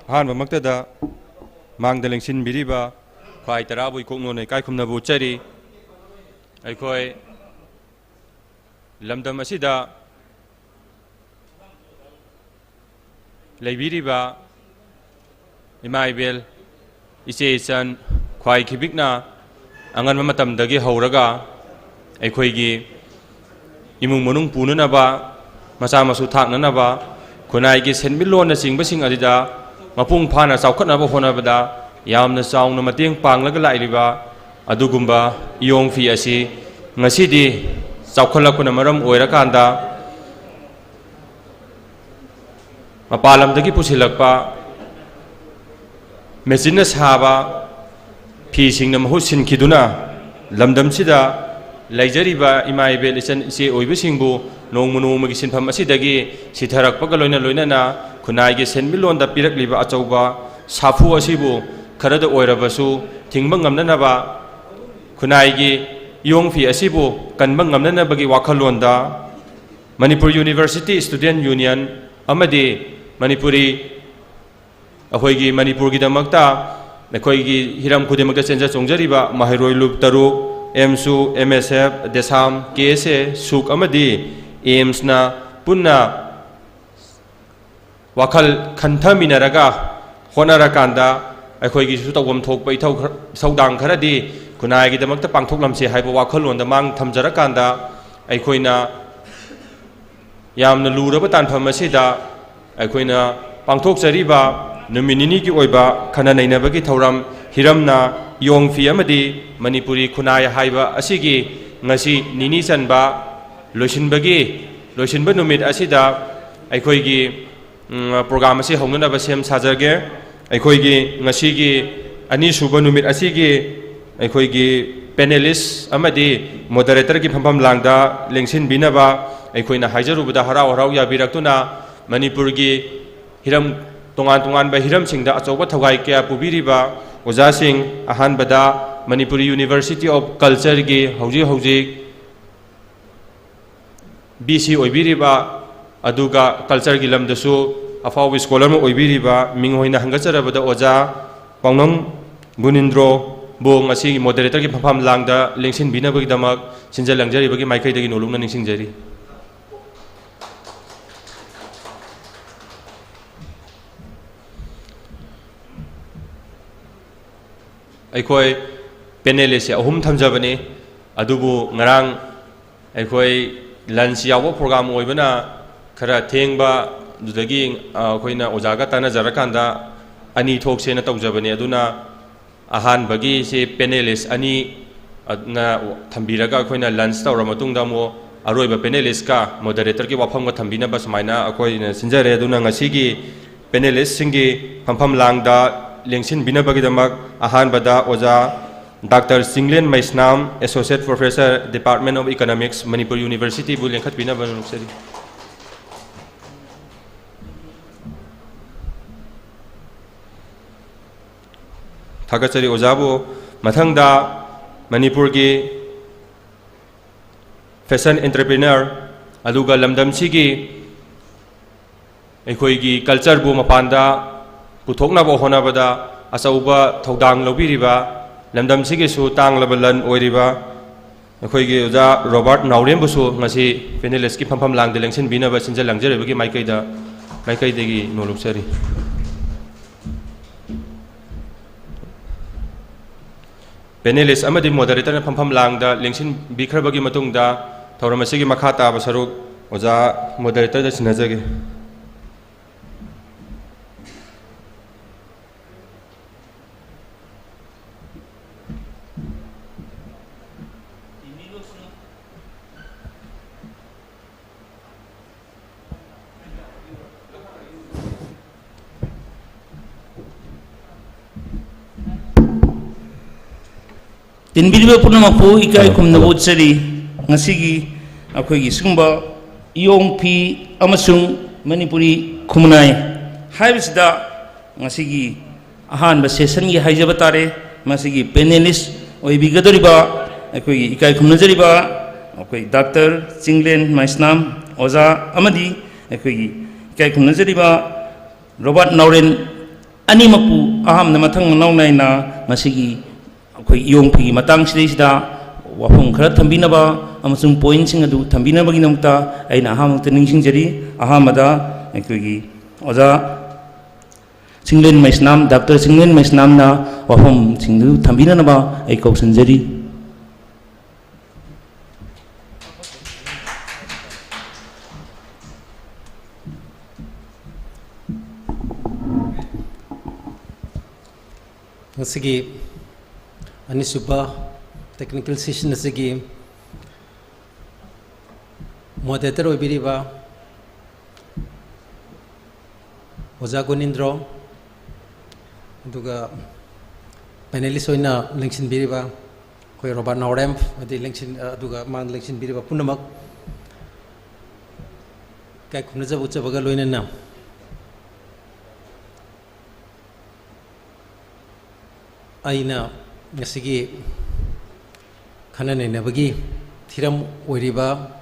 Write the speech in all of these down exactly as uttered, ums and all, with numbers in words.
ꯑꯍꯥꯟꯕꯃꯛꯇꯗ ꯃꯥꯡꯗ ꯂꯦꯡꯁꯤꯟꯕꯤꯔꯤꯕ ꯈ꯭ꯋꯥꯏ ꯇꯔꯥꯕꯨ ꯏꯀꯣꯛꯅꯣꯅ ꯏꯀꯥꯏ ꯈꯨꯝꯅꯕ ꯎꯠꯆꯔꯤ꯫ ꯑꯩꯈꯣꯏ ꯂꯝꯗꯝ ꯑꯁꯤꯗ ꯂꯩꯕꯤꯔꯤꯕ ꯏꯃꯥ ꯏꯕꯦꯜ, ꯏꯆꯦ ꯏꯆꯟ, ꯈ꯭ꯋꯥꯏ ꯈꯤꯕꯤꯛꯅ ꯑꯉꯟꯕ ꯃꯇꯝꯗꯒꯤ ꯍꯧꯔꯒ ꯑꯩꯈꯣꯏꯒꯤ ꯏꯃꯨꯡ ꯃꯅꯨꯡ ꯄꯨꯅꯅꯕ, ꯃꯆꯥ ꯃꯁꯨ ꯊꯥꯛꯅꯅꯕ, ꯈꯨꯟꯅꯥꯏꯒꯤ ꯁꯦꯟꯃꯤꯠꯂꯣꯟꯅꯆꯤꯡꯕꯁꯤꯡ ꯑꯗꯨꯗ ꯃꯄꯨꯡ ꯐꯥꯅ ꯆꯥꯎꯈꯠꯅꯕ ꯍꯣꯠꯅꯕꯗ ꯌꯥꯝꯅ ꯆꯥꯎꯅ ꯃꯇꯦꯡ ꯄꯥꯡꯂꯒ ꯂꯥꯛꯂꯤꯕ ꯑꯗꯨꯒꯨꯝꯕ ꯏꯌꯣꯡ ꯐꯤ ꯑꯁꯤ ꯉꯁꯤꯗꯤ ꯆꯥꯎꯈꯠꯂꯛꯄꯅ ꯃꯔꯝ ꯑꯣꯏꯔꯀꯥꯟꯗ ꯃꯄꯥꯟ ꯂꯝꯗꯒꯤ ꯄꯨꯁꯤꯜꯂꯛꯄ ꯃꯦꯆꯤꯟꯅ ꯁꯥꯕ ꯐꯤꯁꯤꯡꯅ ꯃꯍꯨꯠ ꯁꯤꯟꯈꯤꯗꯨꯅ ꯂꯝꯗꯝꯁꯤꯗ ꯂꯩꯖꯔꯤꯕ ꯏꯃꯥ ꯏꯕꯦꯜ ꯏꯆꯟ ꯏꯆꯦ ꯑꯣꯏꯕꯁꯤꯡꯕꯨ ꯅꯣꯡꯃ ꯅꯣꯡꯃꯒꯤ ꯁꯤꯟꯐꯝ ꯑꯁꯤꯗꯒꯤ ꯁꯤꯊꯔꯛꯄꯒ ꯂꯣꯏꯅ ꯂꯣꯏꯅꯅ ꯈꯨꯟꯅꯥꯏꯒꯤ ꯁꯦꯟꯃꯤꯠꯂꯣꯟꯗ ꯄꯤꯔꯛꯂꯤꯕ ꯑꯆꯧꯕ ꯁꯥꯐꯨ ꯑꯁꯤꯕꯨ ꯈꯔꯗ ꯑꯣꯏꯔꯕꯁꯨ ꯊꯤꯡꯕ ꯉꯝꯅꯅꯕ, ꯈꯨꯟꯅꯥꯏꯒꯤ ꯏꯌꯣꯡ ꯐꯤ ꯑꯁꯤꯕꯨ ꯀꯟꯕ ꯉꯝꯅꯅꯕꯒꯤ ꯋꯥꯈꯜꯂꯣꯟꯗ ꯃꯅꯤꯄꯨꯔ ꯌꯨꯅꯤꯚꯔꯁꯤꯇꯤ ꯁ꯭ꯇꯨꯗꯦꯟ ꯌꯨꯅꯤꯌꯟ ꯑꯃꯗꯤ ꯃꯅꯤꯄꯨꯔꯤ, ꯑꯩꯈꯣꯏꯒꯤ ꯃꯅꯤꯄꯨꯔꯒꯤꯗꯃꯛꯇ ꯑꯩꯈꯣꯏꯒꯤ ꯍꯤꯔꯝ ꯈꯨꯗꯤꯡꯃꯛꯇ ꯆꯦꯟꯖ ꯆꯣꯡꯖꯔꯤꯕ ꯃꯍꯩꯔꯣꯏ ꯂꯨꯞ ꯇꯔꯨꯛ, ꯑꯦꯝꯁꯨ, ꯑꯦꯝ ꯑꯦꯁ ꯑꯦꯐ, ꯗꯦꯁꯥꯝ, ꯀꯦ ꯑꯦꯁ ꯑꯦ, ꯁꯨꯛ ꯑꯃꯗꯤ ꯑꯦꯝꯁꯅ ꯄꯨꯟꯅ ꯋꯥꯈꯜ ꯈꯟꯊꯃꯤꯟꯅꯔꯒ ꯍꯣꯠꯅꯔꯀꯥꯟꯗ ꯑꯩꯈꯣꯏꯒꯤꯁꯨ ꯇꯧꯐꯝ ꯊꯣꯛꯄ ꯏꯊꯧ ꯈꯔ, ꯏꯊꯧꯗꯥꯡ ꯈꯔꯗꯤ ꯈꯨꯟꯅꯥꯏꯒꯤꯗꯃꯛꯇ ꯄꯥꯡꯊꯣꯛꯂꯝꯁꯤ ꯍꯥꯏꯕ ꯋꯥꯈꯜꯂꯣꯟꯗ ꯃꯥꯡ ꯊꯝꯖꯔꯀꯥꯟꯗ ꯑꯩꯈꯣꯏꯅ ꯌꯥꯝꯅ ꯂꯨꯔꯕ ꯇꯥꯟꯐꯝ ꯑꯁꯤꯗ ꯑꯩꯈꯣꯏꯅ ꯄꯥꯡꯊꯣꯛꯆꯔꯤꯕ ꯅꯨꯃꯤꯠ ꯅꯤꯅꯤꯒꯤ ꯑꯣꯏꯕ ꯈꯟꯅ ꯅꯩꯅꯕꯒꯤ ꯊꯧꯔꯝ ꯍꯤꯔꯝꯅ ꯏꯌꯣꯡ ꯐꯤ ꯑꯃꯗꯤ ꯃꯅꯤꯄꯨꯔꯤ ꯈꯨꯟꯅꯥꯏ ꯍꯥꯏꯕ ꯑꯁꯤꯒꯤ ꯉꯁꯤ ꯅꯤꯅꯤ ꯆꯟꯕ ꯂꯣꯏꯁꯤꯟꯕꯒꯤ, ꯂꯣꯏꯁꯤꯟꯕ ꯅꯨꯃꯤꯠ ꯑꯁꯤꯗ ꯑꯩꯈꯣꯏꯒꯤ, ꯎꯝ, ꯄ꯭ꯔꯣꯒ꯭ꯔꯥꯝ ꯑꯁꯤ ꯍꯧꯅꯅꯕ ꯁꯦꯝ ꯁꯥꯖꯒꯦ꯫ ꯑꯩꯈꯣꯏꯒꯤ ꯉꯁꯤꯒꯤ ꯑꯅꯤꯁꯨꯕ ꯅꯨꯃꯤꯠ ꯑꯁꯤꯒꯤ ꯑꯩꯈꯣꯏꯒꯤ panelist ꯑꯃꯗꯤ moderatorꯒꯤ ꯐꯝꯐꯝ ꯂꯥꯡꯗ ꯂꯦꯡꯁꯤꯟꯕꯤꯅꯕ ꯑꯩꯈꯣꯏꯅ ꯍꯥꯏꯖꯔꯨꯕꯗ ꯍꯔꯥꯎ ꯍꯔꯥꯎ ꯌꯥꯕꯤꯔꯛꯇꯨꯅ ꯃꯅꯤꯄꯨꯔꯒꯤ ꯍꯤꯔꯝ, ꯇꯣꯉꯥꯟ ꯇꯣꯉꯥꯟꯕ ꯍꯤꯔꯝꯁꯤꯡꯗ ꯑꯆꯧꯕ ꯊꯧꯒꯥꯏ ꯀꯌꯥ ꯄꯨꯕꯤꯔꯤꯕ ꯑꯣꯖꯥꯁꯤꯡ, ꯑꯍꯥꯟꯕꯗ ꯃꯅꯤꯄꯨꯔ University of Cultureꯒꯤ ꯍꯧꯖꯤꯛ ꯍꯧꯖꯤꯛ V C ꯑꯣꯏꯕꯤꯔꯤꯕ, ꯑꯗꯨꯒ cultureꯒꯤ ꯂꯝꯗꯁꯨ ꯑꯐꯥꯎꯕ scholar ꯑꯃ ꯑꯣꯏꯕꯤꯔꯤꯕ, ꯃꯤꯡ ꯑꯣꯏꯅ ꯍꯪꯒꯠꯆꯔꯕꯗ ꯑꯣꯖꯥ ꯄꯥꯎꯅꯝ ꯒꯨꯅꯤꯟꯗ꯭ꯔꯣꯕꯨ ꯉꯁꯤꯒꯤ moderatorꯒꯤ ꯐꯝꯐꯝ ꯂꯥꯡꯗ ꯂꯦꯡꯁꯤꯟꯕꯤꯅꯕꯒꯤꯗꯃꯛ ꯁꯤꯟꯖ ꯂꯥꯡꯖꯔꯤꯕꯒꯤ ꯃꯥꯏꯀꯩꯗꯒꯤ ꯅꯣꯂꯨꯛꯅ ꯅꯤꯡꯁꯤꯡꯖꯔꯤ꯫ ꯑꯩꯈꯣꯏ panelistꯁꯦ ꯑꯍꯨꯝ ꯊꯝꯖꯕꯅꯤ, ꯑꯗꯨꯕꯨ ꯉꯔꯥꯡ ꯑꯩꯈꯣꯏ lunch ꯌꯥꯎꯕ program ꯑꯣꯏꯕꯅ ꯈꯔ ꯊꯦꯡꯕ, ꯑꯗꯨꯗꯒꯤ, ꯑ, ꯑꯩꯈꯣꯏꯅ ꯑꯣꯖꯥꯒ ꯇꯥꯟꯅꯖꯔꯀꯥꯟꯗ ꯑꯅꯤ ꯊꯣꯛꯁꯦꯅ ꯇꯧꯖꯕꯅꯤ꯫ ꯑꯗꯨꯅ ꯑꯍꯥꯟꯕꯒꯤꯁꯤ panelist ꯑꯅꯤ, ꯑ, ꯅ ꯊꯝꯕꯤꯔꯒ ꯑꯩꯈꯣꯏꯅ lunch ꯇꯧꯔ ꯃꯇꯨꯡꯗ ꯑꯃꯨꯛ ꯑꯔꯣꯏꯕ panelistꯀ moderatorꯒꯤ ꯋꯥꯐꯝꯒ ꯊꯝꯕꯤꯅꯕ ꯁꯨꯃꯥꯏꯅ ꯑꯩꯈꯣꯏꯅ ꯁꯤꯟꯖꯔꯦ꯫ ꯑꯗꯨꯅ ꯉꯁꯤꯒꯤ panelistꯁꯤꯡꯒꯤ ꯐꯝꯐꯝ ꯂꯥꯡꯗ ꯂꯦꯡꯁꯤꯟꯕꯤꯅꯕꯒꯤꯗꯃꯛ ꯑꯍꯥꯟꯕꯗ ꯑꯣꯖꯥ Doctor Chinglen Meisnam, Associate Professor, Department of Economics, Manipur Universityꯕꯨ ꯂꯦꯡꯈꯠꯄꯤꯅꯕ ꯅꯣꯂꯨꯛꯆꯔꯤ꯫ ꯊꯥꯒꯠꯆꯔꯤ ꯑꯣꯖꯥꯕꯨ꯫ ꯃꯊꯪꯗ ꯃꯅꯤꯄꯨꯔꯒꯤ fashion entrepreneur, ꯑꯗꯨꯒ ꯂꯝꯗꯝꯁꯤꯒꯤ ꯑꯩꯈꯣꯏꯒꯤ cultureꯕꯨ ꯃꯄꯥꯟꯗ ꯄꯨꯊꯣꯛꯅꯕ ꯍꯣꯠꯅꯕꯗ ꯑꯆꯧꯕ ꯊꯧꯗꯥꯡ ꯂꯧꯕꯤꯔꯤꯕ, ꯂꯝꯗꯝꯁꯤꯒꯤꯁꯨ ꯇꯥꯡꯂꯕ ꯂꯟ ꯑꯣꯏꯔꯤꯕ ꯑꯩꯈꯣꯏꯒꯤ ꯑꯣꯖꯥ ꯔꯣꯕꯥꯔꯠ ꯅꯥꯎꯔꯦꯝꯕꯨꯁꯨ ꯉꯁꯤ panelistꯀꯤ ꯐꯝꯐꯝ ꯂꯥꯡꯗ ꯂꯦꯡꯁꯤꯟꯕꯤꯅꯕ ꯁꯤꯟꯖ ꯂꯥꯡꯖꯔꯤꯕꯒꯤ ꯃꯥꯏꯀꯩꯗ, ꯃꯥꯏꯀꯩꯗꯒꯤ ꯅꯣꯂꯨꯛꯆꯔꯤ꯫ Panelist ꯑꯃꯗꯤ moderatorꯅ ꯐꯝꯐꯝ ꯂꯥꯡꯗ ꯂꯦꯡꯁꯤꯟꯕꯤꯈ꯭ꯔꯕꯒꯤ ꯃꯇꯨꯡꯗ, ꯊꯧꯔꯝ ꯑꯁꯤꯒꯤ ꯃꯈꯥ ꯇꯥꯕ ꯁꯔꯨꯛ ꯑꯣꯖꯥ moderatorꯗ ꯁꯤꯟꯅꯖꯒꯦ꯫ ꯇꯤꯟꯕꯤꯔꯤꯕ ꯄꯨꯝꯅꯃꯛꯄꯨ ꯏꯀꯥꯏ ꯈꯨꯝꯅꯕ ꯎꯠꯆꯔꯤ꯫ ꯉꯁꯤꯒꯤ ꯑꯩꯈꯣꯏꯒꯤ ꯁꯤꯒꯨꯝꯕ ꯏꯌꯣꯡ ꯐꯤ ꯑꯃꯁꯨꯡ ꯃꯅꯤꯄꯨꯔꯤ ꯈꯨꯟꯅꯥꯏ ꯍꯥꯏꯕꯁꯤꯗ ꯉꯁꯤꯒꯤ ꯑꯍꯥꯟꯕ ꯁꯦꯁꯟꯒꯤ ꯍꯥꯏꯖꯕ ꯇꯥꯔꯦ꯫ ꯃꯁꯤꯒꯤ ꯄꯦꯅꯦꯂꯤꯁ ꯑꯣꯏꯕꯤꯒꯗꯧꯔꯤꯕ ꯑꯩꯈꯣꯏꯒꯤ ꯏꯀꯥꯏ ꯈꯨꯝꯅꯖꯔꯤꯕ ꯑꯩꯈꯣꯏ ꯗꯥꯛꯇꯔ ꯆꯤꯡꯂꯦꯟ ꯃꯩꯁꯅꯥꯝ ꯑꯣꯖꯥ ꯑꯃꯗꯤ ꯑꯩꯈꯣꯏꯒꯤ ꯏꯀꯥꯏ ꯈꯨꯝꯅꯖꯔꯤꯕ ꯔꯣꯕꯥꯔꯠ ꯅꯥꯎꯔꯦꯟ ꯑꯅꯤꯃꯛꯄꯨ ꯑꯍꯥꯟꯕꯗ ꯃꯊꯪ ꯃꯅꯥꯎ ꯅꯥꯏꯅ ꯉꯁꯤꯒꯤ ꯑꯩꯈꯣꯏ ꯏꯌꯣꯡ ꯐꯤꯒꯤ ꯃꯇꯥꯡꯁꯤꯗꯩꯁꯤꯗ ꯋꯥꯐꯝ ꯈꯔ ꯊꯝꯕꯤꯅꯕ ꯑꯃꯁꯨꯡ ꯄꯣꯏꯟꯁꯤꯡ ꯑꯗꯨ ꯊꯝꯕꯤꯅꯕꯒꯤꯗꯃꯛꯇ ꯑꯩꯅ ꯑꯍꯥꯟꯕꯃꯛꯇ ꯅꯤꯡꯁꯤꯡꯖꯔꯤ꯫ ꯑꯍꯥꯟꯕꯗ ꯑꯩꯈꯣꯏꯒꯤ ꯑꯣꯖꯥ ꯆꯤꯡꯂꯦꯟ ꯃꯩꯁꯅꯥꯝ, ꯗꯥꯛꯇꯔ ꯆꯤꯡꯂꯦꯟ ꯃꯩꯁꯅꯥꯝꯅ ꯋꯥꯐꯝꯁꯤꯡꯗꯨ ꯊꯝꯕꯤꯅꯅꯕ ꯑꯩ ꯀꯧꯁꯤꯟꯖꯔꯤ꯫ ꯉꯁꯤꯒꯤ ꯑꯅꯤꯁꯨꯕ technical session ꯑꯁꯤꯒꯤ moderator ꯑꯣꯏꯕꯤꯔꯤꯕ ꯑꯣꯖꯥ ꯒꯨꯅꯤꯟꯗ꯭ꯔꯣ, ꯑꯗꯨꯒ ꯄꯦꯅꯦꯂꯤꯁ ꯑꯣꯏꯅ ꯂꯦꯡꯁꯤꯟꯕꯤꯔꯤꯕ ꯑꯩꯈꯣꯏ ꯔꯣꯕꯥꯔꯠ ꯅꯥꯎꯔꯦꯝ, ꯑꯗꯩ ꯂꯦꯡꯁꯤꯟ-, ꯑꯗꯨꯒ ꯃꯥꯅ ꯂꯦꯡꯁꯤꯟꯕꯤꯔꯤꯕ ꯄꯨꯝꯅꯃꯛ ꯏꯀꯥꯏ ꯈꯨꯝꯅꯖꯕ ꯎꯠꯆꯕꯒ ꯂꯣꯏꯅꯅ, ꯑꯩꯅ ꯉꯁꯤꯒꯤ ꯈꯟꯅ ꯅꯩꯅꯕꯒꯤ ꯊꯤꯔꯝ ꯑꯣꯏꯔꯤꯕ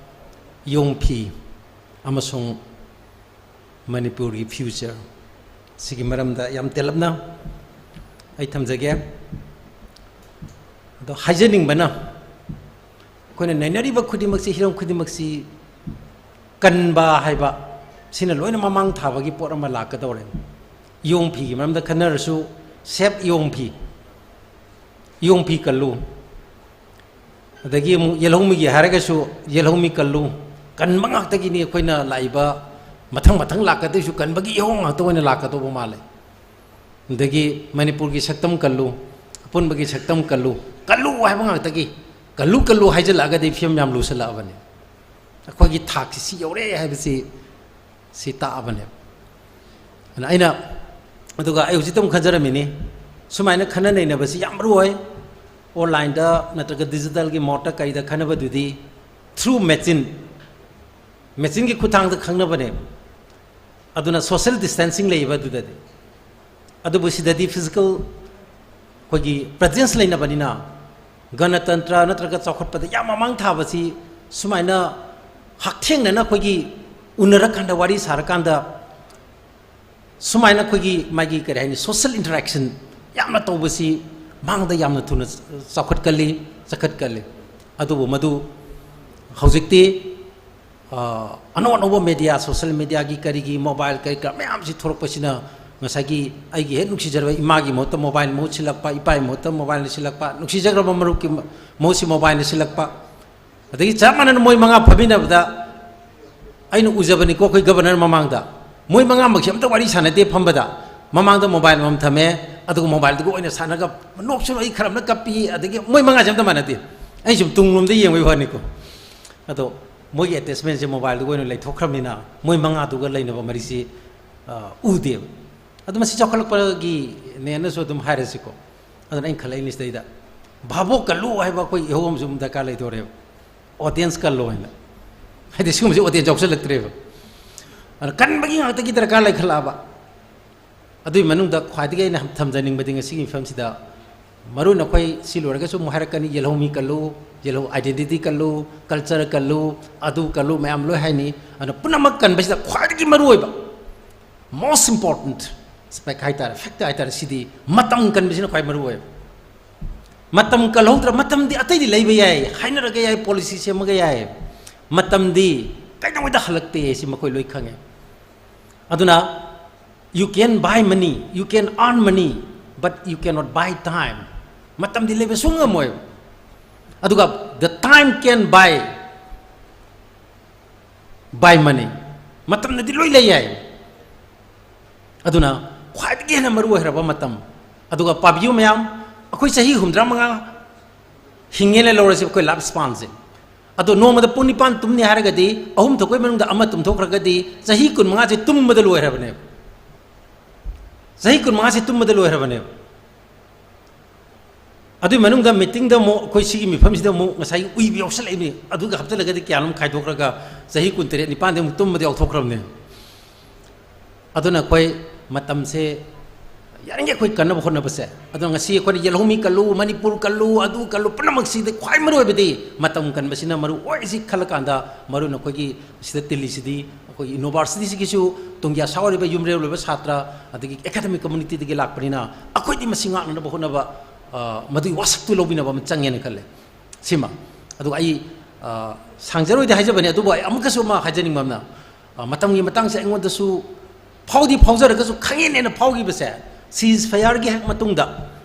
ꯏꯌꯣꯡ ꯐꯤ ꯑꯃꯁꯨꯡ ꯃꯅꯤꯄꯨꯔꯒꯤ future ꯁꯤꯒꯤ ꯃꯔꯝꯗ ꯌꯥꯝ ꯇꯦꯜꯂꯞꯅ ꯑꯩ ꯊꯝꯖꯒꯦ꯫ ꯑꯗꯣ ꯍꯥꯏꯖꯅꯤꯡꯕꯅ, ꯑꯩꯈꯣꯏꯅ ꯅꯩꯅꯔꯤꯕ ꯈꯨꯗꯤꯡꯃꯛꯁꯤ, ꯍꯤꯔꯝ ꯈꯨꯗꯤꯡꯃꯛꯁꯤ ꯀꯟꯕ ꯍꯥꯏꯕ ꯁꯤꯅ ꯂꯣꯏꯅ ꯃꯃꯥꯡ ꯊꯥꯕꯒꯤ ꯄꯣꯠ ꯑꯃ ꯂꯥꯛꯀꯗꯧꯔꯦ꯫ ꯏꯌꯣꯡ ꯐꯤꯒꯤ ꯃꯔꯝꯗ ꯈꯟꯅꯔꯁꯨ, save ꯏꯌꯣꯡ ꯐꯤ, ꯏꯌꯣꯡ ꯐꯤ ꯀꯜꯂꯨ, ꯑꯗꯒꯤ ꯑꯃꯨꯛ ꯌꯦꯜꯍꯧꯃꯤꯒꯤ ꯍꯥꯏꯔꯒꯁꯨ ꯌꯦꯜꯍꯧꯃꯤ ꯀꯜꯂꯨ, ꯀꯟꯕ ꯉꯥꯛꯇꯒꯤꯅꯤ ꯑꯩꯈꯣꯏꯅ ꯂꯥꯛꯏꯕ ꯃꯊꯪ ꯃꯊꯪ ꯂꯥꯛꯀꯗꯣꯏꯁꯨ ꯀꯟꯕꯒꯤ ꯏꯍꯧ ꯉꯥꯛꯇ ꯑꯣꯏꯅ ꯂꯥꯛꯀꯗꯧꯕ ꯃꯥꯜꯂꯦ꯫ ꯑꯗꯒꯤ ꯃꯅꯤꯄꯨꯔꯒꯤ ꯁꯛꯇꯝ ꯀꯜꯂꯨ, ꯑꯄꯨꯟꯕꯒꯤ ꯁꯛꯇꯝ ꯀꯜꯂꯨ, ꯀꯜꯂꯨ ꯍꯥꯏꯕ ꯉꯥꯛꯇꯒꯤ, ꯀꯜꯂꯨ ꯀꯜꯂꯨ ꯍꯥꯏꯖꯤꯜꯂꯛꯑꯒꯗꯤ ꯐꯤꯕꯝ ꯌꯥꯝ ꯂꯨꯁꯜꯂꯛꯑꯕꯅꯤ꯫ ꯑꯩꯈꯣꯏꯒꯤ ꯊꯥꯛꯁꯤ ꯁꯤ ꯌꯧꯔꯦ ꯍꯥꯏꯕꯁꯤ ꯁꯤ ꯇꯥꯛꯑꯕꯅꯦꯕ꯫ ꯑꯗꯨꯅ ꯑꯩꯅ, ꯑꯗꯨꯒ ꯑꯩ ꯍꯧꯖꯤꯛꯇ ꯑꯃꯨꯛ ꯈꯟꯖꯔꯝꯃꯤꯅꯤ, ꯁꯨꯃꯥꯏꯅ ꯈꯟꯅ ꯅꯩꯅꯕꯁꯤ ꯌꯥꯝ ꯃꯔꯨ ꯑꯣꯏ꯫ ꯑꯣꯟꯂꯥꯏꯟꯗ ꯅꯠꯇ꯭ꯔꯒ ꯗꯤꯖꯤꯇꯦꯜꯒꯤ ꯃꯣꯠꯇ ꯀꯩꯗ ꯈꯟꯅꯕꯗꯨꯗꯤ through machine, ꯃꯦꯆꯤꯟꯒꯤ ꯈꯨꯠꯊꯥꯡꯗ ꯈꯪꯅꯕꯅꯦ꯫ ꯑꯗꯨꯅ social distancing ꯂꯩꯌꯦꯕ ꯑꯗꯨꯗꯗꯤ꯫ ꯑꯗꯨꯕꯨ ꯁꯤꯗꯗꯤ physical ꯑꯩꯈꯣꯏꯒꯤ presence ꯂꯩꯅꯕꯅꯤꯅ, ꯒꯅꯇꯟꯇ꯭ꯔ ꯅꯠꯇ꯭ꯔꯒ ꯆꯥꯎꯈꯠꯄꯗ ꯌꯥꯝ ꯃꯃꯥꯡ ꯊꯥꯕꯁꯤ ꯁꯨꯃꯥꯏꯅ ꯍꯛꯊꯦꯡꯅꯅ ꯑꯩꯈꯣꯏꯒꯤ ꯎꯅꯔꯀꯥꯟꯗ, ꯋꯥꯔꯤ ꯁꯥꯔꯀꯥꯟꯗ, ꯁꯨꯃꯥꯏꯅ ꯑꯩꯈꯣꯏꯒꯤ ꯃꯥꯒꯤ ꯀꯔꯤ ꯍꯥꯏꯅꯤ, social interaction ꯌꯥꯝꯅ ꯇꯧꯕꯁꯤ ꯃꯥꯡꯗ ꯌꯥꯝꯅ ꯊꯨꯅ ꯆꯥꯎꯈꯠꯀꯜꯂꯤ, ꯆꯈꯠꯀꯜꯂꯤ꯫ ꯑꯗꯨꯕꯨ ꯃꯗꯨ ꯍꯧꯖꯤꯛꯇꯤ, ꯑ, ꯑꯅꯧ ꯑꯅꯧꯕ media, social mediaꯒꯤ ꯀꯔꯤꯒꯤ, mobile ꯀꯔꯤ ꯀꯔꯥ ꯃꯌꯥꯝꯁꯤ ꯊꯣꯛꯂꯛꯄꯁꯤꯅ ꯉꯁꯥꯏꯒꯤ ꯑꯩꯒꯤ ꯍꯦꯛ ꯅꯨꯡꯁꯤꯖꯔꯕ ꯏꯃꯥꯒꯤ ꯃꯍꯨꯠꯇ mobile ꯃꯍꯨꯠ ꯁꯤꯜꯂꯛꯄ, ꯏꯄꯥꯒꯤ ꯃꯍꯨꯠꯇ mobile ꯁꯤꯜꯂꯛꯄ, ꯅꯨꯡꯁꯤꯖꯈ꯭ꯔꯕ ꯃꯔꯨꯞꯀꯤ ꯃꯍꯨꯠꯁꯤ mobile ꯁꯤꯜꯂꯛꯄ, ꯑꯗꯒꯤ ꯆꯞ ꯃꯥꯟꯅꯅ ꯃꯣꯏ ꯃꯉꯥ ꯐꯝꯃꯤꯟꯅꯕꯗ ꯑꯩꯅ ꯎꯖꯕꯅꯤꯀꯣ, ꯑꯩꯈꯣꯏ ꯒꯕꯔꯅꯔ ꯃꯃꯥꯡꯗ ꯃꯣꯏ ꯃꯉꯥꯃꯛꯁꯦ ꯑꯝꯇ ꯋꯥꯔꯤ ꯁꯥꯟꯅꯗꯦ ꯐꯝꯕꯗ, ꯃꯃꯥꯡꯗ mobile ꯑꯃꯃꯝ ꯊꯝꯃꯦ, ꯑꯗꯨꯒ mobileꯗꯨꯒ ꯑꯣꯏꯅ ꯁꯥꯟꯅꯒ ꯅꯣꯛꯁꯨ ꯅꯣꯛꯏ, ꯈꯔ ꯑꯃꯅ ꯀꯞꯄꯤ, ꯑꯗꯒꯤ ꯃꯣꯏ ꯃꯉꯥꯁꯦ ꯑꯝꯇ ꯃꯥꯟꯅꯗꯦ꯫ ꯑꯩ ꯁꯨꯝ ꯇꯨꯡꯂꯣꯝꯗ ꯌꯦꯡꯕꯩ ꯋꯥꯅꯤꯀꯣ꯫ ꯑꯗꯣ ꯃꯣꯏꯒꯤ attachmentꯁꯦ mobileꯗꯨꯒ ꯑꯣꯏꯅ ꯂꯩꯊꯣꯛꯈ꯭ꯔꯕꯅꯤꯅ ꯃꯣꯏ ꯃꯉꯥꯗꯨꯒ ꯂꯩꯅꯕ ꯃꯔꯤꯁꯤ, ꯑ, ꯎꯗꯦꯕ꯫ ꯑꯗꯣ ꯃꯁꯤ ꯆꯥꯎꯈꯠꯂꯛꯄꯒꯤꯅꯦꯅꯁꯨ ꯑꯗꯨꯝ ꯍꯥꯏꯔꯁꯤꯀꯣ꯫ ꯑꯗꯨꯅ ꯑꯩꯅ ꯈꯜꯂꯛꯏꯅꯤ ꯁꯤꯗꯩꯗ, "ꯚꯥꯕꯣꯛ ꯀꯜꯂꯨ" ꯍꯥꯏꯕ ꯑꯩꯈꯣꯏ ꯏꯍꯧ ꯑꯃꯁꯨ ꯑꯗꯨꯝ ꯗꯔꯀꯥꯔ ꯂꯩꯗꯣꯔꯦꯕ꯫ Audience ꯀꯜꯂꯣ ꯍꯥꯏꯅ꯫ ꯍꯥꯏꯗꯤ ꯁꯤꯒꯨꯝꯕꯁꯤ audience ꯌꯥꯎꯁꯜꯂꯛꯇ꯭ꯔꯦꯕ꯫ ꯑꯗꯨꯅ ꯀꯟꯕꯒꯤ ꯉꯥꯛꯇꯒꯤ ꯗꯔꯀꯥꯔ ꯂꯩꯈꯠꯂꯛꯑꯕ꯫ ꯑꯗꯨꯒꯤ ꯃꯅꯨꯡꯗ ꯈ꯭ꯋꯥꯏꯗꯒꯤ ꯑꯩꯅ ꯊꯝꯖꯅꯤꯡꯕꯗꯤ ꯉꯁꯤꯒꯤ ꯃꯤꯐꯝꯁꯤꯗ ꯃꯔꯨ ꯑꯣꯏꯅ ꯑꯩꯈꯣꯏ ꯁꯤ ꯂꯣꯏꯔꯒꯁꯨ ꯑꯃꯨꯛ ꯍꯥꯏꯔꯛꯀꯅꯤ, "ꯌꯦꯜꯍꯧꯃꯤ ꯀꯜꯂꯨ, ꯌꯦꯜꯍꯧ identity ꯀꯜꯂꯨ, culture ꯀꯜꯂꯨ, ꯑꯗꯨ ꯀꯜꯂꯨ", ꯃꯌꯥꯝ ꯂꯣꯏ ꯍꯥꯏꯅꯤ꯫ ꯑꯗꯨꯅ ꯄꯨꯝꯅꯃꯛ ꯀꯟꯕꯁꯤꯗ ꯈ꯭ꯋꯥꯏꯗꯒꯤ ꯃꯔꯨ ꯑꯣꯏꯕ, most important aspect ꯍꯥꯏꯇꯥꯔꯦ, fact ꯍꯥꯏꯇꯥꯔꯦ, ꯁꯤꯗꯤ ꯃꯇꯝ ꯀꯟꯕꯁꯤꯅ ꯈ꯭ꯋꯥꯏ ꯃꯔꯨ ꯑꯣꯏꯕ꯫ ꯃꯇꯝ ꯀꯜꯍꯧꯗ꯭ꯔ, ꯃꯇꯝꯗꯤ ꯑꯇꯩꯗꯤ ꯂꯩꯕ ꯌꯥꯏ, ꯍꯥꯏꯅꯔꯒ ꯌꯥꯏ, policy ꯁꯦꯝꯃꯒ ꯌꯥꯏ꯫ ꯃꯇꯝꯗꯤ ꯀꯩꯗꯧꯉꯩꯗ ꯍꯜꯂꯛꯇꯦ, ꯁꯤ ꯃꯈꯣꯏ ꯂꯣꯏ ꯈꯪꯉꯦ꯫ ꯑꯗꯨꯅ you can buy money, you can earn money, but you cannot buy time. ꯃꯇꯝꯗꯤ ꯂꯩꯕ ꯁꯨꯡꯉꯝꯃꯣꯏ꯫ ꯑꯗꯨꯒ the time can buy, buy money. ꯃꯇꯝꯅꯗꯤ ꯂꯣꯏ ꯂꯩ ꯌꯥꯏ꯫ ꯑꯗꯨꯅ ꯈ꯭ꯋꯥꯏꯗꯒꯤ ꯍꯦꯟꯅ ꯃꯔꯨ ꯑꯣꯏꯔꯕ ꯃꯇꯝ꯫ ꯑꯗꯨꯒ ꯄꯥꯕꯤꯌꯨ ꯃꯌꯥꯝ, ꯑꯩꯈꯣꯏ ꯆꯍꯤ ꯍꯨꯝꯗ꯭ꯔꯥ ꯃꯉꯥ ꯍꯤꯡꯉꯦꯅ ꯂꯧꯔꯁꯤ, ꯑꯩꯈꯣꯏ life spanꯁꯦ꯫ ꯑꯗꯣ ꯅꯣꯡꯃꯗ ꯄꯨꯡ ꯅꯤꯄꯥꯟ ꯇꯨꯝꯅꯤ ꯍꯥꯏꯔꯒꯗꯤ, ꯑꯍꯨꯝ ꯊꯣꯛꯄꯩ ꯃꯅꯨꯡꯗ ꯑꯃ ꯇꯨꯝꯊꯣꯛꯈ꯭ꯔꯒꯗꯤ, ꯆꯍꯤ ꯀꯨꯟꯃꯉꯥꯁꯦ ꯇꯨꯝꯕꯗ ꯂꯣꯏꯈ꯭ꯔꯕꯅꯦꯕ꯫ ꯆꯍꯤ ꯀꯨꯟꯃꯉꯥꯁꯦ ꯇꯨꯝꯕꯗ ꯂꯣꯏꯈ꯭ꯔꯕꯅꯦꯕ꯫ ꯑꯗꯨꯒꯤ ꯃꯅꯨꯡꯗ ꯃꯤꯇꯤꯡꯗ ꯑꯃꯨꯛ ꯑꯩꯈꯣꯏ ꯁꯤꯒꯤ ꯃꯤꯐꯝꯁꯤꯗ ꯑꯃꯨꯛ ꯉꯁꯥꯏꯒꯤ ꯎꯏꯕ ꯌꯥꯎꯁꯜꯂꯛꯏꯅꯤ꯫ ꯑꯗꯨꯒ ꯍꯥꯞꯆꯤꯜꯂꯒꯗꯤ ꯀꯌꯥꯅꯣꯝ ꯈꯥꯏꯗꯣꯛꯈ꯭ꯔꯒ ꯆꯍꯤ ꯀꯨꯟꯇꯔꯦꯠ ꯅꯤꯄꯥꯟꯗꯤ ꯑꯃꯨꯛ ꯇꯨꯝꯕꯗꯤ ꯌꯥꯎꯊꯣꯛꯈ꯭ꯔꯕꯅꯦ꯫ ꯑꯗꯨꯅ ꯑꯩꯈꯣꯏ ꯃꯇꯝꯁꯦ ꯌꯥꯔꯤꯉꯩ ꯑꯩꯈꯣꯏ ꯀꯟꯅꯕ ꯍꯣꯠꯅꯕꯁꯦ꯫ ꯑꯗꯨꯅ ꯉꯁꯤ ꯑꯩꯈꯣꯏꯅ ꯌꯦꯜꯍꯧꯃꯤ ꯀꯜꯂꯨ, ꯃꯅꯤꯄꯨꯔ ꯀꯜꯂꯨ, ꯑꯗꯨ ꯀꯜꯂꯨ, ꯄꯨꯝꯅꯃꯛꯁꯤꯗ ꯈ꯭ꯋꯥꯏ ꯃꯔꯨ ꯑꯣꯏꯕꯗꯤ ꯃꯇꯝ ꯀꯟꯕꯁꯤꯅ ꯃꯔꯨ ꯑꯣꯏꯁꯤ ꯈꯜꯂ ꯀꯥꯟꯗ, ꯃꯔꯨ ꯑꯣꯏꯅ ꯑꯩꯈꯣꯏꯒꯤ ꯁꯤꯗ ꯇꯤꯜꯂꯤꯁꯤꯗꯤ ꯑꯩꯈꯣꯏꯒꯤ ꯌꯨꯅꯤꯚꯔꯁꯤꯇꯤꯁꯤꯒꯤꯁꯨ ꯇꯨꯡꯒꯤ ꯑꯁꯥ ꯑꯣꯏꯔꯤꯕ ꯌꯨꯝꯔꯦꯝꯂꯣꯏꯕ ꯁꯥꯇ꯭ꯔ, ꯑꯗꯒꯤ ꯑꯦꯀꯥꯗꯃꯤꯛ ꯀꯝꯃꯨꯅꯤꯇꯤꯗꯒꯤ ꯂꯥꯛꯄꯅꯤꯅ, ꯑꯩꯈꯣꯏꯗꯤ ꯃꯁꯤ ꯉꯥꯛꯅꯅꯕ ꯍꯣꯠꯅꯕ, ꯑ, ꯃꯗꯨꯒꯤ ꯋꯥꯁꯛꯇꯨ ꯂꯧꯕꯤꯅꯕ ꯑꯃ ꯆꯪꯉꯦꯅ ꯈꯜꯂꯦ꯫ ꯁꯤꯃ꯫ ꯑꯗꯨꯒ ꯑꯩ, ꯑ, ꯁꯥꯡꯖꯔꯣꯏꯗꯤ ꯍꯥꯏꯖꯕꯅꯤ, ꯑꯗꯨꯕꯨ ꯑꯩ ꯑꯃꯨꯛꯀꯁꯨ ꯑꯃ ꯍꯥꯏꯖꯅꯤꯡꯕ ꯑꯃꯅ, ꯑ, ꯃꯇꯝꯒꯤ ꯃꯇꯥꯡꯁꯦ ꯑꯩꯉꯣꯟꯗꯁꯨ ꯐꯥꯎꯗꯤ ꯐꯥꯎꯖꯔꯒꯁꯨ ꯈꯪꯍꯦꯟ ꯍꯦꯟꯅ ꯐꯥꯎꯈꯤꯕꯁꯦ, ceasefire-ꯒꯤ ꯍꯦꯛ ꯃꯇꯨꯡꯗ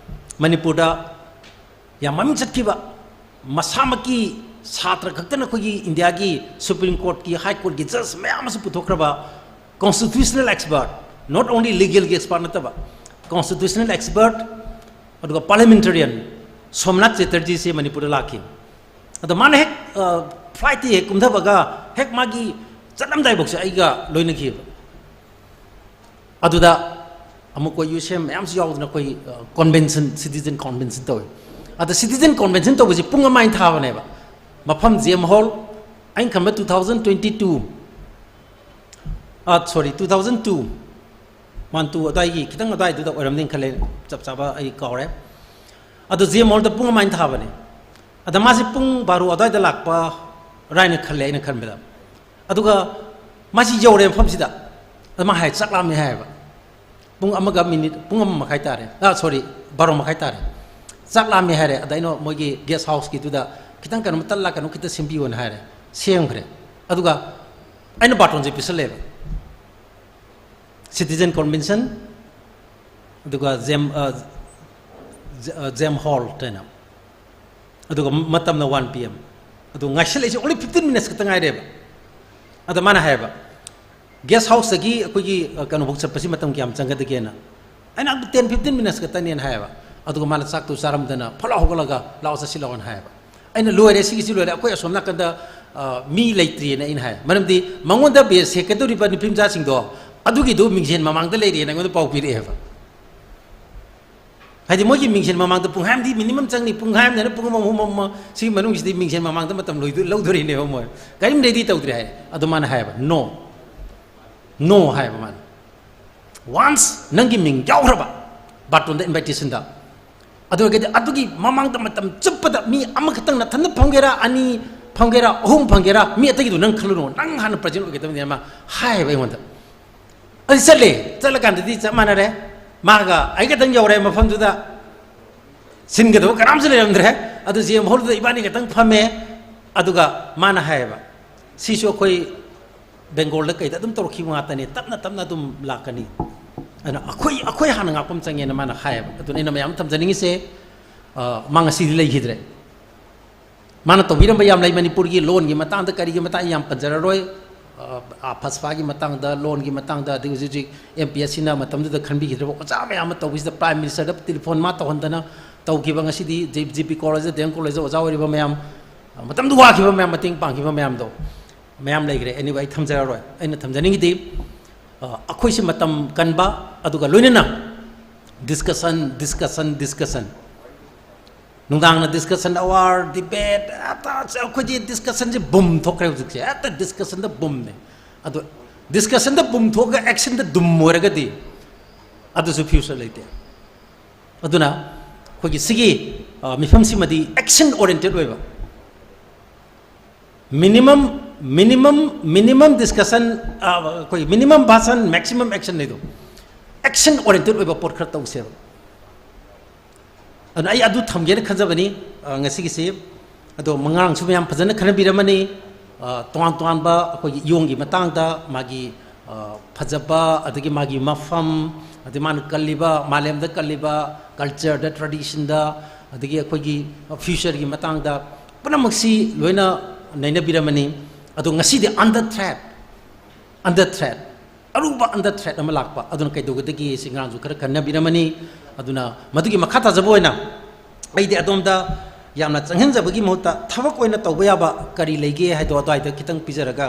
ꯃꯅꯤꯄꯨꯔꯗ ꯌꯥꯝ ꯃꯃꯤꯡ ꯆꯠꯈꯤꯕ, ꯃꯁꯥꯃꯛꯀꯤ ꯁꯥꯇ꯭ꯔ ꯈꯛꯇꯅ ꯑꯩꯈꯣꯏꯒꯤ ꯏꯟꯗꯤꯌꯥꯒꯤ Supreme Court-ꯀꯤ, High Court-ꯀꯤ judge ꯃꯌꯥꯝ ꯑꯃꯁꯨ ꯄꯨꯊꯣꯛꯈ꯭ꯔꯕ constitutional expert, not only legal-ꯒꯤ expert ꯅꯠꯇꯕ, constitutional expert, ꯑꯗꯨꯒ parliamentarian ꯁꯣꯝꯅꯥꯊ ꯆꯦꯇꯔꯖꯤꯁꯦ ꯃꯅꯤꯄꯨꯔꯗ ꯂꯥꯛꯈꯤ꯫ ꯑꯗꯣ ꯃꯥꯅ ꯍꯦꯛ, ꯑ, flight-ꯇꯤ ꯍꯦꯛ ꯀꯨꯝꯊꯕꯒ ꯍꯦꯛ ꯃꯥꯒꯤ ꯆꯠꯂꯝꯗꯥꯏꯐꯥꯎꯁꯦ ꯑꯩꯒ ꯂꯣꯏꯅꯈꯤꯕ꯫ ꯑꯗꯨꯗ ꯑꯃꯨꯛ ꯑꯩꯈꯣꯏ ꯌꯨ ꯑꯦꯁ ꯑꯦꯝ ꯃꯌꯥꯝꯁꯨ ꯌꯥꯎꯗꯅ ꯑꯩꯈꯣꯏ, ꯑ, convention, citizen convention ꯇꯧꯋꯤ꯫ ꯑꯗ citizen convention ꯇꯧꯕꯁꯤ ꯄꯨꯡ ꯑꯃ ꯑꯩꯅ ꯊꯥꯕꯅꯦꯕ꯫ ꯃꯐꯝ ꯖꯦꯝ ꯍꯣꯜ, ꯑꯩꯅ ꯈꯟꯕ two thousand twenty two, ꯑ, sorry, two thousand two, one two ꯑꯗꯥꯏꯒꯤ ꯈꯤꯇꯪ ꯑꯗꯥꯏꯗꯨꯗ ꯑꯣꯏꯔꯝꯅꯤ ꯈꯜꯂꯦ, ꯆꯞ ꯆꯥꯕ ꯑꯩ ꯀꯥꯎꯔꯦ꯫ ꯑꯗꯣ ꯖꯦꯝ ꯍꯣꯜꯗ ꯄꯨꯡ ꯑꯃ ꯑꯩꯅ ꯊꯥꯕꯅꯦ꯫ ꯑꯗ ꯃꯥꯁꯦ ꯄꯨꯡ ꯕꯥꯔꯣ ꯑꯗꯥꯏꯗ ꯂꯥꯛꯄ ꯔꯥꯏꯅ ꯈꯜꯂꯦ ꯑꯩꯅ ꯈꯟꯕꯗ꯫ ꯑꯗꯨꯒ ꯃꯥꯁꯤ ꯌꯧꯔꯦ ꯃꯐꯝꯁꯤꯗ꯫ ꯑꯗ ꯃꯥ ꯍꯥꯏ, "ꯆꯥꯛ ꯂꯥꯝꯃꯦ" ꯍꯥꯏꯌꯦꯕ꯫ ꯄꯨꯡ ꯑꯃꯒ ꯃꯤꯅꯤꯠ, ꯄꯨꯡ ꯑꯃ ꯃꯈꯥꯏ ꯇꯥꯔꯦ꯫ ꯑ, sorry, ꯕꯥꯔꯣ ꯃꯈꯥꯏ ꯇꯥꯔꯦ꯫ "ꯆꯥꯛ ꯂꯥꯝꯃꯦ" ꯍꯥꯏꯔꯦ꯫ ꯑꯗ ꯑꯩꯅ ꯃꯣꯏꯒꯤ guest house-ꯀꯤꯗꯨꯗ ꯈꯤꯇꯪ ꯀꯩꯅꯣꯝ, ꯇꯜꯂ ꯀꯩꯅꯣ ꯈꯤꯇ ꯁꯦꯝꯕꯤꯌꯣꯅ ꯍꯥꯏꯔꯦ꯫ ꯁꯦꯝꯈ꯭ꯔꯦ꯫ ꯑꯗꯨꯒ ꯑꯩꯅ ꯕꯥꯇꯣꯟꯁꯦ ꯄꯤꯁꯜꯂꯦꯕ꯫ Citizen convention, ꯑꯗꯨꯒ ꯖꯦꯝ, ꯑ, ꯖ-, ꯑ, ꯖꯦꯝ ꯍꯣꯜ ꯍꯥꯏꯅ꯫ ꯑꯗꯨꯒ ꯃꯇꯝꯅ one P M꯫ ꯑꯗꯨ ꯉꯥꯏꯁꯤꯜꯂꯛꯏꯁꯦ only fifteen minutes ꯈꯛꯇ ꯉꯥꯏꯔꯦꯕ꯫ ꯑꯗ ꯃꯥꯅ ꯍꯥꯏꯌꯦꯕ, "Guest house-ꯇꯒꯤ ꯑꯩꯈꯣꯏꯒꯤ, ꯑ, ꯀꯩꯅꯣꯐꯥꯎ ꯆꯠꯄꯁꯤ ꯃꯇꯝ ꯀꯌꯥꯝ ꯆꯪꯒꯗꯒꯦꯅ?" ꯑꯩꯅ, "ꯑꯗꯨ ten fifteen minutes ꯈꯛꯇꯅꯦꯅ" ꯍꯥꯏꯌꯦꯕ꯫ ꯑꯗꯨꯒ ꯃꯥꯅ ꯆꯥꯛꯇꯨ ꯆꯥꯔꯝꯗꯅ ꯐꯠ ꯂꯥꯎ ꯍꯧꯒꯠꯂꯒ, "ꯂꯥꯛꯑꯣ, ꯆꯠꯁꯤ ꯂꯥꯛꯑꯣꯅ" ꯍꯥꯏꯌꯦꯕ꯫ ꯑꯩꯅ, "ꯂꯣꯏꯔꯦ, ꯁꯤꯒꯤꯁꯤ ꯂꯣꯏꯔꯦ, ꯑꯩꯈꯣꯏ ꯑꯁꯣꯝ ꯅꯥꯀꯟꯗ, ꯑ, ꯃꯤ ꯂꯩꯇ꯭ꯔꯤꯑꯅ" ꯑꯩꯅ ꯍꯥꯏ꯫ ꯃꯔꯝꯗꯤ ꯃꯉꯣꯟꯗ ꯕꯦꯁ ꯁꯦꯛꯀꯗꯧꯔꯤꯕ ꯅꯨꯄꯤ ꯃꯆꯥꯁꯤꯡꯗꯣ ꯑꯗꯨꯒꯤꯗꯨ ꯃꯤꯡꯖꯦꯜ ꯃꯃꯥꯡꯗ ꯂꯩꯔꯦꯅ ꯑꯩꯉꯣꯟꯗ ꯄꯥꯎ ꯄꯤꯔꯛꯑꯦꯕ꯫ ꯍꯥꯏꯗꯤ ꯃꯣꯏꯒꯤ ꯃꯤꯡꯁꯦꯜ ꯃꯃꯥꯡꯗ ꯄꯨꯡꯈꯥꯏ ꯑꯃꯗꯤ minimum ꯆꯪꯅꯤ, ꯄꯨꯡꯈꯥꯏ ꯑꯃꯗꯅ ꯄꯨꯡ ꯑꯃ, ꯑꯍꯨꯝ ꯑꯃ, ꯁꯤꯒꯤ ꯃꯅꯨꯡꯁꯤꯗꯤ ꯃꯤꯡꯁꯦꯜ ꯃꯃꯥꯡꯗ ꯃꯇꯝ ꯂꯣꯏꯗꯣꯏ-, ꯂꯧꯗꯣꯔꯤꯅꯦꯕ ꯃꯣꯏ꯫ ꯀꯔꯤꯝ ready ꯇꯧꯗ꯭ꯔꯤ ꯍꯥꯏ꯫ ꯑꯗꯣ ꯃꯥꯅ ꯍꯥꯏꯌꯦꯕ, "No, no" ꯍꯥꯏꯌꯦꯕ ꯃꯥꯅ꯫ "Once ꯅꯪꯒꯤ ꯃꯤꯡ ꯌꯥꯎꯈ꯭ꯔꯕ ꯕꯥꯔꯇꯣꯟꯗ, invitation ꯗ, ꯑꯗꯨ ꯑꯣꯏꯔꯒꯗꯤ ꯑꯗꯨꯒꯤ ꯃꯃꯥꯡꯗ ꯃꯇꯝ ꯆꯨꯞꯄꯗ ꯃꯤ ꯑꯃꯈꯛꯇꯪ ꯅꯊꯟꯗ ꯐꯝꯒꯦꯔꯥ, ꯑꯅꯤ ꯐꯝꯒꯦꯔꯥ, ꯑꯍꯨꯝ ꯐꯝꯒꯦꯔꯥ, ꯃꯤ ꯑꯇꯩꯒꯤꯗꯣ ꯅꯪ ꯈꯜꯂꯨꯅꯨ, ꯅꯪ ꯍꯥꯟꯅ present ꯑꯣꯏꯒꯗꯕꯅꯤ" ꯃꯥ ꯍꯥꯏꯌꯦꯕ ꯑꯩꯉꯣꯟꯗ꯫ ꯑꯗꯨ ꯆꯠꯂꯦ꯫ ꯆꯠꯂꯀꯥꯟꯗꯗꯤ ꯆꯞ ꯃꯥꯟꯅꯔꯦ꯫ ꯃꯥꯒ ꯑꯩ ꯈꯛꯇꯪ ꯌꯧꯔꯦ ꯃꯐꯝꯗꯨꯗ꯫ ꯁꯤꯟꯒꯗꯕ ꯀꯅꯥꯝꯁꯨ ꯂꯩꯔꯝꯗ꯭ꯔꯦ꯫ ꯑꯗꯨ J M Hall ꯗꯨꯗ ꯏꯕꯥꯅꯤ ꯈꯛꯇꯪ ꯐꯝꯃꯦ꯫ ꯑꯗꯨꯒ ꯃꯥꯅ ꯍꯥꯏꯌꯦꯕ, "ꯁꯤꯁꯨ ꯑꯩꯈꯣꯏ ꯕꯦꯡꯒꯣꯜꯗ ꯀꯩꯗ ꯑꯗꯨꯝ ꯇꯧꯔꯛꯈꯤꯕ ꯉꯥꯛꯇꯅꯤ, ꯇꯞꯅ ꯇꯞꯅ ꯑꯗꯨꯝ ꯂꯥꯛꯀꯅꯤ꯫ ꯑꯗꯨꯅ ꯑꯩꯈꯣꯏ, ꯑꯩꯈꯣꯏ ꯍꯥꯟꯅ ꯉꯥꯛꯄ ꯑꯃ ꯆꯪꯉꯦꯅ" ꯃꯥꯅ ꯍꯥꯏꯌꯦꯕ꯫ ꯑꯗꯨꯅ ꯑꯩꯅ ꯃꯌꯥꯝ ꯊꯝꯖꯅꯤꯡꯉꯤꯁꯦ, ꯑ, ꯃꯥ ꯉꯁꯤꯗꯤ ꯂꯩꯈꯤꯗ꯭ꯔꯦ꯫ ꯃꯥꯅ ꯇꯧꯕꯤꯔꯝꯕ ꯌꯥꯝ ꯂꯩ, ꯃꯅꯤꯄꯨꯔꯒꯤ ꯂꯣꯟꯒꯤ ꯃꯇꯥꯡꯗ, ꯀꯔꯤꯒꯤ ꯃꯇꯥꯡ, ꯌꯥꯝ ꯄꯟꯖꯔꯔꯣꯏ꯫ ꯑ, ꯑ, ꯐꯁꯐꯥꯒꯤ ꯃꯇꯥꯡꯗ, ꯂꯣꯟꯒꯤ ꯃꯇꯥꯡꯗ, ꯑꯗꯒꯤ ꯍꯧꯖꯤꯛ ꯍꯧꯖꯤꯛ M P S C ꯅ ꯃꯇꯝꯗꯨꯗ ꯈꯟꯕꯤꯈꯤꯗ꯭ꯔꯕ ꯑꯣꯖꯥ ꯃꯌꯥꯝ ꯑꯃ ꯇꯧꯕꯁꯤꯗ, Prime Minister ꯗ telephone ꯃꯥ ꯇꯧꯍꯟꯗꯅ ꯇꯧꯈꯤꯕ, ꯉꯁꯤꯗꯤ J-, G P College ꯗ, D M College ꯗ ꯑꯣꯖꯥ ꯑꯣꯏꯔꯤꯕ ꯃꯌꯥꯝ, ꯑ, ꯃꯇꯝꯗꯨ ꯋꯥꯈꯤꯕ ꯃꯌꯥꯝ, ꯃꯇꯦꯡ ꯄꯥꯡꯈꯤꯕ ꯃꯌꯥꯝꯗꯣ ꯃꯌꯥꯝ ꯂꯩꯈ꯭ꯔꯦ꯫ Anyway, ꯑꯩ ꯊꯝꯖꯔꯔꯣꯏ꯫ ꯑꯩꯅ ꯊꯝꯖꯅꯤꯡꯉꯤꯗꯤ, ꯑ, ꯑꯩꯈꯣꯏꯁꯦ ꯃꯇꯝ ꯀꯟꯕ, ꯑꯗꯨꯒ ꯂꯣꯏꯅꯅ discussion, discussion, discussion꯫ ꯅꯨꯡꯗꯥꯡꯅ discussion hour, debate, ꯍꯦꯛꯇ ꯑꯩꯈꯣꯏꯗꯤ discussion ꯁꯦ boom ꯊꯣꯛꯈ꯭ꯔꯦ ꯍꯧꯖꯤꯛꯁꯦ꯫ ꯍꯦꯛꯇ discussion ꯗ boom ꯅꯦ꯫ ꯑꯗꯣ discussion ꯗ boom ꯊꯣꯛꯑꯒ action ꯗ ꯗꯨꯝ ꯑꯣꯏꯔꯒꯗꯤ ꯑꯗꯨꯁꯨ future ꯂꯩꯇꯦ꯫ ꯑꯗꯨꯅ ꯑꯩꯈꯣꯏꯒꯤ ꯁꯤꯒꯤ, ꯑ, ꯃꯤꯐꯝꯁꯤꯃꯗꯤ action oriented ꯑꯣꯏꯕ, minimum, minimum, minimum discussion, ꯑ, ꯑꯩꯈꯣꯏ minimum ꯚꯥꯁꯟ, maximum action ꯍꯥꯏꯗꯣ, action oriented ꯑꯣꯏꯕ ꯄꯣꯠ ꯈꯔ ꯇꯧꯁꯦꯕ꯫ ꯑꯗꯨꯅ ꯑꯩ ꯑꯗꯨ ꯊꯝꯒꯦꯅ ꯈꯟꯖꯕꯅꯤ, ꯑ, ꯉꯁꯤꯒꯤꯁꯤ꯫ ꯑꯗꯣ ꯉꯔꯥꯡꯁꯨ ꯃꯌꯥꯝ ꯐꯖꯅ ꯈꯟꯅꯕꯤꯔꯝꯃꯅꯤ꯫ ꯑ, ꯇꯣꯉꯥꯟ ꯇꯣꯉꯥꯟꯕ ꯑꯩꯈꯣꯏꯒꯤ ꯏꯌꯣꯡꯒꯤ ꯃꯇꯥꯡꯗ, ꯃꯥꯒꯤ, ꯑ, ꯐꯖꯕ, ꯑꯗꯒꯤ ꯃꯥꯒꯤ ꯃꯐꯝ, ꯑꯗꯩ ꯃꯥꯅ ꯀꯜꯂꯤꯕ, ꯃꯥꯂꯦꯝꯗ ꯀꯜꯂꯤꯕ culture ꯗ, tradition ꯗ, ꯑꯗꯒꯤ ꯑꯩꯈꯣꯏꯒꯤ future ꯒꯤ ꯃꯇꯥꯡꯗ ꯄꯨꯝꯅꯃꯛꯁꯤ ꯂꯣꯏꯅ ꯅꯩꯅꯕꯤꯔꯝꯃꯅꯤ꯫ ꯑꯗꯣ ꯉꯁꯤꯗꯤ under threat, under threat, ꯑꯔꯨꯕ under threat ꯑꯃ ꯂꯥꯛꯄ, ꯑꯗꯨꯅ ꯀꯩꯗꯧꯒꯗꯒꯦ ꯁꯤ ꯉꯔꯥꯡꯁꯨ ꯈꯔ ꯈꯟꯅꯕꯤꯔꯝꯃꯅꯤ꯫ ꯑꯗꯨꯅ ꯃꯗꯨꯒꯤ ꯃꯈꯥ ꯇꯥꯖꯕ ꯑꯣꯏꯅ ꯑꯩꯗꯤ ꯑꯗꯣꯝꯗ ꯌꯥꯝꯅ ꯆꯪꯍꯟꯖꯕꯒꯤ ꯃꯍꯨꯠꯇ ꯊꯕꯛ ꯑꯣꯏꯅ ꯇꯧꯕ ꯌꯥꯕ ꯀꯔꯤ ꯂꯩꯒꯦ ꯍꯥꯏꯗꯣ ꯑꯗꯨꯋꯥꯏꯗ ꯈꯤꯇꯪ ꯄꯤꯖꯔꯒ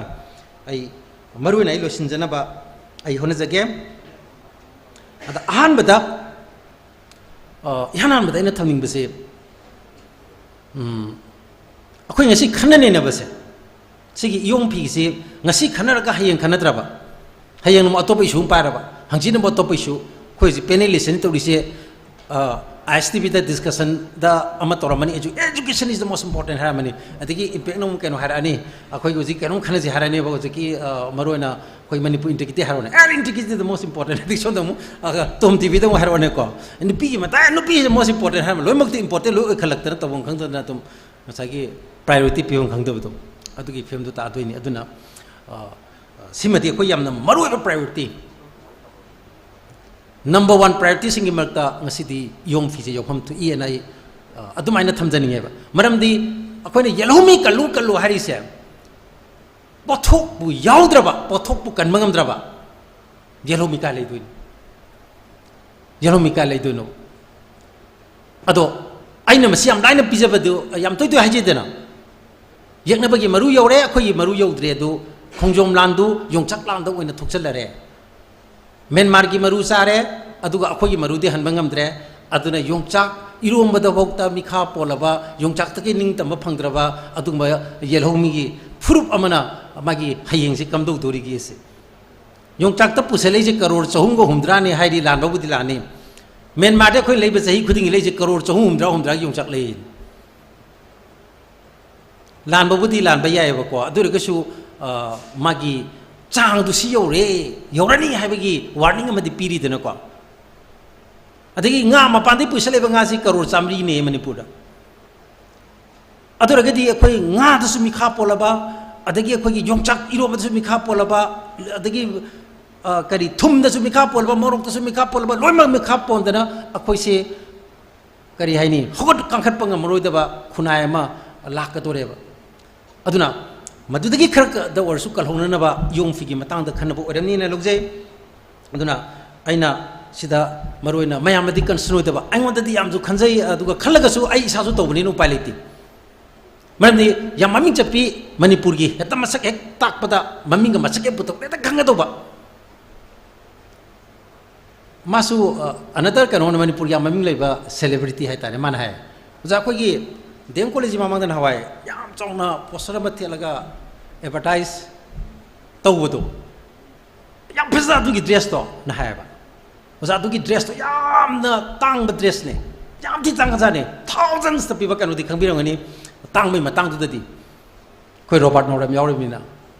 ꯑꯩ ꯃꯔꯨ ꯑꯣꯏꯅ ꯑꯩ ꯂꯣꯏꯁꯤꯟꯖꯅꯕ ꯑꯩ ꯍꯣꯠꯅꯖꯒꯦ꯫ ꯑꯗ ꯑꯍꯥꯟꯕꯗ ꯑ, ꯏꯍꯥꯟ ꯍꯥꯟꯕꯗ ꯑꯩꯅ ꯊꯝꯅꯤꯡꯕꯁꯦ, ꯎꯝ, ꯑꯩꯈꯣꯏ ꯉꯁꯤ ꯈꯟꯅ ꯅꯩꯅꯕꯁꯦ, ꯁꯤꯒꯤ ꯏꯌꯣꯡ ꯐꯤꯁꯤ ꯉꯁꯤ ꯈꯟꯅꯔꯒ ꯍꯌꯦꯡ ꯈꯟꯅꯗ꯭ꯔꯕ, ꯍꯌꯦꯡ ꯑꯃꯨꯛ ꯑꯇꯣꯞꯄ issue ꯑꯃ ꯄꯥꯏꯔꯕ, ꯍꯪꯆꯤꯠ ꯑꯃꯨꯛ ꯑꯇꯣꯞꯄ issue, ꯑꯩꯈꯣꯏ ꯍꯧꯖꯤꯛ panel listen ꯇꯧꯔꯤꯁꯦ, ꯑ, ISTVꯗ discussionꯗ ꯑꯃ ꯇꯧꯔꯝꯃꯅꯤ, edu-, "Education is the most important" ꯍꯥꯏꯔꯝꯃꯅꯤ, ꯑꯗꯒꯤ IMPACꯅ ꯑꯃꯨꯛ ꯀꯩꯅꯣ ꯍꯥꯏꯔꯛꯑꯅꯤ, ꯑꯩꯈꯣꯏꯒꯤ ꯍꯧꯖꯤꯛ ꯀꯩꯅꯣꯝ ꯈꯟꯅꯁꯤ ꯍꯥꯔꯅꯦꯕ, ꯍꯧꯖꯤꯛꯀꯤ, ꯑ, ꯃꯔꯨ ꯑꯣꯏꯅ ꯑꯩꯈꯣꯏ ꯃꯅꯤꯄꯨꯔ integrity ꯍꯥꯏꯔꯣꯅꯦ, "ꯑꯦ, integrity is the most important", ꯑꯗꯒꯤ ꯁꯣꯝꯗ ꯑꯃꯨꯛ, ꯑ, TOM TVꯗ ꯑꯃꯨꯛ ꯍꯥꯏꯔꯛꯑꯣꯅꯦꯀꯣ, "ꯅꯨꯄꯤꯒꯤ ꯃꯇꯥꯡ, ꯅꯨꯄꯤ is the most important" ꯍꯥꯏꯔꯝꯃ, ꯂꯣꯏꯅꯃꯛꯇꯤ important ꯂꯣꯏ ꯑꯣꯏꯈꯠꯂꯛꯇꯅ ꯇꯧꯐꯝ ꯈꯪꯗꯗꯅ ꯑꯗꯨꯝ ꯉꯁꯥꯏꯒꯤ priority ꯄꯤꯐꯝ ꯈꯪꯗꯕꯗꯣ, ꯑꯗꯨꯒꯤ ꯐꯤꯕꯝꯗꯨ ꯇꯥꯗꯣꯏꯅꯤ꯫ ꯑꯗꯨꯅ, ꯑ, ꯑ, ꯁꯤꯃꯗꯤ ꯑꯩꯈꯣꯏ ꯌꯥꯝꯅ ꯃꯔꯨꯑꯣꯏꯕ priority, number one priorityꯁꯤꯡꯒꯤ ꯃꯔꯛꯇ ꯉꯁꯤꯗꯤ ꯏꯌꯣꯡ ꯐꯤꯁꯦ ꯌꯧꯐꯝ ꯊꯣꯛꯏ ꯍꯥꯏꯅ ꯑꯩ, ꯑ, ꯑꯗꯨꯃꯥꯏꯅ ꯊꯝꯖꯅꯤꯡꯉꯦꯕ꯫ ꯃꯔꯝꯗꯤ ꯑꯩꯈꯣꯏꯅ ꯌꯦꯜꯍꯧꯃꯤ ꯀꯜꯂꯨ ꯀꯜꯂꯨ ꯍꯥꯏꯔꯤꯁꯦ, ꯄꯣꯠꯊꯣꯛꯄꯨ ꯌꯥꯎꯗ꯭ꯔꯕ, ꯄꯣꯠꯊꯣꯛꯄꯨ ꯀꯟꯕ ꯉꯝꯗ꯭ꯔꯕ ꯌꯦꯜꯍꯧꯃꯤ ꯀꯥꯏ ꯂꯩꯗꯣꯏꯅꯣ? ꯌꯦꯜꯍꯧꯃꯤ ꯀꯥꯏ ꯂꯩꯗꯣꯏꯅꯣ? ꯑꯗꯣ ꯑꯩꯅ ꯃꯁꯤ ꯌꯥꯝ ꯂꯥꯏꯅ ꯄꯤꯖꯕꯗꯨ, ꯌꯥꯝ ꯇꯣꯏ ꯇꯣꯏ ꯍꯥꯏꯖꯩꯗꯅ, ꯌꯦꯛꯅꯕꯒꯤ ꯃꯔꯨ ꯌꯧꯔꯦ, ꯑꯩꯈꯣꯏꯒꯤ ꯃꯔꯨ ꯌꯧꯗ꯭ꯔꯦ꯫ ꯑꯗꯨ ꯈꯣꯡꯖꯣꯝ ꯂꯥꯟꯗꯨ ꯌꯣꯡꯆꯥꯛ ꯂꯥꯟꯗ ꯑꯣꯏꯅ ꯊꯣꯛꯆꯜꯂꯔꯦ꯫ ꯃ꯭ꯌꯥꯟꯃꯥꯔꯒꯤ ꯃꯔꯨ ꯆꯥꯔꯦ, ꯑꯗꯨꯒ ꯑꯩꯈꯣꯏꯒꯤ ꯃꯔꯨꯗꯤ ꯍꯟꯕ ꯉꯝꯗ꯭ꯔꯦ꯫ ꯑꯗꯨꯅ ꯌꯣꯡꯆꯥꯛ ꯏꯔꯣꯝꯕꯗꯐꯥꯎꯗ ꯃꯤꯈꯥ ꯄꯣꯜꯂꯕ, ꯌꯣꯡꯆꯥꯛꯇꯒꯤ ꯅꯤꯡꯇꯝꯕ ꯐꯪꯗ꯭ꯔꯕ ꯑꯗꯨꯒꯨꯝꯕ ꯌꯦꯜꯍꯧꯃꯤꯒꯤ ꯐꯨꯔꯨꯞ ꯑꯃꯅ ꯃꯥꯒꯤ ꯍꯌꯦꯡꯁꯤ ꯀꯝꯗꯧꯗꯣꯔꯤꯒꯦ ꯁꯤ? ꯌꯣꯡꯆꯥꯛꯇ ꯄꯨꯁꯜꯂꯛꯏꯁꯦ ꯀꯔꯣꯔ ꯆꯍꯨꯝꯒ ꯍꯨꯝꯗ꯭ꯔꯥꯅꯤ ꯍꯥꯏꯔꯤ, ꯂꯥꯟꯕꯕꯨꯗꯤ ꯂꯥꯟꯅꯤ꯫ ꯃ꯭ꯌꯥꯟꯃꯥꯔꯗ ꯑꯩꯈꯣꯏ ꯂꯩꯕ ꯆꯍꯤ ꯈꯨꯗꯤꯡꯒꯤ ꯂꯩꯁꯦ ꯀꯔꯣꯔ ꯆꯍꯨꯝ ꯍꯨꯝꯗ꯭ꯔꯥ, ꯍꯨꯝꯗ꯭ꯔꯥꯒꯤ ꯌꯣꯡꯆꯥꯛ ꯂꯩ꯫ ꯂꯥꯟꯕꯕꯨꯗꯤ ꯂꯥꯟꯕ ꯌꯥꯏꯑꯕꯀꯣ, ꯑꯗꯨ ꯑꯣꯏꯔꯒꯁꯨ, ꯑ, ꯃꯥꯒꯤ ꯆꯥꯡꯗꯨ ꯁꯤ ꯌꯧꯔꯦ, ꯌꯧꯔꯅꯤ ꯍꯥꯏꯕꯒꯤ warning ꯑꯃꯗꯤ ꯄꯤꯔꯤꯗꯅꯀꯣ꯫ ꯑꯗꯒꯤ ꯉꯥ ꯃꯄꯥꯟꯗꯒꯤ ꯄꯨꯁꯜꯂꯛꯏꯕ ꯉꯥꯁꯤ ꯀꯔꯣꯔ ꯆꯥꯃꯔꯤꯅꯦ ꯃꯅꯤꯄꯨꯔꯗ꯫ ꯑꯗꯨ ꯑꯣꯏꯔꯒꯗꯤ ꯑꯩꯈꯣꯏ ꯉꯥꯗꯁꯨ ꯃꯤꯈꯥ ꯄꯣꯜꯂꯕ, ꯑꯗꯒꯤ ꯑꯩꯈꯣꯏꯒꯤ ꯌꯣꯡꯆꯥꯛ ꯏꯔꯣꯝꯕꯗꯁꯨ ꯃꯤꯈꯥ ꯄꯣꯜꯂꯕ, ꯑꯗꯒꯤ, ꯑ, ꯀꯔꯤ, ꯊꯨꯝꯗꯁꯨ ꯃꯤꯈꯥ ꯄꯣꯜꯂꯕ, ꯃꯣꯔꯣꯛꯇꯁꯨ ꯃꯤꯈꯥ ꯄꯣꯜꯂꯕ, ꯂꯣꯏꯅꯃꯛ ꯃꯤꯈꯥ ꯄꯣꯟꯗꯅ ꯑꯩꯈꯣꯏꯁꯦ, ꯀꯔꯤ ꯍꯥꯏꯅꯤ, ꯍꯧꯒꯠ ꯀꯥꯡꯈꯠꯄ ꯉꯝꯃꯔꯣꯏꯗꯕ ꯈꯨꯟꯅꯥꯏ ꯑꯃ ꯂꯥꯛꯀꯗꯣꯔꯦꯕ꯫ ꯑꯗꯨꯅ ꯃꯗꯨꯗꯒꯤ ꯈꯔꯗ ꯑꯣꯏꯔꯁꯨ ꯀꯜꯍꯧꯅꯅꯕ ꯏꯌꯣꯡ ꯐꯤꯒꯤ ꯃꯇꯥꯡꯗ ꯈꯟꯅꯕ ꯑꯣꯏꯔꯝꯅꯤꯅ ꯂꯧꯖꯩ꯫ ꯑꯗꯨꯅ ꯑꯩꯅ ꯁꯤꯗ ꯃꯔꯨꯑꯣꯏꯅ ꯃꯌꯥꯝꯅꯗꯤ concern ꯑꯣꯏꯗꯕ, ꯑꯩꯉꯣꯟꯗꯗꯤ ꯌꯥꯝꯁꯨ ꯈꯟꯖꯩ, ꯑꯗꯨꯒ ꯈꯜꯂꯒꯁꯨ ꯑꯩ ꯏꯁꯥꯁꯨ ꯇꯧꯕꯅꯤꯅ ꯎꯄꯥꯏ ꯂꯩꯇꯦ꯫ ꯃꯔꯝꯗꯤ ꯌꯥꯝ ꯃꯃꯤꯡ ꯆꯠꯄꯤ, ꯃꯅꯤꯄꯨꯔꯒꯤ ꯍꯦꯛꯇ ꯃꯁꯛ ꯍꯦꯛ ꯇꯥꯛꯄꯗ ꯃꯃꯤꯡꯒ ꯃꯁꯛ ꯍꯦꯛ ꯄꯨꯊꯣꯛꯄꯗ ꯍꯦꯛꯇ ꯈꯪꯒꯗꯧꯕ꯫ ꯃꯥꯁꯨ ꯑꯅꯗꯔ ꯀꯩꯅꯣꯅ ꯃꯅꯤꯄꯨꯔꯒꯤ ꯌꯥꯝ ꯃꯃꯤꯡ ꯂꯩꯕ ꯁꯦꯂꯦꯕ꯭ꯔꯤꯇꯤ ꯍꯥꯏꯇꯥꯔꯦ꯫ ꯃꯥꯅ ꯍꯥꯏ, "ꯑꯣꯖꯥ, ꯑꯩꯈꯣꯏꯒꯤ ꯗꯤ ꯑꯦꯝ ꯀꯣꯂꯦꯖꯀꯤ ꯃꯃꯥꯡꯗ ꯅꯍꯥꯟꯋꯥꯏ ꯌꯥꯝ ꯆꯥꯎꯅ ꯄꯣꯁꯇꯔ ꯑꯃ ꯊꯦꯠꯂꯒ ꯑꯦꯗꯚꯔꯇꯥꯏꯁ ꯇꯧꯕꯗꯣ, ꯌꯥꯝ ꯐꯖ ꯑꯗꯨꯒꯤ ꯗ꯭ꯔꯦꯁꯇꯣ"ꯅ ꯍꯥꯏꯌꯦꯕ꯫ "ꯑꯣꯖꯥ, ꯑꯗꯨꯒꯤ ꯗ꯭ꯔꯦꯁꯇꯣ ꯌꯥꯝꯅ ꯇꯥꯡꯕ ꯗ꯭ꯔꯦꯁꯅꯦ, ꯌꯥꯝ ꯊꯤ ꯇꯥꯡꯒꯖꯥꯠꯅꯦ, ꯊꯥꯎꯖꯟꯁꯇ ꯄꯤꯕ ꯀꯩꯅꯣꯗꯤ ꯈꯪꯕꯤꯔꯝꯒꯅꯤ, ꯇꯥꯡꯕꯩ ꯃꯇꯥꯡꯗꯨꯗꯗꯤ ꯑꯩꯈꯣꯏ ꯔꯣꯕꯥꯔꯠ ꯅꯣꯔ ꯌꯥꯝ ꯌꯥꯎꯔꯤꯕꯅꯤꯅ꯫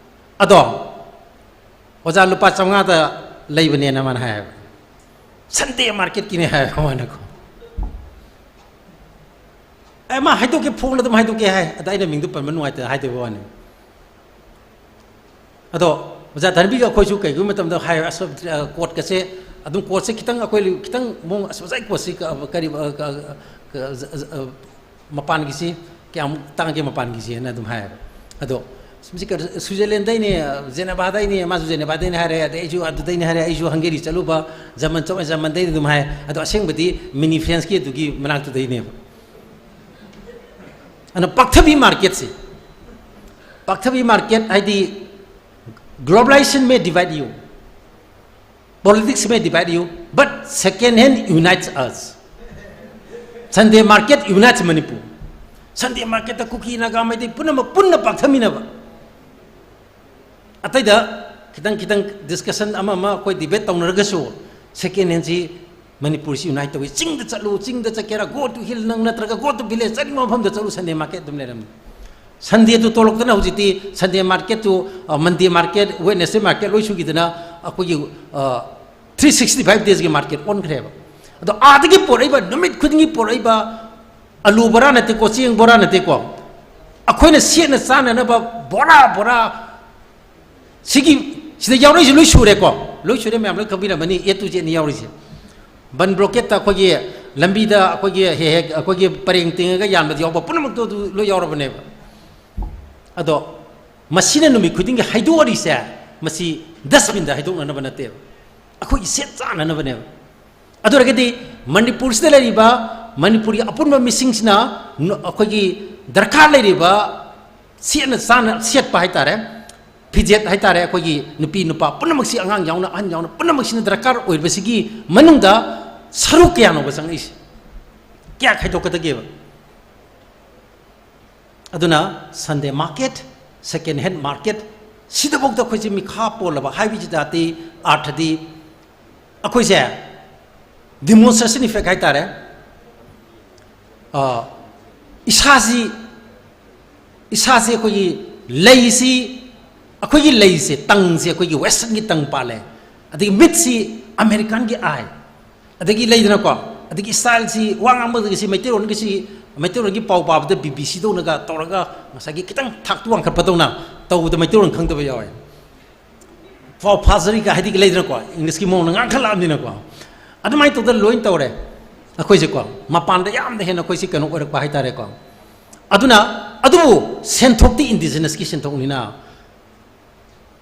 ꯑꯗꯣ ꯑꯣꯖꯥ, ꯂꯨꯄꯥ ꯆꯥꯝꯃꯉꯥꯗ ꯂꯩꯕꯅꯦꯅ" ꯃꯥꯅ ꯍꯥꯏꯌꯦꯕ꯫ "ꯁꯟꯗꯦ ꯃꯥꯔꯀꯦꯠꯀꯤꯅꯦ" ꯍꯥꯏꯌꯦꯕ ꯃꯥꯅꯀꯣ꯫ ꯑꯦ, ꯃꯥ ꯍꯥꯏꯗꯣꯛꯀꯦ, ꯐꯣꯡꯅ ꯑꯗꯨꯝ ꯍꯥꯏꯗꯣꯛꯀꯦ ꯍꯥꯏ꯫ ꯑꯗ ꯑꯩꯅ ꯃꯤꯡꯗꯣ ꯄꯟꯕ ꯅꯨꯡꯉꯥꯏꯇꯅ ꯍꯥꯏꯗꯣꯏꯕ ꯋꯥꯅꯤ꯫ ꯑꯗꯣ ꯑꯣꯖꯥ ꯙꯟꯕꯤꯒ ꯑꯩꯈꯣꯏꯁꯨ ꯀꯩꯒꯨꯝꯕ ꯃꯇꯝꯗ ꯍꯥꯏ, "ꯑꯁ, ꯑ, ꯀꯣꯠꯀꯁꯦ ꯑꯗꯨꯝ, ꯀꯣꯠꯁꯦ ꯈꯤꯇꯪ ꯑꯩꯈꯣꯏ ꯈꯤꯇꯪ ꯃꯑꯣꯡ, ꯑꯁ, ꯑꯣꯖꯥꯒꯤ ꯀꯣꯠꯁꯤ ꯀ-, ꯀꯔꯤ, ꯑ, ꯀ-, ꯀ-, ꯖ-, ꯖ-, ꯑ, ꯃꯄꯥꯟꯒꯤꯁꯤ ꯀꯌꯥꯝ ꯇꯥꯡꯒꯦ ꯃꯄꯥꯟꯒꯤꯁꯦꯅ?" ꯑꯗꯨꯝ ꯍꯥꯏꯌꯦꯕ꯫ ꯑꯗꯣ ꯁꯤꯁꯤ ꯀ-, ꯁ꯭ꯋꯤꯖꯔꯂꯦꯟꯗꯩꯅꯦ, ꯖꯦꯅꯦꯕꯥꯗꯩꯅꯦ, ꯃꯥꯁꯨ ꯖꯦꯅꯦꯕꯥꯗꯩꯅꯦ ꯍꯥꯏꯔꯦ, ꯑꯗꯩ ꯑꯩꯁꯨ ꯑꯗꯨꯗꯩꯅꯦ ꯍꯥꯏꯔꯦ, ꯑꯩꯁꯨ ꯍꯪꯒꯦꯔꯤ ꯆꯠꯂꯨꯕ, ꯖꯔꯃꯟ ꯆꯠꯂꯨꯕ, ꯖꯔꯃꯟꯗꯩꯅꯦ ꯑꯗꯨꯝ ꯍꯥꯏ꯫ ꯑꯗꯣ ꯑꯁꯦꯡꯕꯗꯤ ꯃꯤꯅꯤ ꯐ꯭ꯔꯦꯟꯁꯀꯤ ꯑꯗꯨꯒꯤ ꯃꯅꯥꯛꯇꯨꯗꯩꯅꯦꯕ꯫ ꯑꯗꯨꯅ ꯄꯥꯛꯊꯕꯤ ꯃꯥꯔꯀꯦꯠꯁꯦ, ꯄꯥꯛꯊꯕꯤ ꯃꯥꯔꯀꯦꯠ ꯍꯥꯏꯗꯤ, "Globalization may divide you, politics may divide you, but second hand unites us." Sunday market unites Manipur. ꯁꯟꯗꯦ ꯃꯥꯔꯀꯦꯠꯇ ꯀꯨꯀꯤ, ꯅꯥꯒꯥ, ꯃꯩꯇꯩ ꯄꯨꯝꯅꯃꯛ ꯄꯨꯟꯅ ꯄꯥꯛꯊꯃꯤꯟꯅꯕ꯫ ꯑꯇꯩꯗ ꯈꯤꯇꯪ ꯈꯤꯇꯪ ꯗꯤꯁꯀꯁꯟ ꯑꯃ ꯑꯃ ꯑꯩꯈꯣꯏ ꯗꯤꯕꯦꯠ ꯇꯧꯅꯔꯒꯁꯨ, ꯁꯦꯀꯦꯟ ꯍꯦꯟꯁꯤ ꯃꯅꯤꯄꯨꯔꯁꯤ ꯌꯨꯅꯥꯏꯠ ꯇꯧꯏ꯫ ꯆꯤꯡꯗ ꯆꯠꯂꯨ, ꯆꯤꯡꯗ ꯆꯠꯀꯦꯔꯥ, go to hill, ꯅꯪ ꯅꯠꯇ꯭ꯔꯒ go to village, ꯆꯠꯅꯤꯡꯕ ꯃꯐꯝꯗ ꯆꯠꯂꯨ, ꯁꯟꯗꯦ ꯃꯥꯔꯀꯦꯠ ꯑꯗꯨꯝ ꯂꯩꯔꯝꯅꯤ꯫ ꯁꯟꯗꯦꯗꯨ ꯇꯣꯂꯛꯇꯅ ꯍꯧꯖꯤꯛꯇꯤ ꯁꯟꯗꯦ ꯃꯥꯔꯀꯦꯠꯇꯨ, ꯑ, ꯃꯟꯗꯦ ꯃꯥꯔꯀꯦꯠ, ꯋꯦꯠꯅꯦꯁꯗꯦ ꯃꯥꯔꯀꯦꯠ ꯂꯣꯏ ꯁꯨꯈꯤꯗꯅ ꯑꯩꯈꯣꯏꯒꯤ, ꯑ, ꯊ꯭ꯔꯤ ꯁꯤꯛꯁꯇꯤ ꯐꯥꯏꯚ ꯗꯦꯖꯀꯤ ꯃꯥꯔꯀꯦꯠ ꯑꯣꯟꯈ꯭ꯔꯦꯕ꯫ ꯑꯗꯣ ꯑꯥꯗꯒꯤ ꯄꯣꯔꯛꯏꯕ, ꯅꯨꯃꯤꯠ ꯈꯨꯗꯤꯡꯒꯤ ꯄꯣꯔꯛꯏꯕ ꯑꯂꯨ ꯕꯣꯔꯥ ꯅꯠꯇꯦꯀꯣ, ꯆꯦꯡ ꯕꯣꯔꯥ ꯅꯠꯇꯦꯀꯣ, ꯑꯩꯈꯣꯏꯅ ꯁꯦꯠꯅ ꯆꯥꯅꯅꯕ ꯕꯣꯔꯥ ꯕꯣꯔꯥ ꯁꯤꯒꯤ, ꯁꯤꯗ ꯌꯥꯎꯔꯛꯏꯁꯦ ꯂꯣꯏ ꯁꯨꯔꯦꯀꯣ, ꯂꯣꯏ ꯁꯨꯔꯦ, ꯃꯌꯥꯝ ꯂꯣꯏ ꯈꯪꯕꯤꯔꯝꯃꯅꯤ, A to Zꯅꯤ ꯌꯥꯎꯔꯤꯁꯦ꯫ ꯕꯟ ꯕ꯭ꯂꯣꯀꯦꯠꯇ ꯑꯩꯈꯣꯏꯒꯤ ꯂꯝꯕꯤꯗ ꯑꯩꯈꯣꯏꯒꯤ ꯍꯦꯛ ꯍꯦꯛ ꯑꯩꯈꯣꯏꯒꯤ ꯄꯔꯦꯡ ꯇꯤꯡꯉꯒ ꯌꯥꯟꯕꯗ ꯌꯥꯎꯕ ꯄꯨꯝꯅꯃꯛꯇꯣ ꯑꯗꯨ ꯂꯣꯏ ꯌꯥꯎꯔꯕꯅꯦꯕ꯫ ꯑꯗꯣ ꯃꯁꯤꯅ ꯅꯨꯃꯤꯠ ꯈꯨꯗꯤꯡꯒꯤ ꯍꯩꯗꯣꯛꯑꯔꯤꯁꯦ, ꯃꯁꯤ ꯗꯁꯕꯤꯟꯗ ꯍꯩꯗꯣꯛꯅꯅꯕ ꯅꯠꯇꯦꯕ, ꯑꯩꯈꯣꯏꯒꯤ ꯁꯦꯠ ꯆꯥꯅꯅꯕꯅꯦꯕ꯫ ꯑꯗꯨ ꯑꯣꯏꯔꯒꯗꯤ ꯃꯅꯤꯄꯨꯔꯁꯤꯗ ꯂꯩꯔꯤꯕ ꯃꯅꯤꯄꯨꯔꯒꯤ ꯑꯄꯨꯟꯕ ꯃꯤꯁꯤꯡꯁꯤꯅ ꯅ-, ꯑꯩꯈꯣꯏꯒꯤ ꯗꯔꯀꯥꯔ ꯂꯩꯔꯤꯕ ꯁꯦꯠꯅ ꯆꯥꯅ ꯁꯦꯠꯄ ꯍꯥꯏꯇꯥꯔꯦ, ꯐꯤꯖꯦꯠ ꯍꯥꯏꯇꯥꯔꯦ, ꯑꯩꯈꯣꯏꯒꯤ ꯅꯨꯄꯤ ꯅꯨꯄꯥ ꯄꯨꯝꯅꯃꯛꯁꯤ, ꯑꯉꯥꯡ ꯌꯥꯎꯅ ꯑꯍꯟ ꯌꯥꯎꯅ ꯄꯨꯝꯅꯃꯛꯁꯤꯅ ꯗꯔꯀꯥꯔ ꯑꯣꯏꯕꯁꯤꯒꯤ ꯃꯅꯨꯡꯗ ꯁꯔꯨꯛ ꯀꯌꯥꯅꯣꯕ ꯆꯪꯉꯛꯏꯁꯦ? ꯀꯌꯥ ꯈꯥꯏꯗꯣꯛꯀꯗꯒꯦꯕ? ꯑꯗꯨꯅ Sunday market, second hand market, ꯁꯤꯗꯐꯥꯎꯗ ꯑꯩꯈꯣꯏꯁꯦ ꯃꯤꯈꯥ ꯄꯣꯜꯂꯕ ꯍꯥꯏꯕꯒꯤ ꯖꯥꯇꯤ ꯑꯥꯔꯊꯗꯤ ꯑꯩꯈꯣꯏꯁꯦ demonstration effect ꯍꯥꯏꯇꯥꯔꯦ꯫ ꯑ, ꯏꯁꯥꯁꯤ, ꯏꯁꯥꯁꯤ ꯑꯩꯈꯣꯏꯒꯤ ꯂꯩꯁꯤ, ꯑꯩꯈꯣꯏꯒꯤ ꯂꯩꯁꯦ, ꯇꯪꯁꯦ ꯑꯩꯈꯣꯏꯒꯤ westernꯒꯤ ꯇꯪ ꯄꯥꯜꯂꯦ, ꯑꯗꯒꯤ ꯃꯤꯠꯁꯤ Americanꯒꯤ eye, ꯑꯗꯒꯤ ꯂꯩꯗꯅꯀꯣ, ꯑꯗꯒꯤ styleꯁꯤ, ꯋꯥ ꯉꯥꯡꯕꯗꯒꯤꯁꯤ ꯃꯩꯇꯩꯔꯣꯟꯒꯤꯁꯤ, ꯃꯩꯇꯩꯔꯣꯟꯒꯤ ꯄꯥꯎ ꯄꯥꯕꯗ BBC ꯗꯧꯅꯒ ꯇꯧꯔꯒ ꯉꯁꯥꯏꯒꯤ ꯈꯤꯇꯪ ꯊꯥꯛꯇꯨ ꯋꯥꯡꯈꯠꯄꯗꯧꯅ ꯇꯧꯕꯗ ꯃꯩꯇꯩꯔꯣꯟ ꯈꯪꯗꯕ ꯌꯥꯎꯋꯦ꯫ ꯄꯥꯎ ꯐꯥꯖꯔꯤꯒ ꯍꯥꯏꯗꯤ ꯂꯩꯗꯅꯀꯣ, Englishꯀꯤ ꯃꯑꯣꯡꯗ ꯉꯥꯡꯈꯠꯂꯛꯑꯕꯅꯤꯅꯀꯣ꯫ ꯑꯗꯨꯃꯥꯏꯅ ꯇꯧꯗꯅ ꯂꯣꯏ ꯇꯧꯔꯦ꯫ ꯑꯩꯈꯣꯏꯁꯦꯀꯣ, ꯃꯄꯥꯟꯗ ꯌꯥꯝꯅ ꯍꯦꯟꯅ ꯑꯩꯈꯣꯏꯁꯤ ꯀꯩꯅꯣ ꯑꯣꯏꯔꯛꯄ ꯍꯥꯏꯇꯥꯔꯦꯀꯣ꯫ ꯑꯗꯨꯅ, ꯑꯗꯨꯕꯨ ꯁꯦꯟꯊꯣꯛꯇꯤ indigenousꯀꯤ ꯁꯦꯟꯊꯣꯛꯅꯤꯅ꯫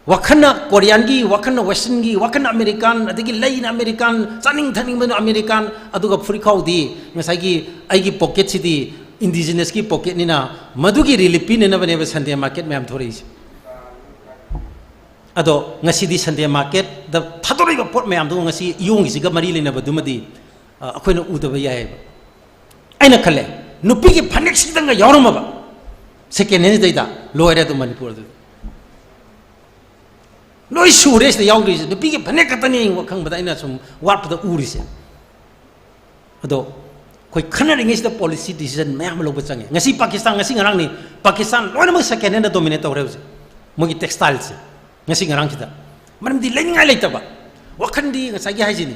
ꯋꯥꯈꯜꯅ Koreanꯒꯤ, ꯋꯥꯈꯜꯅ westernꯒꯤ, ꯋꯥꯈꯜꯅ American, ꯑꯗꯒꯤ ꯂꯩꯅ American, ꯆꯥꯅꯤꯡ ꯊꯛꯅꯤꯡꯕꯅ American, ꯑꯗꯨꯒ ꯐꯨꯔꯤꯠꯈꯥꯎꯗꯤ ꯉꯁꯥꯏꯒꯤ ꯑꯩꯒꯤ pocketꯁꯤꯗꯤ indigenousꯀꯤ pocketꯅꯤꯅ, ꯃꯗꯨꯒꯤ relief ꯄꯤꯅꯅꯕꯅꯦꯕ Sunday market ꯃꯌꯥꯝ ꯊꯣꯔꯛꯏꯁꯦ꯫ ꯑꯗꯣ ꯉꯁꯤꯗꯤ Sunday marketꯇ ꯊꯥꯗꯣꯔꯛꯏꯕ ꯄꯣꯠ ꯃꯌꯥꯝꯗꯨ ꯉꯁꯤ ꯏꯌꯣꯡꯒꯤꯁꯤꯒ ꯃꯔꯤ ꯂꯩꯅꯕꯗꯨꯃꯗꯤ, ꯑ, ꯑꯩꯈꯣꯏꯅ ꯎꯗꯕ ꯌꯥꯏꯌꯦꯕ꯫ ꯑꯩꯅ ꯈꯜꯂꯦ, ꯅꯨꯄꯤꯒꯤ ꯐꯅꯦꯛꯁꯤꯗꯪꯒ ꯌꯥꯎꯔꯝꯃꯕ second handꯁꯤꯗꯩꯗ, ꯂꯣꯏꯔꯦ ꯑꯗꯨꯝ ꯃꯅꯤꯄꯨꯔꯗꯗꯤ꯫ ꯂꯣꯏ ꯁꯨꯔꯦ ꯁꯤꯗ ꯌꯥꯎꯗ꯭ꯔꯤꯁꯦ, ꯅꯨꯄꯤꯒꯤ ꯐꯅꯦꯛ ꯈꯛꯇꯅꯤ ꯈꯪꯕꯗ ꯑꯩꯅ ꯁꯨꯝ ꯋꯥꯠꯄꯗ ꯎꯔꯤꯁꯦ꯫ ꯑꯗꯣ ꯑꯩꯈꯣꯏ ꯈꯟꯅꯔꯤꯉꯩꯁꯤꯗ policy decision ꯃꯌꯥꯝ ꯑꯃ ꯂꯧꯕ ꯆꯪꯉꯦ꯫ ꯉꯁꯤ ꯄꯥꯀꯤꯁꯇꯥꯟ, ꯉꯁꯤ ꯉꯔꯥꯡꯅꯤ, ꯄꯥꯀꯤꯁꯇꯥꯟ ꯂꯣꯏꯅꯃꯛ second handꯅ dominate ꯇꯧꯔꯦ ꯍꯧꯖꯤꯛ, ꯃꯣꯏꯒꯤ textileꯁꯦ꯫ ꯉꯁꯤ ꯉꯔꯥꯡꯁꯤꯗ, ꯃꯔꯝꯗꯤ ꯂꯩꯅꯤꯡꯉꯥꯏ ꯂꯩꯇꯕ, ꯋꯥꯈꯜꯗꯤ ꯉꯁꯥꯏꯒꯤ ꯍꯥꯏꯁꯤꯅꯤ꯫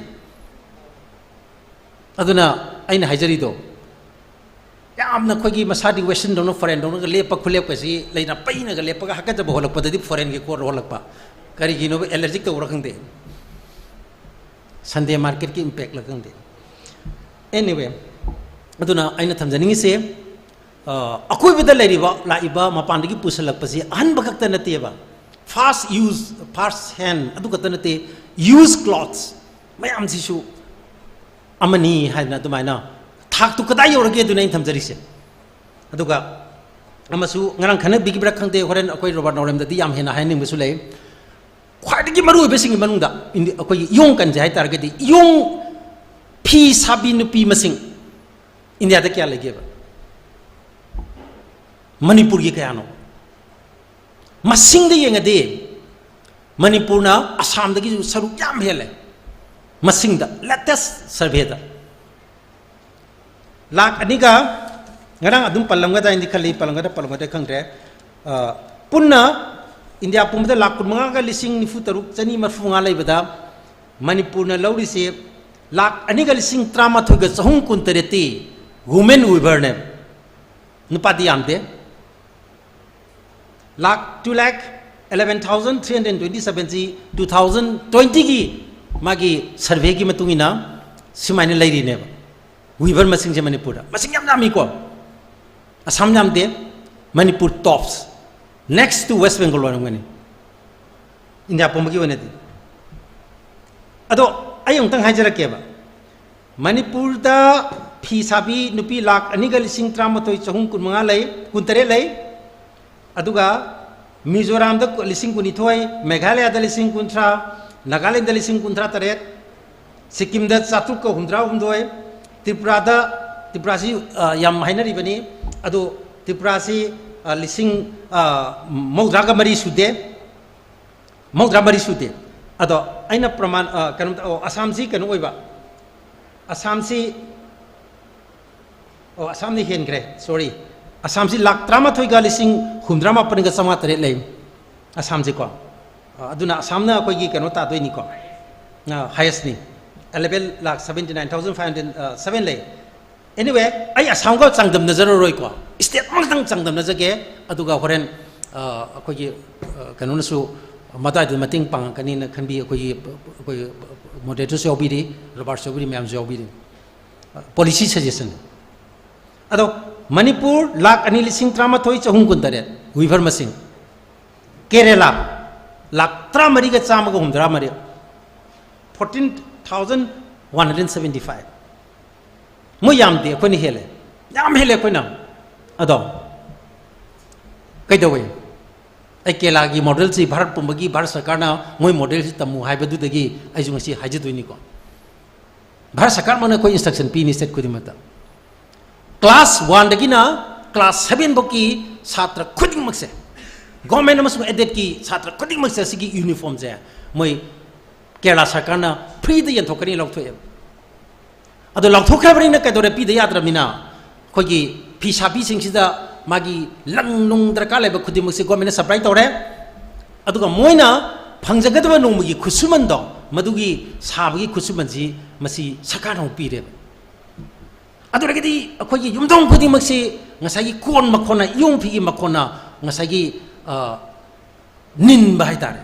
ꯑꯗꯨꯅ ꯑꯩꯅ ꯍꯥꯏꯖꯔꯤꯗꯣ, ꯌꯥꯝꯅ ꯑꯩꯈꯣꯏꯒꯤ ꯃꯁꯥꯗꯤ westernꯗꯧꯅ, foreignꯗꯧꯅꯒ ꯂꯦꯞꯄ ꯈꯨꯂꯦꯞꯀꯁꯤ ꯂꯩꯅ ꯄꯩꯅꯒ ꯂꯦꯞꯄꯒ ꯍꯥꯀꯠꯆꯕ ꯍꯣꯜꯂꯛꯄꯗꯗꯤ foreignꯒꯤ coat ꯍꯣꯜꯂꯛꯄ, ꯀꯔꯤꯒꯤꯅꯣꯕ, allergic ꯇꯧꯕ꯭ꯔꯥ ꯈꯪꯗꯦ, Sunday marketꯀꯤ impactꯂ ꯈꯪꯗꯦ꯫ Anyway, ꯑꯗꯨꯅ ꯑꯩꯅ ꯊꯝꯖꯅꯤꯡꯉꯤꯁꯦ, ꯑ, ꯑꯀꯣꯏꯕꯗ ꯂꯩꯔꯤꯕ, ꯂꯥꯛꯏꯕ, ꯃꯄꯥꯟꯗꯒꯤ ꯄꯨꯁꯜꯂꯛꯄꯁꯤ ꯑꯍꯟꯕ ꯈꯛꯇ ꯅꯠꯇꯦꯕ, first use, first hand ꯑꯗꯨ ꯈꯛꯇ ꯅꯠꯇꯦ, used clothes ꯃꯌꯥꯝꯁꯤꯁꯨ ꯑꯃꯅꯤ ꯍꯥꯏꯗꯅ ꯑꯗꯨꯃꯥꯏꯅ ꯊꯥꯛꯇꯨ ꯀꯗꯥꯏ ꯌꯧꯔꯒꯦ ꯑꯗꯨꯅ ꯑꯩꯅ ꯊꯝꯖꯔꯤꯁꯦ꯫ ꯑꯗꯨꯒ ꯑꯃꯁꯨ ꯉꯔꯥꯡ ꯈꯟꯅꯕꯤꯈꯤꯕ꯭ꯔꯥ ꯈꯪꯗꯦ, ꯍꯣꯔꯦꯟ ꯑꯩꯈꯣꯏ ꯔꯣꯕꯥꯔꯠ ꯅꯥꯎꯔꯦꯝꯗꯗꯤ ꯌꯥꯝ ꯍꯦꯟꯅ ꯍꯥꯏꯍꯟꯅꯤꯡꯕꯁꯨ ꯂꯩ꯫ ꯈ꯭ꯋꯥꯏꯗꯒꯤ ꯃꯔꯨꯑꯣꯏꯕꯁꯤꯡꯒꯤ ꯃꯅꯨꯡꯗ ꯏꯟꯗꯤ-, ꯑꯩꯈꯣꯏꯒꯤ ꯏꯌꯣꯡ ꯀꯟꯖꯦ ꯍꯥꯏ ꯇꯥꯔꯒꯗꯤ, ꯏꯌꯣꯡ ꯐꯤ ꯁꯥꯕꯤ ꯅꯨꯄꯤ ꯃꯁꯤꯡ ꯏꯟꯗꯤꯌꯥꯗ ꯀꯌꯥ ꯂꯩꯒꯦꯕ? ꯃꯅꯤꯄꯨꯔꯒꯤ ꯀꯌꯥꯅꯣ? ꯃꯁꯤꯡꯗ ꯌꯦꯡꯉꯗꯤ ꯃꯅꯤꯄꯨꯔꯅ ꯑꯁꯥꯝꯗꯒꯤꯁꯨ ꯁꯔꯨꯛ ꯌꯥꯝ ꯍꯦꯜꯂꯦ꯫ ꯃꯁꯤꯡꯗ, latest surveyꯗ ꯂꯥꯛ ꯑꯅꯤꯒ, ꯉꯔꯥꯡ ꯑꯗꯨꯝ ꯄꯜꯂꯝꯒꯗ꯭ꯔꯥ ꯍꯥꯏꯅꯗꯤ ꯈꯜꯂꯤ, ꯄꯜꯂꯝꯒꯗ꯭ꯔꯥ ꯄꯜꯂꯝꯒꯗ꯭ꯔꯥ ꯈꯪꯗ꯭ꯔꯦ꯫ ꯑ, ꯄꯨꯟꯅ ꯏꯟꯗꯤꯌꯥ ꯄꯨꯝꯕꯗ ꯂꯥꯛ ꯀꯨꯟꯃꯉꯥꯒ ꯂꯤꯁꯤꯡ ꯅꯤꯐꯨ ꯇꯔꯨꯛ ꯆꯅꯤ ꯃꯔꯤꯐꯨ ꯃꯉꯥ ꯂꯩꯕꯗ, ꯃꯅꯤꯄꯨꯔꯅ ꯂꯧꯔꯤꯁꯦ ꯂꯥꯛ ꯑꯅꯤꯒ ꯂꯤꯁꯤꯡ ꯇꯔꯥꯃꯥꯊꯣꯏꯒ ꯆꯍꯨꯝ ꯀꯨꯟꯇꯔꯦꯠꯇꯤ women weaverꯅꯦꯕ, ꯅꯨꯄꯥꯗꯤ ꯌꯥꯝꯗꯦ꯫ ꯂꯥꯛ, two lakh eleven thousand three hundred twenty sevenꯁꯤ two thousand twentyꯒꯤ ꯃꯥꯒꯤ surveyꯒꯤ ꯃꯇꯨꯡ ꯏꯟꯅ ꯁꯨꯃꯥꯏꯅ ꯂꯩꯔꯤꯅꯦꯕ꯫ Weaver ꯃꯁꯤꯡꯁꯦ ꯃꯅꯤꯄꯨꯔꯗ ꯃꯁꯤꯡ ꯌꯥꯝ ꯌꯥꯝꯃꯤꯀꯣ꯫ ꯑꯁꯥꯝ ꯌꯥꯝꯗꯦ, Manipur tops, next to West Bengal ꯑꯣꯏꯔꯝꯒꯅꯤ ꯏꯟꯗꯤꯌꯥ ꯄꯨꯝꯕꯒꯤ ꯑꯣꯏꯅꯗꯤ꯫ ꯑꯗꯣ ꯑꯩ ꯑꯃꯨꯛꯇꯪ ꯍꯥꯏꯖꯔꯛꯀꯦꯕ, ꯃꯅꯤꯄꯨꯔꯗ ꯐꯤ ꯁꯥꯕꯤ ꯅꯨꯄꯤ ꯂꯥꯛ ꯑꯅꯤꯒ ꯂꯤꯁꯤꯡ ꯇꯔꯥꯃꯥꯊꯣꯏ ꯆꯍꯨꯝ ꯀꯨꯟꯃꯉꯥ ꯂꯩ, ꯀꯨꯟꯇꯔꯦꯠ ꯂꯩ꯫ ꯑꯗꯨꯒ ꯃꯤꯖꯣꯔꯥꯝꯗ ꯀꯨ-, ꯂꯤꯁꯤꯡ ꯀꯨꯟꯅꯤꯊꯣꯏ, ꯃꯦꯘꯥꯂꯌꯥꯗ ꯂꯤꯁꯤꯡ ꯀꯨꯟꯊ꯭ꯔꯥ, ꯅꯥꯒꯥꯂꯦꯟꯗ ꯂꯤꯁꯤꯡ ꯀꯨꯟꯊ꯭ꯔꯥ ꯇꯔꯦꯠ, ꯁꯤꯛꯀꯤꯝꯗ ꯆꯥꯇ꯭ꯔꯨꯛꯀ ꯍꯨꯝꯗ꯭ꯔꯥ ꯍꯨꯝꯗꯣꯏ, ꯇ꯭ꯔꯤꯄꯨꯔꯥꯗ, ꯇ꯭ꯔꯤꯄꯨꯔꯥꯁꯤ, ꯑ, ꯌꯥꯝ ꯍꯥꯏꯅꯔꯤꯕꯅꯤ꯫ ꯑꯗꯣ ꯇ꯭ꯔꯤꯄꯨꯔꯥꯁꯤ, ꯑ, ꯂꯤꯁꯤꯡ, ꯑ, ꯃꯧꯗ꯭ꯔꯥꯒ ꯃꯔꯤ ꯁꯨꯗꯦ, ꯃꯧꯗ꯭ꯔꯥ ꯃꯔꯤ ꯁꯨꯗꯦ꯫ ꯑꯗꯣ ꯑꯩꯅ ꯄ꯭ꯔꯃꯥꯟ, ꯑ, ꯀꯩꯅꯣꯝꯇ, ꯑꯣ, ꯑꯁꯥꯝꯁꯤ ꯀꯩꯅꯣ ꯑꯣꯏꯕ, ꯑꯁꯥꯝꯁꯤ, ꯑꯣ, ꯑꯁꯥꯝꯅ ꯍꯦꯟꯈ꯭ꯔꯦ, sorry꯫ ꯑꯁꯥꯝꯁꯤ ꯂꯥꯛ ꯇꯔꯥꯃꯥꯊꯣꯏꯒ ꯂꯤꯁꯤꯡ ꯍꯨꯝꯗ꯭ꯔꯥ ꯃꯥꯄꯟꯒ ꯆꯥꯝꯃꯉꯥ ꯇꯔꯦꯠ ꯂꯩ, ꯑꯁꯥꯝꯁꯤꯀꯣ꯫ ꯑ, ꯑꯗꯨꯅ ꯑꯁꯥꯝꯅ ꯑꯩꯈꯣꯏꯒꯤ ꯀꯩꯅꯣ ꯇꯥꯗꯣꯏꯅꯤꯀꯣ, ꯑ, highestꯅꯤ, eleven lakh seventy nine thousand five hundred seven ꯂꯩ꯫ Anyway, ꯑꯩ ꯑꯁꯥꯝꯒ ꯆꯥꯡꯗꯝꯅꯖꯔꯔꯣꯏꯀꯣ, state ꯑꯃꯈꯛꯇꯪ ꯆꯥꯡꯗꯝꯅꯖꯒꯦ꯫ ꯑꯗꯨꯒ ꯍꯣꯔꯦꯟ, ꯑ, ꯑꯩꯈꯣꯏꯒꯤ, ꯑ, ꯀꯩꯅꯣꯅꯁꯨ ꯃꯗꯥꯏꯗ ꯃꯇꯦꯡ ꯄꯥꯡꯉꯛꯀꯅꯤꯅ ꯈꯟꯕꯤ, ꯑꯩꯈꯣꯏꯒꯤ, ꯑꯩꯈꯣꯏ moderatorꯁꯨ ꯌꯥꯎꯕꯤꯔꯤ, ꯔꯣꯕꯥꯔꯠꯁꯨ ꯌꯥꯎꯕꯤꯔꯤ, ꯃꯌꯥꯝꯁꯨ ꯌꯥꯎꯕꯤꯔꯤ꯫ ꯑ, policy suggestion꯫ ꯑꯗꯣ ꯃꯅꯤꯄꯨꯔ ꯂꯥꯛ ꯑꯅꯤ ꯂꯤꯁꯤꯡ ꯇꯔꯥꯃꯥꯊꯣꯏ ꯆꯍꯨꯝ ꯀꯨꯟꯇꯔꯦꯠ weaver ꯃꯁꯤꯡ, ꯀꯦꯔꯦꯂꯥ ꯂꯥꯛ ꯇꯔꯥꯃꯔꯤꯒ ꯆꯥꯝꯃꯒ ꯍꯨꯝꯗ꯭ꯔꯥ ꯃꯔꯤ, fourteen thousand one hundred seventy five꯫ ꯃꯣꯏ ꯌꯥꯝꯗꯦ, ꯑꯩꯈꯣꯏꯅ ꯍꯦꯜꯂꯦ, ꯌꯥꯝ ꯍꯦꯜꯂꯦ ꯑꯩꯈꯣꯏꯅ꯫ ꯑꯗꯣ ꯀꯩꯗꯧꯋꯦ? ꯑꯩ ꯀꯦꯔꯂꯥꯒꯤ ꯃꯣꯗꯦꯜꯁꯤ, ꯚꯥꯔꯠ ꯄꯨꯝꯕꯒꯤ ꯚꯥꯔꯠ ꯁꯔꯀꯥꯔꯅ ꯃꯣꯏ ꯃꯣꯗꯦꯜꯁꯤ ꯇꯝꯃꯨ ꯍꯥꯏꯕꯗꯨꯗꯒꯤ ꯑꯩꯁꯨ ꯉꯁꯤ ꯍꯥꯏꯖꯗꯣꯏꯅꯤꯀꯣ꯫ ꯚꯥꯔꯠ ꯁꯔꯀꯥꯔꯃꯛꯅ ꯑꯩꯈꯣꯏ ꯏꯟꯁꯇ꯭ꯔꯛꯁꯟ ꯄꯤꯅꯤ ꯁ꯭ꯇꯦꯠ ꯈꯨꯗꯤꯡꯃꯛꯇ꯫ ꯀ꯭ꯂꯥꯁ ꯋꯥꯟꯗꯒꯤꯅ ꯀ꯭ꯂꯥꯁ ꯁꯚꯦꯟ ꯐꯥꯎꯀꯤ ꯁꯥꯇ꯭ꯔ ꯈꯨꯗꯤꯡꯃꯛꯁꯦ, ꯒꯣꯔꯃꯦꯟ ꯑꯃꯁꯨꯡ ꯑꯦꯗꯦꯗꯀꯤ ꯁꯥꯇ꯭ꯔ ꯈꯨꯗꯤꯡꯃꯛꯁꯦ, ꯁꯤꯒꯤ ꯌꯨꯅꯤꯐꯣꯔꯝꯁꯦ ꯃꯣꯏ ꯀꯦꯔꯂꯥ ꯁꯔꯀꯥꯔꯅ ꯐ꯭ꯔꯤꯗ ꯌꯦꯟꯊꯣꯛꯀꯅꯤ, ꯂꯧꯊꯣꯛꯑꯦꯕ꯫ ꯑꯗꯣ ꯂꯧꯊꯣꯛꯈ꯭ꯔꯕꯅꯤꯅ ꯀꯩꯗꯧꯔꯦ? ꯄꯤꯗ ꯌꯥꯗ꯭ꯔꯕꯅꯤꯅ ꯑꯩꯈꯣꯏꯒꯤ ꯐꯤ ꯁꯥꯕꯤꯁꯤꯡꯁꯤꯗ ꯃꯥꯒꯤ ꯂꯪ ꯅꯨꯡ ꯗꯔꯀꯥꯔ ꯂꯩꯕ ꯈꯨꯗꯤꯡꯃꯛꯁꯦ ꯒꯣꯔꯃꯦꯟꯅ ꯁꯄ꯭ꯂꯥꯏ ꯇꯧꯔꯦ꯫ ꯑꯗꯨꯒ ꯃꯣꯏꯅ ꯐꯪꯖꯒꯗꯕ ꯅꯣꯡꯃꯒꯤ ꯈꯨꯠꯁꯨꯃꯟꯗꯣ, ꯃꯗꯨꯒꯤ ꯁꯥꯕꯒꯤ ꯈꯨꯠꯁꯨꯃꯟꯁꯤ ꯃꯁꯤ ꯁꯔꯀꯥꯔꯅ ꯑꯃꯨꯛ ꯄꯤꯔꯦꯕ꯫ ꯑꯗꯨ ꯑꯣꯏꯔꯒꯗꯤ ꯑꯩꯈꯣꯏꯒꯤ ꯌꯨꯝꯊꯣꯡ ꯈꯨꯗꯤꯡꯃꯛꯁꯤ ꯉꯁꯥꯏꯒꯤ ꯀꯣꯟ ꯃꯈꯣꯟꯅ, ꯏꯌꯣꯡ ꯐꯤꯒꯤ ꯃꯈꯣꯟꯅ ꯉꯁꯥꯏꯒꯤ, ꯑ, ꯅꯤꯟꯕ ꯍꯥꯏꯇꯥꯔꯦ꯫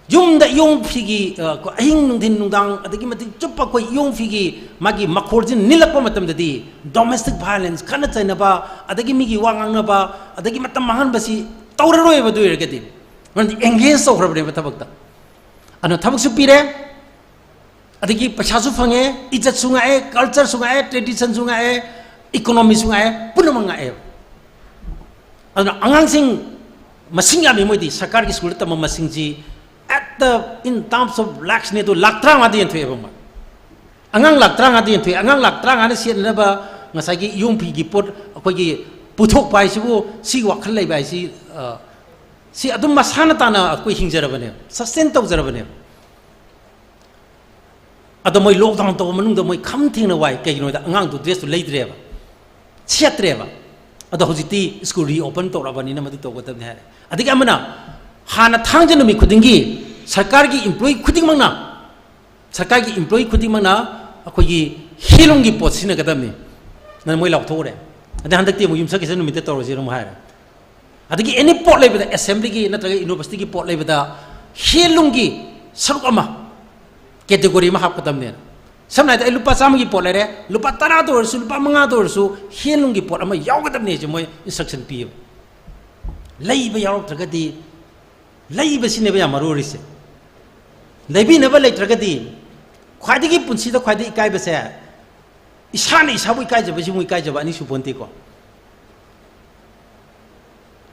ꯌꯨꯝꯗ ꯏꯌꯣꯡ ꯐꯤꯒꯤ, ꯑ, ꯑꯍꯤꯡ ꯅꯨꯡꯊꯤꯟ ꯅꯨꯡꯗꯥꯡ ꯑꯗꯒꯤ ꯃꯇꯤꯛ ꯆꯨꯞꯄ ꯑꯩꯈꯣꯏ ꯏꯌꯣꯡ ꯐꯤꯒꯤ ꯃꯥꯒꯤ ꯃꯈꯣꯜꯁꯤ ꯅꯤꯜꯂꯛꯄ ꯃꯇꯝꯗꯗꯤ domestic violence, ꯈꯠꯅ ꯆꯩꯅꯕ, ꯑꯗꯒꯤ ꯃꯤꯒꯤ ꯋꯥ ꯉꯥꯡꯅꯕ, ꯑꯗꯒꯤ ꯃꯇꯝ ꯃꯥꯡꯍꯟꯕꯁꯤ ꯇꯧꯔꯔꯣꯏꯕ꯫ ꯑꯗꯨ ꯑꯣꯏꯔꯒꯗꯤ ꯃꯔꯝꯗꯤ engage ꯇꯧꯈ꯭ꯔꯕꯅꯦꯕ ꯊꯕꯛꯇ꯫ ꯑꯗꯨꯅ ꯊꯕꯛꯁꯨ ꯄꯤꯔꯦ, ꯑꯗꯒꯤ ꯄꯩꯁꯥꯁꯨ ꯐꯪꯉꯦ, ꯏꯖꯠꯁꯨ ꯉꯥꯛꯑꯦ, ꯀꯜꯆꯔꯁꯨ ꯉꯥꯛꯑꯦ, ꯇ꯭ꯔꯦꯗꯤꯁꯟꯁꯨ ꯉꯥꯛꯑꯦ, ꯏꯀꯣꯅꯣꯃꯤꯁꯨ ꯉꯥꯛꯑꯦ, ꯄꯨꯝꯅꯃꯛ ꯉꯥꯛꯑꯦꯕ꯫ ꯑꯗꯨꯅ ꯑꯉꯥꯡꯁꯤꯡ ꯃꯁꯤꯡ ꯌꯥꯝꯃꯤ, ꯃꯣꯏꯗꯤ ꯁꯔꯀꯥꯔꯒꯤ ꯁ꯭ꯀꯨꯜꯗ ꯇꯝꯕ ꯃꯁꯤꯡꯁꯤ at the, in terms of lakhs ꯅꯦ, ꯑꯗꯨ ꯂꯥꯛ ꯇꯔꯥꯃꯉꯥꯗꯤ ꯌꯦꯟꯊꯣꯛꯑꯦꯕ ꯃꯣꯏ꯫ ꯑꯉꯥꯡ ꯂꯥꯛ ꯇꯔꯥꯃꯉꯥꯗꯤ ꯌꯦꯟꯊꯣꯛꯑꯦ꯫ ꯑꯉꯥꯡ ꯂꯥꯛ ꯇꯔꯥꯃꯉꯥꯅ ꯁꯦꯠꯅꯅꯕ ꯉꯁꯥꯏꯒꯤ ꯏꯌꯣꯡ ꯐꯤꯒꯤ ꯄꯣꯠ ꯑꯩꯈꯣꯏꯒꯤ ꯄꯨꯊꯣꯛꯄ ꯍꯥꯏꯁꯤꯕꯨ, ꯁꯤꯒꯤ ꯋꯥꯈꯜ ꯂꯩꯕ ꯍꯥꯏꯁꯤ, ꯑ, ꯁꯤ ꯑꯗꯨꯝ ꯃꯁꯥꯅ ꯇꯥꯅ ꯑꯩꯈꯣꯏ ꯍꯤꯡꯖꯔꯕꯅꯦꯕ, sustain ꯇꯧꯖꯔꯕꯅꯦꯕ꯫ ꯑꯗꯣ ꯃꯣꯏ lockdown ꯇꯧꯕ ꯃꯅꯨꯡꯗ ꯃꯣꯏ ꯈꯝ ꯊꯦꯡꯅ ꯋꯥꯏ꯫ ꯀꯩꯒꯤꯅꯣ ꯍꯥꯏꯗ ꯑꯉꯥꯡꯗꯨ dress ꯇꯨ ꯂꯩꯗ꯭ꯔꯦꯕ, ꯁꯦꯠꯇ꯭ꯔꯦꯕ꯫ ꯑꯗꯣ ꯍꯧꯖꯤꯛꯇꯤ school reopen ꯇꯧꯔꯛꯑꯕꯅꯤꯅ ꯃꯗꯨ ꯇꯧꯒꯗꯕꯅꯤ ꯍꯥꯏꯔꯦ꯫ ꯑꯗꯒꯤ ꯑꯃꯅ ꯍꯥꯟꯅ ꯊꯥꯡꯖ ꯅꯨꯃꯤꯠ ꯈꯨꯗꯤꯡꯒꯤ ꯁꯔꯀꯥꯔꯒꯤ employee ꯈꯨꯗꯤꯡꯃꯛꯅ, ꯁꯔꯀꯥꯔꯒꯤ employee ꯈꯨꯗꯤꯡꯃꯛꯅ ꯑꯩꯈꯣꯏꯒꯤ handloom ꯒꯤ ꯄꯣꯠ ꯁꯤꯖꯤꯟꯅꯒꯗꯕꯅꯤ꯫ ꯑꯗꯨꯅ ꯃꯣꯏ ꯂꯥꯎꯊꯣꯛꯎꯔꯦ꯫ ꯑꯗꯩ ꯍꯟꯗꯛꯇꯤ ꯑꯃꯨꯛ ꯌꯨꯝꯁꯀꯩꯁ ꯅꯨꯃꯤꯠꯇ ꯇꯧꯔꯁꯦꯅ ꯑꯃꯨꯛ ꯍꯥꯏꯔꯦ꯫ ꯑꯗꯒꯤ any ꯄꯣꯠ ꯂꯩꯕꯗ, assembly ꯒꯤ ꯅꯠꯇ꯭ꯔꯒ university ꯒꯤ ꯄꯣꯠ ꯂꯩꯕꯗ handloom ꯒꯤ ꯁꯔꯨꯛ ꯑꯃ, category ꯑꯃ ꯍꯥꯞꯀꯗꯕꯅꯦꯅ꯫ ꯁꯝꯅ ꯍꯥꯏꯔꯕꯗ ꯑꯩ ꯂꯨꯄꯥ ꯆꯥꯝꯃꯒꯤ ꯄꯣꯠ ꯂꯩꯔꯦ, ꯂꯨꯄꯥ ꯇꯔꯥꯗ ꯑꯣꯏꯔꯁꯨ, ꯂꯨꯄꯥ ꯃꯉꯥꯗ ꯑꯣꯏꯔꯁꯨ handloom ꯒꯤ ꯄꯣꯠ ꯑꯃ ꯌꯥꯎꯒꯗꯕꯅꯦꯁꯦ ꯃꯣꯏ instruction ꯄꯤꯌꯦꯕ꯫ ꯂꯩꯕ ꯌꯥꯎꯔꯛꯇ꯭ꯔꯒꯗꯤ, ꯂꯩꯕꯁꯤꯅꯦꯕ ꯌꯥꯝ ꯃꯔꯨ ꯑꯣꯏꯔꯤꯁꯦ꯫ ꯂꯩꯕꯤꯅꯕ ꯂꯩꯇ꯭ꯔꯒꯗꯤ, ꯈ꯭ꯋꯥꯏꯗꯒꯤ ꯄꯨꯟꯁꯤꯗ ꯈ꯭ꯋꯥꯏꯗꯒꯤ ꯏꯀꯥꯏꯕꯁꯦ, ꯏꯁꯥꯅ ꯏꯁꯥꯕꯨ ꯏꯀꯥꯏꯖꯕꯁꯤꯃꯨꯛ ꯏꯀꯥꯏꯖꯕ ꯑꯅꯤ ꯁꯨꯄꯣꯟꯇꯦꯀꯣ꯫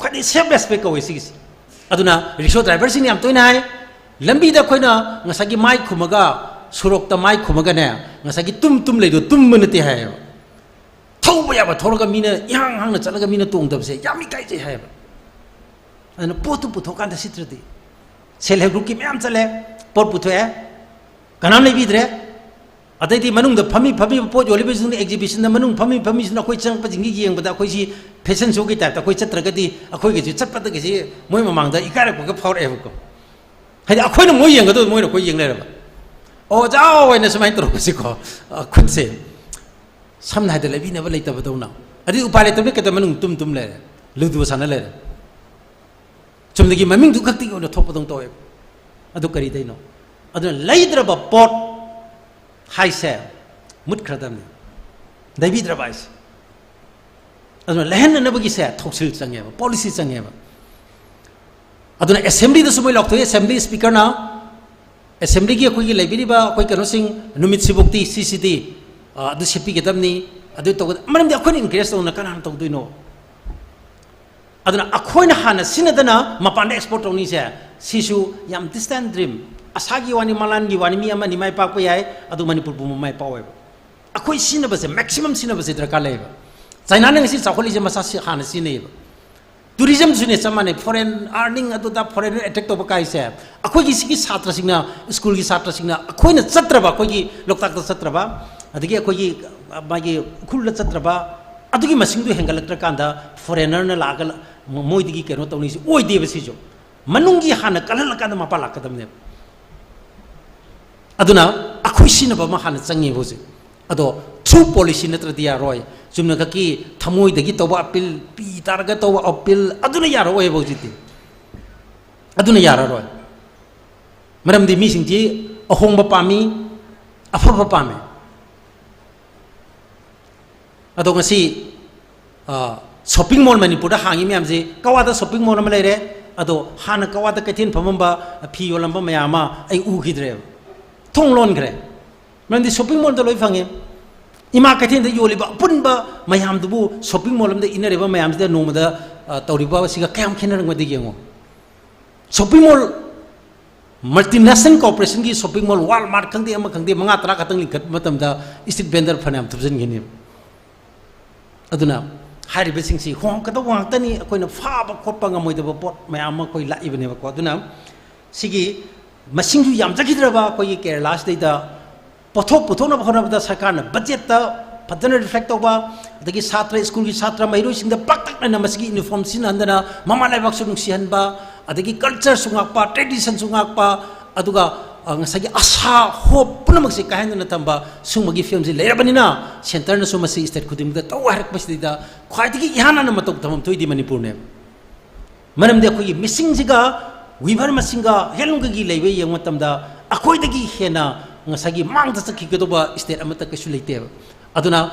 ꯈ꯭ꯋꯥꯏꯗꯒꯤ ꯁꯦꯜꯐ ꯔꯦꯁꯄꯦꯛ ꯀꯧꯋꯦ ꯁꯤꯒꯤꯁꯦ꯫ ꯑꯗꯨꯅ ꯔꯤꯛꯁꯣ ꯗ꯭ꯔꯥꯏꯚꯔꯁꯤꯡꯅ ꯌꯥꯝ ꯇꯣꯏꯅ ꯍꯥꯏ, ꯂꯝꯕꯤꯗ ꯑꯩꯈꯣꯏꯅ ꯉꯁꯥꯏꯒꯤ ꯃꯥꯏ ꯈꯨꯝꯃꯒ, ꯁꯣꯔꯣꯛꯇ ꯃꯥꯏ ꯈꯨꯝꯃꯒꯅꯦ, ꯉꯁꯥꯏꯒꯤ ꯇꯨꯝ ꯇꯨꯝ ꯂꯩꯗꯣ ꯇꯨꯝꯕ ꯅꯠꯇꯦ ꯍꯥꯏꯌꯦꯕ꯫ ꯊꯧꯕ ꯌꯥꯕ ꯊꯧꯔꯒ ꯃꯤꯅ ꯏꯍꯥꯡ ꯍꯥꯡꯅ ꯆꯠꯂꯒ ꯃꯤꯅ ꯇꯣꯡꯗꯕꯁꯦ ꯌꯥꯝ ꯏꯀꯥꯏꯖꯩ ꯍꯥꯏꯌꯦꯕ꯫ ꯑꯗꯨꯅ ꯄꯣꯠꯇꯨ ꯄꯨꯊꯣꯛꯀꯥꯟꯗ ꯁꯤꯠꯇ꯭ꯔꯗꯤ, ꯁꯦꯜꯐ ꯍꯦꯜꯞ ꯒ꯭ꯔꯨꯞꯀꯤ ꯃꯌꯥꯝ ꯆꯠꯂꯦ, ꯄꯣꯠ ꯄꯨꯊꯣꯛꯑꯦ, ꯀꯅꯥꯝ ꯂꯩꯕꯤꯗ꯭ꯔꯦ꯫ ꯑꯗꯩꯗꯤ ꯃꯅꯨꯡꯗ ꯐꯝꯃꯤ ꯐꯝꯃꯤꯕ ꯄꯣꯠ ꯌꯣꯜꯂꯤꯕꯁꯤꯡꯅ ꯑꯦꯛꯖꯤꯕꯤꯁꯟꯗ ꯃꯅꯨꯡ ꯐꯝꯃꯤ ꯐꯝꯃꯤꯁꯤꯅ ꯑꯩꯈꯣꯏ ꯆꯪꯉꯛꯄꯁꯤꯡꯒꯤ ꯌꯦꯡꯕꯗ ꯑꯩꯈꯣꯏꯁꯤ ꯐꯦꯁꯟ ꯁꯣꯒꯤ ꯇꯥꯏꯞꯇ ꯑꯩꯈꯣꯏ ꯆꯠꯇ꯭ꯔꯒꯗꯤ ꯑꯩꯈꯣꯏꯒꯤꯁꯤ ꯆꯠꯄꯗꯒꯤꯁꯤ ꯃꯣꯏ ꯃꯃꯥꯡꯗ ꯏꯀꯥꯏꯔꯛꯄꯒ ꯐꯥꯎꯔꯛꯑꯦꯕꯀꯣ꯫ ꯍꯥꯏꯗꯤ ꯑꯩꯈꯣꯏꯅ ꯃꯣꯏ ꯌꯦꯡꯒꯗꯕ ꯃꯣꯏꯅ ꯑꯩꯈꯣꯏ ꯌꯦꯡ ꯂꯩꯔꯕ꯫ "ꯑꯣ, ꯖꯥꯎ" ꯍꯥꯏꯅ ꯁꯨꯃꯥꯏꯅ ꯇꯧꯔꯛꯄꯁꯤꯀꯣ, ꯑ, ꯈꯨꯠꯁꯦ ꯁꯝꯅ ꯍꯥꯏꯗ ꯂꯩꯕꯤꯅꯕ ꯂꯩꯇꯕꯗꯧꯅ꯫ ꯑꯗꯨꯗꯤ ꯎꯄꯥꯏ ꯂꯩꯇꯕꯅꯤ, ꯀꯩꯗꯧ ꯃꯅꯨꯡ ꯇꯨꯝ ꯇꯨꯝ ꯂꯩꯔꯦ, ꯂꯨꯗꯨ ꯁꯥꯟꯅ ꯂꯩꯔꯦ꯫ ꯆꯨꯝꯅꯒꯤ ꯃꯃꯤꯡꯗꯨ ꯈꯛꯇꯒꯤ ꯑꯣꯏꯅ ꯊꯣꯛꯄꯗꯧꯅ ꯇꯧꯋꯦꯕ꯫ ꯑꯗꯨ ꯀꯔꯤꯗꯩꯅꯣ? ꯑꯗꯨꯅ ꯂꯩꯗ꯭ꯔꯕ ꯄꯣꯠ ꯍꯥꯏꯁꯦ ꯃꯨꯠꯈ꯭ꯔꯗꯕꯅꯤ, ꯂꯩꯕꯤꯗ꯭ꯔꯕ ꯍꯥꯏꯁꯦ꯫ ꯑꯗꯨꯅ ꯂꯩꯍꯟꯅꯅꯕꯒꯤꯁꯦ ꯊꯧꯁꯤꯜ ꯆꯪꯉꯦꯕ, ꯄꯣꯂꯤꯁꯤ ꯆꯪꯉꯦꯕ꯫ ꯑꯗꯨꯅ ꯑꯦꯁꯦꯝꯕ꯭ꯂꯤꯗꯁꯨ ꯃꯣꯏ ꯂꯥꯎꯊꯣꯛꯏ, ꯑꯦꯁꯦꯝꯕ꯭ꯂꯤ ꯁ꯭ꯄꯤꯀꯔꯅ ꯑꯦꯁꯦꯝꯕ꯭ꯂꯤꯒꯤ ꯑꯩꯈꯣꯏꯒꯤ ꯂꯩꯕꯤꯔꯤꯕ ꯑꯩꯈꯣꯏ ꯀꯩꯅꯣꯁꯤꯡ ꯅꯨꯃꯤꯠꯁꯤꯐꯧꯇꯤ ꯁꯤꯁꯤꯗꯤ, ꯑ, ꯑꯗꯨ ꯁꯦꯠꯄꯤꯒꯗꯕꯅꯤ, ꯑꯗꯨ ꯇꯧꯒꯗ-, ꯃꯔꯝꯗꯤ ꯑꯩꯈꯣꯏꯅ ꯏꯟꯀꯔꯦꯖ ꯇꯧꯗꯅ ꯀꯅꯥꯅ ꯇꯧꯗꯣꯏꯅꯣ? ꯑꯗꯨꯅ ꯑꯩꯈꯣꯏꯅ ꯍꯥꯟꯅ ꯁꯤꯖꯤꯟꯅꯗꯅ ꯃꯄꯥꯟꯗ ꯑꯦꯛꯁꯄꯣꯔꯠ ꯇꯧꯅꯤꯁꯦ, ꯁꯤꯁꯨ ꯌꯥꯝ ꯗꯤꯁꯇꯦꯟ ꯗ꯭ꯔꯤꯝ, ꯑꯁꯥꯒꯤ ꯋꯥꯅꯤ, ꯃꯂꯥꯟꯒꯤ ꯋꯥꯅꯤ, ꯃꯤ ꯑꯃꯅꯤ ꯃꯥꯏ ꯄꯥꯛꯄ ꯌꯥꯏ, ꯑꯗꯨ ꯃꯅꯤꯄꯨꯔ ꯄꯨꯝꯕ ꯃꯥꯏ ꯄꯥꯛꯑꯣꯏꯕ꯫ ꯑꯩꯈꯣꯏ ꯁꯤꯖꯤꯟꯅꯕꯁꯦ, ꯃꯦꯛꯁꯤꯃꯝ ꯁꯤꯖꯤꯟꯅꯕꯁꯦ ꯗꯔꯀꯥꯔ ꯂꯩꯌꯦꯕ꯫ ꯆꯥꯏꯅꯥꯅ ꯉꯁꯤ ꯆꯥꯎꯈꯠꯂꯤꯁꯦ ꯃꯁꯥ ꯁꯤ-, ꯍꯥꯟꯅ ꯁꯤꯖꯤꯟꯅꯩꯌꯦꯕ꯫ ꯇꯨꯔꯤꯖꯝꯁꯨꯅꯦ ꯆꯞ ꯃꯥꯟꯅꯩ, ꯐꯣꯔꯦꯟ ꯑꯥꯔꯅꯤꯡ ꯑꯗꯨꯗ ꯐꯣꯔꯦꯟ ꯑꯦꯇ꯭ꯔꯦꯛ ꯇꯧꯕ ꯀꯥꯏꯁꯦ, ꯑꯩꯈꯣꯏꯒꯤ ꯁꯤꯒꯤ ꯁꯥꯇ꯭ꯔꯁꯤꯡꯅ, ꯁ꯭ꯀꯨꯜꯒꯤ ꯁꯥꯇ꯭ꯔꯁꯤꯡꯅ ꯑꯩꯈꯣꯏꯅ ꯆꯠꯇ꯭ꯔꯕ, ꯑꯩꯈꯣꯏꯒꯤ ꯂꯣꯛꯇꯥꯛꯇ ꯆꯠꯇ꯭ꯔꯕ, ꯑꯗꯒꯤ ꯑꯩꯈꯣꯏꯒꯤ, ꯑ, ꯃꯥꯒꯤ ꯎꯈ꯭ꯔꯨꯜꯗ ꯆꯠꯇ꯭ꯔꯕ, ꯑꯗꯨꯒꯤ ꯃꯁꯤꯡꯗꯨ ꯍꯦꯟꯒꯠꯂꯛꯇ꯭ꯔꯀꯥꯟꯗ ꯐꯣꯔꯦꯅꯔꯅ ꯂꯥꯛꯑꯒ ꯃꯣꯏꯗꯒꯤ ꯀꯩꯅꯣ ꯇꯧꯅꯤꯁꯤ ꯑꯣꯏꯗꯦꯕ꯫ ꯁꯤꯁꯨ ꯃꯅꯨꯡꯒꯤ ꯍꯥꯟꯅ ꯀꯜꯍꯜꯂꯀꯥꯟꯗ ꯃꯄꯥ ꯂꯥꯛꯀꯗꯕꯅꯦꯕ꯫ ꯑꯗꯨꯅ ꯑꯩꯈꯣꯏ ꯁꯤꯖꯤꯟꯅꯕ ꯑꯃ ꯍꯥꯟꯅ ꯆꯪꯉꯦꯕ ꯍꯧꯖꯤꯛ꯫ ꯑꯗꯣ ꯊ꯭ꯔꯨ ꯄꯣꯂꯤꯁꯤ ꯅꯠꯇ꯭ꯔꯗꯤ ꯌꯥꯔꯣꯏ꯫ ꯆꯨꯝꯅꯈꯛꯀꯤ ꯊꯃꯣꯏꯗꯒꯤ ꯇꯧꯕ ꯑꯄꯤꯜ, ꯄꯤ ꯇꯥꯔꯒ ꯇꯧꯕ ꯑꯄꯤꯜ, ꯑꯗꯨꯅ ꯌꯥꯔꯛꯑꯣꯏꯕ ꯍꯧꯖꯤꯛꯇꯤ꯫ ꯑꯗꯨꯅ ꯌꯥꯔꯔꯣꯏ꯫ ꯃꯔꯝꯗꯤ ꯃꯤꯁꯤꯡꯁꯤ ꯑꯍꯣꯡꯕ ꯄꯥꯝꯃꯤ, ꯑꯐꯕ ꯄꯥꯝꯃꯤ꯫ ꯑꯗꯣ ꯉꯁꯤ, ꯑ, ꯁꯣꯞꯄꯤꯡ ꯃꯣꯜ ꯃꯅꯤꯄꯨꯔꯗ ꯍꯥꯡꯉꯤ ꯃꯌꯥꯝꯁꯤ, ꯀꯛꯋꯥꯗ ꯁꯣꯞꯄꯤꯡ ꯃꯣꯜ ꯑꯃ ꯂꯩꯔꯦ, ꯑꯗꯣ ꯍꯥꯟꯅ ꯀꯛꯋꯥꯗ ꯀꯩꯊꯦꯜ ꯐꯝꯃꯝꯕ, ꯐꯤ ꯌꯣꯜꯂꯝꯕ ꯃꯌꯥꯝ ꯑꯃ ꯑꯩ ꯎꯈꯤꯗ꯭ꯔꯦꯕ꯫ ꯊꯣꯡ ꯂꯣꯟꯈ꯭ꯔꯦ꯫ ꯃꯔꯝꯗꯤ ꯁꯣꯞꯄꯤꯡ ꯃꯣꯜꯗ ꯂꯣꯏ ꯐꯪꯉꯦ꯫ ꯏꯃꯥ ꯀꯩꯊꯦꯜꯗ ꯌꯣꯜꯂꯤꯕ ꯑꯄꯨꯟꯕ ꯃꯌꯥꯝꯗꯨꯕꯨ ꯁꯣꯞꯄꯤꯡ ꯃꯣꯜ ꯑꯃꯗ ꯏꯟꯅꯔꯤꯕ ꯃꯌꯥꯝꯁꯤꯗ ꯅꯣꯡꯃꯗ ꯑ, ꯇꯧꯔꯤꯕ ꯑꯁꯤꯒ ꯀꯌꯥꯝ ꯈꯦꯠꯅꯔꯝꯒꯗꯒꯦ ꯌꯦꯡꯉꯣ꯫ Shopping mall, multinational corporationꯒꯤ shopping mall, Walmart ꯈꯪꯗꯦ, ꯑꯃ ꯈꯪꯗꯦ, ꯃꯉꯥ ꯇꯔꯥ ꯈꯛꯇꯪ ꯂꯤꯡꯈꯠꯄ ꯃꯇꯝꯗ street vendor ꯐꯅꯌꯥꯝ ꯊꯨꯞꯆꯤꯟꯒꯅꯦꯕ꯫ ꯑꯗꯨꯅ ꯍꯥꯏꯔꯤꯕꯁꯤꯡꯁꯤ ꯍꯣꯡꯉꯛꯀꯗꯧꯕ ꯉꯥꯛꯇꯅꯤ꯫ ꯑꯩꯈꯣꯏꯅ ꯐꯥꯕ ꯈꯣꯠꯄ ꯉꯝꯃꯣꯏꯗꯕ ꯄꯣꯠ ꯃꯌꯥꯝ ꯑꯃ ꯑꯩꯈꯣꯏ ꯂꯥꯛꯏꯕꯅꯦꯕꯀꯣ꯫ ꯑꯗꯨꯅ ꯁꯤꯒꯤ ꯃꯁꯤꯡꯁꯨ ꯌꯥꯝꯖꯈꯤꯗ꯭ꯔꯕ ꯑꯩꯈꯣꯏꯒꯤ ꯀꯦꯔꯂꯥꯁꯤꯗꯩꯗ ꯄꯣꯠꯊꯣꯛ ꯄꯨꯊꯣꯛꯅꯕ ꯍꯣꯠꯅꯕꯗ ꯁꯔꯀꯥꯔꯅ ꯕꯖꯦꯠꯇ ꯐꯖꯅ ꯔꯤꯐ꯭ꯂꯦꯛ ꯇꯧꯕ, ꯑꯗꯒꯤ ꯁꯥꯇ꯭ꯔ, ꯁ꯭ꯀꯨꯜꯒꯤ ꯁꯥꯇ꯭ꯔ ꯃꯍꯩꯔꯣꯏꯁꯤꯡꯗ ꯄꯥꯛꯇꯛꯅꯅ ꯃꯁꯤꯒꯤ ꯌꯨꯅꯤꯐꯣꯔꯝ ꯁꯤꯖꯤꯟꯅꯍꯟꯗꯅ ꯃꯃꯥ ꯂꯩꯕꯥꯛꯁꯨ ꯅꯨꯡꯁꯤꯍꯟꯕ, ꯑꯗꯒꯤ ꯀꯜꯆꯔꯁꯨ ꯉꯥꯛꯄ, ꯇ꯭ꯔꯦꯗꯤꯁꯟꯁꯨ ꯉꯥꯛꯄ, ꯑꯗꯨꯒ, ꯑ, ꯉꯁꯥꯏꯒꯤ ꯑꯁꯥ, ꯍꯣꯞ ꯄꯨꯝꯅꯃꯛꯁꯦ ꯀꯥꯏꯍꯟꯗꯅ ꯊꯝꯕ ꯁꯤꯒꯨꯝꯕꯒꯤ ꯐꯤꯕꯝꯁꯤ ꯂꯩꯔꯕꯅꯤꯅ, ꯁꯦꯟꯇꯔꯅꯁꯨ ꯃꯁꯤ ꯁ꯭ꯇꯦꯠ ꯈꯨꯗꯤꯡꯃꯛꯇ ꯇꯧ ꯍꯥꯏꯔꯛꯄꯁꯤꯗꯩꯗ ꯈ꯭ꯋꯥꯏꯗꯒꯤ ꯏꯍꯥꯟ ꯍꯥꯟꯅ ꯃꯇꯧ ꯇꯝꯐꯝ ꯊꯣꯛꯏꯗꯤ ꯃꯅꯤꯄꯨꯔꯅꯦꯕ꯫ ꯃꯔꯝꯗꯤ ꯑꯩꯈꯣꯏꯒꯤ ꯃꯤꯁꯤꯡꯁꯤꯒ ꯋꯤꯚꯔ ꯃꯁꯤꯡꯒ ꯍꯦꯟꯂꯨꯝꯒꯒꯤ ꯂꯩꯕ ꯌꯦꯡꯕ ꯃꯇꯝꯗ ꯑꯩꯈꯣꯏꯗꯒꯤ ꯍꯦꯟꯅ ꯉꯁꯥꯏꯒꯤ ꯃꯥꯡꯗ ꯆꯠꯈꯤꯒꯗꯧꯕ ꯁ꯭ꯇꯦꯠ ꯑꯃꯠꯇ ꯀꯩꯁꯨ ꯂꯩꯇꯦꯕ꯫ ꯑꯗꯨꯅ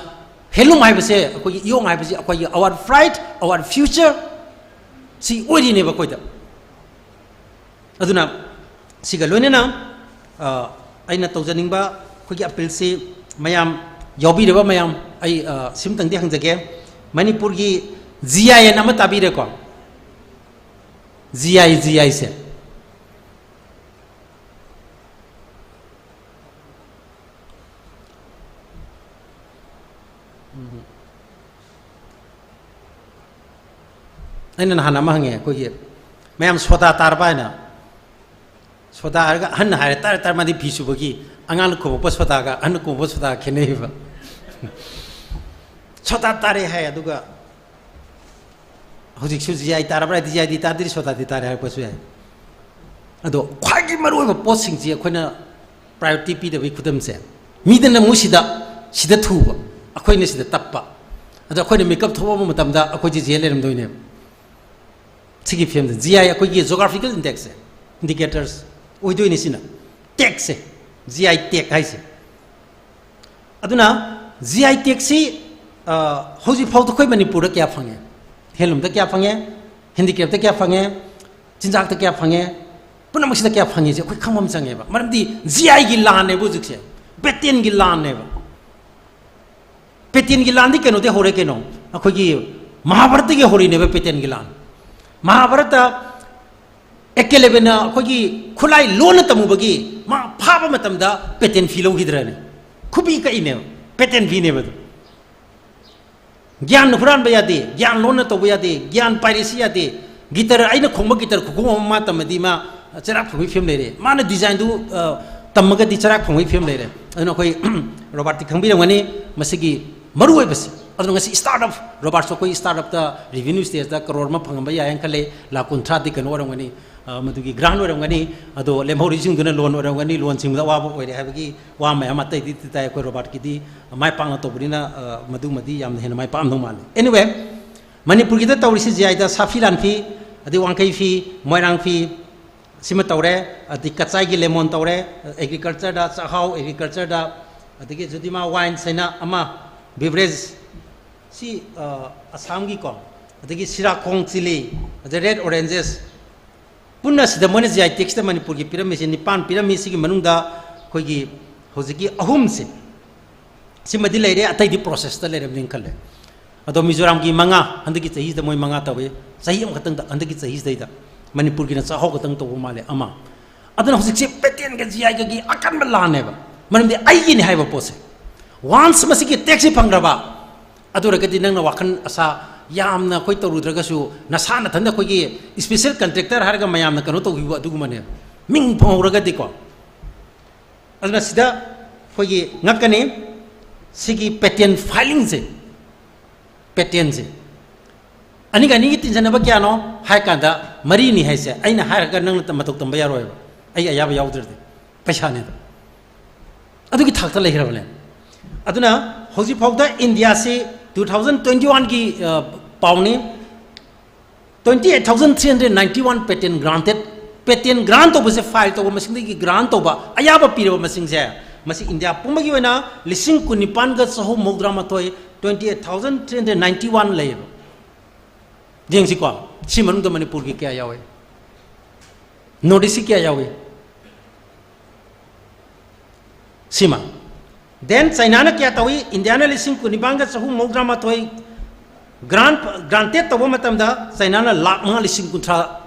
ꯍꯦꯟꯂꯨꯝ ꯍꯥꯏꯕꯁꯦ, ꯑꯩꯈꯣꯏꯒꯤ ꯏꯌꯣꯡ ꯍꯥꯏꯕꯁꯦ ꯑꯩꯈꯣꯏꯒꯤ our pride, our future ꯁꯤ ꯑꯣꯏꯔꯤꯅꯦꯕ ꯑꯩꯈꯣꯏꯗ꯫ ꯑꯗꯨꯅ ꯁꯤꯒ ꯂꯣꯏꯅꯅ, ꯑ, ꯑꯩꯅ ꯇꯧꯖꯅꯤꯡꯕ ꯑꯩꯈꯣꯏꯒꯤ ꯑꯄꯤꯜꯁꯤ ꯃꯌꯥꯝ ꯌꯥꯎꯕꯤꯔꯕ ꯃꯌꯥꯝ, ꯑꯩ, ꯑ, ꯁꯤꯝꯇꯪꯗꯤ ꯍꯪꯖꯒꯦ꯫ ꯃꯅꯤꯄꯨꯔꯒꯤ ꯖꯤ ꯑꯥꯏ ꯑꯅ ꯑꯃ ꯇꯥꯕꯤꯔꯦꯀꯣ? ꯖꯤ ꯑꯥꯏ, ꯖꯤ ꯑꯥꯏꯁꯦ꯫ ꯎꯝ꯫ ꯑꯩꯅ ꯅꯍꯥꯟ ꯑꯃ ꯍꯪꯉꯦ, ꯑꯩꯈꯣꯏꯒꯤ ꯃꯌꯥꯝ ꯁꯣꯗꯥ ꯇꯥꯔꯕ ꯍꯥꯏꯅ꯫ ꯁꯣꯗꯥ ꯍꯥꯏꯔꯒ ꯑꯍꯟꯅ ꯍꯥꯏꯔꯦ, ꯇꯥꯔꯦ, ꯇꯥꯔꯦ, ꯃꯥꯗꯤ ꯐꯤ ꯁꯨꯕꯒꯤ꯫ ꯑꯉꯥꯡꯅ ꯈꯨꯝꯃꯛꯄ ꯁꯣꯗꯥꯒ ꯑꯍꯟꯅ ꯈꯨꯝꯃꯛꯄ ꯁꯣꯗꯥꯒ ꯈꯦꯠꯅꯩꯕ꯫ ꯁꯣꯗꯥ ꯇꯥꯔꯦ ꯍꯥꯏ, ꯑꯗꯨꯒ ꯍꯧꯖꯤꯛꯁꯨ ꯖꯤ ꯑꯥꯏ ꯇꯥꯔꯕ꯭ꯔꯥ ꯍꯥꯏꯗꯤ, ꯖꯤ ꯑꯥꯏꯗꯤ ꯇꯥꯗ꯭ꯔꯤ, ꯁꯣꯗꯥꯗꯤ ꯇꯥꯔꯦ ꯍꯥꯏꯔꯛꯄꯁꯨ ꯌꯥꯏ꯫ ꯑꯗꯣ ꯈ꯭ꯋꯥꯏꯗꯒꯤ ꯃꯔꯨꯑꯣꯏꯕ ꯄꯣꯠꯁꯤꯡꯁꯤ ꯑꯩꯈꯣꯏꯅ ꯄ꯭ꯔꯥꯏꯌꯣꯔꯤꯇꯤ ꯄꯤꯗꯕꯒꯤ ꯈꯨꯗꯝꯁꯦ, ꯃꯤꯗꯅ ꯃꯣꯏ ꯁꯤꯗ, ꯁꯤꯗ ꯊꯨꯕ, ꯑꯩꯈꯣꯏꯅ ꯁꯤꯗ ꯇꯞꯄ꯫ ꯑꯗꯣ ꯑꯩꯈꯣꯏꯅ ꯃꯤꯀꯞ ꯊꯣꯛꯂꯛꯄ ꯃꯇꯝꯗ ꯑꯩꯈꯣꯏꯁꯦ ꯖꯦꯜ ꯂꯩꯔꯝꯗꯣꯏꯅꯦꯕ꯫ ꯁꯤꯒꯤ ꯐꯤꯕꯝꯗ ꯖꯤ ꯑꯥꯏ, ꯑꯩꯈꯣꯏꯒꯤ ꯖꯣꯒ꯭ꯔꯥꯐꯤꯀꯦꯜ ꯏꯟꯗꯦꯛꯁꯁꯦ, ꯏꯟꯗꯤꯀꯦꯇꯔꯁ ꯑꯣꯏꯗꯣꯏꯅꯤ ꯁꯤꯅ꯫ ꯇꯦꯛꯁꯦ, ꯖꯤ ꯑꯥꯏ ꯇꯦꯛ ꯍꯥꯏꯁꯦ꯫ ꯑꯗꯨꯅ ꯖꯤ ꯑꯥꯏ ꯇꯦꯛꯁꯤ, ꯑ, ꯍꯧꯖꯤꯛ ꯐꯥꯎꯗ ꯑꯩꯈꯣꯏ ꯃꯅꯤꯄꯨꯔꯗ ꯀꯌꯥ ꯐꯪꯉꯦ? ꯍꯦꯟꯂꯨꯝꯗ ꯀꯌꯥ ꯐꯪꯉꯦ? ꯍꯦꯟꯗꯤꯀ꯭ꯔꯦꯐꯇ ꯀꯌꯥ ꯐꯪꯉꯦ? ꯆꯤꯟꯖꯥꯛꯇ ꯀꯌꯥ ꯐꯪꯉꯦ? ꯄꯨꯝꯅꯃꯛꯁꯤꯗ ꯀꯌꯥ ꯐꯪꯉꯤꯁꯦ ꯑꯩꯈꯣꯏ ꯈꯪꯕ ꯑꯃ ꯆꯪꯉꯦꯕ꯫ ꯃꯔꯝꯗꯤ ꯖꯤ ꯑꯥꯏꯒꯤ ꯂꯥꯟꯅꯦꯕ ꯍꯧꯖꯤꯛꯁꯦ, ꯄꯦꯇꯦꯟꯒꯤ ꯂꯥꯟꯅꯦꯕ꯫ ꯄꯦꯇꯦꯟꯒꯤ ꯂꯥꯟꯗꯤ ꯀꯩꯅꯣꯗꯩ ꯍꯧꯔꯦ ꯀꯩꯅꯣ, ꯑꯩꯈꯣꯏꯒꯤ ꯃꯍꯥꯚꯥꯔꯠꯇꯒꯤ ꯍꯧꯔꯤꯅꯦꯕ ꯄꯦꯇꯦꯟꯒꯤ ꯂꯥꯟ꯫ ꯃꯍꯥꯚꯥꯔꯠꯇ ꯑꯦꯀꯦꯂꯕꯅ ꯑꯩꯈꯣꯏꯒꯤ ꯈꯨꯠꯂꯥꯏ ꯂꯣꯟꯅ ꯇꯝꯃꯨꯕꯒꯤ ꯃꯥ ꯐꯥꯕ ꯃꯇꯝꯗ ꯄꯦꯇꯦꯟ ꯐꯤ ꯂꯧꯈꯤꯗ꯭ꯔꯅꯦ? ꯈꯨꯕꯤ ꯀꯛꯏꯅꯦꯕ, ꯄꯦꯇꯦꯟ ꯐꯤꯅꯦꯕ ꯑꯗꯨ꯫ ꯒ꯭ꯌꯥꯟ ꯍꯨꯔꯥꯟꯕ ꯌꯥꯗꯦ, ꯒ꯭ꯌꯥꯟ ꯂꯣꯟꯅ ꯇꯧꯕ ꯌꯥꯗꯦ, ꯒ꯭ꯌꯥꯟ ꯄꯥꯏꯔꯦꯁꯤ ꯌꯥꯗꯦ꯫ ꯒꯤꯇꯔ, ꯑꯩꯅ ꯈꯣꯡꯕ ꯒꯤꯇꯔ ꯈꯨꯈꯣꯡ ꯑꯃ ꯃꯥ ꯇꯝꯃꯗꯤ ꯃꯥ ꯆꯩꯔꯥꯛ ꯐꯪꯕꯒꯤ ꯐꯤꯕꯝ ꯂꯩꯔꯦ꯫ ꯃꯥꯅ ꯗꯤꯖꯥꯏꯟꯗꯨ, ꯑ, ꯇꯝꯃꯒꯗꯤ ꯆꯩꯔꯥꯛ ꯐꯪꯕꯒꯤ ꯐꯤꯕꯝ ꯂꯩꯔꯦ꯫ ꯑꯗꯨꯅ ꯑꯩꯈꯣꯏ ꯔꯣꯕꯥꯔꯠꯇꯤ ꯈꯪꯕꯤꯔꯝꯒꯅꯤ ꯃꯁꯤꯒꯤ ꯃꯔꯨ ꯑꯣꯏꯕꯁꯦ꯫ ꯑꯗꯨꯅ ꯉꯁꯤ ꯁ꯭ꯇꯥꯔꯠ ꯑꯞ, ꯔꯣꯕꯥꯔꯠꯁꯨ ꯑꯩꯈꯣꯏ ꯁ꯭ꯇꯥꯔꯠ ꯑꯞꯇ ꯔꯤꯚꯤꯅ꯭ꯌꯨ ꯁ꯭ꯇꯦꯖꯇ ꯀꯔꯣꯔ ꯑꯃ ꯐꯪꯉꯝꯕ ꯌꯥꯏꯅ ꯈꯜꯂꯦ, ꯂꯥꯈ ꯀꯨꯟꯊ꯭ꯔꯥꯗꯤ ꯀꯩꯅꯣ ꯑꯣꯏꯔꯝꯒꯅꯤ, ꯑ, ꯃꯗꯨꯒꯤ ꯒ꯭ꯔꯥꯟ ꯑꯣꯏꯔꯝꯒꯅꯤ꯫ ꯑꯗꯣ ꯂꯦꯝꯍꯧꯔꯤꯁꯤꯡꯗꯨꯅ ꯂꯣꯟ ꯑꯣꯏꯔꯝꯒꯅꯤ, ꯂꯣꯟ ꯁꯤꯡꯕꯗ ꯑꯋꯥꯕ ꯑꯣꯏꯔꯦ ꯍꯥꯏꯕꯒꯤ ꯋꯥ ꯃꯌꯥꯝ ꯑꯇꯩꯗꯤ ꯇꯥꯏ꯫ ꯑꯩꯈꯣꯏ ꯔꯣꯕꯥꯔꯠꯀꯤꯗꯤ ꯃꯥꯏ ꯄꯥꯛꯅ ꯇꯧꯕꯅꯤꯅ, ꯑ, ꯃꯗꯨꯃꯗꯤ ꯌꯥꯝꯅ ꯍꯦꯟꯅ ꯃꯥꯏ ꯄꯥꯛꯑꯝꯗꯧ ꯃꯥꯜꯂꯦ꯫ Anyway, ꯃꯅꯤꯄꯨꯔꯒꯤꯗ ꯇꯧꯔꯤꯁꯤ ꯖꯤ ꯑꯥꯏꯗ ꯁꯥꯐꯤ ꯂꯥꯟꯐꯤ, ꯑꯗꯩ ꯋꯥꯡꯈꯩ ꯐꯤ, ꯃꯣꯏꯔꯥꯡ ꯐꯤ, ꯁꯤꯃ ꯇꯧꯔꯦ, ꯑꯗꯩ ꯀꯆꯥꯏꯒꯤ ꯂꯦꯃꯣꯟ ꯇꯧꯔꯦ, ꯑꯦꯒ꯭ꯔꯤꯀꯜꯆꯔꯗ ꯆꯥꯛꯍꯥꯎ, ꯑꯦꯒ꯭ꯔꯤꯀꯜꯆꯔꯗ, ꯑꯗꯒꯤ ꯖꯨꯗꯤꯃꯥ ꯋꯥꯏꯟ ꯍꯥꯏꯅ ꯑꯃ, ꯕꯤꯚꯔꯦꯖ, ꯁꯤ, ꯑ, ꯑꯁꯥꯝꯒꯤꯀꯣ, ꯑꯗꯒꯤ ꯁꯤꯔꯥꯈꯣꯡ ꯆꯤꯂꯤ, ꯑꯗꯩ ꯔꯦꯗ ꯑꯣꯔꯦꯟꯖꯦꯁ, ꯄꯨꯟꯅ ꯁꯤꯗ ꯃꯣꯏꯅ ꯖꯤ ꯑꯥꯏ ꯇꯦꯒꯁꯇ ꯃꯅꯤꯄꯨꯔꯒꯤ ꯄꯤꯔꯝꯃꯤꯁꯦ ꯅꯤꯄꯥꯟ ꯄꯤꯔꯝꯃꯤ꯫ ꯁꯤꯒꯤ ꯃꯅꯨꯡꯗ ꯑꯩꯈꯣꯏꯒꯤ ꯍꯧꯖꯤꯛꯀꯤ ꯑꯍꯨꯝꯁꯦ, ꯁꯤꯃꯗꯤ ꯂꯩꯔꯦ, ꯑꯇꯩꯗꯤ ꯄ꯭ꯔꯣꯁꯦꯁꯇ ꯂꯩꯔꯕꯅꯤꯅ ꯈꯜꯂꯦ꯫ ꯑꯗꯣ ꯃꯤꯖꯣꯔꯥꯝꯒꯤ ꯃꯉꯥ, ꯍꯟꯗꯛꯀꯤ ꯆꯍꯤꯁꯤꯗ ꯃꯣꯏ ꯃꯉꯥ ꯇꯧꯏ, ꯆꯍꯤ ꯑꯃꯈꯛꯇꯪꯗ, ꯍꯟꯗꯛꯀꯤ ꯆꯍꯤꯁꯤꯗꯩꯗ꯫ ꯃꯅꯤꯄꯨꯔꯒꯤꯅ ꯆꯥꯛꯍꯥꯎ ꯈꯛꯇꯪ ꯇꯧꯕ ꯃꯥꯜꯂꯦ, ꯑꯃ꯫ ꯑꯗꯨꯅ ꯍꯧꯖꯤꯛꯁꯦ ꯄꯦꯇꯦꯟꯒ ꯖꯤ ꯑꯥꯏꯒꯒꯤ ꯑꯀꯟꯕ ꯂꯥꯟꯅꯦꯕ, ꯃꯔꯝꯗꯤ ꯑꯩꯒꯤꯅꯦ ꯍꯥꯏꯕ ꯄꯣꯠꯁꯦ꯫ ꯋꯥꯟꯁ ꯃꯁꯤꯒꯤ ꯇꯦꯛꯁꯁꯤ ꯐꯪꯈ꯭ꯔꯕ, ꯑꯗꯨ ꯑꯣꯏꯔꯒꯗꯤ ꯅꯪꯅ ꯋꯥꯈꯜ ꯑꯁꯥ ꯌꯥꯝꯅ ꯑꯩꯈꯣꯏ ꯇꯧꯔꯨꯗ꯭ꯔꯒꯁꯨ, ꯅꯁꯥ ꯅꯊꯟꯗ ꯑꯩꯈꯣꯏꯒꯤ ꯏꯁꯄꯤꯁꯦꯜ ꯀꯟꯇ꯭ꯔꯦꯛꯇꯔ ꯍꯥꯏꯔꯒ ꯃꯌꯥꯝꯅ ꯀꯩꯅꯣ ꯇꯧꯈꯤꯕ ꯑꯗꯨꯒꯨꯝꯕꯅꯦ, ꯃꯤꯡ ꯐꯪꯍꯧꯔꯒꯗꯤꯀꯣ꯫ ꯑꯗꯨꯅ ꯁꯤꯗ ꯑꯩꯈꯣꯏꯒꯤ ꯉꯛꯀꯅꯤ, ꯁꯤꯒꯤ ꯄꯦꯇꯦꯟ ꯐꯥꯏꯂꯤꯡꯁꯦ, ꯄꯦꯇꯦꯟꯁꯦ ꯑꯅꯤꯒ ꯑꯅꯤꯒꯤ ꯇꯤꯟꯖꯟꯅꯕ ꯀꯌꯥꯅꯣ ꯍꯥꯏ ꯀꯥꯟꯗ, ꯃꯔꯤꯅꯤ ꯍꯥꯏꯁꯦ꯫ ꯑꯩꯅ ꯍꯥꯏꯔꯒ ꯅꯪꯅ ꯃꯇꯧ ꯇꯝꯕ ꯌꯥꯔꯣꯏꯕ, ꯑꯩ ꯑꯌꯥꯕ ꯌꯥꯎꯗ꯭ꯔꯗꯤ꯫ ꯄꯩꯁꯥꯅꯦ ꯑꯗꯣ꯫ ꯑꯗꯨꯒꯤ ꯊꯥꯛꯇ ꯂꯩꯈ꯭ꯔꯕꯅꯦ꯫ ꯑꯗꯨꯅ ꯍꯧꯖꯤꯛ ꯐꯥꯎꯗ ꯏꯟꯗꯤꯌꯥꯁꯤ two thousand twenty one ꯒꯤ, ꯑ, ꯄꯥꯎꯅꯤ, twenty eight thousand three hundred ninety one patent granted꯫ Patent grant ꯇꯧꯕꯁꯦ, ꯐꯥꯏꯜ ꯇꯧꯕ ꯃꯁꯤꯡꯗꯒꯤ ꯒ꯭ꯔꯥꯟ ꯇꯧꯕ ꯑꯌꯥꯕ ꯄꯤꯔꯕ ꯃꯁꯤꯡꯁꯦ, ꯃꯁꯤ ꯏꯟꯗꯤꯌꯥ ꯄꯨꯝꯕꯒꯤ ꯑꯣꯏꯅ ꯂꯤꯁꯤꯡ ꯀꯨꯟꯅꯤꯄꯥꯟꯒ ꯆꯍꯨꯝ ꯃꯧꯗ꯭ꯔꯥ ꯃꯥꯊꯣꯏ, twenty eight thousand three hundred ninety one ꯂꯩꯌꯦꯕ꯫ ꯌꯦꯡꯁꯤꯀꯣ, ꯁꯤ ꯃꯅꯨꯡꯗ ꯃꯅꯤꯄꯨꯔꯒꯤ ꯀꯌꯥ ꯌꯥꯎꯏ, ꯅꯣꯔꯠ ꯏꯁꯀꯤ ꯀꯌꯥ ꯌꯥꯎꯏ? ꯁꯤꯃ꯫ Then ꯆꯩꯅꯥꯅ ꯀꯌꯥ ꯇꯧꯏ? ꯏꯟꯗꯤꯌꯥꯅ ꯂꯤꯁꯤꯡ ꯀꯨꯟꯅꯤꯄꯥꯟꯒ ꯆꯍꯨꯝ ꯃꯧꯗ꯭ꯔꯥ ꯃꯥꯊꯣꯏ, ꯒ꯭ꯔꯥꯟ ꯒ꯭ꯔꯥꯟꯇꯦꯠ ꯇꯧꯕ ꯃꯇꯝꯗ ꯆꯥꯏꯅꯥꯅ ꯂꯥꯛ ꯃꯉꯥ ꯂꯤꯁꯤꯡ ꯀꯨꯟꯊ꯭ꯔꯥ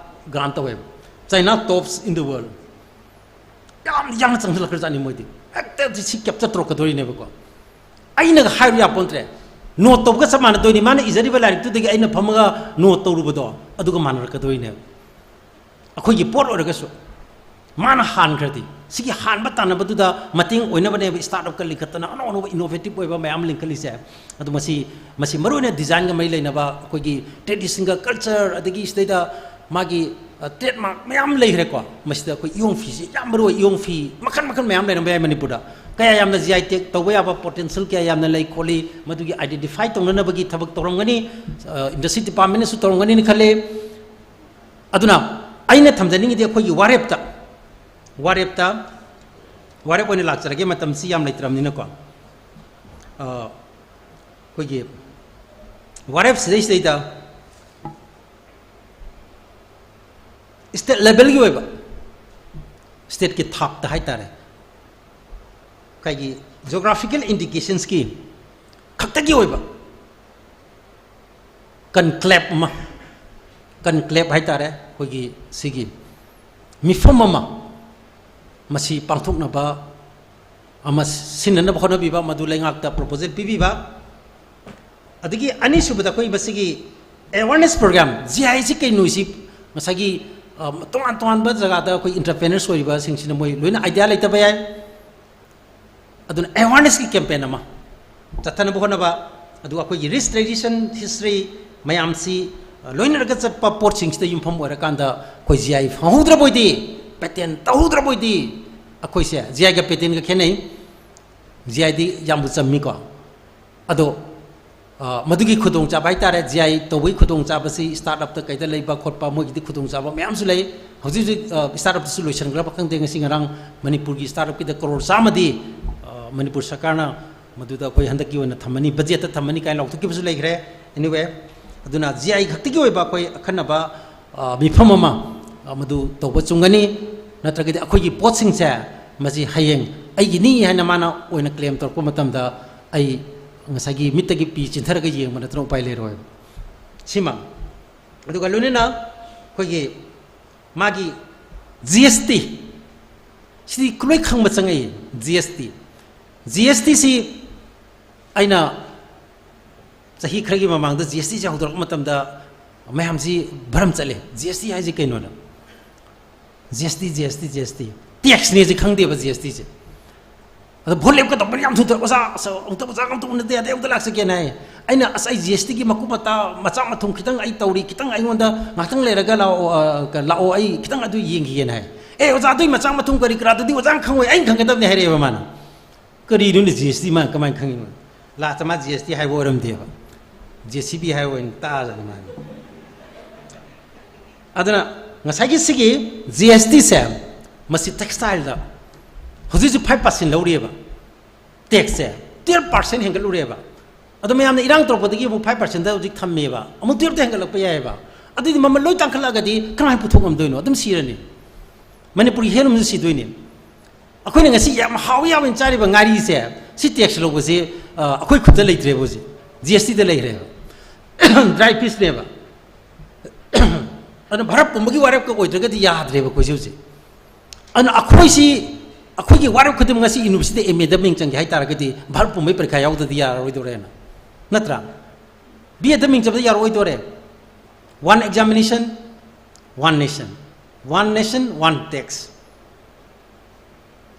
ꯒ꯭ꯔꯥꯟ ꯇꯧꯋꯦꯕ꯫ China tops in the world꯫ ꯌꯥꯝ ꯌꯥꯡꯅ ꯆꯪꯁꯤꯜꯂꯛꯈ꯭ꯔꯖꯥꯠꯅꯤ ꯃꯣꯏꯗꯤ꯫ ꯍꯦꯛꯇ ꯁꯤ ꯀꯦꯞꯆꯔ ꯇꯧꯔꯛꯀꯗꯣꯔꯤꯅꯦꯕꯀꯣ꯫ ꯑꯩꯅꯒ ꯍꯥꯏꯔꯨ ꯌꯥꯄꯣꯟꯇ꯭ꯔꯦ꯫ ꯅꯣꯠ ꯇꯧꯕꯒ ꯆꯞ ꯃꯥꯟꯅꯗꯣꯏꯅꯤ꯫ ꯃꯥꯅ ꯏꯖꯔꯤꯕ ꯂꯥꯏꯔꯤꯛꯇꯨꯗꯒꯤ ꯑꯩꯅ ꯐꯝꯃꯒ ꯅꯣꯠ ꯇꯧꯔꯨꯕꯗꯣ ꯑꯗꯨꯒ ꯃꯥꯟꯅꯔꯛꯀꯗꯣꯔꯤꯅꯦꯕ꯫ ꯑꯩꯈꯣꯏꯒꯤ ꯄꯣꯠ ꯑꯣꯏꯔꯒꯁꯨ ꯃꯥꯅ ꯍꯥꯟꯈ꯭ꯔꯗꯤ, ꯁꯤꯒꯤ ꯍꯥꯟꯕ ꯇꯥꯟꯅꯕꯗꯨꯗ ꯃꯇꯦꯡ ꯑꯣꯏꯅꯕꯅꯦꯕ startup ꯀ ꯂꯤꯡꯈꯠꯇꯅ ꯑꯅꯧ ꯑꯅꯧꯕ innovative ꯑꯣꯏꯕ ꯃꯌꯥꯝ ꯂꯤꯡꯈꯠꯂꯤꯁꯦ꯫ ꯑꯗꯨ ꯃꯁꯤ, ꯃꯁꯤ ꯃꯔꯨꯑꯣꯏꯅ design ꯒ ꯃꯔꯤ ꯂꯩꯅꯕ ꯑꯩꯈꯣꯏꯒꯤ tradition ꯒ culture, ꯑꯗꯒꯤ ꯁꯤꯗꯩꯗ ꯃꯥꯒꯤ, ꯑ, trademark ꯃꯌꯥꯝ ꯂꯩꯈ꯭ꯔꯦꯀꯣ꯫ ꯃꯁꯤꯗ ꯑꯩꯈꯣꯏ ꯏꯌꯣꯡ ꯐꯤꯁꯤ ꯌꯥꯝ ꯃꯔꯨ ꯑꯣꯏ꯫ ꯏꯌꯣꯡ ꯐꯤ ꯃꯈꯜ ꯃꯈꯜ ꯃꯌꯥꯝ ꯂꯩꯔꯝꯕ ꯌꯥꯏ ꯃꯅꯤꯄꯨꯔꯗ꯫ ꯀꯌꯥ ꯌꯥꯝꯅ G I tag ꯇꯧꯕ ꯌꯥꯕ potential ꯀꯌꯥ ꯌꯥꯝꯅ ꯂꯩ ꯈꯣꯠꯂꯤ, ꯃꯗꯨꯒꯤ identify ꯇꯧꯅꯅꯕꯒꯤ ꯊꯕꯛ ꯇꯧꯔꯝꯒꯅꯤ, ꯑ, industry department ꯅꯁꯨ ꯇꯧꯔꯝꯒꯅꯤꯅ ꯈꯜꯂꯤ꯫ ꯑꯗꯨꯅ ꯑꯩꯅ ꯊꯝꯖꯅꯤꯡꯉꯤꯗꯤ ꯑꯩꯈꯣꯏꯒꯤ ꯋꯥꯔꯦꯞꯇ, ꯋꯥꯔꯦꯞꯇ, ꯋꯥꯔꯦꯞ ꯑꯣꯏꯅ ꯂꯥꯛꯆꯔꯒꯦ, ꯃꯇꯝꯁꯤ ꯌꯥꯝ ꯂꯩꯇ꯭ꯔꯕꯅꯤꯅꯀꯣ꯫ ꯑ, ꯑꯩꯈꯣꯏꯒꯤ ꯋꯥꯔꯦꯞ ꯁꯤꯗꯩꯁꯤꯗꯩꯗ state level ꯒꯤ ꯑꯣꯏꯕ, state ꯀꯤ ꯊꯥꯛꯇ ꯍꯥꯏꯇꯥꯔꯦ, ꯑꯩꯈꯣꯏꯒꯤ geographical indications ꯀꯤ ꯈꯛꯇꯒꯤ ꯑꯣꯏꯕ conclave ꯑꯃ, conclave ꯍꯥꯏꯇꯥꯔꯦ, ꯑꯩꯈꯣꯏꯒꯤ ꯁꯤꯒꯤ ꯃꯤꯐꯝ ꯑꯃ, ꯃꯁꯤ ꯄꯥꯡꯊꯣꯛꯅꯕ ꯑꯃ ꯁꯤꯟꯅꯅꯕ ꯍꯣꯠꯅꯕꯤꯕ, ꯃꯗꯨ ꯂꯩꯉꯥꯛꯇ proposal ꯄꯤꯕꯤꯕ꯫ ꯑꯗꯒꯤ ꯑꯅꯤꯁꯨꯕꯗ ꯑꯩꯈꯣꯏ ꯃꯁꯤꯒꯤ awareness program, G I ꯁꯤ ꯀꯩꯅꯣ ꯁꯤ ꯉꯁꯥꯏꯒꯤ, ꯑ, ꯇꯣꯉꯥꯟ ꯇꯣꯉꯥꯟꯕ ꯖꯒꯥꯗ ꯑꯩꯈꯣꯏ entrepreneurs ꯑꯣꯏꯔꯤꯕꯁꯤꯡꯁꯤꯅ ꯃꯣꯏ ꯂꯣꯏꯅ idea ꯂꯩꯇꯕ ꯌꯥꯏ꯫ ꯑꯗꯨꯅ awareness ꯀꯤ campaign ꯑꯃ ꯆꯠꯊꯅꯕ ꯍꯣꯠꯅꯕ, ꯑꯗꯨꯒ ꯑꯩꯈꯣꯏꯒꯤ rich tradition, history ꯃꯌꯥꯝꯁꯤ, ꯑ, ꯂꯣꯏꯅꯔꯒ ꯆꯠꯄ ꯄꯣꯠꯁꯤꯡꯁꯤꯗ ꯌꯨꯝꯐꯝ ꯑꯣꯏꯔꯀꯥꯟꯗ ꯑꯩꯈꯣꯏ G I ꯐꯪꯍꯧꯗ꯭ꯔꯕ ꯑꯣꯏꯗꯤ, patent ꯇꯧꯍꯧꯗ꯭ꯔꯕ ꯑꯣꯏꯗꯤ, ꯑꯩꯈꯣꯏꯁꯦ G I ꯒ patent ꯒ ꯈꯦꯠꯅꯩ꯫ G I ꯗꯤ ꯌꯥꯝꯕꯨ ꯆꯝꯃꯤꯀꯣ꯫ ꯑꯗꯣ, ꯑ, ꯃꯗꯨꯒꯤ ꯈꯨꯗꯣꯡꯆꯥꯕ ꯍꯥꯏꯇꯥꯔꯦ, G I ꯇꯧꯕꯒꯤ ꯈꯨꯗꯣꯡꯆꯥꯕꯁꯤ startup ꯇ ꯀꯩꯗ ꯂꯩꯕ ꯈꯣꯠꯄ, ꯃꯣꯏꯒꯤꯗꯤ ꯈꯨꯗꯣꯡꯆꯥꯕ ꯃꯌꯥꯝꯁꯨ ꯂꯩ꯫ ꯍꯧꯖꯤꯛ ꯍꯧꯖꯤꯛ, ꯑ, startup ꯇꯁꯨ ꯂꯣꯏꯁꯤꯟꯈ꯭ꯔꯕ ꯈꯪꯗꯦ, ꯉꯁꯤ ꯉꯔꯥꯡ ꯃꯅꯤꯄꯨꯔꯒꯤ startup ꯀꯤꯗ ꯀꯔꯣꯔ ꯆꯥꯝꯃꯗꯤ, ꯑ, ꯃꯅꯤꯄꯨꯔ ꯁꯔꯀꯥꯔꯅ ꯃꯗꯨꯗ ꯑꯩꯈꯣꯏ ꯍꯟꯗꯛꯀꯤ ꯑꯣꯏꯅ ꯊꯝꯃꯅꯤ, budget ꯇ ꯊꯝꯃꯅꯤ ꯀꯥꯏꯅ ꯂꯥꯎꯊꯣꯛꯈꯤꯕꯁꯨ ꯂꯩꯈ꯭ꯔꯦ꯫ Anyway, ꯑꯗꯨꯅ G I ꯈꯛꯇꯒꯤ ꯑꯣꯏꯕ ꯑꯩꯈꯣꯏ ꯑꯈꯟꯅꯕ, ꯑ, ꯃꯤꯐꯝ ꯑꯃ, ꯑ, ꯃꯗꯨ ꯇꯧꯕ ꯆꯨꯝꯒꯅꯤ꯫ ꯅꯠꯇ꯭ꯔꯒꯗꯤ ꯑꯩꯈꯣꯏꯒꯤ ꯄꯣꯠꯁꯤꯡꯁꯦ ꯃꯁꯤ ꯍꯌꯦꯡ ꯑꯩꯒꯤꯅꯤ ꯍꯥꯏꯅ ꯃꯥꯅ ꯑꯣꯏꯅ claim ꯇꯧꯔꯛꯄ ꯃꯇꯝꯗ ꯑꯩ ꯉꯁꯥꯏꯒꯤ ꯃꯤꯠꯇꯒꯤ ꯄꯤ ꯆꯤꯟꯊꯔꯒ ꯌꯦꯡꯕ ꯅꯠꯇꯅ ꯎꯄꯥꯏ ꯂꯩꯔꯣꯏ꯫ ꯁꯤꯃ, ꯑꯗꯨꯒ ꯂꯣꯏꯅꯅ ꯑꯩꯈꯣꯏꯒꯤ ꯃꯥꯒꯤ ꯖꯤ ꯑꯦꯁ ꯇꯤ, ꯁꯤꯗꯤ ꯂꯣꯏ ꯈꯪꯕ ꯆꯪꯉꯛꯏ꯫ ꯖꯤ ꯑꯦꯁ ꯇꯤ, ꯖꯤ ꯑꯦꯁ ꯇꯤꯁꯤ ꯑꯩꯅ ꯆꯍꯤ ꯈꯔꯒꯤ ꯃꯃꯥꯡꯗ ꯖꯤ ꯑꯦꯁ ꯇꯤꯁꯦ ꯍꯧꯗꯣꯔꯛꯄ ꯃꯇꯝꯗ ꯃꯌꯥꯝꯁꯤ ꯚꯔꯝ ꯆꯠꯂꯦ, ꯖꯤ ꯑꯦꯁ ꯇꯤ ꯍꯥꯏꯁꯤ ꯀꯩꯅꯣꯅ꯫ ꯖꯤ ꯑꯦꯁ ꯇꯤ, ꯖꯤ ꯑꯦꯁ ꯇꯤ, ꯖꯤ ꯑꯦꯁ ꯇꯤ, ꯇꯦꯛꯁꯅꯦꯁꯦ ꯈꯪꯗꯦꯕ ꯖꯤ ꯑꯦꯁ ꯇꯤꯁꯦ꯫ ꯑꯗꯣ ꯚꯣꯠ ꯂꯦꯞꯀꯗꯧꯕ ꯌꯥꯝ ꯊꯨꯊꯔꯛꯄ, ꯑꯣꯖꯥ, ꯑꯁ, ꯑꯃꯨꯛꯇ ꯑꯣꯖꯥ ꯑꯃꯨꯛꯇ ꯎꯅꯗ ꯌꯥꯗꯦ, ꯑꯃꯨꯛꯇ ꯂꯥꯛꯆꯒꯦꯅ ꯍꯥꯏ꯫ ꯑꯩꯅ, "ꯑꯁ, ꯑꯩ ꯖꯤ ꯑꯦꯁ ꯇꯤꯒꯤ ꯃꯀꯨꯞ ꯃꯇꯥ ꯃꯆꯥ ꯃꯊꯨꯝ ꯈꯤꯇꯪ ꯑꯩ ꯇꯧꯔꯤ, ꯈꯤꯇꯪ ꯑꯩꯉꯣꯟꯗ ꯉꯥꯛꯇꯪ ꯂꯩꯔꯒ ꯂꯥꯛꯑꯣ, ꯑ, ꯀ-, ꯂꯥꯛꯑꯣ, ꯑꯩ ꯈꯤꯇꯪ ꯑꯗꯨ ꯌꯦꯡꯈꯤꯒꯦꯅ" ꯍꯥꯏ꯫ "ꯑꯦ, ꯑꯣꯖꯥ, ꯑꯗꯨꯏ ꯃꯆꯥ ꯃꯊꯨꯝ ꯀꯔꯤ ꯀꯔꯥꯗꯨꯗꯤ ꯑꯣꯖꯥꯅ ꯈꯪꯉꯣꯏ, ꯑꯩꯅ ꯈꯪꯒꯗꯕꯅꯤ" ꯍꯥꯏꯔꯛꯑꯦꯕ ꯃꯥꯅ꯫ ꯀꯔꯤꯅꯣꯅꯦ ꯖꯤ ꯑꯦꯁ ꯇꯤ ꯃꯥꯅ ꯀꯃꯥꯏꯅ ꯈꯪꯉꯤꯅꯣ? ꯂꯥꯁꯇ ꯃꯥ ꯖꯤ ꯑꯦꯁ ꯇꯤ ꯍꯥꯏꯕ ꯑꯣꯏꯔꯝꯗꯦꯕ, ꯖꯦ ꯁꯤ ꯕꯤ ꯍꯥꯏꯕ ꯑꯣꯏꯅ ꯇꯥꯖꯅꯤ ꯃꯥꯅ꯫ ꯑꯗꯨꯅ ꯉꯁꯥꯏꯒꯤ ꯁꯤꯒꯤ ꯖꯤ ꯑꯦꯁ ꯇꯤꯁꯦ, ꯃꯁꯤ ꯇꯦꯛꯁꯇꯥꯏꯜꯗ ꯍꯧꯖꯤꯛ ꯍꯧꯖꯤꯛ ꯐꯥꯏꯚ ꯄꯥꯔꯁꯦꯟ ꯂꯧꯔꯤꯑꯕ, ꯇꯦꯛꯁꯁꯦ ꯇꯨꯌꯦꯜꯞ ꯄꯥꯔꯁꯦꯟ ꯍꯦꯟꯒꯠꯂꯨꯔꯦꯕ꯫ ꯑꯗꯣ ꯃꯌꯥꯝꯅ ꯏꯔꯥꯡ ꯇꯧꯔꯛꯄꯗꯒꯤ ꯑꯃꯨꯛ ꯐꯥꯏꯚ ꯄꯥꯔꯁꯦꯟꯗ ꯍꯧꯖꯤꯛ ꯊꯝꯃꯦꯕ, ꯑꯃꯨꯛ ꯇꯨꯌꯦꯜꯞꯇ ꯍꯦꯟꯒꯠꯂꯛꯄ ꯌꯥꯏꯑꯕ꯫ ꯑꯗꯨꯗꯤ ꯃꯃꯜ ꯂꯣꯏ ꯇꯥꯡꯈꯠꯂꯛꯑꯒꯗꯤ ꯀꯃꯥꯏꯅ ꯄꯨꯊꯣꯛ ꯉꯝꯗꯣꯏꯅꯣ? ꯑꯗꯨꯝ ꯁꯤꯔꯅꯤ꯫ ꯃꯅꯤꯄꯨꯔꯒꯤ ꯍꯦꯟꯂꯨꯝꯁꯨ ꯁꯤꯗꯣꯏꯅꯤ꯫ ꯑꯩꯈꯣꯏꯅ ꯉꯁꯤ ꯌꯥꯝ ꯍꯥꯎ ꯌꯥꯎꯅ ꯆꯥꯔꯤꯕ ꯉꯥꯔꯤꯁꯦ, ꯁꯤ ꯇꯦꯛꯁ ꯂꯧꯕꯁꯦ, ꯑ, ꯑꯩꯈꯣꯏ ꯈꯨꯠꯇ ꯂꯩꯇ꯭ꯔꯦꯕ ꯍꯧꯖꯤꯛ, ꯖꯤ ꯑꯦꯁ ꯇꯤꯗ ꯂꯩꯈ꯭ꯔꯦꯕ꯫ ꯗ꯭ꯔꯥꯏ ꯐꯤꯁꯅꯦꯕ꯫ ꯑꯗꯨꯅ ꯚꯥꯔꯠ ꯄꯨꯝꯕꯒꯤ ꯋꯥꯔꯦꯞꯀ ꯑꯣꯏꯗ꯭ꯔꯒꯗꯤ ꯌꯥꯗ꯭ꯔꯦꯕ ꯑꯩꯈꯣꯏꯁꯦ ꯍꯧꯖꯤꯛ꯫ ꯑꯗꯨꯅ ꯑꯩꯈꯣꯏꯁꯤ, ꯑꯩꯈꯣꯏꯒꯤ ꯋꯥꯔꯦꯞ ꯈꯨꯗꯤꯡꯃꯛ ꯉꯁꯤ ꯌꯨꯅꯤꯚꯔꯁꯤꯇꯤꯗ ꯑꯦꯝ ꯑꯦꯗ ꯃꯤꯡ ꯆꯪꯒꯦ ꯍꯥꯏ ꯇꯥꯔꯒꯗꯤ ꯚꯥꯔꯠ ꯄꯨꯝꯕꯒꯤ ꯄꯔꯤꯈꯥ ꯌꯥꯎꯗ꯭ꯔꯗꯤ ꯌꯥꯔꯔꯣꯏꯗꯧꯔꯦꯅ, ꯅꯠꯇ꯭ꯔꯥ? ꯕꯤ ꯑꯦꯗ ꯃꯤꯡ ꯆꯟꯕꯗ ꯌꯥꯔꯛꯑꯣꯏꯗꯧꯔꯦ꯫ One examination, one nation, one nation, one tax꯫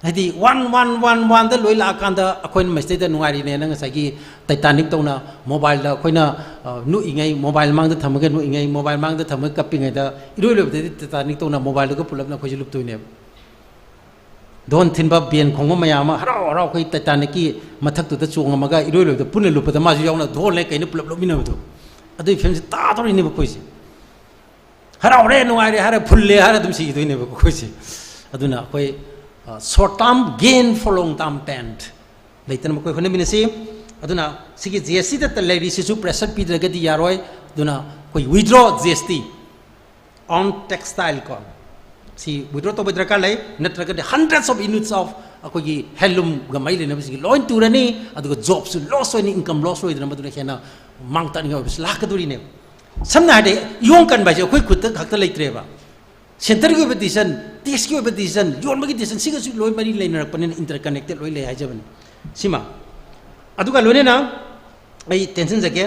ꯍꯥꯏꯗꯤ ꯋꯥꯟ, ꯋꯥꯟ, ꯋꯥꯟ, ꯋꯥꯟꯗ ꯂꯣꯏ ꯂꯥꯛꯑꯀꯥꯟꯗ ꯑꯩꯈꯣꯏꯅ ꯃꯁꯤꯗꯩꯗ ꯅꯨꯡꯉꯥꯏꯔꯤꯅꯦꯅ ꯉꯁꯥꯏꯒꯤ ꯇꯥꯏꯇꯥꯅꯤꯛ ꯇꯧꯅ ꯃꯣꯕꯥꯏꯜꯗ ꯑꯩꯈꯣꯏꯅ, ꯑ, ꯅꯣꯛꯏꯉꯩ, ꯃꯣꯕꯥꯏꯜ ꯃꯥꯡꯗ ꯊꯝꯃꯒ ꯅꯣꯛꯏꯉꯩ, ꯃꯣꯕꯥꯏꯜ ꯃꯥꯡꯗ ꯊꯝꯃꯒ ꯀꯞꯄꯤꯉꯩꯗ ꯏꯔꯣꯏ ꯂꯣꯏꯕꯗꯗꯤ ꯇꯥꯏꯇꯥꯅꯤꯛ ꯇꯧꯅ ꯃꯣꯕꯥꯏꯜꯗꯨꯒ ꯄꯨꯂꯞꯅ ꯑꯩꯈꯣꯏꯁꯦ ꯂꯨꯞꯇꯣꯏꯅꯦꯕ꯫ ꯙꯣꯟ ꯊꯤꯟꯕ, ꯕꯦꯟ ꯈꯣꯡꯕ ꯃꯌꯥꯝ ꯑꯃ ꯍꯔꯥꯎ ꯍꯔꯥꯎ ꯑꯩꯈꯣꯏ ꯇꯥꯏꯇꯥꯅꯤꯛꯀꯤ ꯃꯊꯛꯇꯨꯗ ꯆꯣꯡꯉꯝꯃꯒ ꯏꯔꯣꯏ ꯂꯣꯏꯕꯗ ꯄꯨꯟꯅ ꯂꯨꯞꯄꯗ ꯃꯥꯁꯨ ꯌꯥꯎꯅ ꯙꯣꯟꯂꯦ ꯀꯩꯅ ꯄꯨꯂꯞ ꯂꯨꯞꯃꯤꯟꯅꯕꯗꯣ, ꯑꯗꯨꯒꯤ ꯐꯤꯕꯝꯁꯤ ꯇꯥꯗꯧꯔꯤꯅꯦꯕ ꯑꯩꯈꯣꯏꯁꯦ꯫ ꯍꯔꯥꯎꯔꯦ, ꯅꯨꯡꯉꯥꯏꯔꯦ ꯍꯥꯏꯔ, ꯐꯨꯜꯂꯦ ꯍꯥꯏꯔ ꯑꯗꯨꯝ ꯁꯤꯈꯤꯗꯣꯏꯅꯦꯕ ꯑꯩꯈꯣꯏꯁꯦ꯫ ꯑꯗꯨꯅ ꯑꯩꯈꯣꯏ, ꯑ, short term gain for long term pain ꯂꯩꯇꯅꯕ ꯑꯩꯈꯣꯏ ꯍꯣꯠꯅꯃꯤꯟꯅꯁꯤ꯫ ꯑꯗꯨꯅ ꯁꯤꯒꯤ ꯖꯤ ꯑꯦꯁ ꯇꯤꯗ ꯂꯩꯔꯤꯁꯤꯁꯨ ꯄ꯭ꯔꯦꯁꯔ ꯄꯤꯗ꯭ꯔꯒꯗꯤ ꯌꯥꯔꯣꯏ꯫ ꯑꯗꯨꯅ ꯑꯩꯈꯣꯏ withdraw G S T on textile ꯀꯣ꯫ ꯁꯤ withdraw ꯇꯧꯕ ꯗꯔꯀꯥꯔ ꯂꯩ, ꯅꯠꯇ꯭ꯔꯒꯗꯤ hundreds of units of ꯑꯩꯈꯣꯏꯒꯤ handloomꯒ ꯃꯔꯤ ꯂꯩꯅꯕꯁꯤꯡꯒꯤ ꯂꯣꯏ ꯇꯨꯔꯅꯤ, ꯑꯗꯨꯒ jobꯁꯨ loss ꯑꯣꯏꯅꯤ, income loss ꯑꯣꯏꯗꯅ ꯃꯗꯨꯅ ꯍꯦꯟꯅ ꯃꯥꯡ ꯇꯥꯛꯅꯤꯡꯉꯥꯏ ꯑꯣꯏꯕꯁꯨ ꯂꯥꯛꯀꯗꯣꯔꯤꯅꯦꯕ꯫ ꯁꯝꯅ ꯍꯥꯏꯔꯗꯤ, ꯏꯌꯣꯡ ꯀꯟꯕ ꯍꯥꯏꯁꯦ ꯑꯩꯈꯣꯏ ꯈꯨꯠꯇ ꯈꯛꯇ ꯂꯩꯇ꯭ꯔꯦꯕ꯫ Centreꯒꯤ ꯑꯣꯏꯕ decision, taxꯀꯤ ꯑꯣꯏꯕ decision, ꯌꯣꯟꯕꯒꯤ decision, ꯁꯤꯒꯁꯨ ꯂꯣꯏ ꯃꯔꯤ ꯂꯩꯅꯔꯛꯄꯅꯤꯅ, interconnected ꯂꯣꯏ ꯂꯩ ꯍꯥꯏꯖꯕꯅꯤ꯫ ꯁꯤꯃ꯫ ꯑꯗꯨꯒ ꯂꯣꯏꯅꯅ ꯑꯩ ꯇꯦꯟꯁꯤꯟꯖꯒꯦ,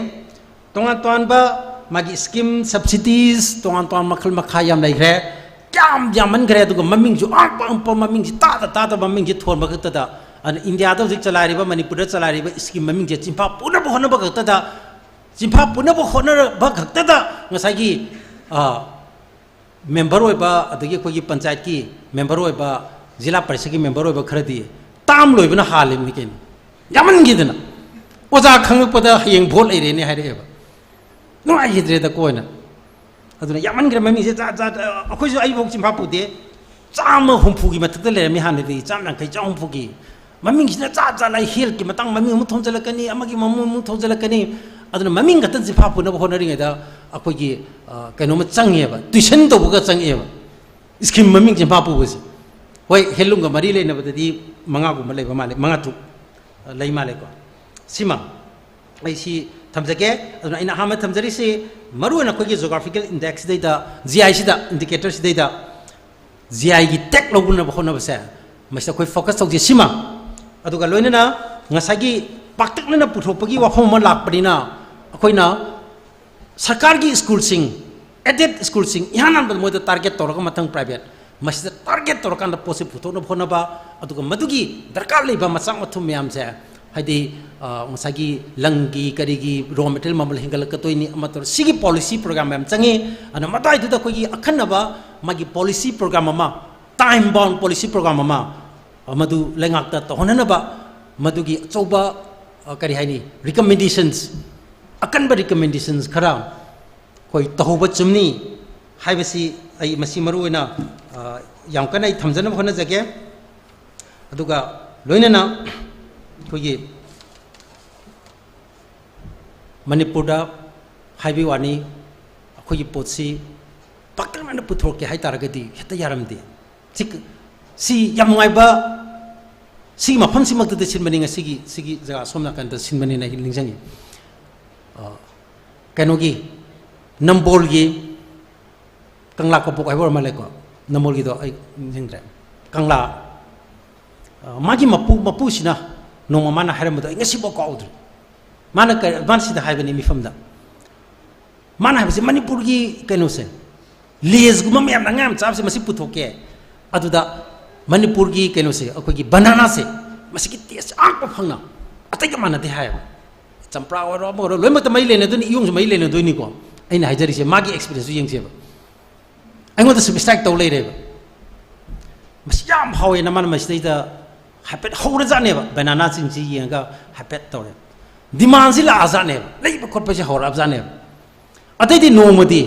ꯇꯣꯉꯥꯟ ꯇꯣꯉꯥꯟꯕ ꯃꯥꯒꯤ scheme, subsidies, ꯇꯣꯉꯥꯟ ꯇꯣꯉꯥꯟꯕ ꯃꯈꯜ ꯃꯈꯥ ꯌꯥꯝ ꯂꯩꯈ꯭ꯔꯦ꯫ ꯌꯥꯝ ꯌꯥꯝꯃꯟꯈ꯭ꯔꯦ, ꯑꯗꯨꯒ ꯃꯃꯤꯡꯁꯨ ꯑꯔꯥꯛꯄ ꯑꯔꯥꯛꯄ, ꯃꯃꯤꯡꯁꯤ ꯇꯥꯗ ꯇꯥꯗꯕ ꯃꯃꯤꯡꯁꯤ ꯊꯣꯟꯕ ꯈꯛꯇꯗ꯫ ꯑꯗꯨꯅ ꯏꯟꯗꯤꯌꯥꯗ ꯍꯧꯖꯤꯛ ꯆꯂꯥꯏꯔꯤꯕ, ꯃꯅꯤꯄꯨꯔꯗ ꯆꯂꯥꯏꯔꯤꯕ scheme ꯃꯃꯤꯡꯁꯦ ꯆꯤꯟꯐꯥ ꯄꯨꯅꯕ ꯍꯣꯠꯅꯕ ꯈꯛꯇꯗ, ꯆꯤꯟꯐꯥ ꯄꯨꯅꯕ ꯍꯣꯠꯅꯕ ꯈꯛꯇꯗ ꯉꯁꯥꯏꯒꯤ, ꯑ, member ꯑꯣꯏꯕ, ꯑꯗꯒꯤ ꯑꯩꯈꯣꯏꯒꯤ ꯄꯟꯆꯥꯌꯠꯀꯤ member ꯑꯣꯏꯕ, ꯖꯤꯂꯥ ꯄꯔꯤꯁꯠꯀꯤ member ꯑꯣꯏꯕ ꯈꯔꯗꯤ term ꯂꯣꯏꯕꯅ ꯍꯥꯜꯂꯤꯕꯅꯤ ꯀꯩꯅꯣ꯫ ꯌꯥꯝꯃꯟꯈꯤꯗꯅ꯫ ꯑꯣꯖꯥ ꯈꯪꯉꯛꯄꯗ ꯍꯌꯦꯡ vote ꯂꯩꯔꯦꯅꯦ ꯍꯥꯏꯔꯛꯑꯦꯕ꯫ ꯅꯨꯡꯉꯥꯏꯈꯤꯗ꯭ꯔꯦꯗ ꯀꯣꯟꯅ꯫ ꯑꯗꯨꯅ ꯌꯥꯝꯃꯟꯈ꯭ꯔꯦ ꯃꯃꯤꯡꯁꯦ, ꯖꯥꯠ ꯖꯥꯠ, ꯑ, ꯑꯩꯈꯣꯏꯁꯨ, ꯑꯩꯐꯥꯎ ꯆꯤꯟꯐꯥ ꯄꯨꯗꯦ꯫ ꯆꯥꯝꯃ ꯍꯨꯝꯐꯨꯒꯤ ꯃꯊꯛꯇ ꯂꯩꯔꯝꯃꯤ ꯍꯥꯟꯅꯗꯤ, ꯆꯥꯝꯃ ꯌꯥꯡꯈꯩ, ꯆꯥꯝꯃ ꯍꯨꯝꯐꯨꯒꯤ꯫ ꯃꯃꯤꯡꯁꯤꯅ ꯖꯥꯠ ꯖꯥꯠ ꯂꯩ, healthꯀꯤ ꯃꯇꯥꯡ ꯃꯃꯤꯡ ꯑꯃꯨꯛ ꯊꯣꯟꯖꯜꯂꯛꯀꯅꯤ, ꯑꯃꯒꯤ ꯃꯃꯤꯡ ꯑꯃꯨꯛ ꯊꯣꯟꯖꯜꯂꯛꯀꯅꯤ꯫ ꯑꯗꯨꯅ ꯃꯃꯤꯡ ꯈꯛꯇ ꯆꯤꯟꯐꯥ ꯄꯨꯅꯕ ꯍꯣꯠꯅꯔꯤꯉꯩꯗ ꯑꯩꯈꯣꯏꯒꯤ, ꯑ, ꯀꯩꯅꯣꯝꯃ ꯆꯪꯉꯦꯕ, tuition ꯇꯧꯕꯒ ꯆꯪꯉꯦꯕ꯫ Scheme ꯃꯃꯤꯡ ꯆꯤꯟꯐꯥ ꯄꯨꯕꯁꯦ꯫ ꯍꯣꯏ, handloomꯒ ꯃꯔꯤ ꯂꯩꯅꯕꯗꯗꯤ ꯃꯉꯥꯒꯨꯝꯕ ꯂꯩꯕ ꯃꯥꯜꯂꯦ, ꯃꯉꯥ ꯇꯔꯨꯛ, ꯑ, ꯂꯩ ꯃꯥꯜꯂꯦꯀꯣ꯫ ꯁꯤꯃ ꯑꯩ ꯁꯤ ꯊꯝꯖꯒꯦ꯫ ꯑꯗꯨꯅ ꯑꯩꯅ ꯑꯍꯥꯟꯕ ꯊꯝꯖꯔꯤꯁꯤ, ꯃꯔꯨꯑꯣꯏꯅ ꯑꯩꯈꯣꯏꯒꯤ geographical indexꯁꯤꯗꯩꯗ, GIꯁꯤꯗ, indicatorꯁꯤꯗꯩꯗ, GIꯒꯤ tag ꯂꯧꯅꯕ ꯍꯣꯠꯅꯕꯁꯦ, ꯃꯁꯤꯗ ꯑꯩꯈꯣꯏ focus ꯇꯧꯁꯤ꯫ ꯁꯤꯃ, ꯑꯗꯨꯒ ꯂꯣꯏꯅꯅ ꯉꯁꯥꯏꯒꯤ ꯄꯥꯛꯇꯛꯅꯅ ꯄꯨꯊꯣꯛꯄꯒꯤ ꯋꯥꯐꯝ ꯑꯃ ꯂꯥꯛꯄꯅꯤꯅ, ꯑꯩꯈꯣꯏꯅ ꯁꯔꯀꯥꯔꯒꯤ schoolꯁꯤꯡ, aided schoolꯁꯤꯡ, ꯏꯍꯥꯟ ꯍꯥꯟꯕꯗ ꯃꯣꯏꯗ target ꯇꯧꯔꯒ, ꯃꯊꯪ private, ꯃꯁꯤꯗ target ꯇꯧꯔꯀꯥꯟꯗ ꯄꯣꯠꯁꯤ ꯄꯨꯊꯣꯛꯅꯕ ꯍꯣꯠꯅꯕ, ꯑꯗꯨꯒ ꯃꯗꯨꯒꯤ ꯗꯔꯀꯥꯔ ꯂꯩꯕ ꯃꯆꯥꯛ ꯃꯊꯨꯝ ꯃꯌꯥꯝꯁꯦ, ꯍꯥꯏꯗꯤ, ꯑ, ꯉꯁꯥꯏꯒꯤ ꯂꯪꯒꯤ ꯀꯔꯤꯒꯤ raw material ꯃꯃꯜ ꯍꯦꯟꯒꯠꯂꯛꯀꯗꯣꯏꯅꯤ, ꯑꯃ ꯇꯧꯔ, ꯁꯤꯒꯤ policy program ꯃꯌꯥꯝ ꯆꯪꯉꯤ꯫ ꯑꯗꯨꯅ ꯃꯇꯥꯏꯗꯨꯗ ꯑꯩꯈꯣꯏꯒꯤ ꯑꯈꯟꯅꯕ ꯃꯥꯒꯤ policy program ꯑꯃ, time bound policy program ꯑꯃ, ꯑ, ꯃꯗꯨ ꯂꯩꯉꯥꯛꯇ ꯇꯧꯍꯟꯅꯅꯕ ꯃꯗꯨꯒꯤ ꯑꯆꯧꯕ, ꯑ, ꯀꯔꯤ ꯍꯥꯏꯅꯤ, recommendations, ꯑꯀꯟꯕ recommendations ꯈꯔ ꯑꯩꯈꯣꯏ ꯇꯧꯍꯧꯕ ꯆꯨꯝꯅꯤ ꯍꯥꯏꯕꯁꯤ ꯑꯩ ꯃꯁꯤ ꯃꯔꯨ ꯑꯣꯏꯅ, ꯑ, ꯌꯥꯝ ꯀꯟꯅ ꯑꯩ ꯊꯝꯖꯅꯕ ꯍꯣꯠꯅꯖꯒꯦ꯫ ꯑꯗꯨꯒ ꯂꯣꯏꯅꯅ ꯑꯩꯈꯣꯏꯒꯤ ꯃꯅꯤꯄꯨꯔꯗ ꯍꯥꯏꯕꯒꯤ ꯋꯥꯅꯤ, ꯑꯩꯈꯣꯏꯒꯤ ꯄꯣꯠꯁꯤ ꯄꯥꯛꯇꯛꯅꯅ ꯄꯨꯊꯣꯔꯛꯀꯦ ꯍꯥꯏ ꯇꯥꯔꯒꯗꯤ ꯍꯦꯛꯇ ꯌꯥꯔꯝꯗꯦ꯫ ꯁꯤ, ꯁꯤ ꯌꯥꯝ ꯅꯨꯡꯉꯥꯏꯕ, ꯁꯤꯒꯤ ꯃꯐꯝꯁꯤꯃꯛꯇꯗ ꯁꯤꯟꯕꯅꯤ, ꯉꯁꯤꯒꯤ, ꯁꯤꯒꯤ ꯖꯒꯥ ꯁꯣꯝ ꯅꯥꯀꯟꯗ ꯁꯤꯟꯕꯅꯤꯅ ꯑꯩ ꯅꯤꯡꯁꯤꯡꯉꯤ꯫ ꯑ, ꯀꯩꯅꯣꯒꯤ, ꯅꯝꯕꯣꯜꯒꯤ ꯀꯪꯂꯥ ꯀꯕꯣꯛ ꯍꯥꯏꯕ ꯑꯣꯏꯔ ꯃꯥꯜꯂꯦꯀꯣ, ꯅꯝꯕꯣꯜꯒꯤꯗꯣ ꯑꯩ ꯅꯤꯡꯁꯤꯡꯗ꯭ꯔꯦ꯫ ꯀꯪꯂꯥ, ꯑ, ꯃꯥꯒꯤ ꯃꯄꯨ, ꯃꯄꯨꯁꯤꯅ ꯅꯣꯡꯃ ꯃꯥꯅ ꯍꯥꯏꯔꯝꯕꯗꯣ ꯑꯩ ꯉꯁꯤꯐꯥꯎ ꯀꯥꯎꯗ꯭ꯔꯤ꯫ ꯃꯥꯅ ꯀ-, ꯃꯥꯅ ꯁꯤꯗ ꯍꯥꯏꯕꯅꯤ ꯃꯤꯐꯝꯗ꯫ ꯃꯥꯅ ꯍꯥꯏꯕꯁꯦ ꯃꯅꯤꯄꯨꯔꯒꯤ ꯀꯩꯅꯣꯁꯦ, ꯂꯦꯁꯒꯨꯝꯕ ꯃꯌꯥꯝꯅ ꯑꯉꯥꯡ ꯃꯆꯥꯁꯦ ꯃꯁꯤ ꯄꯨꯊꯣꯛꯀꯦ, ꯑꯗꯨꯗ ꯃꯅꯤꯄꯨꯔꯒꯤ ꯀꯩꯅꯣꯁꯦ, ꯑꯩꯈꯣꯏꯒꯤ ꯕꯅꯥꯅꯥꯁꯦ, ꯃꯁꯤꯒꯤ ꯇꯦꯁ ꯑꯉꯛꯄ ꯐꯪꯅ ꯑꯇꯩꯒ ꯃꯥꯟꯅꯗꯦ ꯍꯥꯏꯌꯦꯕ꯫ ꯆꯝꯄ꯭ꯔꯥ ꯑꯣꯏꯔꯣ, ꯑꯃ ꯑꯣꯏꯔꯣ, ꯂꯣꯏꯅꯃꯛꯇ ꯃꯔꯤ ꯂꯩꯅꯗꯣꯏꯅꯤ, ꯏꯌꯣꯡꯁꯨ ꯃꯔꯤ ꯂꯩꯅꯗꯣꯏꯅꯤꯀꯣ꯫ ꯑꯩꯅ ꯍꯥꯏꯖꯔꯤꯁꯦ ꯃꯥꯒꯤ ꯑꯦꯛꯁꯄꯤꯔꯤꯌꯦꯟꯁꯁꯨ ꯌꯦꯡꯁꯦꯕ꯫ ꯑꯩꯉꯣꯟꯗ ꯁꯨꯝ ꯁ꯭ꯇ꯭ꯔꯥꯏꯛ ꯇꯧ ꯂꯩꯔꯦꯕ꯫ ꯃꯁꯤ ꯌꯥꯝ ꯍꯥꯎꯋꯦꯅ ꯃꯥꯅ ꯃꯁꯤꯗꯩꯗ ꯍꯥꯏꯐꯦꯠ ꯍꯧꯔꯖꯥꯠꯅꯦꯕ, ꯕꯅꯥꯅꯥꯁꯤꯡꯁꯤ ꯌꯦꯡꯉꯒ ꯍꯥꯏꯐꯦꯠ ꯇꯧꯔꯦ꯫ ꯗꯤꯃꯥꯟꯁꯤ ꯂꯥꯛꯑꯖꯥꯠꯅꯦꯕ, ꯂꯩꯕ ꯈꯣꯠꯄꯁꯦ ꯍꯧꯔꯛꯑꯕꯖꯥꯠꯅꯦꯕ꯫ ꯑꯇꯩꯗꯤ ꯅꯣꯡꯃꯗꯤ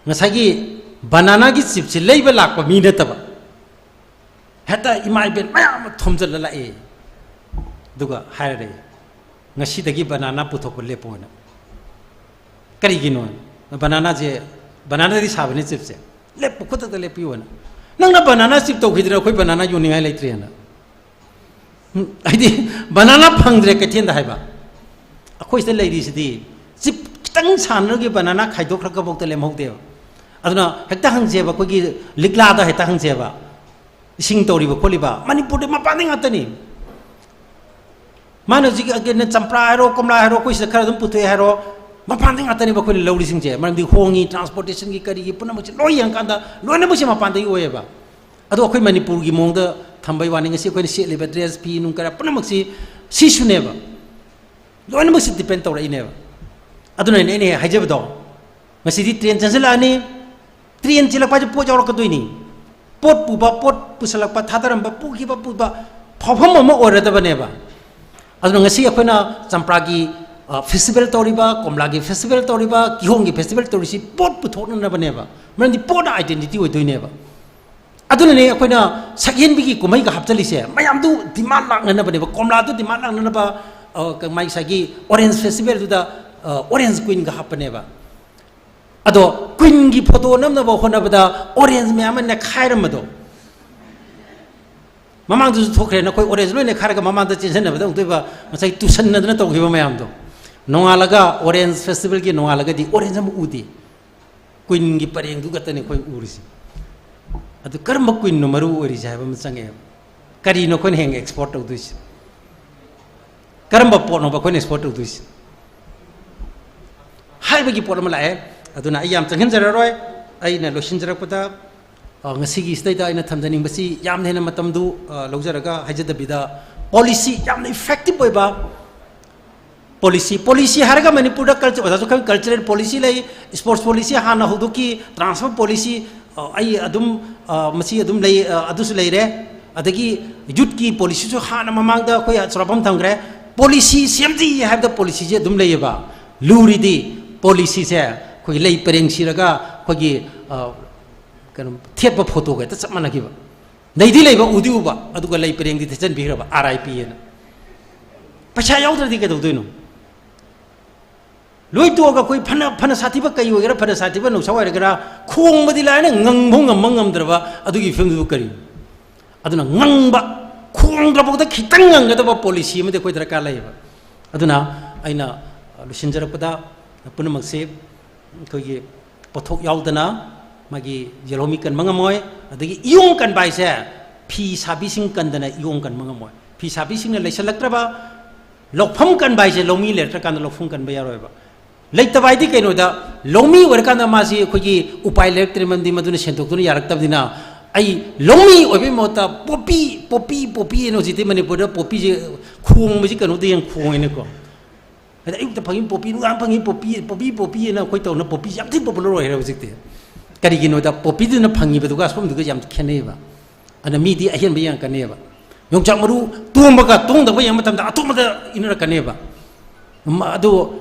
ꯉꯁꯥꯏꯒꯤ ꯕꯅꯥꯅꯥꯒꯤ ꯆꯤꯞꯁꯦ ꯂꯩꯕ ꯂꯥꯛꯄ ꯃꯤ ꯅꯠꯇꯕ, ꯍꯦꯛꯇ ꯏꯃꯥ ꯏꯕꯦꯟ ꯃꯌꯥꯝ ꯑꯃ ꯊꯣꯝꯖꯤꯜꯂ ꯂꯥꯛꯑꯦ꯫ ꯑꯗꯨꯒ ꯍꯥꯏꯔꯦ, "ꯉꯁꯤꯗꯒꯤ ꯕꯅꯥꯅꯥ ꯄꯨꯊꯣꯛꯄ ꯂꯦꯞꯄꯣꯅ"꯫ ꯀꯔꯤꯒꯤꯅꯣ? ꯕꯅꯥꯅꯥꯁꯦ, ꯕꯅꯥꯅꯥꯗꯤ ꯁꯥꯕꯅꯤ ꯆꯤꯞꯁꯦ꯫ "ꯂꯦꯞꯄꯨ, ꯈꯨꯗꯛꯇ ꯂꯦꯞꯄꯤꯌꯣꯅ꯫ ꯅꯪꯅ ꯕꯅꯥꯅꯥ ꯆꯤꯞ ꯇꯧꯈꯤꯗꯅ ꯑꯩꯈꯣꯏ ꯕꯅꯥꯅꯥ ꯌꯣꯟꯅꯤꯡꯉꯥꯏ ꯂꯩꯇ꯭ꯔꯦꯅ"꯫ ꯎꯝ, ꯍꯥꯏꯗꯤ ꯕꯅꯥꯅꯥ ꯐꯪꯗ꯭ꯔꯦ ꯀꯩꯊꯦꯜꯗ ꯍꯥꯏꯕ꯫ ꯑꯩꯈꯣꯏ ꯁꯤꯗ ꯂꯩꯔꯤꯁꯤꯗꯤ ꯆꯤꯞ ꯈꯤꯇꯪ ꯁꯥꯟꯅꯔꯒ ꯕꯅꯥꯅꯥ ꯈꯥꯏꯗꯣꯛꯈ꯭ꯔꯒꯐꯥꯎꯗ ꯂꯦꯝꯍꯧꯗꯦꯕ꯫ ꯑꯗꯨꯅ ꯍꯦꯛꯇ ꯍꯪꯁꯦꯕ, ꯑꯩꯈꯣꯏꯒꯤ ꯂꯤꯛꯂꯥꯗ ꯍꯦꯛꯇ ꯍꯪꯁꯦꯕ, ꯏꯁꯤꯡ ꯇꯧꯔꯤꯕ ꯈꯣꯠꯂꯤꯕ ꯃꯅꯤꯄꯨꯔꯗꯤ ꯃꯄꯥꯟꯗꯩ ꯉꯥꯛꯇꯅꯤ꯫ ꯃꯥꯅ ꯍꯧꯖꯤꯛ ꯑꯗꯨꯅ ꯆꯝꯄ꯭ꯔꯥ ꯍꯥꯏꯔꯣ, ꯀꯣꯝꯂꯥ ꯍꯥꯏꯔꯣ, ꯑꯩꯈꯣꯏ ꯁꯤꯗ ꯈꯔ ꯑꯗꯨꯝ ꯄꯨꯊꯣꯛꯑꯦ ꯍꯥꯏꯔꯣ, ꯃꯄꯥꯟꯗꯩ ꯉꯥꯛꯇꯅꯦꯕ ꯑꯩꯈꯣꯏꯅ ꯂꯧꯔꯤꯁꯤꯡꯁꯦ꯫ ꯃꯔꯝꯗꯤ ꯍꯣꯡꯉꯤ, ꯇ꯭ꯔꯥꯟꯁꯄꯣꯔꯇꯦꯁꯟꯒꯤ ꯀꯔꯤꯒꯤ ꯄꯨꯝꯅꯃꯛꯁꯦ ꯂꯣꯏ ꯌꯦꯡꯉꯀꯥꯟꯗ ꯂꯣꯏꯅꯃꯛꯁꯦ ꯃꯄꯥꯟꯗꯒꯤ ꯑꯣꯏꯌꯦꯕ꯫ ꯑꯗꯣ ꯑꯩꯈꯣꯏ ꯃꯅꯤꯄꯨꯔꯒꯤ ꯃꯑꯣꯡꯗ ꯊꯝꯕꯩ ꯋꯥꯅꯤ, ꯉꯁꯤ ꯑꯩꯈꯣꯏꯅ ꯁꯦꯠꯂꯤꯕ ꯗ꯭ꯔꯦꯁ, ꯐꯤ ꯅꯨꯡ ꯀꯌꯥ ꯄꯨꯝꯅꯃꯛꯁꯤ ꯁꯤꯁꯨꯅꯦꯕ, ꯂꯣꯏꯅꯃꯛꯁꯤ ꯗꯤꯄꯦꯟ ꯇꯧꯔꯛꯏꯅꯦꯕ꯫ ꯑꯗꯨꯅꯅꯦ ꯑꯩꯅ ꯍꯦꯛ ꯍꯥꯏꯖꯕꯗꯣ, ꯉꯁꯤꯗꯤ ꯇ꯭ꯔꯦꯟ ꯆꯦꯟꯁꯤꯜꯂꯛꯑꯅꯤ, ꯇ꯭ꯔꯦꯟ ꯆꯦꯜꯂꯛꯄ ꯍꯥꯏꯁꯦ ꯄꯣꯠ ꯌꯥꯎꯔꯛꯀꯗꯣꯏꯅꯤ꯫ ꯄꯣꯠ ꯄꯨꯕ, ꯄꯣꯠ ꯄꯨꯁꯜꯂꯛꯄ, ꯊꯥꯗꯔꯝꯕ, ꯄꯨꯈꯤꯕ, ꯄꯨꯕ ꯐꯥꯎꯐꯝ ꯑꯃ ꯑꯣꯏꯔꯗꯕꯅꯦꯕ꯫ ꯑꯗꯨꯅ ꯉꯁꯤ ꯑꯩꯈꯣꯏꯅ ꯆꯝꯄ꯭ꯔꯥꯒꯤ, ꯑ, ꯐꯦꯁꯇꯤꯚꯦꯜ ꯇꯧꯔꯤꯕ, ꯀꯣꯝꯂꯥꯒꯤ ꯐꯦꯁꯇꯤꯚꯦꯜ ꯇꯧꯔꯤꯕ, ꯀꯤꯍꯣꯝꯒꯤ ꯐꯦꯁꯇꯤꯚꯦꯜ ꯇꯧꯔꯤꯁꯤ ꯄꯣꯠ ꯄꯨꯊꯣꯛꯅꯅꯕꯅꯦꯕ꯫ ꯃꯔꯝꯗꯤ ꯄꯣꯠꯅ ꯑꯥꯏꯗꯦꯟꯇꯤꯇꯤ ꯑꯣꯏꯗꯣꯏꯅꯦꯕ꯫ ꯑꯗꯨꯅꯅꯦ ꯑꯩꯈꯣꯏꯅ ꯁꯛꯍꯦꯟꯕꯤꯒꯤ ꯀꯨꯝꯍꯩꯒ ꯍꯥꯞꯆꯜꯂꯤꯁꯦ, ꯃꯌꯥꯝꯗꯨ ꯗꯤꯃꯥꯟ ꯂꯥꯛꯅꯅꯕꯅꯦꯕ꯫ ꯀꯣꯝꯂꯥꯗꯨ ꯗꯤꯃꯥꯟ ꯂꯥꯛꯅꯅꯕ, ꯑ, ꯀ-, ꯃꯥꯒꯤ ꯉꯁꯥꯏꯒꯤ ꯑꯣꯔꯦꯟꯖ ꯐꯦꯁꯇꯤꯚꯦꯜꯗꯨꯗ, ꯑ, ꯑꯣꯔꯦꯟꯖ ꯀ꯭ꯋꯤꯟꯒ ꯍꯥꯞꯄꯅꯦꯕ꯫ ꯑꯗꯣ ꯀ꯭ꯋꯤꯟꯒꯤ ꯐꯣꯇꯣ ꯅꯝꯅꯕ ꯍꯣꯠꯅꯕꯗ ꯑꯣꯔꯦꯟꯖ ꯃꯌꯥꯝ ꯑꯃ ꯅꯦꯛꯈꯥꯏꯔꯝꯕꯗꯣ, ꯃꯃꯥꯡꯗꯁꯨ ꯊꯣꯛꯈ꯭ꯔꯦ, ꯅꯈꯣꯏ ꯑꯣꯔꯦꯟꯖ ꯂꯣꯏ ꯅꯦꯛꯈꯥꯏꯔꯒ ꯃꯃꯥꯡꯗ ꯆꯦꯟꯁꯤꯟꯅꯕꯗ ꯑꯃꯨꯛꯇꯣꯏꯕ ꯉꯁꯥꯏ ꯇꯨꯁꯟꯅꯗꯅ ꯇꯧꯈꯤꯕ ꯃꯌꯥꯝꯗꯣ꯫ ꯅꯣꯡꯉꯥꯜꯂꯒ ꯑꯣꯔꯦꯟꯖ ꯐꯦꯁꯇꯤꯚꯦꯜꯒꯤ ꯅꯣꯡꯉꯥꯜꯂꯒꯗꯤ ꯑꯣꯔꯦꯟꯖ ꯑꯃ ꯎꯗꯦ, ꯀ꯭ꯋꯤꯟꯒꯤ ꯄꯔꯦꯡꯗꯨ ꯈꯛꯇꯅꯤ ꯑꯩꯈꯣꯏ ꯎꯔꯤꯁꯦ꯫ ꯑꯗꯨ ꯀꯔꯝꯕ ꯀ꯭ꯋꯤꯟꯅꯣ ꯃꯔꯨ ꯑꯣꯏꯔꯤꯁꯦ ꯍꯥꯏꯕ ꯑꯃ ꯆꯪꯉꯛꯑꯦꯕ꯫ ꯀꯔꯤꯅꯣ ꯑꯩꯈꯣꯏꯅ ꯍꯦꯟꯅ ꯑꯦꯛꯁꯄꯣꯔꯠ ꯇꯧꯗꯣꯏꯁꯦ? ꯀꯔꯝꯕ ꯄꯣꯠꯅꯣꯕ ꯑꯩꯈꯣꯏꯅ ꯑꯦꯛꯁꯄꯣꯔꯠ ꯇꯧꯗꯣꯏꯁꯦ ꯍꯥꯏꯕꯒꯤ ꯄꯣꯠ ꯑꯃ ꯂꯥꯛꯑꯦ꯫ ꯑꯗꯨꯅ ꯑꯩ ꯌꯥꯝ ꯆꯪꯍꯟꯖꯔꯔꯣꯏ꯫ ꯑꯩꯅ ꯂꯣꯏꯁꯤꯟꯖꯔꯛꯄꯗ, ꯑ, ꯉꯁꯤꯒꯤ ꯁꯤꯗꯩꯗ ꯑꯩꯅ ꯊꯝꯖꯅꯤꯡꯕꯁꯤ, ꯌꯥꯝꯅ ꯍꯦꯟꯅ ꯃꯇꯝꯗꯨ, ꯑ, ꯂꯧꯖꯔꯒ ꯍꯥꯏꯖꯗꯕꯤꯗ, ꯄꯣꯂꯤꯁꯤ ꯌꯥꯝꯅ ꯏꯐꯦꯛꯇꯤꯚ ꯑꯣꯏꯕ ꯄꯣꯂꯤꯁꯤ, ꯄꯣꯂꯤꯁꯤ ꯍꯥꯏꯔꯒ ꯃꯅꯤꯄꯨꯔꯗ ꯀꯜꯆꯔ, ꯑꯣꯖꯥꯁꯨ ꯈꯪ, ꯀꯜꯆꯔꯦꯜ ꯄꯣꯂꯤꯁꯤ ꯂꯩ, ꯁ꯭ꯄꯣꯔꯠꯁ ꯄꯣꯂꯤꯁꯤ ꯍꯥꯟꯅ ꯍꯧꯗꯣꯛꯈꯤ, ꯇ꯭ꯔꯥꯟꯁꯐꯔ ꯄꯣꯂꯤꯁꯤ, ꯑ, ꯑꯩ ꯑꯗꯨꯝ, ꯑ, ꯃꯁꯤ ꯑꯗꯨꯝ ꯂꯩ, ꯑ, ꯑꯗꯨꯁꯨ ꯂꯩꯔꯦ꯫ ꯑꯗꯒꯤ ꯌꯨꯠꯀꯤ ꯄꯣꯂꯤꯁꯤꯁꯨ ꯍꯥꯟꯅ ꯃꯃꯥꯡꯗ ꯑꯩꯈꯣꯏ ꯆꯨꯔꯥꯐꯝ ꯊꯝꯈ꯭ꯔꯦ꯫ ꯄꯣꯂꯤꯁꯤ ꯁꯦꯝꯖꯤ ꯍꯥꯏꯕꯗ ꯄꯣꯂꯤꯁꯤꯁꯦ ꯑꯗꯨꯝ ꯂꯩꯌꯦꯕ꯫ ꯂꯨꯔꯤꯗꯤ ꯄꯣꯂꯤꯁꯤꯁꯦ ꯑꯩꯈꯣꯏꯒꯤ ꯂꯩ ꯄꯔꯦꯡ ꯁꯤꯔꯒ ꯑꯩꯈꯣꯏꯒꯤ, ꯑ, ꯀꯩꯅꯣ, ꯊꯦꯠꯄ ꯐꯣꯇꯣꯒ ꯍꯦꯛꯇ ꯆꯞ ꯃꯥꯟꯅꯈꯤꯕ꯫ ꯂꯩꯗꯤ ꯂꯩꯕ, ꯎꯗꯤ ꯎꯕ, ꯑꯗꯨꯒ ꯂꯩ ꯄꯔꯦꯡꯗꯤ ꯊꯦꯠꯆꯟꯕꯤꯈ꯭ꯔꯕ, ꯑꯥꯔ ꯑꯥꯏ ꯄꯤ ꯑꯅ꯫ ꯄꯩꯁꯥ ꯌꯥꯎꯗ꯭ꯔꯗꯤ ꯀꯩꯗꯧꯗꯣꯏꯅꯣ? ꯂꯣꯏ ꯇꯣꯛꯑꯒ ꯑꯩꯈꯣꯏ ꯐꯅ, ꯐꯅ ꯁꯥꯊꯤꯕ ꯀꯩ ꯑꯣꯏꯒꯦꯔꯥ, ꯐꯅ ꯁꯥꯊꯤꯕ ꯅꯧꯁꯥ ꯑꯣꯏꯔꯒꯦꯔꯥ, ꯈꯣꯡꯕꯗꯤ ꯂꯥꯏꯅ ꯉꯪꯐꯥꯎ ꯉꯝꯕ ꯉꯝꯗ꯭ꯔꯕ ꯑꯗꯨꯒꯤ ꯐꯤꯕꯝꯗꯨꯕꯨ ꯀꯔꯤꯅꯣ? ꯑꯗꯨꯅ ꯉꯪꯕ, ꯈꯣꯡꯗ꯭ꯔꯐꯥꯎꯗ ꯈꯤꯇꯪ ꯉꯪꯒꯗꯕ ꯄꯣꯂꯤꯁꯤ ꯑꯃꯗꯤ ꯑꯩꯈꯣꯏ ꯗꯔꯀꯥꯔ ꯂꯩꯌꯦꯕ꯫ ꯑꯗꯨꯅ ꯑꯩꯅ ꯂꯣꯏꯁꯤꯟꯖꯔꯛꯄꯗ ꯄꯨꯝꯅꯃꯛꯁꯤ ꯑꯩꯈꯣꯏꯒꯤ ꯄꯣꯠꯊꯣꯛ ꯌꯥꯎꯗꯅ ꯃꯥꯒꯤ ꯌꯦꯜꯍꯧꯃꯤ ꯀꯟꯕ ꯉꯝꯃꯣꯏ꯫ ꯑꯗꯒꯤ ꯏꯌꯣꯡ ꯀꯟꯕ ꯍꯥꯏꯁꯦ ꯐꯤ ꯁꯥꯕꯤꯁꯤꯡ ꯀꯟꯗꯅ ꯏꯌꯣꯡ ꯀꯟꯕ ꯉꯝꯃꯣꯏ꯫ ꯐꯤ ꯁꯥꯕꯤꯁꯤꯡꯅ ꯂꯩꯁꯜꯂꯛꯇ꯭ꯔꯕ, ꯂꯧꯐꯝ ꯀꯟꯕ ꯍꯥꯏꯁꯦ ꯂꯧꯃꯤ ꯂꯩꯔꯛꯇ꯭ꯔꯀꯥꯟꯗ ꯂꯧꯐꯝ ꯀꯟꯕ ꯌꯥꯔꯣꯏꯕ꯫ ꯂꯩꯇꯕ ꯍꯥꯏꯗꯤ ꯀꯩꯅꯣꯗ, ꯂꯧꯃꯤ ꯑꯣꯏꯔꯀꯥꯟꯗ ꯃꯥꯁꯤ ꯑꯩꯈꯣꯏꯒꯤ ꯎꯄꯥꯏ ꯂꯩꯔꯛꯇ꯭ꯔꯦ, ꯃꯔꯝꯗꯤ ꯃꯗꯨꯅ ꯁꯦꯟꯗꯣꯛꯇꯨꯅ ꯌꯥꯔꯛꯇꯕꯅꯤꯅ꯫ ꯑꯩ ꯂꯧꯃꯤ ꯑꯣꯏꯕꯒꯤ ꯃꯍꯨꯠꯇ ꯄꯣꯄꯤ, ꯄꯣꯄꯤ, ꯄꯣꯄꯤ ꯍꯥꯏꯅ ꯍꯧꯖꯤꯛꯇꯤ ꯃꯅꯤꯄꯨꯔꯗ ꯄꯣꯄꯤꯁꯦ ꯈꯣꯡꯕꯁꯤ ꯀꯩꯅꯣꯗ ꯌꯦꯡ ꯈꯣꯡꯉꯤꯅꯦꯀꯣ꯫ ꯑꯗ ꯑꯌꯨꯛꯇ ꯐꯪꯉꯤ ꯄꯣꯄꯤ, ꯅꯨꯡꯗꯥꯡ ꯐꯪꯉꯤ ꯄꯣꯄꯤ, ꯄꯣꯄꯤ, ꯄꯣꯄꯤ ꯍꯥꯏꯅ ꯑꯩꯈꯣꯏ ꯇꯧꯅ ꯄꯣꯄꯤꯁꯦ ꯌꯥꯝ ꯊꯤꯅ ꯄꯣꯄꯨꯂꯔ ꯑꯣꯏꯔꯦ ꯍꯧꯖꯤꯛꯇꯤ꯫ ꯀꯔꯤꯒꯤꯅꯣꯗ ꯄꯣꯄꯤꯗꯨꯅ ꯐꯪꯉꯤꯕꯗꯨꯒ ꯑꯁꯣꯝꯗꯨꯒ ꯌꯥꯝ ꯈꯦꯠꯅꯩꯌꯦꯕ꯫ ꯑꯗꯨꯅ ꯃꯤꯗꯤ ꯑꯍꯦꯟꯕ ꯌꯦꯡꯉꯛꯀꯅꯦꯕ꯫ ꯌꯣꯡꯆꯥꯛ ꯃꯔꯨ ꯇꯣꯡꯕꯒ ꯇꯣꯡꯗꯕꯒ ꯌꯦꯡꯕ ꯃꯇꯝꯗ ꯑꯇꯣꯡꯕꯗ ꯏꯟꯅꯔꯛꯀꯅꯦꯕ꯫ ꯃ-, ꯑꯗꯨ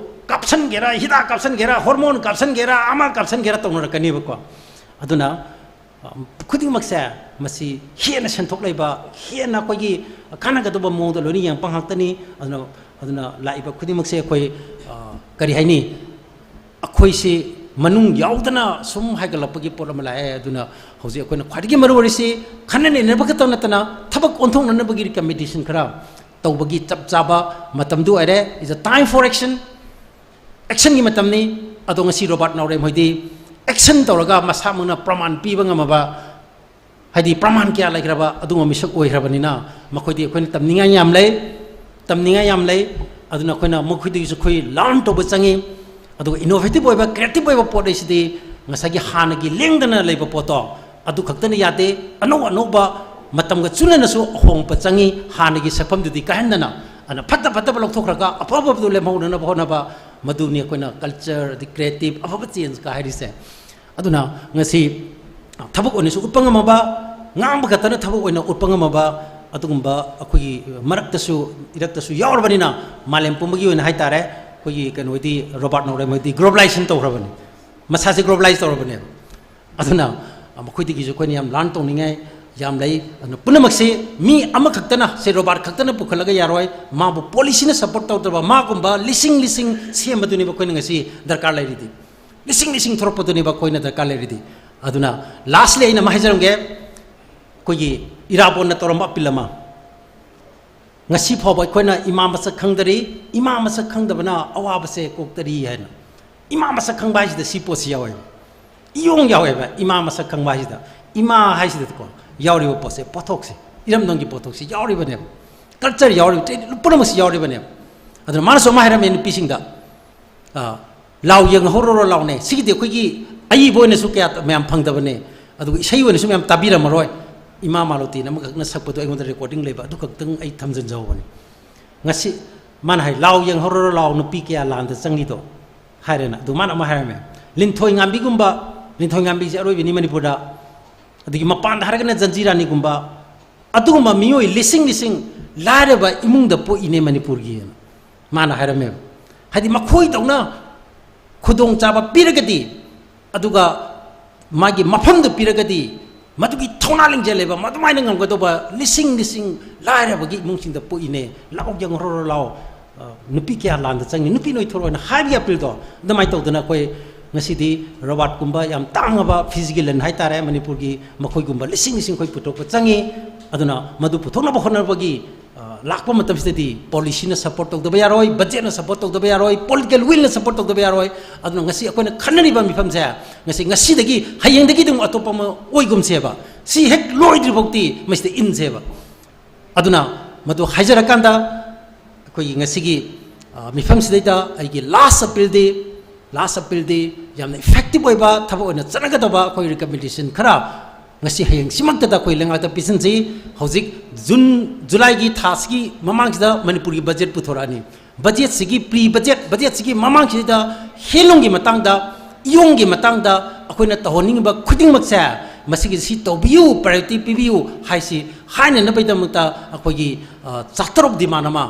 ꯀꯥꯞꯁꯟꯒꯦꯔꯥ, ꯍꯤꯗꯥꯛ ꯀꯥꯞꯁꯟꯒꯦꯔꯥ, ꯍꯣꯔꯃꯣꯟ ꯀꯥꯞꯁꯟꯒꯦꯔꯥ, ꯑꯃ ꯀꯥꯞꯁꯟꯒꯦꯔꯥ ꯇꯧꯅꯔꯛꯀꯅꯦꯕꯀꯣ꯫ ꯑꯗꯨꯅ, ꯑ, ꯈꯨꯗꯤꯡꯃꯛꯁꯦ ꯃꯁꯤ ꯍꯦꯟꯅ ꯁꯦꯟꯊꯣꯛ ꯂꯩꯕ, ꯍꯦꯟꯅ ꯑꯩꯈꯣꯏꯒꯤ ꯀꯥꯟꯅꯒꯗꯕ ꯃꯑꯣꯡꯗ ꯂꯣꯏꯅ ꯌꯦꯡꯉꯛꯄ ꯉꯥꯛꯇꯅꯤ꯫ ꯑꯗꯨꯅ, ꯑꯗꯨꯅ ꯂꯥꯛꯏꯕ ꯈꯨꯗꯤꯡꯃꯛꯁꯦ ꯑꯩꯈꯣꯏ, ꯑ, ꯀꯔꯤ ꯍꯥꯏꯅꯤ, ꯑꯩꯈꯣꯏꯁꯤ ꯃꯅꯨꯡ ꯌꯥꯎꯗꯅ ꯁꯨꯝ ꯍꯥꯏꯒꯠꯂꯛꯄꯒꯤ ꯄꯣꯠ ꯑꯃ ꯂꯥꯛꯑꯦ꯫ ꯑꯗꯨꯅ ꯍꯧꯖꯤꯛ ꯑꯩꯈꯣꯏꯅ ꯈ꯭ꯋꯥꯏꯗꯒꯤ ꯃꯔꯨ ꯑꯣꯏꯔꯤꯁꯤ ꯈꯟꯅ ꯅꯩꯅꯕ ꯈꯛꯇ ꯅꯠꯇꯅ ꯊꯕꯛ ꯑꯣꯟꯊꯣꯛꯅꯅꯕꯒꯤ recommendation ꯈꯔ ꯇꯧꯕꯒꯤ ꯆꯞ ꯆꯥꯕ ꯃꯇꯝꯗꯨ ꯑꯣꯏꯔꯦ꯫ It's a time for action꯫ Actionꯒꯤ ꯃꯇꯝꯅꯤ꯫ ꯑꯗꯣ ꯉꯁꯤ ꯔꯣꯕꯥꯔꯠ ꯅꯥꯎꯔꯦꯝ ꯍꯣꯏꯗꯤ action ꯇꯧꯔꯒ ꯃꯁꯥꯃꯛꯅ ꯄ꯭ꯔꯃꯥꯟ ꯄꯤꯕ ꯉꯝꯃꯕ, ꯍꯥꯏꯗꯤ ꯄ꯭ꯔꯃꯥꯟ ꯀꯌꯥ ꯂꯩꯈ꯭ꯔꯕ ꯑꯗꯨꯒꯨꯝꯕ ꯃꯤꯁꯛ ꯑꯣꯏꯈ꯭ꯔꯕꯅꯤꯅ ꯃꯈꯣꯏꯗꯤ ꯑꯩꯈꯣꯏꯅ ꯇꯝꯅꯤꯡꯉꯥꯏ ꯌꯥꯝ ꯂꯩ, ꯇꯝꯅꯤꯡꯉꯥꯏ ꯌꯥꯝ ꯂꯩ꯫ ꯑꯗꯨꯅ ꯑꯩꯈꯣꯏꯅ ꯃꯈꯣꯏꯗꯒꯤꯁꯨ ꯑꯩꯈꯣꯏ learn ꯇꯧꯕ ꯆꯪꯉꯤ꯫ ꯑꯗꯨꯒ innovative ꯑꯣꯏꯕ, creative ꯑꯣꯏꯕ ꯄꯣꯠ ꯍꯥꯏꯁꯤꯗꯤ ꯉꯁꯥꯏꯒꯤ ꯍꯥꯟꯅꯒꯤ ꯂꯦꯡꯗꯅ ꯂꯩꯕ ꯄꯣꯠꯇꯣ ꯑꯗꯨ ꯈꯛꯇꯅ ꯌꯥꯗꯦ, ꯑꯅꯧ ꯑꯅꯧꯕ ꯃꯇꯝꯒ ꯆꯨꯅꯅꯁꯨ ꯑꯍꯣꯡꯕ ꯆꯪꯉꯤ꯫ ꯍꯥꯟꯅꯒꯤ ꯁꯛꯐꯝꯗꯨꯗꯤ ꯀꯥꯏꯍꯟꯗꯅ, ꯑꯗꯨꯅ ꯐꯠꯇ ꯐꯠꯇꯕ ꯂꯧꯊꯣꯛꯈ꯭ꯔꯒ ꯑꯐ ꯑꯐꯕꯗꯨ ꯂꯦꯝꯍꯧꯅꯅꯕ ꯍꯣꯠꯅꯕ, ꯃꯗꯨꯅꯤ ꯑꯩꯈꯣꯏꯅ culture, the creative, ꯑꯐꯕ change ꯀ ꯍꯥꯏꯔꯤꯁꯦ꯫ ꯑꯗꯨꯅ ꯉꯁꯤ ꯊꯕꯛ ꯑꯣꯏꯅꯁꯨ ꯎꯠꯄ ꯉꯝꯃꯕ, ꯉꯥꯡꯕ ꯈꯛꯇꯅ ꯊꯕꯛ ꯑꯣꯏꯅ ꯎꯠꯄ ꯉꯝꯃꯕ ꯑꯗꯨꯒꯨꯝꯕ ꯑꯩꯈꯣꯏꯒꯤ ꯃꯔꯛꯇꯁꯨ, ꯏꯔꯛꯇꯁꯨ ꯌꯥꯎꯔꯕꯅꯤꯅ ꯃꯥꯂꯦꯝ ꯄꯨꯝꯕꯒꯤ ꯑꯣꯏꯅ ꯍꯥꯏꯇꯥꯔꯦ, ꯑꯩꯈꯣꯏꯒꯤ ꯀꯩꯅꯣꯗꯤ ꯔꯣꯕꯥꯔꯠ ꯅꯥꯎꯔꯦꯝ ꯍꯣꯏꯗꯤ globalization ꯇꯧꯈ꯭ꯔꯕꯅꯤ, ꯃꯁꯥꯁꯦ globalize ꯇꯧꯔꯕꯅꯦꯕ꯫ ꯑꯗꯨꯅ ꯃꯈꯣꯏꯗꯒꯤꯁꯨ ꯑꯩꯈꯣꯏꯅ ꯌꯥꯝ learn ꯇꯧꯅꯤꯡꯉꯥꯏ ꯌꯥꯝ ꯂꯩ꯫ ꯑꯗꯨꯅ ꯄꯨꯝꯅꯃꯛꯁꯤ ꯃꯤ ꯑꯃꯈꯛꯇꯅ ꯁꯦ ꯔꯣꯕꯥꯔꯠ ꯈꯛꯇꯅ ꯄꯨꯈꯠꯂꯒ ꯌꯥꯔꯣꯏ, ꯃꯥꯕꯨ policyꯅ support ꯇꯧꯗ꯭ꯔꯕ ꯃꯥꯒꯨꯝꯕ ꯂꯤꯁꯤꯡ ꯂꯤꯁꯤꯡ ꯁꯦꯝꯕꯗꯨꯅꯦꯕ ꯑꯩꯈꯣꯏꯅ ꯉꯁꯤ ꯗꯔꯀꯥꯔ ꯂꯩꯔꯤꯗꯤ꯫ ꯂꯤꯁꯤꯡ ꯂꯤꯁꯤꯡ ꯊꯣꯔꯛꯄꯗꯨꯅꯦꯕ ꯑꯩꯈꯣꯏꯅ ꯗꯔꯀꯥꯔ ꯂꯩꯔꯤꯗꯤ꯫ ꯑꯗꯨꯅ lastly ꯑꯩꯅ ꯑꯃ ꯍꯥꯏꯖꯔꯝꯒꯦ, ꯑꯩꯈꯣꯏꯒꯤ ꯏꯔꯥꯕꯣꯟꯅ ꯇꯧꯔꯝꯕ appeal ꯑꯃ, ꯉꯁꯤ ꯐꯥꯎꯕ ꯑꯩꯈꯣꯏꯅ ꯏꯃꯥ ꯃꯁꯛ ꯈꯪꯗꯔꯤ, ꯏꯃꯥ ꯃꯁꯛ ꯈꯪꯗꯕꯅ ꯑꯋꯥꯕꯁꯦ ꯀꯣꯛꯇꯔꯤ ꯍꯥꯏꯅ꯫ ꯏꯃꯥ ꯃꯁꯛ ꯈꯪꯕ ꯍꯥꯏꯁꯤꯗ ꯁꯤ ꯄꯣꯠꯁꯤ ꯌꯥꯎꯋꯦꯕ, ꯏꯌꯣꯡ ꯌꯥꯎꯋꯦꯕ꯫ ꯏꯃꯥ ꯃꯁꯛ ꯈꯪꯕ ꯍꯥꯏꯁꯤꯗ, ꯏꯃꯥ ꯍꯥꯏꯁꯤꯗꯀꯣ ꯌꯥꯎꯔꯤꯕ ꯄꯣꯠꯁꯦ, ꯄꯣꯠꯊꯣꯛꯁꯦ, ꯏꯔꯝꯗꯝꯒꯤ ꯄꯣꯠꯊꯣꯛꯁꯦ ꯌꯥꯎꯔꯤꯕꯅꯦꯕ, culture ꯌꯥꯎꯔꯤꯕ, trade ꯄꯨꯝꯅꯃꯛꯁꯤ ꯌꯥꯎꯔꯤꯕꯅꯦꯕ꯫ ꯑꯗꯨꯅ ꯃꯥꯅꯁꯨ ꯑꯃ ꯍꯥꯏꯔꯝꯃꯦ ꯅꯨꯄꯤꯁꯤꯡꯗ, ꯑ, "ꯂꯥꯎ ꯌꯦꯡꯍꯧꯔꯣꯔꯣ ꯂꯥꯎꯅꯦ"꯫ ꯁꯤꯒꯤꯗꯤ ꯑꯩꯈꯣꯏꯒꯤ ꯑꯏꯕ ꯑꯣꯏꯅꯁꯨ ꯀꯌꯥ ꯃꯌꯥꯝ ꯐꯪꯗꯕꯅꯦ, ꯑꯗꯨꯒ ꯏꯁꯩ ꯑꯣꯏꯅꯁꯨ ꯃꯌꯥꯝ ꯇꯥꯕꯤꯔꯝꯃꯔꯣꯏ꯫ ꯏꯃꯥ ꯃꯥꯂꯣꯇꯤꯅ ꯑꯃꯈꯛꯅ ꯁꯛꯄꯗꯣ ꯑꯩꯉꯣꯟꯗ recording ꯂꯩꯕ, ꯑꯗꯨ ꯈꯛꯇꯪ ꯑꯩ ꯊꯝꯖꯤꯟꯖꯍꯧꯕꯅꯤ꯫ ꯉꯁꯤ ꯃꯥꯅ ꯍꯥꯏ, "ꯂꯥꯎ ꯌꯦꯡꯍꯧꯔꯣꯔꯣ ꯂꯥꯎ, ꯅꯨꯄꯤ ꯀꯌꯥ ꯂꯥꯟꯗ ꯆꯪꯂꯤꯗꯣ" ꯍꯥꯏꯔꯦꯅ꯫ ꯑꯗꯨ ꯃꯥꯅ ꯑꯃ ꯍꯥꯏꯔꯝꯃꯦ, "ꯂꯤꯟꯊꯣꯏ ꯉꯥꯝꯕꯤꯒꯨꯝꯕ", ꯂꯤꯟꯊꯣꯏ ꯉꯥꯝꯕꯤꯁꯦ ꯑꯔꯣꯏꯕꯅꯤ ꯃꯅꯤꯄꯨꯔꯗ, ꯑꯗꯒꯤ ꯃꯄꯥꯟꯗ ꯍꯥꯏꯔꯒꯅ ꯖꯟꯖꯤ ꯔꯥꯅꯤꯒꯨꯝꯕ, ꯑꯗꯨꯒꯨꯝꯕ ꯃꯤꯑꯣꯏ ꯂꯤꯁꯤꯡ ꯂꯤꯁꯤꯡ ꯂꯥꯏꯔꯕ ꯏꯃꯨꯡꯗ ꯄꯣꯛꯏꯅꯦ ꯃꯅꯤꯄꯨꯔꯒꯤ, ꯃꯥꯅ ꯍꯥꯏꯔꯝꯃꯦꯕ꯫ ꯍꯥꯏꯗꯤ ꯃꯈꯣꯏꯗꯧꯅ ꯈꯨꯗꯣꯡꯆꯥꯕ ꯄꯤꯔꯒꯗꯤ, ꯑꯗꯨꯒ ꯃꯥꯒꯤ ꯃꯐꯝꯗꯨ ꯄꯤꯔꯒꯗꯤ, ꯃꯗꯨꯒꯤ ꯊꯧꯅꯥ ꯂꯤꯡꯖꯦꯜ ꯂꯩꯕ, ꯃꯗꯨꯃꯥꯏꯅ ꯉꯝꯒꯗꯧꯕ ꯂꯤꯁꯤꯡ ꯂꯤꯁꯤꯡ ꯂꯥꯏꯔꯕꯒꯤ ꯏꯃꯨꯡꯁꯤꯡꯗ ꯄꯣꯛꯏꯅꯦ, ꯂꯥꯛꯑꯣ ꯌꯦꯡꯍꯧꯔꯣ ꯂꯥꯛꯑꯣ, ꯑ, ꯅꯨꯄꯤ ꯀꯌꯥ ꯂꯥꯟꯗ ꯆꯪꯉꯤ, ꯅꯨꯄꯤ ꯅꯣꯏꯊꯣꯔꯛꯑꯣꯅ ꯍꯥꯏꯕꯒꯤ appealꯗꯣ, ꯑꯗꯨꯃꯥꯏꯅ ꯇꯧꯗꯅ ꯑꯩꯈꯣꯏ ꯉꯁꯤꯗꯤ ꯔꯣꯕꯥꯠꯀꯨꯝꯕ ꯌꯥꯝ ꯇꯥꯡꯉꯕ ꯐꯤꯖꯤꯀꯦꯜ ꯂꯟ ꯍꯥꯏꯇꯥꯔꯦ, ꯃꯅꯤꯄꯨꯔꯒꯤ ꯃꯈꯣꯏꯒꯨꯝꯕ ꯂꯤꯁꯤꯡ ꯂꯤꯁꯤꯡ ꯑꯩꯈꯣꯏ ꯄꯨꯊꯣꯛꯄ ꯆꯪꯉꯤ꯫ ꯑꯗꯨꯅ ꯃꯗꯨ ꯄꯨꯊꯣꯛꯅꯕ ꯍꯣꯠꯅꯕꯒꯤ, ꯑ, ꯂꯥꯛꯄ ꯃꯇꯝꯁꯤꯗꯗꯤ ꯄꯣꯂꯤꯁꯤꯅ ꯁꯄꯣꯔꯠ ꯇꯧꯗꯕ ꯌꯥꯔꯣꯏ, ꯕꯖꯦꯠꯅ ꯁꯄꯣꯔꯠ ꯇꯧꯗꯕ ꯌꯥꯔꯣꯏ, ꯄꯣꯂꯤꯇꯤꯀꯦꯜ ꯋꯤꯜꯅ ꯁꯄꯣꯔꯠ ꯇꯧꯗꯕ ꯌꯥꯔꯣꯏ꯫ ꯑꯗꯨꯅ ꯉꯁꯤ ꯑꯩꯈꯣꯏꯅ ꯈꯟꯅꯔꯤꯕ ꯃꯤꯐꯝꯁꯦ, ꯉꯁꯤ, ꯉꯁꯤꯗꯒꯤ ꯍꯌꯦꯡꯗꯒꯤꯗꯤ ꯑꯃꯨꯛ ꯑꯇꯣꯞꯄ ꯑꯃ ꯑꯣꯏꯒꯨꯝꯁꯦꯕ꯫ ꯁꯤ ꯍꯦꯛ ꯂꯣꯏꯗ꯭ꯔꯤꯐꯥꯎꯗꯤ ꯃꯁꯤꯗ ꯏꯟꯁꯦꯕ꯫ ꯑꯗꯨꯅ ꯃꯗꯨ ꯍꯥꯏꯖꯔꯀꯥꯟꯗ, ꯑꯩꯈꯣꯏꯒꯤ ꯉꯁꯤꯒꯤ, ꯑ, ꯃꯤꯐꯝꯁꯤꯗꯩꯗ ꯑꯩꯒꯤ ꯂꯥꯁ ꯑꯄꯤꯜꯗꯤ, ꯂꯥꯁ ꯑꯄꯤꯜꯗꯤ ꯌꯥꯝꯅ ꯏꯐꯦꯛꯇꯤꯕ ꯑꯣꯏꯕ ꯊꯕꯛ ꯑꯣꯏꯅ ꯆꯠꯅꯒꯗꯕ ꯑꯩꯈꯣꯏ ꯔꯤꯀꯃꯦꯟꯗꯦꯁꯟ ꯈꯔ ꯉꯁꯤ ꯍꯌꯦꯡꯁꯤꯃꯛꯇꯗ ꯑꯩꯈꯣꯏ ꯂꯩꯉꯥꯛꯇ ꯄꯤꯁꯤꯟꯁꯤ꯫ ꯍꯧꯖꯤꯛ ꯖꯨꯟ, ꯖꯨꯂꯥꯏꯒꯤ ꯊꯥꯁꯤꯒꯤ ꯃꯃꯥꯡꯁꯤꯗ ꯃꯅꯤꯄꯨꯔꯒꯤ ꯕꯖꯦꯠ ꯄꯨꯊꯣꯔꯛꯑꯅꯤ꯫ ꯕꯖꯦꯠꯁꯤꯒꯤ, ꯄ꯭ꯔꯤ ꯕꯖꯦꯠ, ꯕꯖꯦꯠꯁꯤꯒꯤ ꯃꯃꯥꯡꯁꯤꯗ ꯍꯦꯟꯂꯨꯝꯒꯤ ꯃꯇꯥꯡꯗ, ꯏꯌꯣꯡꯒꯤ ꯃꯇꯥꯡꯗ ꯑꯩꯈꯣꯏꯅ ꯇꯧꯍꯟꯅꯤꯡꯉꯤꯕ ꯈꯨꯗꯤꯡꯃꯛꯁꯦ, ꯃꯁꯤꯒꯤ ꯁꯤ ꯇꯧꯕꯤꯌꯨ, ꯄ꯭ꯔꯥꯏꯌꯣꯔꯤꯇꯤ ꯄꯤꯕꯤꯌꯨ ꯍꯥꯏꯁꯤ ꯍꯥꯏꯅꯅꯕꯒꯤꯗꯃꯛꯇ ꯑꯩꯈꯣꯏꯒꯤ, ꯑ, ꯆꯥꯇꯔꯨꯛ ꯗꯤꯃꯥꯟ ꯑꯃ,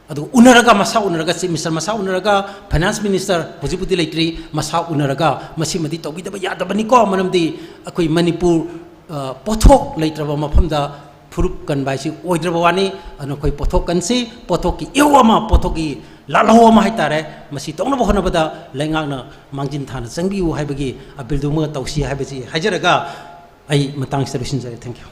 ꯑꯗꯨ ꯎꯅꯔꯒ, ꯃꯁꯥ ꯎꯅꯔꯒ, ꯆꯤꯐ ꯃꯤꯅꯤꯁꯇꯔ ꯃꯁꯥ ꯎꯅꯔꯒ, ꯐꯥꯏꯅꯥꯟꯁ ꯃꯤꯅꯤꯁꯇꯔ ꯍꯧꯖꯤꯛꯄꯨꯗꯤ ꯂꯩꯇ꯭ꯔꯤ, ꯃꯁꯥ ꯎꯅꯔꯒ ꯃꯁꯤꯃꯗꯤ ꯇꯧꯕꯤꯗꯕ ꯌꯥꯗꯕꯅꯤꯀꯣ, ꯃꯔꯝꯗꯤ ꯑꯩꯈꯣꯏ ꯃꯅꯤꯄꯨꯔ, ꯑ, ꯄꯣꯠꯊꯣꯛ ꯂꯩꯇ꯭ꯔꯕ ꯃꯐꯝꯗ ꯐꯨꯔꯨꯞ ꯀꯟꯕ ꯍꯥꯏꯁꯤ ꯑꯣꯏꯗ꯭ꯔꯕ ꯋꯥꯅꯤ꯫ ꯑꯗꯨꯅ ꯑꯩꯈꯣꯏ ꯄꯣꯠꯊꯣꯛ ꯀꯟꯁꯤ, ꯄꯣꯠꯊꯣꯛꯀꯤ ꯏꯍꯧ ꯑꯃ, ꯄꯣꯠꯊꯣꯛꯀꯤ ꯂꯥꯜꯍꯧ ꯑꯃ ꯍꯥꯏꯇꯥꯔꯦ, ꯃꯁꯤ ꯇꯧꯅꯕ ꯍꯣꯠꯅꯕꯗ ꯂꯩꯉꯥꯛꯅ ꯃꯥꯡꯖꯤꯟ ꯊꯥꯅ ꯆꯪꯕꯤꯌꯨ ꯍꯥꯏꯕꯒꯤ ꯑꯄꯤꯜꯗꯨꯃꯒ ꯇꯧꯁꯤ ꯍꯥꯏꯕꯁꯤ ꯍꯥꯏꯖꯔꯒ ꯑꯩ ꯃꯇꯥꯡꯁꯤꯗ ꯂꯣꯏꯁꯤꯟꯖꯔꯦ꯫ Thank you꯫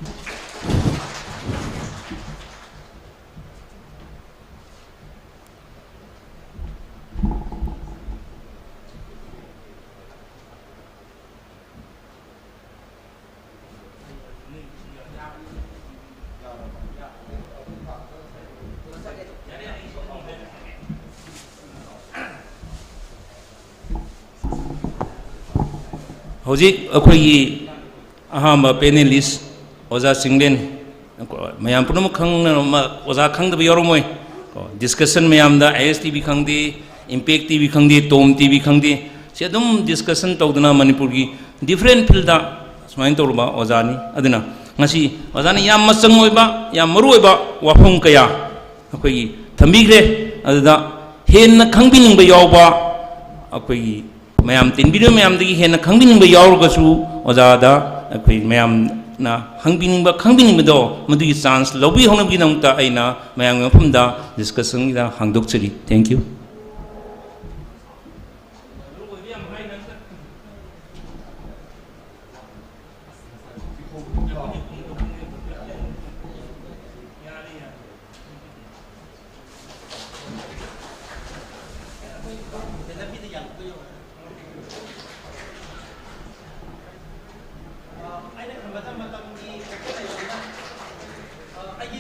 ꯍꯧꯖꯤꯛ ꯑꯩꯈꯣꯏꯒꯤ ꯑꯍꯥꯟꯕ ꯄꯦꯅꯦꯂꯤꯁ ꯑꯣꯖꯥ ꯆꯤꯡꯂꯦꯟ, ꯃꯌꯥꯝ ꯄꯨꯝꯅꯃꯛ ꯈꯪꯅ, ꯑꯣꯖꯥ ꯈꯪꯗꯕ ꯌꯥꯎꯔꯝꯃꯣꯏ꯫ ꯀꯣ, ꯗꯤꯁꯀꯁꯟ ꯃꯌꯥꯝꯗ ꯑꯥꯏ ꯑꯦꯁ ꯇꯤ ꯚꯤ ꯈꯪꯗꯦ, ꯏꯝꯄꯦꯛ ꯇꯤ ꯚꯤ ꯈꯪꯗꯦ, ꯇꯣꯝ ꯇꯤ ꯚꯤ ꯈꯪꯗꯦ, ꯁꯤ ꯑꯗꯨꯝ ꯗꯤꯁꯀꯁꯟ ꯇꯧꯗꯅ ꯃꯅꯤꯄꯨꯔꯒꯤ ꯗꯤꯐ꯭ꯔꯦꯟ ꯐꯤꯜꯗ ꯁꯨꯃꯥꯏꯅ ꯇꯧꯔꯕ ꯑꯣꯖꯥꯅꯤ꯫ ꯑꯗꯨꯅ ꯉꯁꯤ ꯑꯣꯖꯥꯅ ꯌꯥꯝ ꯃꯆꯪ ꯑꯣꯏꯕ, ꯌꯥꯝ ꯃꯔꯨ ꯑꯣꯏꯕ ꯋꯥꯐꯝ ꯀꯌꯥ ꯑꯩꯈꯣꯏꯒꯤ ꯊꯝꯕꯤꯈ꯭ꯔꯦ꯫ ꯑꯗꯨꯗ ꯍꯦꯟꯅ ꯈꯪꯕꯤꯅꯤꯡꯕ ꯌꯥꯎꯕ, ꯑꯩꯈꯣꯏꯒꯤ ꯃꯌꯥꯝ ꯇꯤꯟꯕꯤꯔꯤꯕ ꯃꯌꯥꯝꯗꯒꯤ ꯍꯦꯟꯅ ꯈꯪꯕꯤꯅꯤꯡꯕ ꯌꯥꯎꯔꯒꯁꯨ, ꯑꯣꯖꯥꯗ ꯑꯩꯈꯣꯏ ꯃꯌꯥꯝꯅ ꯍꯪꯕꯤꯅꯤꯡꯕ, ꯈꯪꯕꯤꯅꯤꯡꯕꯗꯣ, ꯃꯗꯨꯒꯤ ꯆꯥꯟꯁ ꯂꯧꯕꯤꯍꯧꯅꯕꯒꯤꯗꯃꯛꯇ ꯑꯩꯅ ꯃꯌꯥꯝꯒꯤ ꯃꯐꯝꯗ ꯗꯤꯁꯀꯁꯟꯒꯤꯗ ꯍꯥꯡꯗꯣꯛꯆꯔꯤ꯫ Thank you꯫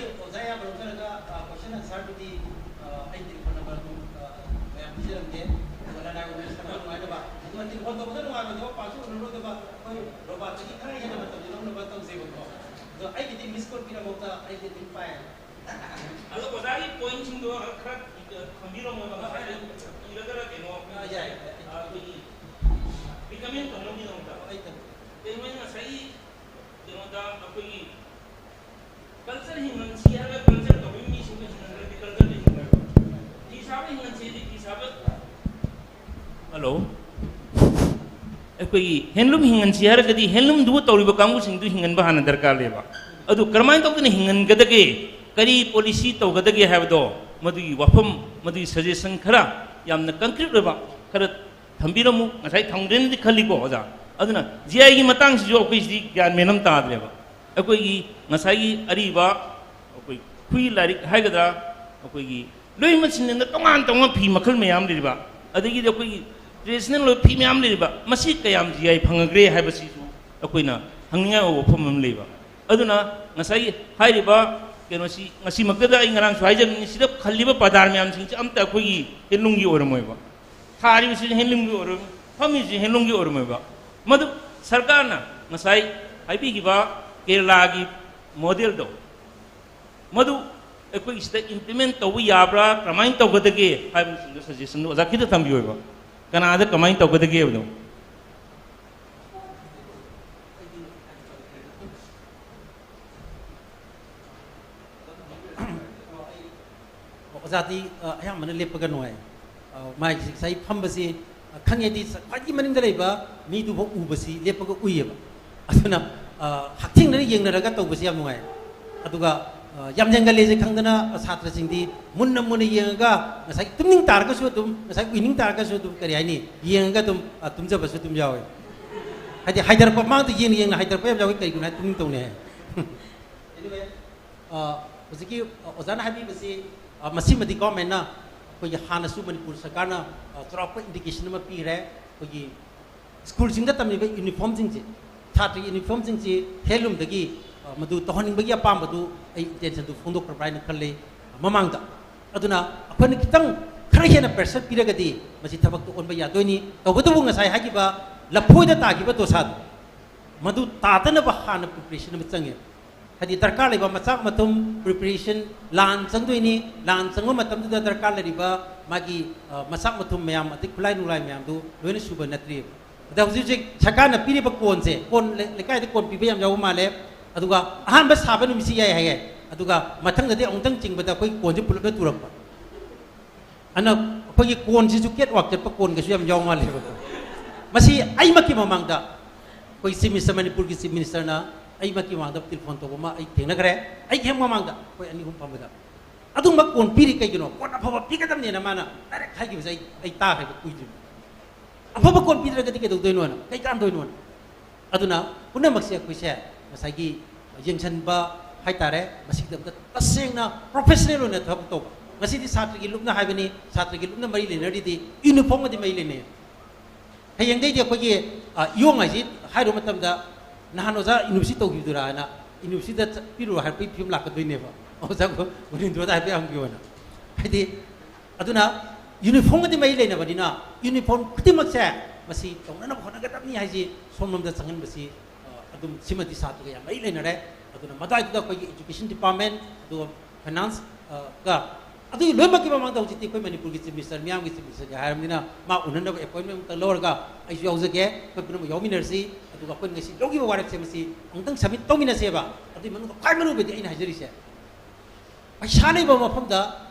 ꯑꯣꯖꯥ ꯑꯌꯥꯝꯕ ꯂꯧꯖꯔꯒ, ꯑ, question answer ꯗꯨꯗꯤ, ꯑ, ꯑꯩ telephone number ꯑꯗꯨꯝ, ꯑ, ꯃꯌꯥꯝ ꯄꯤꯖꯔꯝꯒꯦ꯫ ꯑꯗꯨꯒ ꯂꯅꯥꯏ ꯑꯣꯏꯅ ꯁꯥꯟꯅꯕ ꯅꯨꯡꯉꯥꯏꯅꯕ, ꯑꯗꯨꯒ telephone ꯇꯧꯕꯗ ꯅꯨꯡꯉꯥꯏꯔꯣꯏꯗꯕ, ꯄꯥꯛꯁꯨ ꯎꯅꯔꯣꯏꯗꯕ, ꯑꯩꯈꯣꯏ ꯔꯣꯕꯥꯔꯠꯇꯒꯤ ꯈꯔ ꯍꯦꯟꯅ ꯃꯇꯝꯗꯤ ꯂꯧꯅꯕ ꯇꯧꯖꯦꯕꯀꯣ꯫ ꯑꯗꯣ ꯑꯩꯒꯤꯗꯤ miss call ꯄꯤꯔꯛꯄꯗ ꯑꯩꯗꯤ ꯑꯗꯨꯝ ꯄꯥꯏ꯫ ꯑꯗꯣ ꯑꯣꯖꯥꯒꯤ point ꯁꯤꯡꯗꯣ ꯈꯔ ꯈꯪꯕꯤꯔꯝꯃꯣꯏꯕ, ꯉꯁꯥꯏ ꯏꯔꯒꯔ ꯀꯩꯅꯣ, ꯑ, ꯌꯥꯏ, ꯌꯥꯏ꯫ ꯑ, ꯑꯩꯈꯣꯏꯒꯤ recommend ꯇꯧꯅꯕꯒꯤꯗꯃꯛꯇ꯫ ꯑꯩ ꯊꯝꯃꯦ꯫ ꯀꯩꯅꯣ ꯉꯁꯥꯏꯒꯤ ꯀꯩꯅꯣꯗ ꯑꯩꯈꯣꯏꯒꯤ culture ꯍꯤꯡꯍꯟꯁꯤ ꯍꯥꯏꯔꯒ culture ꯇꯧꯕꯒꯤ ꯃꯤꯁꯤꯡꯗꯣ ꯍꯤꯡꯍꯟꯗ꯭ꯔꯗꯤ culture ꯗꯤ ꯍꯤꯡꯉꯣꯏꯕ꯫ ꯐꯤ ꯁꯥꯕ ꯍꯤꯡꯍꯟꯁꯤꯗꯤ ꯐꯤ ꯁꯥꯕ꯫ ꯍꯜꯂꯣ꯫ ꯑꯩꯈꯣꯏꯒꯤ handloom ꯍꯤꯡꯍꯟꯁꯤ ꯍꯥꯏꯔꯒꯗꯤ handloom ꯗꯨꯕꯨ ꯇꯧꯔꯤꯕ ꯀꯥꯡꯕꯨꯁꯤꯡꯗꯨ ꯍꯤꯡꯍꯟꯕ ꯍꯥꯟꯅ ꯗꯔꯀꯥꯔ ꯂꯩꯌꯦꯕ꯫ ꯑꯗꯨ ꯀꯔꯝꯍꯥꯏꯅ ꯇꯧꯗꯅ ꯍꯤꯡꯍꯟꯒꯗꯒꯦ, ꯀꯔꯤ policy ꯇꯧꯒꯗꯒꯦ ꯍꯥꯏꯕꯗꯣ, ꯃꯗꯨꯒꯤ ꯋꯥꯐꯝ, ꯃꯗꯨꯒꯤ suggestion ꯈꯔ ꯌꯥꯝꯅ concrete ꯑꯣꯏꯕ ꯈꯔ ꯊꯝꯕꯤꯔꯝꯃꯨ꯫ ꯉꯁꯥꯏ ꯊꯝꯒ꯭ꯔꯦꯅꯗꯤ ꯈꯜꯂꯤꯀꯣ ꯑꯣꯖꯥ꯫ ꯑꯗꯨꯅ G I ꯒꯤ ꯃꯇꯥꯡꯁꯤꯁꯨ ꯑꯩꯈꯣꯏꯁꯤꯗꯤ ꯒ꯭ꯌꯥꯟ ꯃꯦꯟ ꯑꯃ ꯇꯥꯗ꯭ꯔꯦꯕ꯫ ꯑꯩꯈꯣꯏꯒꯤ ꯉꯁꯥꯏꯒꯤ ꯑꯔꯤꯕ ꯑꯩꯈꯣꯏ ꯈꯨꯏ ꯂꯥꯏꯔꯤꯛ ꯍꯥꯏꯒꯗ꯭ꯔꯥ, ꯑꯩꯈꯣꯏꯒꯤ ꯂꯣꯏꯅꯃꯛ ꯁꯤꯟꯗꯅ ꯇꯣꯉꯥꯟ ꯇꯣꯉꯥꯟꯕ ꯐꯤ ꯃꯈꯜ ꯃꯌꯥꯝ ꯂꯩꯔꯤꯕ, ꯑꯗꯒꯤꯗꯤ ꯑꯩꯈꯣꯏꯒꯤ traditional ꯑꯣꯏꯕ ꯐꯤ ꯃꯌꯥꯝ ꯂꯩꯔꯤꯕ, ꯃꯁꯤ ꯀꯌꯥꯝ G I ꯐꯪꯉꯒ꯭ꯔꯦ ꯍꯥꯏꯕꯁꯤꯁꯨ ꯑꯩꯈꯣꯏꯅ ꯍꯪꯅꯤꯡꯉꯥꯏ ꯑꯣꯏꯕ ꯋꯥꯐꯝ ꯑꯃ ꯂꯩꯕ꯫ ꯑꯗꯨꯅ ꯉꯁꯥꯏꯒꯤ ꯍꯥꯏꯔꯤꯕ ꯀꯩꯅꯣꯁꯤ ꯉꯁꯤꯃꯛꯇꯗ ꯑꯩ ꯉꯔꯥꯡꯁꯨ ꯍꯥꯏꯖꯕꯅꯤ, ꯁꯤꯗ ꯈꯜꯂꯤꯕ ꯄ꯭ꯔꯙꯥꯟ ꯃꯌꯥꯝꯁꯤꯡꯁꯤ ꯑꯝꯇ ꯑꯩꯈꯣꯏꯒꯤ handloom ꯒꯤ ꯑꯣꯏꯔꯝꯃꯣꯏꯕ꯫ ꯊꯥꯔꯤꯕꯁꯤꯁꯨ handloom ꯒꯤ ꯑꯣꯏꯔꯝꯃꯣꯏ, ꯐꯝꯃꯤꯕꯁꯤꯁꯨ handloom ꯒꯤ ꯑꯣꯏꯔꯝꯃꯣꯏꯕ꯫ ꯃꯗꯨ ꯁꯔꯀꯥꯔꯅ ꯉꯁꯥꯏ ꯍꯥꯏꯕꯤꯈꯤꯕ ꯀꯦꯔꯂꯥꯒꯤ model ꯗꯣ, ꯃꯗꯨ ꯑꯩꯈꯣꯏꯒꯤ ꯁꯤꯗ implement ꯇꯧꯕ ꯌꯥꯕ꯭ꯔꯥ, ꯀꯃꯥꯏꯅ ꯇꯧꯒꯗꯒꯦ ꯍꯥꯏꯕꯅꯆꯤꯡꯕ suggestion ꯗꯨ ꯑꯣꯖꯥ ꯈꯤꯇ ꯊꯝꯕꯤꯌꯨꯕ꯫ ꯀꯅꯥꯗ ꯀꯃꯥꯏꯅ ꯇꯧꯒꯗꯒꯦ ꯍꯥꯏꯕꯗꯣ꯫ ꯑꯣꯖꯥꯗꯤ, ꯑ, ꯑꯌꯥꯝꯕꯅ ꯂꯦꯞꯄꯒ ꯅꯨꯡꯉꯥꯏ꯫ ꯑ, ꯃꯥꯒꯤ ꯉꯁꯥꯏ ꯐꯝꯕꯁꯤ, ꯑ, ꯈꯪꯉꯦꯗꯤ ꯈ꯭ꯋꯥꯏꯗꯒꯤ ꯃꯅꯤꯡꯗ ꯂꯩꯕ ꯃꯤꯗꯨꯐꯥꯎ ꯎꯕꯁꯤ ꯂꯦꯞꯄꯒ ꯎꯏꯌꯦꯕ꯫ ꯑꯗꯨꯅ, ꯑ, ꯍꯛꯊꯦꯡꯅꯅ ꯌꯦꯡꯅꯔꯒ ꯇꯧꯕꯁꯤ ꯌꯥꯝ ꯅꯨꯡꯉꯥꯏ꯫ ꯑꯗꯨꯒ, ꯑ, ꯌꯥꯝ ꯌꯦꯡꯒꯜꯂꯦꯁꯦ ꯈꯪꯗꯅ ꯁꯥꯇ꯭ꯔꯁꯤꯡꯗꯤ ꯃꯨꯟꯅ ꯃꯨꯟꯅ ꯌꯦꯡꯉꯒ ꯉꯁꯥꯏ ꯇꯨꯝꯅꯤꯡ ꯇꯥꯔꯒꯁꯨ ꯑꯗꯨꯝ, ꯉꯁꯥꯏ ꯎꯏꯅꯤꯡ ꯇꯥꯔꯒꯁꯨ ꯑꯗꯨꯝ, ꯀꯔꯤ ꯍꯥꯏꯅꯤ, ꯌꯦꯡꯉꯒ ꯑꯗꯨꯝ, ꯑ, ꯇꯨꯝꯖꯕꯁꯨ ꯑꯗꯨꯝ ꯌꯥꯎꯋꯦ꯫ ꯍꯥꯏꯗꯤ ꯍꯥꯏꯊꯔꯛꯄ ꯃꯃꯥꯡꯗ ꯌꯦꯡꯅ ꯌꯦꯡꯅ ꯍꯥꯏꯊꯔꯛꯄ ꯌꯥꯝ ꯌꯥꯎꯋꯤ, ꯀꯩꯒꯤꯅꯣ ꯍꯥꯏ ꯇꯨꯝꯅꯤꯡ ꯇꯧꯅꯤ ꯍꯥꯏ꯫ ꯑ, ꯍꯧꯖꯤꯛꯀꯤ, ꯑ, ꯑꯣꯖꯥꯅ ꯍꯥꯏꯕꯤꯕꯁꯤ, ꯑ, ꯃꯁꯤꯃꯗꯤ government ꯅ ꯑꯩꯈꯣꯏꯒꯤ ꯍꯥꯟꯅꯁꯨ ꯃꯅꯤꯄꯨꯔ ꯁꯔꯀꯥꯔꯅ, ꯑ, ꯆꯥꯎꯔꯥꯛꯄ indication ꯑꯃ ꯄꯤꯈ꯭ꯔꯦ꯫ ꯑꯩꯈꯣꯏꯒꯤ school ꯁꯤꯡꯗ ꯇꯝꯃꯤꯕ uniform ꯁꯤꯡꯁꯦ, ꯁꯥꯇ꯭ꯔꯒꯤ uniform ꯁꯤꯡꯁꯤ handloom ꯗꯒꯤ ꯃꯗꯨ ꯇꯧꯍꯟꯅꯤꯡꯕꯒꯤ ꯑꯄꯥꯝꯕꯗꯨ ꯑꯩ intentionꯗꯨ ꯐꯣꯡꯗꯣꯛꯈ꯭ꯔꯕ꯭ꯔꯥ ꯍꯥꯏꯅ ꯈꯜꯂꯤ ꯃꯃꯥꯡꯗ꯫ ꯑꯗꯨꯅ ꯑꯩꯈꯣꯏꯅ ꯈꯤꯇꯪ ꯈꯔ ꯍꯦꯟꯅ pressure ꯄꯤꯔꯒꯗꯤ ꯃꯁꯤ ꯊꯕꯛꯇꯨ ꯑꯣꯟꯕ ꯌꯥꯗꯣꯏꯅꯤ꯫ ꯇꯧꯕꯇꯕꯨ ꯉꯁꯥꯏ ꯍꯥꯏꯈꯤꯕ ꯂꯐꯣꯏꯗ ꯇꯥꯈꯤꯕ ꯗꯣꯁꯥꯗꯣ, ꯃꯗꯨ ꯇꯥꯗꯅꯕ ꯍꯥꯟꯅ preparation ꯑꯃ ꯆꯪꯉꯦ꯫ ꯍꯥꯏꯗꯤ ꯗꯔꯀꯥꯔ ꯂꯩꯕ ꯃꯆꯥꯛ ꯃꯊꯨꯝ preparation, ꯂꯥꯟ ꯆꯪꯗꯣꯏꯅꯤ, ꯂꯥꯟ ꯆꯪꯕ ꯃꯇꯝꯗꯨꯗ ꯗꯔꯀꯥꯔ ꯂꯩꯔꯤꯕ ꯃꯥꯒꯤ, ꯑ, ꯃꯆꯥꯛ ꯃꯊꯨꯝ ꯃꯌꯥꯝ, ꯑꯗꯩ ꯈꯨꯠꯂꯥꯏ ꯅꯨꯡꯂꯥꯏ ꯃꯌꯥꯝꯗꯨ ꯂꯣꯏꯅ ꯁꯨꯕ ꯅꯠꯇ꯭ꯔꯤꯕ꯫ ꯑꯗ ꯍꯧꯖꯤꯛ ꯍꯧꯖꯤꯛ ꯁꯔꯀꯥꯔꯅ ꯄꯤꯔꯤꯕ ꯀꯣꯟꯁꯦ, ꯀꯣꯟ ꯂꯩ-, ꯂꯩꯀꯥꯏꯗ ꯀꯣꯟ ꯄꯤꯕ ꯌꯥꯝ ꯌꯥꯎꯕ ꯃꯥꯜꯂꯦ꯫ ꯑꯗꯨꯒ ꯑꯍꯥꯟꯕ ꯁꯥꯕ ꯅꯨꯃꯤꯠꯁꯤ ꯌꯥꯏ ꯍꯥꯏꯌꯦ, ꯑꯗꯨꯒ ꯃꯊꯪꯗꯗꯤ ꯑꯃꯨꯛꯇꯪ ꯆꯤꯡꯕꯗ ꯑꯩꯈꯣꯏꯒꯤ ꯀꯣꯟꯁꯦ ꯄꯨꯂꯞꯅ ꯇꯨꯔꯛꯄ꯫ ꯑꯗꯨꯅ ꯑꯩꯈꯣꯏꯒꯤ ꯀꯣꯟꯁꯤꯁꯨ catwalk ꯆꯠꯄ ꯀꯣꯟꯒꯁꯨ ꯌꯥꯝ ꯌꯥꯎ ꯃꯥꯜꯂꯦꯕꯀꯣ꯫ ꯃꯁꯤ ꯑꯩꯃꯛꯀꯤ ꯃꯃꯥꯡꯗ ꯑꯩꯈꯣꯏ Chief Minister, ꯃꯅꯤꯄꯨꯔꯒꯤ Chief Ministerꯅ ꯑꯩꯃꯛꯀꯤ ꯃꯃꯥꯡꯗ telephone ꯇꯧꯕ ꯑꯃ ꯑꯩ ꯊꯦꯡꯅꯈ꯭ꯔꯦ꯫ ꯑꯩꯒꯤ ꯍꯦꯛ ꯃꯃꯥꯡꯗ ꯑꯩꯈꯣꯏ ꯑꯅꯤ ꯑꯍꯨꯝ ꯐꯝꯕꯗ, "ꯑꯗꯨꯝꯕ ꯀꯣꯟ ꯄꯤꯔꯤ ꯀꯩꯒꯤꯅꯣ? ꯀꯣꯟ ꯑꯐꯕ ꯄꯤꯒꯗꯕꯅꯦꯅ" ꯃꯥꯅ direct ꯍꯥꯏꯈꯤꯕꯁꯦ ꯑꯩ, ꯑꯩ ꯇꯥꯈ꯭ꯔꯦꯕ ꯀꯨꯏꯗ꯭ꯔꯤꯕ꯫ "ꯑꯐꯕ ꯀꯣꯟ ꯄꯤꯗ꯭ꯔꯒꯗꯤ ꯀꯩꯗꯧꯗꯣꯏꯅꯣꯅ, ꯀꯩ ꯀꯥꯟꯗꯣꯏꯅꯣꯅ?" ꯑꯗꯨꯅ ꯄꯨꯝꯅꯃꯛꯁꯦ ꯑꯩꯈꯣꯏꯁꯦ ꯉꯁꯥꯏꯒꯤ ꯌꯦꯡꯁꯤꯟꯕ ꯍꯥꯏꯇꯥꯔꯦ, ꯃꯁꯤꯒꯤꯗꯃꯛꯇ ꯇꯁꯦꯡꯅ professional ꯑꯣꯏꯅ ꯊꯕꯛ ꯇꯧꯕ꯫ ꯉꯁꯤꯗꯤ ꯁꯥꯇ꯭ꯔꯒꯤ ꯂꯨꯞꯅ ꯍꯥꯏꯕꯅꯤ, ꯁꯥꯇ꯭ꯔꯒꯤ ꯂꯨꯞꯅ ꯃꯔꯤ ꯂꯩꯅꯔꯤꯗꯤ uniformꯒꯗꯤ ꯃꯔꯤ ꯂꯩꯅꯩ꯫ ꯍꯌꯦꯡꯗꯩꯗꯤ ꯑꯩꯈꯣꯏꯒꯤ, ꯑ, ꯏꯌꯣꯡ ꯍꯥꯏꯁꯤ ꯍꯥꯏꯔꯨꯕ ꯃꯇꯝꯗ, "ꯅꯍꯥꯟ ꯑꯣꯖꯥ university ꯇꯧꯈꯤꯕꯗꯨꯔꯥꯅ, universityꯗ ꯆꯠꯄꯤꯔꯨꯔꯣ" ꯍꯥꯏꯔꯛꯄꯒꯤ ꯐꯤꯕꯝ ꯂꯥꯛꯀꯗꯣꯏꯅꯦꯕ꯫ ꯑꯣꯖꯥ ꯒꯣ-, ꯒꯣꯕꯤꯟꯗꯣꯗ ꯍꯥꯏꯐꯦꯠ ꯍꯪꯕꯤꯌꯣꯅ꯫ ꯍꯥꯏꯗꯤ, ꯑꯗꯨꯅ uniformꯒꯗꯤ ꯃꯔꯤ ꯂꯩꯅꯕꯅꯤꯅ, uniform ꯈꯨꯗꯤꯡꯃꯛꯁꯦ ꯃꯁꯤ ꯇꯧꯅꯅꯕ ꯍꯣꯠꯅꯒꯗꯕꯅꯤ ꯍꯥꯏꯁꯤ ꯁꯣꯝꯂꯣꯝꯗ ꯆꯪꯍꯟꯕꯁꯤ, ꯑ, ꯑꯗꯨꯝ ꯁꯤꯃꯗꯤ ꯁꯥꯇ꯭ꯔꯒ ꯌꯥꯝ ꯃꯔꯤ ꯂꯩꯅꯔꯦ꯫ ꯑꯗꯨꯅ ꯃꯗꯨꯋꯥꯏꯗꯨꯗ ꯑꯩꯈꯣꯏꯒꯤ education department, ꯑꯗꯨꯒ finance, ꯑ, ꯒ, ꯑꯗꯨꯒꯤ ꯂꯣꯏꯅꯃꯛꯀꯤ ꯃꯃꯥꯡꯗ ꯍꯧꯖꯤꯛꯇꯤ ꯑꯩꯈꯣꯏ ꯃꯅꯤꯄꯨꯔꯒꯤ Chief Minister, ꯃꯤꯌꯥꯝꯒꯤ Chief Ministerꯒꯤ ꯍꯥꯏꯔꯕꯅꯤꯅ, ꯃꯥ ꯎꯅꯅꯕ appointment ꯑꯃꯇ ꯂꯧꯔꯒ ꯑꯩꯁꯨ ꯌꯥꯎꯖꯒꯦ, ꯑꯩꯈꯣꯏ ꯄꯨꯝꯅꯃꯛ ꯌꯥꯎꯃꯤꯟꯅꯔꯁꯤ꯫ ꯑꯗꯨꯒ ꯑꯩꯈꯣꯏꯅ ꯉꯁꯤ ꯂꯧꯈꯤꯕ ꯋꯥꯔꯦꯞꯁꯦ ꯃꯁꯤ ꯑꯃꯨꯛꯇꯪ submit ꯇꯧꯃꯤꯟꯅꯁꯦꯕ꯫ ꯑꯗꯨꯒꯤ ꯃꯅꯨꯡꯗ ꯈ꯭ꯋꯥꯏ ꯃꯔꯨ ꯑꯣꯏꯕꯗꯤ ꯑꯩꯅ ꯍꯥꯏꯖꯔꯤꯁꯦ, ꯄꯩꯁꯥ ꯂꯩꯕ ꯃꯐꯝꯗ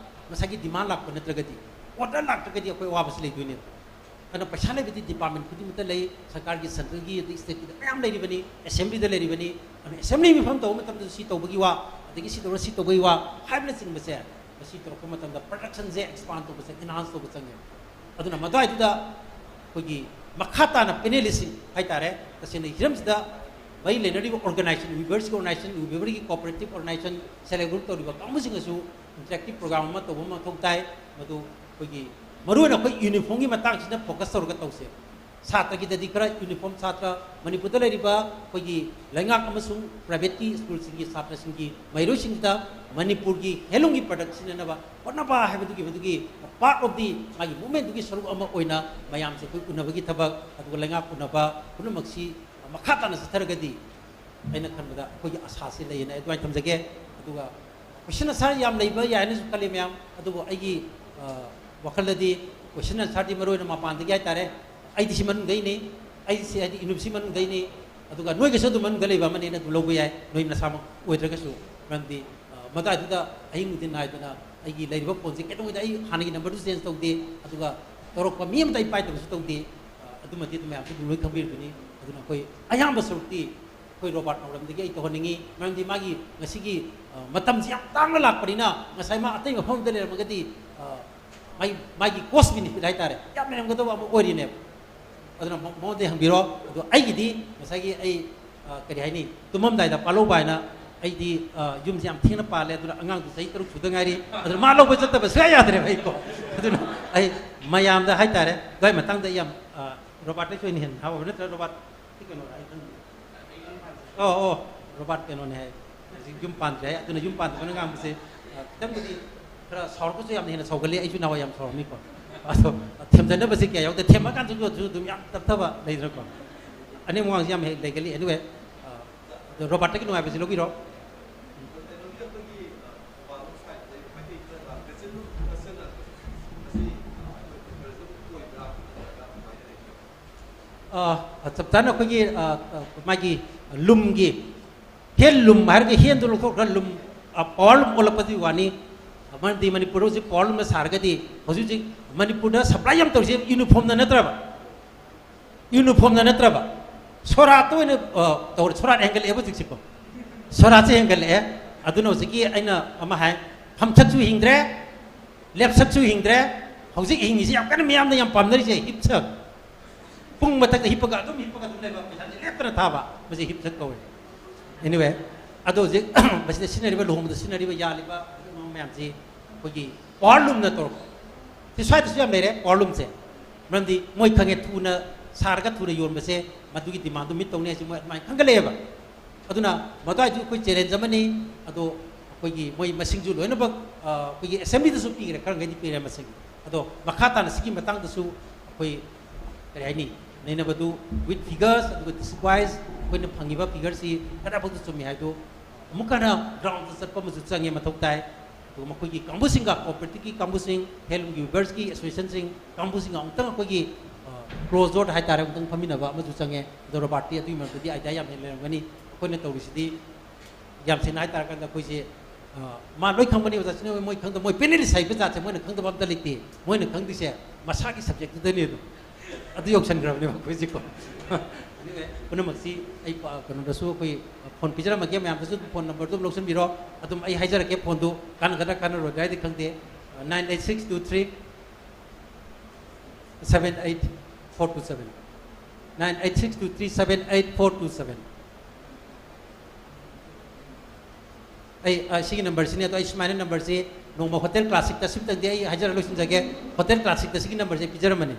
ꯉꯁꯥꯏꯒꯤ demand ꯂꯥꯛꯄ ꯅꯠꯇ꯭ꯔꯒꯗꯤ, order ꯂꯥꯛꯇ꯭ꯔꯒꯗꯤ ꯑꯩꯈꯣꯏ ꯑꯋꯥꯕꯁꯤ ꯂꯩꯗꯣꯏꯅꯦꯕ꯫ ꯑꯗꯨꯅ ꯄꯩꯁꯥ ꯂꯩꯕꯗꯤ department ꯈꯨꯗꯤꯡꯃꯛꯇ ꯂꯩ, ꯁꯔꯀꯥꯔꯒꯤ, centreꯒꯤ, ꯑꯗꯩ stateꯀꯤꯗ ꯃꯌꯥꯝ ꯂꯩꯔꯤꯕꯅꯤ, assemblyꯗ ꯂꯩꯔꯤꯕꯅꯤ꯫ ꯑꯗꯨꯅ assembly ꯃꯤꯐꯝ ꯇꯧꯕ ꯃꯇꯝꯗꯁꯨ ꯁꯤ ꯇꯧꯕꯒꯤ ꯋꯥ, ꯑꯗꯒꯤ ꯁꯤ ꯇꯧꯔ ꯁꯤ ꯇꯧꯕꯒꯤ ꯋꯥ ꯍꯥꯏꯕꯅꯆꯤꯡꯕꯁꯦ, ꯃꯁꯤ ꯇꯧꯔꯛꯄ ꯃꯇꯝꯗ productionꯁꯦ expand ꯇꯧꯕꯁꯦ, enhance ꯇꯧꯕ ꯆꯪꯉꯦꯕ꯫ ꯑꯗꯨꯅ ꯃꯗꯨꯋꯥꯏꯗꯨꯗ ꯑꯩꯈꯣꯏꯒꯤ ꯃꯈꯥ ꯇꯥꯅ panelistꯁꯤꯡ ꯍꯥꯏꯇꯥꯔꯦ, ꯇꯁꯦꯡꯅ ꯍꯤꯔꯝꯁꯤꯗ ꯃꯔꯤ ꯂꯩꯅꯔꯤꯕ organization, weaversꯀꯤ organization, weaverꯒꯤ cooperative organization, self help group ꯇꯧꯔꯤꯕ ꯀꯥꯡꯕꯨꯁꯤꯡꯅꯁꯨ interactive program ꯑꯃ ꯇꯧꯕ ꯑꯃ ꯃꯊꯧ ꯇꯥꯏ꯫ ꯃꯗꯨ ꯑꯩꯈꯣꯏꯒꯤ ꯃꯔꯨꯑꯣꯏꯅ ꯑꯩꯈꯣꯏ uniformꯒꯤ ꯃꯇꯥꯡꯁꯤꯗ focus ꯇꯧꯔꯒ ꯇꯧꯁꯦ꯫ ꯁꯥꯇ꯭ꯔꯒꯤꯗꯗꯤ ꯈꯔ ꯌꯨꯅꯤꯐꯣꯔꯝ, ꯁꯥꯇ꯭ꯔ ꯃꯅꯤꯄꯨꯔꯗ ꯂꯩꯔꯤꯕ ꯑꯩꯈꯣꯏꯒꯤ ꯂꯩꯉꯥꯛ ꯑꯃꯁꯨꯡ ꯄ꯭ꯔꯥꯏꯚꯦꯠꯀꯤ ꯁ꯭ꯀꯨꯜꯁꯤꯡꯒꯤ ꯁꯥꯇ꯭ꯔꯁꯤꯡꯒꯤ ꯃꯍꯩꯔꯣꯏꯁꯤꯡꯁꯤꯗ ꯃꯅꯤꯄꯨꯔꯒꯤ ꯍꯦꯟꯂꯨꯝꯒꯤ ꯄ꯭ꯔꯗꯛ ꯁꯤꯖꯤꯟꯅꯅꯕ ꯍꯣꯠꯅꯕ ꯍꯥꯏꯕꯗꯨꯒꯤ, ꯃꯗꯨꯒꯤ ꯄꯥꯔꯠ ꯑꯣꯐ ꯗꯤ ꯃꯥꯒꯤ ꯃꯨꯞꯃꯦꯟꯗꯨꯒꯤ ꯁꯔꯨꯛ ꯑꯃ ꯑꯣꯏꯅ ꯃꯌꯥꯝꯁꯦ ꯑꯩꯈꯣꯏ ꯎꯅꯕꯒꯤ ꯊꯕꯛ, ꯑꯗꯨꯒ ꯂꯩꯉꯥꯛ ꯎꯅꯕ ꯄꯨꯝꯅꯃꯛꯁꯤ ꯃꯈꯥ ꯇꯥꯅ ꯆꯠꯊꯔꯒꯗꯤ ꯑꯩꯅ ꯈꯟꯕꯗ ꯑꯩꯈꯣꯏꯒꯤ ꯑꯁꯥꯁꯤ ꯂꯩꯌꯦꯅ ꯑꯩ ꯑꯗꯨꯃꯥꯏꯅ ꯊꯝꯖꯒꯦ꯫ ꯑꯗꯨꯒ ꯀꯣꯏꯁꯟ ꯑꯟꯁꯥꯔ ꯌꯥꯝ ꯂꯩꯕ ꯌꯥꯏꯅꯁꯨ ꯈꯜꯂꯤ ꯃꯌꯥꯝ, ꯑꯗꯨꯕꯨ ꯑꯩꯒꯤ, ꯑ, ꯋꯥꯈꯜꯗꯗꯤ ꯀꯣꯏꯁꯟ ꯑꯟꯁꯥꯔꯗꯤ ꯃꯔꯨ ꯑꯣꯏꯅ ꯃꯄꯥꯟꯗꯒꯤ ꯍꯥꯏꯇꯥꯔꯦ, ꯑꯩꯗꯤ ꯁꯤ ꯃꯅꯨꯡꯗꯩꯅꯤ, ꯑꯩꯗꯤ ꯁꯤ ꯍꯥꯏꯗꯤ ꯌꯨꯅꯤꯚꯔꯁꯤꯇꯤ ꯃꯅꯨꯡꯗꯩꯅꯤ, ꯑꯗꯨꯒ ꯅꯣꯏꯒꯤꯁꯨ ꯑꯗꯨꯝ ꯃꯅꯨꯡꯗ ꯂꯩꯕ ꯑꯃꯅꯦꯅ ꯑꯗꯨꯝ ꯂꯧꯕ ꯌꯥꯏ, ꯅꯣꯏ ꯅꯁꯥꯃꯛ ꯑꯣꯏꯗ꯭ꯔꯒꯁꯨ, ꯃꯔꯝꯗꯤ, ꯑ, ꯃꯗꯥꯏꯗꯨꯗ ꯑꯍꯤꯡ ꯅꯨꯡꯊꯤꯜ ꯅꯥꯏꯗꯅ ꯑꯩꯒꯤ ꯂꯩꯔꯤꯕ ꯐꯣꯟꯁꯦ ꯀꯩꯗꯧꯉꯩꯗ ꯑꯩ ꯍꯥꯟꯅꯒꯤ ꯅꯝꯕꯔꯗꯨ ꯆꯦꯟꯖ ꯇꯧꯗꯦ, ꯑꯗꯨꯒ ꯇꯧꯔꯛꯄ ꯃꯤ ꯑꯃꯗ ꯑꯩ ꯄꯥꯏꯗꯕꯁꯨ ꯇꯧꯗꯦ꯫ ꯑ, ꯑꯗꯨꯃꯗꯤ ꯑꯗꯨꯝ ꯃꯌꯥꯝꯁꯨ ꯑꯗꯨꯝ ꯂꯣꯏ ꯈꯪꯕꯤꯔꯤꯗꯨꯅꯤ꯫ ꯑꯗꯨꯅ ꯑꯩꯈꯣꯏ ꯑꯌꯥꯝꯕ ꯁꯔꯨꯛꯇꯤ ꯑꯩꯈꯣꯏ ꯔꯣꯕꯥꯔꯠ ꯅꯥꯎꯔꯦꯝꯗꯒꯤ ꯑꯩ ꯇꯧꯍꯟꯅꯤꯡꯉꯤ, ꯃꯔꯝꯗꯤ ꯃꯥꯒꯤ ꯉꯁꯤꯒꯤ, ꯑ, ꯃꯇꯝꯁꯤ ꯌꯥꯝ ꯇꯥꯡꯅ ꯂꯥꯛꯄꯅꯤꯅ, ꯉꯁꯥꯏ ꯃꯥ ꯑꯇꯩ ꯃꯐꯝ ꯑꯃꯗ ꯂꯩꯔꯝꯃꯒꯗꯤ, ꯑ, ꯃꯥꯒꯤ, ꯃꯥꯒꯤ ꯀꯣꯁ ꯕꯤꯅꯤꯐꯤꯠ ꯍꯥꯏꯇꯥꯔꯦ, ꯌꯥꯝ ꯂꯩꯔꯝꯒꯗꯕ ꯑꯃ ꯑꯣꯏꯔꯤꯅꯦꯕ꯫ ꯑꯗꯨꯅ ꯃ-, ꯃꯉꯣꯟꯗ ꯍꯪꯕꯤꯔꯣ꯫ ꯑꯗꯣ ꯑꯩꯒꯤꯗꯤ ꯉꯁꯥꯏꯒꯤ ꯑꯩ, ꯑ, ꯀꯔꯤ ꯍꯥꯏꯅꯤ, ꯇꯨꯝꯃꯝꯗꯥꯏꯗ ꯄꯥꯜꯍꯧꯕ ꯍꯥꯏꯅ, ꯑꯩꯗꯤ, ꯑ, ꯌꯨꯝꯁꯦ ꯌꯥꯝ ꯊꯦꯡꯅ ꯄꯥꯜꯂꯦ, ꯑꯗꯨꯅ ꯑꯉꯥꯡꯗꯨ ꯆꯍꯤ ꯇꯔꯨꯛ ꯁꯨꯗ ꯉꯥꯏꯔꯤ, ꯑꯗꯨꯅ ꯃꯥ ꯂꯧꯕ ꯆꯠꯇꯕ ꯁꯨꯡꯌꯥ ꯌꯥꯗ꯭ꯔꯦꯕ ꯑꯩꯀꯣ꯫ ꯑꯗꯨꯅ ꯑꯩ ꯃꯌꯥꯝꯗ ꯍꯥꯏꯇꯥꯔꯦ, ꯑꯗꯨꯋꯥꯏ ꯃꯇꯥꯡꯗ ꯑꯩ ꯌꯥꯝ, ꯑ, ꯔꯣꯕꯥꯔꯠꯇꯩꯁꯨ ꯑꯩꯅ ꯍꯦꯟꯅ ꯍꯥꯎꯕ ꯅꯠꯇ꯭ꯔꯥ? ꯔꯣꯕꯥꯔꯠ ꯀꯩꯅꯣꯔꯥ? ꯑꯩ ꯈꯪꯗꯦ꯫ ꯑꯣ, ꯑꯣ, ꯔꯣꯕꯥꯔꯠ ꯀꯩꯅꯣꯅꯦ ꯍꯥꯏ꯫ ꯍꯧꯖꯤꯛ ꯌꯨꯝ ꯄꯥꯟꯗ꯭ꯔꯦ ꯍꯥꯏ꯫ ꯑꯗꯨꯅ ꯌꯨꯝ ꯄꯥꯟꯗꯕꯅ ꯉꯥꯡꯕꯁꯦ, ꯑ, ꯈꯤꯇꯪꯕꯨꯗꯤ ꯈꯔ ꯁꯥꯎꯔꯛꯄꯁꯨ ꯌꯥꯝꯅ ꯍꯦꯟꯅ ꯁꯥꯎꯒꯜꯂꯤ꯫ ꯑꯩꯁꯨ ꯅꯍꯥꯟꯋꯥꯏ ꯌꯥꯝ ꯁꯥꯎꯔꯝꯃꯤꯀꯣ꯫ ꯑꯗꯣ ꯊꯦꯝꯖꯅꯕꯁꯦ ꯀꯌꯥ ꯌꯥꯎꯗꯦ꯫ ꯊꯦꯝꯃꯀꯥꯟꯗꯁꯨ ꯑꯗꯨꯁꯨ ꯑꯗꯨꯝ ꯌꯥꯝ ꯇꯞꯊꯕ ꯂꯩꯗꯅꯀꯣ꯫ ꯑꯅꯦꯝ ꯑꯋꯥꯡꯁꯦ ꯌꯥꯝ ꯍꯦꯛ ꯂꯩꯒꯜꯂꯤ꯫ Anyway, ꯑ, ꯑꯗꯣ ꯔꯣꯕꯥꯔꯠꯇꯒꯤ ꯅꯨꯡꯉꯥꯏꯕꯁꯤ ꯂꯧꯕꯤꯔꯣ꯫ ꯑ, ꯆꯞ ꯆꯥꯅ ꯑꯩꯈꯣꯏꯒꯤ, ꯑ, ꯑ, ꯃꯥꯒꯤ ꯂꯨꯝꯒꯤ, ꯍꯦꯟꯂꯨꯝ ꯍꯥꯏꯔꯒ ꯍꯦꯟꯗꯨ ꯂꯧꯊꯣꯛꯈ꯭ꯔ ꯂꯨꯝ, ꯑ, ꯄꯋꯥꯔ ꯂꯨꯝ ꯑꯣꯜꯂꯛꯄꯗꯨꯒꯤ ꯋꯥꯅꯤ꯫ ꯃꯔꯝꯗꯤ ꯃꯅꯤꯄꯨꯔꯗ ꯍꯧꯖꯤꯛ ꯄꯋꯥꯔ ꯂꯨꯝꯅ ꯁꯥꯔꯒꯗꯤ ꯍꯧꯖꯤꯛ ꯍꯧꯖꯤꯛ ꯃꯅꯤꯄꯨꯔꯗ ꯁꯄ꯭ꯂꯥꯏ ꯌꯥꯝ ꯇꯧꯔꯤꯁꯦ ꯌꯨꯅꯤꯐꯣꯔꯝꯗ ꯅꯠꯇ꯭ꯔꯕ? ꯌꯨꯅꯤꯐꯣꯔꯝꯗ ꯅꯠꯇ꯭ꯔꯕ? ꯁꯣꯔꯥꯠꯇ ꯑꯣꯏꯅ, ꯑ, ꯇꯧꯔꯦ꯫ ꯁꯣꯔꯥꯠ ꯍꯦꯟꯒꯠꯂꯛꯑꯦꯕ ꯍꯧꯖꯤꯛꯁꯤꯀꯣ꯫ ꯁꯣꯔꯥꯠꯁꯦ ꯍꯦꯟꯒꯠꯂꯛꯑꯦ꯫ ꯑꯗꯨꯅ ꯍꯧꯖꯤꯛꯀꯤ ꯑꯩꯅ ꯑꯃ ꯍꯥꯏ, ꯐꯝꯁꯛꯁꯨ ꯍꯤꯡꯗ꯭ꯔꯦ, ꯂꯦꯞꯁꯛꯁꯨ ꯍꯤꯡꯗ꯭ꯔꯦ꯫ ꯍꯧꯖꯤꯛ ꯍꯤꯡꯉꯤꯁꯤ ꯌꯥꯝ ꯀꯟꯅ ꯃꯤꯌꯥꯝꯅ ꯌꯥꯝ ꯄꯥꯝꯅꯔꯤꯁꯦ ꯍꯤꯞꯁꯛ꯫ ꯄꯨꯡ ꯃꯊꯛꯇ ꯍꯤꯞꯄꯒ ꯑꯗꯨꯝ ꯍꯤꯞꯄꯒ ꯑꯗꯨꯝ ꯂꯩꯕ, ꯄꯩꯁꯥꯁꯦ ꯂꯦꯞꯇꯅ ꯊꯥꯕ, ꯃꯁꯤ ꯍꯤꯞꯁꯛ ꯀꯧꯋꯦ꯫ Anyway, ꯑꯗꯣ ꯍꯧꯖꯤꯛ ꯃꯁꯤꯗ ꯁꯤꯖꯤꯟꯅꯔꯤꯕ, ꯂꯨꯍꯣꯡꯕꯗ ꯁꯤꯖꯤꯟꯅꯔꯤꯕ, ꯌꯥꯜꯂꯤꯕ, ꯑꯗꯨꯒꯨꯝꯕ ꯃꯌꯥꯝꯁꯤ ꯑꯩꯈꯣꯏꯒꯤ ꯄꯋꯥꯔ ꯂꯨꯝꯅ ꯇꯧꯔꯛꯄ꯫ ꯁꯤ ꯁ꯭ꯋꯥꯏꯗꯁꯨ ꯌꯥꯝ ꯂꯩꯔꯦ ꯄꯋꯥꯔ ꯂꯨꯝꯁꯦ꯫ ꯃꯔꯝꯗꯤ ꯃꯣꯏ ꯈꯪꯉꯦ ꯊꯨꯅ ꯁꯥꯔꯒ ꯊꯨꯅ ꯌꯣꯟꯕꯁꯦ, ꯃꯗꯨꯒꯤ ꯗꯤꯃꯥꯟꯗꯨ ꯃꯤꯠ ꯇꯧꯅꯤ ꯍꯥꯏꯁꯦ ꯃꯣꯏ ꯑꯗꯨꯃꯥꯏꯅ ꯈꯟꯒꯠꯂꯛꯑꯦꯕ꯫ ꯑꯗꯨꯅ ꯃꯗꯨꯋꯥꯏꯗꯨ ꯑꯩꯈꯣꯏ ꯆꯦꯂꯦꯟꯖ ꯑꯃꯅꯤ꯫ ꯑꯗꯣ ꯑꯩꯈꯣꯏꯒꯤ ꯃꯣꯏ ꯃꯁꯤꯡꯁꯨ ꯂꯣꯏꯅꯃꯛ, ꯑ, ꯑꯩꯈꯣꯏꯒꯤ ꯑꯦꯁꯦꯝꯕ꯭ꯂꯤꯗꯁꯨ ꯄꯤꯈ꯭ꯔꯦ, ꯈꯔ ꯃꯈꯩꯗꯤ ꯄꯤꯔꯦ ꯃꯁꯤꯡ꯫ ꯑꯗꯣ ꯃꯈꯥ ꯇꯥꯅ ꯁꯤꯒꯤ ꯃꯇꯥꯡꯗꯁꯨ ꯑꯩꯈꯣꯏ, ꯀꯔꯤ ꯍꯥꯏꯅꯤ, ꯅꯩꯅꯕꯗꯨ with figures ꯑꯗꯨꯒ district wise ꯑꯩꯈꯣꯏꯅ ꯐꯪꯉꯤꯕ figureꯁꯤ ꯀꯗꯥꯏꯐꯥꯎꯗ ꯆꯨꯝꯃꯤ ꯍꯥꯏꯗꯣ ꯑꯃꯨꯛꯀ ꯍꯟꯅ ꯒ꯭ꯔꯥꯎꯟꯗ ꯆꯠꯄ ꯑꯃꯁꯨ ꯆꯪꯉꯦ, ꯃꯊꯧ ꯇꯥꯏ꯫ ꯑꯗꯨꯒ ꯃꯈꯣꯏꯒꯤ ꯀꯥꯡꯕꯨꯁꯤꯡꯒ, ꯀꯣꯑꯣꯄꯔꯦꯇꯤꯚꯀꯤ ꯀꯥꯡꯕꯨꯁꯤꯡ, ꯍꯦꯟꯂꯨꯝꯒꯤ ꯋꯤꯚꯔꯁꯀꯤ ꯑꯦꯁꯣꯁꯤꯌꯦꯁꯟꯁꯤꯡ ꯀꯥꯡꯕꯨꯁꯤꯡꯒ ꯑꯃꯨꯛꯇꯪ ꯑꯩꯈꯣꯏꯒꯤ, ꯑ, ꯀ꯭ꯂꯣꯖ ꯗꯣꯔꯗ ꯍꯥꯏꯇꯥꯔꯦ, ꯑꯃꯨꯛꯇꯪ ꯐꯝꯃꯤꯟꯅꯕ ꯑꯃꯁꯨ ꯆꯪꯉꯦ꯫ ꯑꯗꯣ ꯔꯣꯕꯥꯔꯠꯇꯤ ꯑꯗꯨꯒꯤ ꯃꯔꯝꯗꯗꯤ ꯑꯥꯏꯗꯤꯌꯥ ꯌꯥꯝ ꯍꯦꯟꯅ ꯂꯩꯔꯝꯒꯅꯤ꯫ ꯑꯩꯈꯣꯏꯅ ꯇꯧꯔꯤꯁꯤꯗꯤ ꯌꯥꯝ ꯁꯦꯡꯅ ꯍꯥꯏꯇꯥꯔꯀꯥꯟꯗ ꯑꯩꯈꯣꯏꯁꯦ, ꯑ, ꯃꯥ ꯂꯣꯏ ꯈꯪꯕꯅꯤ ꯑꯣꯖꯥ ꯁꯤꯅ, ꯃꯣꯏ ꯈꯪꯗꯕ, ꯃꯣꯏ ꯄꯦꯅꯦꯂꯤꯁ ꯍꯥꯏꯕ ꯖꯥꯠꯁꯦ ꯃꯣꯏꯅ ꯈꯪꯗꯕ ꯑꯝꯇ ꯂꯩꯇꯦ꯫ ꯃꯣꯏꯅ ꯈꯪꯗꯣꯏꯁꯦ ꯃꯁꯥꯒꯤ ꯁꯕꯖꯦꯛꯇꯨꯗꯅꯦ ꯑꯗꯨꯝ꯫ ꯑꯗꯨ ꯌꯧꯁꯟꯈ꯭ꯔꯕꯅꯦꯕ ꯑꯩꯈꯣꯏꯁꯦꯀꯣ꯫ Anyway, ꯄꯨꯝꯅꯃꯛꯁꯤ ꯑꯩ ꯄ-, ꯀꯩꯅꯣꯗꯁꯨ ꯑꯩꯈꯣꯏ ꯐꯣꯟ ꯄꯤꯖꯔꯝꯃꯒꯦ, ꯃꯌꯥꯝꯗꯁꯨ ꯐꯣꯟ ꯅꯝꯕꯔꯗꯨ ꯑꯗꯨꯝ ꯂꯧꯁꯤꯟꯕꯤꯔꯣ꯫ ꯑꯗꯨꯝ ꯑꯩ ꯍꯥꯏꯖꯔꯛꯀꯦ, ꯐꯣꯟꯗꯨ ꯀꯥꯟꯅꯒꯗ꯭ꯔꯥ ꯀꯥꯟꯅꯔꯣꯏꯗ꯭ꯔꯥ ꯍꯥꯏꯗꯤ ꯈꯪꯗꯦ꯫ Nine eight six two three seven eight four two seven, nine eight six two three seven eight four two seven꯫ ꯑꯩ, ꯑ, ꯁꯤꯒꯤ ꯅꯝꯕꯔꯁꯤꯅꯦ꯫ ꯑꯗꯣ ꯑꯩ ꯁꯨꯃꯥꯏꯅ ꯅꯝꯕꯔꯁꯤ ꯅꯣꯡꯃ ꯍꯣꯇꯦꯜ ꯀ꯭ꯂꯥꯁꯤꯛꯇ, ꯁꯤꯝꯇꯪꯗꯤ ꯑꯩ ꯍꯥꯏꯖꯔ ꯂꯣꯏꯁꯤꯟꯖꯒꯦ꯫ ꯍꯣꯇꯦꯜ ꯀ꯭ꯂꯥꯁꯤꯛꯇ ꯁꯤꯒꯤ ꯅꯝꯕꯔꯁꯦ ꯄꯤꯖꯔꯝꯕꯅꯤ꯫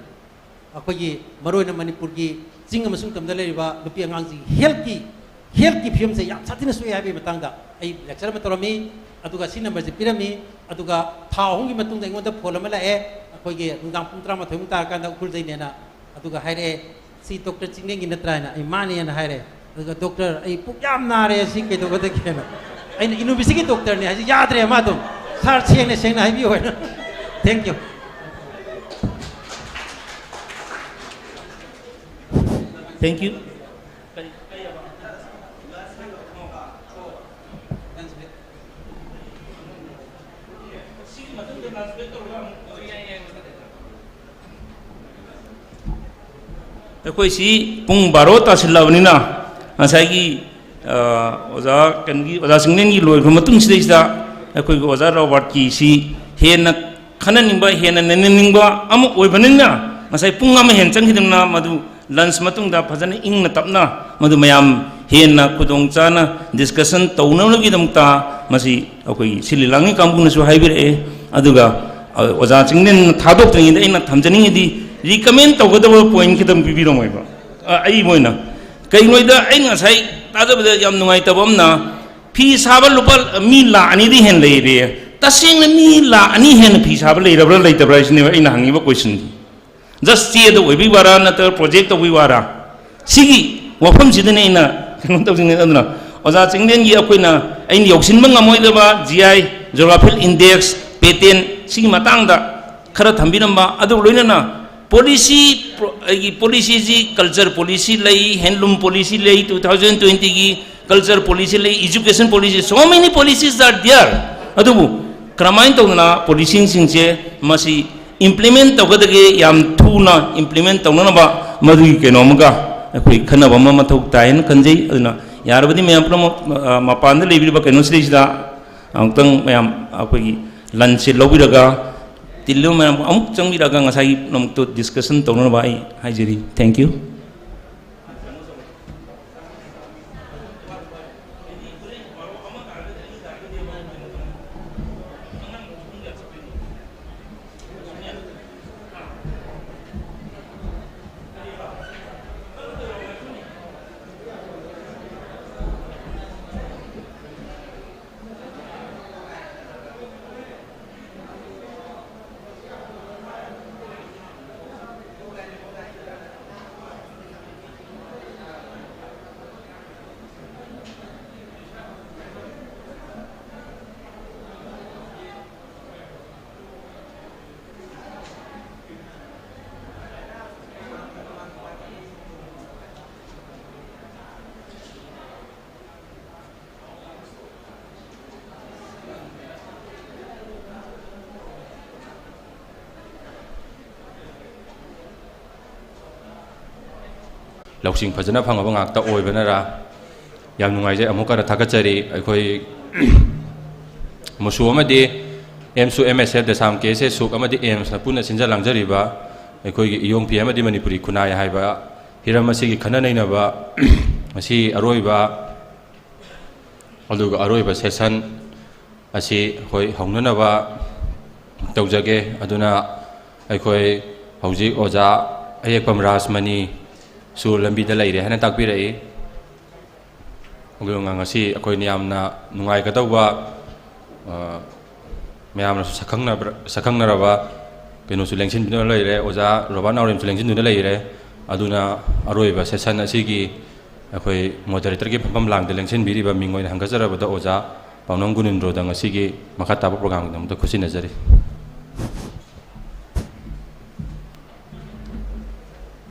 ꯑꯩꯈꯣꯏꯒꯤ ꯃꯔꯨꯑꯣꯏꯅ ꯃꯅꯤꯄꯨꯔꯒꯤ ꯆꯤꯡ ꯑꯃꯁꯨꯡ ꯇꯝꯗ ꯂꯩꯔꯤꯕ ꯅꯨꯄꯤ ꯑꯉꯥꯡꯁꯤꯡ healthꯀꯤ, healthꯀꯤ ꯐꯤꯕꯝꯁꯦ ꯌꯥꯝ ꯁꯥꯊꯤꯅ ꯁꯣꯛꯑꯦ ꯍꯥꯏꯕꯒꯤ ꯃꯇꯥꯡꯗ ꯑꯩ ꯂꯦꯛꯆꯔ ꯑꯃ ꯇꯧꯔꯝꯃꯤ꯫ ꯑꯗꯨꯒ ꯁꯤ ꯅꯝꯕꯔꯁꯦ ꯄꯤꯔꯝꯃꯤ꯫ ꯑꯗꯨꯒ ꯊꯥ ꯑꯍꯨꯝꯒꯤ ꯃꯇꯨꯡꯗ ꯑꯩꯉꯣꯟꯗ ꯐꯣꯟ ꯑꯃ ꯂꯥꯛꯑꯦ, ꯑꯩꯈꯣꯏꯒꯤ ꯅꯨꯡꯗꯥꯡ ꯄꯨꯡ ꯇꯔꯥꯃꯥꯊꯣꯏꯃꯨꯛ ꯇꯥꯔꯀꯥꯟꯗ ꯎꯈ꯭ꯔꯨꯜꯗꯩꯅꯦꯅ꯫ ꯑꯗꯨꯒ ꯍꯥꯏꯔꯛꯑꯦ, "ꯁꯤ ꯗꯣꯛꯇꯔ ꯆꯤꯡꯂꯦꯟꯒꯤ ꯅꯠꯇ꯭ꯔꯥ?" ꯍꯥꯏꯅ꯫ ꯑꯩ, "ꯃꯥꯅꯦꯅ" ꯍꯥꯏꯔꯦ꯫ ꯑꯗꯨꯒ, "ꯗꯣꯛꯇꯔ, ꯑꯩ ꯄꯨꯛ ꯌꯥꯝ ꯅꯥꯔꯦ, ꯁꯤ ꯀꯩꯗꯧꯒꯗꯒꯦꯅ?" ꯑꯩꯅ, "ꯏꯅꯨꯕꯤꯁꯤꯒꯤ ꯗꯣꯛꯇꯔꯅꯦ" ꯍꯥꯏꯁꯤ ꯌꯥꯗ꯭ꯔꯦ꯫ ꯃꯥ ꯑꯗꯨꯝ, "ꯁꯥꯔ, ꯁꯦꯡꯅ ꯁꯦꯡꯅ ꯍꯥꯏꯕꯤꯌꯨ" ꯍꯥꯏꯅ꯫ Thank you꯫ Thank you꯫ ꯑꯩꯈꯣꯏꯁꯤ ꯄꯨꯡ ꯕꯥꯔꯣ ꯇꯥꯁꯤꯜꯂꯕꯅꯤꯅ, ꯉꯁꯥꯏꯒꯤ, ꯑ, ꯑꯣꯖꯥ ꯀꯩꯅꯣꯒꯤ, ꯑꯣꯖꯥ ꯆꯤꯡꯂꯦꯟꯒꯤ ꯂꯣꯏꯈ꯭ꯔ ꯃꯇꯨꯡꯁꯤꯗꯩꯁꯤꯗ ꯑꯩꯈꯣꯏꯒꯤ ꯑꯣꯖꯥ ꯔꯣꯕꯥꯔꯠꯀꯤ ꯁꯤ ꯍꯦꯟꯅ ꯈꯟꯅꯅꯤꯡꯕ, ꯍꯦꯟꯅ ꯅꯩꯅꯅꯤꯡꯕ ꯑꯃ ꯑꯣꯏꯕꯅꯤꯅ, ꯉꯁꯥꯏ ꯄꯨꯡ ꯑꯃ ꯍꯦꯟꯅ ꯆꯪꯈꯤꯗꯅ ꯃꯗꯨ lunch ꯃꯇꯨꯡꯗ ꯐꯖꯅ ꯏꯪꯅ ꯇꯞꯅ ꯃꯗꯨ ꯃꯌꯥꯝ ꯍꯦꯟꯅ ꯈꯨꯗꯣꯡ ꯆꯥꯅ discussion ꯇꯧꯅꯕꯒꯤꯗꯃꯛꯇ ꯃꯁꯤ ꯑꯩꯈꯣꯏꯒꯤ ꯁꯤꯜꯂꯤ ꯂꯥꯡꯉꯤ ꯀꯥꯡꯕꯨꯅꯁꯨ ꯍꯥꯏꯕꯤꯔꯛꯑꯦ꯫ ꯑꯗꯨꯒ, ꯑ, ꯑꯣꯖꯥ ꯆꯤꯡꯂꯦꯟꯅ ꯊꯥꯗꯣꯛꯇ꯭ꯔꯤꯉꯩꯗ ꯑꯩꯅ ꯊꯝꯖꯅꯤꯡꯉꯤꯗꯤ, recommend ꯇꯧꯒꯗꯕ point ꯈꯤꯇꯪ ꯄꯤꯕꯤꯔꯝꯃꯣꯏꯕ꯫ ꯑ, ꯑꯩ ꯃꯣꯏꯅ ꯀꯩꯒꯤꯅꯣꯗ ꯑꯩꯅ ꯉꯁꯥꯏ ꯇꯥꯖꯕꯗ ꯌꯥꯝ ꯅꯨꯡꯉꯥꯏꯇꯕ ꯑꯃꯅ, ꯐꯤ ꯁꯥꯕ ꯂꯨꯄꯥ ꯃꯤ ꯂꯥꯈ ꯑꯅꯤꯗꯤ ꯍꯦꯟꯅ ꯂꯩꯔꯦ꯫ ꯇꯁꯦꯡꯅ ꯃꯤ ꯂꯥꯈ ꯑꯅꯤ ꯍꯦꯟꯅ ꯐꯤ ꯁꯥꯕ ꯂꯩꯔꯕ꯭ꯔꯥ ꯂꯩꯇꯕ꯭ꯔꯥ ꯍꯥꯏꯁꯤꯅꯦꯕ ꯑꯩꯅ ꯍꯪꯉꯤꯕ question꯫ Just ꯆꯦꯗ ꯑꯣꯏꯕꯒꯤ ꯋꯥꯔꯥ ꯅꯠꯇ꯭ꯔꯒ project ꯇꯧꯕꯒꯤ ꯋꯥꯔꯥ? ꯁꯤꯒꯤ ꯋꯥꯐꯝꯁꯤꯗꯅꯦ ꯑꯩꯅ ꯀꯩꯅꯣ ꯇꯧꯖꯅꯤꯡꯉꯤ꯫ ꯑꯗꯨꯅ ꯑꯣꯖꯥ ꯆꯤꯡꯂꯦꯟꯒꯤ ꯑꯩꯈꯣꯏꯅ, ꯑꯩꯅ ꯌꯧꯁꯤꯟꯕ ꯉꯝꯃꯣꯏꯗꯕ G I, Geographical Index, patent, ꯁꯤꯒꯤ ꯃꯇꯥꯡꯗ ꯈꯔ ꯊꯝꯕꯤꯔꯝꯕ, ꯑꯗꯨꯒ ꯂꯣꯏꯅꯅ policy, pro-, ꯑꯩꯒꯤ policyꯁꯤ culture policy ꯂꯩ, handloom policy ꯂꯩ, two thousand twentyꯒꯤ culture policy ꯂꯩ, education policy, so many policies are there꯫ ꯑꯗꯨꯕꯨ ꯀꯔꯝꯍꯥꯏꯅ ꯇꯧꯗꯅ policyꯁꯤꯡꯁꯦ ꯃꯁꯤ implement ꯇꯧꯒꯗꯒꯦ, ꯌꯥꯝ ꯊꯨꯅ implement ꯇꯧꯅꯅꯕ ꯃꯗꯨꯒꯤ ꯀꯩꯅꯣ ꯑꯃꯒ ꯑꯩꯈꯣꯏ ꯈꯟꯅꯕ ꯑꯃ ꯃꯊꯧ ꯇꯥꯏ ꯍꯥꯏꯅ ꯈꯟꯖꯩ꯫ ꯑꯗꯨꯅ ꯌꯥꯔꯕꯗꯤ ꯃꯌꯥꯝ ꯄꯨꯝꯅꯃꯛ, ꯑ, ꯃꯄꯥꯟꯗ ꯂꯩꯕꯤꯔꯤꯕ ꯀꯩꯅꯣꯁꯤꯗꯩꯁꯤꯗ ꯑꯃꯨꯛꯇꯪ ꯃꯌꯥꯝ ꯑꯩꯈꯣꯏꯒꯤ lunchꯁꯦ ꯂꯧꯕꯤꯔꯒ, ꯇꯤꯜꯂꯨ ꯃꯌꯥꯝ ꯑꯃꯨꯛ ꯆꯪꯕꯤꯔꯒ ꯉꯁꯥꯏꯒꯤ ꯄꯨꯝꯅꯃꯛꯇꯣ discussion ꯇꯧꯅꯅꯕ ꯑꯩ ꯍꯥꯏꯖꯔꯤ꯫ Thank you꯫ ꯂꯧꯁꯤꯡ ꯐꯖꯅ ꯐꯪꯉꯕ ꯉꯥꯛꯇ ꯑꯣꯏꯕꯅꯔꯥ? ꯌꯥꯝ ꯅꯨꯡꯉꯥꯏꯖꯩ꯫ ꯑꯃꯨꯛ ꯍꯟꯅ ꯊꯥꯒꯠꯆꯔꯤ꯫ ꯑꯩꯈꯣꯏ ꯃꯨꯁꯨ ꯑꯃꯗꯤ ꯑꯦꯝꯁꯨ, M S F, ꯗꯦꯁꯥꯝ K S S ꯁꯨꯛ ꯑꯃꯗꯤ AIIMSꯅ ꯄꯨꯟꯅ ꯁꯤꯟꯖ ꯂꯥꯡꯖꯔꯤꯕ ꯑꯩꯈꯣꯏꯒꯤ ꯏꯌꯣꯡ ꯐꯤ ꯑꯃꯗꯤ ꯃꯅꯤꯄꯨꯔꯤ ꯈꯨꯟꯅꯥꯏ ꯍꯥꯏꯕ ꯍꯤꯔꯝ ꯑꯁꯤꯒꯤ ꯈꯟꯅ ꯅꯩꯅꯕ ꯑꯁꯤ ꯑꯔꯣꯏꯕ, ꯑꯗꯨꯒ ꯑꯔꯣꯏꯕ session ꯑꯁꯤ ꯑꯩꯈꯣꯏ ꯍꯧꯅꯅꯕ ꯇꯧꯖꯒꯦ꯫ ꯑꯗꯨꯅ ꯑꯩꯈꯣꯏ ꯍꯧꯖꯤꯛ ꯑꯣꯖꯥ ꯑꯌꯦꯛꯄꯝ ꯔꯥꯖꯃꯅꯤꯁꯨ ꯂꯝꯕꯤꯗ ꯂꯩꯔꯦ ꯍꯥꯏꯅ ꯇꯥꯛꯄꯤꯔꯛꯏ꯫ ꯑꯗꯨꯒ ꯉꯁꯤ ꯑꯩꯈꯣꯏꯅ ꯌꯥꯝꯅ ꯅꯨꯡꯉꯥꯏꯒꯗꯧꯕ, ꯑ, ꯃꯌꯥꯝꯅꯁꯨ ꯁꯛꯈꯪꯅꯕ꯭ꯔ-, ꯁꯛꯈꯪꯅꯔꯕ ꯀꯩꯅꯣꯁꯨ ꯂꯦꯡꯁꯤꯟꯗꯨꯅ ꯂꯩꯔꯦ, ꯑꯣꯖꯥ ꯔꯣꯕꯥꯔꯠ ꯅꯥꯎꯔꯦꯝꯁꯨ ꯂꯦꯡꯁꯤꯟꯗꯨꯅ ꯂꯩꯔꯦ꯫ ꯑꯗꯨꯅ ꯑꯔꯣꯏꯕ ꯁꯦꯁꯟ ꯑꯁꯤꯒꯤ ꯑꯩꯈꯣꯏ ꯃꯣꯗꯔꯦꯇꯔꯒꯤ ꯐꯝꯐꯝ ꯂꯥꯡꯗ ꯂꯦꯡꯁꯤꯟꯕꯤꯔꯤꯕ ꯃꯤꯡ ꯑꯣꯏꯅ ꯍꯪꯒꯠꯆꯔꯕꯗ ꯑꯣꯖꯥ ꯄꯥꯎꯅꯝ ꯒꯨꯅꯤꯟꯗ꯭ꯔꯣꯗ ꯉꯁꯤꯒꯤ ꯃꯈꯥ ꯇꯥꯕ ꯄ꯭ꯔꯣꯒ꯭ꯔꯥꯝꯒꯤꯗꯃꯛꯇ ꯈꯨꯠꯁꯤꯟꯅꯖꯔꯤ꯫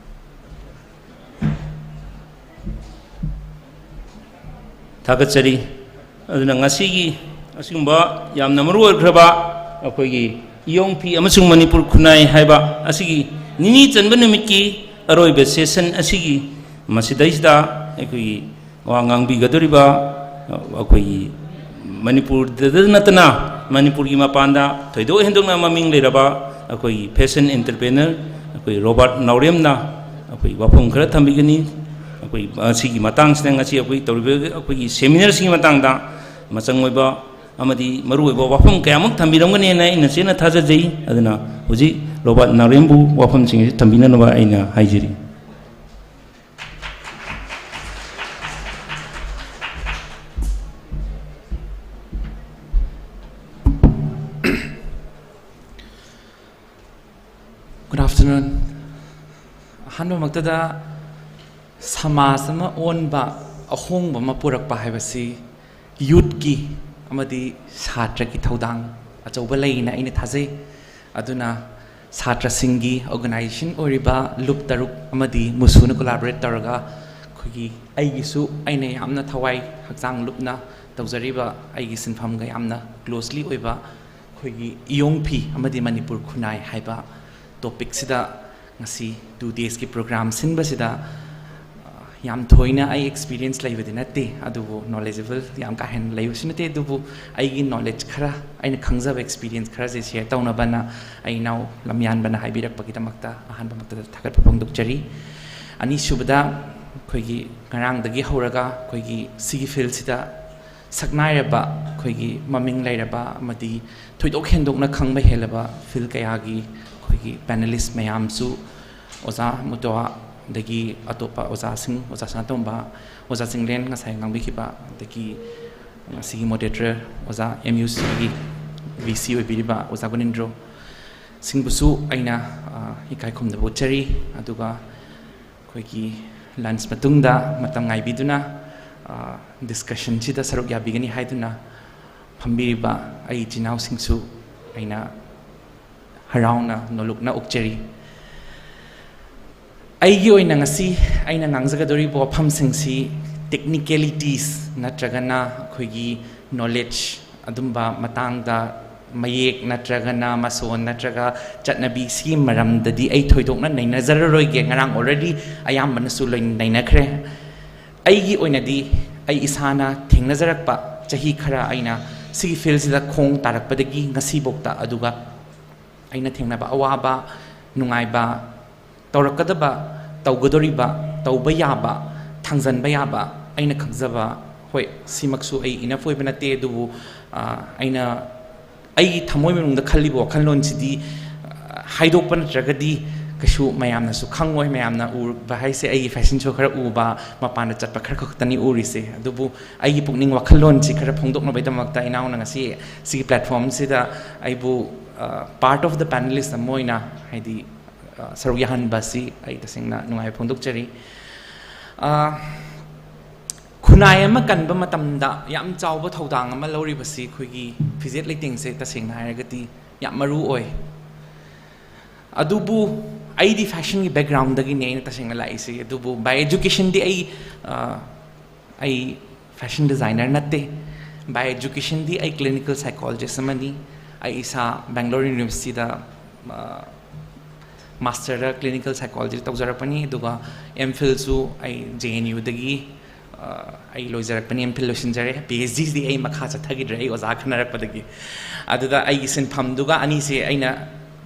ꯊꯥꯒꯠꯆꯔꯤ꯫ ꯑꯗꯨꯅ ꯉꯁꯤꯒꯤ ꯑꯁꯤꯒꯨꯝꯕ ꯌꯥꯝꯅ ꯃꯔꯨ ꯑꯣꯏꯈ꯭ꯔꯕ ꯑꯩꯈꯣꯏꯒꯤ ꯏꯌꯣꯡ ꯐꯤ ꯑꯃꯁꯨꯡ ꯃꯅꯤꯄꯨꯔ ꯈꯨꯟꯅꯥꯏ ꯍꯥꯏꯕ ꯑꯁꯤꯒꯤ ꯅꯤꯅꯤ ꯆꯟꯕ ꯅꯨꯃꯤꯠꯀꯤ ꯑꯔꯣꯏꯕ ꯁꯦꯁꯟ ꯑꯁꯤꯒꯤ ꯃꯁꯤꯗꯩꯁꯤꯗ ꯑꯩꯈꯣꯏꯒꯤ ꯋꯥ ꯉꯥꯡꯕꯤꯒꯗꯧꯔꯤꯕ ꯑꯩꯈꯣꯏꯒꯤ ꯃꯅꯤꯄꯨꯔꯗ ꯅꯠꯇꯅ ꯃꯅꯤꯄꯨꯔꯒꯤ ꯃꯄꯥꯟꯗ ꯊꯣꯏꯗꯣꯛ ꯍꯦꯟꯗꯣꯛꯅ ꯃꯃꯤꯡ ꯂꯩꯔꯕ ꯑꯩꯈꯣꯏꯒꯤ ꯐꯦꯁꯟ ꯑꯦꯟꯇꯔꯄ꯭ꯔꯦꯅꯔ ꯑꯩꯈꯣꯏ ꯔꯣꯕꯥꯔꯠ ꯅꯥꯎꯔꯦꯝꯅ ꯑꯩꯈꯣꯏ ꯋꯥꯐꯝ ꯈꯔ ꯊꯝꯕꯤꯒꯅꯤ꯫ ꯑꯩꯈꯣꯏ ꯑꯁꯤꯒꯤ ꯃꯇꯥꯡꯁꯤꯗ ꯉꯁꯤ ꯑꯩꯈꯣꯏ ꯇꯧꯔꯤꯕ ꯑꯩꯈꯣꯏꯒꯤ ꯁꯦꯃꯤꯅꯥꯔꯁꯤꯒꯤ ꯃꯇꯥꯡꯗ ꯃꯆꯪ ꯑꯣꯏꯕ ꯑꯃꯗꯤ ꯃꯔꯨꯑꯣꯏꯕ ꯋꯥꯐꯝ ꯀꯌꯥꯃꯨꯛ ꯊꯝꯕꯤꯔꯝꯒꯅꯦꯅ ꯑꯩꯅ ꯆꯦꯠꯅ ꯊꯥꯖꯖꯩ꯫ ꯑꯗꯨꯅ ꯍꯧꯖꯤꯛ ꯔꯣꯕꯥꯔꯠ ꯅꯥꯎꯔꯦꯝꯕꯨ ꯋꯥꯐꯝꯁꯤꯡ ꯑꯁꯤ ꯊꯝꯕꯤꯅꯅꯕ ꯑꯩꯅ ꯍꯥꯏꯖꯔꯤ꯫ Good afternoon. ꯑꯍꯥꯟꯕꯃꯛꯇꯗ ꯁꯃꯥꯖ ꯑꯃ ꯑꯣꯟꯕ, ꯑꯍꯣꯡꯕ ꯑꯃ ꯄꯨꯔꯛꯄ ꯍꯥꯏꯕꯁꯤ ꯌꯨꯠꯀꯤ ꯑꯃꯗꯤ ꯁꯥꯇ꯭ꯔꯒꯤ ꯊꯧꯗꯥꯡ ꯑꯆꯧꯕ ꯂꯩꯅ ꯑꯩꯅ ꯊꯥꯖꯩ꯫ ꯑꯗꯨꯅ ꯁꯥꯇ꯭ꯔꯁꯤꯡꯒꯤ ꯑꯣꯔꯒꯅꯥꯏꯖꯦꯁꯟ ꯑꯣꯏꯔꯤꯕ ꯂꯨꯞ ꯇꯔꯨꯛ ꯑꯃꯗꯤ ꯃꯨꯁꯨꯅ ꯀꯣꯂꯥꯕꯣꯔꯦꯠ ꯇꯧꯔꯒ ꯑꯩꯈꯣꯏꯒꯤ, ꯑꯩꯒꯤꯁꯨ ꯑꯩꯅ ꯌꯥꯝꯅ ꯊꯋꯥꯏ ꯍꯛꯆꯥꯡ ꯂꯨꯞꯅ ꯇꯧꯖꯔꯤꯕ, ꯑꯩꯒꯤ ꯁꯤꯟꯐꯝꯒ ꯌꯥꯝꯅ ꯀ꯭ꯂꯣꯁꯂꯤ ꯑꯣꯏꯕ ꯑꯩꯈꯣꯏꯒꯤ ꯏꯌꯣꯡ ꯐꯤ ꯑꯃꯗꯤ ꯃꯅꯤꯄꯨꯔ ꯈꯨꯟꯅꯥꯏ ꯍꯥꯏꯕ ꯇꯣꯄꯤꯛꯁꯤꯗ ꯉꯁꯤ ꯇꯨ ꯗꯦꯖꯀꯤ ꯄ꯭ꯔꯣꯒ꯭ꯔꯥꯝ ꯁꯤꯟꯕꯁꯤꯗ, ꯑ, ꯌꯥꯝ ꯊꯣꯏꯅ ꯑꯩ ꯑꯦꯛꯁꯄꯤꯔꯤꯌꯦꯟꯁ ꯂꯩꯕꯗꯤ ꯅꯠꯇꯦ, ꯑꯗꯨꯕꯨ ꯅꯣꯂꯦꯖꯦꯕꯜ ꯌꯥꯝ ꯀꯥ ꯍꯦꯟꯅ ꯂꯩꯕꯁꯨ ꯅꯠꯇꯦ꯫ ꯑꯗꯨꯕꯨ ꯑꯩꯒꯤ ꯅꯣꯂꯦꯖ ꯈꯔ, ꯑꯩꯅ ꯈꯪꯖꯕ ꯑꯦꯛꯁꯄꯤꯔꯤꯌꯦꯟꯁ ꯈꯔꯁꯦ ꯁꯤꯌꯔ ꯇꯧꯅꯕꯅ ꯑꯩ ꯏꯅꯥꯎ ꯂꯝꯌꯥꯟꯕꯅ ꯍꯥꯏꯕꯤꯔꯛꯄꯒꯤꯗꯃꯛꯇ ꯑꯍꯥꯟꯕꯃꯛꯇꯗ ꯊꯥꯒꯠꯄ ꯐꯣꯡꯗꯣꯛꯆꯔꯤ꯫ ꯑꯅꯤꯁꯨꯕꯗ, ꯑꯩꯈꯣꯏꯒꯤ ꯉꯔꯥꯡꯗꯒꯤ ꯍꯧꯔꯒ ꯑꯩꯈꯣꯏꯒꯤ ꯁꯤꯒꯤ ꯐꯤꯜꯁꯤꯗ ꯁꯛꯅꯥꯏꯔꯕ, ꯑꯩꯈꯣꯏꯒꯤ ꯃꯃꯤꯡ ꯂꯩꯔꯕ ꯑꯃꯗꯤ ꯊꯣꯏꯗꯣꯛ ꯍꯦꯟꯗꯣꯛꯅ ꯈꯪꯕ ꯍꯦꯜꯂꯕ ꯐꯤꯜ ꯀꯌꯥꯒꯤ ꯑꯩꯈꯣꯏꯒꯤ ꯄꯦꯅꯦꯂꯤꯁ ꯃꯌꯥꯝꯁꯨ, ꯑꯣꯖꯥ ꯃꯨꯇꯣꯋꯥ, ꯑꯗꯒꯤ ꯑꯇꯣꯞꯄ ꯑꯣꯖꯥꯁꯤꯡ, ꯑꯣꯖꯥ ꯁꯅꯥꯇꯣꯝꯕ, ꯑꯣꯖꯥ ꯆꯤꯡꯂꯦꯟ ꯉꯁꯥꯏ ꯉꯥꯡꯕꯤꯈꯤꯕ, ꯑꯗꯒꯤ ꯉꯁꯤꯒꯤ ꯃꯣꯗꯦꯇꯔ ꯑꯣꯖꯥ, ꯑꯦꯝ ꯌꯨ ꯁꯤꯒꯤ ꯚꯤ ꯁꯤ ꯑꯣꯏꯕꯤꯔꯤꯕ ꯑꯣꯖꯥ ꯒꯨꯅꯦꯟꯗ꯭ꯔꯣ ꯁꯤꯡꯕꯨꯁꯨ ꯑꯩꯅ, ꯑ, ꯏꯀꯥꯏ ꯈꯨꯝꯅꯕ ꯎꯠꯆꯔꯤ꯫ ꯑꯗꯨꯒ ꯑꯩꯈꯣꯏꯒꯤ ꯂꯟꯁ ꯃꯇꯨꯡꯗ ꯃꯇꯝ ꯉꯥꯏꯕꯤꯗꯨꯅ, ꯑ, ꯗꯤꯁꯀꯁꯟꯁꯤꯗ ꯁꯔꯨꯛ ꯌꯥꯕꯤꯒꯅꯤ ꯍꯥꯏꯗꯨꯅ ꯐꯝꯕꯤꯔꯤꯕ ꯑꯩ ꯏꯆꯤꯟ ꯏꯅꯥꯎꯁꯤꯡꯁꯨ ꯑꯩꯅ ꯍꯔꯥꯎꯅ ꯅꯣꯂꯨꯛꯅ ꯑꯣꯛꯆꯔꯤ꯫ ꯑꯩꯒꯤ ꯑꯣꯏꯅ ꯉꯁꯤ ꯑꯩꯅ ꯉꯥꯡꯖꯒꯗꯧꯔꯤꯕ ꯋꯥꯐꯝꯁꯤꯡꯁꯤ ꯇꯦꯛꯅꯤꯀꯦꯂꯤꯇꯤꯁ ꯅꯠꯇ꯭ꯔꯒꯅ ꯑꯩꯈꯣꯏꯒꯤ ꯅꯣꯂꯦꯖ ꯑꯗꯨꯝꯕ ꯃꯇꯥꯡꯗ, ꯃꯌꯦꯛ ꯅꯠꯇ꯭ꯔꯒꯅ ꯃꯁꯣꯟ ꯅꯠꯇ꯭ꯔꯒ ꯆꯠꯅꯕꯤ, ꯁꯤꯒꯤ ꯃꯔꯝꯗꯗꯤ ꯑꯩ ꯊꯣꯏꯗꯣꯛꯅ ꯅꯩꯅꯖꯔꯔꯣꯏꯒꯦ꯫ ꯉꯔꯥꯡ already ꯑꯌꯥꯝꯕꯅꯁꯨ ꯂꯣꯏ ꯅꯩꯅꯈ꯭ꯔꯦ꯫ ꯑꯩꯒꯤ ꯑꯣꯏꯅꯗꯤ ꯑꯩ ꯏꯁꯥꯅ ꯊꯦꯡꯅꯖꯔꯛꯄ ꯆꯍꯤ ꯈꯔ ꯑꯩꯅ ꯁꯤꯒꯤ ꯐꯤꯜꯁꯤꯗ ꯈꯣꯡ ꯇꯥꯔꯛꯄꯗꯒꯤ ꯉꯁꯤꯐꯥꯎꯗ, ꯑꯗꯨꯒ ꯑꯩꯅ ꯊꯦꯡꯅꯕ ꯑꯋꯥꯕ, ꯅꯨꯡꯉꯥꯏꯕ, ꯇꯧꯔꯛꯀꯗꯕ, ꯇꯧꯒꯗꯧꯔꯤꯕ, ꯇꯧꯕ ꯌꯥꯕ, ꯊꯥꯡꯖꯟꯕ ꯌꯥꯕ, ꯑꯩꯅ ꯈꯪꯖꯕ, ꯍꯣꯏ, ꯁꯤꯃꯛꯁꯨ ꯑꯩ enough ꯑꯣꯏꯕ ꯅꯠꯇꯦ, ꯑꯗꯨꯕꯨ, ꯑ, ꯑꯩꯅ ꯑꯩꯒꯤ ꯊꯃꯣꯏ ꯃꯅꯨꯡꯗ ꯈꯜꯂꯤꯕ ꯋꯥꯈꯜꯂꯣꯟꯁꯤꯗꯤ, ꯑ, ꯍꯥꯏꯗꯣꯛꯄ ꯅꯠꯇ꯭ꯔꯒꯗꯤ ꯀꯩꯁꯨ ꯃꯌꯥꯝꯅꯁꯨ ꯈꯪꯉꯣꯏ꯫ ꯃꯌꯥꯝꯅ ꯎꯕ ꯍꯥꯏꯁꯦ ꯑꯩꯒꯤ ꯐꯦꯁꯟ ꯁꯣ ꯈꯔ ꯎꯕ, ꯃꯄꯥꯟꯗ ꯆꯠꯄ ꯈꯔ ꯈꯛꯇꯅꯤ ꯎꯔꯤꯁꯦ꯫ ꯑꯗꯨꯕꯨ ꯑꯩꯒꯤ ꯄꯨꯛꯅꯤꯡ ꯋꯥꯈꯜꯂꯣꯟꯁꯤ ꯈꯔ ꯐꯣꯡꯗꯣꯛꯅꯕꯒꯤꯗꯃꯛꯇ ꯏꯅꯥꯎꯅ ꯉꯁꯤ ꯁꯤꯒꯤ ꯄ꯭ꯂꯦꯠꯐꯣꯔꯝꯁꯤꯗ ꯑꯩꯕꯨ, ꯑ, part of the panelist ꯑꯃ ꯑꯣꯏꯅ, ꯍꯥꯏꯗꯤ, ꯑ, ꯁꯔꯨꯛ ꯌꯥꯍꯟꯕ ꯑꯁꯤ ꯑꯩ ꯇꯁꯦꯡꯅ ꯅꯨꯡꯉꯥꯏꯕ ꯐꯣꯡꯗꯣꯛꯆꯔꯤ꯫ ꯑ, ꯈꯨꯟꯅꯥꯏ ꯑꯃ ꯀꯟꯕ ꯃꯇꯝꯗ ꯌꯥꯝ ꯆꯥꯎꯕ ꯊꯧꯗꯥꯡ ꯑꯃ ꯂꯧꯔꯤꯕꯁꯤ ꯑꯩꯈꯣꯏꯒꯤ ꯐꯤꯖꯦꯠ ꯂꯩꯇꯦꯡꯁꯦ ꯇꯁꯦꯡꯅ ꯍꯥꯏꯔꯒꯗꯤ ꯌꯥꯝ ꯃꯔꯨ ꯑꯣꯏ꯫ ꯑꯗꯨꯕꯨ ꯑꯩꯗꯤ ꯐꯦꯁꯟꯒꯤ ꯕꯦꯛꯒ꯭ꯔꯥꯎꯟꯗꯒꯤꯅꯤ ꯑꯩꯅ ꯇꯁꯦꯡꯅ ꯂꯥꯛꯏꯁꯤ꯫ ꯑꯗꯨꯕꯨ by educationꯗꯤ ꯑꯩ, ꯑ, ꯑꯩ ꯐꯦꯁꯟ ꯗꯤꯖꯥꯏꯅꯔ ꯅꯠꯇꯦ꯫ By educationꯗꯤ ꯑꯩ clinical psychologist ꯑꯃꯅꯤ꯫ ꯑꯩ ꯏꯁꯥ ꯕꯦꯡꯒ꯭ꯂꯣꯔ ꯌꯨꯅꯤꯚꯔꯁꯤꯇꯤꯗ, ꯑ, ꯃꯥꯁꯇꯔꯗ clinical psychology ꯇꯧꯖꯔꯛꯄꯅꯤ, ꯑꯗꯨꯒ ꯑꯦꯝ ꯐꯤꯜꯁꯨ ꯑꯩ ꯖꯦ ꯑꯦꯟ ꯌꯨꯗꯒꯤ, ꯑ, ꯑꯩ ꯂꯣꯏꯖꯔꯛꯄꯅꯤ, ꯑꯦꯝ ꯐꯤꯜ ꯂꯣꯏꯁꯤꯟꯖꯔꯦ꯫ ꯄꯤ ꯑꯩꯆ ꯗꯤꯁꯤꯗꯤ ꯑꯩ ꯃꯈꯥ ꯆꯠꯊꯈꯤꯗ꯭ꯔꯦ, ꯑꯩ ꯑꯣꯖꯥ ꯈꯟꯅꯔꯛꯄꯗꯒꯤ꯫ ꯑꯗꯨꯗ ꯑꯩꯒꯤ ꯁꯤꯟꯐꯝꯗꯨꯒ ꯑꯅꯤꯁꯦ ꯑꯩꯅ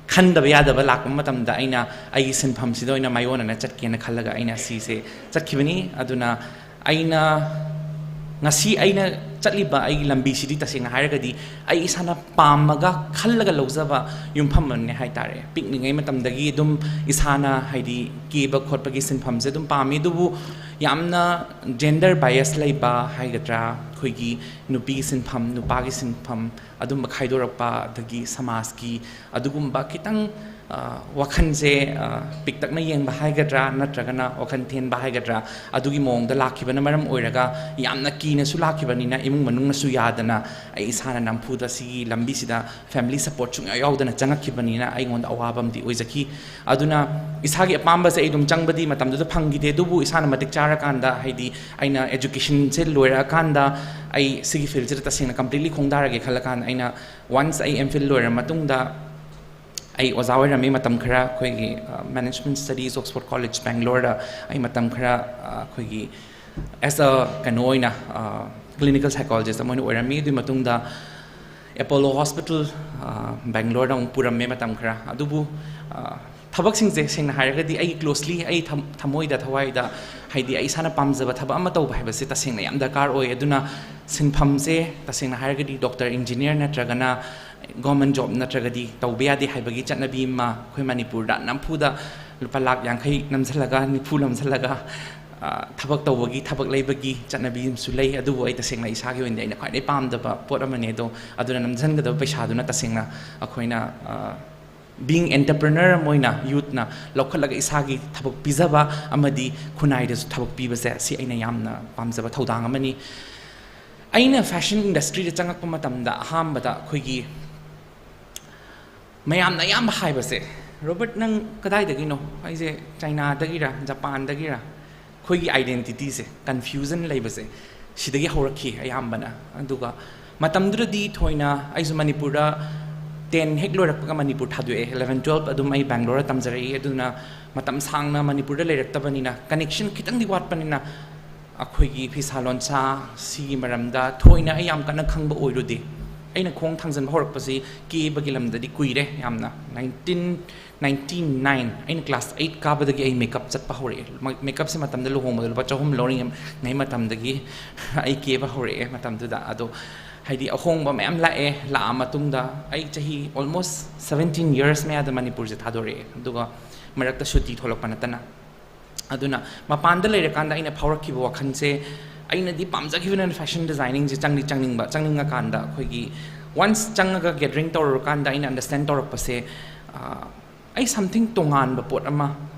ꯈꯟꯗꯕ ꯌꯥꯗꯕ ꯂꯥꯛꯄ ꯃꯇꯝꯗ ꯑꯩꯅ ꯑꯩꯒꯤ ꯁꯤꯟꯐꯝꯁꯤꯗ ꯑꯣꯏꯅ ꯃꯥꯏꯑꯣꯟꯅꯅ ꯆꯠꯀꯦꯅ ꯈꯜꯂꯒ ꯑꯩꯅ ꯁꯤꯁꯦ ꯆꯠꯈꯤꯕꯅꯤ꯫ ꯑꯗꯨꯅ ꯑꯩꯅ ꯉꯁꯤ ꯑꯩꯅ ꯆꯠꯂꯤꯕ ꯑꯩꯒꯤ ꯂꯝꯕꯤꯁꯤꯗꯤ ꯇꯁꯦꯡꯅ ꯍꯥꯏꯔꯒꯗꯤ ꯑꯩ ꯏꯁꯥꯅ ꯄꯥꯝꯃꯒ ꯈꯜꯂꯒ ꯂꯧꯖꯕ ꯌꯨꯝꯐꯝ ꯑꯃꯅꯦ ꯍꯥꯏꯇꯥꯔꯦ꯫ ꯄꯤꯛꯂꯤꯉꯩ ꯃꯇꯝꯗꯒꯤ ꯑꯗꯨꯝ ꯏꯁꯥꯅ, ꯍꯥꯏꯗꯤ, ꯀꯦꯕ ꯈꯣꯠꯄꯒꯤ ꯁꯤꯟꯐꯝꯁꯦ ꯑꯗꯨꯝ ꯄꯥꯝꯃꯤ, ꯑꯗꯨꯕꯨ ꯌꯥꯝꯅ gender bias ꯂꯩꯕ ꯍꯥꯏꯒꯗ꯭ꯔꯥ, ꯑꯩꯈꯣꯏꯒꯤ ꯅꯨꯄꯤꯒꯤ ꯁꯤꯟꯐꯝ, ꯅꯨꯄꯥꯒꯤ ꯁꯤꯟꯐꯝ ꯑꯗꯨꯝꯕ ꯈꯥꯏꯗꯣꯔꯛꯄ, ꯑꯗꯒꯤ ꯁꯃꯥꯖꯀꯤ ꯑꯗꯨꯒꯨꯝꯕ ꯈꯤꯇꯪ, ꯑ, ꯋꯥꯈꯜꯁꯦ, ꯑ, ꯄꯤꯛꯇꯛꯅ ꯌꯦꯡꯕ ꯍꯥꯏꯒꯗ꯭ꯔꯥ, ꯅꯠꯇ꯭ꯔꯒꯅ ꯋꯥꯈꯜ ꯊꯦꯟꯕ ꯍꯥꯏꯒꯗ꯭ꯔꯥ, ꯑꯗꯨꯒꯤ ꯃꯑꯣꯡꯗ ꯂꯥꯛꯈꯤꯕꯅ ꯃꯔꯝ ꯑꯣꯏꯔꯒ ꯌꯥꯝꯅ ꯀꯤꯅꯁꯨ ꯂꯥꯛꯈꯤꯕꯅꯤꯅ, ꯏꯃꯨꯡ ꯃꯅꯨꯡꯅꯁꯨ ꯌꯥꯗꯅ, ꯑꯩ ꯏꯁꯥꯅ ꯅꯝꯐꯨꯗ ꯁꯤꯒꯤ ꯂꯝꯕꯤꯁꯤꯗ family support ꯁꯨꯡꯌꯥ ꯌꯥꯎꯗꯅ ꯆꯪꯉꯛꯈꯤꯕꯅꯤꯅ ꯑꯩꯉꯣꯟꯗ ꯑꯋꯥꯕ ꯑꯃꯗꯤ ꯑꯣꯏꯖꯈꯤ꯫ ꯑꯗꯨꯅ ꯏꯁꯥꯒꯤ ꯑꯄꯥꯝꯕꯁꯦ ꯑꯩ ꯑꯗꯨꯝ ꯆꯪꯕꯗꯤ ꯃꯇꯝꯗꯨꯗ ꯐꯪꯈꯤꯗꯦ, ꯑꯗꯨꯕꯨ ꯏꯁꯥꯅ ꯃꯇꯤꯛ ꯆꯥꯔꯀꯥꯟꯗ, ꯍꯥꯏꯗꯤ, ꯑꯩꯅ educationꯁꯦ ꯂꯣꯏꯔꯛꯑꯀꯥꯟꯗ ꯑꯩ ꯁꯤꯒꯤ fieldꯁꯤꯗ ꯇꯁꯦꯡꯅ completely ꯈꯣꯡꯗꯥꯔꯒꯦ ꯈꯜꯂꯀꯥꯟꯗ, ꯑꯩꯅ once ꯑꯩ M.Phil ꯂꯣꯏꯔ ꯃꯇꯨꯡꯗ ꯑꯩ ꯑꯣꯖꯥ ꯑꯣꯏꯔꯝꯃꯤ ꯃꯇꯝ ꯈꯔ, ꯑꯩꯈꯣꯏꯒꯤ, ꯑ, Management Studies, Oxford College, Bangaloreꯗ ꯑꯩ ꯃꯇꯝ ꯈꯔ, ꯑ, ꯑꯩꯈꯣꯏꯒꯤ as a ꯀꯩꯅꯣ ꯑꯣꯏꯅ, ꯑ, clinical psychologist ꯑꯃ ꯑꯣꯏꯅ ꯑꯣꯏꯔꯝꯃꯤ꯫ ꯑꯗꯨꯒꯤ ꯃꯇꯨꯡꯗ Apollo Hospital, ꯑ, Bangaloreꯗ ꯑꯃꯨꯛ ꯄꯨꯔꯝꯃꯦ ꯃꯇꯝ ꯈꯔ꯫ ꯑꯗꯨꯕꯨ, ꯑ, ꯊꯕꯛꯁꯤꯡꯁꯦ ꯁꯦꯡꯅ ꯍꯥꯏꯔꯒꯗꯤ ꯑꯩ closely, ꯑꯩ ꯊꯝ-, ꯊꯃꯣꯏꯗ, ꯊꯋꯥꯏꯗ, ꯍꯥꯏꯗꯤ, ꯑꯩ ꯏꯁꯥꯅ ꯄꯥꯝꯖꯕ ꯊꯕꯛ ꯑꯃ ꯇꯧꯕ ꯍꯥꯏꯕꯁꯦ ꯇꯁꯦꯡꯅ ꯌꯥꯝ ꯗꯔꯀꯥꯔ ꯑꯣꯏ꯫ ꯑꯗꯨꯅ ꯁꯤꯟꯐꯝꯁꯦ ꯇꯁꯦꯡꯅ ꯍꯥꯏꯔꯒꯗꯤ doctor, engineer ꯅꯠꯇ꯭ꯔꯒꯅ government job ꯅꯠꯇ꯭ꯔꯒꯗꯤ ꯇꯧꯕ ꯌꯥꯗꯦ ꯍꯥꯏꯕꯒꯤ ꯆꯠꯅꯕꯤ ꯑꯃ ꯑꯩꯈꯣꯏ ꯃꯅꯤꯄꯨꯔꯗ ꯅꯝꯐꯨꯗ ꯂꯨꯄꯥ ꯂꯥꯛ ꯌꯥꯡꯈꯩ ꯅꯝꯁꯤꯜꯂꯒ, ꯅꯤꯐꯨ ꯅꯝꯁꯤꯜꯂꯒ, ꯑ, ꯊꯕꯛ ꯇꯧꯕꯒꯤ, ꯊꯕꯛ ꯂꯩꯕꯒꯤ ꯆꯠꯅꯕꯤ ꯑꯃꯁꯨ ꯂꯩ꯫ ꯑꯗꯨꯕꯨ ꯑꯩ ꯇꯁꯦꯡꯅ ꯏꯁꯥꯒꯤ ꯑꯣꯏꯅꯗꯤ ꯑꯩꯅ ꯈ꯭ꯋꯥꯏꯗꯒꯤ ꯄꯥꯝꯗꯕ ꯄꯣꯠ ꯑꯃꯅꯤ ꯑꯗꯣ꯫ ꯑꯗꯨꯅ ꯅꯝꯁꯤꯟꯒꯗꯕ ꯄꯩꯁꯥꯗꯨꯅ ꯇꯁꯦꯡꯅ ꯑꯩꯈꯣꯏꯅ, ꯑ, being entrepreneur ꯑꯃ ꯑꯣꯏꯅ youthꯅ ꯂꯧꯈꯠꯂꯒ ꯏꯁꯥꯒꯤ ꯊꯕꯛ ꯄꯤꯖꯕ ꯑꯃꯗꯤ ꯈꯨꯟꯅꯥꯏꯗꯁꯨ ꯊꯕꯛ ꯄꯤꯕꯁꯦ, ꯁꯤ ꯑꯩꯅ ꯌꯥꯝꯅ ꯄꯥꯝꯖꯕ ꯊꯧꯗꯥꯡ ꯑꯃꯅꯤ꯫ ꯑꯩꯅ fashion industryꯗ ꯆꯪꯉꯛꯄ ꯃꯇꯝꯗ ꯑꯍꯥꯟꯕꯗ ꯑꯩꯈꯣꯏꯒꯤ ꯃꯌꯥꯝꯅ ꯑꯌꯥꯝꯕ ꯍꯥꯏꯕꯁꯦ, "ꯔꯣꯕꯔꯠ, ꯅꯪ ꯀꯗꯥꯏꯗꯒꯤꯅꯣ?" ꯑꯩꯁꯦ ꯆꯥꯏꯅꯥꯗꯒꯤꯔ, ꯖꯄꯥꯟꯗꯒꯤꯔ? ꯑꯩꯈꯣꯏꯒꯤ identityꯁꯦ, confusion ꯂꯩꯕꯁꯦ ꯁꯤꯗꯒꯤ ꯍꯧꯔꯛꯈꯤ ꯑꯌꯥꯝꯕꯅ꯫ ꯑꯗꯨꯒ ꯃꯇꯝꯗꯨꯗꯗꯤ ꯊꯣꯏꯅ ꯑꯩꯁꯨ ꯃꯅꯤꯄꯨꯔꯗ ten ꯍꯦꯛ ꯂꯣꯏꯔꯛꯄꯒ ꯃꯅꯤꯄꯨꯔ ꯊꯥꯗꯣꯛꯑꯦ, eleven twelve ꯑꯗꯨꯝ ꯑꯩ Bangaloreꯗ ꯇꯝꯖꯔꯛꯏ꯫ ꯑꯗꯨꯅ ꯃꯇꯝ ꯁꯥꯡꯅ ꯃꯅꯤꯄꯨꯔꯗ ꯂꯩꯔꯛꯇꯕꯅꯤꯅ, connection ꯈꯤꯇꯪꯗꯤ ꯋꯥꯠꯄꯅꯤꯅ, ꯑꯩꯈꯣꯏꯒꯤ ꯐꯤꯁꯥ ꯂꯣꯟꯁꯥ ꯁꯤꯒꯤ ꯃꯔꯝꯗ ꯊꯣꯏꯅ ꯑꯩ ꯌꯥꯝ ꯀꯟꯅ ꯈꯪꯕ ꯑꯣꯏꯔꯨꯗꯦ꯫ ꯑꯩꯅ ꯈꯣꯡ ꯊꯥꯡꯖꯟꯕ ꯍꯧꯔꯛꯄꯁꯤ ꯀꯦꯕꯒꯤ ꯂꯝꯗꯗꯤ ꯀꯨꯏꯔꯦ ꯌꯥꯝꯅ꯫ ꯅꯥꯏꯟꯇꯤꯟ ꯅꯥꯏꯟꯇꯤ ꯅꯥꯏꯟ, ꯑꯩꯅ ꯀ꯭ꯂꯥꯁ ꯑꯩꯠ ꯀꯥꯕꯗꯒꯤ ꯑꯩ ꯃꯦꯀꯞ ꯆꯠꯄ ꯍꯧꯔꯛꯑꯦ꯫ ꯃ- ꯃꯦꯀꯞꯁꯦ ꯃꯇꯝꯗ ꯂꯨꯍꯣꯡꯕꯗ ꯂꯨꯄꯥ ꯆꯍꯨꯝ ꯂꯧꯔꯤꯉꯩ ꯃꯇꯝꯗꯒꯤ ꯑꯩ ꯀꯦꯕ ꯍꯧꯔꯛꯑꯦ ꯃꯇꯝꯗꯨꯗ꯫ ꯑꯗꯣ ꯍꯥꯏꯗꯤ ꯑꯍꯣꯡꯕ ꯃꯌꯥꯝ ꯂꯥꯛꯑꯦ꯫ ꯂꯥꯛꯑ ꯃꯇꯨꯡꯗ ꯑꯩ ꯆꯍꯤ almost seventeen years ꯃꯌꯥꯗ ꯃꯅꯤꯄꯨꯔꯁꯦ ꯊꯥꯗꯣꯔꯛꯑꯦ, ꯑꯗꯨꯒ ꯃꯔꯛꯇ ꯁꯨꯇꯤ ꯊꯣꯛꯂꯛꯄ ꯅꯠꯇꯅ꯫ ꯑꯗꯨꯅ ꯃꯄꯥꯟꯗ ꯂꯩꯔꯀꯥꯟꯗ ꯑꯩꯅ ꯐꯥꯎꯔꯛꯈꯤꯕ ꯋꯥꯈꯜꯁꯦ, ꯑꯩꯅꯗꯤ ꯄꯥꯝꯖꯈꯤꯕꯅ ꯐꯦꯁꯟ ꯗꯤꯖꯥꯏꯅꯤꯡꯁꯦ ꯆꯪꯗꯤ ꯆꯪꯅꯤꯡꯕ, ꯆꯪꯅꯤꯡꯉꯀꯥꯟꯗ ꯑꯩꯈꯣꯏꯒꯤ ꯋꯟꯁ ꯆꯪꯉꯒ ꯒꯦꯗꯔꯤꯡ ꯇꯧꯔꯨꯔꯀꯥꯟꯗ ꯑꯩꯅ ꯑꯟꯗꯔꯁꯇꯦꯟ ꯇꯧꯔꯛꯄꯁꯦ, ꯑꯥ, ꯑꯩ ꯁꯝꯊꯤꯡ ꯇꯣꯉꯥꯟꯕ ꯄꯣꯠ ꯑꯃ,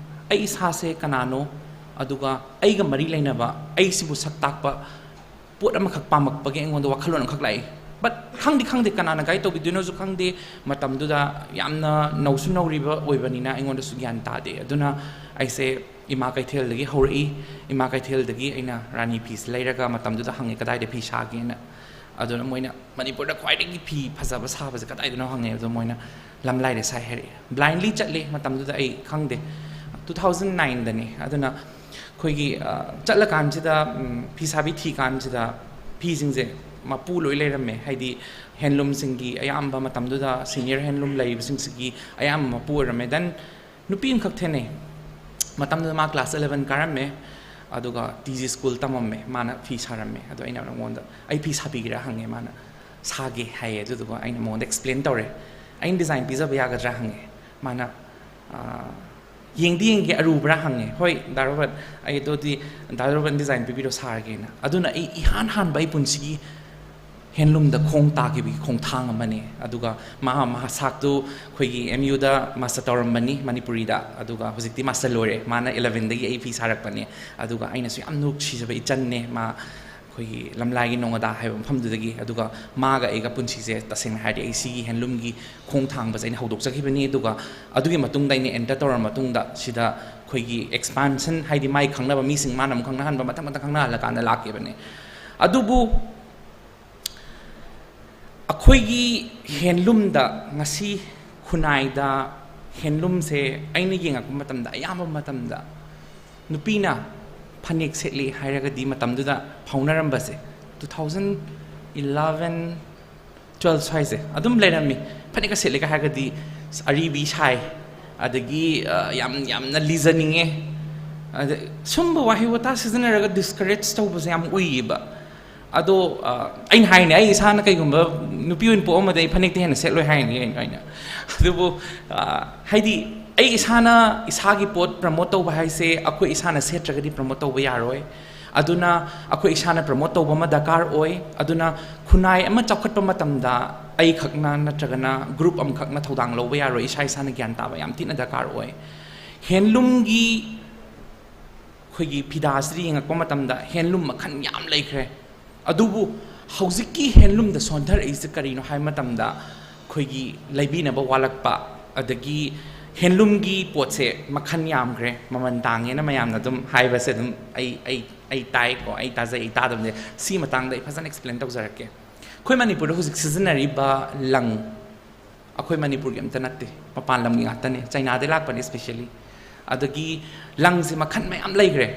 ꯑꯩ ꯏꯁꯥꯁꯦ ꯀꯅꯥꯅꯣ, ꯑꯗꯨꯒ ꯑꯩꯒ ꯃꯔꯤ ꯂꯩꯅꯕ ꯑꯩꯁꯤꯕꯨ ꯁꯛ ꯇꯥꯛꯄ ꯄꯣꯠ ꯑꯃꯈꯛ ꯄꯥꯝꯃꯛꯄꯒꯤ ꯑꯩꯉꯣꯟꯗ ꯋꯥꯈꯜꯂꯣꯟ ꯑꯃꯈꯛ ꯂꯥꯛꯏ꯫ ꯕꯠ ꯈꯪꯗꯤ ꯈꯪꯗꯦ ꯀꯅꯥꯅ ꯒꯥꯏꯗ ꯇꯧꯕꯤꯗꯣꯏꯅꯣꯁꯨ ꯈꯪꯗꯦ꯫ ꯃꯇꯝꯗꯨꯗ ꯌꯥꯝꯅ ꯅꯧꯁꯨ ꯅꯧꯔꯤꯕ ꯑꯣꯏꯕꯅꯤꯅ ꯑꯩꯉꯣꯟꯗꯁꯨ ꯒ꯭ꯌꯥꯟ ꯇꯥꯗꯦ꯫ ꯑꯗꯨꯅ ꯑꯩꯁꯦ ꯏꯃꯥ ꯀꯩꯊꯦꯜꯗꯒꯤ ꯍꯧꯔꯛꯏ꯫ ꯏꯃꯥ ꯀꯩꯊꯦꯜꯗꯒꯤ ꯑꯩꯅ ꯔꯥꯅꯤ ꯐꯤꯁꯦ ꯂꯩꯔꯒ ꯃꯇꯝꯗꯨꯗ ꯍꯪꯉꯦ ꯀꯗꯥꯏꯗ ꯐꯤ ꯁꯥꯒꯦꯅ꯫ ꯑꯗꯨꯅ ꯃꯣꯏꯅ ꯃꯅꯤꯄꯨꯔꯗ ꯈ꯭ꯋꯥꯏꯗꯒꯤ ꯐꯤ ꯐꯖꯕ ꯁꯥꯕꯁꯦ ꯀꯗꯥꯏꯗꯅꯣ ꯍꯪꯉꯦ꯫ ꯑꯗꯣ ꯃꯣꯏꯅ ꯂꯝꯂꯥꯏꯗ ꯁꯥꯏ ꯍꯥꯏꯔꯛꯑꯦ꯫ ꯕ꯭ꯂꯥꯏꯟꯂꯤ ꯆꯠꯂꯦ꯫ ꯃꯇꯝꯗꯨꯗ ꯑꯩ ꯈꯪꯗꯦ, ꯇꯨ ꯊꯥꯎꯖꯟ ꯅꯥꯏꯟꯗꯅꯤ꯫ ꯑꯗꯨꯅ ꯑꯩꯈꯣꯏꯒꯤ, ꯑ, ꯆꯠꯂꯀꯥꯟꯁꯤꯗ, ꯎꯝ, ꯐꯤ ꯁꯥꯕꯤ ꯊꯤ ꯀꯥꯟꯁꯤꯗ ꯐꯤꯁꯤꯡꯁꯦ ꯃꯄꯨ ꯂꯣꯏ ꯂꯩꯔꯝꯃꯦ꯫ ꯍꯥꯏꯗꯤ ꯍꯦꯟꯂꯨꯝꯁꯤꯡꯒꯤ ꯑꯌꯥꯝꯕ ꯃꯇꯝꯗꯨꯗ ꯁꯤꯅꯤꯌꯔ ꯍꯦꯟꯂꯨꯝ ꯂꯩꯔꯤꯕꯁꯤꯡꯁꯤꯒꯤ ꯑꯌꯥꯝꯕ ꯃꯄꯨ ꯑꯣꯏꯔꯝꯃꯦ꯫ ꯗꯦꯟ ꯅꯨꯄꯤ ꯑꯃꯈꯛ ꯊꯦꯡꯅꯩ꯫ ꯃꯇꯝꯗꯨꯗ ꯃꯥ ꯀ꯭ꯂꯥꯁ ꯑꯦꯂꯚꯦꯟ ꯀꯥꯔꯝꯃꯦ, ꯑꯗꯨꯒ ꯇꯤ ꯖꯤ ꯁ꯭ꯀꯨꯜ ꯇꯝꯃꯝꯃꯦ꯫ ꯃꯥꯅ ꯐꯤ ꯁꯥꯔꯝꯃꯦ꯫ ꯑꯗꯣ ꯑꯩꯅ ꯃꯉꯣꯟꯗ "ꯑꯩ ꯐꯤ ꯁꯥꯕꯤꯒꯦꯔꯥ?" ꯍꯪꯉꯦ꯫ ꯃꯥꯅ "ꯁꯥꯒꯦ" ꯍꯥꯏꯌꯦ꯫ ꯑꯗꯨꯗꯨꯒ ꯑꯩꯅ ꯃꯉꯣꯟꯗ ꯑꯦꯛꯁꯄ꯭ꯂꯦꯟ ꯇꯧꯔꯦ꯫ "ꯑꯩꯅ ꯗꯤꯖꯥꯏꯟ ꯄꯤꯖꯕ ꯌꯥꯒꯗ꯭ꯔꯥ?" ꯍꯪꯉꯦ꯫ ꯃꯥꯅ, ꯑ, "ꯌꯦꯡꯗꯤ ꯌꯦꯡꯒꯦ, ꯑꯔꯨꯕ꯭ꯔꯥ?" ꯍꯪꯉꯦ꯫ "ꯍꯣꯏ, ꯗꯥ ꯔꯣꯕꯔꯠ, ꯑꯩ ꯑꯗꯨꯗꯤ ꯗꯥ ꯔꯣꯕꯔꯠ ꯗꯤꯖꯥꯏꯟ ꯄꯤꯕꯤꯔꯣ, ꯁꯥꯔꯒꯦꯅ"꯫ ꯑꯗꯨꯅ ꯑꯩ ꯏꯍꯥꯟ ꯍꯥꯟꯕ ꯑꯩ ꯄꯨꯟꯁꯤꯒꯤ ꯍꯦꯟꯂꯨꯝꯗ ꯈꯣꯡ ꯇꯥꯈꯤꯕꯒꯤ ꯈꯣꯡꯊꯥꯡ ꯑꯃꯅꯤ꯫ ꯑꯗꯨꯒ ꯃꯥ, ꯃꯍꯥꯛꯇꯨ ꯑꯩꯈꯣꯏꯒꯤ ꯑꯦꯝ ꯌꯨꯗ ꯃꯥꯁꯇꯔ ꯇꯧꯔꯝꯕꯅꯤ ꯃꯅꯤꯄꯨꯔꯤꯗ, ꯑꯗꯨꯒ ꯍꯧꯖꯤꯛꯇꯤ ꯃꯥꯁꯇꯔ ꯂꯣꯏꯔꯦ꯫ ꯃꯥꯅ ꯑꯦꯂꯚꯦꯟꯗꯒꯤ ꯑꯩ ꯐꯤ ꯁꯥꯔꯛꯄꯅꯦ꯫ ꯑꯗꯨꯒ ꯑꯩꯅꯁꯨ ꯌꯥꯝ ꯅꯨꯡꯁꯤꯖꯕ ꯏꯆꯟꯅꯦ ꯃꯥ, ꯑꯩꯈꯣꯏꯒꯤ ꯂꯝꯂꯥꯏꯒꯤ ꯅꯣꯡꯉꯗꯥ ꯍꯥꯏꯕ ꯃꯐꯝꯗꯨꯗꯒꯤ꯫ ꯑꯗꯨꯒ ꯃꯥꯒ ꯑꯩꯒ ꯄꯨꯟꯁꯤꯁꯦ ꯇꯁꯦꯡꯅ ꯍꯥꯏꯔꯗꯤ ꯑꯩ ꯁꯤꯒꯤ ꯍꯦꯟꯂꯨꯝꯒꯤ ꯈꯣꯡ ꯊꯥꯡꯕꯁꯦ ꯑꯩꯅ ꯍꯧꯗꯣꯛꯆꯈꯤꯕꯅꯤ꯫ ꯑꯗꯨꯒ ꯑꯗꯨꯒꯤ ꯃꯇꯨꯡꯗ ꯑꯩꯅ ꯑꯦꯟꯇꯔ ꯇꯧꯔꯕ ꯃꯇꯨꯡꯗ ꯁꯤꯗ ꯑꯩꯈꯣꯏꯒꯤ ꯑꯦꯛꯁꯄꯥꯟꯁꯟ, ꯍꯥꯏꯗꯤ ꯃꯥꯏ ꯈꯪꯅꯕ ꯃꯤꯁꯤꯡ ꯃꯥꯅ ꯑꯃꯨꯛ ꯈꯪꯅꯍꯟꯕ, ꯃꯊꯪ ꯃꯊꯪ ꯈꯪꯅꯍꯜꯂꯀꯥꯟꯗ ꯂꯥꯛꯈꯤꯕꯅꯦ꯫ ꯑꯗꯨꯕꯨ ꯑꯩꯈꯣꯏꯒꯤ ꯍꯦꯟꯂꯨꯝꯗ ꯉꯁꯤ ꯈꯨꯟꯅꯥꯏꯗ ꯍꯦꯟꯂꯨꯝꯁꯦ ꯑꯩꯅ ꯌꯦꯡꯉꯛꯄ ꯃꯇꯝꯗ ꯑꯌꯥꯝꯕ ꯃꯇꯝꯗ ꯅꯨꯄꯤꯅ ꯐꯅꯦꯛ ꯁꯦꯠꯂꯤ ꯍꯥꯏꯔꯒꯗꯤ ꯃꯇꯝꯗꯨꯗ ꯐꯥꯎꯅꯔꯝꯕꯁꯦ ꯇꯨ ꯊꯥꯎꯖꯟ ꯏꯂꯚꯦꯟ, ꯔꯤꯆꯨꯋꯦꯜꯁ ꯍꯥꯏꯁꯦ ꯑꯗꯨꯝ ꯂꯩꯔꯝꯃꯤ꯫ ꯐꯅꯦꯛꯀ ꯁꯦꯠꯂꯦꯒ ꯍꯥꯏꯔꯒꯗꯤ ꯑꯁ, ꯑꯔꯤꯕꯤ ꯁꯥꯏ, ꯑꯗꯒꯤ ꯑ, ꯌꯥꯝ ꯌꯥꯝꯅ ꯂꯤꯖꯅꯤꯡꯉꯦ, ꯑꯗ ꯁꯨꯝꯕ ꯋꯥꯍꯩ ꯋꯥꯇꯥ ꯁꯤꯖꯤꯟꯅꯔꯒ ꯗꯤꯁꯀꯔꯦꯖ ꯇꯧꯕꯁꯦ ꯌꯥꯝ ꯎꯏꯌꯦꯕ꯫ ꯑꯗꯣ ꯑ, ꯑꯩꯅ ꯍꯥꯏꯅꯦ, ꯑꯩ ꯏꯁꯥꯅ ꯀꯩꯒꯨꯝꯕ ꯅꯨꯄꯤ ꯑꯣꯏꯅ ꯄꯣꯛꯑꯝꯃꯗꯤ ꯑꯩ ꯐꯅꯦꯛꯇ ꯍꯦꯟꯅ ꯁꯦꯠꯂꯣꯏ ꯍꯥꯏꯅꯤ ꯑꯩꯅ꯫ ꯑꯗꯨꯕꯨ ꯑ, ꯍꯥꯏꯗꯤ ꯑꯩ ꯏꯁꯥꯅ ꯏꯁꯥꯒꯤ ꯄꯣꯠ ꯄ꯭ꯔꯃꯣꯠ ꯇꯧꯕ ꯍꯥꯏꯁꯦ ꯑꯩꯈꯣꯏ ꯏꯁꯥꯅ ꯁꯦꯠꯇ꯭ꯔꯒꯗꯤ ꯄ꯭ꯔꯃꯣꯠ ꯇꯧꯕ ꯌꯥꯔꯣꯏ꯫ ꯑꯗꯨꯅ ꯑꯩꯈꯣꯏ ꯏꯁꯥꯅ ꯄ꯭ꯔꯃꯣꯠ ꯇꯧꯕ ꯑꯃ ꯗꯔꯀꯥꯔ ꯑꯣꯏ꯫ ꯑꯗꯨꯅ ꯈꯨꯟꯅꯥꯏ ꯑꯃ ꯆꯥꯎꯈꯠꯄ ꯃꯇꯝꯗ ꯑꯩꯈꯛꯅ ꯅꯠꯇ꯭ꯔꯒꯅ ꯒ꯭ꯔꯨꯞ ꯑꯃꯈꯛꯅ ꯊꯧꯗꯥꯡ ꯂꯧꯕ ꯌꯥꯔꯣꯏ꯫ ꯏꯁꯥ ꯏꯁꯥꯅ ꯒ꯭ꯌꯥꯟ ꯇꯥꯕ ꯌꯥꯝ ꯊꯤꯅ ꯗꯔꯀꯥꯔ ꯑꯣꯏ꯫ ꯍꯦꯟꯂꯨꯝꯒꯤ ꯑꯩꯈꯣꯏꯒꯤ ꯐꯤꯗꯥꯁꯤꯗ ꯌꯦꯡꯉꯛꯄ ꯃꯇꯝꯗ ꯍꯦꯟꯂꯨꯝ ꯃꯈꯜ ꯌꯥꯝ ꯂꯩꯈ꯭ꯔꯦ꯫ ꯑꯗꯨꯕꯨ ꯍꯧꯖꯤꯛꯀꯤ ꯍꯦꯟꯂꯨꯝꯗ ꯁꯣꯟꯊꯔꯛꯏꯁꯦ ꯀꯔꯤꯅꯣ ꯍꯥꯏꯕ ꯃꯇꯝꯗ ꯑꯩꯈꯣꯏꯒꯤ ꯂꯩꯕꯤꯅꯕ ꯋꯥꯠꯂꯛꯄ, ꯑꯗꯒꯤ ꯍꯦꯟꯂꯨꯝꯒꯤ ꯄꯣꯠꯁꯦ ꯃꯈꯜ ꯌꯥꯝꯈ꯭ꯔꯦ, ꯃꯃꯜ ꯇꯥꯡꯉꯦꯅ ꯃꯌꯥꯝꯅ ꯑꯗꯨꯝ ꯍꯥꯏꯕꯁꯦ ꯑꯗꯨꯝ ꯑꯩ ꯑꯩ ꯑꯩ ꯇꯥꯏꯀꯣ, ꯑꯩ ꯇꯥꯖꯩ, ꯑꯩ ꯇꯥꯗꯕꯅꯦ꯫ ꯁꯤ ꯃꯇꯥꯡꯗ ꯑꯩ ꯐꯖꯅ ꯑꯦꯛꯁꯄ꯭ꯂꯦꯟ ꯇꯧꯖꯔꯛꯀꯦ꯫ ꯑꯩꯈꯣꯏ ꯃꯅꯤꯄꯨꯔꯗ ꯍꯧꯖꯤꯛ ꯁꯤꯖꯤꯟꯅꯔꯤꯕ ꯂꯪ ꯑꯩꯈꯣꯏ ꯃꯅꯤꯄꯨꯔꯒꯤ ꯑꯝꯇ ꯅꯠꯇꯦ, ꯃꯄꯥꯟ ꯂꯝꯒꯤ ꯉꯥꯛꯇꯅꯦ, ꯆꯩꯅꯥꯗꯩ ꯂꯥꯛꯄꯅꯦ ꯁ꯭ꯄꯦꯁꯤꯌꯦꯜꯂꯤ꯫ ꯑꯗꯒꯤ ꯂꯪꯁꯦ ꯃꯈꯜ ꯃꯌꯥꯝ ꯂꯩꯈ꯭ꯔꯦ꯫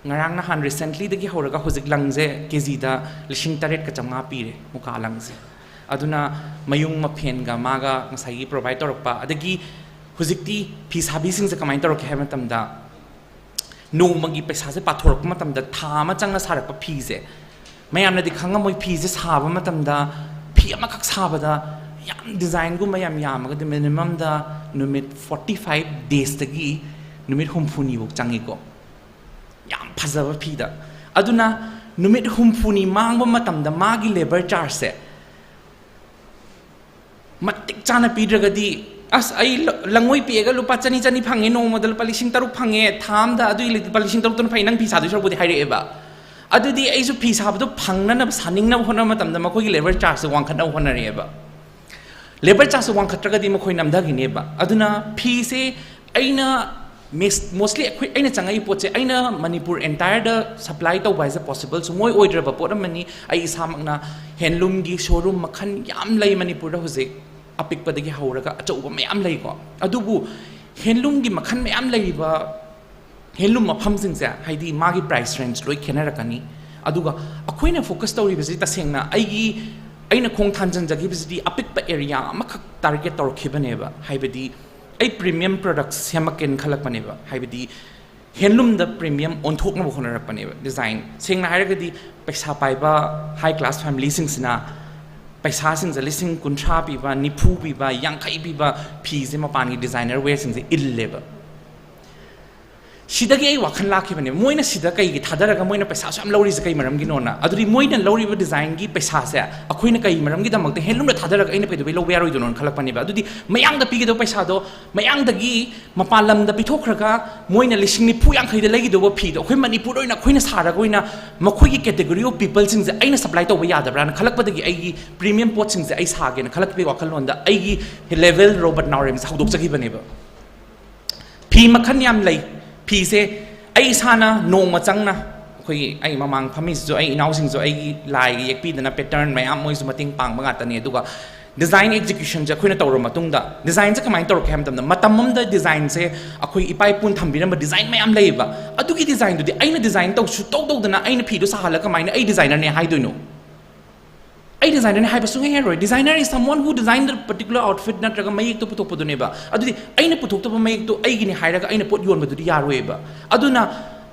ꯉꯔꯥꯡ ꯅꯍꯥꯟ ꯔꯤꯁꯦꯟꯠꯂꯤꯗꯒꯤ ꯍꯧꯔꯒ ꯍꯧꯖꯤꯛ ꯂꯪꯁꯦ ꯀꯦ ꯖꯤꯗ ꯂꯤꯁꯤꯡ ꯇꯔꯦꯠꯀ ꯆꯥꯝꯃꯉꯥ ꯄꯤꯔꯦ, ꯃꯨꯀꯥ ꯂꯪꯁꯦ꯫ ꯑꯗꯨꯅ ꯃꯌꯨꯡ ꯃꯐꯦꯟꯒ ꯃꯥꯒ ꯉꯁꯥꯏꯒꯤ ꯄ꯭ꯔꯣꯚꯥꯏꯠ ꯇꯧꯔꯛꯄ, ꯑꯗꯒꯤ ꯍꯧꯖꯤꯛꯇꯤ ꯐꯤ ꯁꯥꯕꯤꯁꯤꯡꯁꯦ ꯀꯃꯥꯏꯅ ꯇꯧꯔꯛꯀꯦ ꯍꯥꯏꯕ ꯃꯇꯝꯗ, ꯅꯣꯡꯃꯒꯤ ꯄꯩꯁꯥꯁꯦ ꯄꯥꯊꯣꯔꯛꯄ ꯃꯇꯝꯗ ꯊꯥ ꯑꯃ ꯆꯪꯅ ꯁꯥꯔꯛꯄ ꯐꯤꯁꯦ, ꯃꯌꯥꯝꯅꯗꯤ ꯈꯪꯉꯝꯃꯣꯏ, ꯐꯤꯁꯦ ꯁꯥꯕ ꯃꯇꯝꯗ ꯐꯤ ꯑꯃꯈꯛ ꯁꯥꯕꯗ ꯌꯥꯝ ꯗꯤꯖꯥꯏꯟꯒꯨꯝꯕ ꯌꯥꯝ ꯌꯥꯝꯃꯒꯗꯤ ꯃꯤꯅꯤꯃꯝꯗ ꯅꯨꯃꯤꯠ ꯐꯣꯔꯇꯤ ꯐꯥꯏꯚ ꯗꯦꯖꯇꯒꯤ ꯅꯨꯃꯤꯠ ꯍꯨꯝꯐꯨꯅꯤꯐꯧ ꯆꯪꯉꯤꯀꯣ, ꯌꯥꯝ ꯐꯖꯕ ꯐꯤꯗ꯫ ꯑꯗꯨꯅ ꯅꯨꯃꯤꯠ ꯍꯨꯝꯐꯨꯅꯤ ꯃꯥꯡꯕ ꯃꯇꯝꯗ ꯃꯥꯒꯤ ꯂꯦꯕꯔ ꯆꯥꯔꯖꯁꯦ ꯃꯇꯤꯛ ꯆꯥꯅ ꯄꯤꯗ꯭ꯔꯒꯗꯤ, "ꯑꯁ, ꯑꯩ ꯂ-, ꯂꯪꯉꯣꯏ ꯄꯤꯛꯑꯒ ꯂꯨꯄꯥ ꯆꯅꯤ, ꯆꯅꯤ ꯐꯪꯉꯦ, ꯅꯣꯡꯃꯗ ꯂꯨꯄꯥ ꯂꯤꯁꯤꯡ ꯇꯔꯨꯛ ꯐꯪꯉꯦ, ꯊꯥ ꯑꯃꯗ ꯑꯗꯨꯒꯤ ꯂꯨꯄꯥ ꯂꯤꯁꯤꯡ ꯇꯔꯨꯛꯇꯨꯅ ꯐꯩ, ꯅꯪ ꯐꯤ ꯁꯥꯗꯣꯏ ꯁꯔꯨꯛꯄꯨꯗꯤ" ꯍꯥꯏꯔꯛꯑꯦꯕ꯫ ꯑꯗꯨꯗꯤ ꯑꯩꯁꯨ ꯐꯤ ꯁꯥꯕꯗꯣ ꯐꯪꯅꯅꯕ, ꯁꯥꯅꯤꯡꯅꯕ ꯍꯣꯠꯅꯕ ꯃꯇꯝꯗ ꯃꯈꯣꯏꯒꯤ ꯂꯦꯕꯔ ꯆꯥꯔꯖꯁꯦ ꯋꯥꯡꯈꯠꯅꯕ ꯍꯣꯠꯅꯔꯛꯑꯦꯕ꯫ ꯂꯦꯕꯔ ꯆꯥꯔꯖꯁꯦ ꯋꯥꯡꯈꯠꯇ꯭ꯔꯒꯗꯤ ꯃꯈꯣꯏ ꯅꯝꯊꯈꯤꯅꯦꯕ꯫ ꯑꯗꯨꯅ ꯐꯤꯁꯦ ꯑꯩꯅ ꯃꯦꯁ-, ꯃꯣꯁꯂꯤ ꯑꯩꯈꯣꯏ, ꯑꯩꯅ ꯆꯪꯉꯛꯏ ꯄꯣꯠꯁꯦ ꯑꯩꯅ ꯃꯅꯤꯄꯨꯔ ꯑꯦꯟꯇꯥꯌꯔꯗ ꯁꯄ꯭ꯂꯥꯏ ꯇꯧꯕ ꯍꯥꯏꯁꯦ ꯄꯣꯁꯤꯕꯜ ꯁꯨꯡꯑꯣꯏ ꯑꯣꯏꯗ꯭ꯔꯕ ꯄꯣꯠ ꯑꯃꯅꯤ꯫ ꯑꯩ ꯏꯁꯥꯃꯛꯅ ꯍꯦꯟꯂꯨꯝꯒꯤ ꯁꯣꯔꯨꯝ ꯃꯈꯜ ꯌꯥꯝ ꯂꯩ ꯃꯅꯤꯄꯨꯔꯗ ꯍꯧꯖꯤꯛ, ꯑꯄꯤꯛꯄꯗꯒꯤ ꯍꯧꯔꯒ ꯑꯆꯧꯕ ꯃꯌꯥꯝ ꯂꯩꯀꯣ꯫ ꯑꯗꯨꯕꯨ ꯍꯦꯟꯂꯨꯝꯒꯤ ꯃꯈꯜ ꯃꯌꯥꯝ ꯂꯩꯔꯤꯕ ꯍꯦꯟꯂꯨꯝ ꯃꯐꯝꯁꯤꯡꯁꯦ, ꯍꯥꯏꯗꯤ ꯃꯥꯒꯤ ꯄ꯭ꯔꯥꯏꯁ ꯔꯦꯟꯖ ꯂꯣꯏ ꯈꯦꯠꯅꯔꯛꯀꯅꯤ꯫ ꯑꯗꯨꯒ ꯑꯩꯈꯣꯏꯅ ꯐꯣꯀꯁ ꯇꯧꯔꯤꯕꯁꯤ ꯇꯁꯦꯡꯅ ꯑꯩꯒꯤ, ꯑꯩꯅ ꯈꯣꯡ ꯊꯥꯡꯖꯤꯟꯖꯈꯤꯕꯁꯤꯗꯤ ꯑꯄꯤꯛꯄ ꯑꯦꯔꯤꯌꯥ ꯑꯃꯈꯛ ꯇꯥꯔꯒꯦꯠ ꯇꯧꯔꯛꯈꯤꯕꯅꯦꯕ꯫ ꯍꯥꯏꯕꯗꯤ ꯑꯩ ꯄ꯭ꯔꯤꯃꯤꯌꯝ ꯄ꯭ꯔꯗꯛ ꯁꯦꯝꯃꯛꯀꯦꯅ ꯈꯜꯂꯛꯄꯅꯦꯕ꯫ ꯍꯥꯏꯕꯗꯤ ꯍꯦꯟꯂꯨꯝꯗ ꯄ꯭ꯔꯤꯃꯤꯌꯝ ꯑꯣꯟꯊꯣꯛꯅꯕ ꯍꯣꯠꯅꯔꯛꯄꯅꯦꯕ꯫ ꯗꯤꯖꯥꯏꯟ ꯁꯦꯡꯅ ꯍꯥꯏꯔꯒꯗꯤ ꯄꯩꯁꯥ ꯄꯥꯏꯕ ꯍꯥꯏ ꯀ꯭ꯂꯥꯁ ꯐꯦꯃꯤꯂꯤꯁꯤꯡꯁꯤꯅ ꯄꯩꯁꯥꯁꯤꯡꯁꯦ ꯂꯤꯁꯤꯡ ꯀꯨꯟꯊ꯭ꯔꯥ ꯄꯤꯕ, ꯅꯤꯐꯨ ꯄꯤꯕ, ꯌꯥꯡꯈꯩ ꯄꯤꯕ ꯐꯤꯁꯦ ꯃꯄꯥꯟꯒꯤ ꯗꯤꯖꯥꯏꯅꯔ ꯋꯦꯌꯔꯁꯤꯡꯁꯦ ꯏꯜꯂꯦꯕ꯫ ꯁꯤꯗꯒꯤ ꯑꯩ ꯋꯥꯈꯜ ꯂꯥꯛꯈꯤꯕꯅꯦ, ꯃꯣꯏꯅ ꯁꯤꯗ ꯀꯩꯒꯤ ꯊꯥꯗꯔꯒ ꯃꯣꯏꯅ ꯄꯩꯁꯥꯁꯨ ꯌꯥꯝ ꯂꯧꯔꯤꯁꯦ ꯀꯩ ꯃꯔꯝꯒꯤꯅꯣꯅ꯫ ꯑꯗꯨꯗꯤ ꯃꯣꯏꯅ ꯂꯧꯔꯤꯕ ꯗꯤꯖꯥꯏꯟꯒꯤ ꯄꯩꯁꯥꯁꯦ ꯑꯩꯈꯣꯏꯅ ꯀꯩ ꯃꯔꯝꯒꯤꯗꯃꯛꯇ ꯍꯦꯟꯂꯨꯝꯗ ꯊꯥꯗꯔꯒ ꯑꯩꯅ ꯀꯩꯗꯧꯕꯩ ꯂꯧꯕ ꯌꯥꯔꯣꯏꯗꯣꯏꯅꯣꯅ ꯈꯜꯂꯛꯄꯅꯦꯕ꯫ ꯑꯗꯨꯗꯤ ꯃꯌꯥꯡꯗ ꯄꯤꯒꯗꯧꯕ ꯄꯩꯁꯥꯗꯣ ꯃꯌꯥꯡꯗꯒꯤ ꯃꯄꯥꯟ ꯂꯝꯗ ꯄꯤꯊꯣꯛꯈ꯭ꯔꯒ ꯃꯣꯏꯅ ꯂꯤꯁꯤꯡ ꯅꯤꯐꯨ ꯌꯥꯡꯈꯩꯗ ꯂꯩꯒꯗꯧꯕ ꯐꯤꯗꯣ ꯑꯩꯈꯣꯏ ꯃꯅꯤꯄꯨꯔꯗ ꯑꯣꯏꯅ ꯑꯩꯈꯣꯏꯅ ꯁꯥꯔꯒ ꯑꯣꯏꯅ ꯃꯈꯣꯏꯒꯤ category of peopleꯁꯤꯡꯁꯦ ꯑꯩꯅ supply ꯇꯧꯕ ꯌꯥꯗꯕ꯭ꯔꯥꯅ ꯈꯜꯂꯛꯄꯗꯒꯤ ꯑꯩꯒꯤ ꯄ꯭ꯔꯤꯃꯤꯌꯝ ꯄꯣꯠꯁꯤꯡꯁꯦ ꯑꯩ ꯁꯥꯒꯦꯅ ꯈꯜꯂꯛꯄꯒꯤ ꯋꯥꯈꯜꯂꯣꯟꯗ ꯑꯩꯒꯤ ꯂꯦꯕꯦꯜ ꯔꯣꯕꯔꯠ ꯅꯥꯎꯔꯦꯝꯁꯦ ꯍꯧꯗꯣꯛꯆꯈꯤꯕꯅꯦꯕ꯫ ꯐꯤ ꯃꯈꯜ ꯌꯥꯝ ꯂꯩ꯫ ꯐꯤꯁꯦ ꯑꯩ ꯏꯁꯥꯅ ꯅꯣꯡꯃ ꯆꯪꯅ, ꯑꯩꯈꯣꯏꯒꯤ ꯑꯩ ꯃꯃꯥꯡ ꯐꯝꯃꯤꯁꯤꯁꯨ ꯑꯩ ꯏꯅꯥꯎꯁꯤꯡꯁꯨ ꯑꯩꯒꯤ ꯂꯥꯏꯒꯤ ꯌꯦꯛꯄꯤꯗꯅ pattern ꯃꯌꯥꯝ ꯃꯣꯏꯁꯨ ꯃꯇꯦꯡ ꯄꯥꯡꯕ ꯉꯥꯛꯇꯅꯤ꯫ ꯑꯗꯨꯒ ꯗꯤꯖꯥꯏꯟ ꯑꯦꯛꯖꯤꯀ꯭ꯌꯨꯁꯟꯁꯦ ꯑꯩꯈꯣꯏꯅ ꯇꯧꯔ ꯃꯇꯨꯡꯗ, ꯗꯤꯖꯥꯏꯟꯁꯦ ꯀꯃꯥꯏꯅ ꯇꯧꯔꯛꯀꯦ ꯍꯥꯏꯕ ꯃꯇꯝꯗ, ꯃꯇꯝ ꯑꯃꯗ ꯗꯤꯖꯥꯏꯟꯁꯦ ꯑꯩꯈꯣꯏ ꯏꯄꯥ ꯏꯄꯨꯅ ꯊꯝꯕꯤꯔꯝꯕ ꯗꯤꯖꯥꯏꯟ ꯃꯌꯥꯝ ꯂꯩꯌꯦꯕ꯫ ꯑꯗꯨꯒꯤ ꯗꯤꯖꯥꯏꯟꯗꯨꯗꯤ ꯑꯩꯅ ꯗꯤꯖꯥꯏꯟ ꯇꯧ ꯁꯨꯇꯧ ꯇꯧꯗꯅ ꯑꯩꯅ ꯐꯤꯗꯣ ꯁꯥꯍꯜꯂꯒ ꯀꯃꯥꯏꯅ ꯑꯩ ꯗꯤꯖꯥꯏꯅꯔꯅꯦ ꯍꯥꯏꯗꯣꯏꯅꯣ? ꯑꯩ ꯗꯤꯖꯥꯏꯅꯔꯅꯦ ꯍꯥꯏꯕ ꯁꯨꯡꯌꯥ ꯌꯥꯔꯣꯏ꯫ Designer is someone who design the particular outfit ꯅꯠꯇ꯭ꯔꯒ ꯃꯌꯦꯛꯇꯣ ꯄꯨꯊꯣꯛꯄꯗꯨꯅꯦꯕ꯫ ꯑꯗꯨꯗꯤ ꯑꯩꯅ ꯄꯨꯊꯣꯛꯇꯕ ꯃꯌꯦꯛꯇꯣ ꯑꯩꯒꯤꯅꯤ ꯍꯥꯏꯔꯒ ꯑꯩꯅ ꯄꯣꯠ ꯌꯣꯟꯕꯗꯨꯗꯤ ꯌꯥꯔꯣꯏꯕ꯫ ꯑꯗꯨꯅ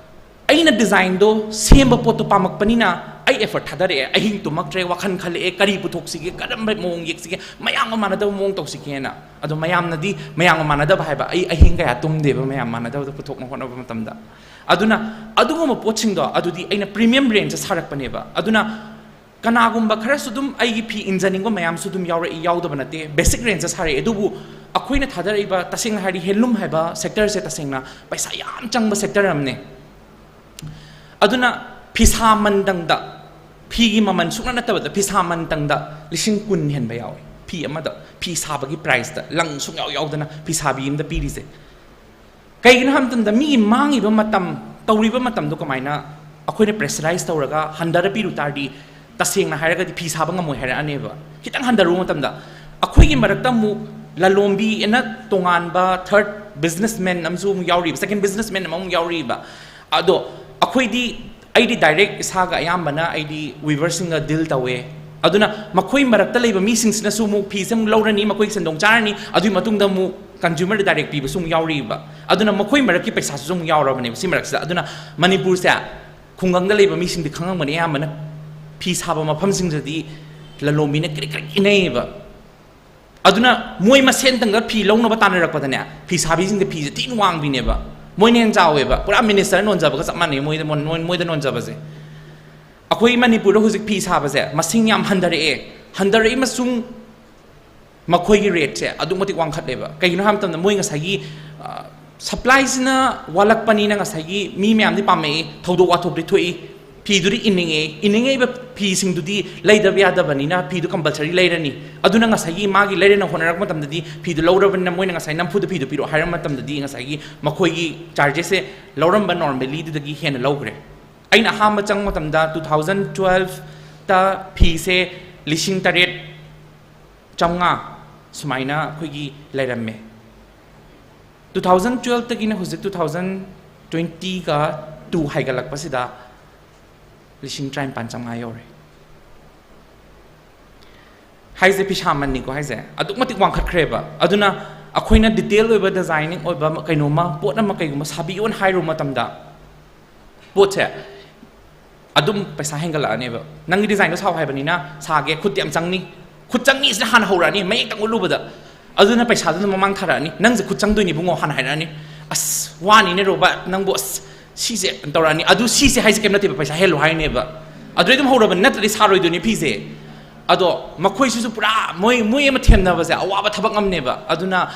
ꯑꯩꯅ ꯗꯤꯖꯥꯏꯟꯗꯣ ꯁꯦꯝꯕ ꯄꯣꯠꯇꯣ ꯄꯥꯝꯃꯛꯄꯅꯤꯅ ꯑꯩ effort ꯊꯥꯗꯔꯛꯑꯦ, ꯑꯍꯤꯡ ꯇꯨꯝꯃꯛꯇ꯭ꯔꯦ, ꯋꯥꯈꯜ ꯈꯜꯂꯛꯑꯦ, ꯀꯔꯤ ꯄꯨꯊꯣꯛꯁꯤꯒꯦ, ꯀꯔꯝꯕ ꯃꯑꯣꯡ ꯌꯦꯛꯁꯤꯒꯦ, ꯃꯌꯥꯝꯒ ꯃꯥꯟꯅꯗꯕ ꯃꯑꯣꯡ ꯇꯧꯁꯤꯒꯦꯅ꯫ ꯑꯗꯣ ꯃꯌꯥꯝꯅꯗꯤ, ꯃꯌꯥꯝꯒ ꯃꯥꯟꯅꯗꯕ ꯍꯥꯏꯕ, ꯑꯩ ꯑꯍꯤꯡ ꯀꯌꯥ ꯇꯨꯝꯗꯦꯕ ꯃꯌꯥꯝ ꯃꯥꯟꯅꯗꯕꯗꯣ ꯄꯨꯊꯣꯛꯅꯕ ꯍꯣꯠꯅꯕ ꯃꯇꯝꯗ꯫ ꯑꯗꯨꯅ ꯑꯗꯨꯒꯨꯝꯕ ꯄꯣꯠꯁꯤꯡꯗꯣ ꯑꯗꯨꯗꯤ ꯑꯩꯅ premium range ꯁꯥꯔꯛꯄꯅꯦꯕ꯫ ꯑꯗꯨꯅ ꯀꯅꯥꯒꯨꯝꯕ ꯈꯔꯁꯨ ꯑꯗꯨꯝ ꯑꯩꯒꯤ ꯐꯤ ꯏꯟꯖꯅꯤꯡꯕ ꯃꯌꯥꯝꯁꯨ ꯑꯗꯨꯝ ꯌꯥꯎꯔꯛꯏ, ꯌꯥꯎꯗꯕ ꯅꯠꯇꯦ꯫ Basic range ꯁꯥꯔꯛꯑꯦ, ꯑꯗꯨꯕꯨ ꯑꯩꯈꯣꯏꯅ ꯊꯥꯗꯔꯛꯏꯕ, ꯇꯁꯦꯡꯅ ꯍꯥꯏꯔꯗꯤ, ꯍꯦꯟꯂꯨꯝ ꯍꯥꯏꯕ sector ꯁꯦ ꯇꯁꯦꯡꯅ ꯄꯩꯁꯥ ꯌꯥꯝ ꯆꯪꯕ sector ꯑꯃꯅꯦ꯫ ꯑꯗꯨꯅ ꯐꯤꯁꯥ ꯃꯟꯗꯪꯗ, ꯐꯤꯒꯤ ꯃꯃꯜ ꯁꯨꯡꯅ ꯅꯠꯇꯕꯗ, ꯐꯤꯁꯥ ꯃꯟꯗꯪꯗ ꯂꯤꯁꯤꯡ ꯀꯨꯟ ꯍꯦꯟꯕ ꯌꯥꯎꯏ꯫ ꯐꯤ ꯑꯃꯗ, ꯐꯤ ꯁꯥꯕꯒꯤ price ꯇ, ꯂꯪ ꯁꯨꯡꯌꯥꯎ ꯌꯥꯎꯗꯅ ꯐꯤꯁꯥꯕꯤ ꯑꯃꯗ ꯄꯤꯔꯤꯁꯦ꯫ ꯀꯩꯒꯤꯅꯣ ꯍꯥꯏꯕ ꯃꯇꯝꯗ, ꯃꯤꯒꯤ ꯃꯥꯡꯉꯤꯕ ꯃꯇꯝ, ꯇꯧꯔꯤꯕ ꯃꯇꯝꯗꯣ ꯀꯃꯥꯏꯅ ꯑꯩꯈꯣꯏꯅ pressurize ꯇꯧꯔꯒ ꯍꯟꯊꯔ ꯄꯤꯔꯨ ꯇꯥꯔꯗꯤ, ꯇꯁꯦꯡꯅ ꯍꯥꯏꯔꯒꯗꯤ ꯐꯤ ꯁꯥꯕ ꯉꯝꯃꯣꯏ ꯍꯥꯏꯔꯛꯑꯅꯦꯕ꯫ ꯈꯤꯇꯪ ꯍꯟꯊꯔꯨꯕ ꯃꯇꯝꯗ, ꯑꯩꯈꯣꯏꯒꯤ ꯃꯔꯛꯇ ꯑꯃꯨꯛ ꯂꯂꯣꯟꯕꯤ ꯑꯅ ꯇꯣꯉꯥꯟꯕ third businessman ꯑꯃꯁꯨ ꯑꯃꯨꯛ ꯌꯥꯎꯔꯤꯕ, second businessman ꯑꯃꯃꯨꯛ ꯌꯥꯎꯔꯤꯕ꯫ ꯑꯗꯣ ꯑꯩꯈꯣꯏꯗꯤ, ꯑꯩꯗꯤ direct ꯏꯁꯥꯒ ꯑꯌꯥꯝꯕꯅ ꯑꯩꯗꯤ weaver ꯁꯤꯡꯒ deal ꯇꯧꯋꯦ꯫ ꯑꯗꯨꯅ ꯃꯈꯣꯏ ꯃꯔꯛꯇ ꯂꯩꯕ ꯃꯤꯁꯤꯡꯁꯤꯅꯁꯨ ꯑꯃꯨꯛ ꯐꯤꯁꯦ ꯑꯃꯨꯛ ꯂꯧꯔꯅꯤ, ꯃꯈꯣꯏꯒꯤ ꯁꯦꯟꯗꯣꯡ ꯆꯥꯔꯅꯤ, ꯑꯗꯨꯒꯤ ꯃꯇꯨꯡꯗ ꯑꯃꯨꯛ consumer direct ꯄꯤꯕꯁꯨ ꯑꯃꯨꯛ ꯌꯥꯎꯔꯤꯕ꯫ ꯑꯗꯨꯅ ꯃꯈꯣꯏ ꯃꯔꯛꯀꯤ ꯄꯩꯁꯥꯁꯤꯁꯨ ꯑꯃꯨꯛ ꯌꯥꯎꯔꯕꯅꯦꯕ ꯁꯤ ꯃꯔꯛꯁꯤꯗ꯫ ꯑꯗꯨꯅ ꯃꯅꯤꯄꯨꯔꯁꯦ, ꯈꯨꯡꯒꯪꯗ ꯂꯩꯕ ꯃꯤꯁꯤꯡꯗꯤ ꯈꯪꯉꯝꯒꯅꯤ, ꯑꯌꯥꯝꯕꯅ ꯐꯤ ꯁꯥꯕ ꯃꯐꯝꯁꯤꯡꯗꯗꯤ ꯂꯂꯣꯟꯕꯤꯅ ꯀ꯭ꯔꯤꯛ ꯀ꯭ꯔꯤꯛ ꯏꯟꯅꯩꯌꯦꯕ꯫ ꯑꯗꯨꯅ ꯃꯣꯏ ꯃꯁꯦꯟꯇꯪꯒ ꯐꯤ ꯂꯧꯅꯕ ꯇꯥꯟꯅꯔꯛꯄꯗꯅꯦ, ꯐꯤ ꯁꯥꯕꯤꯁꯤꯡꯗ ꯐꯤꯁꯦ ꯊꯤꯅ ꯋꯥꯡꯕꯤꯅꯦꯕ꯫ ꯃꯣꯏꯅ ꯍꯦꯟꯅ ꯆꯥꯎꯋꯦꯕ, ꯄꯨꯔꯥ minister ꯅꯣꯟꯖꯕꯒ ꯆꯞ ꯃꯥꯟꯅꯩ ꯃꯣꯏꯗ, ꯃꯣꯏ-, ꯃꯣꯏꯗ ꯅꯣꯟꯖꯕꯁꯦ꯫ ꯑꯩꯈꯣꯏ ꯃꯅꯤꯄꯨꯔꯗ ꯍꯧꯖꯤꯛ ꯐꯤ ꯁꯥꯕꯁꯦ ꯃꯁꯤꯡ ꯌꯥꯝ ꯍꯟꯊꯔꯛꯑꯦ꯫ ꯍꯟꯊꯔꯛꯏ ꯑꯃꯁꯨꯡ ꯃꯈꯣꯏꯒꯤ rateꯁꯦ ꯑꯗꯨꯛ ꯃꯇꯤꯛ ꯋꯥꯡꯈꯠꯂꯦꯕ꯫ ꯀꯩꯒꯤꯅꯣ ꯍꯥꯏꯕ ꯃꯇꯝꯗ, ꯃꯣꯏ ꯉꯁꯥꯏꯒꯤ, ꯑ, supplyꯁꯤꯅ ꯋꯥꯠꯂꯛꯄꯅꯤꯅ, ꯉꯁꯥꯏꯒꯤ ꯃꯤ ꯃꯌꯥꯝꯗꯤ ꯄꯥꯝꯃꯛꯏ, ꯊꯧꯗꯣꯛ ꯋꯥꯊꯣꯛꯇꯤ ꯊꯣꯛꯏ, ꯐꯤꯗꯨꯗꯤ ꯏꯟꯅꯤꯡꯉꯦ, ꯏꯟꯅꯤꯡꯉꯛꯏꯕ ꯐꯤꯁꯤꯡꯗꯨꯗꯤ ꯂꯩꯗꯕ ꯌꯥꯗꯕꯅꯤꯅ, ꯐꯤꯗꯨ compulsory ꯂꯩꯔꯅꯤ꯫ ꯑꯗꯨꯅ ꯉꯁꯥꯏꯒꯤ ꯃꯥꯒꯤ ꯂꯩꯔꯦꯅ ꯍꯣꯠꯅꯔꯛꯄ ꯃꯇꯝꯗꯗꯤ, ꯐꯤꯗꯨ ꯂꯧꯔꯕꯅꯤꯅ, ꯃꯣꯏꯅ ꯉꯁꯥꯏ ꯅꯝꯐꯨꯗ ꯐꯤꯗꯨ ꯄꯤꯔꯛꯑꯣ ꯍꯥꯏꯔꯛꯄ ꯃꯇꯝꯗꯗꯤ, ꯉꯁꯥꯏꯒꯤ ꯃꯈꯣꯏꯒꯤ chargesꯁꯦ ꯂꯧꯔꯝꯕ normallyꯗꯨꯗꯒꯤ ꯍꯦꯟꯅ ꯂꯧꯈ꯭ꯔꯦ꯫ ꯑꯩꯅ ꯑꯍꯥꯟꯕ ꯆꯪꯕ ꯃꯇꯝꯗ, two thousand twelveꯇ ꯐꯤꯁꯦ ꯂꯤꯁꯤꯡ ꯇꯔꯦꯠ ꯆꯥꯝꯃꯉꯥ ꯁꯨꯃꯥꯏꯅ ꯑꯩꯈꯣꯏꯒꯤ ꯂꯩꯔꯝꯃꯦ꯫ Two thousand twelveꯇꯒꯤꯅ ꯍꯧꯖꯤꯛ two thousand twentyꯒ two ꯍꯥꯏꯒꯠꯂꯛꯄꯁꯤꯗ ꯂꯤꯁꯤꯡ ꯇꯔꯥꯅꯤꯄꯥꯟ ꯆꯥꯝꯃꯉꯥ ꯌꯧꯔꯦ꯫ ꯍꯥꯏꯁꯦ ꯐꯤꯁꯥꯃꯟꯅꯤꯀꯣ ꯍꯥꯏꯁꯦ, ꯑꯗꯨꯛ ꯃꯇꯤꯛ ꯋꯥꯡꯈꯠꯈ꯭ꯔꯦꯕ꯫ ꯑꯗꯨꯅ ꯑꯩꯈꯣꯏꯅ detail ꯑꯣꯏꯕ designing ꯑꯣꯏꯕ ꯀꯩꯅꯣꯝꯃ, ꯄꯣꯠ ꯑꯃ ꯀꯩꯒꯨꯝꯕ ꯁꯥꯕꯤꯌꯣꯅ ꯍꯥꯏꯔꯨꯕ ꯃꯇꯝꯗ, ꯄꯣꯠꯁꯦ ꯑꯗꯨꯝ ꯄꯩꯁꯥ ꯍꯦꯟꯒꯠꯂꯛꯑꯅꯦꯕ꯫ ꯅꯪꯒꯤ designꯗꯣ ꯁꯥꯎ ꯍꯥꯏꯕꯅꯤꯅ ꯁꯥꯒꯦ, ꯈꯨꯠꯇꯤ ꯌꯥꯝ ꯆꯪꯅꯤ꯫ ꯈꯨꯠ ꯆꯪꯅꯤ ꯁꯤꯅ ꯍꯥꯟꯅ ꯍꯧꯔꯛꯑꯅꯤ, ꯃꯌꯦꯛꯇꯪ ꯎꯠꯂꯨꯕꯗ꯫ ꯑꯗꯨꯅ ꯄꯩꯁꯥꯗꯨꯅ ꯃꯃꯥꯡ ꯊꯥꯔꯛꯑꯅꯤ꯫ "ꯅꯪꯁꯦ ꯈꯨꯠ ꯆꯪꯗꯣꯏꯅꯤ ꯏꯕꯨꯡꯉꯣ" ꯍꯥꯟꯅ ꯍꯥꯏꯔꯛꯑꯅꯤ꯫ "ꯑꯁ, ꯋꯥꯅꯤꯅꯦ ꯔꯣꯕꯥꯔꯠ, ꯅꯪꯕꯨ, ꯑꯁ, ꯁꯤꯁꯦ" ꯇꯧꯔꯛꯑꯅꯤ꯫ ꯑꯗꯨ "ꯁꯤꯁꯦ" ꯍꯥꯏꯁꯦ ꯀꯩꯝ ꯅꯠꯇꯦꯕ, ꯄꯩꯁꯥ ꯍꯦꯜꯂꯣ ꯍꯥꯏꯅꯦꯕ꯫ ꯑꯗꯨꯗꯩ ꯑꯗꯨꯝ ꯍꯧꯔꯕꯅꯤ, ꯅꯠꯇ꯭ꯔꯗꯤ ꯁꯥꯔꯣꯏꯗꯣꯏꯅꯤ ꯐꯤꯁꯦ꯫ ꯑꯗꯣ ꯃꯈꯣꯏꯁꯤꯁꯨ ꯄꯨꯔꯥ ꯃꯣꯏ, ꯃꯣꯏ ꯑꯃ ꯊꯦꯝꯅꯕꯁꯦ ꯑꯋꯥꯕ ꯊꯕꯛ ꯑꯃꯅꯦꯕ꯫ ꯑꯗꯨꯅ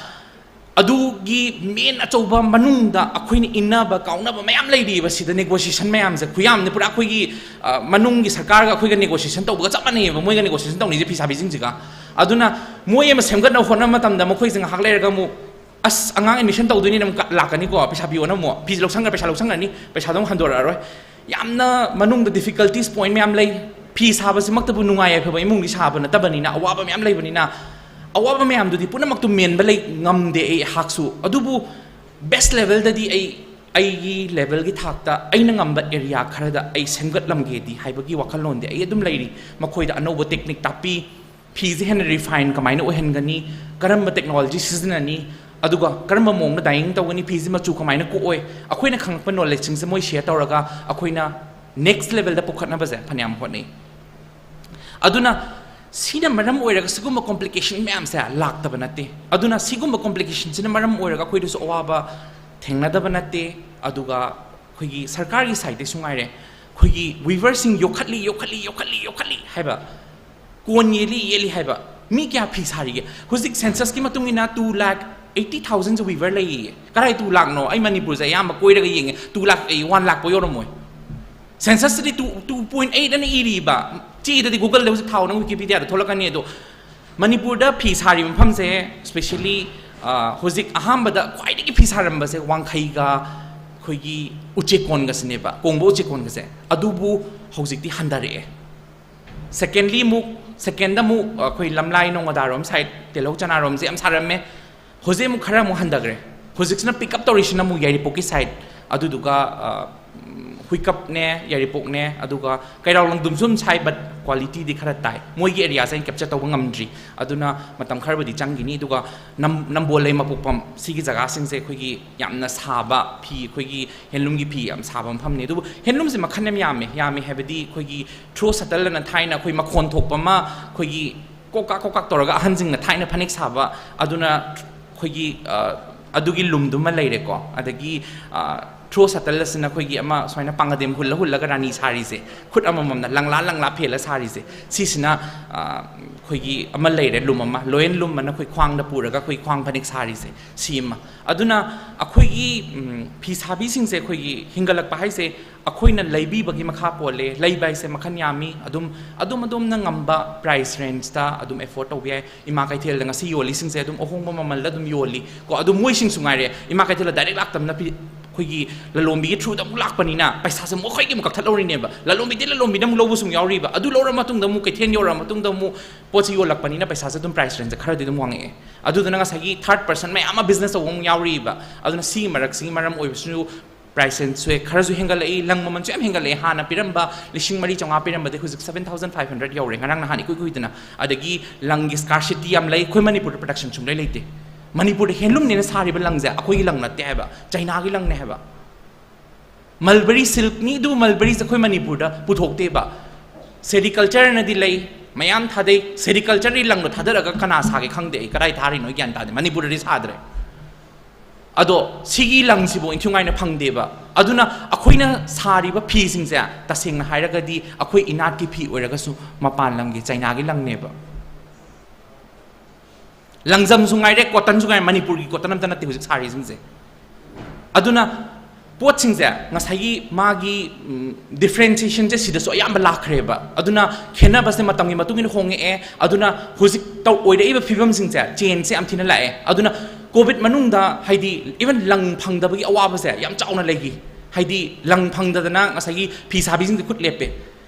ꯑꯗꯨꯒꯤ main ꯑꯆꯧꯕ ꯃꯅꯨꯡꯗ ꯑꯩꯈꯣꯏꯅ ꯏꯟꯅꯕ ꯀꯥꯎꯅꯕ ꯃꯌꯥꯝ ꯂꯩꯔꯤꯑꯕ꯫ ꯁꯤꯗ negotiation ꯃꯌꯥꯝꯁꯦ ꯈꯨꯌꯥꯝꯅꯤ ꯄꯨꯔꯥ꯫ ꯑꯩꯈꯣꯏꯒꯤ, ꯑ, ꯃꯅꯨꯡꯒꯤ ꯁꯔꯀꯥꯔꯒ ꯑꯩꯈꯣꯏꯒ negotiation ꯇꯧꯕꯒ ꯆꯞ ꯃꯥꯟꯅꯩꯌꯦꯕ, ꯃꯣꯏꯒ negotiation ꯇꯧꯅꯩꯁꯦ ꯐꯤꯁꯥꯕꯤꯁꯤꯡꯁꯤꯒ꯫ ꯑꯗꯨꯅ ꯃꯣꯏ ꯑꯃ ꯁꯦꯝꯒꯠꯅꯕ ꯍꯣꯠꯅꯕ ꯃꯇꯝꯗ ꯃꯈꯣꯏꯁꯦ ꯉꯥꯏꯍꯥꯛ ꯂꯩꯔꯒ ꯑꯃꯨꯛ, "ꯑꯁ, ꯑꯉꯥꯡ admission ꯇꯧꯗꯣꯏꯅꯤꯅ ꯑꯃꯨꯛ ꯀ-, ꯂꯥꯛꯀꯅꯤꯀꯣ, ꯐꯤꯁꯥꯕꯤꯌꯣꯅ ꯑꯃꯨꯛ ꯐꯤꯁꯦ ꯂꯧꯁꯪꯈ꯭ꯔꯦ, ꯄꯩꯁꯥ ꯂꯧꯁꯪꯈ꯭ꯔꯅꯤ, ꯄꯩꯁꯥꯗꯣ ꯑꯃꯨꯛ ꯍꯟꯗꯣꯔꯛꯑꯔꯣꯏ"꯫ ꯌꯥꯝꯅ ꯃꯅꯨꯡꯗ difficulties point ꯃꯌꯥꯝ ꯂꯩ꯫ ꯐꯤ ꯁꯥꯕꯁꯤꯃꯛꯇꯕꯨ ꯅꯨꯡꯉꯥꯏ ꯌꯥꯏꯐꯕ ꯏꯃꯨꯡꯗꯤ ꯁꯥꯕ ꯅꯠꯇꯕꯅꯤꯅ, ꯑꯋꯥꯕ ꯃꯌꯥꯝ ꯂꯩꯕꯅꯤꯅ, ꯑꯋꯥꯕ ꯃꯌꯥꯝꯗꯨꯗꯤ ꯄꯨꯝꯅꯃꯛꯇꯨ ꯃꯦꯟꯕ ꯂꯩ ꯉꯝꯗꯦ ꯑꯩ ꯑꯩꯍꯥꯛꯁꯨ꯫ ꯑꯗꯨꯕꯨ best levelꯗꯗꯤ ꯑꯩ ꯑꯩꯒꯤ ꯂꯦꯚꯦꯜꯒꯤ ꯊꯥꯛꯇ ꯑꯩꯅ ꯉꯝꯕ ꯑꯦꯔꯤꯌꯥ ꯈꯔꯗ ꯑꯩ ꯁꯦꯝꯒꯠꯂꯝꯒꯦꯗꯤ ꯍꯥꯏꯕꯒꯤ ꯋꯥꯈꯜꯂꯣꯟꯗꯤ ꯑꯩ ꯑꯗꯨꯝ ꯂꯩꯔꯤ꯫ ꯃꯈꯣꯏꯗ ꯑꯅꯧꯕ ꯇꯦꯛꯅꯤꯛ ꯇꯥꯛꯄꯤ, ꯐꯤꯁꯦ ꯍꯦꯟꯅ ꯔꯤꯐꯥꯏꯟ ꯀꯃꯥꯏꯅ ꯑꯣꯏꯍꯟꯒꯅꯤ, ꯀꯔꯝꯕ ꯇꯦꯛꯅꯣꯂꯣꯖꯤ ꯁꯤꯖꯤꯟꯅꯅꯤ, ꯑꯗꯨꯒ ꯀꯔꯝꯕ ꯃꯑꯣꯡꯗ ꯗꯥꯏꯌꯤꯡ ꯇꯧꯒꯅꯤ, ꯐꯤꯁꯦ ꯃꯆꯨ ꯀꯃꯥꯏꯅ ꯀꯣꯛꯑꯣꯏ, ꯑꯩꯈꯣꯏꯅ ꯈꯪꯉꯛꯄ ꯅꯣꯂꯦꯖꯁꯤꯡꯁꯦ ꯃꯣꯏ ꯁꯤꯌꯔ ꯇꯧꯔꯒ ꯑꯩꯈꯣꯏꯅ ꯅꯦꯛꯁ ꯂꯦꯚꯦꯜꯗ ꯄꯨꯈꯠꯅꯕꯁꯦ ꯐꯅꯌꯥꯝ ꯍꯣꯠꯅꯩ꯫ ꯑꯗꯨꯅ ꯁꯤꯅ ꯃꯔꯝ ꯑꯣꯏꯔꯒ ꯁꯤꯒꯨꯝꯕ ꯀꯣꯝꯄ꯭ꯂꯤꯀꯦꯁꯟ ꯃꯌꯥꯝꯁꯦ ꯂꯥꯛꯇꯕ ꯅꯠꯇꯦ꯫ ꯑꯗꯨꯅ ꯁꯤꯒꯨꯝꯕ ꯀꯣꯝꯄ꯭ꯂꯤꯀꯦꯁꯟꯁꯤꯅ ꯃꯔꯝ ꯑꯣꯏꯔꯒ ꯑꯩꯈꯣꯏꯗꯁꯨ ꯑꯋꯥꯕ ꯊꯦꯡꯅꯗꯕ ꯅꯠꯇꯦ꯫ ꯑꯗꯨꯒ ꯑꯩꯈꯣꯏꯒꯤ ꯁꯔꯀꯥꯔꯒꯤ ꯁꯥꯏꯠꯇꯩꯁꯨ ꯉꯥꯏꯔꯦ, ꯑꯩꯈꯣꯏꯒꯤ ꯋꯤꯚꯔꯁꯤꯡ ꯌꯣꯛꯈꯠꯂꯤ, ꯌꯣꯛꯈꯠꯂꯤ, ꯌꯣꯛꯈꯠꯂꯤ, ꯌꯣꯛꯈꯠꯂꯤ ꯍꯥꯏꯕ, ꯀꯣꯟ ꯌꯦꯜꯂꯤ, ꯌꯦꯜꯂꯤ ꯍꯥꯏꯕ, ꯃꯤ ꯀꯌꯥ ꯐꯤ ꯁꯥꯔꯤꯒꯦ? ꯍꯧꯖꯤꯛ ꯁꯦꯟꯁꯁꯀꯤ ꯃꯇꯨꯡ ꯏꯟꯅ two lakh eighty thousand weaver ꯂꯩꯌꯦ꯫ ꯀꯗꯥꯏ two lakh ꯅꯣ? ꯑꯩ ꯃꯅꯤꯄꯨꯔꯁꯦ ꯑꯌꯥꯝꯕ ꯀꯣꯏꯔꯒ ꯌꯦꯡꯉꯦ, two lakh ꯑꯩ one lakh ꯐꯥꯎ ꯌꯧꯔꯝꯃꯣꯏ꯫ ꯁꯦꯟꯁꯁꯇꯗꯤ two, two point eight ꯑꯅ ꯏꯔꯤꯕ, ꯆꯦꯗꯗꯤ ꯒꯨꯒꯜꯗ ꯍꯧꯖꯤꯛ ꯊꯥꯎ ꯅꯪ ꯋꯤꯀꯤꯄꯤꯗꯤꯌꯥꯗ ꯊꯣꯛꯂꯛꯀꯅꯤ꯫ ꯑꯗꯣ ꯃꯅꯤꯄꯨꯔꯗ ꯐꯤ ꯁꯥꯔꯤꯕ ꯃꯐꯝꯁꯦ, ꯁ꯭ꯄꯦꯁꯤꯌꯦꯜꯂꯤ ꯍꯧꯖꯤꯛ ꯑꯍꯥꯟꯕꯗ ꯈ꯭ꯋꯥꯏꯗꯒꯤ ꯐꯤ ꯁꯥꯔꯝꯕꯁꯦ ꯋꯥꯡꯈꯩꯒ ꯑꯩꯈꯣꯏꯒꯤ ꯎꯆꯦꯛꯀꯣꯟꯒꯁꯤꯅꯦꯕ, ꯀꯣꯡꯕ ꯎꯆꯦꯛꯀꯣꯟꯒꯁꯦ꯫ ꯑꯗꯨꯕꯨ ꯍꯧꯖꯤꯛꯇꯤ ꯍꯟꯊꯔꯛꯑꯦ꯫ ꯁꯦꯀꯦꯟꯂꯤ ꯑꯃꯨꯛ, ꯁꯦꯀꯦꯟꯗ ꯑꯃꯨꯛ ꯑꯩꯈꯣꯏ ꯂꯝꯂꯥꯏ ꯅꯣꯡꯃꯗꯥꯔꯣꯝ ꯁꯥꯏꯠ, ꯇꯦꯜꯍꯧ ꯆꯅꯥꯔꯣꯝꯁꯦ ꯌꯥꯝ ꯁꯥꯔꯝꯃꯦ꯫ ꯍꯧꯖꯤꯛ ꯑꯃꯨꯛ ꯈꯔ ꯑꯃꯨꯛ ꯍꯟꯊꯈ꯭ꯔꯦ꯫ ꯍꯧꯖꯤꯛꯁꯤꯅ ꯄꯤꯛ ꯑꯞ ꯇꯧꯔꯤꯁꯤꯅ ꯑꯃꯨꯛ ꯌꯥꯏꯔꯤꯄꯣꯛꯀꯤ ꯁꯥꯏꯠ, ꯑꯗꯨꯗꯨꯒ, ꯑ, ꯎꯝ, ꯍꯨꯏꯀꯞꯅꯦ, ꯌꯥꯏꯔꯤꯄꯣꯛꯅꯦ, ꯑꯗꯨꯒ ꯀꯩꯔꯥꯎ ꯂꯪꯗꯨꯝꯁꯨ ꯑꯗꯨꯝ ꯁꯥꯏ, but ꯀ꯭ꯋꯥꯂꯤꯇꯤꯗꯤ ꯈꯔ ꯇꯥꯏ꯫ ꯃꯣꯏꯒꯤ ꯑꯦꯔꯤꯌꯥꯁꯦ ꯑꯩꯅ ꯀꯦꯞꯆꯔ ꯇꯧꯕ ꯉꯝꯗ꯭ꯔꯤ, ꯑꯗꯨꯅ ꯃꯇꯝ ꯈꯔꯕꯨꯗꯤ ꯆꯪꯈꯤꯅꯤ꯫ ꯑꯗꯨꯒ ꯅꯝ-, ꯅꯝꯕꯣꯜ ꯂꯩꯃꯄꯣꯛꯄꯝ, ꯁꯤꯒꯤ ꯖꯒꯥꯁꯤꯡꯁꯦ ꯑꯩꯈꯣꯏꯒꯤ ꯌꯥꯝꯅ ꯁꯥꯕ ꯐꯤ, ꯑꯩꯈꯣꯏꯒꯤ ꯍꯦꯟꯂꯨꯝꯒꯤ ꯐꯤ ꯌꯥꯝ ꯁꯥꯕ ꯃꯐꯝꯅꯤ꯫ ꯑꯗꯨꯕꯨ ꯍꯦꯟꯂꯨꯝꯁꯦ ꯃꯈꯜ ꯌꯥꯝ ꯌꯥꯝꯃꯦ, ꯌꯥꯝꯃꯦ ꯍꯥꯏꯕꯗꯤ ꯑꯩꯈꯣꯏꯒꯤ ꯊ꯭ꯔꯣ ꯁꯇꯜ ꯑꯅ ꯊꯥꯏꯅ ꯑꯩꯈꯣꯏ ꯃꯈꯣꯟ ꯊꯣꯛꯄ ꯑꯃ, ꯑꯩꯈꯣꯏꯒꯤ ꯀꯣꯀꯥꯛ ꯀꯣꯀꯥꯛ ꯇꯧꯔꯒ ꯑꯍꯟꯁꯤꯡꯅ ꯊꯥꯏꯅ ꯐꯅꯦꯛ ꯁꯥꯕ, ꯑꯗꯨꯅ ꯑꯩꯈꯣꯏꯒꯤ, ꯑ, ꯑꯗꯨꯒꯤ ꯂꯨꯝꯗꯨꯃ ꯂꯩꯔꯦꯀꯣ꯫ ꯑꯗꯒꯤ, ꯑ, ꯊ꯭ꯔꯣ ꯁꯇꯜ ꯑꯁꯤꯅ ꯑꯩꯈꯣꯏꯒꯤ ꯑꯃ ꯁꯨꯃꯥꯏꯅ ꯄꯥꯡꯒꯗꯦꯝ ꯍꯨꯜꯂ ꯍꯨꯜꯂꯒ ꯔꯥꯅꯤ ꯁꯥꯔꯤꯁꯦ, ꯈꯨꯠ ꯑꯃꯃꯝꯅ ꯂꯪꯂꯥ ꯂꯪꯂꯥ ꯐꯦꯜꯂ ꯁꯥꯔꯤꯁꯦ, ꯁꯤꯁꯤꯅ, ꯑ, ꯑꯩꯈꯣꯏꯒꯤ ꯑꯃ ꯂꯩꯔꯦ, ꯂꯨꯝ ꯑꯃ, ꯂꯣꯌꯦꯟ ꯂꯨꯝ ꯑꯅ ꯑꯩꯈꯣꯏ ꯈ꯭ꯋꯥꯡꯗ ꯄꯨꯔꯒ ꯑꯩꯈꯣꯏ ꯈ꯭ꯋꯥꯡ ꯐꯅꯦꯛ ꯁꯥꯔꯤꯁꯦ, ꯁꯤ ꯑꯃ꯫ ꯑꯗꯨꯅ ꯑꯩꯈꯣꯏꯒꯤ, ꯎꯝ, ꯐꯤ ꯁꯥꯕꯤꯁꯤꯡꯁꯦ ꯑꯩꯈꯣꯏꯒꯤ ꯍꯤꯡꯒꯠꯂꯛꯄ ꯍꯥꯏꯁꯦ ꯑꯩꯈꯣꯏꯅ ꯂꯩꯕꯤꯕꯒꯤ ꯃꯈꯥ ꯄꯣꯜꯂꯦ꯫ ꯂꯩꯕ ꯍꯥꯏꯁꯦ ꯃꯈꯜ ꯌꯥꯝꯃꯤ꯫ ꯑꯗꯨꯝ, ꯑꯗꯨꯝ ꯑꯗꯣꯝꯅ ꯉꯝꯕ ꯄ꯭ꯔꯥꯏꯁ ꯔꯦꯟꯖꯇ ꯑꯗꯨꯝ ꯑꯦꯐꯣꯔꯗ ꯇꯧꯕ ꯌꯥꯏ꯫ ꯏꯃꯥ ꯀꯩꯊꯦꯜꯗ ꯉꯁꯤ ꯌꯣꯜꯂꯤꯁꯤꯡꯁꯦ ꯑꯗꯨꯝ ꯑꯍꯣꯡꯕ ꯃꯃꯜꯗ ꯑꯗꯨꯝ ꯌꯣꯜꯂꯤ ꯀꯣ꯫ ꯑꯗꯨ ꯃꯣꯏꯁꯤꯡꯁꯨ ꯉꯥꯏꯔꯦ, ꯏꯃꯥ ꯀꯩꯊꯦꯜꯗ ꯗꯥꯏꯔꯦꯛ ꯂꯥꯛꯇꯕꯅ ꯐꯤ-, ꯑꯩꯈꯣꯏꯒꯤ ꯂꯂꯣꯟꯕꯤꯒꯤ through ꯗ ꯑꯃꯨꯛ ꯂꯥꯛꯄꯅꯤꯅ ꯄꯩꯁꯥꯁꯦ ꯑꯃꯨꯛ ꯑꯩꯈꯣꯏꯒꯤ ꯑꯃꯨꯛ ꯀꯛꯊꯠꯍꯧꯔꯤꯅꯦꯕ꯫ ꯂꯂꯣꯟꯕꯤꯗꯤ ꯂꯂꯣꯟꯕꯤꯅ ꯑꯃꯨꯛ ꯂꯧꯕꯁꯨ ꯑꯃꯨꯛ ꯌꯥꯎꯔꯤꯕ꯫ ꯑꯗꯨ ꯂꯧꯔ ꯃꯇꯨꯡꯗ ꯑꯃꯨꯛ ꯀꯩꯊꯦꯜ ꯌꯧꯔꯛꯑ ꯃꯇꯨꯡꯗ ꯑꯃꯨꯛ ꯄꯣꯠꯁꯤ ꯌꯣꯜꯂꯛꯄꯅꯤꯅ ꯄꯩꯁꯥꯁꯦ ꯑꯗꯨꯝ price range ꯁꯦ ꯈꯔꯗꯤ ꯑꯗꯨꯝ ꯋꯥꯡꯉꯛꯑꯦ꯫ ꯑꯗꯨꯗꯨꯅ ꯉꯁꯥꯏꯒꯤ third person ꯃꯌꯥꯝ ꯑꯃ business ꯇꯧꯕ ꯑꯃꯨꯛ ꯌꯥꯎꯔꯤꯕ꯫ ꯑꯗꯨꯅ ꯁꯤꯒꯤ ꯃꯔꯛꯁꯤꯒꯤ ꯃꯔꯝ ꯑꯣꯏꯕꯁꯨ price range ꯁꯦ ꯈꯔꯁꯨ ꯍꯦꯟꯒꯠꯂꯛꯏ, ꯂꯪ ꯃꯃꯜꯁꯨ ꯌꯥꯝ ꯍꯦꯟꯒꯠꯂꯛꯑꯦ꯫ ꯍꯥꯟꯅ ꯄꯤꯔꯝꯕ ꯂꯤꯁꯤꯡ ꯃꯔꯤ ꯆꯥꯝꯃꯉꯥ ꯄꯤꯔꯝꯕꯗꯩ ꯍꯧꯖꯤꯛ seven thousand five hundred ꯌꯧꯔꯦ ꯉꯔꯥꯡ ꯅꯍꯥꯟ ꯏꯀꯨꯏ ꯀꯨꯏꯗꯅ꯫ ꯑꯗꯒꯤ ꯂꯪꯒꯤ scarcity ꯌꯥꯝ ꯂꯩ꯫ ꯑꯩꯈꯣꯏ ꯃꯅꯤꯄꯨꯔꯗ production ꯁꯨꯡꯂꯩ ꯂꯩꯇꯦ꯫ ꯃꯅꯤꯄꯨꯔꯗ handloom ꯅꯦꯅ ꯁꯥꯔꯤꯕ ꯂꯪꯁꯦ ꯑꯩꯈꯣꯏꯒꯤ ꯂꯪ ꯅꯠꯇꯦ ꯍꯥꯏꯕ, ꯆꯩꯅꯥꯒꯤ ꯂꯪꯅꯦ ꯍꯥꯏꯕ꯫ Mulberry silk ꯅꯤ, ꯑꯗꯨ Mulberry ꯁꯦ ꯑꯩꯈꯣꯏ ꯃꯅꯤꯄꯨꯔꯗ ꯄꯨꯊꯣꯛꯇꯦꯕ꯫ Sericulture ꯅꯗꯤ ꯂꯩ, ꯃꯌꯥꯝ ꯊꯥꯗꯩ꯫ Sericulture ꯒꯤ ꯂꯪꯗꯣ ꯊꯥꯗꯔꯒ ꯀꯅꯥ ꯁꯥꯒꯦ ꯈꯪꯗꯦ ꯑꯩ, ꯀꯗꯥꯏ ꯊꯥꯔꯤꯅꯣ ꯑꯩ ꯒ꯭ꯌꯥꯟ ꯇꯥꯗꯦ꯫ ꯃꯅꯤꯄꯨꯔꯗꯗꯤ ꯁꯥꯗ꯭ꯔꯦ꯫ ꯑꯗꯣ ꯁꯤꯒꯤ ꯂꯪꯁꯤꯕꯨ ꯏꯟꯊꯤ ꯅꯨꯡꯉꯥꯏꯅ ꯐꯪꯗꯦꯕ꯫ ꯑꯗꯨꯅ ꯑꯩꯈꯣꯏꯅ ꯁꯥꯔꯤꯕ ꯐꯤꯁꯤꯡꯁꯦ ꯇꯁꯦꯡꯅ ꯍꯥꯏꯔꯒꯗꯤ ꯑꯩꯈꯣꯏ ꯏꯅꯥꯠꯀꯤ ꯐꯤ ꯑꯣꯏꯔꯒꯁꯨ ꯃꯄꯥꯟ ꯂꯝꯒꯤ ꯆꯩꯅꯥꯒꯤ ꯂꯪꯅꯦꯕ꯫ ꯂꯪꯖꯝꯁꯨ ꯉꯥꯏꯔꯦ, cotton ꯁꯨ ꯉꯥꯏꯔꯦ, ꯃꯅꯤꯄꯨꯔꯒꯤ cotton ꯑꯝꯇ ꯅꯠꯇꯦ ꯍꯧꯖꯤꯛ ꯁꯥꯔꯤꯁꯤꯡꯁꯦ꯫ ꯑꯗꯨꯅ ꯄꯣꯠꯁꯤꯡꯁꯦ ꯉꯁꯥꯏꯒꯤ ꯃꯥꯒꯤ, ꯎꯝ, differentiation ꯁꯦ ꯁꯤꯗꯁꯨ ꯑꯌꯥꯝꯕ ꯂꯥꯛꯈ꯭ꯔꯦꯕ꯫ ꯑꯗꯨꯅ ꯈꯦꯠꯅꯕꯁꯦ ꯃꯇꯝꯒꯤ ꯃꯇꯨꯡ ꯏꯟꯅ ꯍꯣꯡꯉꯛꯑꯦ꯫ ꯑꯗꯨꯅ ꯍꯧꯖꯤꯛ ꯇꯧ-, ꯑꯣꯏꯔꯛꯏꯕ ꯐꯤꯕꯝꯁꯤꯡꯁꯦ, change ꯁꯦ ꯌꯥꯝ ꯊꯤꯅ ꯂꯥꯛꯑꯦ꯫ ꯑꯗꯨꯅ COVID ꯃꯅꯨꯡꯗ ꯍꯥꯏꯗꯤ even ꯂꯪ ꯐꯪꯗꯕꯒꯤ ꯑꯋꯥꯕꯁꯦ ꯌꯥꯝ ꯆꯥꯎꯅ ꯂꯩꯈꯤ꯫ ꯍꯥꯏꯗꯤ ꯂꯪ ꯐꯪꯗꯗꯅ ꯉꯁꯥꯏꯒꯤ ꯐꯤ ꯁꯥꯕꯤꯁꯤꯡꯗꯤ ꯈꯨꯠ ꯂꯦꯞꯄꯦ꯫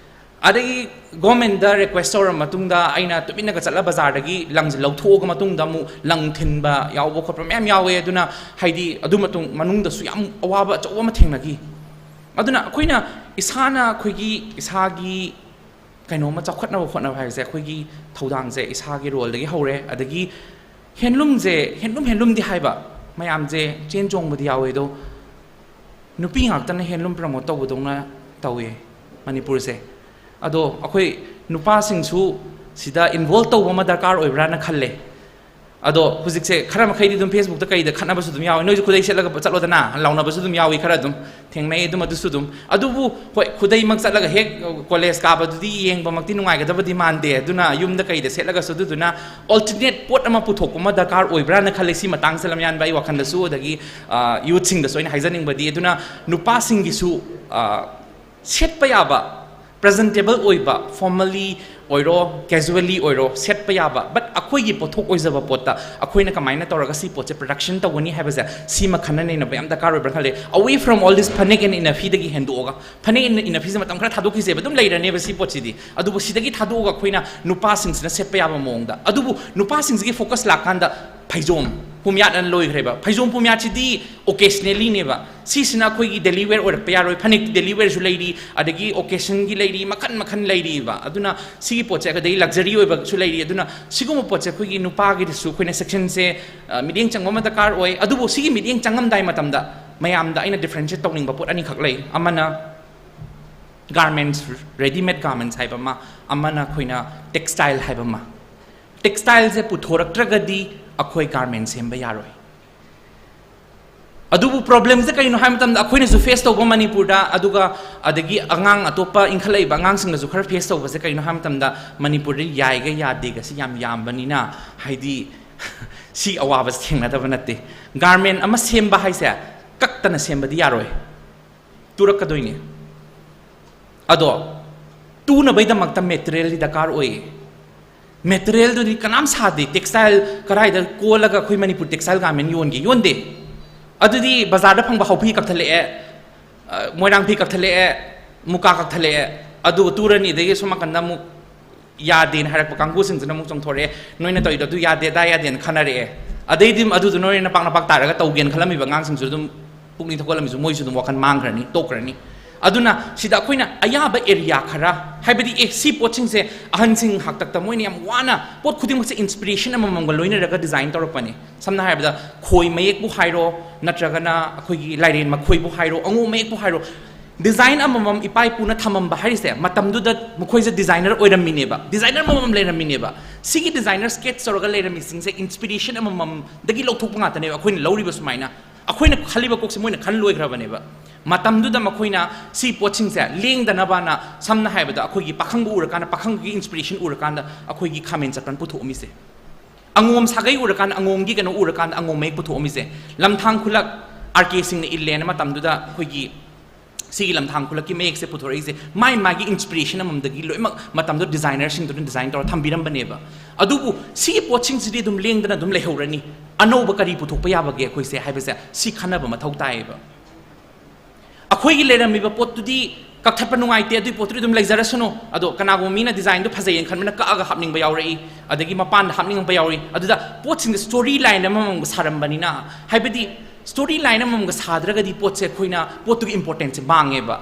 ꯑꯗꯒꯤ government ꯗ request ꯇꯧꯔꯕ ꯃꯇꯨꯡꯗ ꯑꯩꯅ ꯇꯨꯃꯤꯟꯅꯒ ꯆꯠꯂ ꯕꯖꯥꯔꯗꯒꯤ ꯂꯪꯁꯦ ꯂꯧꯊꯣꯛꯑꯒ ꯃꯇꯨꯡꯗ ꯑꯃꯨꯛ ꯂꯪ ꯊꯤꯟꯕ ꯌꯥꯎꯕ ꯈꯣꯠꯄ ꯃꯌꯥꯝ ꯌꯥꯎꯋꯦ꯫ ꯑꯗꯨꯅ ꯍꯥꯏꯗꯤ ꯑꯗꯨ ꯃꯇꯨꯡ ꯃꯅꯨꯡꯗꯁꯨ ꯌꯥꯝ ꯑꯋꯥꯕ ꯑꯆꯧꯕ ꯑꯃ ꯊꯦꯡꯅꯈꯤ꯫ ꯑꯗꯨꯅ ꯑꯩꯈꯣꯏꯅ ꯏꯁꯥꯅ ꯑꯩꯈꯣꯏꯒꯤ ꯏꯁꯥꯒꯤ ꯀꯩꯅꯣꯝꯃ ꯆꯥꯎꯈꯠꯅꯕ ꯍꯣꯠꯅꯕ ꯍꯥꯏꯕꯁꯦ ꯑꯩꯈꯣꯏꯒꯤ ꯊꯧꯗꯥꯡꯁꯦ ꯏꯁꯥꯒꯤ role ꯗꯒꯤ ꯍꯧꯔꯦ꯫ ꯑꯗꯒꯤ handloom ꯁꯦ, handloom, handloom ꯗꯤ ꯍꯥꯏꯕ ꯃꯌꯥꯝꯁꯦ ꯆꯦꯟ ꯆꯣꯡꯕꯗꯤ ꯌꯥꯎꯋꯦ, ꯑꯗꯣ ꯅꯨꯄꯤ ꯉꯥꯛꯇꯅ handloom promote ꯇꯧꯕꯗꯧꯅ ꯇꯧꯋꯦ ꯃꯅꯤꯄꯨꯔꯁꯦ꯫ ꯑꯗꯣ ꯑꯩꯈꯣꯏ ꯅꯨꯄꯥꯁꯤꯡꯁꯨ ꯁꯤꯗ involve ꯇꯧꯕ ꯑꯃ ꯗꯔꯀꯥꯔ ꯑꯣꯏꯕ꯭ꯔꯥꯅ ꯈꯜꯂꯦ꯫ ꯑꯗꯣ ꯍꯧꯖꯤꯛꯁꯦ ꯈꯔ ꯃꯈꯩꯗꯤ ꯑꯗꯨꯝ Facebook ꯇ ꯀꯩꯗ ꯈꯠꯅꯕꯁꯨ ꯑꯗꯨꯝ ꯌꯥꯎꯋꯦ, "ꯅꯣꯏꯁꯨ ꯈꯨꯗꯩ ꯁꯦꯠꯂꯒ ꯆꯠꯂꯣꯗꯅ" ꯂꯥꯎꯅꯕꯁꯨ ꯑꯗꯨꯝ ꯌꯥꯎꯋꯤ ꯈꯔ ꯑꯗꯨꯝ꯫ ꯊꯦꯡꯅꯩ ꯑꯗꯨꯝ ꯑꯗꯨꯁꯨ ꯑꯗꯨꯝ꯫ ꯑꯗꯨꯕꯨ ꯍꯣꯏ, ꯈꯨꯗꯩꯃꯛ ꯆꯠꯂꯒ ꯍꯦꯛ college ꯀꯥꯕꯗꯨꯗꯤ ꯌꯦꯡꯕꯃꯛꯇꯤ ꯅꯨꯡꯉꯥꯏꯒꯗꯕꯗꯤ ꯃꯥꯟꯗꯦ꯫ ꯑꯗꯨꯅ ꯌꯨꯝꯗ ꯀꯩꯗ ꯁꯦꯠꯂꯒꯁꯨ ꯑꯗꯨꯗꯨꯅ alternate ꯄꯣꯠ ꯑꯃ ꯄꯨꯊꯣꯛꯄ ꯑꯃ ꯗꯔꯀꯥꯔ ꯑꯣꯏꯕ꯭ꯔꯥꯅ ꯈꯜꯂꯤ꯫ ꯁꯤ ꯃꯇꯥꯡꯁꯦ ꯂꯝꯌꯥꯟꯕ ꯑꯩ ꯋꯥꯈꯜꯗꯁꯨ, ꯑꯗꯒꯤ, ꯑ, youth ꯁꯤꯡꯗꯁꯨ ꯑꯩꯅ ꯍꯥꯏꯖꯅꯤꯡꯕꯗꯤ, ꯑꯗꯨꯅ ꯅꯨꯄꯥꯁꯤꯡꯒꯤꯁꯨ, ꯑ, ꯁꯦꯠꯄ ꯌꯥꯕ, presentable ꯑꯣꯏꯕ, formally ꯑꯣꯏꯔꯣ, casually ꯑꯣꯏꯔꯣ, ꯁꯦꯠꯄ ꯌꯥꯕ, but ꯑꯩꯈꯣꯏꯒꯤ ꯄꯣꯠꯊꯣꯛ ꯑꯣꯏꯖꯕ ꯄꯣꯠꯇ ꯑꯩꯈꯣꯏꯅ ꯀꯃꯥꯏꯅ ꯇꯧꯔꯒ ꯁꯤ ꯄꯣꯠꯁꯦ production ꯇꯧꯒꯅꯤ ꯍꯥꯏꯕꯁꯦ, ꯁꯤꯃ ꯈꯟꯅ ꯅꯩꯅꯕ ꯌꯥꯝ ꯗꯔꯀꯥꯔ ꯑꯣꯏꯕ꯭ꯔꯥ ꯈꯜꯂꯦ꯫ Away from all this phanek and ꯏꯟꯅꯐꯤꯗꯒꯤ ꯍꯦꯟꯗꯣꯛꯑꯒ, phanek and ꯏꯟꯅꯐꯤꯁꯦ ꯃꯇꯝ ꯈꯔ ꯊꯥꯗꯣꯛꯈꯤꯁꯦꯕ, ꯑꯗꯨꯝ ꯂꯩꯔꯅꯦꯕ ꯁꯤ ꯄꯣꯠꯁꯤꯗꯤ꯫ ꯑꯗꯨꯕꯨ ꯁꯤꯗꯒꯤ ꯊꯥꯗꯣꯛꯑꯒ ꯑꯩꯈꯣꯏꯅ ꯅꯨꯄꯥꯁꯤꯡꯁꯤꯅ ꯁꯦꯠꯄ ꯌꯥꯕ ꯃꯑꯣꯡꯗ, ꯑꯗꯨꯕꯨ ꯅꯨꯄꯥꯁꯤꯡꯁꯤꯒꯤ focus ꯂꯥꯛꯀꯥꯟꯗ ꯐꯩꯖꯣꯝ ꯄꯨꯝꯌꯥꯠ ꯑꯅ ꯂꯣꯏꯈ꯭ꯔꯦꯕ꯫ ꯐꯩꯖꯣꯝ ꯄꯨꯝꯌꯥꯠꯁꯤꯗꯤ occasionally ꯅꯦꯕ꯫ ꯁꯤꯁꯤꯅ ꯑꯩꯈꯣꯏꯒꯤ daily wear ꯑꯣꯏꯔꯛꯄ ꯌꯥꯔꯣꯏ꯫ ꯐꯅꯦꯛꯇꯤ daily wear ꯁꯨ ꯂꯩꯔꯤ, ꯑꯗꯒꯤ occasion ꯒꯤ ꯂꯩꯔꯤ, ꯃꯈꯟ ꯃꯈꯟ ꯂꯩꯔꯤꯕ꯫ ꯑꯗꯨꯅ ꯁꯤꯒꯤ ꯄꯣꯠꯁꯦ, ꯑꯗꯒꯤ luxury ꯑꯣꯏꯕꯁꯨ ꯂꯩꯔꯤ꯫ ꯑꯗꯨꯅ ꯁꯤꯒꯨꯝꯕ ꯄꯣꯠꯁꯦ ꯑꯩꯈꯣꯏꯒꯤ ꯅꯨꯄꯥꯒꯤꯗꯁꯨ ꯑꯩꯈꯣꯏꯅ section ꯁꯦ, ꯑ, ꯃꯤꯠꯌꯦꯡ ꯆꯪꯕ ꯑꯃ ꯗꯔꯀꯥꯔ ꯑꯣꯏ꯫ ꯑꯗꯨꯕꯨ ꯁꯤꯒꯤ ꯃꯤꯠꯌꯦꯡ ꯆꯪꯉꯝꯗꯥꯏ ꯃꯇꯝꯗ ꯃꯌꯥꯝꯗ ꯑꯩꯅ differentiate ꯇꯧꯅꯤꯡꯕ ꯄꯣꯠ ꯑꯅꯤꯈꯛ ꯂꯩ꯫ ꯑꯃꯅ garments, readymade garments ꯍꯥꯏꯕ ꯑꯃ, ꯑꯃꯅ ꯑꯩꯈꯣꯏꯅ textile ꯍꯥꯏꯕ ꯑꯃ꯫ Textile ꯁꯦ ꯄꯨꯊꯣꯔꯛꯇ꯭ꯔꯒꯗꯤ ꯑꯩꯈꯣꯏ garment ꯁꯦꯝꯕ ꯌꯥꯔꯣꯏ꯫ ꯑꯗꯨꯕꯨ problem ꯁꯦ ꯀꯩꯅꯣ ꯍꯥꯏꯕ ꯃꯇꯝꯗ, ꯑꯩꯈꯣꯏꯅꯁꯨ face ꯇꯧꯕ ꯃꯅꯤꯄꯨꯔꯗ, ꯑꯗꯨꯒ ꯑꯗꯒꯤ ꯑꯉꯥꯡ ꯑꯇꯣꯞꯄ ꯏꯟꯈꯠꯂꯛꯏꯕ ꯑꯉꯥꯡꯁꯤꯡꯅꯁꯨ ꯈꯔ face ꯇꯧꯕꯁꯦ ꯀꯩꯅꯣ ꯍꯥꯏꯕ ꯃꯇꯝꯗ, ꯃꯅꯤꯄꯨꯔꯗ ꯌꯥꯏꯒ ꯌꯥꯗꯦꯒꯁꯤ ꯌꯥꯝ ꯌꯥꯝꯕꯅꯤꯅ, ꯍꯥꯏꯗꯤ, ꯁꯤ ꯑꯋꯥꯕꯁꯤ ꯊꯦꯡꯅꯗꯕ ꯅꯠꯇꯦ꯫ Garment ꯑꯃ ꯁꯦꯝꯕ ꯍꯥꯏꯁꯦ ꯀꯛꯇꯅ ꯁꯦꯝꯕꯗꯤ ꯌꯥꯔꯣꯏ, ꯇꯨꯔꯛꯀꯗꯣꯏꯅꯤ꯫ ꯑꯗꯣ ꯇꯨꯅꯕꯩꯗꯃꯛꯇ material ꯗꯤ ꯗꯔꯀꯥꯔ ꯑꯣꯏꯌꯦ꯫ Material ꯗꯨꯗꯤ ꯀꯅꯥꯝ ꯁꯥꯗꯦ꯫ Textile ꯀꯗꯥꯏꯗ ꯀꯣꯜꯂꯒ ꯑꯩꯈꯣꯏ ꯃꯅꯤꯄꯨꯔ textile garment ꯌꯣꯟꯒꯦ? ꯌꯣꯟꯗꯦ꯫ ꯑꯗꯨꯗꯤ ꯕꯖꯥꯔꯗ ꯐꯪꯕ ꯍꯥꯎꯐꯤ ꯀꯛꯊꯠꯂꯛꯑꯦ, ꯑ, ꯃꯣꯏꯔꯥꯡ ꯐꯤ ꯀꯛꯊꯠꯂꯛꯑꯦ, ꯃꯨꯀꯥ ꯀꯛꯊꯠꯂꯛꯑꯦ, ꯑꯗꯨꯒ ꯇꯨꯔꯅꯤ, ꯑꯗꯒꯤ ꯁꯣꯝ ꯅꯥꯀꯟꯗ ꯑꯃꯨꯛ ꯌꯥꯗꯦꯅ ꯍꯥꯏꯔꯛꯄ ꯀꯥꯡꯕꯨꯁꯤꯡꯁꯤꯅ ꯑꯃꯨꯛ ꯆꯣꯡꯊꯣꯔꯛꯑꯦ, "ꯅꯣꯏꯅ ꯇꯧꯔꯤꯗꯣ ꯑꯗꯨ ꯌꯥꯗꯦ, ꯑꯗꯥ ꯌꯥꯗꯦꯅ" ꯈꯟꯅꯔꯛꯑꯦ꯫ ꯑꯗꯩꯗꯤ ꯑꯗꯨꯗꯨꯅ ꯅꯣꯏꯅ ꯄꯥꯛꯅ ꯄꯥꯛ ꯇꯥꯔꯒ ꯇꯧꯒꯦꯅ ꯈꯜꯂꯝꯃꯤꯕ ꯑꯉꯥꯡꯁꯤꯡꯁꯨ ꯑꯗꯨꯝ ꯄꯨꯛꯅꯤꯡ ꯊꯧꯒꯠꯂꯝꯃꯤꯁꯨ, ꯃꯣꯏꯁꯨ ꯑꯗꯨꯝ ꯋꯥꯈꯜ ꯃꯥꯡꯈ꯭ꯔꯅꯤ, ꯇꯣꯛꯈ꯭ꯔꯅꯤ꯫ ꯑꯗꯨꯅ ꯁꯤꯗ ꯑꯩꯈꯣꯏꯅ ꯑꯌꯥꯕ area ꯈꯔ, ꯍꯥꯏꯕꯗꯤ, ꯑꯦ, ꯁꯤ ꯄꯣꯠꯁꯤꯡꯁꯦ ꯑꯍꯟꯁꯤꯡ ꯍꯥꯛꯇꯛꯇ ꯃꯣꯏꯅ ꯌꯥꯝ ꯋꯥꯅ, ꯄꯣꯠ ꯈꯨꯗꯤꯡꯃꯛꯁꯦ inspiration ꯑꯃꯃꯝꯒ ꯂꯣꯏꯅꯔꯒ design ꯇꯧꯔꯛꯄꯅꯦ꯫ ꯁꯝꯅ ꯍꯥꯏꯔꯕꯗ, ꯈꯣꯏ ꯃꯌꯦꯛꯄꯨ ꯍꯥꯏꯔꯣ, ꯅꯠꯇ꯭ꯔꯒꯅ ꯑꯩꯈꯣꯏꯒꯤ ꯂꯥꯏꯔꯦꯟ ꯃꯈꯣꯏꯕꯨ ꯍꯥꯏꯔꯣ, ꯑꯉꯣꯝ ꯃꯌꯦꯛꯄꯨ ꯍꯥꯏꯔꯣ, design ꯑꯃꯃꯝ ꯏꯄꯥ ꯏꯄꯨꯅ ꯊꯝꯃꯝꯕ ꯍꯥꯏꯔꯤꯁꯦ, ꯃꯇꯝꯗꯨꯗ ꯃꯈꯣꯏꯁꯦ designer ꯑꯣꯏꯔꯝꯃꯤꯅꯦꯕ, designer ꯑꯃꯃꯝ ꯂꯩꯔꯝꯃꯤꯅꯦꯕ꯫ ꯁꯤꯒꯤ designer sketch ꯇꯧꯔꯒ ꯂꯩꯔꯝꯃꯤꯁꯤꯡꯁꯦ inspiration ꯑꯃꯃꯝꯗꯒꯤ ꯂꯧꯊꯣꯛꯄ ꯉꯥꯛꯇꯅꯦꯕ ꯑꯩꯈꯣꯏꯅ ꯂꯧꯔꯤꯕ ꯁꯨꯃꯥꯏꯅ꯫ ꯑꯩꯈꯣꯏꯅ ꯈꯜꯂꯤꯕ ꯀꯣꯛꯁꯦ ꯃꯣꯏꯅ ꯈꯟ ꯂꯣꯏꯈ꯭ꯔꯕꯅꯦꯕ꯫ ꯃꯇꯝꯗꯨꯗ ꯃꯈꯣꯏꯅ ꯁꯤ ꯄꯣꯠꯁꯤꯡꯁꯦ ꯂꯦꯡꯗꯅꯕꯅ, ꯁꯝꯅ ꯍꯥꯏꯔꯕꯗ, ꯑꯩꯈꯣꯏꯒꯤ ꯄꯥꯈꯪꯕ ꯎꯔꯀꯥꯟꯗ, ꯄꯥꯈꯪꯕꯒꯤ inspiration ꯎꯔꯀꯥꯟꯗ ꯑꯩꯈꯣꯏꯒꯤ ꯈꯥꯃꯦꯟ ꯆꯇꯟ ꯄꯨꯊꯣꯛꯑꯝꯃꯤꯁꯦ꯫ ꯑꯉꯣꯝ ꯁꯥꯒꯩ ꯎꯔꯀꯥꯟꯗ, ꯑꯉꯣꯝꯒꯤ ꯀꯩꯅꯣ ꯎꯔꯀꯥꯟꯗ ꯑꯉꯣꯝ ꯃꯌꯦꯛ ꯄꯨꯊꯣꯛꯑꯝꯃꯤꯁꯦ꯫ ꯂꯝꯊꯥꯡ ꯈꯨꯂꯛ, ꯑꯥꯔ ꯀꯦ ꯁꯤꯡꯅ ꯏꯜꯂꯦꯅ ꯃꯇꯝꯗꯨꯗ ꯑꯩꯈꯣꯏꯒꯤ ꯁꯤꯒꯤ ꯂꯝꯊꯥꯡ ꯈꯨꯂꯛꯀꯤ ꯃꯌꯦꯛꯁꯦ ꯄꯨꯊꯣꯔꯛꯏꯁꯦ ꯃꯥꯏ ꯃꯥꯒꯤ inspiration ꯑꯃꯃꯝꯗꯒꯤ ꯂꯣꯏꯅꯃꯛ ꯃꯇꯝꯗꯣ designerꯁꯤꯡꯗꯨꯅ design ꯇꯧꯔ ꯊꯝꯕꯤꯔꯝꯕꯅꯦꯕ꯫ ꯑꯗꯨꯕꯨ ꯁꯤꯒꯤ ꯄꯣꯠꯁꯤꯡꯁꯤꯗꯤ ꯑꯗꯨꯝ ꯂꯦꯡꯗꯅ ꯑꯗꯨꯝ ꯂꯩꯍꯧꯔꯅꯤ꯫ ꯑꯅꯧꯕ ꯀꯔꯤ ꯄꯨꯊꯣꯛꯄ ꯌꯥꯕꯒꯦ ꯑꯩꯈꯣꯏꯁꯦ ꯍꯥꯏꯕꯁꯦ ꯁꯤ ꯈꯟꯅꯕ ꯃꯊꯧ ꯇꯥꯏꯌꯦꯕ꯫ ꯑꯩꯈꯣꯏꯒꯤ ꯂꯩꯔꯝꯃꯤꯕ ꯄꯣꯠꯇꯨꯗꯤ ꯀꯛꯊꯠꯄ ꯅꯨꯡꯉꯥꯏꯇꯦ, ꯑꯗꯨꯒꯤ ꯄꯣꯠꯇꯨꯗꯤ ꯑꯗꯨꯝ ꯂꯩꯖꯔꯁꯅꯨ꯫ ꯑꯗꯣ ꯀꯅꯥꯒꯨꯝꯕ ꯃꯤꯅ designꯗꯣ ꯐꯖꯩꯌꯦꯅ ꯈꯟꯕꯅ ꯀꯛꯑꯒ ꯍꯥꯞꯅꯤꯡꯕ ꯌꯥꯎꯔꯛꯏ, ꯑꯗꯒꯤ ꯃꯄꯥꯟꯗ ꯍꯥꯞꯅꯤꯡꯉꯛꯄ ꯌꯥꯎꯔꯛꯏ꯫ ꯑꯗꯨꯗ ꯄꯣꯠꯁꯤꯡꯗ story line ꯑꯃꯃꯝꯒ ꯁꯥꯔꯝꯕꯅꯤꯅ, ꯍꯥꯏꯕꯗꯤ story line ꯑꯃꯃꯝꯒ ꯁꯥꯗ꯭ꯔꯒꯗꯤ ꯄꯣꯠꯁꯦ ꯑꯩꯈꯣꯏꯅ ꯄꯣꯠꯇꯨꯒꯤ importanceꯁꯦ ꯃꯥꯡꯉꯦꯕ꯫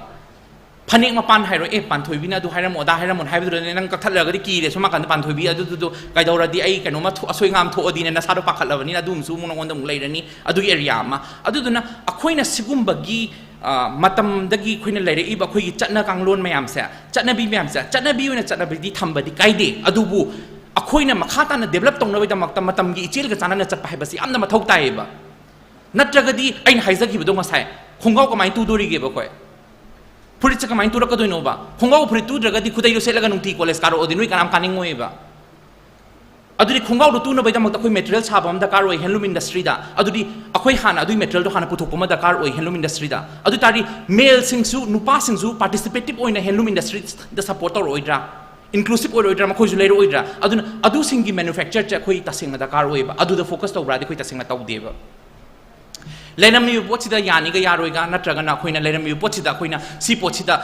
ꯐꯅꯦꯛ ꯃꯄꯥꯟ ꯍꯥꯏꯔꯣ, "ꯑꯦ, ꯄꯥꯟꯊꯣꯏꯕꯤꯅ ꯑꯗꯨ ꯍꯥꯏꯔꯝꯃꯣ, ꯑꯗꯥ ꯍꯥꯏꯔꯝꯃꯣ" ꯍꯥꯏꯕꯗꯨꯗꯅꯦ ꯅꯪ ꯀꯛꯊꯠꯂꯒꯗꯤ ꯀꯤꯔꯦ꯫ ꯁꯣꯝ ꯅꯥꯀꯟꯗ ꯄꯥꯟꯊꯣꯏꯕꯤ ꯑꯗꯨꯗꯨꯗꯣ ꯀꯩꯗꯧꯔꯗꯤ ꯑꯩ ꯀꯩꯅꯣꯝꯃ ꯊꯣ-, ꯑꯁꯣꯏ ꯉꯥꯝ ꯊꯣꯛꯑꯗꯤꯅꯦ ꯅꯁꯥꯗꯣ ꯄꯥꯈꯠꯂꯕꯅꯤꯅ ꯑꯗꯨ ꯑꯃꯁꯨ ꯑꯃꯨꯛ ꯅꯉꯣꯟꯗ ꯑꯃꯨꯛ ꯂꯩꯔꯅꯤ꯫ ꯑꯗꯨꯒꯤ area ꯑꯃ꯫ ꯑꯗꯨꯗꯨꯅ ꯑꯩꯈꯣꯏꯅ ꯁꯤꯒꯨꯝꯕꯒꯤ, ꯑ, ꯃꯇꯝꯗꯒꯤ ꯑꯩꯈꯣꯏꯅ ꯂꯩꯔꯛꯏꯕ ꯑꯩꯈꯣꯏꯒꯤ ꯆꯠꯅ ꯀꯥꯡꯂꯣꯟ ꯃꯌꯥꯝꯁꯦ, ꯆꯠꯅꯕꯤ ꯃꯌꯥꯝꯁꯦ, ꯆꯠꯅꯕꯤ ꯑꯣꯏꯅ ꯆꯠꯅꯕꯤꯗꯤ ꯊꯝꯕꯗꯤ ꯀꯥꯏꯗꯦ, ꯑꯗꯨꯕꯨ ꯑꯩꯈꯣꯏꯅ ꯃꯈꯥ ꯇꯥꯅ develop ꯇꯧꯅꯕꯒꯤꯗꯃꯛꯇ ꯃꯇꯝꯒꯤ ꯏꯆꯦꯜꯒ ꯆꯥꯟꯅꯅ ꯆꯠꯄ ꯍꯥꯏꯕꯁꯤ ꯌꯥꯝꯅ ꯃꯊꯧ ꯇꯥꯏꯌꯦꯕ꯫ ꯅꯠꯇ꯭ꯔꯒꯗꯤ ꯑꯩꯅ ꯍꯥꯏꯖꯈꯤꯕꯗꯣ ꯉꯁꯥꯏ, ꯈꯣꯡꯒ꯭ꯔꯥꯎ ꯀꯃꯥꯏꯅ ꯇꯨꯗꯣꯔꯤꯒꯦꯕ ꯑꯩꯈꯣꯏ? ꯐꯨꯔꯤꯠꯁꯦ ꯀꯃꯥꯏꯅ ꯇꯨꯔꯛꯀꯗꯣꯏꯅꯣꯕ? ꯈꯣꯡꯒ꯭ꯔꯥꯎ ꯐꯨꯔꯤꯠ ꯇꯨꯗ꯭ꯔꯒꯗꯤ ꯈꯨꯗꯩꯗꯣ ꯁꯦꯠꯂꯒ ꯅꯨꯡꯇꯤ college ꯀꯥꯔꯛꯑꯣꯗꯤ ꯅꯣꯏ ꯀꯅꯥꯝ ꯀꯥꯅꯤꯡꯉꯣꯏꯕ꯫ ꯑꯗꯨꯗꯤ ꯈꯣꯡꯒ꯭ꯔꯥꯎꯗꯣ ꯇꯨꯅꯕꯒꯤꯗꯃꯛꯇ ꯑꯩꯈꯣꯏ material ꯁꯥꯕ ꯑꯃ ꯗꯔꯀꯥꯔ ꯑꯣꯏ handloom industryꯗ꯫ ꯑꯗꯨꯗꯤ ꯑꯩꯈꯣꯏ ꯍꯥꯟꯅ ꯑꯗꯨꯒꯤ materialꯗꯣ ꯍꯥꯟꯅ ꯄꯨꯊꯣꯛꯄ ꯑꯃ ꯗꯔꯀꯥꯔ ꯑꯣꯏ handloom industryꯗ꯫ ꯑꯗꯨ ꯇꯥꯔꯗꯤ maleꯁꯤꯡꯁꯨ ꯅꯨꯄꯥꯁꯤꯡꯁꯨ participative ꯑꯣꯏꯅ handloom industryꯗ support ꯇꯧꯔꯛꯑꯣꯏꯗ꯭ꯔꯥ? Inclusive ꯑꯣꯏꯔꯣꯏꯗ꯭ꯥ, ꯃꯈꯣꯏꯁꯨ ꯂꯩꯔꯛꯑꯣꯏꯗ꯭ꯔꯥ? ꯑꯗꯨꯅ ꯑꯗꯨꯁꯤꯡꯒꯤ manufactureꯁꯦ ꯑꯩꯈꯣꯏ ꯇꯁꯦꯡꯅ ꯗꯔꯀꯥꯔ ꯑꯣꯏꯌꯦꯕ꯫ ꯑꯗꯨꯗ focus ꯇꯧꯕ꯭ꯔꯥꯗꯤ ꯑꯩꯈꯣꯏ ꯇꯁꯦꯡꯅ ꯇꯧꯗꯦꯕ꯫ ꯂꯩꯔꯝꯃꯤꯕ ꯄꯣꯠꯁꯤꯗ ꯌꯥꯅꯤꯒ ꯌꯥꯔꯣꯏꯒ, ꯅꯠꯇ꯭ꯔꯒꯅ ꯑꯩꯈꯣꯏꯅ ꯂꯩꯔꯝꯃꯤꯕ ꯄꯣꯠꯁꯤꯗ ꯑꯩꯈꯣꯏꯅ ꯁꯤ ꯄꯣꯠꯁꯤꯗ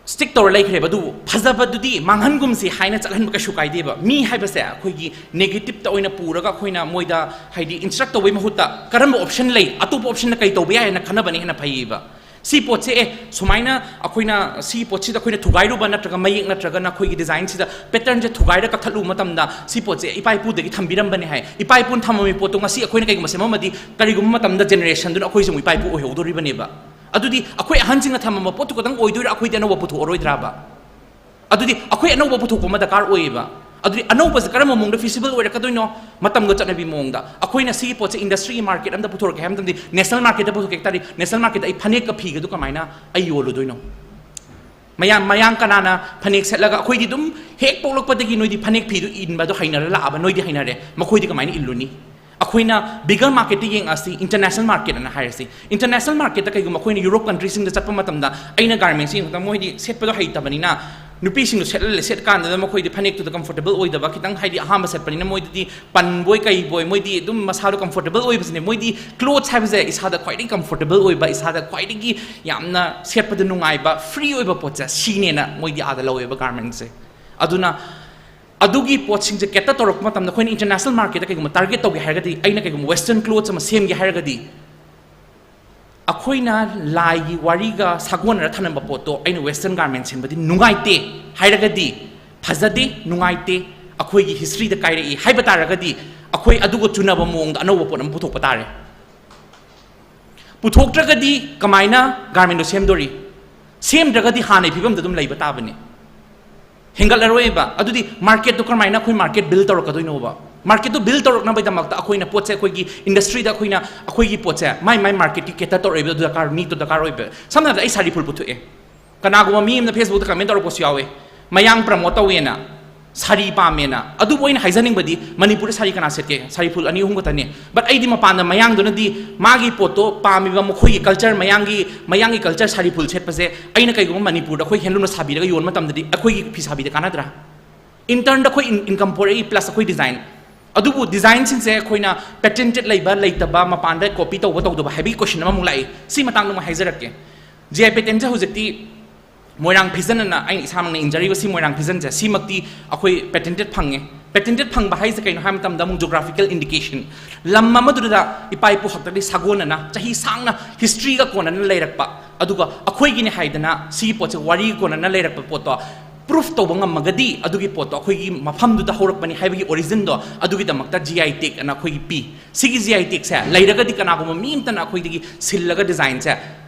stick ꯇꯧꯔ ꯂꯩꯈ꯭ꯔꯦꯕ꯫ ꯑꯗꯨꯕꯨ ꯐꯖꯕꯗꯨꯗꯤ ꯃꯥꯡꯍꯟꯒꯨꯝꯁꯤ ꯍꯥꯏꯅ ꯆꯠꯍꯟꯕ ꯀꯩꯁꯨ ꯀꯥꯏꯗꯦꯕ꯫ ꯃꯤ ꯍꯥꯏꯕꯁꯦ ꯑꯩꯈꯣꯏꯒꯤ negativeꯇ ꯑꯣꯏꯅ ꯄꯨꯔꯒ ꯑꯩꯈꯣꯏꯅ ꯃꯣꯏꯗ ꯍꯥꯏꯗꯤ instruct ꯇꯧꯕꯩ ꯃꯍꯨꯠꯇ ꯀꯔꯝꯕ option ꯂꯩ, ꯑꯇꯣꯞꯄ optionꯅ ꯀꯩ ꯇꯧꯕ ꯌꯥꯏ ꯍꯥꯏꯅ ꯈꯟꯅꯕꯅ ꯍꯦꯟꯅ ꯐꯩꯌꯦꯕ꯫ ꯁꯤ ꯄꯣꯠꯁꯦ, ꯑꯦ, ꯁꯨꯃꯥꯏꯅ ꯑꯩꯈꯣꯏꯅ ꯁꯤ ꯄꯣꯠꯁꯤꯗ ꯑꯩꯈꯣꯏꯅ ꯊꯨꯒꯥꯏꯔꯨꯕ ꯅꯠꯇ꯭ꯔꯒ ꯃꯌꯦꯛ ꯅꯠꯇ꯭ꯔꯒꯅ ꯑꯩꯈꯣꯏꯒꯤ designꯁꯤꯗ patternꯁꯦ ꯊꯨꯒꯥꯏꯔ ꯀꯛꯊꯠꯂꯨꯕ ꯃꯇꯝꯗ ꯁꯤ ꯄꯣꯠꯁꯦ ꯏꯄꯥ ꯏꯄꯨꯗꯒꯤ ꯊꯝꯕꯤꯔꯝꯕꯅꯦ ꯍꯥꯏ꯫ ꯏꯄꯥ ꯏꯄꯨꯅ ꯊꯝꯃꯝꯃꯤ ꯄꯣꯠꯇꯣ ꯉꯁꯤ ꯑꯩꯈꯣꯏꯅ ꯀꯩꯒꯨꯝꯕ ꯁꯦꯝꯃꯝꯃꯗꯤ ꯀꯔꯤꯒꯨꯝꯕ ꯃꯇꯝꯗ generationꯗꯨꯅ ꯑꯩꯈꯣꯏꯁꯨ ꯑꯃꯨꯛ ꯏꯄꯥ ꯏꯄꯨ ꯑꯣꯏꯍꯧꯗꯣꯔꯤꯕꯅꯦꯕ꯫ ꯑꯗꯨꯗꯤ ꯑꯩꯈꯣꯏ ꯑꯍꯟꯁꯤꯡꯅ ꯊꯝꯃꯝꯕ ꯄꯣꯠꯇꯨ ꯈꯛꯇꯪ ꯑꯣꯏꯗꯣꯏꯔꯥ, ꯑꯩꯈꯣꯏꯗꯤ ꯑꯅꯧꯕ ꯄꯨꯊꯣꯛꯑꯔꯣꯏꯗ꯭ꯔꯥꯕ? ꯑꯗꯨꯗꯤ ꯑꯩꯈꯣꯏ ꯑꯅꯧꯕ ꯄꯨꯊꯣꯛꯄ ꯑꯃ ꯗꯔꯀꯥꯔ ꯑꯣꯏꯌꯦꯕ꯫ ꯑꯗꯨꯗꯤ ꯑꯅꯧꯕꯁꯦ ꯀꯔꯝꯕ ꯃꯑꯣꯡꯗ feasible ꯑꯣꯏꯔꯛꯀꯗꯣꯏꯅꯣ? ꯃꯇꯝꯒ ꯆꯠꯅꯕꯤ ꯃꯑꯣꯡꯗ꯫ ꯑꯩꯈꯣꯏꯅ ꯁꯤꯒꯤ ꯄꯣꯠꯁꯦ industryꯒꯤ market ꯑꯃꯗ ꯄꯨꯊꯣꯔꯛꯀꯦ ꯍꯥꯏꯕ ꯃꯇꯝꯗ national marketꯇ ꯄꯨꯊꯣꯛꯀꯦ ꯍꯥꯏ ꯇꯥꯔꯗꯤ national marketꯇ ꯑꯩ ꯐꯅꯦꯛꯀ ꯐꯤꯒꯗꯨ ꯀꯃꯥꯏꯅ ꯑꯩ ꯌꯣꯜꯂꯨꯗꯣꯏꯅꯣ? ꯃꯌꯥꯝ, ꯃꯌꯥꯡ ꯀꯅꯥꯅ ꯐꯅꯦꯛ ꯁꯦꯠꯂꯒ, ꯑꯩꯈꯣꯏꯗꯤ ꯑꯗꯨꯝ ꯍꯦꯛ ꯄꯣꯛꯂꯛꯄꯗꯒꯤ ꯅꯣꯏꯗꯤ ꯐꯅꯦꯛ ꯐꯤꯗꯨ ꯏꯟꯕꯗꯣ ꯍꯩꯅꯔ ꯂꯥꯛꯑꯕ, ꯅꯣꯏꯗꯤ ꯍꯩꯅꯔꯦ, ꯃꯈꯣꯏꯗꯤ ꯀꯃꯥꯏꯅ ꯏꯜꯂꯨꯅꯤ? ꯑꯩꯈꯣꯏꯅ bigger marketꯇ ꯌꯦꯡꯉꯛꯑꯁꯤ, international market ꯑꯅ ꯍꯥꯏꯔꯁꯤ꯫ International marketꯇ ꯀꯩꯒꯨꯝꯕ ꯑꯩꯈꯣꯏꯅ Europe countryꯁꯤꯡꯗ ꯆꯠꯄ ꯃꯇꯝꯗ ꯑꯩꯅ garmentꯁꯤ ꯌꯦꯡꯕꯗ ꯃꯣꯏꯗꯤ ꯁꯦꯠꯄꯗꯣ ꯍꯩꯇꯕꯅꯤꯅ ꯅꯨꯄꯤꯁꯤꯡꯗꯣ ꯁꯦꯠꯂ ꯁꯦꯠꯀꯥꯟꯗꯨꯗ ꯃꯈꯣꯏꯗꯤ ꯐꯅꯦꯛꯇꯨꯗ comfortable ꯑꯣꯏꯗꯕ, ꯈꯤꯇꯪ ꯍꯥꯏꯗꯤ ꯑꯍꯥꯟꯕ ꯁꯦꯠꯄꯅꯤꯅ ꯃꯣꯏꯗꯗꯤ ꯄꯟꯕꯣꯏ ꯀꯩꯕꯣꯏ, ꯃꯣꯏꯗꯤ ꯑꯗꯨꯝ ꯃꯁꯥꯗꯣ comfortable ꯑꯣꯏꯕꯁꯤꯅꯦ꯫ ꯃꯣꯏꯗꯤ clothes ꯍꯥꯏꯕꯁꯦ ꯏꯁꯥꯗ ꯈ꯭ꯋꯥꯏꯗꯒꯤ comfortable ꯑꯣꯏꯕ, ꯏꯁꯥꯗ ꯈ꯭ꯋꯥꯏꯗꯒꯤ ꯌꯥꯝꯅ ꯁꯦꯠꯄꯗ ꯅꯨꯡꯉꯥꯏꯕ, free ꯑꯣꯏꯕ ꯄꯣꯠꯁꯦ ꯁꯤꯅꯦꯅ ꯃꯣꯏꯗꯤ ꯑꯥꯗ ꯂꯧꯋꯦꯕ garmentꯁꯦ꯫ ꯑꯗꯨꯅ ꯑꯗꯨꯒꯤ ꯄꯣꯠꯁꯤꯡꯁꯦ cater ꯇꯧꯔꯛꯄ ꯃꯇꯝꯗ ꯑꯩꯈꯣꯏꯅ international marketꯇ ꯀꯩꯒꯨꯝꯕ target ꯇꯧꯒꯦ ꯍꯥꯏꯔꯒꯗꯤ, ꯑꯩꯅ ꯀꯩꯒꯨꯝꯕ western clothes ꯑꯃ ꯁꯦꯝꯒꯦ ꯍꯥꯏꯔꯒꯗꯤ, ꯑꯩꯈꯣꯏꯅ ꯂꯥꯏꯒꯤ ꯋꯥꯔꯤꯒ ꯁꯥꯒꯣꯟꯅꯔ ꯊꯅꯝꯕ ꯄꯣꯠꯇꯣ ꯑꯩꯅ western garment ꯁꯦꯝꯕꯗꯤ ꯅꯨꯡꯉꯥꯏꯇꯦ ꯍꯥꯏꯔꯒꯗꯤ, ꯐꯖꯗꯦ, ꯅꯨꯡꯉꯥꯏꯇꯦ, ꯑꯩꯈꯣꯏꯒꯤ historyꯗ ꯀꯥꯏꯔꯛꯏ ꯍꯥꯏꯕ ꯇꯥꯔꯒꯗꯤ, ꯑꯩꯈꯣꯏ ꯑꯗꯨꯒ ꯆꯨꯅꯕ ꯃꯑꯣꯡꯗ ꯑꯅꯧꯕ ꯄꯣꯠ ꯑꯃ ꯄꯨꯊꯣꯛꯄ ꯇꯥꯔꯦ꯫ ꯄꯨꯊꯣꯛꯇ꯭ꯔꯒꯗꯤ ꯀꯃꯥꯏꯅ garmentꯗꯣ ꯁꯦꯝꯗꯣꯔꯤ? ꯁꯦꯝꯗ꯭ꯔꯒꯗꯤ ꯍꯥꯟꯅꯒꯤ ꯐꯤꯕꯝꯗ ꯑꯗꯨꯝ ꯂꯩꯕ ꯇꯥꯕꯅꯤ, ꯍꯦꯟꯒꯠꯂꯔꯣꯏꯕ꯫ ꯑꯗꯨꯗꯤ marketꯇꯣ ꯀꯔꯝꯍꯥꯏꯅ ꯑꯩꯈꯣꯏ market build ꯇꯧꯔꯛꯀꯗꯣꯏꯅꯣꯕ? Marketꯇꯣ build ꯇꯧꯔꯛꯅꯕꯒꯤꯗꯃꯛꯇ ꯑꯩꯈꯣꯏꯅ ꯄꯣꯠꯁꯦ, ꯑꯩꯈꯣꯏꯒꯤ industryꯗ ꯑꯩꯈꯣꯏꯅ ꯑꯩꯈꯣꯏꯒꯤ ꯄꯣꯠꯁꯦ ꯃꯥꯏ ꯃꯥꯏ marketꯀꯤ cater ꯇꯧꯔꯛꯏꯕ ꯑꯗꯨ ꯗꯔꯀꯥꯔ, needꯇꯣ ꯗꯔꯀꯥꯔ ꯑꯣꯏꯕ꯫ ꯁꯝꯅ ꯍꯥꯏꯔꯕꯗ ꯑꯩ ꯁꯥꯔꯤ ꯐꯨꯜ ꯄꯨꯊꯣꯛꯑꯦ, ꯀꯅꯥꯒꯨꯝꯕ ꯃꯤ ꯑꯃꯅ Facebookꯇ comment ꯇꯧꯔꯛꯄꯁꯨ ꯌꯥꯎꯋꯦ, "ꯃꯌꯥꯡ promote ꯇꯧꯋꯦꯅ, ꯁꯥꯔꯤ ꯄꯥꯝꯃꯦꯅ"꯫ ꯑꯗꯨꯕꯨ ꯑꯩꯅ ꯍꯥꯏꯖꯅꯤꯡꯕꯗꯤ, ꯃꯅꯤꯄꯨꯔꯗ ꯁꯥꯔꯤ ꯀꯅꯥ ꯁꯦꯠꯀꯦ? ꯁꯥꯔꯤ ꯐꯨꯜ ꯑꯅꯤ ꯑꯍꯨꯝ ꯈꯛꯇꯅꯦ꯫ But ꯑꯩꯗꯤ ꯃꯄꯥꯟꯗ ꯃꯌꯥꯡꯗꯨꯅꯗꯤ ꯃꯥꯒꯤ ꯄꯣꯠꯇꯣ ꯄꯥꯝꯃꯤꯕ, ꯃꯈꯣꯏꯒꯤ culture, ꯃꯌꯥꯡꯒꯤ, ꯃꯌꯥꯡꯒꯤ culture ꯁꯥꯔꯤ ꯐꯨꯜ ꯁꯦꯠꯄꯁꯦ ꯑꯩꯅ ꯀꯩꯒꯨꯝꯕ ꯃꯅꯤꯄꯨꯔꯗ ꯑꯩꯈꯣꯏ handloomꯅ ꯁꯥꯕꯤꯔꯒ ꯌꯣꯟꯕ ꯃꯇꯝꯗꯗꯤ ꯑꯩꯈꯣꯏꯒꯤ ꯐꯤ ꯁꯥꯕꯤꯗ ꯀꯥꯟꯅꯗ꯭ꯔꯥ? Internꯗ ꯑꯩꯈꯣꯏ in-, income ꯄꯣꯔꯛꯏ, plus ꯑꯩꯈꯣꯏ design꯫ ꯑꯗꯨꯕꯨ designꯁꯤꯡꯁꯦ ꯑꯩꯈꯣꯏꯅ patented ꯂꯩꯕ ꯂꯩꯇꯕ, ꯃꯄꯥꯟꯗ copy ꯇꯧꯕ ꯇꯧꯗꯕ ꯍꯥꯏꯕꯒꯤ question ꯑꯃꯃꯨꯛ ꯂꯥꯛꯏ꯫ ꯁꯤ ꯃꯇꯥꯡꯗ ꯑꯃꯨꯛ ꯍꯥꯏꯖꯔꯛꯀꯦ꯫ GI patentꯁꯦ ꯍꯧꯖꯤꯛꯇꯤ ꯃꯣꯏꯔꯥꯡ ꯐꯤꯖꯟ ꯑꯅ ꯑꯩꯅ ꯏꯁꯥꯃꯛꯅ ꯏꯟꯖꯔꯤꯕ ꯁꯤ ꯃꯣꯏꯔꯥꯡ ꯐꯤꯖꯟꯁꯦ, ꯁꯤꯃꯛꯇꯤ ꯑꯩꯈꯣꯏ patented ꯐꯪꯉꯦ꯫ Patented ꯐꯪꯕ ꯍꯥꯏꯁꯦ ꯀꯩꯅꯣ ꯍꯥꯏꯕ ꯃꯇꯝꯗ, ꯑꯃꯨꯛ geographical indication, ꯂꯝ ꯑꯃꯗꯨꯗ ꯏꯄꯥ ꯏꯄꯨ ꯍꯥꯛꯇꯛꯇꯒꯤ ꯁꯥꯒꯣꯟꯅꯅ ꯆꯍꯤ ꯁꯥꯡꯅ historyꯒ ꯀꯣꯟꯅꯅ ꯂꯩꯔꯛꯄ, ꯑꯗꯨꯒ ꯑꯩꯈꯣꯏꯒꯤꯅꯦ ꯍꯥꯏꯗꯅ ꯁꯤꯒꯤ ꯄꯣꯠꯁꯦ ꯋꯥꯔꯤ ꯀꯣꯟꯅꯅ ꯂꯩꯔꯛꯄ ꯄꯣꯠꯇꯣ proof ꯇꯧꯕ ꯉꯝꯃꯒꯗꯤ, ꯑꯗꯨꯒꯤ ꯄꯣꯠꯇꯣ ꯑꯩꯈꯣꯏꯒꯤ ꯃꯐꯝꯗꯨꯗ ꯍꯧꯔꯛꯄꯅꯤ ꯍꯥꯏꯕꯒꯤ originꯗꯣ, ꯑꯗꯨꯒꯤꯗꯃꯛꯇ GI tag ꯑꯅ ꯑꯩꯈꯣꯏꯒꯤ ꯄꯤ꯫ ꯁꯤꯒꯤ GI tagꯁꯦ ꯂꯩꯔꯒꯗꯤ ꯀꯅꯥꯒꯨꯝꯕ ꯃꯤ ꯑꯃꯇꯅ ꯑꯩꯈꯣꯏꯗꯒꯤ ꯁꯤꯜꯂꯒ designꯁꯦ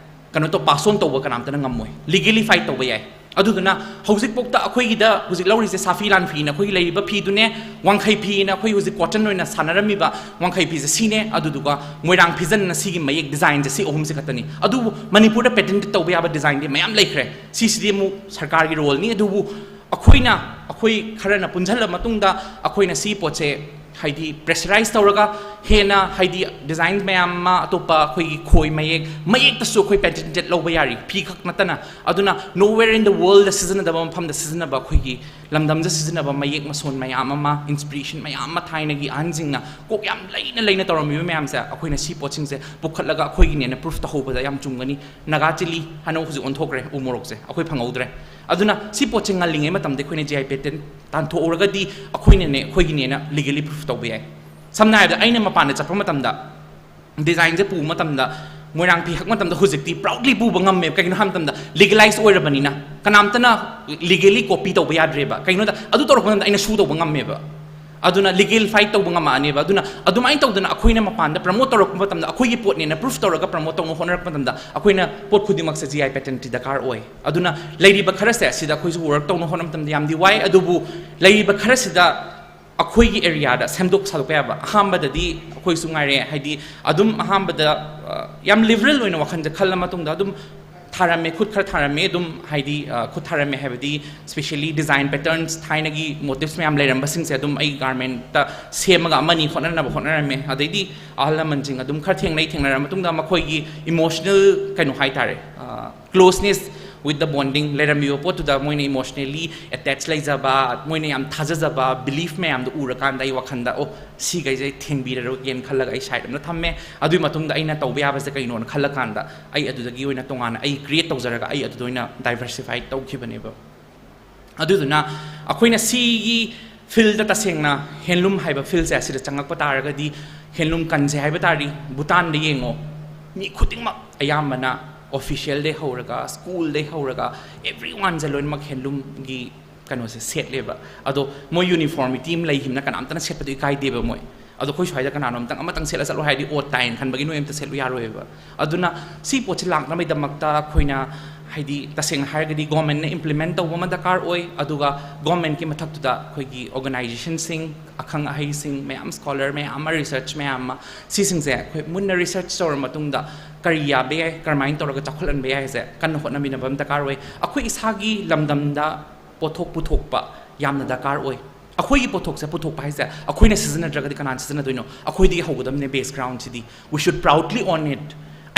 ꯀꯩꯅꯣ ꯇꯧ, pass on ꯇꯧꯕ ꯀꯅꯥꯝꯇꯅ ꯉꯝꯃꯣꯏ, legally fight ꯇꯧꯕ ꯌꯥꯏ꯫ ꯑꯗꯨꯗꯨꯅ ꯍꯧꯖꯤꯛꯐꯥꯎꯗ ꯑꯩꯈꯣꯏꯒꯤꯗ ꯍꯧꯖꯤꯛ ꯂꯧꯔꯤꯁꯦ ꯁꯥꯐꯤ ꯂꯥꯟꯐꯤꯅ ꯑꯩꯈꯣꯏꯒꯤ ꯂꯩꯔꯤꯕ ꯐꯤꯗꯨꯅꯦ, ꯋꯥꯡꯈꯩ ꯐꯤꯅ ꯑꯩꯈꯣꯏ ꯍꯧꯖꯤꯛ cotton ꯑꯣꯏꯅ ꯁꯥꯟꯅꯔꯝꯃꯤꯕ ꯋꯥꯡꯈꯩ ꯐꯤꯁꯦ ꯁꯤꯅꯦ, ꯑꯗꯨꯗꯨꯒ ꯃꯣꯏꯔꯥꯡ ꯐꯤꯖꯟꯅ ꯁꯤꯒꯤ ꯃꯌꯦꯛ designꯁꯦ ꯁꯤ ꯑꯍꯨꯝꯁꯦ ꯈꯛꯇꯅꯤ꯫ ꯑꯗꯨꯕꯨ ꯃꯅꯤꯄꯨꯔꯗ patented ꯇꯧꯕ ꯌꯥꯕ designꯗꯤ ꯃꯌꯥꯝ ꯂꯩꯈ꯭ꯔꯦ꯫ ꯁꯤꯁꯤꯗꯤ ꯑꯃꯨꯛ ꯁꯔꯀꯥꯔꯒꯤ roleꯅꯤ꯫ ꯑꯗꯨꯕꯨ ꯑꯩꯈꯣꯏꯅ, ꯑꯩꯈꯣꯏ ꯈꯔꯅ ꯄꯨꯟꯁꯤꯜꯂ ꯃꯇꯨꯡꯗ ꯑꯩꯈꯣꯏꯅ ꯁꯤ ꯄꯣꯠꯁꯦ ꯍꯥꯏꯗꯤ ꯄ꯭ꯔꯦꯁꯔꯥꯏꯁ ꯇꯧꯔꯒ ꯍꯦꯟꯅ ꯍꯥꯏꯗꯤ ꯗꯤꯖꯥꯏꯟ ꯃꯌꯥꯝ ꯑꯃ ꯑꯇꯣꯞꯄ ꯑꯩꯈꯣꯏꯒꯤ ꯈꯣꯏ ꯃꯌꯦꯛ, ꯃꯌꯦꯛꯇꯁꯨ ꯑꯩꯈꯣꯏ ꯄꯦꯇꯦꯟꯇꯦꯠ ꯂꯧꯕ ꯌꯥꯔꯤ, ꯐꯤ ꯈꯛ ꯅꯠꯇꯅ꯫ ꯑꯗꯨꯅ nowhere in the worldꯗ ꯁꯤꯖꯤꯟꯅꯗꯕ ꯃꯐꯝꯗ ꯁꯤꯖꯤꯟꯅꯕ, ꯑꯩꯈꯣꯏꯒꯤ ꯂꯝꯗꯝꯗ ꯁꯤꯖꯤꯟꯅꯕ ꯃꯌꯦꯛ ꯃꯁꯣꯟ ꯃꯌꯥꯝ ꯑꯃ, ꯏꯟꯁꯄꯤꯔꯦꯁꯟ ꯃꯌꯥꯝ ꯑꯃ, ꯊꯥꯏꯅꯒꯤ ꯑꯍꯟꯁꯤꯡꯅ ꯀꯣꯛ ꯌꯥꯝ ꯂꯩꯅ ꯂꯩꯅ ꯇꯧꯔꯝꯃꯤꯕ ꯃꯌꯥꯝꯁꯦ ꯑꯩꯈꯣꯏꯅ ꯁꯤ ꯄꯣꯠꯁꯤꯡꯁꯦ ꯄꯨꯈꯠꯂꯒ ꯑꯩꯈꯣꯏꯒꯤꯅꯦꯅ ꯄ꯭ꯔꯨꯐ ꯇꯧꯍꯧꯕꯗ ꯌꯥꯝ ꯆꯨꯝꯒꯅꯤ꯫ ꯅꯥꯒꯥ ꯆꯤꯂꯤ ꯍꯥꯏꯅ ꯍꯧꯖꯤꯛ ꯑꯣꯟꯊꯣꯛꯈ꯭ꯔꯦ, ꯎ ꯃꯣꯔꯣꯛꯁꯦ ꯑꯩꯈꯣꯏ ꯐꯪꯍꯧꯗ꯭ꯔꯦ꯫ ꯑꯗꯨꯅ ꯁꯤ ꯄꯣꯠꯁꯦ ꯉꯜꯂꯤꯉꯩ ꯃꯇꯝꯗ ꯑꯩꯈꯣꯏꯅ ꯖꯤ ꯑꯥꯏ ꯄꯦꯇꯦꯟ ꯇꯥꯟꯊꯣꯛꯍꯧꯔꯒꯗꯤ ꯑꯩꯈꯣꯏꯅꯅꯦ, ꯑꯩꯈꯣꯏꯒꯤꯅꯦꯅ ꯂꯤꯒꯦꯂꯤ ꯄ꯭ꯔꯨꯐ ꯇꯧꯕ ꯌꯥꯏ꯫ ꯁꯝꯅ ꯍꯥꯏꯔꯕꯗ, ꯑꯩꯅ ꯃꯄꯥꯟꯗ ꯆꯠꯄ ꯃꯇꯝꯗ, ꯗꯤꯖꯥꯏꯟꯁꯦ ꯄꯨꯕ ꯃꯇꯝꯗ, ꯃꯣꯏꯔꯥꯡ ꯐꯤ ꯍꯛꯄ ꯃꯇꯝꯗ ꯍꯧꯖꯤꯛꯇꯤ ꯄ꯭ꯔꯥꯎꯗꯂꯤ ꯄꯨꯕ ꯉꯝꯃꯦꯕ꯫ ꯀꯩꯒꯤꯅꯣ ꯍꯥꯏꯕ ꯃꯇꯝꯗ, ꯂꯤꯒꯦꯂꯥꯏꯁ ꯑꯣꯏꯔꯕꯅꯤꯅ ꯀꯅꯥꯝꯇꯅ ꯂꯤꯒꯦꯂꯤ ꯀꯣꯄꯤ ꯇꯧꯕ ꯌꯥꯗ꯭ꯔꯦꯕ꯫ ꯀꯩꯒꯤꯅꯣꯗ, ꯑꯗꯨ ꯇꯧꯔꯛꯄ ꯃꯇꯝꯗ ꯑꯩꯅ ꯁꯨ ꯇꯧꯕ ꯉꯝꯃꯦꯕ꯫ ꯑꯗꯨꯅ ꯂꯤꯒꯦꯜ ꯐꯥꯏꯠ ꯇꯧꯕ ꯉꯝꯃꯛꯑꯅꯦꯕ꯫ ꯑꯗꯨꯅ ꯑꯗꯨꯃꯥꯏꯅ ꯇꯧꯗꯅ ꯑꯩꯈꯣꯏꯅ ꯃꯄꯥꯟꯗ ꯄ꯭ꯔꯃꯣꯠ ꯇꯧꯔꯛꯄ ꯃꯇꯝꯗ, ꯑꯩꯈꯣꯏꯒꯤ ꯄꯣꯠꯅꯦꯅ ꯄ꯭ꯔꯨꯐ ꯇꯧꯔꯒ ꯄ꯭ꯔꯃꯣꯠ ꯇꯧꯅ ꯍꯣꯠꯅꯔꯛꯄ ꯃꯇꯝꯗ, ꯑꯩꯈꯣꯏꯅ ꯄꯣꯠ ꯈꯨꯗꯤꯡꯃꯛꯁꯦ ꯖꯤ ꯑꯥꯏ ꯄꯦꯇꯦꯟꯇꯤ ꯗꯔꯀꯥꯔ ꯑꯣꯏ꯫ ꯑꯗꯨꯅ ꯂꯩꯔꯤꯕ ꯈꯔꯁꯦ, ꯁꯤꯗ ꯑꯩꯈꯣꯏꯁꯨ ꯋꯔꯛ ꯇꯧꯅ ꯍꯣꯠꯅꯕ ꯃꯇꯝꯗ ꯌꯥꯝꯗꯤ ꯋꯥꯏ, ꯑꯗꯨꯕꯨ ꯂꯩꯔꯤꯕ ꯈꯔꯁꯤꯗ ꯑꯩꯈꯣꯏꯒꯤ ꯑꯦꯔꯤꯌꯥꯗ ꯁꯦꯝꯗꯣꯛ ꯁꯥꯗꯣꯛꯄ ꯌꯥꯕ꯫ ꯑꯍꯥꯟꯕꯗꯗꯤ ꯑꯩꯈꯣꯏꯁꯨ ꯉꯥꯏꯔꯦ, ꯍꯥꯏꯗꯤ ꯑꯗꯨꯝ ꯑꯍꯥꯟꯕꯗ, ꯑ, ꯌꯥꯝ ꯂꯤꯕꯔꯦꯜ ꯑꯣꯏꯅ ꯋꯥꯈꯜꯁꯦ ꯈꯜꯂ ꯃꯇꯨꯡꯗ ꯑꯗꯨꯝ ꯊꯥꯔꯝꯃꯦ, ꯈꯨꯠ ꯈꯔ ꯊꯥꯔꯝꯃꯦ, ꯑꯗꯨꯝ ꯍꯥꯏꯗꯤ, ꯑ, ꯈꯨꯠ ꯊꯥꯔꯝꯃꯦ ꯍꯥꯏꯕꯗꯤ, ꯁ꯭ꯄꯦꯁꯤꯌꯦꯜꯂꯤ ꯗꯤꯖꯥꯏꯟ ꯄꯦꯇꯔꯟꯁ, ꯊꯥꯏꯅꯒꯤ ꯃꯣꯇꯤꯞꯁ ꯃꯌꯥꯝ ꯂꯩꯔꯝꯕꯁꯤꯡꯁꯦ ꯑꯗꯨꯝ ꯑꯩ ꯒꯥꯔꯃꯦꯟꯇ ꯁꯦꯝꯃꯒ ꯑꯃꯅꯤ ꯍꯣꯠꯅꯅꯕ ꯍꯣꯠꯅꯔꯝꯃꯦ꯫ ꯑꯗꯩꯗꯤ ꯑꯍꯜ ꯂꯃꯟꯁꯤꯡ ꯑꯗꯨꯝ ꯈꯔ ꯊꯦꯡꯅꯩ, ꯊꯦꯡꯅꯔ ꯃꯇꯨꯡꯗ ꯃꯈꯣꯏꯒꯤ ꯏꯃꯣꯁꯅꯦꯜ ꯀꯩꯅꯣ ꯍꯥꯏꯇꯥꯔꯦ, ꯑ, closeness with the bonding ꯂꯩꯔꯝꯃꯤꯕ ꯄꯣꯠꯇꯨꯗ ꯃꯣꯏꯅ ꯏꯃꯣꯁꯅꯦꯜꯂꯤ ꯑꯦꯇꯦꯆ ꯂꯩꯖꯕ, ꯃꯣꯏꯅ ꯌꯥꯝ ꯊꯥꯖꯖꯕ, ꯕꯤꯂꯤꯐ ꯃꯌꯥꯝꯗꯣ ꯎꯔꯀꯥꯟꯗ ꯑꯩ ꯋꯥꯈꯟꯗ, "ꯑꯣ, ꯁꯤꯈꯩꯁꯦ ꯑꯩ ꯊꯦꯡꯕꯤꯔꯔꯣꯏꯒꯦꯅ" ꯈꯜꯂꯒ ꯑꯩ ꯁꯥꯏꯠ ꯑꯃꯗ ꯊꯝꯃꯦ꯫ ꯑꯗꯨꯒꯤ ꯃꯇꯨꯡꯗ ꯑꯩꯅ ꯇꯧꯕ ꯌꯥꯕꯁꯦ ꯀꯩꯅꯣꯅ ꯈꯜꯂꯀꯥꯟꯗ ꯑꯩ ꯑꯗꯨꯗꯒꯤ ꯑꯣꯏꯅ ꯇꯣꯉꯥꯟꯅ ꯑꯩ ꯀ꯭ꯔꯤꯌꯦꯠ ꯇꯧꯖꯔꯒ ꯑꯩ ꯑꯗꯨꯗ ꯑꯣꯏꯅ ꯗꯥꯏꯚꯔꯁꯤꯐꯥꯏ ꯇꯧꯈꯤꯕꯅꯦꯕ꯫ ꯑꯗꯨꯗꯨꯅ ꯑꯩꯈꯣꯏꯅ ꯁꯤꯒꯤ ꯐꯤꯜꯗ, ꯇꯁꯦꯡꯅ ꯍꯦꯟꯂꯨꯝ ꯍꯥꯏꯕ ꯐꯤꯜꯁꯦ ꯑꯁꯤꯗ ꯆꯪꯉꯛꯄ ꯇꯥꯔꯒꯗꯤ, ꯍꯦꯟꯂꯨꯝ ꯀꯟꯁꯦ ꯍꯥꯏꯕ ꯇꯥꯔꯗꯤ, ꯚꯨꯇꯥꯟꯗ ꯌꯦꯡꯉꯣ, ꯃꯤ ꯈꯨꯗꯤꯡꯃꯛ ꯑꯌꯥꯝꯕꯅ ꯑꯣꯐꯤꯁꯤꯌꯦꯜꯗꯩ ꯍꯧꯔꯒ, ꯁ꯭ꯀꯨꯜꯗꯩ ꯍꯧꯔꯒ, ꯑꯦꯚ꯭ꯔꯤ ꯋꯥꯟꯁꯦ ꯂꯣꯏꯅꯃꯛ ꯍꯦꯟꯂꯨꯝꯒꯤ ꯀꯩꯅꯣꯁꯦ ꯁꯦꯠꯂꯦꯕ꯫ ꯑꯗꯣ ꯃꯣꯏ ꯌꯨꯅꯤꯐꯣꯔꯃꯤꯇꯤ ꯑꯃ ꯂꯩꯈꯤꯕꯅ ꯀꯅꯥꯝꯇꯅ ꯁꯦꯠꯄꯗꯣ ꯏꯀꯥꯏꯗꯦꯕ ꯃꯣꯏ꯫ ꯑꯗꯣ ꯑꯩꯈꯣꯏ ꯁ꯭ꯋꯥꯏꯗ ꯀꯅꯥꯅꯣꯝꯇꯪ ꯑꯃꯇꯪ ꯁꯦꯠꯂ ꯆꯠꯂꯣ ꯍꯥꯏꯔꯗꯤ ꯑꯣꯠ ꯇꯥꯏꯅ ꯈꯟꯕꯒꯤ ꯅꯣꯏ ꯑꯝꯇ ꯁꯦꯠꯂꯨ ꯌꯥꯔꯣꯏꯕ꯫ ꯑꯗꯨꯅ ꯁꯤ ꯄꯣꯠꯁꯤ ꯂꯥꯛꯅꯕꯒꯤꯗꯃꯛꯇ ꯑꯩꯈꯣꯏꯅ, ꯍꯥꯏꯗꯤ, ꯇꯁꯦꯡꯅ ꯍꯥꯏꯔꯒꯗꯤ ꯒꯣꯔꯃꯦꯟꯅ ꯏꯝꯄ꯭ꯂꯤꯃꯦꯟ ꯇꯧꯕ ꯑꯃ ꯗꯔꯀꯥꯔ ꯑꯣꯏ, ꯑꯗꯨꯒ ꯒꯣꯔꯃꯦꯟꯒꯤ ꯃꯊꯛꯇꯨꯗ ꯑꯩꯈꯣꯏꯒꯤ ꯑꯣꯔꯒꯅꯥꯏꯖꯦꯁꯟꯁꯤꯡ, ꯑꯈꯪ ꯑꯍꯩꯁꯤꯡ ꯃꯌꯥꯝ, ꯁ꯭ꯀꯣꯂꯔ ꯃꯌꯥꯝ ꯑꯃ, ꯔꯤꯁꯔꯆ ꯃꯌꯥꯝ ꯑꯃ, ꯁꯤꯁꯤꯡꯁꯦ ꯑꯩꯈꯣꯏ ꯃꯨꯟꯅ ꯔꯤꯁꯔꯆ ꯇꯧꯔꯕ ꯃꯇꯨꯡꯗ ꯀꯔꯤ ꯌꯥꯕ ꯌꯥꯏ, ꯀꯔꯝꯍꯥꯏꯅ ꯇꯧꯔꯒ ꯆꯥꯎꯈꯠꯍꯟꯕ ꯌꯥꯏ ꯍꯥꯏꯁꯦ ꯀꯟꯅ ꯍꯣꯠꯅꯃꯤꯟꯅꯕ ꯑꯃ ꯗꯔꯀꯥꯔ ꯑꯣꯏ꯫ ꯑꯩꯈꯣꯏ ꯏꯁꯥꯒꯤ ꯂꯝꯗꯝꯗ ꯄꯣꯠꯊꯣꯛ ꯄꯨꯊꯣꯛꯄ ꯌꯥꯝꯅ ꯗꯔꯀꯥꯔ ꯑꯣꯏ꯫ ꯑꯩꯈꯣꯏꯒꯤ ꯄꯣꯠꯊꯣꯛꯁꯦ ꯄꯨꯊꯣꯛꯄ ꯍꯥꯏꯁꯦ ꯑꯩꯈꯣꯏꯅ ꯁꯤꯖꯤꯟꯅꯗ꯭ꯔꯒꯗꯤ ꯀꯅꯥꯅ ꯁꯤꯖꯤꯟꯅꯗꯣꯏꯅꯣ? ꯑꯩꯈꯣꯏꯗꯒꯤ ꯍꯧꯒꯗꯕꯅꯦ base ground CD. We should proudly own it.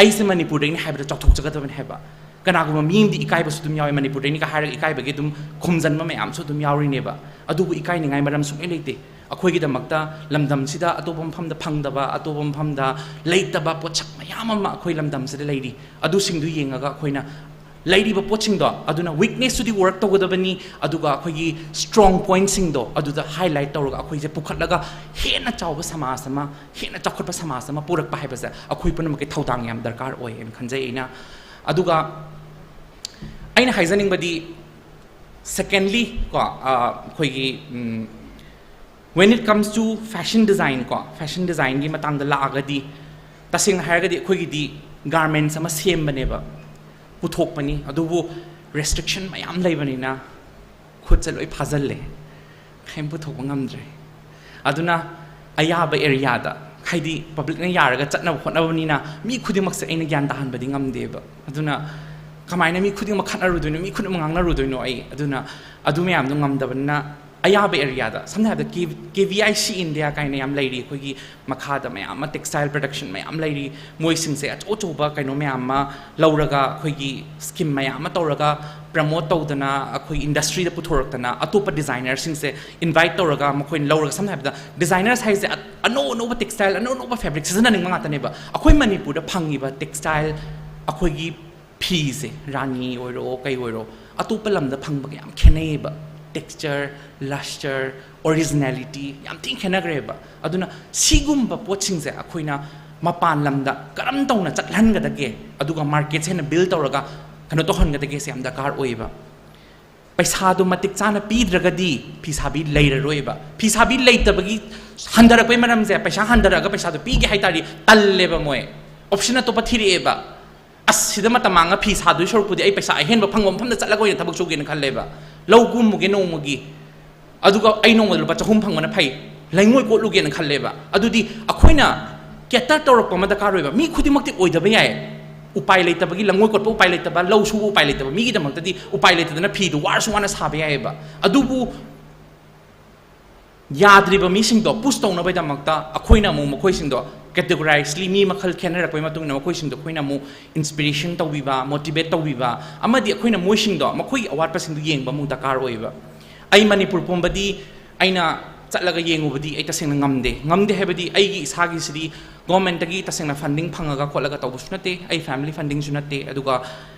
ꯑꯩꯁꯦ ꯃꯅꯤꯄꯨꯔꯗꯒꯤꯅꯤ ꯍꯥꯏꯕꯗ ꯆꯥꯎꯊꯣꯛꯆꯒꯗꯕꯅꯤ ꯍꯥꯏꯕ꯫ ꯀꯅꯥꯒꯨꯝꯕ ꯃꯤ ꯑꯃꯗꯤ ꯏꯀꯥꯏꯕꯁꯨ ꯑꯗꯨꯝ ꯌꯥꯎꯋꯦ, ꯃꯅꯤꯄꯨꯔꯗꯒꯤꯅꯤꯒ ꯍꯥꯏꯔꯒ ꯏꯀꯥꯏꯕꯒꯤ ꯑꯗꯨꯝ ꯈꯨꯝꯖꯟꯕ ꯃꯌꯥꯝꯁꯨ ꯑꯗꯨꯝ ꯌꯥꯎꯔꯤꯅꯦꯕ꯫ ꯑꯗꯨꯕꯨ ꯏꯀꯥꯏꯅꯤꯡꯉꯥꯏ ꯃꯔꯝ ꯁꯨꯡꯂꯩ ꯂꯩꯇꯦ꯫ ꯑꯩꯈꯣꯏꯒꯤꯗꯃꯛꯇ ꯂꯝꯗꯝꯁꯤꯗ ꯑꯇꯣꯞꯄ ꯃꯐꯝꯗ ꯐꯪꯗꯕ, ꯑꯇꯣꯞꯄ ꯃꯐꯝꯗ ꯂꯩꯇꯕ ꯄꯣꯠꯁꯛ ꯃꯌꯥꯝ ꯑꯃ ꯑꯩꯈꯣꯏ ꯂꯝꯗꯝꯁꯤꯗ ꯂꯩꯔꯤ꯫ ꯑꯗꯨꯁꯤꯡꯗꯨ ꯌꯦꯡꯉꯒ ꯑꯩꯈꯣꯏꯅ ꯂꯩꯔꯤꯕ ꯄꯣꯠꯁꯤꯡꯗꯣ ꯑꯗꯨꯅ weakness ꯇꯨꯗꯤ work ꯇꯧꯒꯗꯕꯅꯤ, ꯑꯗꯨꯒ ꯑꯩꯈꯣꯏꯒꯤ strong point ꯁꯤꯡꯗꯣ ꯑꯗꯨꯗ highlight ꯇꯧꯔꯒ ꯑꯩꯈꯣꯏꯁꯦ ꯄꯨꯈꯠꯂꯒ ꯍꯦꯟꯅ ꯆꯥꯎꯕ ꯁꯃꯥꯖ ꯑꯃ, ꯍꯦꯟꯅ ꯆꯥꯎꯈꯠꯄ ꯁꯃꯥꯖ ꯑꯃ ꯄꯨꯔꯛꯄ ꯍꯥꯏꯕꯁꯦ ꯑꯩꯈꯣꯏ ꯄꯨꯝꯅꯃꯛꯀꯤ ꯊꯧꯗꯥꯡ ꯌꯥꯝ ꯗꯔꯀꯥꯔ ꯑꯣꯏ ꯍꯥꯏꯅ ꯈꯟꯖꯩ ꯑꯩꯅ꯫ ꯑꯗꯨꯒ ꯑꯩꯅ ꯍꯥꯏꯖꯅꯤꯡꯕꯗꯤ, secondly ꯀꯣ, ꯑ, ꯑꯩꯈꯣꯏꯒꯤ, ꯎꯝ, when it comes to fashion design ꯀꯣ, fashion design ꯒꯤ ꯃꯇꯥꯡꯗ ꯂꯥꯛꯑꯒꯗꯤ, ꯇꯁꯦꯡꯅ ꯍꯥꯏꯔꯒꯗꯤ ꯑꯩꯈꯣꯏꯒꯤꯗꯤ garments ꯑꯃ ꯁꯦꯝꯕꯅꯦꯕ, ꯄꯨꯊꯣꯛꯄꯅꯤ, ꯑꯗꯨꯕꯨ restriction ꯃꯌꯥꯝ ꯂꯩꯕꯅꯤꯅ ꯈꯨꯠꯁꯦ ꯂꯣꯏ ꯐꯥꯖꯤꯜꯂꯦ, ꯀꯔꯤꯝ ꯄꯨꯊꯣꯛꯄ ꯉꯝꯗ꯭ꯔꯦ꯫ ꯑꯗꯨꯅ ꯑꯌꯥꯕ area ꯗ, ꯍꯥꯏꯗꯤ public ꯅ ꯌꯥꯔꯒ ꯆꯠꯅꯕ ꯍꯣꯠꯅꯕꯅꯤꯅ ꯃꯤ ꯈꯨꯗꯤꯡꯃꯛꯁꯦ ꯑꯩꯅ ꯒ꯭ꯌꯥꯟ ꯇꯥꯍꯟꯕꯗꯤ ꯉꯝꯗꯦꯕ꯫ ꯑꯗꯨꯅ ꯀꯃꯥꯏꯅ ꯃꯤ ꯈꯨꯗꯤꯡꯃꯛ ꯈꯠꯅꯔꯨꯗꯣꯏꯅꯣ, ꯃꯤ ꯈꯨꯗꯤꯡꯃꯛ ꯉꯥꯡꯅꯔꯨꯗꯣꯏꯅꯣ ꯑꯩ? ꯑꯗꯨꯅ ꯑꯗꯨ ꯃꯌꯥꯝꯗꯣ ꯉꯝꯗꯕꯅꯤꯅ ꯑꯌꯥꯕ area ꯗ, ꯁꯝꯅ ꯍꯥꯏꯔꯕꯗ K-, KVIC India ꯀꯥꯏꯅ ꯌꯥꯝ ꯂꯩꯔꯤ, ꯑꯩꯈꯣꯏꯒꯤ ꯃꯈꯥꯗ ꯃꯌꯥꯝ ꯑꯃ textile production ꯃꯌꯥꯝ ꯂꯩꯔꯤ, ꯃꯣꯏꯁꯤꯡꯁꯦ ꯑꯆꯧ ꯑꯆꯧꯕ ꯀꯩꯅꯣ ꯃꯌꯥꯝ ꯑꯃ ꯂꯧꯔꯒ, ꯑꯩꯈꯣꯏꯒꯤ scheme ꯃꯌꯥꯝ ꯑꯃ ꯇꯧꯔꯒ promote ꯇꯧꯗꯅ, ꯑꯩꯈꯣꯏ industry ꯗ ꯄꯨꯊꯣꯔꯛꯇꯅ, ꯑꯇꯣꯞꯄ designer ꯁꯤꯡꯁꯦ invite ꯇꯧꯔꯒ ꯃꯈꯣꯏꯅ ꯂꯧꯔꯒ, ꯁꯝꯅ ꯍꯥꯏꯔꯕꯗ designers ꯍꯥꯏꯁꯦ ꯑ-, ꯑꯅꯧ ꯑꯅꯧꯕ textile, ꯑꯅꯧ ꯑꯅꯧꯕ fabric ꯁꯤꯖꯤꯟꯅꯅꯤꯡꯕ ꯉꯥꯛꯇꯅꯦꯕ꯫ ꯑꯩꯈꯣꯏ ꯃꯅꯤꯄꯨꯔꯗ ꯐꯪꯉꯤꯕ textile, ꯑꯩꯈꯣꯏꯒꯤ ꯐꯤꯁꯦ, ꯔꯥꯅꯤ ꯑꯣꯏꯔꯣ ꯀꯩ ꯑꯣꯏꯔꯣ, ꯑꯇꯣꯞꯄ ꯂꯝꯗ ꯐꯪꯕꯒ ꯌꯥꯝ ꯈꯦꯠꯅꯩꯌꯦꯕ꯫ Texture, lustre, originality ꯌꯥꯝ ꯊꯤꯅ ꯈꯦꯠꯅꯈ꯭ꯔꯦꯕ꯫ ꯑꯗꯨꯅ ꯁꯤꯒꯨꯝꯕ ꯄꯣꯠꯁꯤꯡꯁꯦ ꯑꯩꯈꯣꯏꯅ ꯃꯄꯥꯟ ꯂꯝꯗ ꯀꯔꯝ ꯇꯧꯅ ꯆꯠꯍꯟꯒꯗꯒꯦ, ꯑꯗꯨꯒ market ꯁꯦ ꯍꯦꯟꯅ build ꯇꯧꯔꯒ ꯀꯩꯅꯣ ꯇꯧꯍꯟꯒꯗꯒꯦꯁꯦ ꯌꯥꯝ ꯗꯔꯀꯥꯔ ꯑꯣꯏꯌꯦꯕ꯫ ꯄꯩꯁꯥꯗꯣ ꯃꯇꯤꯛ ꯆꯥꯅ ꯄꯤꯗ꯭ꯔꯒꯗꯤ ꯐꯤ ꯁꯥꯕꯤ ꯂꯩꯔꯔꯣꯏꯕ꯫ ꯐꯤ ꯁꯥꯕꯤ ꯂꯩꯇꯕꯒꯤ ꯍꯟꯊꯔꯛꯄꯩ ꯃꯔꯝꯁꯦ, ꯄꯩꯁꯥ ꯍꯟꯊꯔꯛꯑꯒ ꯄꯩꯁꯥꯗꯣ ꯄꯤꯒꯦ ꯍꯥꯏ ꯇꯥꯔꯗꯤ ꯇꯜꯂꯦꯕ ꯃꯣꯏ, option ꯑꯇꯣꯞꯄ ꯊꯤꯔꯛꯑꯦꯕ꯫ ꯑꯁ, ꯁꯤꯗ ꯃꯇꯝ ꯃꯥꯡꯉ ꯐꯤ ꯁꯥꯗꯣꯏ ꯁꯔꯨꯛꯄꯨꯗꯤ ꯑꯩ ꯄꯩꯁꯥ ꯑꯍꯦꯟꯕ ꯐꯪꯕ ꯃꯐꯝꯗ ꯆꯠꯂꯒ ꯑꯣꯏꯅ ꯊꯕꯛ ꯁꯨꯒꯦꯅ ꯈꯜꯂꯦꯕ꯫ ꯂꯧ ꯀꯨꯝꯃꯨꯒꯦ ꯅꯣꯡꯃꯒꯤ, ꯑꯗꯨꯒ ꯑꯩ ꯅꯣꯡꯃꯗ ꯂꯨꯄꯥ ꯆꯍꯨꯝ ꯐꯪꯕꯅ ꯐꯩ, ꯂꯩꯉꯣꯏ ꯀꯣꯠꯂꯨꯒꯦꯅ ꯈꯜꯂꯦꯕ꯫ ꯑꯗꯨꯗꯤ ꯑꯩꯈꯣꯏꯅ cater ꯇꯧꯔꯛꯄ ꯑꯃ ꯗꯔꯀꯥꯔ ꯑꯣꯏꯕ꯫ ꯃꯤ ꯈꯨꯗꯤꯡꯃꯛꯇꯤ ꯑꯣꯏꯗꯕ ꯌꯥꯏ, ꯎꯄꯥꯏ ꯂꯩꯇꯕꯒꯤ, ꯂꯩꯉꯣꯏ ꯀꯣꯠꯄ ꯎꯄꯥꯏ ꯂꯩꯇꯕ, ꯂꯧ ꯁꯨꯕ ꯎꯄꯥꯏ ꯂꯩꯇꯕ, ꯃꯤꯒꯤꯗꯃꯛꯇꯗꯤ ꯎꯄꯥꯏ ꯂꯩꯇꯗꯅ ꯐꯤꯗꯨ ꯋꯥꯔꯁꯨ ꯋꯥꯅ ꯁꯥꯕ ꯌꯥꯏꯑꯕ꯫ ꯑꯗꯨꯕꯨ ꯌꯥꯗ꯭ꯔꯤꯕ ꯃꯤꯁꯤꯡꯗꯣ ꯄꯨꯁ ꯇꯧꯅꯕꯒꯤꯗꯃꯛꯇ ꯑꯩꯈꯣꯏꯅ ꯑꯃꯨꯛ ꯃꯈꯣꯏꯁꯤꯡꯗꯣ ꯀꯦꯇꯦꯒꯣꯔꯥꯏꯁꯂꯤ ꯃꯤ ꯃꯈꯜ ꯈꯦꯠꯅꯔꯛꯄꯒꯤ ꯃꯇꯨꯡ ꯏꯟꯅ ꯃꯈꯣꯏꯁꯤꯡꯗꯣ ꯑꯩꯈꯣꯏꯅ ꯑꯃꯨꯛ ꯏꯟꯁꯄꯤꯔꯦꯁꯟ ꯇꯧꯕꯤꯕ, ꯃꯣꯇꯤꯚꯦꯠ ꯇꯧꯕꯤꯕ, ꯑꯃꯗꯤ ꯑꯩꯈꯣꯏꯅ ꯃꯣꯏꯁꯤꯡꯗꯣ ꯃꯈꯣꯏꯒꯤ ꯑꯋꯥꯠꯄꯁꯤꯡꯗꯣ ꯌꯦꯡꯕ ꯑꯃꯨꯛ ꯗꯔꯀꯥꯔ ꯑꯣꯏꯌꯦꯕ꯫ ꯑꯩ ꯃꯅꯤꯄꯨꯔ ꯄꯨꯝꯕꯗꯤ ꯑꯩꯅ ꯆꯠꯂꯒ ꯌꯦꯡꯉꯨꯕꯗꯤ ꯑꯩ ꯇꯁꯦꯡꯅ ꯉꯝꯗꯦ꯫ ꯉꯝꯗꯦ ꯍꯥꯏꯕꯗꯤ ꯑꯩꯒꯤ ꯏꯁꯥꯒꯤꯁꯤꯗꯤ ꯒꯣꯔꯃꯦꯟꯇꯒꯤ ꯇꯁꯦꯡꯅ ꯐꯟꯗꯤꯡ ꯐꯪꯉꯒ ꯈꯣꯠꯂꯒ ꯇꯧꯕꯁꯨ ꯅꯠꯇꯦ, ꯑꯩ ꯐꯦꯃꯤꯂꯤ ꯐꯟꯗꯤꯡꯁꯨ ꯅꯠꯇꯦ꯫ ꯑꯗꯨꯒ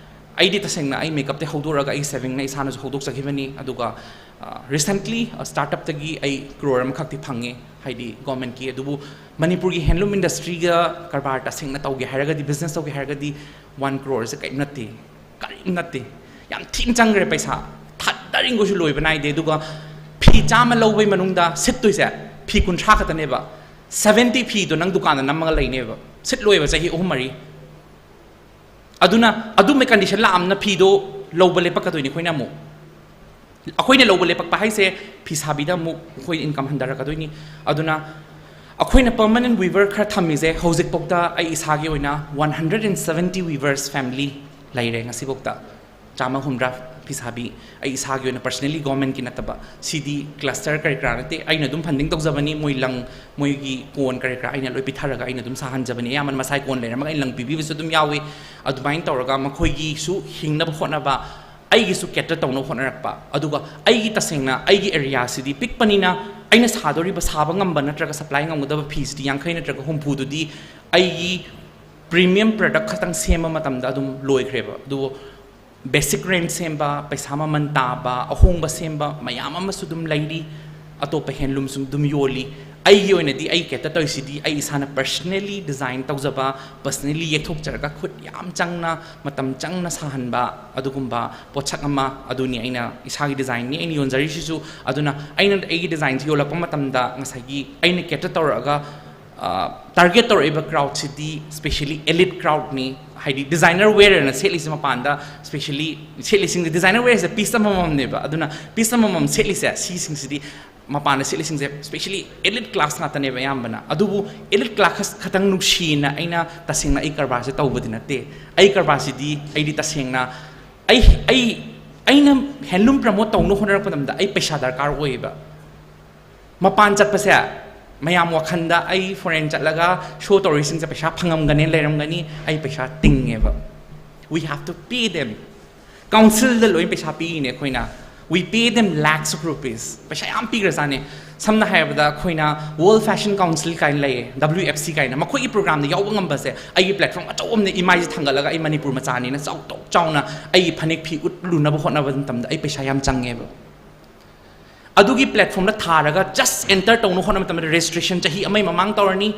ꯑꯩꯗꯤ ꯇꯁꯦꯡꯅ ꯑꯩ ꯃꯦꯀꯞꯇꯩ ꯍꯧꯗꯣꯔꯛꯑꯒ ꯑꯩ ꯁꯦꯚꯤꯡꯅ ꯏꯁꯥꯅꯁꯨ ꯍꯧꯗꯣꯛꯆꯈꯤꯕꯅꯤ꯫ ꯑꯗꯨꯒ ꯔꯤꯁꯦꯟꯠꯂꯤ ꯁ꯭ꯇꯥꯔꯠꯑꯞꯇꯒꯤ ꯑꯩ ꯀ꯭ꯔꯣꯔ ꯑꯃꯈꯛꯇꯤ ꯐꯪꯉꯦ, ꯍꯥꯏꯗꯤ ꯒꯣꯔꯃꯦꯟꯠꯀꯤ꯫ ꯑꯗꯨꯕꯨ ꯃꯅꯤꯄꯨꯔꯒꯤ ꯍꯦꯟꯂꯨꯝ ꯏꯟꯗꯁꯇ꯭ꯔꯤꯒ ꯀꯔꯕꯥꯔ ꯇꯁꯦꯡꯅ ꯇꯧꯒꯦ ꯍꯥꯏꯔꯒꯗꯤ, ꯕꯤꯖꯤꯅꯦꯁ ꯇꯧꯒꯦ ꯍꯥꯏꯔꯒꯗꯤ, ꯋꯥꯟ ꯀ꯭ꯔꯣꯔꯁꯦ ꯀꯔꯤꯝ ꯅꯠꯇꯦ, ꯀꯔꯤꯝ ꯅꯠꯇꯦ꯫ ꯌꯥꯝ ꯊꯤꯅ ꯆꯪꯈ꯭ꯔꯦ ꯄꯩꯁꯥ, ꯊꯥꯗꯔꯤꯡꯈꯣꯏꯁꯨ ꯂꯣꯏꯕ ꯅꯥꯏꯗꯦ꯫ ꯑꯗꯨꯒ ꯐꯤ ꯆꯥꯝꯃ ꯂꯧꯕꯩ ꯃꯅꯨꯡꯗ ꯁꯤꯠꯇꯣꯏꯁꯦ ꯐꯤ ꯀꯨꯟꯊ꯭ꯔꯥ ꯈꯛꯇꯅꯦꯕ꯫ ꯁꯚꯦꯟꯇꯤ ꯐꯤꯗꯣ ꯅꯪ ꯗꯨꯀꯥꯟꯗ ꯅꯝꯃꯒ ꯂꯩꯅꯦꯕ, ꯁꯤꯠꯂꯣꯏꯕ ꯆꯍꯤ ꯑꯍꯨꯝ ꯃꯔꯤ꯫ ꯑꯗꯨꯅ ꯑꯗꯨꯝꯕ ꯀꯟꯗꯤꯁꯟ ꯂꯥꯛꯑꯝꯅ ꯐꯤꯗꯣ ꯂꯧꯕ ꯂꯦꯞꯄꯛꯀꯗꯣꯏꯅꯤ ꯑꯩꯈꯣꯏꯅ ꯑꯃꯨꯛ꯫ ꯑꯩꯈꯣꯏꯅ ꯂꯧꯕ ꯂꯦꯞꯄꯛꯄ ꯍꯥꯏꯁꯦ ꯐꯤ ꯁꯥꯕꯤꯗ ꯑꯃꯨꯛ ꯑꯩꯈꯣꯏ ꯏꯟꯀꯝ ꯍꯟꯊꯔꯛꯀꯗꯣꯏꯅꯤ꯫ ꯑꯗꯨꯅ ꯑꯩꯈꯣꯏꯅ ꯄꯔꯃꯅꯦꯟ ꯋꯤꯚꯔ ꯈꯔ ꯊꯝꯃꯤꯁꯦ ꯍꯧꯖꯤꯛꯐꯥꯎꯗ ꯑꯩ ꯏꯁꯥꯒꯤ ꯑꯣꯏꯅ one hundred and seventy weavers family ꯂꯩꯔꯦ ꯉꯁꯤꯐꯥꯎꯗ꯫ ꯆꯥꯝꯃ ꯍꯨꯝꯗ꯭ꯔꯥ ꯐꯤ ꯁꯥꯕꯤ ꯑꯩ ꯏꯁꯥꯒꯤ ꯑꯣꯏꯅ ꯄꯔꯁꯅꯦꯂꯤ ꯒꯣꯔꯃꯦꯟꯠꯀꯤ ꯅꯠꯇꯕ꯫ ꯁꯤꯗꯤ ꯀ꯭ꯂꯁꯇꯔ ꯀꯔꯤ ꯀꯔꯥ ꯅꯠꯇꯦ, ꯑꯩꯅ ꯑꯗꯨꯝ ꯐꯟꯗꯤꯡ ꯇꯧꯖꯕꯅꯤ꯫ ꯃꯣꯏ ꯂꯪ, ꯃꯣꯏꯒꯤ ꯀꯣꯟ ꯀꯔꯤ ꯀꯔꯥ ꯑꯩꯅ ꯂꯣꯏ ꯄꯤꯊꯔꯒ ꯑꯩꯅ ꯑꯗꯨꯝ ꯁꯥꯍꯟꯖꯕꯅꯤ꯫ ꯑꯌꯥꯝꯕꯅ ꯃꯁꯥꯏ ꯀꯣꯟ ꯂꯩꯔꯝꯃꯒ ꯑꯩꯅ ꯂꯪ ꯄꯤꯕꯤꯕꯁꯨ ꯑꯗꯨꯝ ꯌꯥꯎꯏ꯫ ꯑꯗꯨꯃꯥꯏꯅ ꯇꯧꯔꯒ ꯃꯈꯣꯏꯒꯤꯁꯨ ꯍꯤꯡꯅꯕ ꯍꯣꯠꯅꯕ, ꯑꯩꯒꯤꯁꯨ ꯀꯦꯇꯔ ꯇꯧꯅꯕ ꯍꯣꯠꯅꯔꯛꯄ꯫ ꯑꯗꯨꯒ ꯑꯩꯒꯤ ꯇꯁꯦꯡꯅ ꯑꯩꯒꯤ ꯑꯦꯔꯤꯌꯥꯁꯤꯗꯤ ꯄꯤꯛꯄꯅꯤꯅ ꯑꯩꯅ ꯁꯥꯗꯧꯔꯤꯕ, ꯁꯥꯕ ꯉꯝꯕ ꯅꯠꯇ꯭ꯔꯒ ꯁꯄ꯭ꯂꯥꯏ ꯉꯝꯒꯗꯕ ꯐꯤꯁꯤꯗꯤ ꯌꯥꯡꯈꯩ ꯅꯠꯇ꯭ꯔꯒ ꯍꯨꯝꯐꯨꯗꯨꯗꯤ ꯑꯩꯒꯤ ꯄ꯭ꯔꯤꯃꯤꯌꯝ ꯄ꯭ꯔꯗꯛ ꯈꯛꯇꯪ ꯁꯦꯝꯕ ꯃꯇꯝꯗ ꯑꯗꯨꯝ ꯂꯣꯏꯈ꯭ꯔꯦꯕ꯫ ꯑꯗꯨꯕꯨ ꯕꯦꯁꯤꯛ ꯔꯦꯟꯖ ꯁꯦꯝꯕ, ꯄꯩꯁꯥ ꯃꯃꯜ ꯇꯥꯕ, ꯑꯍꯣꯡꯕ ꯁꯦꯝꯕ ꯃꯌꯥꯝ ꯑꯃꯁꯨ ꯑꯗꯨꯝ ꯂꯩꯔꯤ꯫ ꯑꯇꯣꯞꯄ ꯍꯦꯟꯂꯨꯝꯁꯨ ꯑꯗꯨꯝ ꯌꯣꯜꯂꯤ꯫ ꯑꯩꯒꯤ ꯑꯣꯏꯅꯗꯤ ꯑꯩ ꯀꯦꯇꯔ ꯇꯧꯔꯤꯁꯤꯗꯤ ꯑꯩ ꯏꯁꯥꯅ ꯄꯔꯁꯅꯦꯂꯤ ꯗꯤꯖꯥꯏꯟ ꯇꯧꯖꯕ, ꯄꯔꯁꯅꯦꯂꯤ ꯌꯦꯛꯊꯣꯛꯆꯔꯒ ꯈꯨꯠ ꯌꯥꯝ ꯆꯪꯅ, ꯃꯇꯝ ꯆꯪꯅ ꯁꯥꯍꯟꯕ ꯑꯗꯨꯒꯨꯝꯕ ꯄꯣꯠꯁꯛ ꯑꯃ ꯑꯗꯨꯅꯤ ꯑꯩꯅ ꯏꯁꯥꯒꯤ ꯗꯤꯖꯥꯏꯟꯅꯤ ꯑꯩꯅ ꯌꯣꯟꯖꯔꯤꯁꯤꯁꯨ꯫ ꯑꯗꯨꯅ ꯑꯩꯅ ꯑꯩꯒꯤ ꯗꯤꯖꯥꯏꯟꯁꯤ ꯌꯣꯜꯂꯛꯄ ꯃꯇꯝꯗ ꯉꯁꯥꯏꯒꯤ ꯑꯩꯅ ꯀꯦꯇꯔ ꯇꯧꯔꯛꯑꯒ ꯇꯥꯔꯒꯦꯠ ꯇꯧꯔꯛꯏꯕ ꯀ꯭ꯔꯥꯎꯗꯁꯤꯗꯤ ꯁ꯭ꯄꯦꯁꯤꯌꯦꯂꯤ ꯑꯦꯂꯤꯠ ꯀ꯭ꯔꯥꯎꯗꯅꯤ꯫ ꯍꯥꯏꯗꯤ ꯗꯤꯖꯥꯏꯅꯔ ꯋꯦꯌꯔꯅ ꯁꯦꯠꯂꯤꯁꯦ ꯃꯄꯥꯟꯗ, ꯁ꯭ꯄꯦꯁꯤꯌꯦꯂꯤ ꯁꯦꯠꯂꯤꯁꯤꯡꯁꯦ, ꯗꯤꯖꯥꯏꯅꯔ ꯋꯦꯌꯔꯁꯦ ꯄꯤꯁ ꯑꯃꯃꯝꯅꯦꯕ꯫ ꯑꯗꯨꯅ ꯄꯤꯁ ꯑꯃꯃꯝ ꯁꯦꯠꯂꯤꯁꯦ, ꯁꯤꯁꯤꯡꯁꯤꯗꯤ, ꯃꯄꯥꯟꯗ ꯁꯦꯠꯂꯤꯁꯤꯡꯁꯦ ꯁ꯭ꯄꯦꯁꯤꯌꯦꯂꯤ ꯑꯦꯂꯤꯠ ꯀ꯭ꯂꯥꯁ ꯉꯥꯛꯇꯅꯦꯕ ꯑꯌꯥꯝꯕꯅ꯫ ꯑꯗꯨꯕꯨ ꯑꯦꯂꯤꯠ ꯀ꯭ꯂꯥꯁ ꯈꯛꯇꯪ ꯅꯨꯡꯁꯤꯅ ꯑꯩꯅ ꯇꯁꯦꯡꯅ ꯑꯩ ꯀꯔꯕꯥꯔꯁꯦ ꯇꯧꯕꯗꯤ ꯅꯠꯇꯦ꯫ ꯑꯩ ꯀꯔꯕꯥꯔꯁꯤꯗꯤ ꯑꯩꯗꯤ ꯇꯁꯦꯡꯅ ꯑꯩ, ꯑꯩ, ꯑꯩꯅ ꯍꯦꯟꯂꯨꯝ ꯄ꯭ꯔꯃꯣꯠ ꯇꯧꯅꯕ ꯍꯣꯠꯅꯔꯛꯄ ꯃꯇꯝꯗ ꯑꯩ ꯄꯩꯁꯥ ꯗꯔꯀꯥꯔ ꯑꯣꯏꯌꯦꯕ꯫ ꯃꯄꯥꯟ ꯆꯠꯄꯁꯦ, ꯃꯌꯥꯝ ꯋꯥꯈꯜꯗ ꯑꯩ ꯐꯣꯔꯦꯟ ꯆꯠꯂꯒ ꯁꯣ ꯇꯧꯔꯤꯁꯤꯡꯁꯦ ꯄꯩꯁꯥ ꯐꯪꯉꯝꯒꯅꯤ, ꯂꯩꯔꯝꯒꯅꯤ, ꯑꯩ ꯄꯩꯁꯥ ꯇꯤꯡꯉꯦꯕ꯫ We have to pay them. ꯀꯥꯎꯟꯁꯤꯜꯗ ꯂꯣꯏ ꯄꯩꯁꯥ ꯄꯤꯔꯤꯅꯦ ꯑꯩꯈꯣꯏꯅ꯫ We pay them lakhs of rupees. ꯄꯩꯁꯥ ꯌꯥꯝ ꯄꯤꯈ꯭ꯔꯖꯥꯠꯅꯦ꯫ ꯁꯝꯅ ꯍꯥꯏꯔꯕꯗ ꯑꯩꯈꯣꯏꯅ World Fashion Council ꯀꯥꯏꯅ ꯂꯩꯌꯦ, W F C ꯀꯥꯏꯅ, ꯃꯈꯣꯏꯒꯤ ꯄ꯭ꯔꯣꯒ꯭ꯔꯥꯝꯗ ꯌꯥꯎꯕ ꯉꯝꯕꯁꯦ ꯑꯩꯒꯤ ꯄ꯭ꯂꯦꯠꯐꯣꯝ ꯑꯆꯧꯕ ꯑꯃꯅ ꯏꯃꯥꯏꯁꯦ ꯊꯥꯡꯒꯠꯂꯒ ꯑꯩ ꯃꯅꯤꯄꯨꯔ ꯃꯆꯥꯅꯤꯅ ꯆꯥꯎꯊꯣꯛ ꯆꯥꯎꯅ ꯑꯩꯒꯤ ꯐꯅꯦꯛ ꯐꯤ ꯎꯠꯂꯨꯅꯕ ꯍꯣꯠꯅꯕ ꯃꯇꯝꯗ ꯑꯩ ꯄꯩꯁꯥ ꯌꯥꯝ ꯆꯪꯉꯦꯕ꯫ ꯑꯗꯨꯒꯤ ꯄ꯭ꯂꯦꯠꯐꯣꯝꯗ ꯊꯥꯔꯒ ꯖꯁ ꯑꯦꯟꯇꯔ ꯇꯧꯅꯕ ꯍꯣꯠꯅꯕ ꯃꯇꯝꯗ ꯔꯦꯖꯤꯁꯇ꯭ꯔꯦꯁꯟ ꯆꯍꯤ ꯑꯃꯒꯤ ꯃꯃꯥꯡ ꯇꯧꯔꯅꯤ,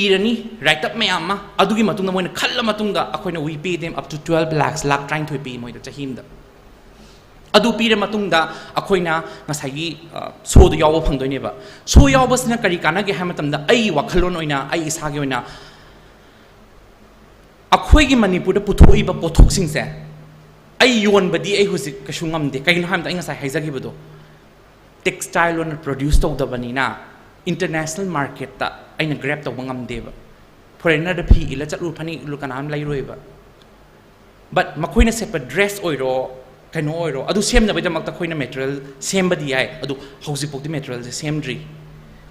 ꯏꯔꯅꯤ, ꯔꯥꯏꯠ ꯑꯞ ꯃꯌꯥꯝ ꯑꯃ, ꯑꯗꯨꯒꯤ ꯃꯇꯨꯡꯗ ꯃꯣꯏꯅ ꯈꯜꯂ ꯃꯇꯨꯡꯗ ꯑꯩꯈꯣꯏꯅ we pay them up to twelve lakhs, ꯂꯥꯛ ꯇꯔꯥꯅꯤꯊꯣꯏ ꯄꯤ ꯃꯣꯏꯗ ꯆꯍꯤ ꯑꯃꯗ꯫ ꯑꯗꯨ ꯄꯤꯔ ꯃꯇꯨꯡꯗ ꯑꯩꯈꯣꯏꯅ ꯉꯁꯥꯏꯒꯤ ꯁꯣꯗꯣ ꯌꯥꯎꯕ ꯐꯪꯗꯣꯏꯅꯦꯕ꯫ ꯁꯣ ꯌꯥꯎꯕꯁꯤꯅ ꯀꯔꯤ ꯀꯥꯟꯅꯒꯦ ꯍꯥꯏꯕ ꯃꯇꯝꯗ ꯑꯩꯒꯤ ꯋꯥꯈꯜꯂꯣꯟ ꯑꯣꯏꯅ, ꯑꯩ ꯏꯁꯥꯒꯤ ꯑꯣꯏꯅ, ꯑꯩꯈꯣꯏꯒꯤ ꯃꯅꯤꯄꯨꯔꯗ ꯄꯨꯊꯣꯛꯏꯕ ꯄꯣꯠꯊꯣꯛꯁꯤꯡꯁꯦ ꯑꯩ ꯌꯣꯟꯕꯗꯤ ꯑꯩ ꯍꯧꯖꯤꯛ ꯀꯩꯁꯨ ꯉꯝꯗꯦ꯫ ꯀꯩꯒꯤꯅꯣ ꯍꯥꯏꯕꯗ ꯑꯩ ꯉꯁꯥꯏ ꯍꯥꯏꯖꯈꯤꯕꯗꯣ, ꯇꯦꯛꯁꯇꯥꯏꯜ ꯑꯣꯏꯅ ꯄ꯭ꯔꯣꯗ꯭ꯌꯨꯁ ꯇꯧꯗꯕꯅꯤꯅ ꯏꯟꯇꯔꯅꯦꯁꯅꯦꯜ ꯃꯥꯔꯀꯦꯠꯇ ꯑꯩꯅ ꯒ꯭ꯔꯦꯞ ꯇꯧꯕ ꯉꯝꯗꯦꯕ꯫ ꯐꯣꯔꯦꯟꯅꯔꯗ ꯐꯤ ꯏꯜꯂ ꯆꯠꯂꯨ, ꯐꯅꯦꯛ ꯏꯜꯂꯨ, ꯀꯅꯥꯝ ꯂꯩꯔꯣꯏꯕ꯫ ꯕꯠ ꯃꯈꯣꯏꯅ ꯁꯦꯠꯄ ꯗ꯭ꯔꯦꯁ ꯑꯣꯏꯔꯣ, ꯀꯩꯅꯣ ꯑꯣꯏꯔꯣ, ꯑꯗꯨ ꯁꯦꯝꯅꯕꯒꯤꯗꯃꯛꯇ ꯑꯩꯈꯣꯏꯅ ꯃꯦꯇꯔꯤꯌꯦꯜ ꯁꯦꯝꯕꯗꯤ ꯌꯥꯏ, ꯑꯗꯨ ꯍꯧꯖꯤꯛꯐꯥꯎꯗꯤ ꯃꯦꯇꯔꯤꯌꯦꯜꯁꯦ ꯁꯦꯝꯗ꯭ꯔꯤ꯫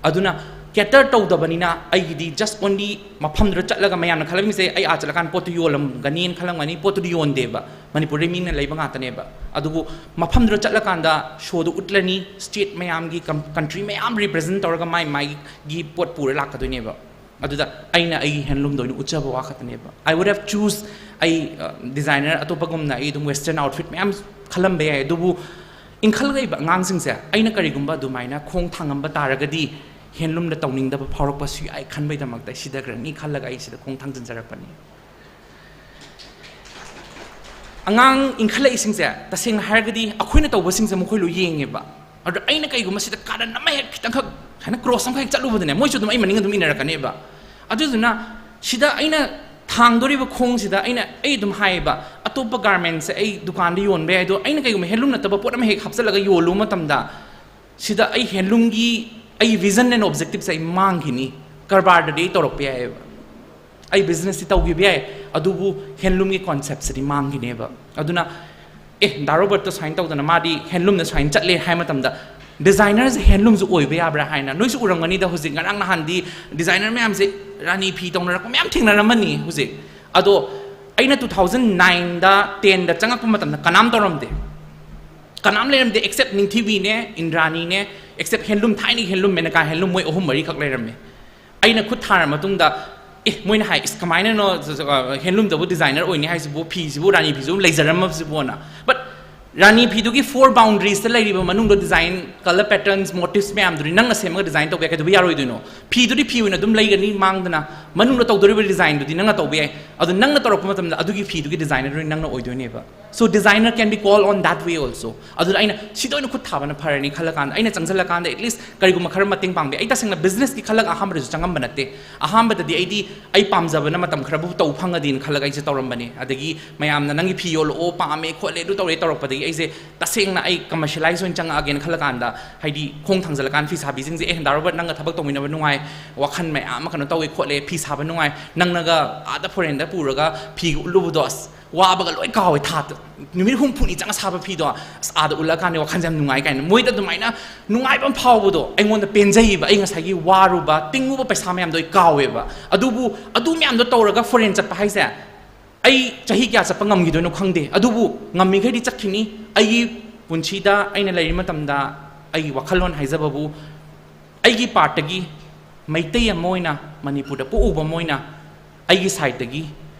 ꯑꯗꯨꯅ ꯀꯦꯇꯔ ꯇꯧꯗꯕꯅꯤꯅ ꯑꯩꯒꯤꯗꯤ ꯖꯁ ꯑꯣꯟꯂꯤ ꯃꯐꯝꯗꯨꯗ ꯆꯠꯂꯒ ꯃꯌꯥꯝꯅ ꯈꯜꯂꯝꯃꯤꯁꯦ ꯑꯩ ꯑꯥ ꯆꯠꯂꯀꯥꯟꯗ ꯄꯣꯠꯇꯨ ꯌꯣꯜꯂꯝꯒꯅꯤꯅ ꯈꯜꯂꯝꯒꯅꯤ, ꯄꯣꯠꯇꯨꯗꯤ ꯌꯣꯟꯗꯦꯕ꯫ ꯃꯅꯤꯄꯨꯔꯗꯩ ꯃꯤꯅ ꯂꯩꯕ ꯉꯥꯛꯇꯅꯦꯕ꯫ ꯑꯗꯨꯕꯨ ꯃꯐꯝꯗꯨꯗ ꯆꯠꯂꯀꯥꯟꯗ ꯁꯣꯗꯨ ꯎꯠꯂꯅꯤ, ꯁ꯭ꯇꯦꯠ ꯃꯌꯥꯝꯒꯤ, ꯀꯝ-, ꯀꯟꯇ꯭ꯔꯤ ꯃꯌꯥꯝ ꯔꯤꯄ꯭ꯔꯖꯦꯟ ꯇꯧꯔꯒ ꯃꯥꯏ ꯃꯥꯏꯒꯤ ꯄꯣꯠ ꯄꯨꯔ ꯂꯥꯛꯀꯗꯣꯏꯅꯦꯕ꯫ ꯑꯗꯨꯗ ꯑꯩꯅ ꯑꯩꯒꯤ ꯍꯦꯟꯂꯨꯝꯗ ꯑꯣꯏꯅ ꯎꯠꯆꯕ ꯋꯥ ꯈꯛꯇꯅꯦꯕ꯫ I would have choose, ꯑꯩ, ꯑ, ꯗꯤꯖꯥꯏꯅꯔ ꯑꯇꯣꯞꯄꯒꯨꯝꯅ ꯑꯩ ꯑꯗꯨꯝ ꯋꯦꯁꯇꯔꯟ ꯑꯥꯎꯠꯐꯤꯠ ꯃꯌꯥꯝ ꯈꯜꯂꯝꯕ ꯌꯥꯏ, ꯑꯗꯨꯕꯨ ꯏꯟꯈꯠꯂꯛꯏꯕ ꯑꯉꯥꯡꯁꯤꯡꯁꯦ ꯑꯩꯅ ꯀꯔꯤꯒꯨꯝꯕ ꯑꯗꯨꯃꯥꯏꯅ ꯈꯣꯡ ꯊꯥꯡꯉꯝꯕ ꯇꯥꯔꯒꯗꯤ ꯍꯦꯟꯂꯨꯝꯗ ꯇꯧꯅꯤꯡꯗꯕ ꯐꯥꯎꯔꯛꯄꯁꯨ ꯌꯥꯏ ꯈꯟꯕꯩꯗꯃꯛꯇ ꯑꯩ ꯁꯤꯗꯈ꯭ꯔꯅꯤ ꯈꯜꯂꯒ ꯑꯩ ꯁꯤꯗ ꯈꯣꯡ ꯊꯥꯡꯖꯤꯟꯖꯔꯛꯄꯅꯤ꯫ ꯑꯉꯥꯡ ꯏꯟꯈꯠꯂꯛꯏꯁꯤꯡꯁꯦ ꯇꯁꯦꯡꯅ ꯍꯥꯏꯔꯒꯗꯤ ꯑꯩꯈꯣꯏꯅ ꯇꯧꯕꯁꯤꯡꯁꯦ ꯃꯈꯣꯏ ꯂꯣꯏ ꯌꯦꯡꯉꯦꯕ꯫ ꯑꯗꯣ ꯑꯩꯅ ꯀꯩꯒꯨꯝꯕ ꯁꯤꯗ ꯀꯥꯔꯟ ꯑꯃ ꯍꯦꯛ ꯈꯤꯇꯪꯈꯛ ꯍꯥꯏꯅ ꯀ꯭ꯔꯣꯁ ꯑꯃꯈꯛ ꯍꯦꯛ ꯆꯠꯂꯨꯕꯗꯅꯦ, ꯃꯣꯏꯁꯨ ꯑꯗꯨꯝ ꯑꯩ ꯃꯅꯤꯡ ꯑꯗꯨꯝ ꯏꯟꯅꯔꯛꯀꯅꯦꯕ꯫ ꯑꯗꯨꯗꯨꯅ ꯁꯤꯗ ꯑꯩꯅ ꯊꯥꯡꯗꯣꯔꯤꯕ ꯈꯣꯡꯁꯤꯗ ꯑꯩꯅ, ꯑꯩ ꯑꯗꯨꯝ ꯍꯥꯏꯌꯦꯕ, ꯑꯇꯣꯞꯄ ꯒꯥꯔꯃꯦꯟꯁꯦ ꯑꯩ ꯗꯨꯀꯥꯟꯗ ꯌꯣꯟꯕ ꯌꯥꯏ, ꯑꯗꯣ ꯑꯩꯅ ꯀꯩꯒꯨꯝꯕ ꯍꯦꯟꯂꯨꯝ ꯅꯠꯇꯕ ꯄꯣꯠ ꯑꯃ ꯍꯦꯛ ꯍꯥꯞꯆꯤꯜꯂꯒ ꯌꯣꯜꯂꯨꯕ ꯃꯇꯝꯗ ꯁꯤꯗ ꯑꯩ ꯍꯦꯟꯂꯨꯝꯒꯤ ꯑꯩ ꯚꯤꯖꯟ ꯑꯦꯟ ꯑꯣꯕꯖꯦꯛꯇꯤꯞꯁꯦ ꯑꯩ ꯃꯥꯡꯈꯤꯅꯤ꯫ ꯀꯔꯕꯥꯔꯗꯗꯤ ꯑꯩ ꯇꯧꯔꯛꯄ ꯌꯥꯏꯌꯦꯕ, ꯑꯩ ꯕꯤꯖꯤꯅꯦꯁꯇꯤ ꯇꯧꯈꯤꯕ ꯌꯥꯏ, ꯑꯗꯨꯕꯨ ꯍꯦꯟꯂꯨꯝꯒꯤ ꯀꯣꯟꯁꯦꯞꯁꯤꯗꯤ ꯃꯥꯡꯈꯤꯅꯦꯕ꯫ ꯑꯗꯨꯅ ꯑꯦ, ꯗꯥ ꯔꯣꯕꯔꯠꯇꯣ ꯁꯨꯃꯥꯏꯅ ꯇꯧꯗꯅ ꯃꯥꯗꯤ ꯍꯦꯟꯂꯨꯝꯗ ꯁꯨꯃꯥꯏꯅ ꯆꯠꯂꯦ ꯍꯥꯏ ꯃꯇꯝꯗ ꯗꯤꯖꯥꯏꯅꯔꯁꯦ ꯍꯦꯟꯂꯨꯝꯁꯨ ꯑꯣꯏꯕ ꯌꯥꯕ꯭ꯔꯥ ꯍꯥꯏꯅ꯫ ꯅꯣꯏꯁꯨ ꯎꯔꯝꯒꯅꯤꯗ, ꯍꯧꯖꯤꯛ ꯉꯔꯥꯡ ꯅꯍꯥꯟꯗꯤ ꯗꯤꯖꯥꯏꯅꯔ ꯃꯌꯥꯝꯁꯦ ꯔꯥꯅꯤ ꯐꯤ ꯇꯧꯅꯔꯛꯄ ꯃꯌꯥꯝ ꯊꯦꯡꯅꯔꯝꯃꯅꯤ ꯍꯧꯖꯤꯛ꯫ ꯑꯗꯣ ꯑꯩꯅ two thousand nineꯗ tenꯗ ꯆꯪꯉꯛꯄ ꯃꯇꯝꯗ ꯀꯅꯥꯝ ꯇꯧꯔꯝꯗꯦ, ꯀꯅꯥꯝ ꯂꯩꯔꯝꯗꯦ, except ꯅꯤꯡꯊꯤꯕꯤꯅꯦ, ꯏꯟꯗ꯭ꯔꯥꯅꯤꯅꯦ, except ꯍꯦꯟꯂꯨꯝ, ꯊꯥꯏꯅꯒꯤ ꯍꯦꯟꯂꯨꯝ, ꯃꯦꯅꯀꯥ ꯍꯦꯟꯂꯨꯝ, ꯃꯣꯏ ꯑꯍꯨꯝ ꯃꯔꯤꯈꯛ ꯂꯩꯔꯝꯃꯦ꯫ ꯑꯩꯅ ꯈꯨꯠ ꯊꯥꯔ ꯃꯇꯨꯡꯗ, ꯑꯦ, ꯃꯣꯏꯅ ꯍꯥꯏ, "ꯏꯁ, ꯀꯃꯥꯏꯅꯅꯣ ꯍꯦꯟꯂꯨꯝꯗꯕꯨ ꯗꯤꯖꯥꯏꯅꯔ ꯑꯣꯏꯅꯤ ꯍꯥꯏꯁꯤꯕꯨ? ꯐꯤꯁꯤꯕꯨ, ꯔꯥꯅꯤ ꯐꯤꯁꯤꯕꯨ ꯂꯩꯖꯔꯝꯃꯕꯁꯤꯕꯨꯅ?" But ꯔꯥꯅꯤ ꯐꯤꯗꯨꯒꯤ four boundariesꯇ ꯂꯩꯔꯤꯕ ꯃꯅꯨꯡꯗ design, colour patterns, motifs ꯃꯌꯥꯝꯗꯨꯗꯤ ꯅꯪꯅ ꯁꯦꯝꯃꯒ ꯗꯤꯖꯥꯏꯟ ꯇꯧꯕ ꯌꯥꯏ꯫ ꯀꯩꯗꯧꯕ ꯌꯥꯔꯣꯏꯗꯣꯏꯅꯣ? ꯐꯤꯗꯨꯗꯤ ꯐꯤ ꯑꯣꯏꯅ ꯑꯗꯨꯝ ꯂꯩꯒꯅꯤ ꯃꯥꯡꯗꯅ, ꯃꯅꯨꯡꯗ ꯇꯧꯗꯣꯔꯤꯕ ꯗꯤꯖꯥꯏꯟꯗꯨꯗꯤ ꯅꯪꯅ ꯇꯧꯕ ꯌꯥꯏ꯫ ꯑꯗꯨ ꯅꯪꯅ ꯇꯧꯔꯛꯄ ꯃꯇꯝꯗ ꯑꯗꯨꯒꯤ ꯐꯤꯗꯨꯒꯤ ꯗꯤꯖꯥꯏꯅꯔꯗꯨꯗꯤ ꯅꯪꯅ ꯑꯣꯏꯗꯣꯏꯅꯦꯕ꯫ So designer can be called on that way also. ꯑꯗꯨꯅ ꯑꯩꯅ ꯁꯤꯗ ꯑꯣꯏꯅ ꯈꯨꯠ ꯊꯥꯕꯅ ꯐꯔꯅꯤ ꯈꯜꯂꯀꯥꯟꯗ, ꯑꯩꯅ ꯆꯪꯁꯤꯜꯂꯀꯥꯟꯗ at least ꯀꯔꯤꯒꯨꯝꯕ ꯈꯔ ꯃꯇꯦꯡ ꯄꯥꯡꯕ ꯌꯥꯏ꯫ ꯑꯩ ꯇꯁꯦꯡꯅ businessꯀꯤ ꯈꯜꯂꯒ ꯑꯍꯥꯟꯕꯗꯁꯨ ꯆꯪꯉꯝꯕ ꯅꯠꯇꯦ꯫ ꯑꯍꯥꯟꯕꯗꯗꯤ ꯑꯩꯗꯤ ꯑꯩ ꯄꯥꯝꯖꯕꯅ ꯃꯇꯝ ꯈꯔꯕꯨ ꯇꯧ ꯐꯪꯉꯗꯤꯅ ꯈꯜꯂꯒ ꯑꯩꯁꯦ ꯇꯧꯔꯝꯕꯅꯤ꯫ ꯑꯗꯒꯤ ꯃꯌꯥꯝꯅ "ꯅꯪꯒꯤ ꯐꯤ ꯌꯣꯜꯂꯛꯑꯣ, ꯄꯥꯝꯃꯦ ꯈꯣꯠꯂꯦ, ꯑꯗꯨ ꯇꯧꯔꯦ" ꯇꯧꯔꯛꯄꯗꯒꯤ ꯑꯩꯁꯦ ꯇꯁꯦꯡꯅ ꯑꯩ commercialise ꯑꯣꯏꯅ ꯆꯪꯉꯛꯑꯒꯦꯅ ꯈꯜꯂꯀꯥꯟꯗ, ꯍꯥꯏꯗꯤ ꯈꯣꯡ ꯊꯥꯡꯖꯜꯂꯀꯥꯟꯗ ꯐꯤ ꯁꯥꯕꯤꯁꯤꯡꯁꯦ, "ꯑꯦ, ꯗꯥ ꯔꯣꯕꯔꯠ, ꯅꯪꯒ ꯊꯕꯛ ꯇꯧꯃꯤꯟꯅꯕ ꯅꯨꯡꯉꯥꯏ, ꯋꯥꯈꯜ ꯃꯌꯥꯝ ꯑꯃ ꯀꯩꯅꯣ ꯇꯧꯋꯦ ꯈꯣꯠꯂꯦ, ꯐꯤ ꯁꯥꯕ ꯅꯨꯡꯉꯥꯏ, ꯅꯪꯅꯒ ꯑꯥꯗ foreignꯗ ꯄꯨꯔꯒ ꯐꯤꯒ ꯎꯠꯂꯨꯕꯗꯣ, ꯑꯁ, ꯋꯥꯕꯒ ꯂꯣꯏ ꯀꯥꯎꯋꯦ, ꯊꯥ ꯅꯨꯃꯤꯠ ꯍꯨꯝꯐꯨꯅꯤ ꯆꯪꯉ ꯁꯥꯕ ꯐꯤꯗꯣ, ꯑꯁ, ꯑꯥꯗ ꯎꯠꯂꯀꯥꯟꯗ ꯋꯥꯈꯜꯁꯦ ꯌꯥꯝ ꯅꯨꯡꯉꯥꯏ" ꯀꯥꯏꯅ꯫ ꯃꯣꯏꯗ ꯑꯗꯨꯃꯥꯏꯅ ꯅꯨꯡꯉꯥꯏꯕ ꯑꯃ ꯐꯥꯎꯕꯗꯣ ꯑꯩꯉꯣꯟꯗ ꯄꯦꯟꯖꯩꯕ꯫ ꯑꯩ ꯉꯁꯥꯏꯒꯤ ꯋꯥꯔꯨꯕ, ꯇꯤꯡꯉꯨꯕ ꯄꯩꯁꯥ ꯃꯌꯥꯝꯗꯣ ꯑꯩ ꯀꯥꯎꯋꯦꯕ꯫ ꯑꯗꯨꯕꯨ ꯑꯗꯨ ꯃꯌꯥꯝꯗꯣ ꯇꯧꯔꯒ foreign ꯆꯠꯄ ꯍꯥꯏꯁꯦ, ꯑꯩ ꯆꯍꯤ ꯀꯌꯥ ꯆꯠꯄ ꯉꯝꯈꯤꯗꯣꯏꯅꯣ ꯈꯪꯗꯦ, ꯑꯗꯨꯕꯨ ꯉꯝꯃꯤꯈꯩꯗꯤ ꯆꯠꯈꯤꯅꯤ꯫ ꯑꯩꯒꯤ ꯄꯨꯟꯁꯤꯗ ꯑꯩꯅ ꯂꯩꯔꯤ ꯃꯇꯝꯗ ꯑꯩꯒꯤ ꯋꯥꯈꯜꯂꯣꯟ ꯍꯥꯏꯖꯕꯕꯨ, ꯑꯩꯒꯤ partꯇꯒꯤ, ꯃꯩꯇꯩ ꯑꯃ ꯑꯣꯏꯅ, ꯃꯅꯤꯄꯨꯔꯗ ꯄꯣꯛꯎꯕ ꯑꯃ ꯑꯣꯏꯅ, ꯑꯩꯒꯤ sideꯇꯒꯤ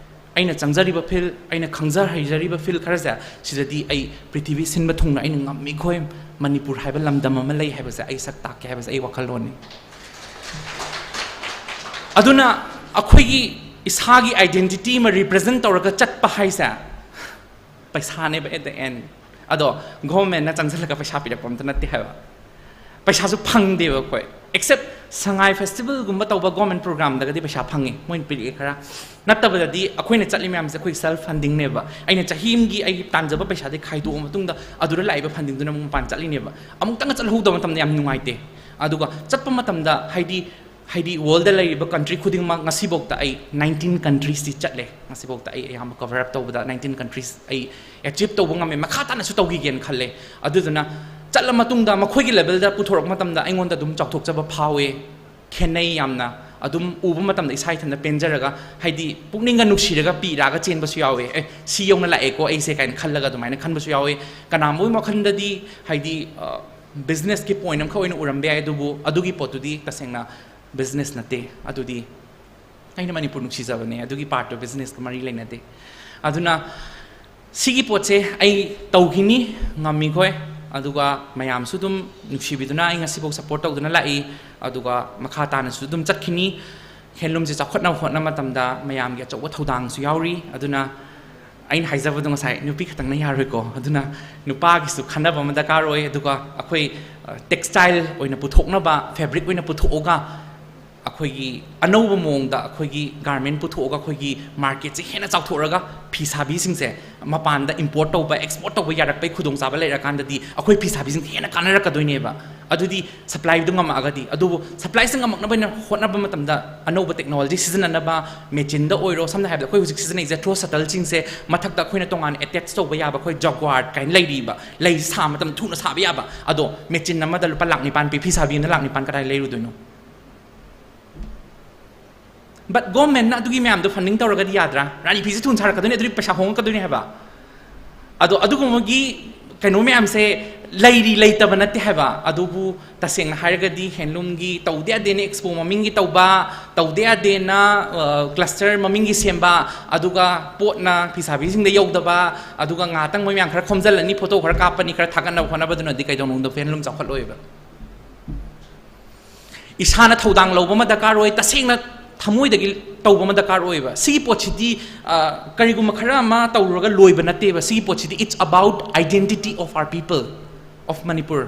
ꯑꯩꯅ ꯆꯪꯖꯔꯤꯕ field, ꯑꯩꯅ ꯈꯪꯖ ꯍꯩꯖꯔꯤꯕ field ꯈꯔꯁꯦ, ꯁꯤꯗꯗꯤ ꯑꯩ ꯄ꯭ꯔꯤꯊꯤꯕꯤ ꯁꯤꯟꯕ ꯊꯨꯡꯅ ꯑꯩꯅ ꯉꯝꯃꯤꯈꯣꯏ ꯃꯅꯤꯄꯨꯔ ꯍꯥꯏꯕ ꯂꯝꯗꯝ ꯑꯃ ꯂꯩ ꯍꯥꯏꯕꯁꯦ ꯑꯩ ꯁꯛ ꯇꯥꯛꯀꯦ ꯍꯥꯏꯕꯁꯦ ꯑꯩ ꯋꯥꯈꯜꯂꯣꯟꯅꯤ꯫ ꯑꯗꯨꯅ ꯑꯩꯈꯣꯏꯒꯤ ꯏꯁꯥꯒꯤ identity ꯑꯃ represent ꯇꯧꯔꯒ ꯆꯠꯄ ꯍꯥꯏꯁꯦ ꯄꯩꯁꯥꯅꯦꯕ at the end꯫ ꯑꯗꯣ governmentꯅ ꯆꯪꯁꯤꯜꯂꯒ ꯄꯩꯁꯥ ꯄꯤꯔꯛꯄ ꯑꯝꯇ ꯅꯠꯇꯦ ꯍꯥꯏꯕ꯫ ꯄꯩꯁꯥꯁꯨ ꯐꯪꯗꯦꯕ ꯑꯩꯈꯣꯏ, except ꯁꯉꯥꯏ festivalꯒꯨꯝꯕ ꯇꯧꯕ government programꯗꯒꯗꯤ ꯄꯩꯁꯥ ꯐꯪꯉꯤ, ꯃꯣꯏꯅ ꯄꯤꯔꯛꯑꯦ ꯈꯔ꯫ ꯅꯠꯇꯕꯗꯗꯤ ꯑꯩꯈꯣꯏꯅ ꯆꯠꯂꯤ ꯃꯌꯥꯝꯁꯦ ꯑꯩꯈꯣꯏ self fundingꯅꯦꯕ꯫ ꯑꯩꯅ ꯆꯍꯤ ꯑꯃꯒꯤ ꯑꯩꯒꯤ ꯇꯥꯟꯖꯕ ꯄꯩꯁꯥꯗꯒꯤ ꯈꯥꯏꯗꯣꯛꯑ ꯃꯇꯨꯡꯗ ꯑꯗꯨꯗ ꯂꯥꯛꯏꯕ fundingꯗꯨꯅ ꯑꯃꯨꯛ ꯃꯄꯥꯟ ꯆꯠꯂꯤꯅꯦꯕ꯫ ꯑꯃꯨꯛꯇꯪꯒ ꯆꯠꯍꯧꯗꯕ ꯃꯇꯝꯗ ꯌꯥꯝ ꯅꯨꯡꯉꯥꯏꯇꯦ꯫ ꯑꯗꯨꯒ ꯆꯠꯄ ꯃꯇꯝꯗ, ꯍꯥꯏꯗꯤ, ꯍꯥꯏꯗꯤ worldꯗ ꯂꯩꯔꯤꯕ country ꯈꯨꯗꯤꯡꯃꯛ, ꯉꯁꯤꯐꯥꯎꯗ ꯑꯩ nineteen countriesꯇꯤ ꯆꯠꯂꯦ꯫ ꯉꯁꯤꯐꯥꯎꯗ ꯑꯩ ꯑꯌꯥꯝꯕ cover up ꯇꯧꯕꯗ nineteen countries ꯑꯩ achieve ꯇꯧꯕ ꯉꯝꯃꯦ꯫ ꯃꯈꯥ ꯇꯥꯅꯁꯨ ꯇꯧꯈꯤꯒꯦꯅ ꯈꯜꯂꯦ꯫ ꯑꯗꯨꯗꯨꯅ ꯆꯠꯂ ꯃꯇꯨꯡꯗ ꯃꯈꯣꯏꯒꯤ ꯂꯦꯕꯦꯜꯗ ꯄꯨꯊꯣꯔꯛꯄ ꯃꯇꯝꯗ ꯑꯩꯉꯣꯟꯗ ꯑꯗꯨꯝ ꯆꯥꯎꯊꯣꯛꯆꯕ ꯐꯥꯎꯋꯦ꯫ ꯈꯦꯠꯅꯩ ꯌꯥꯝꯅ꯫ ꯑꯗꯨꯝ ꯎꯕ ꯃꯇꯝꯗ ꯏꯁꯥ ꯏꯊꯟꯇ ꯄꯦꯟꯖꯔꯒ, ꯍꯥꯏꯗꯤ ꯄꯨꯛꯅꯤꯡꯒ ꯅꯨꯡꯁꯤꯔꯒ ꯄꯤꯔꯛꯑꯒ ꯆꯦꯟꯕꯁꯨ ꯌꯥꯎꯋꯦ꯫ "ꯑꯦ, ꯁꯤ ꯌꯧꯅ ꯂꯥꯛꯑꯦꯀꯣ ꯑꯩꯁꯦ" ꯀꯥꯏꯅ ꯈꯜꯂꯒ ꯑꯗꯨꯃꯥꯏꯅ ꯈꯟꯕꯁꯨ ꯌꯥꯎꯋꯦ꯫ ꯀꯅꯥꯒꯨꯝꯕꯒꯤ ꯋꯥꯈꯜꯗꯗꯤ ꯍꯥꯏꯗꯤ ꯕꯤꯖꯤꯅꯦꯁꯀꯤ ꯄꯣꯏꯟ ꯑꯃꯈꯛ ꯑꯣꯏꯅ ꯎꯔꯝꯕ ꯌꯥꯏ, ꯑꯗꯨꯕꯨ ꯑꯗꯨꯒꯤ ꯄꯣꯠꯇꯨꯗꯤ ꯇꯁꯦꯡꯅ ꯕꯤꯖꯤꯅꯦꯁ ꯅꯠꯇꯦ꯫ ꯑꯗꯨꯗꯤ ꯑꯩꯅ ꯃꯅꯤꯄꯨꯔ ꯅꯨꯡꯁꯤꯖꯕꯅꯦ, ꯑꯗꯨꯒꯤ ꯄꯥꯔꯠꯇꯣ ꯕꯤꯖꯤꯅꯦꯁꯀ ꯃꯔꯤ ꯂꯩꯅꯗꯦ꯫ ꯑꯗꯨꯅ ꯁꯤꯒꯤ ꯄꯣꯠꯁꯦ ꯑꯩ ꯇꯧꯈꯤꯅꯤ, ꯉꯝꯃꯤꯈꯣꯏ꯫ ꯑꯗꯨꯒ ꯃꯌꯥꯝꯁꯨ ꯑꯗꯨꯝ ꯅꯨꯡꯁꯤꯕꯤꯗꯨꯅ ꯑꯩ ꯉꯁꯤꯐꯥꯎ ꯁꯞꯄꯣꯔꯠ ꯇꯧꯗꯨꯅ ꯂꯥꯛꯏ꯫ ꯑꯗꯨꯒ ꯃꯈꯥ ꯇꯥꯅꯁꯨ ꯑꯗꯨꯝ ꯆꯠꯈꯤꯅꯤ꯫ ꯍꯦꯟꯂꯨꯝꯁꯦ ꯆꯥꯎꯈꯠꯅꯕ ꯍꯣꯠꯅꯕ ꯃꯇꯝꯗ ꯃꯌꯥꯝꯒꯤ ꯑꯆꯧꯕ ꯊꯧꯗꯥꯡꯁꯨ ꯌꯥꯎꯔꯤ꯫ ꯑꯗꯨꯅ ꯑꯩꯅ ꯍꯥꯏꯖꯕꯗꯣ ꯉꯁꯥꯏ ꯅꯨꯄꯤ ꯈꯛꯇꯪꯅ ꯌꯥꯔꯣꯏꯀꯣ꯫ ꯑꯗꯨꯅ ꯅꯨꯄꯥꯒꯤꯁꯨ ꯈꯟꯅꯕ ꯑꯃ ꯗꯔꯀꯥꯔ ꯑꯣꯏ꯫ ꯑꯗꯨꯒ ꯑꯩꯈꯣꯏ, ꯑ, ꯇꯦꯛꯁꯇꯥꯏꯜ ꯑꯣꯏꯅ ꯄꯨꯊꯣꯛꯅꯕ, ꯐꯦꯕ꯭ꯔꯤꯛ ꯑꯣꯏꯅ ꯄꯨꯊꯣꯛꯑꯒ ꯑꯩꯈꯣꯏꯒꯤ ꯑꯅꯧꯕ ꯃꯑꯣꯡꯗ ꯑꯩꯈꯣꯏꯒꯤ ꯒꯥꯔꯃꯦꯟ ꯄꯨꯊꯣꯛꯑꯒ ꯑꯩꯈꯣꯏꯒꯤ ꯃꯥꯔꯀꯦꯠꯁꯦ ꯍꯦꯟꯅ ꯆꯥꯎꯊꯣꯛꯑꯒ ꯐꯤ ꯁꯥꯕꯤꯁꯤꯡꯁꯦ ꯃꯄꯥꯟꯗ ꯏꯝꯄꯣꯔꯠ ꯇꯧꯕ, ꯑꯦꯛꯁꯄꯣꯔꯠ ꯇꯧꯕ ꯌꯥꯔꯛꯄꯩ ꯈꯨꯗꯣꯡꯆꯥꯕ ꯂꯩꯔꯀꯥꯟꯗꯗꯤ ꯑꯩꯈꯣꯏ ꯐꯤ ꯁꯥꯕꯤꯁꯤꯡꯁꯦ ꯍꯦꯟꯅ ꯀꯥꯟꯅꯔꯛꯀꯗꯣꯏꯅꯦꯕ꯫ ꯑꯗꯨꯗꯤ ꯁꯄ꯭ꯂꯥꯏꯗꯨ ꯉꯝꯃꯛꯑꯒꯗꯤ꯫ ꯑꯗꯨꯕꯨ ꯁꯄ꯭ꯂꯥꯏꯁꯦ ꯉꯝꯃꯛꯅꯕ ꯑꯣꯏꯅ ꯍꯣꯠꯅꯕ ꯃꯇꯝꯗ ꯑꯅꯧꯕ ꯇꯦꯛꯅꯣꯂꯣꯖꯤ ꯁꯤꯖꯤꯟꯅꯅꯕ, ꯃꯦꯆꯤꯟꯗ ꯑꯣꯏꯔꯣ, ꯁꯝꯅ ꯍꯥꯏꯔꯕꯗ ꯑꯩꯈꯣꯏ ꯍꯧꯖꯤꯛ ꯁꯤꯖꯤꯟꯅꯩꯁꯦ ꯊ꯭ꯔꯣ ꯁꯇꯜꯁꯤꯡꯁꯦ, ꯃꯊꯛꯇ ꯑꯩꯈꯣꯏꯅ ꯇꯣꯉꯥꯟꯅ ꯑꯦꯇꯦꯆ ꯇꯧꯕ ꯌꯥꯕ ꯑꯩꯈꯣꯏ ꯖꯒ꯭ꯋꯥꯔ ꯀꯥꯏꯅ ꯂꯩꯔꯤꯕ, ꯂꯩ ꯁꯥꯕ ꯃꯇꯝꯗ ꯊꯨꯅ ꯁꯥꯕ ꯌꯥꯕ꯫ ꯑꯗꯣ ꯃꯦꯆꯤꯟ ꯑꯃꯗ ꯂꯨꯄꯥ ꯂꯥꯛ ꯅꯤꯄꯥꯟ ꯄꯤ, ꯐꯤ ꯁꯥꯕꯤ ꯑꯃꯅ ꯂꯥꯛ ꯅꯤꯄꯥꯟ ꯀꯗꯥꯏ ꯂꯩꯔꯨꯗꯣꯏꯅꯣ? ꯕꯠ ꯒꯣꯔꯃꯦꯟꯅ ꯑꯗꯨꯒꯤ ꯃꯌꯥꯝꯗꯣ ꯐꯟꯗꯤꯡ ꯇꯧꯔꯒꯗꯤ ꯌꯥꯗ꯭ꯔꯥ? ꯔꯥꯅꯤ ꯐꯤꯁꯦ ꯊꯨꯅ ꯁꯥꯔꯛꯀꯗꯣꯏꯅꯦ, ꯑꯗꯨꯗꯤ ꯄꯩꯁꯥ ꯍꯣꯡꯉꯛꯀꯗꯣꯏꯅꯦ ꯍꯥꯏꯕ꯫ ꯑꯗꯣ ꯑꯗꯨꯒꯨꯝꯕꯒꯤ ꯀꯩꯅꯣ ꯃꯌꯥꯝꯁꯦ ꯂꯩꯔꯤ ꯂꯩꯇꯕ ꯅꯠꯇꯦ ꯍꯥꯏꯕ꯫ ꯑꯗꯨꯕꯨ ꯇꯁꯦꯡꯅ ꯍꯥꯏꯔꯒꯗꯤ ꯍꯦꯟꯂꯨꯝꯒꯤ ꯇꯧꯗ ꯌꯥꯗꯦꯅ ꯑꯦꯛꯁꯄꯣ ꯃꯃꯤꯡꯒꯤ ꯇꯧꯕ, ꯇꯧꯗ ꯌꯥꯗꯦꯅ, ꯑ, ꯀ꯭ꯂꯁꯇꯔ ꯃꯃꯤꯡꯒꯤ ꯁꯦꯝꯕ, ꯑꯗꯨꯒ ꯄꯣꯠꯅ ꯐꯤꯁꯥꯕꯤꯁꯤꯡꯗ ꯌꯧꯗꯕ, ꯑꯗꯨꯒ ꯉꯥꯏꯍꯥꯛꯇꯪ ꯃꯣꯏ ꯃꯌꯥꯝ ꯈꯔ ꯈꯣꯝꯖꯤꯜꯂꯅꯤ, ꯐꯣꯇꯣ ꯈꯔ ꯀꯥꯞꯄꯅꯤ, ꯈꯔ ꯊꯥꯒꯠꯅꯕ ꯍꯣꯠꯅꯕꯗꯨꯅꯗꯤ ꯀꯩꯗꯧꯅꯨꯡꯗ ꯍꯦꯟꯂꯨꯝ ꯆꯥꯎꯈꯠꯂꯣꯏꯕ꯫ ꯏꯁꯥꯅ ꯊꯧꯗꯥꯡ ꯂꯧꯕ ꯑꯃ ꯗꯔꯀꯥꯔ ꯑꯣꯏ, ꯇꯁꯦꯡꯅ ꯊꯃꯣꯏꯗꯒꯤ ꯇꯧꯕ ꯑꯃ ꯗꯔꯀꯥꯔ ꯑꯣꯏꯌꯦꯕ꯫ ꯁꯤꯒꯤ ꯄꯣꯠꯁꯤꯗꯤ, ꯑ, ꯀꯔꯤꯒꯨꯝꯕ ꯈꯔ ꯑꯃ ꯇꯧꯔꯨꯔꯒ ꯂꯣꯏꯕ ꯅꯠꯇꯦꯕ꯫ ꯁꯤꯒꯤ ꯄꯣꯠꯁꯤꯗꯤ it's about identity of our people, of Manipur꯫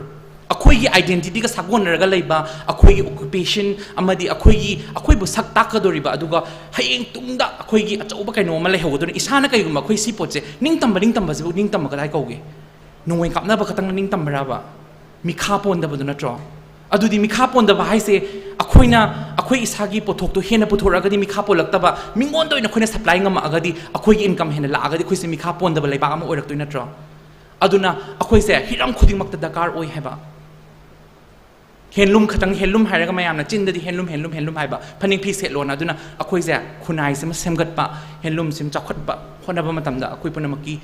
ꯑꯩꯈꯣꯏꯒꯤ ꯑꯥꯏꯗꯦꯟꯇꯤꯇꯤꯒ ꯁꯥꯒꯣꯟꯅꯔꯒ ꯂꯩꯕ, ꯑꯩꯈꯣꯏꯒꯤ ꯑꯣꯀꯨꯄꯦꯁꯟ ꯑꯃꯗꯤ ꯑꯩꯈꯣꯏꯒꯤ, ꯑꯩꯈꯣꯏꯕꯨ ꯁꯛ ꯇꯥꯛꯀꯗꯧꯔꯤꯕ, ꯑꯗꯨꯒ ꯍꯌꯦꯡ ꯇꯨꯡꯗ ꯑꯩꯈꯣꯏꯒꯤ ꯑꯆꯧꯕ ꯀꯩꯅꯣ ꯑꯃ ꯂꯩꯍꯧꯒꯗꯣꯏꯅꯤ꯫ ꯏꯁꯥꯅ ꯀꯩꯒꯨꯝꯕ ꯑꯩꯈꯣꯏ ꯁꯤ ꯄꯣꯠꯁꯦ ꯅꯤꯡꯇꯝꯕ, ꯅꯤꯡꯇꯝꯕꯁꯤꯕꯨ ꯅꯤꯡꯇꯝꯕ ꯀꯗꯥꯏ ꯀꯧꯒꯦ? ꯅꯣꯡꯃꯩ ꯀꯥꯞꯅꯕ ꯈꯛꯇꯪꯅ ꯅꯤꯡꯇꯝꯕ꯭ꯔꯕ? ꯃꯤꯈꯥ ꯄꯣꯟꯗꯕꯗꯨ ꯅꯠꯇ꯭ꯔꯣ? ꯑꯗꯨꯗꯤ ꯃꯤꯈꯥ ꯄꯣꯟꯗꯕ ꯍꯥꯏꯁꯦ ꯑꯩꯈꯣꯏꯅ, ꯑꯩꯈꯣꯏ ꯏꯁꯥꯒꯤ ꯄꯣꯠꯊꯣꯛꯇꯣ ꯍꯦꯟꯅ ꯄꯨꯊꯣꯔꯛꯑꯒꯗꯤ ꯃꯤꯈꯥ ꯄꯣꯜꯂꯛꯇꯕ, ꯃꯤꯉꯣꯟꯗ ꯑꯣꯏꯅ ꯑꯩꯈꯣꯏꯅ ꯁꯄ꯭ꯂꯥꯏ ꯉꯝꯃꯛꯑꯒꯗꯤ, ꯑꯩꯈꯣꯏꯒꯤ ꯏꯟꯀꯝ ꯍꯦꯟꯅ ꯂꯥꯛꯑꯒꯗꯤ ꯑꯩꯈꯣꯏꯁꯦ ꯃꯤꯈꯥ ꯄꯣꯟꯗꯕ ꯂꯩꯕꯥꯛ ꯑꯃ ꯑꯣꯏꯔꯛꯇꯣꯏ ꯅꯠꯇ꯭ꯔꯣ? ꯑꯗꯨꯅ ꯑꯩꯈꯣꯏꯁꯦ ꯍꯤꯔꯝ ꯈꯨꯗꯤꯡꯃꯛꯇ ꯗꯔꯀꯥꯔ ꯑꯣꯏ ꯍꯥꯏꯕ꯫ ꯍꯦꯟꯂꯨꯝ ꯈꯛꯇꯪ, ꯍꯦꯟꯂꯨꯝ ꯍꯥꯏꯔꯒ ꯃꯌꯥꯝꯅ ꯆꯤꯟꯗꯗꯤ ꯍꯦꯟꯂꯨꯝ, ꯍꯦꯟꯂꯨꯝ, ꯍꯦꯟꯂꯨꯝ ꯍꯥꯏꯕ, ꯐꯅꯦꯛ ꯐꯤ ꯁꯦꯠꯂꯣꯅ꯫ ꯑꯗꯨꯅ ꯑꯩꯈꯣꯏꯁꯦ ꯈꯨꯟꯅꯥꯏꯁꯤꯃ ꯁꯦꯝꯒꯠꯄ, ꯍꯦꯟꯂꯨꯝꯁꯤꯃ ꯆꯥꯎꯈꯠꯄ ꯍꯣꯠꯅꯕ ꯃꯇꯝꯗ ꯑꯩꯈꯣꯏ ꯄꯨꯝꯅꯃꯛꯀꯤ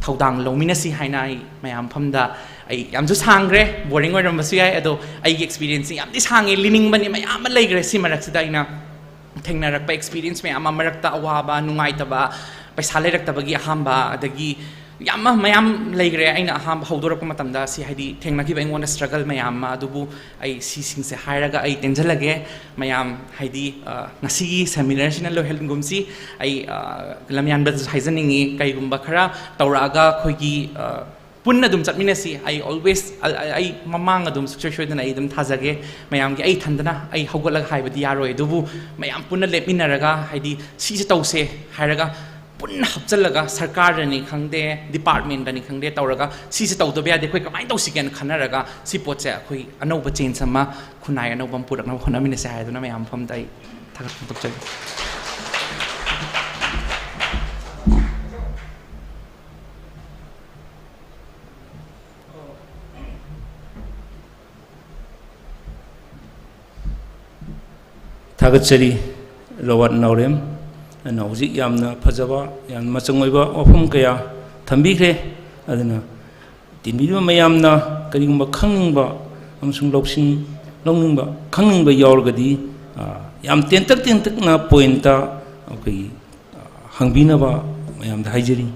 ꯊꯧꯗꯥꯡ ꯂꯧꯃꯤꯟꯅꯁꯤ ꯍꯥꯏꯅ ꯑꯩ ꯃꯌꯥꯝ ꯃꯐꯝꯗ, ꯑꯩ ꯌꯥꯝꯁꯨ ꯁꯥꯡꯈ꯭ꯔꯦ, ꯕꯣꯔꯤꯡ ꯑꯣꯏꯔꯝꯕꯁꯨ ꯌꯥꯏ, ꯑꯗꯣ ꯑꯩꯒꯤ ꯑꯦꯛꯁꯄꯤꯔꯤꯌꯦꯟꯁꯁꯤ ꯌꯥꯝꯗꯤ ꯁꯥꯡꯉꯦ, ꯂꯤꯅꯤꯡꯕꯅꯤ, ꯃꯌꯥꯝ ꯑꯃ ꯂꯩꯈ꯭ꯔꯦ꯫ ꯁꯤ ꯃꯔꯛꯁꯤꯗ ꯑꯩꯅ ꯊꯦꯡꯅꯔꯛꯄ ꯑꯦꯛꯁꯄꯤꯔꯤꯌꯦꯟꯁ ꯃꯌꯥꯝ ꯑꯃ, ꯃꯔꯛꯇ ꯑꯋꯥꯕ, ꯅꯨꯡꯉꯥꯏꯇꯕ, ꯄꯩꯁꯥ ꯂꯩꯔꯛꯇꯕꯒꯤ ꯑꯍꯥꯟꯕ, ꯑꯗꯒꯤ ꯌꯥꯝ ꯑꯃ ꯃꯌꯥꯝ ꯂꯩꯈ꯭ꯔꯦ꯫ ꯑꯩꯅ ꯑꯍꯥꯟꯕ ꯍꯧꯗꯣꯔꯛꯄ ꯃꯇꯝꯗ ꯁꯤ, ꯍꯥꯏꯗꯤ, ꯊꯦꯡꯅꯈꯤꯕ ꯑꯩꯉꯣꯟꯗ ꯁ꯭ꯇ꯭ꯔꯒꯜ ꯃꯌꯥꯝ ꯑꯃ, ꯑꯗꯨꯕꯨ ꯑꯩ ꯁꯤꯁꯤꯡꯁꯦ ꯍꯥꯏꯔꯒ ꯑꯩ ꯇꯦꯟꯖꯜꯂꯒꯦ꯫ ꯃꯌꯥꯝ, ꯍꯥꯏꯗꯤ, ꯑ, ꯉꯁꯤꯒꯤ ꯁꯦꯃꯤꯅꯥꯔꯁꯤꯅ ꯂꯣꯏꯍꯟꯒꯨꯝꯁꯤ꯫ ꯑꯩ, ꯑ, ꯂꯝꯌꯥꯟꯕꯗꯁꯨ ꯍꯥꯏꯖꯅꯤꯡꯉꯤ, ꯀꯩꯒꯨꯝꯕ ꯈꯔ ꯇꯧꯔꯛꯑꯒ ꯑꯩꯈꯣꯏꯒꯤ, ꯑ, ꯄꯨꯟꯅ ꯑꯗꯨꯝ ꯆꯠꯃꯤꯟꯅꯁꯤ꯫ ꯑꯩ always, ꯑ-, ꯑ-, ꯑꯩ ꯃꯃꯥꯡ ꯑꯗꯨꯝ ꯁꯨꯡꯁꯣꯏ ꯁꯣꯏꯗꯅ ꯑꯩ ꯑꯗꯨꯝ ꯊꯥꯖꯒꯦ꯫ ꯃꯌꯥꯝꯒꯤ, ꯑꯩ ꯏꯊꯟꯗꯅ ꯑꯩ ꯍꯧꯒꯠꯂꯒ ꯍꯥꯏꯕꯗꯤ ꯌꯥꯔꯣꯏ, ꯑꯗꯨꯕꯨ ꯃꯌꯥꯝ ꯄꯨꯟꯅ ꯂꯦꯞꯃꯤꯟꯅꯔꯒ, ꯍꯥꯏꯗꯤ, ꯁꯤꯁꯦ ꯇꯧꯁꯦ ꯍꯥꯏꯔꯒ ꯄꯨꯟꯅ ꯍꯥꯞꯆꯜꯂꯒ, ꯁꯔꯀꯥꯔꯗꯅꯤ ꯈꯪꯗꯦ, ꯗꯤꯄꯥꯔꯠꯃꯦꯟꯗꯅꯤ ꯈꯪꯗꯦ, ꯇꯧꯔꯒ ꯁꯤꯁꯦ ꯇꯧꯗꯕ ꯌꯥꯗꯦ, ꯑꯩꯈꯣꯏ ꯀꯃꯥꯏꯅ ꯇꯧꯁꯤꯒꯦꯅ ꯈꯟꯅꯔꯒ ꯁꯤ ꯄꯣꯠꯁꯦ ꯑꯩꯈꯣꯏ ꯑꯅꯧꯕ ꯆꯦꯟꯖ ꯑꯃ, ꯈꯨꯟꯅꯥꯏ ꯑꯅꯧꯕ ꯑꯃ ꯄꯨꯔꯛꯅꯕ ꯍꯣꯠꯅꯃꯤꯟꯅꯁꯦ ꯍꯥꯏꯗꯨꯅ ꯃꯌꯥꯝ ꯃꯐꯝꯗ ꯑꯩ ꯊꯥꯒꯠꯄ ꯐꯣꯡꯗꯣꯛꯆꯔꯤ꯫ ꯊꯥꯒꯠꯆꯔꯤ ꯔꯣꯕꯥꯔꯠ ꯅꯥꯎꯔꯦꯝ꯫ ꯑꯗꯨꯅ ꯍꯧꯖꯤꯛ ꯌꯥꯝꯅ ꯐꯖꯕ, ꯌꯥꯝꯅ ꯃꯆꯪ ꯑꯣꯏꯕ ꯋꯥꯐꯝ ꯀꯌꯥ ꯊꯝꯕꯤꯈ꯭ꯔꯦ꯫ ꯑꯗꯨꯅ ꯇꯤꯟꯕꯤꯔꯤꯕ ꯃꯌꯥꯝꯅ ꯀꯔꯤꯒꯨꯝꯕ ꯈꯪꯅꯤꯡꯕ ꯑꯃꯁꯨꯡ ꯂꯧꯁꯤꯡ ꯂꯧꯅꯤꯡꯕ, ꯈꯪꯅꯤꯡꯕ ꯌꯥꯎꯔꯒꯗꯤ, ꯑ, ꯌꯥꯝ ꯇꯦꯟꯇꯛ ꯇꯦꯟꯇꯛꯅ ꯄꯣꯏꯟꯠꯇ ꯑꯩꯈꯣꯏꯒꯤ, ꯑ, ꯍꯪꯕꯤꯅꯕ ꯃꯌꯥꯝꯗ ꯍꯥꯏꯖꯔꯤ꯫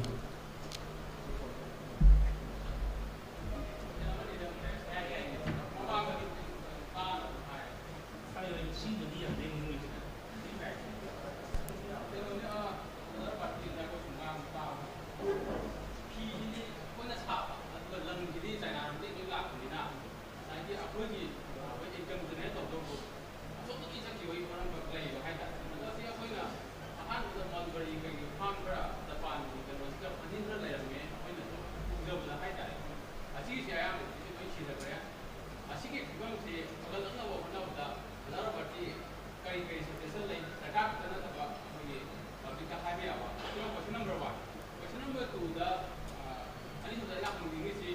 ꯑꯩꯅ ꯍꯪꯅꯤꯡꯉꯤꯁꯤ,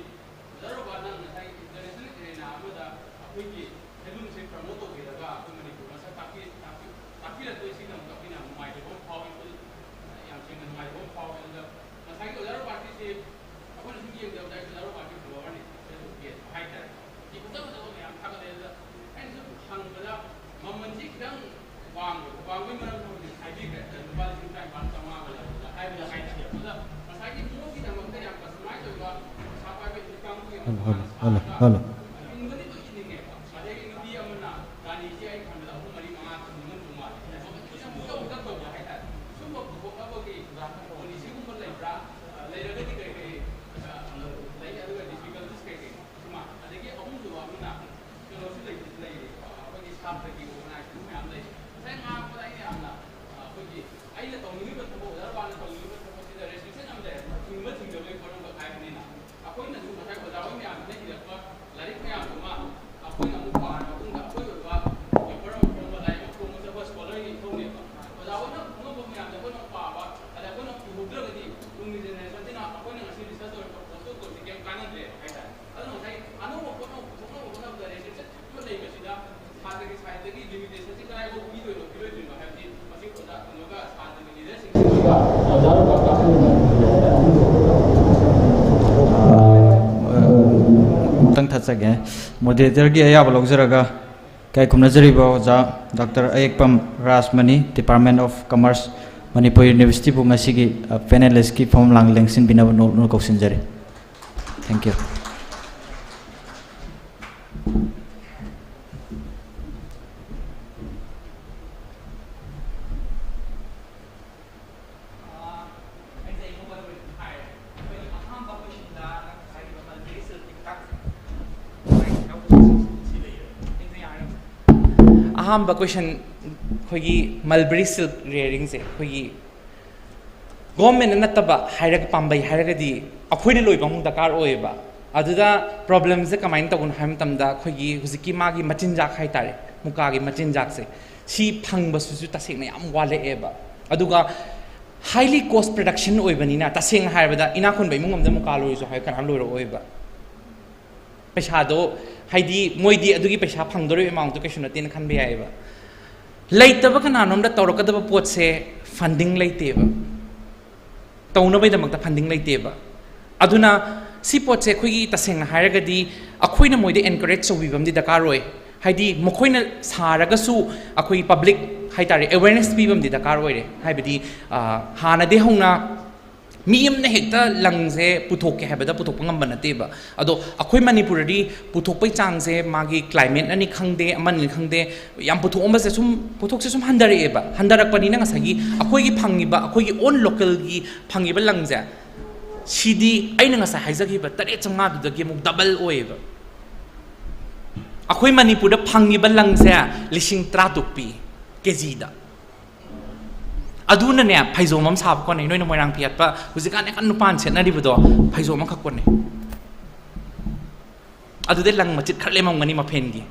ꯑꯣꯖꯥ ꯔꯣꯕꯥꯔꯠꯅ ꯉꯁꯥꯏ international arena ꯑꯃꯗ ꯑꯩꯈꯣꯏꯒꯤ handloomꯁꯦ promote ꯇꯧꯕꯤꯔꯒ ꯑꯩꯈꯣꯏ ꯃꯅꯤꯄꯨꯔ ꯃꯁꯛ ꯇꯥꯛꯄꯤ-, ꯇꯥꯛꯄꯤ-, ꯇꯥꯛꯄꯤꯔꯛꯄꯁꯤꯗꯃꯛꯇ ꯑꯩꯈꯣꯏꯅ ꯌꯥꯝ ꯅꯨꯡꯉꯥꯏꯖꯕ ꯑꯃ ꯐꯥꯎꯏ, ꯑꯩꯈꯣꯏ ꯌꯥꯝ ꯁꯦꯡꯅ ꯅꯨꯡꯉꯥꯏꯖꯕ ꯑꯃ ꯐꯥꯎꯏ꯫ ꯑꯗꯨꯒ ꯉꯁꯥꯏꯒꯤ ꯑꯣꯖꯥ ꯔꯣꯕꯥꯔꯠꯀꯤꯁꯦ ꯑꯩꯈꯣꯏꯅ ꯁꯨꯝ ꯌꯦꯡꯖꯕꯗ ꯑꯩ ꯑꯣꯖꯥ ꯔꯣꯕꯥꯔꯠꯀꯤ followerꯅꯤ, Facebook page ꯍꯥꯏꯇꯥꯔꯦ꯫ ꯃꯤ ꯐꯖ ꯐꯖꯕ ꯃꯌꯥꯝ ꯊꯥꯒꯠꯂꯛꯑꯦ꯫ ꯑꯗꯨꯗ ꯑꯩꯅ ꯁꯨꯝ ꯍꯪꯕꯗ ꯃꯃꯜꯁꯤ ꯈꯤꯇꯪ ꯋꯥꯡꯕ, ꯋꯥꯡꯕꯒꯤ ꯃꯔꯝꯁꯨ ꯍꯧꯖꯤꯛ ꯍꯥꯏꯕꯤꯈ꯭ꯔꯦ꯫ ꯂꯨꯄꯥ ꯂꯤꯁꯤꯡ ꯇꯔꯥꯅꯤꯄꯥꯜ ꯆꯥꯝꯃꯉꯥꯒ ꯂꯧꯕꯗ ꯍꯥꯏꯕꯗ ꯍꯥꯏꯇꯥꯔꯦ꯫ ꯑꯗꯨꯗ ꯉꯁꯥꯏꯒꯤ ꯃꯣꯏꯒꯤꯗꯃꯛꯇ ꯌꯥꯝ customize ꯑꯣꯏꯕ ꯄꯩꯁꯥ ꯄꯥꯏꯕ ꯅꯨꯄꯤ ꯀꯥꯡꯕꯨꯒꯤ ꯑꯃ ꯍꯜꯂꯣ, ꯍꯜꯂꯣ, ꯇꯣꯉꯥꯟꯅ ꯍꯜꯂꯣ, ꯁꯥꯔꯒ ꯍꯜꯂꯣ꯫ ꯏꯟꯕꯗꯤ ꯂꯣꯏ ꯏꯅꯤꯡꯉꯦꯕ꯫ ꯑꯗꯒꯤ ꯅꯨꯄꯤ ꯑꯃꯅ ꯔꯥꯅꯤꯁꯦ ꯑꯩ ꯈꯟꯕꯗ ꯑꯍꯨꯝ ꯃꯔꯤ ꯃꯉꯥ ꯊꯝꯅꯤꯡꯉꯝꯗꯧ ꯃꯥꯜꯂꯦ꯫ ꯃꯃꯜ ꯈꯤꯇꯪ ꯌꯧ ꯇꯧꯕ ꯍꯥꯏꯇꯥꯔꯦ꯫ ꯁꯨꯝꯕ ꯄꯨꯊꯣꯛꯅꯕꯒꯤ policyꯒꯨꯝꯕ ꯂꯩꯕ꯭ꯔꯥ? ꯂꯩꯔꯒꯗꯤ ꯀꯔꯤ ꯀꯔꯤ, ꯑ, ꯂꯩ? ꯑꯗꯨꯒ difficulties ꯀꯔꯤ ꯀꯔꯤꯅꯣ? ꯁꯤꯃ꯫ ꯑꯗꯒꯤ ꯑꯍꯨꯝꯁꯨꯕ ꯑꯃꯅ ꯀꯩꯅꯣꯁꯨ ꯂꯩ-, ꯂꯩꯔꯤ꯫ ꯑꯩꯈꯣꯏꯒꯤ ꯁꯥꯇ꯭ꯔꯒꯤ organization ꯃꯌꯥꯝ ꯂꯩ꯫ ꯉꯁꯥꯏ ꯉꯥꯡꯕꯗ ꯑꯩꯅ ꯌꯥꯝꯅ, ꯑ, ꯑꯩꯈꯣꯏꯒꯤ ꯑꯩꯅ ꯇꯧꯅꯤꯡꯉꯤꯕ ꯊꯕꯛ, ꯑꯣꯖꯥ ꯔꯣꯕꯥꯔꯠꯅ ꯇꯧꯅꯤꯡꯉꯤꯕ ꯊꯕꯛꯁꯤꯗ restriction ꯌꯥꯝ ꯂꯩꯔꯦ꯫ ꯊꯤꯡꯕ ꯊꯤꯡꯗꯕꯒꯤ ꯄꯣꯠ ꯑꯃꯈꯛ ꯍꯥꯏꯕꯅꯤꯅ, ꯑꯩꯈꯣꯏꯅꯁꯨ ꯉꯁꯥꯏ ꯑꯣꯖꯥ ꯍꯣꯏ ꯃꯌꯥꯝꯁꯤꯅ ꯏꯔꯛꯄ ꯂꯥꯏꯔꯤꯛ ꯃꯌꯥꯝꯗꯨꯃ ꯑꯩꯈꯣꯏꯅ ꯑꯃꯨꯛ ꯄꯥꯔ ꯃꯇꯨꯡꯗ ꯑꯩꯈꯣꯏ ꯑꯣꯏꯕ paper ꯑꯃ ꯐꯣꯡꯕ, ꯂꯥꯏꯔꯤꯛ ꯑꯃ ꯐꯣꯡꯕ ꯆꯠꯄ scholarꯒꯤ ꯏꯊꯧꯅꯦꯕ꯫ ꯑꯣꯖꯥ ꯍꯣꯏꯅ ꯐꯣꯡꯉꯛꯄ ꯃꯌꯥꯝꯗꯣ ꯑꯩꯈꯣꯏꯅ ꯄꯥꯕ, ꯑꯗ ꯑꯩꯈꯣꯏꯅ ꯄꯨꯊꯣꯛꯇ꯭ꯔꯒꯗꯤ ꯇꯨꯡꯒꯤ generationꯁꯤꯅ ꯑꯩꯈꯣꯏꯅ ꯉꯁꯤ research ꯇꯧꯔꯤꯕ ꯄꯣꯠꯇꯣ ꯀꯩꯝ ꯀꯥꯟꯅꯗ꯭ꯔꯦꯕ ꯍꯥꯏꯇꯥꯔꯦ꯫ ꯑꯗꯨꯅ ꯉꯁꯥꯏ ꯑꯅꯧꯕ ꯄꯣꯠ ꯑꯃ ꯄꯨꯊꯣꯛꯅꯕ ꯍꯣꯠꯅꯕꯗ restriction ꯊꯝꯕ ꯂꯩꯕꯁꯤꯗ ꯁꯥꯇ꯭ꯔꯒꯤ sideꯇꯒꯤ limitationꯁꯤ ꯀꯗꯥꯏꯐꯥꯎ ꯄꯤꯗꯣꯏꯅꯣ, ꯄꯤꯔꯣꯏꯗꯣꯏꯅꯣ ꯍꯥꯏꯕꯗꯤ ꯃꯁꯤ ꯑꯣꯖꯥ ꯀꯩꯅꯣꯒ ꯁꯥꯇ꯭ꯔꯒꯤ leaderꯁꯤꯡꯁꯤꯒ ꯑꯣꯖꯥ ꯔꯣꯕꯥꯔꯠ ꯀꯥꯛꯆꯤꯡꯅ ꯑꯃꯨꯛꯇꯪ ꯊꯠꯆꯒꯦ꯫ Moderatorꯒꯤ ꯑꯌꯥꯕ ꯂꯧꯖꯔꯒ ꯏꯀꯥꯏ ꯈꯨꯝꯅꯖꯔꯤꯕ ꯑꯣꯖꯥ doctor Ayekpam Rajmani, Department of Commerce, Manipur Universityꯕꯨ ꯉꯁꯤꯒꯤ, ꯑ, panelistꯀꯤ ꯐꯝꯐꯝ ꯂꯥꯡ ꯂꯦꯡꯁꯤꯟꯕꯤꯅꯕ ꯅꯣ-, ꯅꯣ ꯀꯧꯁꯤꯟꯖꯔꯤ꯫ Thank you꯫ ꯑꯍꯥꯟꯕ question, ꯑꯩꯈꯣꯏꯒꯤ mulberry silk rearingꯁꯦ ꯑꯩꯈꯣꯏꯒꯤ governmentꯅ ꯅꯠꯇꯕ ꯍꯥꯏꯔꯒ, ꯄꯥꯝꯕꯩ ꯍꯥꯏꯔꯒꯗꯤ ꯑꯩꯈꯣꯏꯅ ꯂꯣꯏꯕ ꯑꯃꯨꯛ ꯗꯔꯀꯥꯔ ꯑꯣꯏꯌꯦꯕ꯫ ꯑꯗꯨꯗ problemꯁꯦ ꯀꯃꯥꯏꯅ ꯇꯧꯕꯅꯣ ꯍꯥꯏꯕ ꯃꯇꯝꯗ, ꯑꯩꯈꯣꯏꯒꯤ ꯍꯧꯖꯤꯛꯀꯤ ꯃꯥꯒꯤ ꯃꯆꯤꯟꯖꯥꯛ ꯍꯥꯏꯇꯥꯔꯦ, ꯃꯨꯀꯥꯒꯤ ꯃꯆꯤꯟꯖꯥꯛꯁꯦ, ꯁꯤ ꯐꯪꯕꯁꯤꯁꯨ ꯇꯁꯦꯡꯅ ꯌꯥꯝ ꯋꯥꯠꯂꯛꯑꯦꯕ꯫ ꯑꯗꯨꯒ Highly cost production ꯑꯣꯏꯕꯅꯤꯅ, ꯇꯁꯦꯡꯅ ꯍꯥꯏꯔꯕꯗ ꯏꯅꯥꯛ ꯈꯨꯟꯕ ꯏꯃꯨꯡ ꯑꯃꯗ ꯃꯨꯀꯥ ꯂꯣꯏꯔꯁꯨ ꯍꯥꯏ ꯀꯅꯥꯝ ꯂꯣꯏꯔꯛꯑꯣꯏꯕ꯫ ꯄꯩꯁꯥꯗꯣ, ꯍꯥꯏꯗꯤ ꯃꯣꯏꯗꯤ ꯑꯗꯨꯒꯤ ꯄꯩꯁꯥ ꯐꯪꯗꯣꯔꯤꯕ amount ꯇꯣ ꯀꯩꯁꯨ ꯅꯠꯇꯦꯅ ꯈꯟꯕ ꯌꯥꯏꯑꯕ꯫ ꯂꯩꯇꯕ ꯀꯅꯥꯅꯣꯝꯗ ꯇꯧꯔꯛꯀꯗꯕ ꯄꯣꯠꯁꯦ funding ꯂꯩꯇꯦꯕ, ꯇꯧꯅꯕꯒꯤꯗꯃꯛꯇ funding ꯂꯩꯇꯦꯕ꯫ ꯑꯗꯨꯅ ꯁꯤ ꯄꯣꯠꯁꯦ ꯑꯩꯈꯣꯏꯒꯤ ꯇꯁꯦꯡꯅ ꯍꯥꯏꯔꯒꯗꯤ ꯑꯩꯈꯣꯏꯅ ꯃꯣꯏꯗ encourage ꯇꯧꯕꯤꯕ ꯑꯃꯗꯤ ꯗꯔꯀꯥꯔ ꯑꯣꯏ꯫ ꯍꯥꯏꯗꯤ ꯃꯈꯣꯏꯅ ꯁꯥꯔꯒꯁꯨ ꯑꯩꯈꯣꯏ public ꯍꯥꯏꯇꯥꯔꯦ awareness ꯄꯤꯕ ꯑꯃꯗꯤ ꯗꯔꯀꯥꯔ ꯑꯣꯏꯔꯦ꯫ ꯍꯥꯏꯕꯗꯤ, ꯑ, ꯍꯥꯟꯅꯗꯤ ꯍꯧꯅ ꯃꯤ ꯑꯃꯅ ꯍꯦꯛꯇ ꯂꯪꯁꯦ ꯄꯨꯊꯣꯛꯀꯦ ꯍꯥꯏꯕꯗ ꯄꯨꯊꯣꯛꯄ ꯉꯝꯕ ꯅꯠꯇꯦꯕ꯫ ꯑꯗꯣ ꯑꯩꯈꯣꯏ ꯃꯅꯤꯄꯨꯔꯗꯗꯤ ꯄꯨꯊꯣꯛꯄꯩ ꯆꯥꯡꯁꯦ ꯃꯥꯒꯤ climate ꯅꯅꯤ ꯈꯪꯗꯦ, ꯑꯃꯅꯤ ꯈꯪꯗꯦ, ꯌꯥꯝ ꯄꯨꯊꯣꯛꯑꯝꯕꯁꯦ ꯁꯨꯝ, ꯄꯣꯠꯊꯣꯛꯁꯦ ꯁꯨꯝ ꯍꯟꯊꯔꯛꯑꯦꯕ꯫ ꯍꯟꯊꯔꯛꯄꯅꯤꯅ ꯉꯁꯥꯏꯒꯤ ꯑꯩꯈꯣꯏꯒꯤ ꯐꯪꯉꯤꯕ, ꯑꯩꯈꯣꯏꯒꯤ own local ꯒꯤ ꯐꯪꯉꯤꯕ ꯂꯪꯁꯦ, ꯁꯤꯗꯤ ꯑꯩꯅ ꯉꯁꯥꯏ ꯍꯥꯏꯖꯈꯤꯕ ꯇꯔꯦꯠ ꯆꯥꯝꯃꯉꯥꯗꯨꯗꯒꯤ ꯑꯃꯨꯛ double ꯑꯣꯏꯌꯦꯕ꯫ ꯑꯩꯈꯣꯏ ꯃꯅꯤꯄꯨꯔꯗ ꯐꯪꯉꯤꯕ ꯂꯪꯁꯦ ꯂꯤꯁꯤꯡ ꯇꯔꯥ ꯇꯔꯨꯛ ꯄꯤ ꯀꯦꯖꯤꯗ꯫ ꯑꯗꯨꯅꯅꯦ ꯐꯩꯖꯣꯝ ꯑꯃ ꯁꯥꯕ ꯀꯣꯟꯅꯩ꯫ ꯅꯣꯏꯅ ꯃꯣꯏꯔꯥꯡ ꯐꯤ ꯍꯠꯄ ꯍꯧꯖꯤꯛꯀꯥꯟ ꯌꯥꯝ ꯀꯟꯅ ꯅꯨꯄꯥꯅ ꯁꯦꯠꯅꯔꯤꯕꯗꯣ ꯐꯩꯖꯣꯝ ꯑꯃꯈꯛ ꯀꯣꯟꯅꯩ꯫ ꯑꯗꯨꯗꯩ ꯂꯪ ꯃꯆꯤꯠ ꯈꯔ ꯂꯦꯝꯃꯝꯒꯅꯤ ꯃꯐꯦꯟꯒꯤ꯫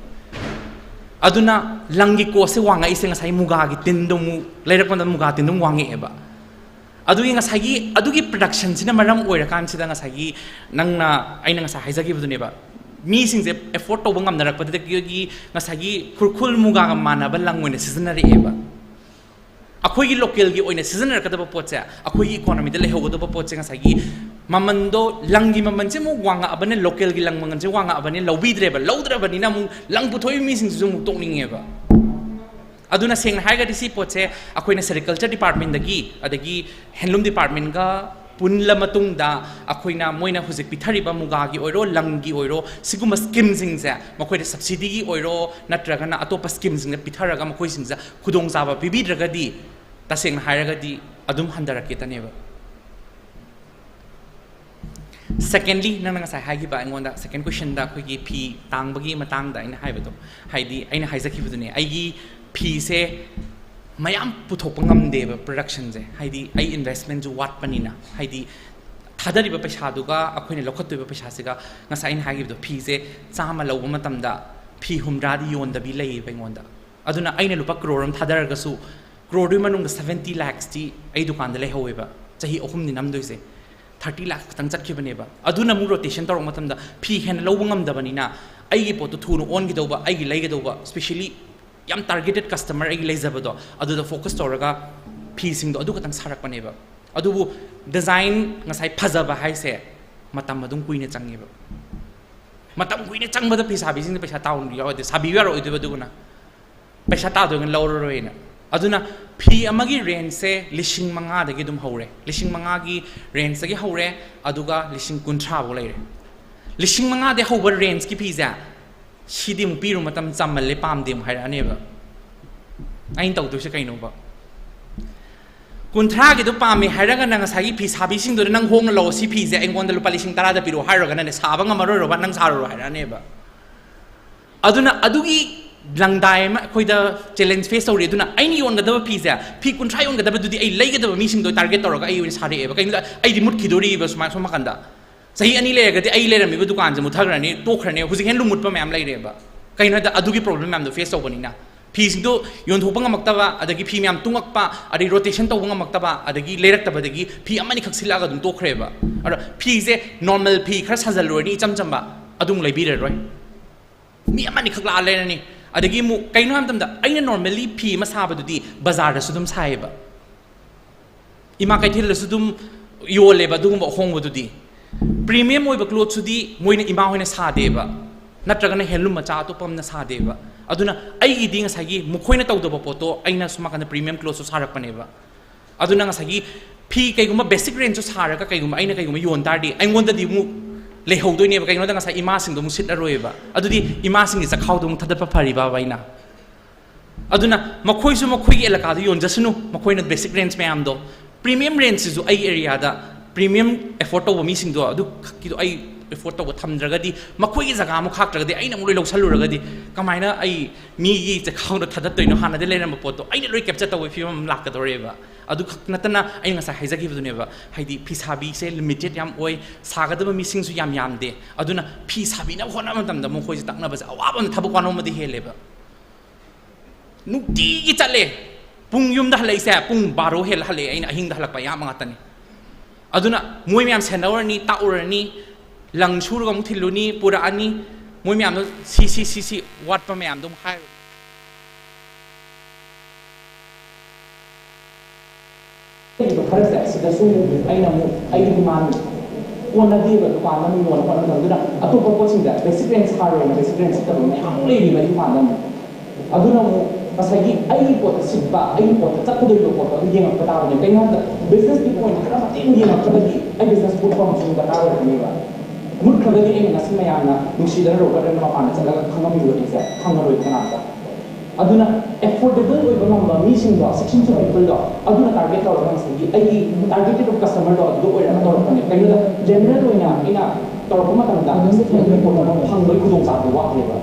ꯑꯗꯨꯅ ꯂꯪꯒꯤ cost ꯁꯦ ꯋꯥꯡꯉꯛꯏꯁꯦ ꯉꯁꯥꯏ ꯃꯨꯒꯥꯒꯤ ꯇꯤꯟꯗꯣ ꯑꯃꯨꯛ ꯂꯩꯔꯛꯄꯗ ꯃꯨꯒꯥ ꯇꯤꯟꯗꯣ ꯑꯃꯨꯛ ꯋꯥꯡꯉꯛꯑꯦꯕ꯫ ꯑꯗꯨꯒꯤ ꯉꯁꯥꯏꯒꯤ, ꯑꯗꯨꯒꯤ production ꯁꯤꯅ ꯃꯔꯝ ꯑꯣꯏꯔꯀꯥꯟꯁꯤꯗ ꯉꯁꯥꯏꯒꯤ ꯅꯪꯅ, ꯑꯩꯅ ꯉꯁꯥꯏ ꯍꯥꯏꯖꯈꯤꯕꯗꯨꯅꯦꯕ, ꯃꯤꯁꯤꯡꯁꯦ afford ꯇꯧꯕ ꯉꯝꯅꯔꯛꯄꯗꯒꯤ ꯉꯁꯥꯏꯒꯤ ꯈꯨꯔꯈꯨꯜ ꯃꯨꯒꯥꯒ ꯃꯥꯟꯅꯕ ꯂꯪ ꯑꯣꯏꯅ ꯁꯤꯖꯤꯟꯅꯔꯛꯑꯦꯕ꯫ ꯑꯩꯈꯣꯏꯒꯤ local ꯒꯤ ꯑꯣꯏꯅ ꯁꯤꯖꯤꯟꯅꯔꯛꯀꯗꯕ ꯄꯣꯠꯁꯦ, ꯑꯩꯈꯣꯏꯒꯤ economy ꯗ ꯂꯩꯍꯧꯒꯗꯕ ꯄꯣꯠꯁꯦ ꯉꯁꯥꯏꯒꯤ ꯃꯃꯟꯗꯣ, ꯂꯪꯒꯤ ꯃꯃꯜꯁꯦ ꯑꯃꯨꯛ ꯋꯥꯡꯉꯛꯑꯕꯅꯤꯅ, local ꯒꯤ ꯂꯪ ꯃꯃꯜꯁꯦ ꯋꯥꯡꯉꯛꯑꯕꯅꯤꯅ ꯂꯧꯕꯤꯗ꯭ꯔꯦꯕ꯫ ꯂꯧꯗ꯭ꯔꯕꯅꯤꯅ ꯑꯃꯨꯛ ꯂꯪ ꯄꯨꯊꯣꯛꯏꯕ ꯃꯤꯁꯤꯡꯁꯤꯁꯨ ꯑꯃꯨꯛ ꯇꯣꯛꯅꯤꯡꯉꯦꯕ꯫ ꯑꯗꯨꯅ ꯁꯦꯡꯅ ꯍꯥꯏꯔꯒꯗꯤ ꯁꯤ ꯄꯣꯠꯁꯦ ꯑꯩꯈꯣꯏꯅ Sericulture Department ꯗꯒꯤ, ꯑꯗꯒꯤ Handloom Department ꯒ ꯄꯨꯜꯂ ꯃꯇꯨꯡꯗ ꯑꯩꯈꯣꯏꯅ ꯃꯣꯏꯅ ꯍꯧꯖꯤꯛ ꯄꯤꯊꯔꯤꯕ ꯃꯨꯒꯥꯒꯤ ꯑꯣꯏꯔꯣ, ꯂꯪꯒꯤ ꯑꯣꯏꯔꯣ, ꯁꯤꯒꯨꯝꯕ scheme ꯁꯤꯡꯁꯦ ꯃꯈꯣꯏꯗ subsidy ꯒꯤ ꯑꯣꯏꯔꯣ ꯅꯠꯇ꯭ꯔꯒꯅ ꯑꯇꯣꯞꯄ scheme ꯁꯤꯡꯗ ꯄꯤꯊꯔꯒ ꯃꯈꯣꯏꯁꯤꯡꯁꯦ ꯈꯨꯗꯣꯡꯆꯥꯕ ꯄꯤꯕꯤꯗ꯭ꯔꯒꯗꯤ, ꯇꯁꯦꯡꯅ ꯍꯥꯏꯔꯒꯗꯤ ꯑꯗꯨꯝ ꯍꯟꯊꯔꯛꯀꯦꯇꯅꯦꯕ꯫ Secondly, ꯅꯪꯅ ꯉꯁꯥꯏ ꯍꯥꯏꯈꯤꯕ ꯑꯩꯉꯣꯟꯗ second question ꯗ ꯑꯩꯈꯣꯏꯒꯤ ꯐꯤ ꯇꯥꯡꯕꯒꯤ ꯃꯇꯥꯡꯗ ꯑꯩꯅ ꯍꯥꯏꯕꯗꯣ, ꯍꯥꯏꯗꯤ ꯑꯩꯅ ꯍꯥꯏꯖꯈꯤꯕꯗꯨꯅꯦ, ꯑꯩꯒꯤ ꯐꯤꯁꯦ ꯃꯌꯥꯝ ꯄꯨꯊꯣꯛꯄ ꯉꯝꯗꯦꯕ production ꯁꯦ, ꯍꯥꯏꯗꯤ ꯑꯩ investment ꯁꯨ ꯋꯥꯠꯄꯅꯤꯅ꯫ ꯍꯥꯏꯗꯤ ꯊꯥꯗꯔꯤꯕ ꯄꯩꯁꯥꯗꯨꯒ ꯑꯩꯈꯣꯏꯅ ꯂꯧꯈꯠꯇꯣꯏꯕ ꯄꯩꯁꯥꯁꯤꯒ, ꯉꯁꯥꯏ ꯑꯩꯅ ꯍꯥꯏꯈꯤꯕꯗꯣ, ꯐꯤꯁꯦ ꯆꯥꯝꯃ ꯂꯧꯕ ꯃꯇꯝꯗ ꯐꯤ ꯍꯨꯝꯗ꯭ꯔꯥꯗꯤ ꯌꯣꯟꯗꯕꯤ ꯂꯩꯌꯦꯕ ꯑꯩꯉꯣꯟꯗ꯫ ꯑꯗꯨꯅ ꯑꯩꯅ ꯂꯨꯄꯥ crore ꯑꯃ ꯊꯥꯗꯔꯒꯁꯨ ꯀ꯭ꯔꯣꯔꯗꯨꯒꯤ ꯃꯅꯨꯡꯗ ꯁꯕꯦꯟꯇꯤ ꯂꯥꯛꯁꯇꯤ ꯑꯩ ꯗꯨꯀꯥꯟꯗ ꯂꯩꯍꯧꯋꯦꯕ꯫ ꯆꯍꯤ ꯑꯍꯨꯝꯅꯤ ꯅꯝꯗꯣꯏꯁꯦ, ꯊꯥꯔꯇꯤ ꯂꯥꯛꯁ ꯈꯛꯇꯪ ꯆꯠꯈꯤꯕꯅꯦꯕ꯫ ꯑꯗꯨꯅ ꯑꯃꯨꯛ ꯔꯣꯇꯦꯁꯟ ꯇꯧꯔꯛꯄ ꯃꯇꯝꯗ ꯐꯤ ꯍꯦꯟꯅ ꯂꯧꯕ ꯉꯝꯗꯕꯅꯤꯅ ꯑꯩꯒꯤ ꯄꯣꯠꯇꯣ ꯊꯨꯅ ꯑꯣꯟꯈꯤꯗꯧꯕ, ꯑꯩꯒꯤ ꯂꯩꯒꯗꯧꯕ, ꯁ꯭ꯄꯦꯁꯤꯌꯦꯜꯂꯤ ꯌꯥꯝ ꯇꯥꯔꯒꯦꯇꯦꯠ ꯀꯁꯇꯃꯔ ꯑꯩꯒꯤ ꯂꯩꯖꯕꯗꯣ, ꯑꯗꯨꯗ ꯐꯣꯀꯁ ꯇꯧꯔꯒ ꯐꯤꯁꯤꯡꯗꯣ ꯑꯗꯨ ꯈꯛꯇꯪ ꯁꯥꯔꯛꯄꯅꯦꯕ꯫ ꯑꯗꯨꯕꯨ ꯗꯤꯖꯥꯏꯟ ꯉꯁꯥꯏ ꯐꯖꯕ ꯍꯥꯏꯁꯦ ꯃꯇꯝ ꯑꯗꯨꯝ ꯀꯨꯏꯅ ꯆꯪꯉꯦꯕ꯫ ꯃꯇꯝ ꯀꯨꯏꯅ ꯆꯪꯕꯗ ꯐꯤ ꯁꯥꯕꯤꯁꯤꯡꯗ ꯄꯩꯁꯥ ꯇꯥꯎꯟ ꯌꯥꯎꯔꯗꯤ ꯁꯥꯕꯤꯌꯨ ꯌꯥꯔꯣꯏꯗꯣꯏꯕ꯫ ꯑꯗꯨꯒꯅ ꯄꯩꯁꯥ ꯇꯥꯗꯣꯏꯅ ꯂꯧꯔꯔꯣꯏꯅ꯫ ꯑꯗꯨꯅ ꯐꯤ ꯑꯃꯒꯤ ꯔꯦꯟꯖꯁꯦ ꯂꯤꯁꯤꯡ ꯃꯉꯥꯗꯒꯤ ꯑꯗꯨꯝ ꯍꯧꯔꯦ꯫ ꯂꯤꯁꯤꯡ ꯃꯉꯥꯒꯤ ꯔꯦꯟꯖꯇꯒꯤ ꯍꯧꯔꯦ, ꯑꯗꯨꯒ ꯂꯤꯁꯤꯡ ꯀꯨꯟꯊ꯭ꯔꯥ ꯐꯥꯎ ꯂꯩꯔꯦ꯫ ꯂꯤꯁꯤꯡ ꯃꯉꯥꯗꯒꯤ ꯍꯧꯕ ꯔꯦꯟꯖꯀꯤ ꯐꯤꯁꯦ ꯁꯤꯗꯤ ꯑꯃꯨꯛ ꯄꯤꯔꯨ ꯃꯇꯝ ꯆꯥꯃꯜꯂꯦ, ꯄꯥꯝꯗꯦ ꯑꯃꯨꯛ ꯍꯥꯏꯔꯛꯑꯅꯦꯕ꯫ ꯑꯩꯅ ꯇꯧꯗꯣꯏꯁꯦ ꯀꯩꯅꯣꯕ? ꯀꯨꯟꯊ꯭ꯔꯥꯒꯤꯗꯣ ꯄꯥꯝꯃꯦ ꯍꯥꯏꯔꯒꯅ ꯉꯁꯥꯏꯒꯤ ꯐꯤ ꯁꯥꯕꯤꯁꯤꯡꯗꯨꯅ "ꯅꯪ ꯍꯣꯡꯅ ꯂꯧꯑꯣ, ꯁꯤ ꯐꯤꯁꯦ ꯑꯩꯉꯣꯟꯗ ꯂꯨꯄꯥ ꯂꯤꯁꯤꯡ ꯇꯔꯥꯗ ꯄꯤꯔꯛꯑꯣ" ꯍꯥꯏꯔꯨꯔꯒꯅꯅꯦ, "ꯁꯥꯕ ꯉꯝꯃꯔꯣꯏꯔꯣꯕ, ꯅꯪ ꯁꯥꯔꯨꯔꯣ" ꯍꯥꯏꯔꯛꯑꯅꯦꯕ꯫ ꯑꯗꯨꯅ ꯑꯗꯨꯒꯤ ꯂꯪꯗꯥꯏ ꯑꯃ ꯑꯩꯈꯣꯏꯗ ꯆꯦꯂꯦꯟꯖ ꯐꯦꯁ ꯇꯧꯔꯤ꯫ ꯑꯗꯨꯅ ꯑꯩꯅ ꯌꯣꯟꯒꯗꯕ ꯐꯤꯁꯦ, ꯐꯤ ꯀꯨꯟꯊ꯭ꯔꯥ ꯌꯣꯟꯒꯗꯕꯗꯨꯗꯤ ꯑꯩ ꯂꯩꯒꯗꯕ ꯃꯤꯁꯤꯡꯗꯣ ꯇꯥꯔꯒꯦꯠ ꯇꯧꯔꯒ ꯑꯩ ꯑꯣꯏꯅ ꯁꯥꯔꯛꯑꯦꯕ꯫ ꯀꯩꯒꯤꯅꯣꯗ ꯑꯩꯗꯤ ꯃꯨꯠꯈꯤꯗꯣꯔꯤꯕ ꯁꯨꯃꯥꯏ ꯁꯣꯝ ꯅꯥꯀꯟꯗ꯫ ꯆꯍꯤ ꯑꯅꯤ ꯂꯩꯔꯒꯗꯤ ꯑꯩ ꯂꯩꯔꯝꯃꯤꯕ ꯗꯨꯀꯥꯟꯁꯦ ꯃꯨꯠꯊꯈ꯭ꯔꯅꯤ, ꯇꯣꯛꯈ꯭ꯔꯅꯤ꯫ ꯍꯧꯖꯤꯛ ꯍꯦꯟꯂꯨꯝ ꯃꯨꯠꯄ ꯃꯌꯥꯝ ꯂꯩꯔꯦꯕ꯫ ꯀꯩꯅꯣ ꯍꯥꯏꯗ ꯑꯗꯨꯒꯤ ꯄ꯭ꯔꯣꯕ꯭ꯂꯦꯝ ꯃꯌꯥꯝꯗꯣ ꯐꯦꯁ ꯇꯧꯕꯅꯤꯅ꯫ ꯐꯤꯁꯤꯡꯗꯣ ꯌꯣꯟꯊꯣꯛꯄ ꯉꯝꯃꯛꯇꯕ, ꯑꯗꯒꯤ ꯐꯤ ꯃꯌꯥꯝ ꯇꯨꯡꯉꯛꯄ, ꯑꯗꯒꯤ ꯔꯣꯇꯦꯁꯟ ꯇꯧꯕ ꯉꯝꯃꯛꯇꯕ, ꯑꯗꯒꯤ ꯂꯩꯔꯛꯇꯕꯗꯒꯤ ꯐꯤ ꯑꯃꯅꯤꯈꯛ ꯁꯤꯠꯂꯛꯑꯒ ꯑꯗꯨꯝ ꯇꯣꯛꯈ꯭ꯔꯦꯕ꯫ ꯑꯗꯣ ꯐꯤꯁꯦ ꯅꯣꯔꯃꯦꯜ ꯐꯤ ꯈꯔ ꯁꯥꯖꯜꯂꯨꯔꯅꯤ, ꯏꯆꯝ ꯆꯝꯕ, ꯑꯗꯨꯝ ꯂꯩꯕꯤꯔꯔꯣꯏ꯫ ꯃꯤ ꯑꯃꯅꯤꯈꯛ ꯂꯥꯛꯑ ꯂꯩꯔꯅꯤ꯫ ꯑꯗꯒꯤ ꯑꯃꯨꯛ ꯀꯩꯅꯣ ꯍꯥꯏꯕ ꯃꯇꯝꯗ ꯑꯩꯅ ꯅꯣꯔꯃꯦꯜꯂꯤ ꯐꯤ ꯑꯃ ꯁꯥꯕꯗꯨꯗꯤ ꯕꯖꯥꯔꯗꯁꯨ ꯑꯗꯨꯝ ꯁꯥꯏꯌꯦꯕ, ꯏꯃꯥ ꯀꯩꯊꯦꯜꯗꯁꯨ ꯑꯗꯨꯝ ꯌꯣꯜꯂꯦꯕ ꯑꯗꯨꯒꯨꯝꯕ ꯑꯍꯣꯡꯕꯗꯨꯗꯤ꯫ ꯄ꯭ꯔꯤꯃꯤꯌꯝ ꯑꯣꯏꯕ ꯀ꯭ꯂꯣꯠꯁꯨꯗꯤ ꯃꯣꯏꯅ, ꯏꯃꯥ ꯍꯣꯏꯅ ꯁꯥꯗꯦꯕ, ꯅꯠꯇ꯭ꯔꯒꯅ ꯍꯦꯟꯂꯨꯝ ꯃꯆꯥ ꯑꯇꯣꯞꯄ ꯑꯃꯅ ꯁꯥꯗꯦꯕ꯫ ꯑꯗꯨꯅ ꯑꯩꯒꯤꯗꯤ ꯉꯁꯥꯏꯒꯤ ꯃꯈꯣꯏꯅ ꯇꯧꯗꯕ ꯄꯣꯠꯇꯣ ꯑꯩꯅ ꯁꯨꯝ ꯅꯥꯀꯟꯗ ꯄ꯭ꯔꯤꯃꯤꯌꯝ ꯀ꯭ꯂꯣꯠꯁꯨ ꯁꯥꯔꯛꯄꯅꯦꯕ꯫ ꯑꯗꯨꯅ ꯉꯁꯥꯏꯒꯤ ꯐꯤ ꯀꯩꯒꯨꯝꯕ ꯕꯦꯁꯤꯛ ꯔꯦꯟꯖꯁꯨ ꯁꯥꯔꯒ ꯀꯩꯒꯨꯝꯕ ꯑꯩꯅ ꯀꯩꯒꯨꯝꯕ ꯌꯣꯟ ꯇꯥꯔꯗꯤ ꯑꯩꯉꯣꯟꯗꯗꯤ ꯑꯃꯨꯛ ꯂꯩꯍꯧꯗꯣꯏꯅꯦꯕ꯫ ꯀꯩꯒꯤꯅꯣꯗ ꯉꯁꯥꯏ ꯏꯃꯥꯁꯤꯡꯗꯣ ꯑꯃꯨꯛ ꯁꯤꯠꯂꯔꯣꯏꯕ꯫ ꯑꯗꯨꯗꯤ ꯏꯃꯥꯁꯤꯡꯒꯤ ꯆꯈꯥꯎꯗꯣ ꯑꯃꯨꯛ ꯊꯥꯗꯠꯄ ꯐꯔꯤꯕꯕ ꯑꯩꯅ? ꯑꯗꯨꯅ ꯃꯈꯣꯏꯁꯨ ꯃꯈꯣꯏꯒꯤ ꯑꯦꯂꯥꯀꯥꯗ ꯌꯣꯟꯖꯁꯅꯨ, ꯃꯈꯣꯏꯅ ꯕꯦꯁꯤꯛ ꯔꯦꯟꯖ ꯃꯌꯥꯝꯗꯣ꯫ ꯄ꯭ꯔꯤꯃꯤꯌꯝ ꯔꯦꯟꯖꯁꯤꯁꯨ ꯑꯩꯒꯤ ꯑꯦꯔꯤꯌꯥꯗ ꯄ꯭ꯔꯤꯃꯤꯌꯝ ꯑꯦꯐꯣꯔꯗ ꯇꯧꯕ ꯃꯤꯁꯤꯡꯗꯣ ꯑꯗꯨ ꯈꯛꯀꯤꯗꯣ ꯑꯩ ꯑꯦꯐꯣꯔꯗ ꯇꯧꯕ ꯊꯝꯗ꯭ꯔꯒꯗꯤ, ꯃꯈꯣꯏꯒꯤ ꯖꯒꯥ ꯑꯃꯨꯛ ꯈꯥꯛꯇ꯭ꯔꯒꯗꯤ ꯑꯩꯅ ꯑꯃꯨꯛ ꯂꯣꯏ ꯂꯧꯁꯜꯂꯨꯔꯒꯗꯤ ꯀꯃꯥꯏꯅ ꯑꯩ ꯃꯤꯒꯤ ꯆꯈꯥꯎꯗ ꯊꯥꯗꯠꯇꯣꯏꯅꯣ? ꯍꯥꯟꯅꯗꯤ ꯂꯩꯔꯝꯕ ꯄꯣꯠꯇꯣ ꯑꯩꯅ ꯂꯣꯏ ꯀꯦꯞꯆꯔ ꯇꯧꯕꯒꯤ ꯐꯤꯕꯝ ꯑꯃ ꯂꯥꯛꯀꯗꯧꯔꯦꯕ꯫ ꯑꯗꯨ ꯈꯛ ꯅꯠꯇꯅ ꯑꯩꯅ ꯉꯁꯥꯏ ꯍꯥꯏꯖꯈꯤꯕꯗꯨꯅꯦꯕ, ꯍꯥꯏꯗꯤ ꯐꯤꯁꯥꯕꯤꯁꯦ ꯂꯤꯃꯤꯇꯦꯠ ꯌꯥꯝ ꯑꯣꯏ, ꯁꯥꯒꯗꯕ ꯃꯤꯁꯤꯡꯁꯨ ꯌꯥꯝ ꯌꯥꯝꯗꯦ꯫ ꯑꯗꯨꯅ ꯐꯤ ꯁꯥꯕꯤꯅꯕ ꯍꯣꯠꯅꯕ ꯃꯇꯝꯗ ꯃꯈꯣꯏꯁꯦ ꯇꯛꯅꯕꯁꯦ ꯑꯋꯥꯕ ꯑꯃ, ꯊꯕꯛ ꯋꯥꯅꯣꯝꯕꯗꯤ ꯍꯦꯜꯂꯦꯕ꯫ ꯅꯨꯡꯇꯤꯒꯤ ꯆꯠꯂꯦ, ꯄꯨꯡ ꯌꯨꯝꯗ ꯍꯜꯂꯛꯏꯁꯦ ꯄꯨꯡ ꯕꯥꯔꯣ ꯍꯦꯜꯂ ꯍꯜꯂꯛꯑꯦ꯫ ꯑꯩꯅ ꯑꯍꯤꯡꯗ ꯍꯜꯂꯛꯄ ꯑꯌꯥꯝꯕ ꯉꯥꯛꯇꯅꯤ꯫ ꯑꯗꯨꯅ ꯃꯣꯏ ꯃꯌꯥꯝ ꯁꯦꯟꯅꯔꯅꯤ, ꯇꯥꯛꯎꯔꯅꯤ, ꯂꯪ ꯁꯨꯔꯒ ꯑꯃꯨꯛ ꯊꯤꯜꯂꯨꯅꯤ, ꯄꯨꯔꯛꯑꯅꯤ꯫ ꯃꯣꯏ ꯃꯌꯥꯝꯗꯣ ꯁꯤ ꯁꯤ ꯁꯤ ꯁꯤ ꯋꯥꯠꯄ ꯃꯌꯥꯝꯗꯣ ꯑꯃꯨꯛ ꯍꯥꯏꯔꯨ꯫ ꯂꯩꯔꯤꯕ ꯈꯔꯁꯦ ꯁꯤꯗꯁꯨ ꯑꯃꯨꯛ ꯑꯩꯅ ꯑꯃꯨꯛ ꯑꯩꯒꯤ ꯗꯤꯃꯥꯟ ꯀꯣꯟꯅꯗꯦꯕ꯫ ꯗꯨꯀꯥꯟꯗ ꯑꯃꯨꯛ ꯌꯣꯟꯅꯕ ꯍꯣꯠꯅꯕꯗ ꯑꯗꯨꯅ ꯑꯇꯣꯞꯄ ꯄꯣꯠꯁꯤꯡꯗ ꯕꯦꯁꯤꯛ ꯔꯦꯟꯖ ꯁꯥꯔꯣꯏꯅ ꯕꯦꯁꯤꯛ ꯔꯦꯟꯖ ꯁꯤꯠꯇꯕ ꯃꯌꯥꯝ ꯑꯃ ꯂꯩꯔꯤꯕ ꯑꯩ ꯗꯨꯀꯥꯟꯗ ꯑꯃꯨꯛ꯫ ꯑꯗꯨꯅ ꯑꯃꯨꯛ ꯉꯁꯥꯏꯒꯤ ꯑꯩꯒꯤ ꯄꯣꯠꯇ ꯁꯤꯠꯄ, ꯑꯩꯒꯤ ꯄꯣꯠꯇ ꯆꯠꯀꯗꯧꯔꯤꯕ ꯄꯣꯠꯇꯣ ꯑꯗꯨ ꯌꯦꯡꯉꯛꯄ ꯇꯥꯕꯅꯦ꯫ ꯀꯩꯅꯣ ꯍꯥꯏꯕꯗ ꯕꯤꯖꯤꯅꯦꯁꯀꯤ ꯑꯣꯏꯅ ꯈꯔ ꯃꯇꯦꯡ ꯌꯦꯡꯉꯛꯇ꯭ꯔꯒꯗꯤ ꯑꯩ ꯕꯤꯖꯤꯅꯦꯁ ꯄꯨꯠ ꯐꯝꯕꯁꯨ ꯗꯔꯀꯥꯔ ꯑꯣꯏꯔꯛꯀꯅꯦꯕ꯫ ꯃꯨꯠꯈ꯭ꯔꯒꯗꯤ ꯑꯩꯅ ꯉꯁꯤ ꯃꯌꯥꯝꯅ ꯅꯨꯡꯁꯤꯗꯅ ꯔꯣꯕꯔꯠ ꯃꯄꯥꯟꯗ ꯆꯠꯂꯒ ꯈꯪꯉꯝꯃꯤꯕ ꯑꯩꯁꯦ ꯈꯪꯉꯔꯣꯏ ꯀꯅꯥꯝꯇ꯫ ꯑꯗꯨꯅ ꯑꯦꯐꯣꯔꯗꯦꯕꯜ ꯑꯣꯏꯕ ꯉꯝꯕ ꯃꯤꯁꯤꯡꯗꯣ, ꯁꯦꯛꯁꯟ ꯇꯨ ꯄꯤꯄꯜꯗꯣ ꯑꯗꯨꯅ ꯇꯥꯔꯒꯦꯠ ꯇꯧꯔꯒ ꯉꯁꯥꯏꯒꯤ ꯑꯩꯒꯤ ꯇꯥꯔꯒꯦꯇꯦꯠ ꯑꯣꯐ ꯀꯁꯇꯃꯔꯗꯣ ꯑꯗꯨꯗ ꯑꯣꯏꯔꯒ ꯇꯧꯔꯛꯄꯅꯦ꯫ ꯀꯩꯅꯣꯗ ꯖꯦꯅꯔꯦꯜ ꯑꯣꯏꯅ ꯑꯩꯅ ꯇꯧꯔꯛꯄ ꯃꯇꯝꯗ ꯐꯪꯕꯒꯤ ꯈꯨꯗꯣꯡꯆꯥꯕꯗꯣ ꯋꯥꯠꯂꯦꯕ꯫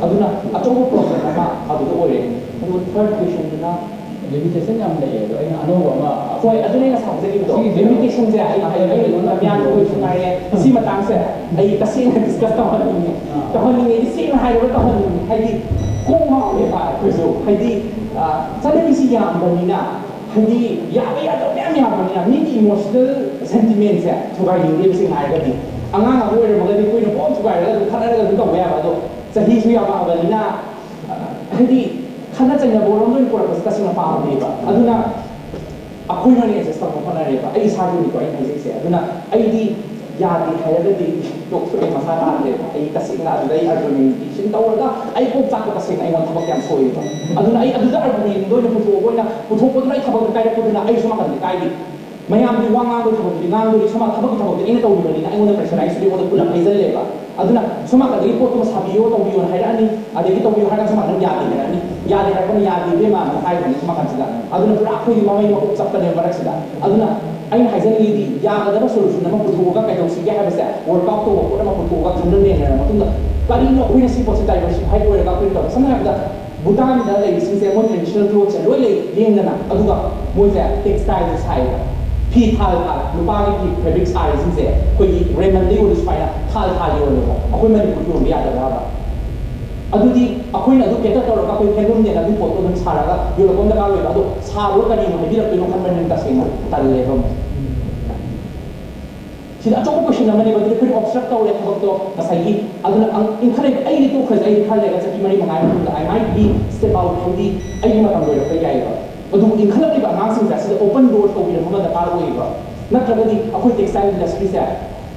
ꯑꯗꯨꯅ ꯑꯆꯧꯕ ꯄ꯭ꯔꯣꯕ꯭ꯂꯦꯝ ꯑꯃ ꯑꯗꯨꯗ ꯑꯣꯏꯔꯦ꯫ ꯑꯗꯨꯒ ꯊꯔꯠ ꯀ꯭ꯋꯦꯁꯟꯗꯨꯅ ꯂꯤꯃꯤꯇꯦꯁꯟ ꯌꯥꯝ ꯂꯩꯌꯦ꯫ ꯑꯗꯣ ꯑꯩꯅ ꯑꯅꯧꯕ ꯑꯃ ꯍꯣꯏ, ꯑꯗꯨꯅꯦ ꯑꯩꯅ ꯉꯁꯥꯏ ꯍꯥꯏꯖꯈꯤꯕꯗꯣ꯫ ꯁꯤꯒꯤꯁꯦ ꯂꯤꯃꯤꯇꯦꯁꯟꯁꯦ ꯑꯩ ꯍꯥꯏ ꯑꯩ ꯃꯌꯥꯝ ꯑꯣꯏꯁꯨ ꯉꯥꯏꯔꯦ꯫ ꯁꯤ ꯃꯇꯥꯡꯁꯦ ꯑꯩ ꯇꯁꯦꯡꯅ ꯗꯤꯁꯀꯁ ꯇꯧꯍꯟꯅꯤꯡꯉꯦ꯫ ꯑꯥ꯫ ꯇꯧꯍꯟꯅꯤꯡꯉꯦ, ꯑꯩ ꯁꯦꯡꯅ ꯍꯥꯏꯔꯒ ꯇꯧꯍꯟꯅꯤꯡꯉꯦ꯫ ꯍꯥꯏꯗꯤ ꯀꯣꯛ ꯉꯥꯎꯔꯦꯕ ꯑꯩꯈꯣꯏꯁꯨ꯫ ꯍꯥꯏꯗꯤ, ꯑꯥ, ꯆꯠꯅꯕꯤꯁꯤ ꯌꯥꯝꯕꯅꯤꯅ, ꯍꯥꯏꯗꯤ ꯌꯥꯕ ꯌꯥꯗꯕ ꯃꯌꯥꯝ ꯌꯥꯝꯕꯅꯤꯅ ꯃꯤꯒꯤ ꯏꯃꯣꯁꯅꯦꯜ ꯁꯦꯟꯇꯤꯃꯦꯟꯁꯦ ꯊꯨꯒꯥꯏꯅꯤꯡꯗꯦꯕ꯫ ꯁꯦꯡꯅ ꯍꯥꯏꯔꯒꯗꯤ ꯑꯉꯥꯡ ꯑꯃ ꯑꯣꯏꯔꯝꯃꯒꯗꯤ ꯑꯩꯈꯣꯏꯅ ꯄꯣꯠ ꯊꯨꯒꯥꯏꯔꯒ ꯑꯗꯨꯝ ꯈꯠꯅꯔꯒ ꯑꯗꯨꯝ ꯇꯧꯕ ꯌꯥꯕ꯫ ꯑꯗꯣ ꯆꯍꯤꯁꯨ ꯌꯥꯝꯃꯛꯑꯕꯅꯤꯅ, ꯑ, ꯍꯥꯏꯗꯤ ꯈꯠꯅ ꯆꯩꯅꯕ ꯔꯣꯝꯗ ꯑꯣꯏꯅ ꯄꯨꯔꯛꯄꯁꯦ ꯇꯁꯦꯡꯅ ꯄꯥꯝꯗꯦꯕ꯫ ꯑꯗꯨꯅ ꯑꯩꯈꯣꯏꯅ ꯑꯣꯏꯅ ꯑꯦꯗꯖꯁ ꯇꯧꯅꯕ ꯍꯣꯠꯅꯔꯦꯕ꯫ ꯑꯩ ꯏꯁꯥꯒꯤꯅꯤꯀꯣ ꯑꯩꯅ ꯍꯥꯏꯖꯩꯁꯦ꯫ ꯑꯗꯨꯅ ꯑꯩꯗꯤ ꯌꯥꯗꯦ ꯍꯥꯏꯔꯒꯗꯤ ꯇꯣꯛꯊꯣꯛꯑꯦ, ꯃꯈꯥ ꯇꯥꯗ꯭ꯔꯦꯕ꯫ ꯑꯩ ꯇꯁꯦꯡꯅ ꯑꯗꯨꯗ ꯑꯩ ꯑꯥꯔꯒꯨꯃꯦꯟꯇꯦꯁꯟ ꯇꯧꯔꯒ ꯑꯩ ꯀꯣꯛ ꯆꯥꯛꯄ ꯇꯁꯦꯡꯅ ꯑꯩꯉꯣꯟꯗ ꯊꯕꯛ ꯌꯥꯝ ꯁꯣꯛꯑꯦꯕ꯫ ꯑꯗꯨꯅ ꯑꯩ ꯑꯗꯨꯗ ꯑꯥꯔꯒꯨꯃꯦꯟꯗꯣ ꯑꯣꯏꯅ ꯄꯨꯊꯣꯛꯑꯒ ꯑꯣꯏꯅ ꯄꯨꯊꯣꯛꯄꯗꯨꯅ ꯑꯩ ꯊꯕꯛꯇ ꯀꯥꯏꯔꯛꯄꯗꯨꯅ ꯑꯩ ꯁꯣꯝ ꯅꯥꯀꯟꯗ ꯀꯥꯏꯔꯤ꯫ ꯃꯌꯥꯝꯗꯤ ꯋꯥ ꯉꯥꯡꯕꯒꯤ ꯊꯕꯛꯇꯨꯗꯤ ꯉꯥꯡꯗꯣꯔꯤ, ꯁꯣꯝ ꯊꯕꯛꯀꯤ ꯊꯕꯛꯇꯤ ꯑꯩꯅ ꯇꯧꯔꯤꯕꯅꯤꯅ ꯑꯩꯉꯣꯟꯗ ꯄ꯭ꯔꯦꯁꯔꯥꯏꯁꯇꯨꯗꯤ ꯑꯩꯉꯣꯟꯗ ꯄꯨꯂꯞ ꯍꯩꯖꯜꯂꯦꯕ꯫ ꯑꯗꯨꯅ ꯁꯣꯝ ꯅꯥꯀꯟꯗꯒꯤ ꯄꯣꯠꯇꯨꯃ ꯁꯥꯕꯤꯌꯣ, ꯇꯧꯕꯤꯌꯣꯅ ꯍꯥꯏꯔꯛꯑꯅꯤ, ꯑꯗꯒꯤ ꯇꯧꯕꯤꯌꯣ ꯍꯥꯏꯔꯒ ꯁꯣꯝ ꯅꯥꯀꯟꯗ ꯌꯥꯗꯦ ꯍꯥꯏꯔꯛꯑꯅꯤ, ꯌꯥꯗꯦ ꯍꯥꯏꯔꯛꯄꯅ ꯌꯥꯗꯦ ꯏꯕꯦꯝꯃ ꯑꯗꯨꯝ ꯍꯥꯏꯈ꯭ꯔꯅꯤ ꯁꯣꯝ ꯅꯥꯀꯟꯁꯤꯗ꯫ ꯑꯗꯨꯅ ꯄꯨꯔꯥ ꯑꯩꯈꯣꯏꯒꯤ ꯃꯃꯩ ꯃꯀꯣꯛ ꯆꯞꯄꯅꯦꯕ ꯃꯔꯛꯁꯤꯗ꯫ ꯑꯗꯨꯅ ꯑꯩꯅ ꯍꯥꯏꯖꯅꯤꯡꯉꯤꯗꯤ ꯌꯥꯒꯗꯕ ꯁꯣꯂꯨꯁꯟ ꯑꯃ ꯄꯨꯊꯣꯛꯑꯒ ꯀꯩꯗꯧꯁꯤꯒꯦ ꯍꯥꯏꯕꯁꯦ ꯋꯥꯔꯛ ꯑꯥꯎꯠ ꯇꯧꯕ ꯄꯣꯠ ꯑꯃ ꯄꯨꯊꯣꯛꯑꯒ ꯈꯟꯅ ꯅꯩꯅꯔ ꯃꯇꯨꯡꯗ ꯀꯔꯤꯅꯣ ꯑꯩꯈꯣꯏꯅ ꯁꯤ ꯄꯣꯠꯁꯦ ꯗꯥꯏꯕꯔꯁꯤꯐꯥꯏ ꯑꯣꯏꯔꯒ ꯑꯩꯈꯣꯏꯅ ꯇꯧꯕ꯫ ꯁꯝꯅ ꯍꯥꯏꯔꯕꯗ ꯚꯨꯇꯥꯟꯗ ꯂꯩꯔꯤꯁꯤꯡꯁꯦ ꯃꯣꯏ ꯇ꯭ꯔꯦꯗꯤꯁꯅꯦꯜ ꯀ꯭ꯂꯣꯠꯁꯦ ꯂꯣꯏ ꯂꯩ ꯂꯦꯡꯗꯅ, ꯑꯗꯨꯒ ꯃꯣꯏꯁꯦ ꯇꯦꯛꯁꯇꯥꯏꯜꯁꯦ ꯁꯥꯏꯌꯦꯕ, ꯐꯤ ꯊꯥ ꯊꯥ ꯅꯨꯄꯥꯒꯤ ꯐꯤ ꯐꯦꯕ꯭ꯔꯤꯛ ꯁꯥꯔꯤꯁꯤꯡꯁꯦ ꯑꯩꯈꯣꯏꯒꯤ ꯔꯦꯃꯟꯗ ꯌꯣꯜꯂꯤ ꯁꯨꯃꯥꯏꯅ ꯊꯥ ꯊꯥ ꯌꯣꯜꯂꯦꯕ꯫ ꯑꯩꯈꯣꯏ ꯃꯅꯤꯄꯨꯔ ꯌꯣꯟꯕ ꯌꯥꯗꯕ꯭ꯔꯥꯕ? ꯑꯗꯨꯗꯤ ꯑꯩꯈꯣꯏꯅ ꯑꯗꯨ ꯀꯦꯇꯔ ꯇꯧꯔꯒ ꯑꯩꯈꯣꯏ ꯍꯦꯟꯂꯨꯝꯅꯦꯅ ꯑꯗꯨ ꯄꯣꯠꯇꯣ ꯑꯗꯨꯝ ꯁꯥꯔꯒ ꯌꯣꯜꯂꯛꯄ ꯑꯃ ꯗꯔꯀꯥꯔ ꯑꯣꯏꯕ꯫ ꯑꯗꯣ ꯁꯥꯕꯗꯣ ꯀꯔꯤꯅꯣ ꯍꯥꯏꯕꯤꯔꯛꯇꯣꯏꯅꯣ ꯈꯟꯕꯅꯤꯅ ꯇꯁꯦꯡꯅ ꯇꯜꯂꯦꯕ ꯑꯃꯨꯛ꯫ ꯁꯤꯗ ꯑꯆꯧꯕ ꯀꯣꯏꯁꯟ ꯑꯃꯅꯦꯕ꯫ ꯑꯗꯨꯗꯤ ꯑꯩꯈꯣꯏꯅ ꯑꯣꯕꯁꯇ꯭ꯔꯛ ꯇꯧꯔꯦ ꯊꯕꯛꯇꯣ ꯉꯁꯥꯏꯒꯤ꯫ ꯑꯗꯨꯅ ꯑꯪ-, ꯏꯟꯈꯠꯂꯛꯏꯕ ꯑꯩꯗꯤ ꯇꯣꯛꯈ꯭ꯔꯁꯦ, ꯑꯩꯗꯤ ꯈꯔ ꯂꯩꯔꯒ ꯆꯍꯤ ꯃꯔꯤ ꯃꯉꯥꯒꯤ ꯃꯇꯨꯡꯗ I might be step out, ꯍꯥꯏꯕꯗꯤ ꯑꯩꯒꯤ ꯃꯇꯝ ꯂꯣꯏꯔꯛꯄ ꯌꯥꯏꯑꯕ꯫ ꯑꯗꯨꯕꯨ ꯏꯟꯈꯠꯂꯛꯂꯤꯕ ꯑꯉꯥꯡꯁꯤꯡꯁꯦ ꯑꯁꯤꯗ open door ꯇꯧꯕꯤꯔꯝꯕ ꯑꯃ ꯗꯔꯀꯥꯔ ꯑꯣꯏꯌꯦꯕ꯫ ꯅꯠꯇ꯭ꯔꯒꯗꯤ ꯑꯩꯈꯣꯏ textile industryꯁꯦ,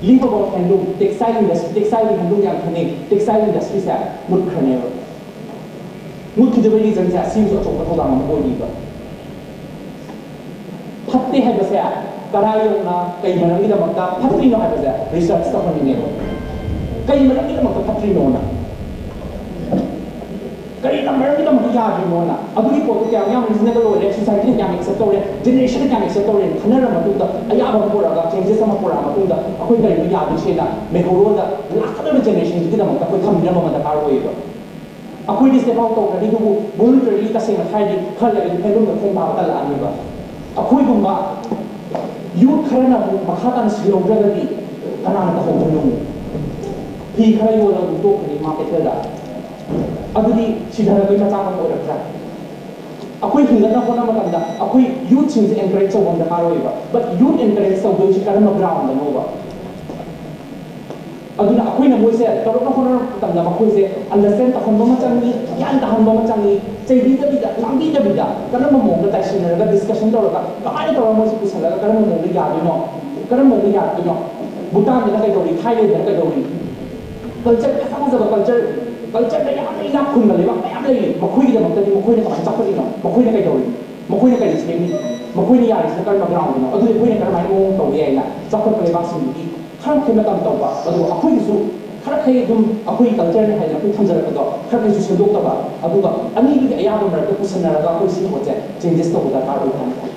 leave about handloom, textile industry, textile handloom ꯌꯥꯝ ꯈꯦꯠꯅꯩ, textile industryꯁꯦ ꯃꯨꯠꯈ꯭ꯔꯅꯦꯕ꯫ ꯃꯨꯠꯈꯤꯗꯕꯒꯤ ꯔꯤꯖꯟꯁꯦ ꯑꯁꯤꯒꯤꯁꯨ ꯑꯆꯧꯕ ꯊꯧꯗꯥꯡ ꯑꯃ ꯑꯣꯏꯔꯤꯕ꯫ ꯐꯠꯇꯦ ꯍꯥꯏꯕꯁꯦ ꯀꯔꯥꯏ ꯌꯧꯅ ꯀꯩ ꯃꯔꯝꯒꯤꯗꯃꯛꯇ ꯐꯠꯇ꯭ꯔꯤꯅꯣ ꯍꯥꯏꯕꯁꯦ ꯔꯤꯁꯔꯆ ꯇꯧꯍꯟꯅꯤꯡꯉꯦꯕ꯫ ꯀꯩ ꯃꯔꯝꯒꯤꯗꯃꯛꯇ ꯐꯠꯇ꯭ꯔꯤꯅꯣꯅ, ꯀꯔꯤꯅ ꯃꯔꯝꯒꯤꯗꯃꯛꯇ ꯌꯥꯗ꯭ꯔꯤꯅꯣꯅ꯫ ꯑꯗꯨꯒꯤ ꯄꯣꯠꯇꯣ ꯀꯌꯥꯝ ꯌꯥꯝ ꯔꯤꯖꯅꯦꯕꯜ ꯑꯣꯏꯔꯦ, ꯁꯣꯁꯥꯏꯇꯤꯅ ꯀꯌꯥꯝ ꯑꯦꯛꯁꯦꯞ ꯇꯧꯔꯦ, ꯖꯦꯅꯦꯔꯦꯁꯟꯅ ꯀꯌꯥꯝ ꯑꯦꯛꯁꯦꯞ ꯇꯧꯔꯦ ꯈꯟꯅꯔ ꯃꯇꯨꯡꯗ, ꯑꯌꯥꯕ ꯑꯃ ꯄꯨꯔꯛꯑꯒ, ꯆꯦꯟꯖꯦꯁ ꯑꯃ ꯄꯨꯔꯛꯑ ꯃꯇꯨꯡꯗ ꯑꯩꯈꯣꯏ ꯀꯔꯤꯅꯣ ꯌꯥꯗꯣꯏꯁꯦꯅ ꯃꯦꯍꯣꯔꯣꯗ ꯂꯥꯛꯀꯗꯕ ꯖꯦꯅꯦꯔꯦꯁꯟꯁꯤꯒꯤꯗꯃꯛꯇ ꯑꯩꯈꯣꯏ ꯊꯝꯕꯤꯔꯝꯕ ꯑꯃ ꯗꯔꯀꯥꯔ ꯑꯣꯏꯌꯦꯕ꯫ ꯑꯩꯈꯣꯏꯗꯤ ꯁ꯭ꯇꯦꯞ ꯑꯥꯎꯠ ꯇꯧꯈ꯭ꯔꯅꯤ, ꯑꯗꯨꯕꯨ ꯚꯣꯂꯨꯟꯇꯔꯤꯂꯤ ꯇꯁꯦꯡꯅ ꯍꯥꯏꯔꯗꯤ ꯈꯔ ꯂꯩꯔꯗꯤ ꯍꯦꯟꯂꯨꯝꯗ ꯊꯣꯡ ꯊꯥꯕ ꯇꯜꯂꯛꯑꯅꯦꯕ꯫ ꯑꯩꯈꯣꯏꯒꯨꯝꯕ ꯌꯨꯠ ꯈꯔꯅ ꯑꯃꯨꯛ ꯃꯈꯥ ꯇꯥꯅ ꯁꯤꯜꯍꯧꯗ꯭ꯔꯒꯗꯤ ꯀꯅꯥꯅ ꯇꯧꯍꯧꯗꯣꯏꯅꯣ? ꯐꯤ ꯈꯔ ꯌꯣꯜꯂꯒ ꯑꯗꯨꯝ ꯇꯣꯛꯈ꯭ꯔꯅꯤ ꯃꯥ ꯀꯩꯊꯦꯜꯗ꯫ ꯑꯗꯨꯗꯤ ꯁꯤꯊꯔꯛꯄꯒꯤ ꯃꯆꯥꯛ ꯑꯃ ꯑꯣꯏꯔꯛꯇ꯭ꯔꯥ? ꯑꯩꯈꯣꯏ ꯍꯤꯡꯒꯠꯅꯕ ꯍꯣꯠꯅꯕ ꯃꯇꯝꯗ ꯑꯩꯈꯣꯏ ꯌꯨꯠꯁꯤꯡꯁꯦ ꯑꯦꯟꯀꯔꯦꯖ ꯇꯧꯕ ꯑꯃ ꯗꯔꯀꯥꯔ ꯑꯣꯏꯌꯦꯕ꯫ ꯕꯠ ꯌꯨꯠ ꯑꯦꯟꯀꯔꯦꯖ ꯇꯧꯗꯣꯏꯁꯤ ꯀꯔꯝꯕ ꯒ꯭ꯔꯥꯎꯟꯗꯅꯣꯕ? ꯑꯗꯨꯅ ꯑꯩꯈꯣꯏꯅ ꯃꯣꯏꯁꯦ ꯇꯧꯔꯛꯅ ꯍꯣꯠꯅꯔꯛꯄ ꯃꯇꯝꯗ ꯃꯈꯣꯏꯁꯦ ꯑꯟꯗꯔꯁꯇꯦꯟ ꯇꯧꯍꯟꯕ ꯑꯃ ꯆꯪꯉꯤ, ꯒ꯭ꯌꯥꯟ ꯇꯥꯍꯟꯕ ꯑꯃ ꯆꯪꯉꯤ, ꯆꯩꯕꯤꯗꯕꯤꯗ, ꯉꯥꯡꯕꯤꯗꯕꯤꯗ, ꯀꯔꯝꯕ ꯃꯑꯣꯡꯗ ꯇꯥꯏꯁꯤꯟꯅꯔꯒ, ꯗꯤꯁꯀꯁꯟ ꯇꯧꯔꯒ, ꯀꯃꯥꯏꯅ ꯇꯧꯔꯒ ꯃꯣꯏꯁꯦ ꯄꯨꯁꯜꯂꯒ ꯀꯔꯝꯕ ꯃꯑꯣꯡꯗ ꯌꯥꯗꯣꯏꯅꯣ, ꯀꯔꯝꯕ ꯃꯑꯣꯡꯗ ꯌꯥꯔꯛꯇꯣꯏꯅꯣ? ꯚꯨꯇꯥꯟꯗꯅ ꯀꯩꯗꯧꯔꯤ, ꯊꯥꯏꯂꯦꯟꯗꯅ ꯀꯩꯗꯧꯔꯤ? ꯀꯜꯆꯔ ꯐꯖ ꯐꯖꯕ ꯀꯜꯆꯔ, ꯀꯜꯆꯔꯗ ꯌꯥꯝꯅ ꯏꯅꯥꯛ ꯈꯨꯟꯕ ꯂꯩꯕꯥꯛ ꯃꯌꯥꯝ ꯂꯩꯔꯤ꯫ ꯃꯈꯣꯏꯒꯤꯗꯃꯛꯇꯗꯤ ꯃꯈꯣꯏꯅ ꯀꯃꯥꯏꯅ ꯆꯥꯎꯈꯠꯂꯤꯅꯣ? ꯃꯈꯣꯏꯅ ꯀꯩꯗꯧꯔꯤ? ꯃꯈꯣꯏꯅ ꯀꯔꯤ ꯁꯦꯝꯃꯤ? ꯃꯈꯣꯏꯅ ꯌꯥꯔꯤꯁꯤꯅ ꯀꯔꯝꯕ ꯒ꯭ꯔꯥꯎꯟꯗꯅꯣ? ꯑꯗꯨꯗꯤ ꯑꯩꯈꯣꯏꯅ ꯀꯔꯝꯍꯥꯏꯅ ꯃꯑꯣꯡ ꯇꯧꯕ ꯌꯥꯏꯅ ꯆꯥꯎꯈꯠꯄ ꯂꯩꯕꯥꯛꯁꯤꯡꯗꯨꯒꯤ ꯈꯔ ꯃꯈꯩ ꯃꯇꯝ ꯇꯧꯕ, ꯑꯗꯨꯒ ꯑꯩꯈꯣꯏꯒꯤꯁꯨ ꯈꯔ ꯃꯈꯩ ꯑꯗꯨꯝ ꯑꯩꯈꯣꯏꯒꯤ ꯀꯜꯆꯔꯅꯤ ꯍꯥꯏꯗꯅ ꯑꯩꯈꯣꯏ ꯊꯝꯖꯔꯛꯄꯗꯣ ꯈꯔ ꯃꯈꯩꯁꯨ ꯁꯦꯝꯗꯣꯛꯇꯕ, ꯑꯗꯨꯒ ꯑꯅꯤꯗꯨꯒꯤ ꯑꯌꯥꯕ ꯃꯔꯛꯇ ꯄꯨꯁꯟꯅꯔꯒ ꯑꯩꯈꯣꯏ ꯁꯤ ꯄꯣꯠꯁꯦ ꯆꯦꯟꯖꯦꯁ ꯇꯧꯕ ꯗꯔꯀꯥꯔ ꯑꯣꯏ ꯍꯥꯏꯅ ꯈꯜꯂꯤ꯫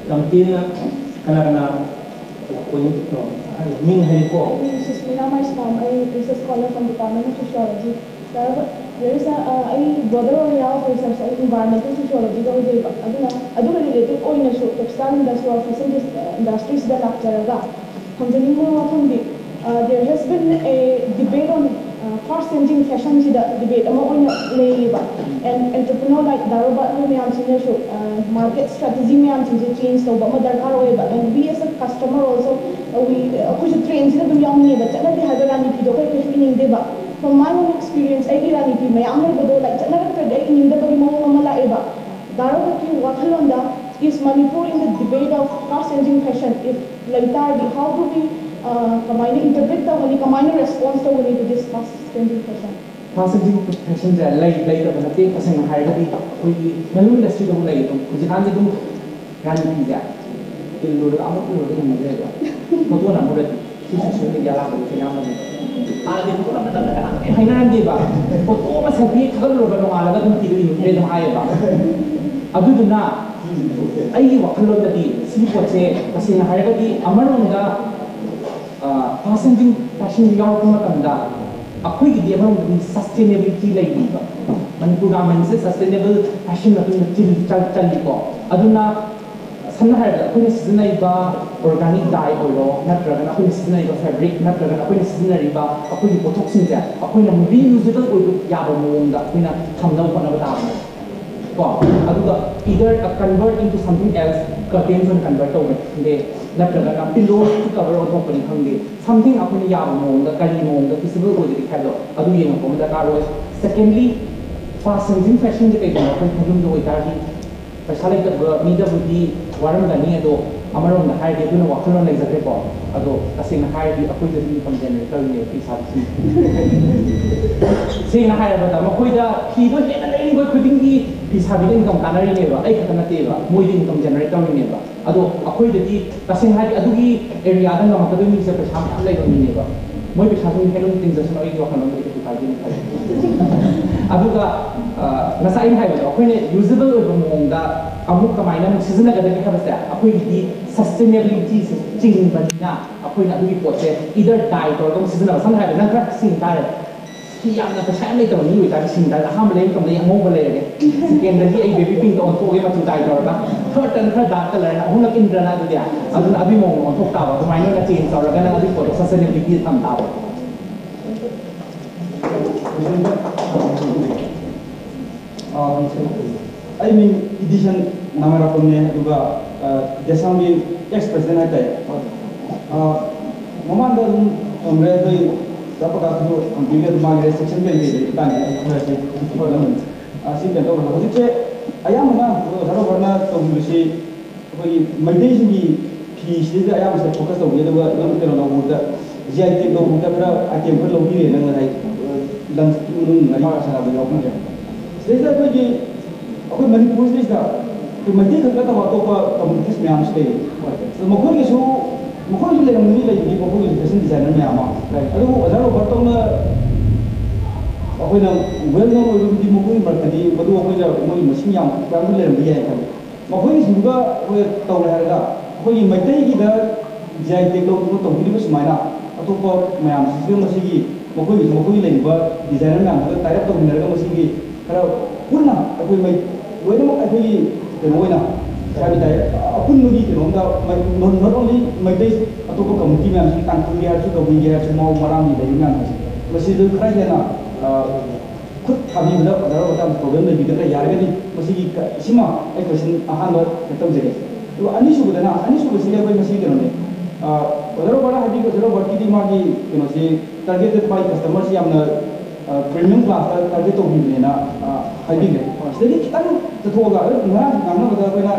ꯌꯥꯝ ꯇꯦꯟꯅ ꯀꯅꯥ ꯀꯅꯥ ꯄꯣꯏꯟ ꯃꯤꯡ ꯍꯥꯏꯌꯨꯀꯣ꯫ ꯃꯤꯡ ꯁꯨꯁꯃꯤꯂꯥ ꯃꯥꯏꯁꯅꯥꯝ, ꯑꯩ research scholar from Department of Sociology꯫ ꯌꯥꯔꯕ? There is a, uh, ꯑꯩ broader area of research ꯑꯩ environmental sociology ꯇꯧꯖꯩꯕ, ꯑꯗꯨꯅ ꯑꯗꯨꯒ related ꯑꯣꯏꯅꯁꯨ textile industry or fashion industry ꯁꯤꯗ ꯂꯥꯛꯆꯔꯒ ꯍꯪꯖꯅꯤꯡꯕ ꯋꯥꯐꯝꯗꯤ, uh, there has been a debate on, uh, fast changing fashion ꯁꯤꯗ debate ꯑꯃ ꯑꯣꯏꯅ ꯂꯩꯔꯤꯕ, and entrepreneur like the Robert ꯍꯣꯏ ꯃꯌꯥꯝꯁꯤꯅꯁꯨ, uh, market strategy ꯃꯌꯥꯝꯁꯤꯡꯁꯦ change ꯇꯧꯕ ꯑꯃ ꯗꯔꯀꯥꯔ ꯑꯣꯏꯌꯦꯕ, and we as a customer also, uh, we ꯑꯩꯈꯣꯏꯁꯨ trend ꯁꯤꯗ ꯑꯗꯨꯝ ꯌꯥꯎꯅꯤꯡꯉꯦꯕ, ꯆꯠꯅꯗꯦ ꯍꯥꯏꯕ ꯔꯥꯅꯤ ꯐꯤꯗꯣ ꯑꯩꯈꯣꯏ ꯀꯩꯁꯨ ꯏꯅꯤꯡꯗꯦꯕ꯫ From my own experience, ꯑꯩꯒꯤ ꯔꯥꯅꯤ ꯐꯤ ꯃꯌꯥꯝ ꯂꯩꯕꯗꯣ, like, ꯆꯠꯅꯔꯛꯇ꯭ꯔꯗꯤ ꯑꯩ ꯏꯅꯤꯡꯗꯕꯒꯤ ꯃꯑꯣꯡ ꯑꯃ ꯂꯥꯛꯑꯦꯕ꯫ ꯗꯥ ꯔꯣꯕꯥꯔꯠꯀꯤ ꯋꯥꯈꯜꯂꯣꯟꯗ, is Manipur in the debate of fast changing fashion? If ꯂꯩ ꯇꯥꯔꯗꯤ, how do we, uh, ꯀꯃꯥꯏꯅ interpret ꯇꯧꯒꯅꯤ, ꯀꯃꯥꯏꯅ response ꯇꯧꯒꯅꯤ to this fast changing fashion? Fast changing fashion ꯁꯦ ꯂꯩ, ꯂꯩꯇꯕ ꯅꯠꯇꯦ꯫ ꯇꯁꯦꯡꯅ ꯍꯥꯏꯔꯒꯗꯤ ꯑꯩꯈꯣꯏꯒꯤ handloom industry ꯗꯕꯨ ꯂꯩ꯫ ꯑꯗꯨꯝ ꯍꯧꯖꯤꯛꯀꯥꯟꯗꯤ ꯑꯗꯨꯝ ꯔꯥꯅꯤ ꯐꯤꯁꯦ ꯏꯜꯂꯨꯔꯒ ꯑꯃꯨꯛ ꯏꯜꯂꯨꯔꯒ ꯏꯟꯅꯗ꯭ꯔꯦꯕ꯫ ꯐꯣꯇꯣꯅ ꯑꯃꯨꯛ ꯔꯦꯗꯤ꯫ ꯁꯤ social media ꯂꯥꯛꯄꯗꯒꯤ ꯊꯦꯡꯅꯕꯅꯦ꯫ ꯍꯥꯟꯅꯗꯤ ꯐꯣꯇꯣ ꯅꯝꯕ ꯃꯇꯝꯗ ꯀꯅꯥꯝꯇ ꯍꯥꯏꯅꯔꯝꯗꯦꯕ꯫ ꯐꯣꯇꯣ ꯑꯃ selfie ꯊꯥꯒꯠꯂꯨꯔꯕ ꯅꯣꯡꯉꯥꯜꯂꯒ ꯑꯗꯨꯝ ꯐꯤꯗꯣ ꯏꯟꯅꯗ꯭ꯔꯦ ꯑꯗꯨꯝ ꯍꯥꯏꯌꯦꯕ꯫ ꯑꯗꯨꯗꯨꯅ ꯑꯩꯒꯤ ꯋꯥꯈꯜꯂꯣꯟꯗꯗꯤ ꯁꯤꯒꯤ ꯄꯣꯠꯁꯦ ꯇꯁꯦꯡꯅ ꯍꯥꯏꯔꯒꯗꯤ ꯑꯃꯔꯣꯝꯗ, ꯑ, fast changing fashion ꯌꯥꯎꯔꯛꯄ ꯃꯇꯝꯗ ꯑꯩꯈꯣꯏꯒꯤꯗꯤ ꯑꯃꯔꯣꯝꯗꯗꯤ sustainability ꯂꯩꯔꯤꯕ꯫ ꯃꯅꯤꯄꯨꯔ garment ꯁꯦ sustainable fashion ꯃꯇꯨꯡꯗ ꯆꯤꯜ-, ꯆꯜ-, ꯆꯜꯂꯤꯀꯣ꯫ ꯑꯗꯨꯅ ꯁꯝꯅ ꯍꯥꯏꯔꯕꯗ ꯑꯩꯈꯣꯏꯅ ꯁꯤꯖꯤꯟꯅꯔꯤꯕ organic dye ꯑꯣꯏꯔꯣ, ꯅꯠꯇ꯭ꯔꯒꯅ ꯑꯩꯈꯣꯏꯅ ꯁꯤꯖꯤꯟꯅꯔꯤꯕ fabric, ꯅꯠꯇ꯭ꯔꯒꯅ ꯑꯩꯈꯣꯏꯅ ꯁꯤꯖꯤꯟꯅꯔꯤꯕ ꯑꯩꯈꯣꯏꯒꯤ ꯄꯣꯠꯊꯣꯛꯁꯤꯡꯁꯦ ꯑꯩꯈꯣꯏꯅ reusable ꯑꯣꯏꯕ ꯌꯥꯕ ꯃꯑꯣꯡꯗ ꯑꯩꯈꯣꯏꯅ ꯊꯝꯅꯕ ꯍꯣꯠꯅꯕ ꯇꯥꯕꯅꯦ꯫ ꯀꯣ? ꯑꯗꯨꯒ either convert into something else, curtains ꯑꯣꯏꯅ convert ꯇꯧꯕꯅꯤ ꯈꯪꯗꯦ, ꯅꯠꯇ꯭ꯔꯒꯅ pillow cover ꯑꯣꯟꯊꯣꯛꯄꯅꯤ ꯈꯪꯗꯦ, something ꯑꯩꯈꯣꯏꯅ ꯌꯥꯕ ꯃꯑꯣꯡꯗ, ꯀꯔꯤ ꯃꯑꯣꯡꯗ feasible ꯑꯣꯏꯒꯅꯤ ꯍꯥꯏꯕꯗꯣ ꯑꯗꯨ ꯌꯦꯡꯉꯛꯄ ꯑꯃ ꯗꯔꯀꯥꯔ ꯑꯣꯏ꯫ Secondly, fast changing fashion ꯁꯦ ꯀꯩꯒꯨꯝꯕ ꯑꯩꯈꯣꯏ handloom ꯗ ꯑꯣꯏꯇꯥꯔꯗꯤ, ꯄꯩꯁꯥ ꯂꯩꯇꯕ ꯃꯤꯗꯕꯨꯗꯤ ꯋꯥꯔꯝꯒꯅꯤ, ꯑꯗꯣ ꯑꯃꯔꯣꯝꯗ ꯍꯥꯏꯔꯗꯤ ꯑꯗꯨꯅ ꯋꯥꯈꯜꯂꯣꯟ ꯂꯩꯖꯈ꯭ꯔꯦꯀꯣ꯫ ꯑꯗꯣ ꯇꯁꯦꯡꯅ ꯍꯥꯏꯔꯗꯤ ꯑꯩꯈꯣꯏꯗꯁꯨ income generate ꯇꯧꯔꯤꯅꯦꯕ ꯐꯤ ꯁꯥꯕꯁꯤꯡ꯫ ꯁꯦꯡꯅ ꯍꯥꯏꯔꯕꯗ ꯃꯈꯣꯏꯗ ꯐꯤꯗꯣ ꯍꯦꯟꯅ ꯂꯩꯔꯤꯕ ꯈꯨꯗꯤꯡꯒꯤ ꯐꯤ ꯁꯥꯕꯤꯗ income ꯀꯥꯟꯅꯔꯤꯅꯦꯕ, ꯑꯩ ꯈꯛꯇ ꯅꯠꯇꯦꯕ, ꯃꯣꯏꯗ income generate ꯇꯧꯔꯤꯅꯦꯕ꯫ ꯑꯗꯣ ꯑꯩꯈꯣꯏꯗꯗꯤ ꯇꯁꯦꯡꯅ ꯍꯥꯏꯔꯗꯤ ꯑꯗꯨꯒꯤ area ꯗ ꯉꯝꯃꯛꯀꯗꯣꯏ ꯃꯤꯁꯦ ꯄꯩꯁꯥ ꯃꯌꯥꯝ ꯂꯩꯕ ꯃꯤꯅꯦꯕ꯫ ꯃꯣꯏ ꯄꯩꯁꯥꯁꯤꯡ ꯍꯦꯟꯅ ꯇꯤꯡꯖꯁꯅꯨ, ꯑꯩꯒꯤ ꯋꯥꯈꯜꯂꯣꯟꯗꯗꯤ ꯀꯩꯁꯨ ꯀꯥꯏꯗꯦꯅ ꯈꯜꯂꯤ꯫ ꯑꯗꯨꯒ, ꯑ, ꯉꯁꯥꯏ ꯑꯩꯅ ꯍꯥꯏꯕꯗꯣ, ꯑꯩꯈꯣꯏꯅ usable ꯑꯣꯏꯕ ꯃꯑꯣꯡꯗ ꯑꯃꯨꯛ ꯀꯃꯥꯏꯅ ꯑꯃꯨꯛ ꯁꯤꯖꯤꯟꯅꯒꯗꯒꯦ ꯍꯥꯏꯕꯁꯦ ꯑꯩꯈꯣꯏꯒꯤꯗꯤ sustainability ꯁꯦ ꯆꯤꯡꯕꯅꯤꯅ ꯑꯩꯈꯣꯏꯅ ꯑꯗꯨꯒꯤ ꯄꯣꯠꯁꯦ either dye ꯇꯧꯔꯒ ꯑꯃꯨꯛ ꯁꯤꯖꯤꯟꯅꯕ, ꯁꯝꯅ ꯍꯥꯏꯔꯕꯗ ꯅꯪ ꯈꯔ ꯁꯤꯡ ꯇꯥꯔꯦ, ꯁꯤ ꯌꯥꯝꯅ ꯄꯩꯁꯥ ꯌꯥꯝ ꯂꯩꯇꯕ ꯃꯤ ꯑꯣꯏꯇꯥꯔꯗꯤ ꯁꯤꯡꯗ ꯑꯍꯥꯟꯕ ꯂꯩ ꯃꯇꯝꯗ ꯑꯉꯧꯕ ꯂꯩꯔꯒꯦ, ꯁꯦꯀꯦꯟꯗꯗꯤ ꯑꯩ ꯕꯦꯕꯤ ꯄꯤꯡꯇ ꯑꯣꯟꯊꯣꯛꯑꯒꯦ, ꯃꯆꯨ ꯗꯥꯏ ꯇꯧꯔꯒ, ꯊꯔꯠꯇꯅ ꯈꯔ ꯗꯥꯔꯛ ꯀꯂꯔꯅ, ꯑꯍꯨꯝꯂꯛ ꯏꯟꯗ꯭ꯔꯅ, ꯑꯗꯨꯗꯤ ꯑꯗꯨꯅ ꯑꯗꯨꯒꯤ ꯃꯑꯣꯡꯗ ꯑꯣꯟꯊꯣꯛ ꯇꯥꯕ꯫ ꯑꯗꯨꯃꯥꯏꯅ ꯑꯣꯏꯅ ꯆꯦꯟꯖ ꯇꯧꯔꯒ ꯅꯪ ꯑꯗꯨꯒꯤ ꯄꯣꯠꯇꯣ ꯁꯁꯇꯦꯅꯦꯕꯤꯂꯤꯇꯤꯗ ꯊꯝ ꯇꯥꯕ꯫ ꯑꯥ, ꯑꯩ ꯃꯤꯡ ꯏꯗꯤꯁꯟ ꯅꯥꯃꯔꯥꯄꯝꯅꯦ, ꯑꯗꯨꯒ, ꯑꯥ, ꯗꯦꯁꯥꯝꯒꯤ ꯑꯦꯛꯁ ꯄ꯭ꯔꯦꯁꯤꯗꯦꯟ ꯍꯥꯏꯇꯥꯔꯦ꯫ ꯑꯥ, ꯃꯃꯥꯡꯗ ꯑꯗꯨꯝ ꯐꯪꯈ꯭ꯔꯦ, ꯑꯩꯈꯣꯏ ꯗꯥ ꯄ꯭ꯔꯀꯥꯁꯇꯁꯨ ꯍꯪꯕꯤꯈ꯭ꯔꯦ, ꯑꯗꯨ ꯃꯥꯒꯤ ꯔꯦꯁꯇ꯭ꯔꯤꯛꯁꯟ ꯀꯔꯤ ꯀꯔꯤ ꯂꯩꯕ ꯇꯥꯡꯒꯦ ꯑꯩ ꯈꯔꯁꯦ ꯍꯪꯖꯔꯝꯕꯅꯤ꯫ ꯑꯥ, ꯁꯤ ꯀꯩꯅꯣ ꯇꯧꯕꯗ ꯍꯧꯖꯤꯛꯁꯦ ꯑꯌꯥꯝꯕꯅ ꯑꯣꯖꯥ ꯔꯣꯕꯔꯠꯅ ꯇꯧꯕꯤꯕꯁꯤ ꯑꯩꯈꯣꯏꯒꯤ ꯃꯩꯇꯩꯁꯤꯡꯒꯤ ꯐꯤꯁꯤꯗ ꯑꯌꯥꯝꯕꯁꯦ ꯐꯣꯀꯁ ꯇꯧꯕꯤ, ꯑꯗꯨꯒ ꯅꯪ ꯀꯩꯅꯣ ꯂꯧꯕꯗ, ꯖꯤ ꯑꯥꯏ ꯇꯦꯒ ꯂꯧꯕꯗ ꯈꯔ ꯑꯥꯏꯇꯦꯝ ꯈꯔ ꯂꯧꯕꯤꯔꯦ, ꯅꯪ ꯉꯁꯥꯏ, ꯑ, ꯂꯝꯁꯤꯒꯤ ꯃꯅꯨꯡ ꯃꯔꯤ ꯃꯉꯥ ꯁꯥꯟꯅꯕ ꯌꯥꯎꯕꯤꯔꯦ꯫ ꯁꯤꯗꯩꯁꯤꯗ ꯑꯩꯈꯣꯏꯒꯤ, ꯑꯩꯈꯣꯏ ꯃꯅꯤꯄꯨꯔꯁꯤꯗꯩꯁꯤꯗ ꯑꯩꯈꯣꯏ ꯃꯩꯇꯩ ꯈꯛ ꯅꯠꯇꯕ ꯑꯇꯣꯞꯄ ꯀꯝꯃꯨꯅꯤꯇꯤꯁ ꯃꯌꯥꯝꯁꯨ ꯂꯩ꯫ ꯑꯗꯣ ꯃꯈꯣꯏꯒꯤꯁꯨ, ꯃꯈꯣꯏꯁꯨ ꯂꯩꯔꯝꯒꯅꯤ, ꯂꯩꯕꯗꯤ ꯃꯈꯣꯏꯒꯤꯁꯨ ꯐꯦꯁꯟ ꯗꯤꯖꯥꯏꯅꯔ ꯃꯌꯥꯝ ꯑꯃ꯫ ꯑꯗꯨꯕꯨ ꯑꯣꯖꯥ ꯔꯣꯕꯔꯠ ꯇꯧꯅ ꯑꯩꯈꯣꯏꯅ ꯋꯦꯜ ꯅꯣꯟ ꯑꯣꯏꯕꯕꯨꯗꯤ ꯃꯈꯣꯏꯒꯤ ꯃꯔꯛꯇꯗꯤ ꯃꯗꯨ ꯑꯩꯈꯣꯏꯅ ꯃꯣꯏꯒꯤ ꯃꯁꯤꯡ ꯌꯥꯝ ꯌꯥꯝꯅ ꯂꯩꯔꯝꯕ ꯌꯥꯏ ꯈꯜꯂꯤ꯫ ꯃꯈꯣꯏꯒꯤꯁꯤꯡꯗꯨꯒ ꯑꯩꯈꯣꯏ ꯇꯧꯔꯦ ꯍꯥꯏꯔꯒ ꯑꯩꯈꯣꯏꯒꯤ ꯃꯩꯇꯩꯒꯤꯗ ꯖꯤ ꯑꯥꯏ ꯇꯦꯒ ꯂꯧꯗꯨꯅ ꯇꯧꯕꯤꯔꯤꯕ ꯁꯨꯃꯥꯏꯅ ꯑꯇꯣꯞꯄ ꯃꯌꯥꯝꯁꯤꯁꯨ ꯃꯁꯤꯒꯤ ꯃꯈꯣꯏꯒꯤꯁꯨ ꯃꯈꯣꯏꯒꯤ ꯂꯩꯔꯤꯕ ꯗꯤꯖꯥꯏꯅꯔ ꯃꯌꯥꯝꯗꯨꯒ ꯇꯥꯏ ꯑꯞ ꯇꯧꯃꯤꯟꯅꯔꯒ ꯃꯁꯤꯒꯤ ꯈꯔ ꯄꯨꯟꯅ ꯑꯩꯈꯣꯏ ꯃꯩ ꯂꯣꯏꯅꯃꯛ ꯑꯩꯈꯣꯏꯒꯤ ꯀꯩꯅꯣ ꯑꯣꯏꯅ ꯍꯥꯏꯕ ꯇꯥꯏ, ꯑꯄꯨꯟꯕꯒꯤ ꯀꯩꯅꯣꯝꯗ ꯃꯩ-, not, not only ꯃꯩꯇꯩ, ꯑꯇꯣꯞꯄ ꯀꯝꯃ꯭ꯌꯨꯅꯤꯇꯤ ꯃꯌꯥꯝꯁꯤ, ꯇꯥꯡꯈꯨꯜꯒꯤ ꯍꯥꯏꯔꯁꯨ, ꯒꯧꯔꯤꯒꯤ ꯍꯥꯏꯔꯁꯨ, ꯃꯥꯎ ꯃꯔꯥꯡꯒꯤ ꯂꯩꯔꯤꯕ ꯃꯌꯥꯝꯁꯦ ꯃꯁꯤꯗ ꯈꯔ ꯍꯦꯟꯅ, ꯑ, ꯈꯨꯠ ꯊꯥꯕꯤꯕꯗ ꯑꯣꯖꯥ ꯔꯣꯕꯔꯠꯇ ꯄ꯭ꯔꯣꯕ꯭ꯂꯦꯝ ꯂꯩꯕꯤꯒꯗ꯭ꯔꯥ? ꯌꯥꯔꯒꯗꯤ ꯃꯁꯤꯒꯤ ꯀ-, ꯁꯤꯃ ꯑꯩ ꯀꯣꯏꯁꯟ ꯑꯍꯥꯟꯕ ꯇꯧꯖꯒꯦ꯫ ꯑꯗꯨꯒ ꯑꯅꯤꯁꯨꯕꯗꯅ, ꯑꯅꯤꯁꯨꯕꯁꯤꯗꯤ ꯑꯩꯈꯣꯏ ꯃꯁꯤ ꯀꯩꯅꯣꯅꯤ, ꯑ, ꯑꯣꯖꯥ ꯔꯣꯕꯔꯠꯅ ꯍꯥꯏꯕꯤꯕ, ꯑꯣꯖꯥ ꯔꯣꯕꯔꯠꯀꯤꯗꯤ ꯃꯥꯒꯤ ꯀꯩꯅꯣꯁꯤ, ꯇꯥꯔꯒꯦꯇꯦꯠ ꯕꯥꯏ ꯀꯁꯇꯃꯔꯁꯤ ꯌꯥꯝꯅ, ꯑ, ꯄ꯭ꯔꯤꯃꯤꯌꯝ ꯀ꯭ꯂꯥꯁꯇ ꯇꯥꯔꯒꯦꯠ ꯇꯧꯕꯤꯕꯅꯦꯅ, ꯑ, ꯍꯥꯏꯕꯤꯈ꯭ꯔꯦ꯫ ꯁꯤꯗꯒꯤ ꯈꯤꯇꯪ ꯆꯠꯊꯣꯛꯑꯒ, ꯑꯗꯨ ꯉꯔꯥꯡ ꯉꯥꯡꯅꯕꯗ ꯑꯩꯈꯣꯏꯅ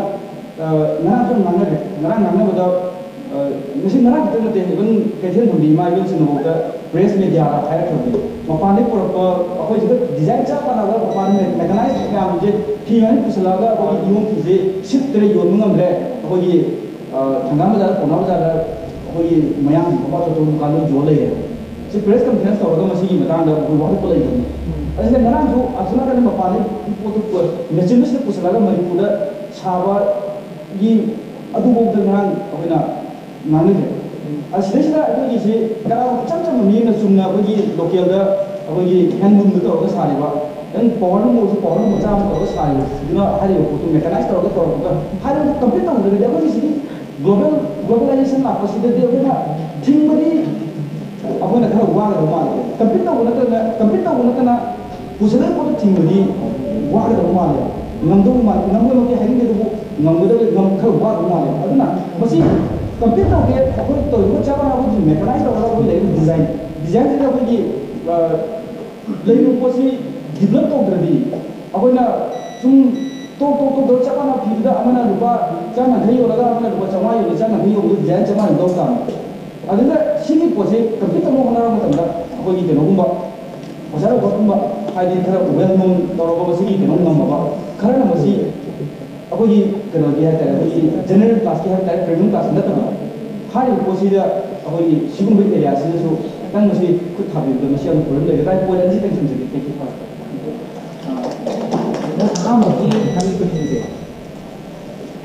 ꯑ, ꯉꯔꯥꯡꯁꯨ ꯉꯥꯡꯅꯔꯦ꯫ ꯉꯔꯥꯡ ꯉꯥꯡꯅꯕꯗ, ꯑ, ꯉꯁꯤ ꯉꯔꯥꯡ ꯈꯛꯇ ꯅꯠꯇꯦ, even ꯀꯩꯊꯦꯜ ꯐꯝꯕꯤ ꯏꯃꯥ ꯏꯕꯦꯜꯁꯤꯡꯅꯐꯥꯎꯗ ꯄ꯭ꯔꯦꯁ ꯃꯦꯗꯤꯌꯥ ꯍꯥꯏꯔꯛꯈ꯭ꯔꯕꯅꯤ꯫ ꯃꯄꯥꯟꯗꯒꯤ ꯄꯨꯔꯛꯄ ꯑꯩꯈꯣꯏꯁꯤꯒ ꯗꯤꯖꯥꯏꯟ ꯆꯞ ꯃꯥꯟꯅꯕ ꯃꯄꯥꯟ ꯃꯦꯀꯅꯥꯏꯁ ꯃꯌꯥꯝꯁꯦ ꯐꯤ ꯃꯌꯥꯝ ꯄꯨꯁꯤꯜꯂꯛꯑꯒ ꯑꯩꯈꯣꯏꯒꯤ ꯏꯌꯣꯡ ꯐꯤꯁꯦ ꯁꯤꯠꯇ꯭ꯔꯦ, ꯌꯣꯟꯕ ꯉꯝꯗ꯭ꯔꯦ꯫ ꯑꯩꯈꯣꯏꯒꯤ, ꯑ, ꯊꯪꯒꯥꯜ ꯕꯖꯥꯔꯗ, ꯄꯥꯎꯅꯥ ꯕꯖꯥꯔꯗ ꯑꯩꯈꯣꯏꯒꯤ ꯃꯌꯥꯡ ꯃꯄꯥ ꯆꯠꯊꯣꯛ ꯗꯨꯀꯥꯟꯗ ꯌꯣꯜ ꯂꯩꯔꯦ꯫ ꯁꯤ ꯄ꯭ꯔꯦꯁ ꯀꯟꯐꯔꯦꯟꯁ ꯇꯧꯔꯒ ꯃꯁꯤꯒꯤ ꯃꯇꯥꯡꯗ ꯑꯩꯈꯣꯏ ꯋꯥꯀꯠꯄ ꯂꯩꯕꯅꯤ꯫ ꯑꯁꯤꯗ ꯉꯔꯥꯡꯁꯨ ꯑꯁꯣꯝ ꯅꯥꯀꯟꯗ ꯃꯄꯥꯟꯗꯒꯤ ꯄꯣꯠꯇꯨ ꯃꯦꯆꯤꯟꯗ ꯁꯤꯗ ꯄꯨꯁꯤꯜꯂꯒ ꯃꯅꯤꯄꯨꯔꯗ ꯁꯥꯕꯒꯤ ꯑꯗꯨꯐꯥꯎꯗ ꯉꯔꯥꯡ ꯑꯩꯈꯣꯏꯅ ꯉꯥꯡꯅꯈ꯭ꯔꯦ꯫ ꯑꯁꯤꯗꯩꯁꯤꯗ ꯑꯩꯈꯣꯏꯒꯤꯁꯤ ꯀꯅꯥꯒꯨꯝꯕ ꯏꯆꯝ ꯆꯝꯕ ꯃꯤ ꯑꯃꯅ ꯆꯨꯝꯅ ꯑꯩꯈꯣꯏꯒꯤ ꯂꯣꯀꯦꯜꯗ ꯑꯩꯈꯣꯏꯒꯤ ꯍꯦꯟꯂꯨꯝꯗ ꯇꯧꯔꯒ ꯁꯥꯔꯤꯕ, ꯈꯤꯇꯪ ꯄꯋꯔ ꯂꯨꯝ ꯑꯣꯏꯔꯁꯨ ꯄꯋꯔ ꯂꯨꯝ ꯃꯆꯥ ꯑꯃ ꯇꯧꯔꯒ ꯁꯥꯔꯤꯕ, ꯁꯤꯗꯨꯅ ꯍꯥꯏꯔꯤꯕ ꯄꯣꯠꯇꯨ ꯃꯦꯀꯅꯥꯏꯁ ꯇꯧꯔꯒ ꯇꯧꯔꯛꯄꯗ, ꯍꯥꯏꯔꯤꯕ ꯀꯝꯄꯤꯠ ꯇꯧꯗ꯭ꯔꯒꯗꯤ ꯑꯩꯈꯣꯏꯒꯤ ꯁꯤꯒꯤ ꯒ꯭ꯂꯣꯕꯦꯜ ꯒ꯭ꯂꯣꯕꯦꯂꯥꯏꯖꯦꯁꯟ ꯂꯥꯛꯄꯁꯤꯗꯗꯤ ꯑꯩꯈꯣꯏꯅ ꯊꯤꯡꯕꯗꯤ ꯑꯩꯈꯣꯏꯅ ꯈꯔ ꯋꯥꯒꯗꯕ ꯃꯥꯜꯂꯦ꯫ ꯀꯝꯄꯤꯠ ꯇꯧꯕ ꯅꯠꯇꯅ, ꯀꯝꯄꯤꯠ ꯇꯧꯕ ꯅꯠꯇꯅ ꯄꯨꯁꯜꯂꯛꯏ ꯄꯣꯠꯇꯣ ꯊꯤꯡꯕꯗꯤ ꯋꯥꯒꯗꯕ ꯃꯥꯜꯂꯦ, ꯉꯝꯗꯧꯕ ꯃꯥꯜꯂꯦ꯫ ꯉꯝꯃꯣꯏꯃꯛꯇꯤ ꯍꯥꯏꯅꯤꯡꯗꯦ, ꯑꯗꯨꯕꯨ ꯉꯝꯒꯗꯕ, ꯉꯝ-, ꯈꯔ ꯋꯥꯗꯧ ꯃꯥꯜꯂꯦ꯫ ꯑꯗꯨꯅ ꯃꯁꯤ ꯀꯝꯄꯤꯠ ꯇꯧꯒꯦ, ꯑꯩꯈꯣꯏ ꯇꯧꯔꯤꯕ ꯆꯞ ꯃꯥꯟꯅꯕ ꯃꯦꯀꯅꯥꯏꯁ ꯇꯧꯔꯒ ꯑꯩꯈꯣꯏ ꯂꯩꯔꯤꯕ ꯗꯤꯖꯥꯏꯟ, ꯗꯤꯖꯥꯏꯟꯁꯤꯗ ꯑꯩꯈꯣꯏꯒꯤ, ꯑ, ꯂꯩꯔꯤꯕ ꯄꯣꯠꯁꯤ ꯗꯤꯕꯂꯞ ꯇꯧꯗ꯭ꯔꯗꯤ ꯑꯩꯈꯣꯏꯅ ꯁꯨꯝ ꯇꯣꯛ ꯇꯣꯛ ꯇꯣꯛ ꯇꯧꯔ ꯆꯞ ꯃꯥꯟꯅꯕ ꯐꯤꯗꯨꯗ ꯑꯃꯅ ꯂꯨꯄꯥ ꯆꯥꯝ ꯌꯥꯡꯈꯩ ꯌꯣꯜꯂꯒ ꯑꯃꯅ ꯂꯨꯄꯥ ꯆꯥꯝꯃꯉꯥ ꯌꯣꯜꯂꯤ, ꯆꯥꯝ ꯌꯥꯡꯈꯩ ꯌꯣꯜꯂꯤ, ꯗꯤꯖꯥꯏꯟ ꯆꯞ ꯃꯥꯟꯅ ꯇꯧ ꯇꯥꯕꯅꯤ꯫ ꯑꯗꯨꯅ ꯁꯤꯒꯤ ꯄꯣꯠꯁꯦ ꯀꯝꯄꯤꯠ ꯇꯧꯅꯕ ꯍꯣꯠꯅꯔꯛꯄ ꯃꯇꯝꯗ ꯑꯩꯈꯣꯏꯒꯤ ꯀꯩꯅꯣꯒꯨꯝꯕ, ꯑꯣꯖꯥ ꯔꯣꯕꯣꯠꯀꯨꯝꯕ, ꯍꯥꯏꯗꯤ ꯈꯔ ꯋꯦꯜ ꯅꯣꯟ ꯇꯧꯔꯕ ꯃꯁꯤꯒꯤ ꯀꯩꯅꯣ ꯉꯝꯃꯕ ꯈꯔꯅ ꯃꯁꯤ ꯑꯩꯈꯣꯏꯒꯤ ꯀꯩꯅꯣꯒꯤ ꯍꯥꯏꯇꯥꯔꯦ, ꯑꯩꯈꯣꯏꯒꯤ ꯖꯦꯅꯔꯦꯜ ꯀ꯭ꯂꯥꯁꯀꯤ ꯍꯥꯏꯇꯥꯔꯦ, ꯄ꯭ꯔꯤꯃꯤꯌꯝ ꯀ꯭ꯂꯥꯁꯀꯤ ꯅꯠꯇꯕ ꯍꯥꯏꯔꯤꯕ ꯄꯣꯠꯁꯤꯗ ꯑꯩꯈꯣꯏꯒꯤ ꯁꯤꯒꯨꯝꯕ ꯑꯦꯔꯤꯌꯥꯁꯤꯗꯁꯨ ꯈꯤꯇꯪ ꯃꯁꯤ ꯈꯨꯠ ꯊꯥꯕꯤꯕꯗ ꯃꯁꯤ ꯌꯥꯝꯅ ꯄ꯭ꯔꯣꯕ꯭ꯂꯦꯝ ꯂꯩꯒꯗ꯭ꯔꯥ? ꯄꯣꯏꯟꯠ ꯑꯅꯤꯁꯤꯇꯪ ꯊꯝꯖꯒꯦ꯫ Thank you꯫ ꯐꯔꯦ꯫ ꯑ, ꯑꯍꯥꯟꯕꯒꯤ ꯅꯪꯒꯤ ꯀꯣꯏꯁꯟꯁꯦ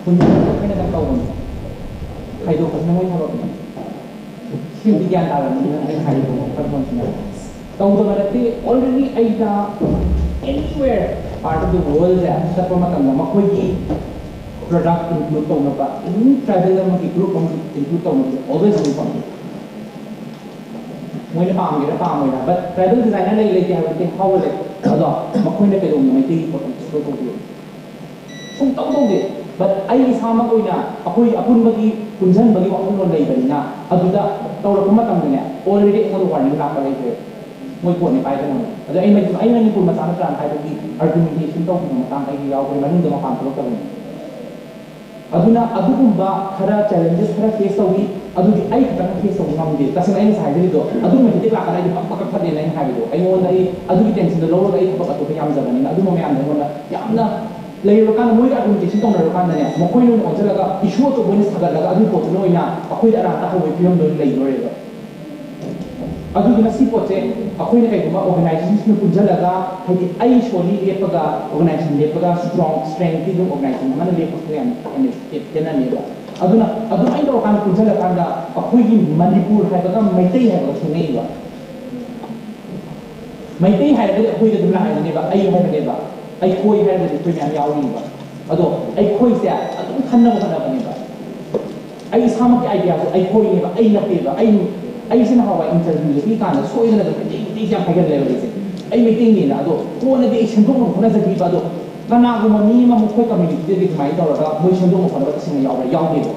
ꯍꯨꯟꯗꯣꯛꯄ ꯑꯩꯈꯣꯏꯅ ꯀꯩꯅꯣ ꯇꯧꯕꯅꯦ, ꯈꯥꯏꯗꯣꯛꯄꯁꯤꯅ ꯃꯣꯏ ꯊꯕꯛꯅꯦ꯫ ꯁꯤꯗꯤ ꯒ꯭ꯌꯥꯟ ꯇꯥꯔꯕꯅꯤꯅ ꯑꯩ ꯍꯥꯏꯔꯤꯕ ꯋꯥꯈꯜꯂꯣꯟꯁꯤꯅ ꯇꯧꯗꯕ ꯅꯠꯇꯦ꯫ Already ꯑꯩꯅ anywhere part of the world ꯁꯦ ꯆꯠꯄ ꯃꯇꯝꯗ ꯃꯈꯣꯏꯒꯤ ꯄ꯭ꯔꯗꯛ ꯏꯟꯀ꯭ꯂꯨꯗ ꯇꯧꯅꯕ, any tribal ꯑꯃꯒꯤ ꯒ꯭ꯔꯨꯞ ꯑꯃꯒꯤ ꯏꯟꯀ꯭ꯂꯨꯗ ꯇꯧꯅꯕꯁꯦ always ꯑꯗꯨꯝ ꯐꯪꯉꯤ꯫ ꯃꯣꯏꯅ ꯄꯥꯝꯒꯦꯔꯥ ꯄꯥꯝꯃꯣꯏꯔꯥ, but tribal designer ꯂꯩ ꯂꯩꯇꯦ ꯍꯥꯏꯕ ꯅꯠꯇꯦ, ꯍꯥꯎꯕ ꯂꯩ꯫ ꯑꯗꯣ ꯃꯈꯣꯏꯅ ꯀꯩꯗꯧꯅꯤ ꯃꯩꯇꯩꯒꯤ ꯄꯣꯠ ꯑꯃ explore ꯇꯧꯕꯤꯌꯨ? ꯁꯨꯡꯇꯧ ꯇꯧꯗꯦ꯫ But ꯑꯩ ꯏꯁꯥꯃꯛ ꯑꯣꯏꯅ ꯑꯩꯈꯣꯏ ꯑꯄꯨꯟꯕꯒꯤ ꯄꯨꯟꯁꯤꯟꯕꯒꯤ ꯋꯥꯈꯜꯂꯣꯟ ꯂꯩꯕꯅꯤꯅ ꯑꯗꯨꯗ ꯇꯧꯔꯛꯄ ꯃꯇꯝꯗꯅꯦ already ꯑꯩꯉꯣꯟꯗ warning ꯂꯥꯛꯄ ꯂꯩꯈ꯭ꯔꯦ꯫ ꯃꯣꯏ ꯄꯣꯠꯅꯤ ꯄꯥꯏꯗꯅꯕ꯫ ꯑꯗꯣ ꯑꯩ ꯃꯅꯤ-, ꯑꯩ ꯃꯅꯤꯄꯨꯔ ꯃꯆꯥ ꯅꯠꯇ꯭ꯔꯥꯅ ꯍꯥꯏꯕꯒꯤ argumentation ꯇꯧꯈꯤꯕ ꯃꯇꯥꯡ ꯑꯩꯒꯤ ꯌꯥꯎꯈ꯭ꯔꯦ, ꯃꯅꯨꯡꯗ ꯃꯄꯥꯟ ꯊꯣꯛꯂꯛꯇꯕꯅꯤ꯫ ꯑꯗꯨꯅ ꯑꯗꯨꯒꯨꯝꯕ ꯈꯔ challenges ꯈꯔ face ꯇꯧꯏ꯫ ꯑꯗꯨꯗꯤ ꯑꯩ ꯈꯛꯇꯪ face ꯇꯧꯕ ꯉꯝꯗꯦ꯫ ꯇꯁꯦꯡꯅ ꯑꯩ ꯉꯁꯥꯏ ꯍꯥꯏꯖꯔꯤꯗꯣ, ꯑꯗꯨꯒꯨꯝꯕ ꯍꯦꯛꯇ ꯂꯥꯛꯀꯥꯟꯗ ꯑꯩꯗꯤ ꯄꯛ ꯄꯛ ꯀꯛꯊꯠꯂꯦꯅ ꯑꯩꯅ ꯍꯥꯏꯕꯗꯣ꯫ ꯑꯩꯉꯣꯟꯗ ꯑꯩ ꯑꯗꯨꯒꯤ tension ꯗꯣ ꯂꯧꯔꯒ ꯑꯩ ꯊꯕꯛ ꯑꯇꯣꯞꯄ ꯌꯥꯝꯖꯕꯅꯤꯅ ꯑꯗꯨꯝꯕ ꯃꯌꯥꯝꯗꯣ ꯑꯩꯉꯣꯟꯗ ꯌꯥꯝꯅ ꯂꯩꯔꯨꯔꯀꯥꯟꯗ ꯃꯣꯏꯒ argumentation ꯇꯧꯅꯔꯨꯀꯥꯟꯗꯅꯦ, ꯃꯈꯣꯏꯅ ꯑꯣꯏꯅ ꯑꯣꯟꯁꯤꯜꯂꯒ issue ꯑꯆꯧꯕ ꯑꯣꯏꯅ ꯁꯥꯒꯠꯂꯒ ꯑꯗꯨꯒꯤ ꯄꯣꯠꯇꯨꯅ ꯑꯣꯏꯅ ꯑꯩꯈꯣꯏꯗ ꯑꯔꯥꯟ ꯇꯥꯍꯧꯕꯒꯤ ꯐꯤꯕꯝꯗ ꯑꯣꯏꯅ ꯂꯩꯗꯣꯔꯦꯕ꯫ ꯑꯗꯨꯗꯨꯅ ꯁꯤ ꯄꯣꯠꯁꯦ ꯑꯩꯈꯣꯏꯅ ꯀꯩꯒꯨꯝꯕ organization ꯁꯤꯡꯅ ꯄꯨꯟꯁꯤꯜꯂꯒ, ꯍꯥꯏꯗꯤ ꯑꯩ solely ꯂꯦꯞꯄꯒ, organization ꯂꯦꯞꯄꯒ strong strength ꯇꯤ ꯑꯗꯨꯝ organization ꯑꯃꯅ ꯂꯦꯞꯄꯒ ꯌꯥꯝ ꯍꯦꯟꯅ ꯈꯦꯠꯅꯅꯦꯕ꯫ ꯑꯗꯨꯅ ꯑꯗꯨꯃꯥꯏꯅ ꯇꯧꯔꯀꯥꯟꯗ ꯄꯨꯟꯁꯤꯜꯂꯀꯥꯟꯗ ꯑꯩꯈꯣꯏꯒꯤ ꯃꯅꯤꯄꯨꯔ ꯍꯥꯏꯕꯒ ꯃꯩꯇꯩ ꯍꯥꯏꯕꯒ ꯈꯦꯠꯅꯩꯕ꯫ ꯃꯩꯇꯩ ꯍꯥꯏꯔꯒꯗꯤ ꯑꯩꯈꯣꯏꯗ ꯑꯗꯨꯝ ꯂꯥꯛꯑꯦꯕꯅꯦꯕ, ꯑꯩ ꯍꯥꯏꯕꯅꯦꯕ, ꯑꯩꯈꯣꯏ ꯍꯥꯏꯔꯒꯗꯤ ꯑꯩꯈꯣꯏ ꯃꯌꯥꯝ ꯌꯥꯎꯔꯤꯕ꯫ ꯑꯗꯣ ꯑꯩꯈꯣꯏꯁꯦ ꯑꯗꯨꯝ ꯈꯟꯅꯕ ꯍꯣꯠꯅꯕꯅꯦꯕ꯫ ꯑꯩ ꯏꯁꯥꯃꯛꯀꯤ ꯑꯥꯏꯗꯤꯌꯥꯁꯨ ꯑꯩꯈꯣꯏꯅꯦꯕ, ꯑꯩ ꯅꯠꯇꯦꯕ꯫ ꯑꯩ ꯑꯩꯁꯦ ꯅꯍꯥꯟꯋꯥꯏ ꯏꯟꯇꯔꯚ꯭ꯌꯨꯗ ꯄꯤ ꯀꯥꯟꯗ ꯁꯣꯏꯗꯅ ꯑꯗꯨꯝ ꯃꯩꯇꯩ ꯃꯩꯇꯩꯁꯦ ꯌꯥꯝ ꯍꯥꯏꯒꯜꯂꯦꯕ ꯑꯩꯁꯦ꯫ ꯑꯩ ꯃꯩꯇꯩꯅꯦꯅ꯫ ꯑꯗꯣ ꯀꯣꯟꯅꯗꯤ ꯑꯩ ꯁꯦꯝꯗꯣꯛꯅꯕ ꯍꯣꯠꯅꯖꯈꯤꯕ꯫ ꯑꯗꯣ ꯀꯅꯥꯒꯨꯝꯕ ꯃꯤ ꯑꯃ ꯃꯈꯣꯏ ꯀꯝꯃ꯭ꯌꯨꯅꯤꯇꯤꯗꯒꯤ ꯑꯗꯨꯃꯥꯏꯅ ꯇꯧꯔꯒ ꯃꯣꯏ ꯁꯦꯝꯗꯣꯛꯅꯕ ꯍꯣꯠꯅꯕ ꯇꯁꯦꯡꯅ ꯌꯥꯎꯕ꯭ꯔꯥ? ꯌꯥꯎꯗꯦꯕ꯫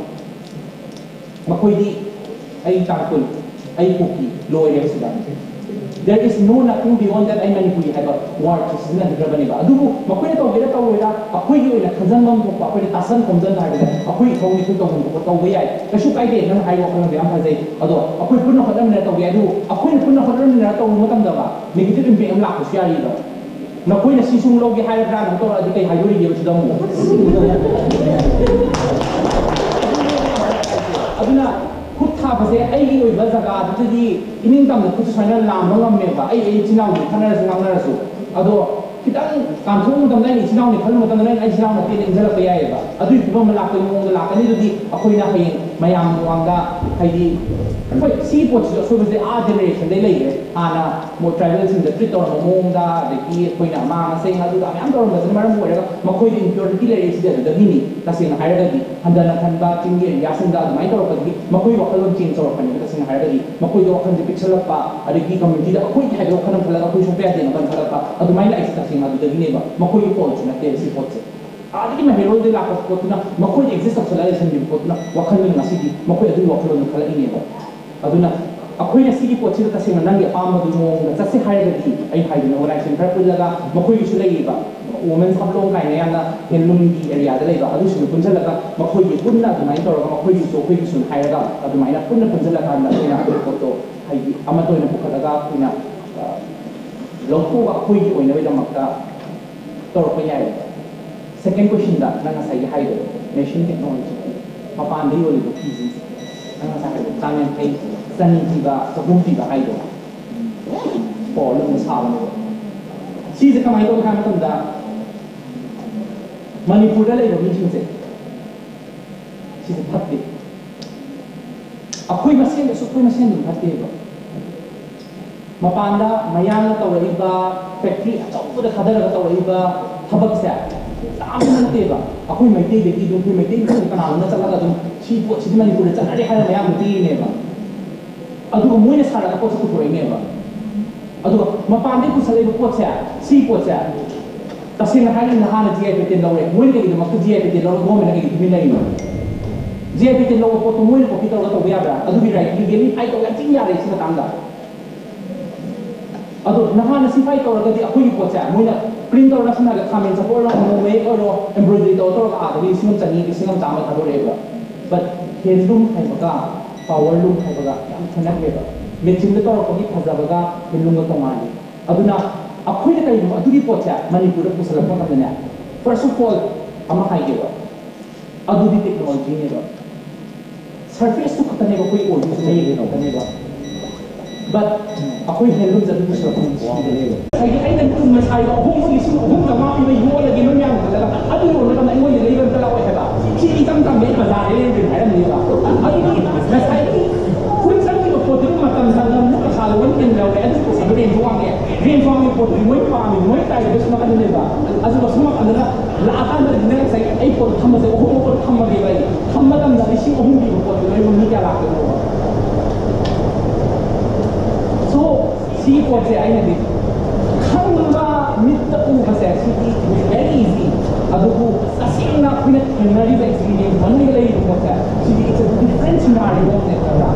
ꯃꯈꯣꯏꯗꯤ ꯑꯩ ꯇꯥꯡꯈꯨꯜ, ꯑꯩ ꯀꯨꯀꯤ, ꯂꯣꯏꯔꯦꯕ ꯁꯤꯗ꯫ There is no nothing beyond that. ꯑꯩ ꯃꯅꯤꯄꯨꯔꯤ ꯍꯥꯏꯕ ꯋꯥꯔꯗꯁꯦ ꯁꯤꯖꯤꯟꯅꯈꯤꯗ꯭ꯔꯕꯅꯦꯕ꯫ ꯑꯗꯨꯕꯨ ꯃꯈꯣꯏꯅ ꯇꯧꯒꯦꯔꯥ ꯇꯧꯔꯣꯏꯔꯥ, ꯑꯩꯈꯣꯏꯒꯤ ꯑꯣꯏꯅ ꯈꯟꯖꯟꯕ ꯑꯃ ꯊꯣꯛꯄ, ꯑꯩꯈꯣꯏꯅ ꯇꯥꯁꯟ ꯈꯣꯝꯖꯟ ꯍꯥꯏꯕꯗ ꯑꯩꯈꯣꯏ ꯏꯊꯧꯅꯤ, ꯑꯩꯈꯣꯏ ꯇꯧꯐꯝ ꯊꯣꯛꯄ ꯇꯧꯕ ꯌꯥꯏ, ꯀꯩꯁꯨ ꯀꯥꯏꯗꯦ꯫ ꯅꯪ ꯍꯥꯏꯕ ꯋꯥꯈꯜꯂꯣꯟꯗꯣ ꯌꯥꯝ ꯐꯖꯩ꯫ ꯑꯗꯣ ꯑꯩꯈꯣꯏ ꯄꯨꯟꯅ ꯍꯣꯠꯅꯃꯤꯟꯅꯔ ꯇꯧꯕ ꯌꯥꯏ꯫ ꯑꯗꯨꯕꯨ ꯑꯩꯈꯣꯏꯅ ꯄꯨꯟꯅ ꯍꯣꯠꯅꯃꯤꯟꯅꯔ ꯇꯧꯕ ꯃꯇꯝꯗ negative impact ꯑꯃ ꯂꯥꯛꯄꯁꯨ ꯌꯥꯔꯤꯕ꯫ ꯅꯈꯣꯏꯅ ꯁꯤ ꯁꯨꯝ ꯂꯧꯒꯦ ꯍꯥꯏꯔꯕ꯭ꯔꯥ ꯀꯩꯅꯣ ꯇꯧꯔꯛꯑꯗꯤ ꯀꯩ ꯍꯥꯏꯗꯣꯔꯤꯒꯦꯕ ꯁꯤꯗ ꯑꯃꯨꯛ? ꯑꯗꯨꯅ ꯈꯨꯠ ꯊꯥꯕꯁꯦ ꯑꯩꯒꯤ ꯑꯣꯏꯕ ꯖꯒꯥꯗꯨꯗꯗꯤ ꯏꯅꯤꯡꯇꯝꯅ ꯈꯨꯠꯁꯦ ꯁꯨꯃꯥꯏꯅ ꯂꯥꯝꯕ ꯉꯝꯃꯦꯕ꯫ ꯑꯩ, ꯑꯩ ꯏꯆꯤꯟ ꯏꯅꯥꯎꯅꯤ ꯈꯠꯅꯔꯁꯨ ꯉꯥꯡꯅꯔꯁꯨ꯫ ꯑꯗꯣ ꯈꯤꯇꯪ ꯀꯥꯟꯊꯣꯛꯄ ꯃꯇꯝꯗ ꯑꯩꯅ ꯏꯆꯤꯟ ꯏꯅꯥꯎꯅꯤ ꯈꯟꯕ ꯃꯇꯝꯗ ꯅꯪ ꯑꯩ ꯏꯆꯤꯟ ꯏꯅꯥꯎ ꯅꯠꯇꯦꯅ ꯏꯟꯁꯤꯜꯂꯛꯄ ꯌꯥꯏꯑꯕ꯫ ꯑꯗꯨꯒꯤ ꯐꯤꯕꯝ ꯑꯃ ꯂꯥꯛꯄꯒꯤ ꯃꯑꯣꯡꯗ ꯂꯥꯛꯀꯅꯤ꯫ ꯑꯗꯨꯗꯤ ꯑꯩꯈꯣꯏꯅ ꯍꯌꯦꯡ ꯃꯌꯥꯝ ꯃꯃꯥꯡꯗ, ꯍꯥꯏꯗꯤ, ꯍꯣꯏ, ꯁꯤꯒꯤ ꯄꯣꯠꯁꯤꯁꯨ ꯑꯁꯣꯏꯕꯁꯦ ꯑꯥ ꯖꯦꯅꯦꯔꯦꯁꯟꯗꯩ ꯂꯩꯈ꯭ꯔꯦ꯫ ꯍꯥꯟꯅ ꯃꯣ-, ꯇ꯭ꯔꯥꯏꯕꯦꯜꯁꯤꯡꯗ ꯇ꯭ꯔꯤꯠ ꯇꯧꯔꯝꯕ ꯃꯑꯣꯡꯗ, ꯑꯗꯒꯤ ꯑꯩꯈꯣꯏꯅ ꯑꯃꯥꯡ ꯑꯁꯦꯡ ꯑꯗꯨꯗ ꯃꯌꯥꯝ ꯇꯧꯔꯝꯕꯁꯤꯅ ꯃꯔꯝ ꯑꯣꯏꯔꯒ ꯃꯈꯣꯏꯗ ꯏꯟꯐꯤꯌꯣꯔꯤꯇꯤ ꯂꯩꯔꯛꯏꯁꯤꯗꯤ ꯑꯗꯨꯗꯒꯤꯅꯤ꯫ ꯇꯁꯦꯡꯅ ꯍꯥꯏꯔꯒꯗꯤ ꯍꯟꯊꯅ ꯈꯟꯕ ꯆꯤꯡꯒꯤ ꯑꯦꯔꯤꯌꯥꯁꯤꯡꯗ ꯑꯗꯨꯃꯥꯏꯅ ꯇꯧꯔꯛꯄꯗꯒꯤ ꯃꯈꯣꯏ ꯋꯥꯈꯜꯂꯣꯟ ꯆꯦꯟꯖ ꯇꯧꯔꯛꯄꯅꯦꯕ꯫ ꯇꯁꯦꯡꯅ ꯍꯥꯏꯔꯒꯗꯤ ꯃꯈꯣꯏꯗ ꯋꯥꯈꯜꯁꯦ ꯄꯤꯛꯁꯜꯂꯛꯄ, ꯑꯗꯒꯤ ꯀꯝꯃ꯭ꯌꯨꯅꯤꯇꯤꯗ ꯑꯩꯈꯣꯏꯒꯤ ꯍꯥꯏꯕ ꯋꯥꯈꯜ ꯑꯃ ꯈꯜꯂꯒ ꯑꯩꯈꯣꯏ ꯁꯣꯛꯄ ꯌꯥꯗꯦꯅ ꯋꯥꯈꯜ ꯈꯜꯂꯛꯄ ꯑꯗꯨꯃꯥꯏꯅ ꯂꯥꯛꯏꯁꯦ ꯇꯁꯦꯡꯅ ꯑꯗꯨꯗꯒꯤꯅꯦꯕ꯫ ꯃꯈꯣꯏꯒꯤ ꯐꯣꯜꯠꯁꯨ ꯅꯠꯇꯦꯕ ꯁꯤ ꯄꯣꯠꯁꯦ꯫ ꯑꯥꯗꯒꯤ ꯃꯍꯩꯔꯣꯏꯗꯒꯤ ꯂꯥꯛꯄ ꯄꯣꯠꯇꯨꯅ ꯃꯈꯣꯏꯗ ꯑꯦꯛꯖꯤꯁ ꯇꯧꯁꯜꯂꯒ ꯂꯩꯁꯟꯈꯤꯕ ꯄꯣꯠꯇꯨꯅ ꯋꯥꯈꯜꯗꯨꯅ ꯉꯁꯤꯗꯤ ꯃꯈꯣꯏ ꯑꯗꯨꯒꯤ ꯋꯥꯈꯜꯂꯣꯟꯗꯣ ꯈꯜꯂꯛꯏꯅꯦꯕ꯫ ꯑꯗꯨꯅ ꯑꯩꯈꯣꯏꯅ ꯁꯤꯒꯤ ꯄꯣꯠꯁꯤꯗ ꯇꯁꯦꯡꯅ ꯅꯪꯒꯤ ꯑꯄꯥꯝꯕꯗꯨꯒꯤ ꯃꯑꯣꯡꯗ ꯆꯠꯁꯦ ꯍꯥꯏꯔꯒꯗꯤ, ꯑꯩ ꯍꯥꯏꯗꯣꯏꯅꯦ, ꯑꯣꯔꯒꯅꯥꯏꯖꯦꯁꯟ ꯈꯔ ꯄꯨꯜꯂꯒ ꯃꯈꯣꯏꯒꯤꯁꯨ ꯂꯩꯔꯤꯕ ꯋꯨꯃꯦꯟꯁ ꯍꯕꯂꯣꯡ ꯀꯥꯏꯅ ꯌꯥꯝꯅ ꯍꯦꯟꯂꯨꯝꯒꯤ ꯑꯦꯔꯤꯌꯥꯗ ꯂꯩꯕ, ꯑꯗꯨꯁꯤꯡꯗꯨ ꯄꯨꯟꯁꯤꯜꯂꯒ ꯃꯈꯣꯏꯒꯤ ꯄꯨꯟꯅ ꯑꯗꯨꯃꯥꯏꯅ ꯇꯧꯔꯒ ꯃꯈꯣꯏꯒꯤꯁꯨ ꯑꯩꯈꯣꯏꯒꯤꯁꯨꯅ ꯍꯥꯏꯔꯒ ꯑꯗꯨꯃꯥꯏꯅ ꯄꯨꯟꯅ ꯄꯨꯟꯁꯤꯜꯂꯀꯥꯟꯗ ꯑꯩꯈꯣꯏꯅ ꯑꯩꯈꯣꯏ ꯄꯣꯠꯇꯣ ꯍꯥꯏꯗꯤ ꯑꯃꯠꯇ ꯑꯣꯏꯅ ꯄꯨꯈꯠꯂꯒ ꯑꯩꯈꯣꯏꯅ, ꯑ, ꯂꯧꯊꯣꯛꯑꯒ ꯑꯩꯈꯣꯏꯒꯤ ꯑꯣꯏꯅꯕꯒꯤꯗꯃꯛꯇ ꯇꯧꯔꯛꯄ ꯌꯥꯏꯌꯦꯕ꯫ ꯁꯦꯀꯦꯟ ꯀꯣꯏꯁꯟꯗ ꯅꯪ ꯉꯁꯥꯏꯒꯤ ꯍꯥꯏꯗꯣ, ꯃꯦꯁꯤꯟ ꯇꯦꯛꯅꯣꯂꯣꯖꯤ, ꯃꯄꯥꯟꯗ ꯌꯣꯜꯂꯤꯕ ꯐꯤꯁꯤꯡꯁꯦ, ꯅꯪ ꯉꯁꯥꯏ ꯍꯥꯏꯗꯣ, ꯆꯥꯝ ꯌꯥꯡꯈꯩ, ꯆꯅꯤ ꯄꯤꯕ, ꯆꯍꯨꯝ ꯄꯤꯕ ꯍꯥꯏꯗꯣ, ꯀꯣ, ꯂꯨꯝꯅ ꯁꯥꯕꯅꯦꯕ꯫ ꯁꯤꯁꯦ ꯀꯃꯥꯏꯅ ꯇꯧꯒꯦ ꯍꯥꯏꯕ ꯃꯇꯝꯗ, ꯃꯅꯤꯄꯨꯔꯗ ꯂꯩꯕ ꯃꯤꯁꯤꯡꯁꯦ ꯁꯤꯁꯦ ꯐꯠꯇꯦ꯫ ꯑꯩꯈꯣꯏ ꯃꯁꯦꯟꯗꯁꯨ ꯑꯩꯈꯣꯏ ꯃꯁꯦꯟ ꯑꯗꯨꯝ ꯐꯠꯇꯦꯕ꯫ ꯃꯄꯥꯟꯗ ꯃꯌꯥꯡꯅ ꯇꯧꯔꯛꯏꯕ, ꯐꯦꯛꯇ꯭ꯔꯤ ꯑꯆꯧꯕꯗ ꯊꯥꯗꯔꯒ ꯇꯧꯔꯛꯏꯕ ꯊꯕꯛꯁꯦ ꯌꯥꯝꯅ ꯅꯠꯇꯦꯕ꯫ ꯑꯩꯈꯣꯏ ꯃꯩꯇꯩꯗꯒꯤ ꯑꯗꯨꯝ, ꯑꯩꯈꯣꯏ ꯃꯩꯇꯩ ꯃꯁꯦꯟ ꯀꯅꯥꯅꯣꯝꯅ ꯆꯠꯂꯒ ꯑꯗꯨꯝ "ꯁꯤ ꯄꯣꯠꯁꯤꯗꯤ ꯃꯅꯤꯄꯨꯔꯗ ꯆꯠꯅꯔꯦ" ꯍꯥꯏꯅ ꯃꯌꯥꯡꯗ ꯄꯤꯔꯤꯅꯦꯕ꯫ ꯑꯗꯨꯒ ꯃꯣꯏꯅ ꯁꯥꯔꯒ ꯄꯣꯠꯁꯦ ꯄꯨꯊꯣꯔꯛꯏꯅꯦꯕ꯫ ꯑꯗꯨꯒ ꯃꯄꯥꯟꯗꯒꯤ ꯄꯨꯁꯜꯂꯛꯏꯕ ꯄꯣꯠꯁꯦ, ꯁꯤ ꯄꯣꯠꯁꯦ ꯇꯁꯦꯡꯅ ꯍꯥꯏꯔꯒꯗꯤ ꯅꯍꯥꯟꯅ ꯖꯤ ꯑꯥꯏ ꯄꯦꯇꯦꯟ ꯂꯧꯔꯦ꯫ ꯃꯣꯏꯅ ꯀꯩꯒꯤꯗꯃꯛꯇ ꯖꯤ ꯑꯥꯏ ꯄꯦꯇꯦꯟ ꯂꯧꯔꯒ ꯒꯣꯔꯃꯦꯟꯅ ꯀꯩꯒꯤ ꯇꯨꯃꯤꯟ ꯂꯩꯔꯤꯅꯣ? ꯖꯤ ꯑꯥꯏ ꯄꯦꯇꯦꯟ ꯂꯧꯕ ꯄꯣꯠꯇꯣ ꯃꯣꯏꯅ ꯀꯣꯄꯤ ꯇꯧꯔꯒ ꯇꯧꯕ ꯌꯥꯕ꯭ꯔꯥ? ꯑꯗꯨꯒꯤ ꯔꯥꯏꯠ ꯂꯤꯒꯦꯜꯂꯤ ꯐꯥꯏꯠ ꯇꯧꯕ ꯌꯥꯝ ꯊꯤꯅ ꯌꯥꯔꯦ ꯁꯤ ꯃꯇꯥꯡꯗ꯫ ꯑꯗꯣ ꯅꯍꯥꯟꯅ ꯁꯤ ꯐꯥꯏꯠ ꯇꯧꯔꯒꯗꯤ ꯑꯩꯈꯣꯏꯒꯤ ꯄꯣꯠꯁꯦ ꯃꯣꯏꯅ ꯄ꯭ꯔꯤꯟ ꯇꯧꯔꯒ ꯁꯝꯅ ꯍꯥꯏꯔꯕꯗ ꯈꯥꯃꯦꯟ ꯆꯄꯣꯠ ꯑꯣꯏꯔꯣ, ꯃꯣꯔꯣꯛ ꯃꯌꯦꯛ ꯑꯣꯏꯔꯣ, ꯑꯦꯝꯕ꯭ꯔꯣꯏꯗꯔꯤ ꯇꯧꯔ ꯇꯧꯔꯒ ꯑꯥꯗꯒꯤ ꯂꯤꯁꯤꯡ ꯑꯃ ꯆꯅꯤ, ꯂꯤꯁꯤꯡ ꯑꯃ ꯆꯥꯝꯃ ꯊꯥꯗꯣꯔꯛꯑꯦꯕ꯫ But ꯍꯦꯟꯂꯨꯝ ꯍꯥꯏꯕꯒ ꯄꯥꯋꯔꯂꯨꯝ ꯍꯥꯏꯕꯒ ꯌꯥꯝ ꯈꯦꯠꯅꯈ꯭ꯔꯦꯕ꯫ ꯃꯦꯆꯤꯟꯗ ꯇꯧꯔꯛꯄꯒꯤ ꯐꯖꯕꯒ ꯍꯦꯟꯂꯨꯝꯒ ꯇꯣꯉꯥꯟꯅ꯫ ꯑꯗꯨꯅ ꯑꯩꯈꯣꯏꯅ ꯀꯔꯤꯒꯨꯝꯕ ꯑꯗꯨꯒꯤ ꯄꯣꯠꯁꯦ ꯃꯅꯤꯄꯨꯔꯗ ꯄꯨꯁꯜꯂꯛꯄ ꯃꯇꯝꯗꯅꯦ, first of all ꯑꯃ ꯍꯥꯏꯒꯦꯕ, ꯑꯗꯨꯗꯤ ꯇꯦꯛꯅꯣꯂꯣꯖꯤꯅꯦꯕ꯫ ꯁꯔꯐꯦꯁꯇꯨ ꯈꯛꯇꯅꯦꯕ ꯑꯩꯈꯣꯏ ꯑꯣꯏꯗꯣꯏꯁꯦ, ꯃꯌꯦꯛ ꯈꯛꯇꯅꯦꯕ꯫ But ꯑꯩꯈꯣꯏ ꯍꯦꯟꯂꯨꯝꯁꯦ ꯑꯗꯨ ꯄꯨꯁꯜꯂꯛꯄ ꯃꯇꯝꯗ ꯁꯤꯗ ꯂꯩꯕ꯫ ꯉꯁꯥꯏꯒꯤ ꯑꯩꯅ ꯆꯨꯝꯅ ꯁꯥꯔꯤꯕ ꯑꯍꯣꯡꯕ ꯂꯤꯁꯤꯡ ꯑꯍꯨꯝ ꯆꯥꯝꯃꯉꯥ ꯄꯤꯕ ꯌꯣꯜꯂꯒꯦ ꯅꯣꯏ ꯃꯌꯥꯝ ꯈꯜꯂꯒ ꯑꯗꯨ ꯌꯣꯜꯂꯒ ꯑꯩꯉꯣꯟꯗ ꯂꯩꯕ ꯑꯝꯇ ꯂꯥꯛꯑꯣꯏ ꯍꯥꯏꯕ꯫ ꯁꯤ ꯏꯆꯝ ꯆꯝꯕ ꯑꯩ ꯕꯖꯥꯔꯗ ꯂꯩꯔꯨꯒꯦ ꯍꯥꯏꯔꯝꯅꯦꯕ꯫ ꯑꯗꯨꯗꯤ ꯉꯁꯥꯏꯒꯤ ꯐꯨꯔꯤꯠ ꯆꯪꯈꯤꯕ ꯄꯣꯠꯇꯨꯒꯤ ꯃꯇꯝ ꯆꯪꯉꯕꯅꯤꯅ ꯄꯩꯁꯥꯗꯣ ꯂꯣꯏ ꯍꯦꯟꯒꯠꯂꯦ꯫ ꯑꯗꯨ ꯄꯩꯁꯥꯗꯣ ꯔꯦꯟꯖ ꯋꯥꯡꯉꯦ꯫ ꯔꯦꯟꯖ ꯋꯥꯡꯉꯤ ꯄꯣꯠꯇꯨꯗꯤ ꯃꯣꯏ ꯄꯥꯝꯃꯤ, ꯃꯣꯏ ꯇꯥꯏꯕꯗ ꯁꯨꯝ ꯅꯥꯀꯟꯗꯅꯦꯕ꯫ ꯑꯗꯨꯒ ꯁꯨꯝ ꯅꯥꯀꯟꯗꯅ ꯂꯥꯛꯑꯀꯥꯟꯗꯗꯤ ꯅꯪ ꯉꯁꯥꯏ ꯑꯩ ꯄꯣꯠ ꯊꯝꯕꯁꯦ ꯑꯍꯨꯝ ꯄꯣꯠ ꯊꯝꯃꯒꯦꯕ ꯑꯩ꯫ ꯊꯝꯕ ꯃꯇꯝꯗ ꯂꯤꯁꯤꯡ ꯑꯍꯨꯝ ꯄꯤꯕ ꯄꯣꯠꯇꯨ ꯂꯩꯕ ꯃꯤ ꯀꯌꯥ ꯂꯥꯛꯀꯗꯧꯕ? So, ꯁꯤꯒꯤ ꯄꯣꯠꯁꯦ ꯑꯩꯅꯗꯤ ꯈꯪꯕ, ꯃꯤꯠꯇ ꯎꯕꯁꯦ ꯁꯤꯗꯤ very easy꯫ ꯑꯗꯨꯕꯨ ꯇꯁꯦꯡꯅ ꯑꯩꯈꯣꯏꯅ ꯊꯦꯡꯅꯔꯤꯕ experience ꯃꯅꯨꯡꯗ ꯂꯩꯔꯤꯕ ꯄꯣꯠꯁꯦ ꯁꯤꯗꯤ it's a different scenario ꯑꯃꯅꯦ, ꯈꯪꯕ꯭ꯔꯥ?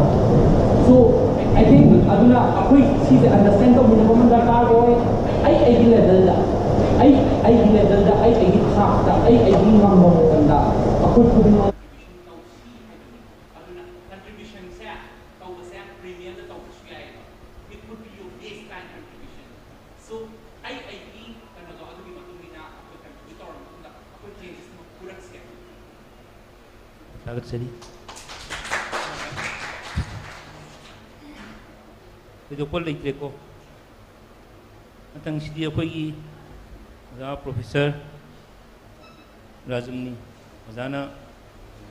So, I think ꯑꯗꯨꯅ ꯑꯩꯈꯣꯏ ꯁꯤꯁꯦ understand ꯇꯧꯃꯤꯟꯅꯕ ꯑꯃ ꯗꯔꯀꯥꯔ ꯑꯣꯏ꯫ ꯑꯩ ꯑꯩꯒꯤ levelꯗ, ꯑꯩ ꯑꯩꯒꯤ levelꯗ, ꯑꯩ ꯑꯩꯒꯤ ꯊꯥꯛꯇ, ꯑꯩ ꯑꯩꯒꯤ ꯉꯝꯕ ꯃꯑꯣꯡꯗ ꯑꯩꯈꯣꯏ ꯈꯨꯗꯤꯡꯃꯛ contribution ꯇꯧꯁꯤ ꯍꯥꯏꯕꯅꯤ꯫ ꯑꯗꯨꯅ contributionꯁꯦ ꯇꯧꯕꯁꯦ premiumꯗ ꯇꯧꯕꯁꯨ ꯌꯥꯏꯌꯦꯕ꯫ It could be your baseline contribution. So, ꯑꯩ ꯑꯩꯒꯤ ꯀꯩꯅꯣꯗꯣ ꯑꯗꯨꯒꯤ ꯃꯇꯨꯡ ꯏꯟꯅ ꯑꯩꯈꯣꯏ contribute ꯇꯧꯔ ꯃꯇꯨꯡꯗ ꯑꯩꯈꯣꯏ changes ꯑꯃ ꯄꯨꯔꯛꯁꯦ꯫ ꯊꯥꯒꯠꯆꯔꯤ꯫ ꯊꯣꯏꯗꯣꯛꯄ ꯂꯩꯇ꯭ꯔꯦꯀꯣ꯫ ꯃꯊꯪꯁꯤꯗꯤ ꯑꯩꯈꯣꯏꯒꯤ ꯑꯣꯖꯥ ꯄ꯭ꯔꯣꯐꯦꯁꯔ ꯔꯥꯖꯨꯅꯤ꯫ ꯑꯣꯖꯥꯅ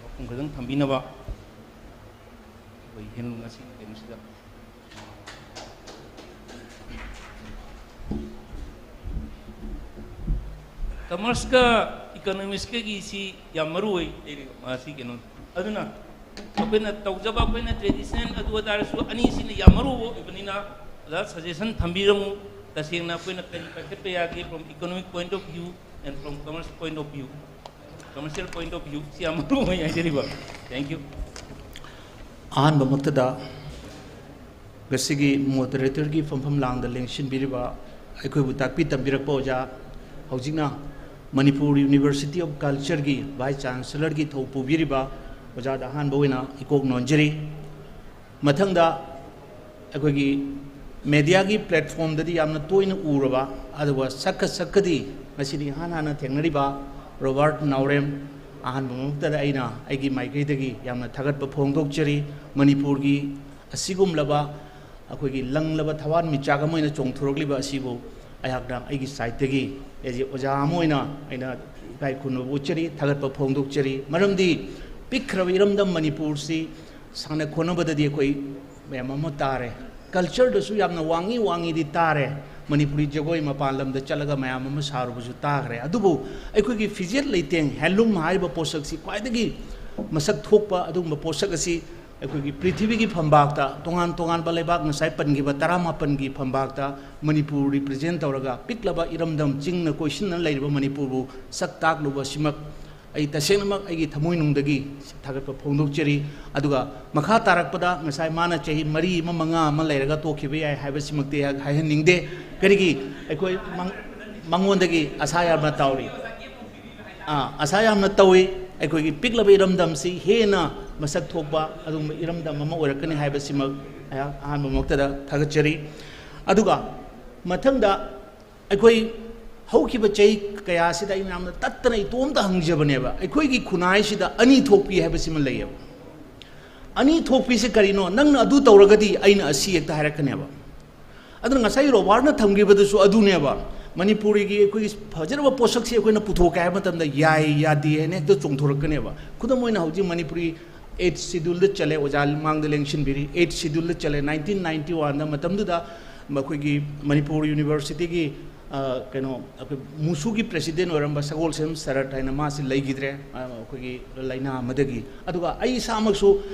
ꯋꯥꯐꯝ ꯈꯛꯇꯪ ꯊꯝꯕꯤꯅꯕ ꯑꯩꯈꯣꯏ ꯍꯦꯟꯂꯨꯝ ꯑꯁꯤꯒꯤ ꯀꯩꯅꯣꯁꯤꯗ꯫ ꯀꯃꯔꯁꯀ ꯏꯀꯣꯅꯣꯃꯤꯛꯁꯀꯒꯤꯁꯤ ꯌꯥꯝ ꯃꯔꯨ ꯑꯣꯏ꯫ ꯃꯁꯤ ꯀꯩꯅꯣ, ꯑꯗꯨꯅ ꯑꯩꯈꯣꯏꯅ ꯇꯧꯖꯕ, ꯑꯩꯈꯣꯏꯅ ꯇ꯭ꯔꯦꯗꯤꯁꯅꯦꯜ ꯑꯗꯨ ꯑꯗꯥꯔꯁꯨ, ꯑꯅꯤꯁꯤꯅ ꯌꯥꯝ ꯃꯔꯨ ꯑꯣꯏꯕꯅꯤꯅ, ꯑꯣꯖꯥ, ꯁꯖꯦꯁꯟ ꯊꯝꯕꯤꯔꯝꯃꯨ꯫ ꯇꯁꯦꯡꯅ ꯑꯩꯈꯣꯏꯅ ꯀꯔꯤ ꯄꯥꯏꯈꯠꯄ ꯌꯥꯒꯦ, from economic point of view and from commerce point of view, commercial point of view, ꯁꯤ ꯌꯥꯝ ꯃꯔꯨ ꯑꯣꯏ ꯍꯥꯏꯖꯔꯤꯕ꯫ Thank you꯫ ꯑꯍꯥꯟꯕꯃꯛꯇꯗ ꯉꯁꯤꯒꯤ ꯃꯣꯗꯔꯦꯇꯔꯒꯤ ꯐꯝꯐꯝ ꯂꯥꯡꯗ ꯂꯦꯡꯁꯤꯟꯕꯤꯔꯤꯕ, ꯑꯩꯈꯣꯏꯕꯨ ꯇꯥꯛꯄꯤ ꯇꯝꯕꯤꯔꯛꯄ ꯑꯣꯖꯥ, ꯍꯧꯖꯤꯛꯅ ꯃꯅꯤꯄꯨꯔ ꯌꯨꯅꯤꯚꯔꯁꯤꯇꯤ ꯑꯣꯐ ꯀꯜꯆꯔꯒꯤ ꯚꯥꯏꯁ ꯆꯥꯟꯁꯦꯂꯔꯒꯤ ꯊꯧ ꯄꯨꯕꯤꯔꯤꯕ ꯑꯣꯖꯥꯗ ꯑꯍꯥꯟꯕ ꯑꯣꯏꯅ ꯏꯀꯣꯛ ꯅꯣꯟꯖꯔꯤ꯫ ꯃꯊꯪꯗ ꯑꯩꯈꯣꯏꯒꯤ ꯃꯦꯗꯤꯌꯥꯒꯤ ꯄ꯭ꯂꯦꯠꯐꯣꯝꯗꯗꯤ ꯌꯥꯝꯅ ꯇꯣꯏꯅ ꯎꯔꯕ, ꯑꯗꯨꯒ ꯁꯛꯀ ꯁꯛꯀꯗꯤ ꯉꯁꯤꯗꯤ ꯏꯍꯥꯟ ꯍꯥꯟꯅ ꯊꯦꯡꯅꯔꯤꯕ ꯔꯣꯕꯥꯔꯠ ꯅꯥꯎꯔꯦꯝ, ꯑꯍꯥꯟꯕ ꯃꯛꯇꯗ ꯑꯩꯅ ꯑꯩꯒꯤ ꯃꯥꯏꯀꯩꯗꯒꯤ ꯌꯥꯝꯅ ꯊꯥꯒꯠꯄ ꯐꯣꯡꯗꯣꯛꯆꯔꯤ꯫ ꯃꯅꯤꯄꯨꯔꯒꯤ ꯑꯁꯤꯒꯨꯝꯂꯕ ꯑꯩꯈꯣꯏꯒꯤ ꯂꯪꯂꯕ ꯊꯋꯥꯟ ꯃꯤꯆꯥꯛ ꯑꯃ ꯑꯣꯏꯅ ꯆꯣꯡꯊꯣꯔꯛꯂꯤꯕ ꯑꯁꯤꯕꯨ ꯑꯩꯍꯥꯛꯅ ꯑꯩꯒꯤ ꯁꯥꯏꯠꯇꯒꯤ, as a ꯑꯣꯖꯥ ꯑꯃ ꯑꯣꯏꯅ ꯑꯩꯅ ꯏꯀꯥꯏ ꯈꯨꯝꯅꯕ ꯎꯠꯆꯔꯤ, ꯊꯥꯒꯠꯄ ꯐꯣꯡꯗꯣꯛꯆꯔꯤ꯫ ꯃꯔꯝꯗꯤ ꯄꯤꯛꯈ꯭ꯔꯕ ꯏꯔꯝꯗꯝ ꯃꯅꯤꯄꯨꯔꯁꯤ ꯁꯥꯟꯅ ꯈꯣꯠꯅꯕꯗꯗꯤ ꯑꯩꯈꯣꯏ ꯃꯌꯥꯝ ꯑꯃ ꯇꯥꯔꯦ, ꯀꯜꯆꯔꯗꯁꯨ ꯌꯥꯝꯅ ꯋꯥꯡꯉꯤ ꯋꯥꯡꯉꯤꯗꯤ ꯇꯥꯔꯦ, ꯃꯅꯤꯄꯨꯔꯤ ꯖꯒꯣꯏ ꯃꯄꯥꯟ ꯂꯝꯗ ꯆꯠꯂꯒ ꯃꯌꯥꯝ ꯑꯃ ꯁꯥꯔꯨꯕꯁꯨ ꯇꯥꯈ꯭ꯔꯦ꯫ ꯑꯗꯨꯕꯨ ꯑꯩꯈꯣꯏꯒꯤ ꯐꯤꯖꯦꯠ ꯂꯩꯇꯦꯡ, ꯍꯦꯟꯂꯨꯝ ꯍꯥꯏꯔꯤꯕ ꯄꯣꯠꯁꯛꯁꯤ ꯈ꯭ꯋꯥꯏꯗꯒꯤ ꯃꯁꯛ ꯊꯣꯛꯄ ꯑꯗꯨꯒꯨꯝꯕ ꯄꯣꯠꯁꯛ ꯑꯁꯤ ꯑꯩꯈꯣꯏꯒꯤ ꯄ꯭ꯔꯤꯊꯤꯕꯤꯒꯤ ꯐꯝꯕꯥꯛꯇ, ꯇꯣꯉꯥꯟ ꯇꯣꯉꯥꯟꯕ ꯂꯩꯕꯥꯛ, ꯉꯁꯥꯏ ꯄꯟꯈꯤꯕ ꯇꯔꯥꯃꯥꯄꯟꯒꯤ ꯐꯝꯕꯥꯛꯇ ꯃꯅꯤꯄꯨꯔ ꯔꯤꯄ꯭ꯔꯖꯦꯟ ꯇꯧꯔꯒ, ꯄꯤꯛꯂꯕ ꯏꯔꯝꯗꯝ ꯆꯤꯡꯅ ꯀꯣꯏꯁꯤꯟꯅ ꯂꯩꯔꯤꯕ ꯃꯅꯤꯄꯨꯔꯕꯨ ꯁꯛ ꯇꯥꯛꯂꯨꯕ ꯑꯁꯤꯃꯛ ꯑꯩ ꯇꯁꯦꯡꯅꯃꯛ ꯑꯩꯒꯤ ꯊꯃꯣꯏꯅꯨꯡꯗꯒꯤ ꯊꯥꯒꯠꯄ ꯐꯣꯡꯗꯣꯛꯆꯔꯤ꯫ ꯑꯗꯨꯒ ꯃꯈꯥ ꯇꯥꯔꯛꯄꯗ ꯉꯁꯥꯏ ꯃꯥꯅ ꯆꯍꯤ ꯃꯔꯤ ꯑꯃ, ꯃꯉꯥ ꯑꯃ ꯂꯩꯔꯒ ꯇꯣꯛꯈꯤꯕ ꯌꯥꯏ ꯍꯥꯏꯕꯁꯤꯃꯛꯇꯤ ꯑꯩꯍꯥꯛ ꯍꯥꯏꯍꯟꯅꯤꯡꯗꯦ꯫ ꯀꯔꯤꯒꯤ? ꯑꯩꯈꯣꯏ ꯃꯉꯣꯟꯗꯒꯤ ꯑꯁꯥ ꯌꯥꯝꯅ ꯇꯧꯔꯤ꯫ ꯑꯥ, ꯑꯁꯥ ꯌꯥꯝꯅ ꯇꯧꯏ꯫ ꯑꯩꯈꯣꯏꯒꯤ ꯄꯤꯛꯂꯕ ꯏꯔꯝꯗꯝꯁꯤ ꯍꯦꯟꯅ ꯃꯁꯛ ꯊꯣꯛꯄ ꯑꯗꯨꯒꯨꯝꯕ ꯏꯔꯝꯗꯝ ꯑꯃ ꯑꯣꯏꯔꯛꯀꯅꯤ ꯍꯥꯏꯕꯁꯤꯃꯛ ꯑꯩꯍꯥꯛ ꯑꯍꯥꯟꯕꯃꯛꯇꯗ ꯊꯥꯒꯠꯆꯔꯤ꯫ ꯑꯗꯨꯒ ꯃꯊꯪꯗ ꯑꯩꯈꯣꯏ ꯍꯧꯈꯤꯕ ꯆꯍꯤ ꯀꯌꯥꯁꯤꯗ ꯑꯩꯅ ꯌꯥꯝꯅ ꯇꯠꯇꯅ ꯏꯇꯣꯝꯇ ꯍꯪꯖꯕꯅꯦꯕ, ꯑꯩꯈꯣꯏꯒꯤ ꯈꯨꯟꯅꯥꯏꯁꯤꯗ ꯑꯅꯤ ꯊꯣꯛꯄꯤ ꯍꯥꯏꯕꯁꯤꯃ ꯂꯩꯌꯦꯕ꯫ ꯑꯅꯤ ꯊꯣꯛꯄꯤꯁꯦ ꯀꯔꯤꯅꯣ? ꯅꯪꯅ ꯑꯗꯨ ꯇꯧꯔꯒꯗꯤ ꯑꯩꯅ ꯑꯁꯤ ꯍꯦꯛꯇ ꯍꯥꯏꯔꯛꯀꯅꯦꯕ꯫ ꯑꯗꯨꯅ ꯉꯁꯥꯏ ꯔꯣꯕꯥꯔꯠꯅ ꯊꯝꯈꯤꯕꯗꯨꯁꯨ ꯑꯗꯨꯅꯦꯕ, ꯃꯅꯤꯄꯨꯔꯤꯒꯤ ꯑꯩꯈꯣꯏꯒꯤ ꯐꯖꯔꯕ ꯄꯣꯠꯁꯛꯁꯤ ꯑꯩꯈꯣꯏꯅ ꯄꯨꯊꯣꯛꯀꯦ ꯍꯥꯏꯕ ꯃꯇꯝꯗ ꯌꯥꯏ ꯌꯥꯗꯦ ꯍꯥꯏꯅ ꯍꯦꯛꯇ ꯆꯣꯡꯊꯣꯔꯛꯀꯅꯦꯕ꯫ ꯈꯨꯗꯝ ꯑꯣꯏꯅ ꯍꯧꯖꯤꯛ ꯃꯅꯤꯄꯨꯔꯤ ꯑꯩꯠ ꯁꯤꯗꯨꯜꯗ ꯆꯜꯂꯦ, ꯑꯣꯖꯥ ꯃꯥꯡꯗ ꯂꯦꯡꯁꯤꯟꯕꯤꯔꯤ, ꯑꯩꯠ ꯁꯤꯗꯨꯜꯗ ꯆꯜꯂꯦ꯫ ꯅꯥꯏꯟꯇꯤꯟ ꯅꯥꯏꯟꯇꯤ ꯋꯥꯟꯗ ꯃꯇꯝꯗꯨꯗ ꯃꯈꯣꯏꯒꯤ ꯃꯅꯤꯄꯨꯔ ꯌꯨꯅꯤꯚꯔꯁꯤꯇꯤꯒꯤ ꯑ, ꯀꯩꯅꯣ, ꯑꯩꯈꯣꯏ ꯃꯨꯁꯨꯒꯤ ꯄ꯭ꯔꯦꯁꯤꯗꯦꯟ ꯑꯣꯏꯔꯝꯕ ꯁꯒꯣꯜꯁꯦꯝ ꯁꯔꯠ ꯍꯥꯏꯅ ꯃꯥꯁꯤ ꯂꯩꯈꯤꯗ꯭ꯔꯦ, ꯑ, ꯑꯩꯈꯣꯏꯒꯤ ꯂꯥꯏꯅꯥ ꯑꯃꯗꯒꯤ꯫ ꯑꯗꯨꯒ ꯑꯩ ꯏꯁꯥꯃꯛꯁꯨ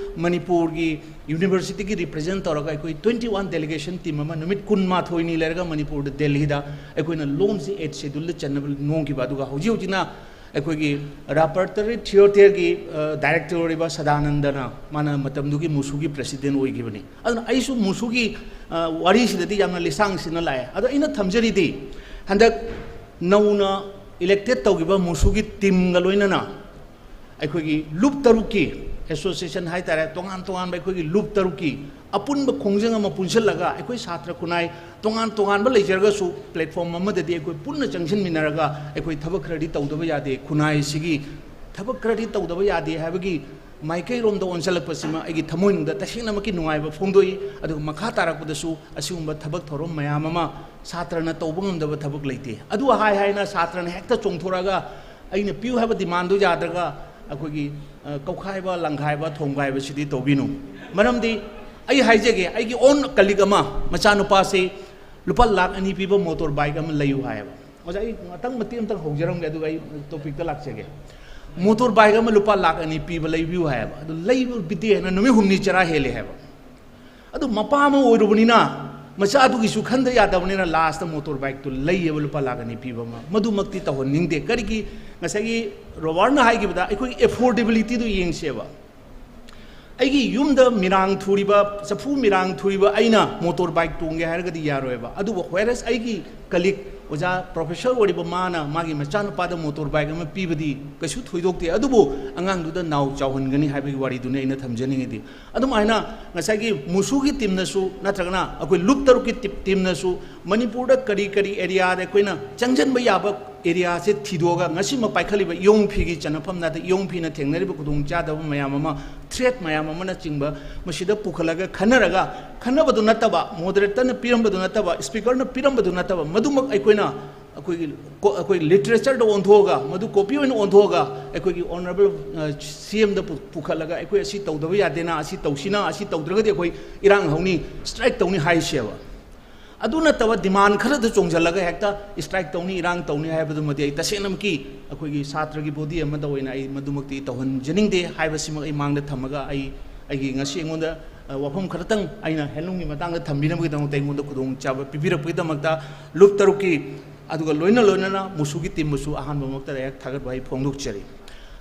ꯃꯅꯤꯄꯨꯔꯒꯤ ꯌꯨꯅꯤꯚꯔꯁꯤꯇꯤꯒꯤ ꯔꯤꯄ꯭ꯔꯖꯦꯟ ꯇꯧꯔꯒ ꯑꯩꯈꯣꯏ twenty one delegation team ꯑꯃ ꯅꯨꯃꯤꯠ ꯀꯨꯟꯃꯥꯊꯣꯏꯅꯤ ꯂꯩꯔꯒ ꯃꯅꯤꯄꯨꯔꯗ ꯗꯦꯜꯍꯤꯗ ꯑꯩꯈꯣꯏꯅ ꯂꯣꯟꯁꯤ Eighth Scheduleꯗ ꯆꯟꯅꯕ ꯅꯣꯝꯈꯤꯕ꯫ ꯑꯗꯨꯒ ꯍꯧꯖꯤꯛ ꯍꯧꯖꯤꯛꯅ ꯑꯩꯈꯣꯏꯒꯤ ꯔꯥꯄꯔꯇꯔꯤ ꯊꯤꯌꯦꯇꯔꯒꯤ, ꯑ, ꯗꯥꯏꯔꯦꯛꯇꯔ ꯑꯣꯏꯔꯤꯕ ꯁꯗꯥꯅꯟꯗꯅ, ꯃꯥꯅ ꯃꯇꯝꯗꯨꯒꯤ ꯃꯨꯁꯨꯒꯤ ꯄ꯭ꯔꯦꯁꯤꯗꯦꯟ ꯑꯣꯏꯈꯤꯕꯅꯤ꯫ ꯑꯗꯨꯅ ꯑꯩꯁꯨ ꯃꯨꯁꯨꯒꯤ, ꯑ, ꯋꯥꯔꯤꯁꯤꯗꯗꯤ ꯌꯥꯝꯅ ꯂꯤꯁꯥꯡ ꯁꯤꯟꯅ ꯂꯥꯛꯑꯦ꯫ ꯑꯗꯣ ꯑꯩꯅ ꯊꯝꯖꯔꯤꯗꯤ, ꯍꯟꯗꯛ ꯅꯧꯅ ꯏꯂꯦꯛꯇꯦꯠ ꯇꯧꯈꯤꯕ ꯃꯨꯁꯨꯒꯤ ꯇꯤꯝꯒ ꯂꯣꯏꯅꯅ ꯑꯩꯈꯣꯏꯒꯤ ꯂꯨꯞ ꯇꯔꯨꯛꯀꯤ ꯑꯦꯁꯣꯁꯤꯌꯦꯁꯟ ꯍꯥꯏꯇꯥꯔꯦ, ꯇꯣꯉꯥꯟ ꯇꯣꯉꯥꯟꯕ ꯑꯩꯈꯣꯏꯒꯤ ꯂꯨꯞ ꯇꯔꯨꯛꯀꯤ ꯑꯄꯨꯟꯕ ꯈꯣꯡꯖꯪ ꯑꯃ ꯄꯨꯟꯁꯤꯜꯂꯒ, ꯑꯩꯈꯣꯏ ꯁꯥꯇ꯭ꯔ ꯈꯨꯟꯅꯥꯏ ꯇꯣꯉꯥꯟ ꯇꯣꯉꯥꯟꯕ ꯂꯩꯖꯔꯒꯁꯨ platform ꯑꯃꯗꯗꯤ ꯑꯩꯈꯣꯏ ꯄꯨꯟꯅ ꯆꯪꯁꯤꯟꯃꯤꯟꯅꯔꯒ ꯑꯩꯈꯣꯏ ꯊꯕꯛ ꯈꯔꯗꯤ ꯇꯧꯗꯕ ꯌꯥꯗꯦ, ꯈꯨꯟꯅꯥꯏꯁꯤꯒꯤ ꯊꯕꯛ ꯈꯔꯗꯤ ꯇꯧꯗꯕ ꯌꯥꯗꯦ ꯍꯥꯏꯕꯒꯤ ꯃꯥꯏꯀꯩꯔꯣꯝꯗ ꯑꯣꯟꯁꯤꯜꯂꯛꯄꯁꯤꯃ ꯑꯩꯒꯤ ꯊꯃꯣꯏꯅꯨꯡꯗ ꯇꯁꯦꯡꯅꯃꯛꯀꯤ ꯅꯨꯡꯉꯥꯏꯕ ꯐꯣꯡꯗꯣꯛꯏ꯫ ꯑꯗꯨꯒ ꯃꯈꯥ ꯇꯥꯔꯛꯄꯗꯁꯨ ꯑꯁꯤꯒꯨꯝꯕ ꯊꯕꯛ ꯊꯧꯔꯝ ꯃꯌꯥꯝ ꯑꯃ ꯁꯥꯇ꯭ꯔꯅ ꯇꯧꯕ ꯉꯝꯗꯕ ꯊꯕꯛ ꯂꯩꯇꯦ꯫ ꯑꯗꯨ ꯍꯥꯏ ꯍꯥꯏꯅ ꯁꯥꯇ꯭ꯔꯅ ꯍꯦꯛꯇ ꯆꯣꯡꯊꯣꯔꯛꯑꯒ ꯑꯩꯅ ꯄꯤꯌꯨ ꯍꯥꯏꯕ demandꯗꯨ ꯌꯥꯗ꯭ꯔꯒ ꯑꯩꯈꯣꯏꯒꯤ, ꯑ, ꯀꯧꯈꯥꯏꯕ, ꯂꯪꯈꯥꯏꯕ, ꯊꯣꯝꯒꯥꯏꯕꯁꯤꯗꯤ ꯇꯧꯕꯤꯅꯨ꯫ ꯃꯔꯝꯗꯤ ꯑꯩ ꯍꯥꯏꯖꯒꯦ, ꯑꯩꯒꯤ own colleague ꯑꯃ, ꯃꯆꯥꯅꯨꯄꯥꯁꯤ ꯂꯨꯄꯥ ꯂꯥꯈ ꯑꯅꯤ ꯄꯤꯕ motor bike ꯑꯃ ꯂꯩꯌꯨ ꯍꯥꯏꯌꯦꯕ꯫ ꯑꯣꯖꯥ, ꯑꯩ ꯉꯥꯛꯇꯪ ꯃꯇꯦꯛ ꯑꯃꯇꯪ ꯍꯧꯖꯔꯝꯒꯦ, ꯑꯗꯨꯒ ꯑꯩ topicꯇ ꯂꯥꯛꯆꯒꯦ꯫ Motor bike ꯑꯃ ꯂꯨꯄꯥ ꯂꯥꯈ ꯑꯅꯤ ꯄꯤꯕ ꯂꯩꯕꯤꯌꯨ ꯍꯥꯏꯌꯦꯕ꯫ ꯑꯗꯨ ꯂꯩꯕ ꯕꯤꯠꯇꯦ ꯍꯥꯏꯅ ꯅꯨꯃꯤꯠ ꯍꯨꯝꯅꯤ ꯆꯔꯥ ꯍꯦꯜꯂꯦ ꯍꯥꯏꯕ꯫ ꯑꯗꯨ ꯃꯄꯥ ꯑꯃ ꯑꯣꯏꯔꯨꯕꯅꯤꯅ ꯃꯆꯥꯗꯨꯒꯤꯁꯨ ꯈꯟꯗ ꯌꯥꯗꯕꯅꯤꯅ lastꯇ motor bikeꯇꯨ ꯂꯩꯌꯦꯕ, ꯂꯨꯄꯥ ꯂꯥꯈ ꯑꯅꯤ ꯄꯤꯕ ꯑꯃ꯫ ꯃꯗꯨꯃꯛꯇꯤ ꯇꯧꯍꯟꯅꯤꯡꯗꯦ꯫ ꯀꯔꯤꯒꯤ? ꯉꯁꯥꯏꯒꯤ ꯔꯣꯕꯥꯔꯠꯅ ꯍꯥꯏꯈꯤꯕꯗ ꯑꯩꯈꯣꯏꯒꯤ affordabilityꯗꯨ ꯌꯦꯡꯁꯦꯕ꯫ ꯑꯩꯒꯤ ꯌꯨꯝꯗ ꯃꯤꯔꯥꯡ ꯊꯨꯔꯤꯕ, ꯆꯐꯨ ꯃꯤꯔꯥꯡ ꯊꯨꯔꯤꯕ ꯑꯩꯅ motor bike ꯇꯣꯡꯒꯦ ꯍꯥꯏꯔꯒꯗꯤ ꯌꯥꯔꯣꯏꯕ꯫ ꯑꯗꯨꯕꯨ whereas ꯑꯩꯒꯤ colleague ꯑꯣꯖꯥ professor ꯑꯣꯏꯔꯤꯕ ꯃꯥꯅ ꯃꯥꯒꯤ ꯃꯆꯥꯅꯨꯄꯥꯗ motor bike ꯑꯃ ꯄꯤꯕꯗꯤ ꯀꯩꯁꯨ ꯊꯣꯏꯗꯣꯛꯇꯦ, ꯑꯗꯨꯕꯨ ꯑꯉꯥꯡꯗꯨꯗ ꯅꯥꯎ ꯆꯥꯎꯍꯟꯒꯅꯤ ꯍꯥꯏꯕꯒꯤ ꯋꯥꯔꯤꯗꯨꯅꯤ ꯑꯩꯅ ꯊꯝꯖꯅꯤꯡꯉꯤꯗꯤ꯫ ꯑꯗꯨꯃꯥꯏꯅ ꯉꯁꯥꯏꯒꯤ ꯃꯨꯁꯨꯒꯤ teamꯅꯁꯨ ꯅꯠꯇ꯭ꯔꯒꯅ ꯑꯩꯈꯣꯏ ꯂꯨꯞ ꯇꯔꯨꯛꯀꯤ ꯇꯤ-, teamꯅꯁꯨ ꯃꯅꯤꯄꯨꯔꯗ ꯀꯔꯤ ꯀꯔꯤ areaꯗ ꯑꯩꯈꯣꯏꯅ ꯆꯪꯁꯤꯟꯕ ꯌꯥꯕ areaꯁꯦ ꯊꯤꯗꯣꯛꯑꯒ ꯉꯁꯤꯃꯛ ꯄꯥꯏꯈꯠꯂꯤꯕ ꯏꯌꯣꯡ ꯐꯤꯒꯤ ꯆꯠꯅꯐꯝ ꯅꯠꯇꯦ, ꯏꯌꯣꯡ ꯐꯤꯅ ꯊꯦꯡꯅꯔꯤꯕ ꯈꯨꯗꯣꯡꯆꯥꯗꯕ ꯃꯌꯥꯝ ꯑꯃ, threat ꯃꯌꯥꯝ ꯑꯃꯅꯆꯤꯡꯕ ꯃꯁꯤꯗ ꯄꯨꯈꯠꯂꯒ ꯈꯟꯅꯔꯒ, ꯈꯟꯅꯕꯗꯨ ꯅꯠꯇꯕ, moderatorꯅ ꯄꯤꯔꯝꯕꯗꯨ ꯅꯠꯇꯕ, speakerꯅ ꯄꯤꯔꯝꯕꯗꯨ ꯅꯠꯇꯕ, ꯃꯗꯨꯃꯛ ꯑꯩꯈꯣꯏꯅ ꯑꯩꯈꯣꯏꯒꯤ ꯀꯣ-, ꯑꯩꯈꯣꯏ literatureꯗ ꯑꯣꯟꯊꯣꯛꯑꯒ, ꯃꯗꯨ copy ꯑꯣꯏꯅ ꯑꯣꯟꯊꯣꯛꯑꯒ, ꯑꯩꯈꯣꯏꯒꯤ honourable, ꯑ, CMꯗ ꯄꯨ-, ꯄꯨꯈꯠꯂꯒ ꯑꯩꯈꯣꯏ ꯑꯁꯤ ꯇꯧꯗꯕ ꯌꯥꯗꯦꯅ, ꯑꯁꯤ ꯇꯧꯁꯤꯅ, ꯑꯁꯤ ꯇꯧꯗ꯭ꯔꯒꯗꯤ ꯑꯩꯈꯣꯏ ꯏꯔꯥꯡ ꯍꯧꯅꯤ, strike ꯇꯧꯅꯤ ꯍꯥꯏꯁꯦꯕ꯫ ꯑꯗꯨ ꯅꯠꯇꯕ demand ꯈꯔꯗ ꯆꯣꯡꯁꯤꯜꯂꯒ ꯍꯦꯛꯇ strike ꯇꯧꯅꯤ, ꯏꯔꯥꯡ ꯇꯧꯅꯤ ꯍꯥꯏꯕꯗꯨꯃꯗꯤ ꯑꯩ ꯇꯁꯦꯡꯅꯃꯛꯀꯤ ꯑꯩꯈꯣꯏꯒꯤ ꯁꯥꯇ꯭ꯔꯒꯤ body ꯑꯃꯗ ꯑꯣꯏꯅ ꯑꯩ ꯃꯗꯨꯃꯛꯇꯤ ꯇꯧꯍꯟꯖꯅꯤꯡꯗꯦ ꯍꯥꯏꯕꯁꯤꯃꯛ ꯑꯩ ꯃꯥꯡꯗ ꯊꯝꯃꯒ, ꯑꯩ, ꯑꯩꯒꯤ ꯉꯁꯤ ꯑꯩꯉꯣꯟꯗ, ꯑ, ꯋꯥꯐꯝ ꯈꯔꯇꯪ ꯑꯩꯅ handloomꯒꯤ ꯃꯇꯥꯡꯗ ꯊꯝꯕꯤꯅꯕꯒꯤꯗꯃꯛꯇ, ꯑꯩꯉꯣꯟꯗ ꯈꯨꯗꯣꯡꯆꯥꯕ ꯄꯤꯕꯤꯔꯛꯄꯒꯤꯗꯃꯛꯇ ꯂꯨꯞ ꯇꯔꯨꯛꯀꯤ, ꯑꯗꯨꯒ ꯂꯣꯏꯅ ꯂꯣꯏꯅꯅ ꯃꯨꯁꯨꯒꯤ teamꯕꯨꯁꯨ ꯑꯍꯥꯟꯕꯃꯛꯇꯗ ꯑꯩꯍꯥꯛ ꯊꯥꯒꯠꯄ ꯑꯩ ꯐꯣꯡꯗꯣꯛꯆꯔꯤ꯫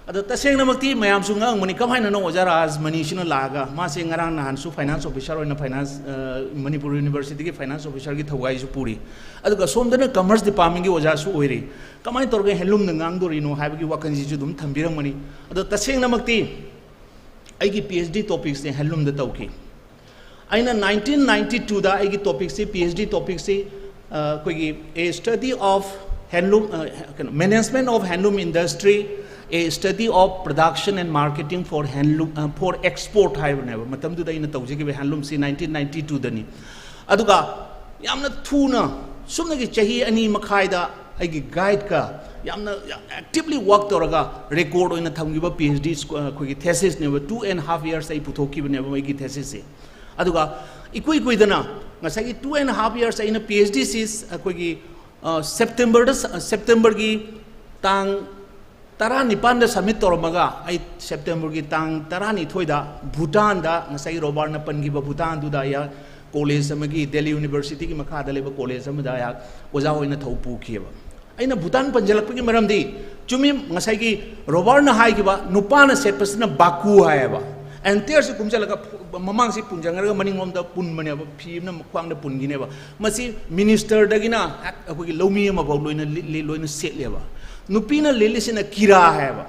ꯑꯗꯣ ꯇꯁꯦꯡꯅꯃꯛꯇꯤ ꯃꯌꯥꯝꯁꯨ ꯉꯛꯑꯝꯒꯅꯤ, ꯀꯃꯥꯏꯅꯅꯣ ꯑꯣꯖꯥ ꯔꯥꯖꯃꯅꯤꯁꯤꯅ ꯂꯥꯛꯑꯒ, ꯃꯥꯁꯦ ꯉꯔꯥꯡ ꯅꯍꯥꯟꯁꯨ finance officer ꯑꯣꯏꯅ finance, ꯑ, ꯃꯅꯤꯄꯨꯔ Universityꯒꯤ finance officerꯒꯤ ꯊꯧꯒꯥꯏꯁꯨ ꯄꯨꯔꯤ, ꯑꯗꯨꯒ ꯁꯣꯝꯗꯅ commerce departmentꯀꯤ ꯑꯣꯖꯥꯁꯨ ꯑꯣꯏꯔꯤ, ꯀꯃꯥꯏꯅ ꯇꯧꯔꯒ handloomꯗ ꯉꯥꯡꯗꯣꯔꯤꯅꯣ ꯍꯥꯏꯕꯒꯤ ꯋꯥꯈꯜꯁꯤꯁꯨ ꯑꯗꯨꯝ ꯊꯝꯕꯤꯔꯝꯒꯅꯤ꯫ ꯑꯗꯣ ꯇꯁꯦꯡꯅꯃꯛꯇꯤ ꯑꯩꯒꯤ PhD topicsꯁꯦ handloomꯗ ꯇꯧꯈꯤ꯫ ꯑꯩꯅ nineteen ninety twoꯗ ꯑꯩꯒꯤ topicꯁꯤ, PhD topicꯁꯤ, ꯑ, ꯑꯩꯈꯣꯏꯒꯤ A study of handloom, ꯑ, ꯀꯩꯅꯣ, management of handloom industry, a study of production and marketing for handloom, ꯑ, for export ꯍꯥꯏꯕꯅꯦꯕ꯫ ꯃꯇꯝꯗꯨꯗ ꯑꯩꯅ ꯇꯧꯖꯈꯤꯕ handloomꯁꯤ nineteen ninety twoꯗꯅꯤ꯫ ꯑꯗꯨꯒ ꯌꯥꯝꯅ ꯊꯨꯅ, ꯁꯨꯞꯅꯒꯤ ꯆꯍꯤ ꯑꯅꯤ ꯃꯈꯥꯏꯗ ꯑꯩꯒꯤ guideꯀ ꯌꯥꯝꯅ actively work ꯇꯧꯔꯒ record ꯑꯣꯏꯅ ꯊꯝꯈꯤꯕ PhD ꯁ꯭ꯀꯨ-, ꯑꯩꯈꯣꯏꯒꯤ thesisꯅꯦꯕ꯫ Two and half years ꯑꯩ ꯄꯨꯊꯣꯛꯈꯤꯕꯅꯦꯕ ꯑꯩꯒꯤ thesisꯁꯦ꯫ ꯑꯗꯨꯒ ꯏꯀꯨꯏ ꯀꯨꯏꯗꯅ ꯉꯁꯥꯏꯒꯤ two and half years ꯑꯩꯅ PhDꯁꯤ ꯑꯩꯈꯣꯏꯒꯤ, ꯑ, Septemberꯗ, Septemberꯒꯤ ꯇꯥꯡ ꯇꯔꯥꯅꯤꯄꯥꯟꯗ submit ꯇꯧꯔꯝꯃꯒ, ꯑꯩ Septemberꯒꯤ ꯇꯥꯡ ꯇꯔꯥꯅꯤꯊꯣꯏꯗ ꯚꯨꯇꯥꯟꯗ, ꯉꯁꯥꯏꯒꯤ ꯔꯣꯕꯥꯔꯠꯅ ꯄꯟꯈꯤꯕ ꯚꯨꯇꯥꯟꯗꯨꯗ ꯑꯩ college ꯑꯃꯒꯤ, Delhi Universityꯒꯤ ꯃꯈꯥꯗ ꯂꯩꯕ college ꯑꯃꯗ ꯑꯩꯍꯥꯛ ꯑꯣꯖꯥ ꯑꯣꯏꯅ ꯊꯧ ꯄꯨꯈꯤꯑꯕ꯫ ꯑꯩꯅ ꯚꯨꯇꯥꯟ ꯄꯟꯁꯤꯜꯂꯛꯄꯒꯤ ꯃꯔꯝꯗꯤ, ꯆꯨꯝꯃꯤ, ꯉꯁꯥꯏꯒꯤ ꯔꯣꯕꯥꯔꯠꯅ ꯍꯥꯏꯈꯤꯕ ꯅꯨꯄꯥꯅ ꯁꯦꯠꯄꯁꯤꯅ ꯕꯥꯀꯨ ꯍꯥꯏꯌꯦꯕ꯫ Entailꯁꯤ ꯀꯨꯝꯁꯤꯜꯂꯒ ꯐꯨ-, ꯃꯃꯥꯡꯁꯤ ꯄꯨꯟꯁꯤꯟꯈ꯭ꯔꯒ ꯃꯅꯤꯡꯂꯣꯝꯗ ꯄꯨꯟꯕꯅꯦꯕ, ꯐꯤ ꯑꯃꯅ ꯈ꯭ꯋꯥꯡꯗ ꯄꯨꯟꯈꯤꯅꯦꯕ꯫ ꯃꯁꯤ ministerꯗꯒꯤꯅ ꯑꯩꯈꯣꯏꯒꯤ ꯂꯧꯃꯤ ꯑꯃꯐꯥꯎ ꯂꯣꯏꯅ ꯂꯤꯠꯂꯤ, ꯂꯣꯏꯅ ꯁꯦꯠꯂꯦꯕ꯫ ꯅꯨꯄꯤꯅ ꯂꯤꯠꯂꯤꯁꯤꯅ ꯀꯤꯔꯥ ꯍꯥꯏꯌꯦꯕ꯫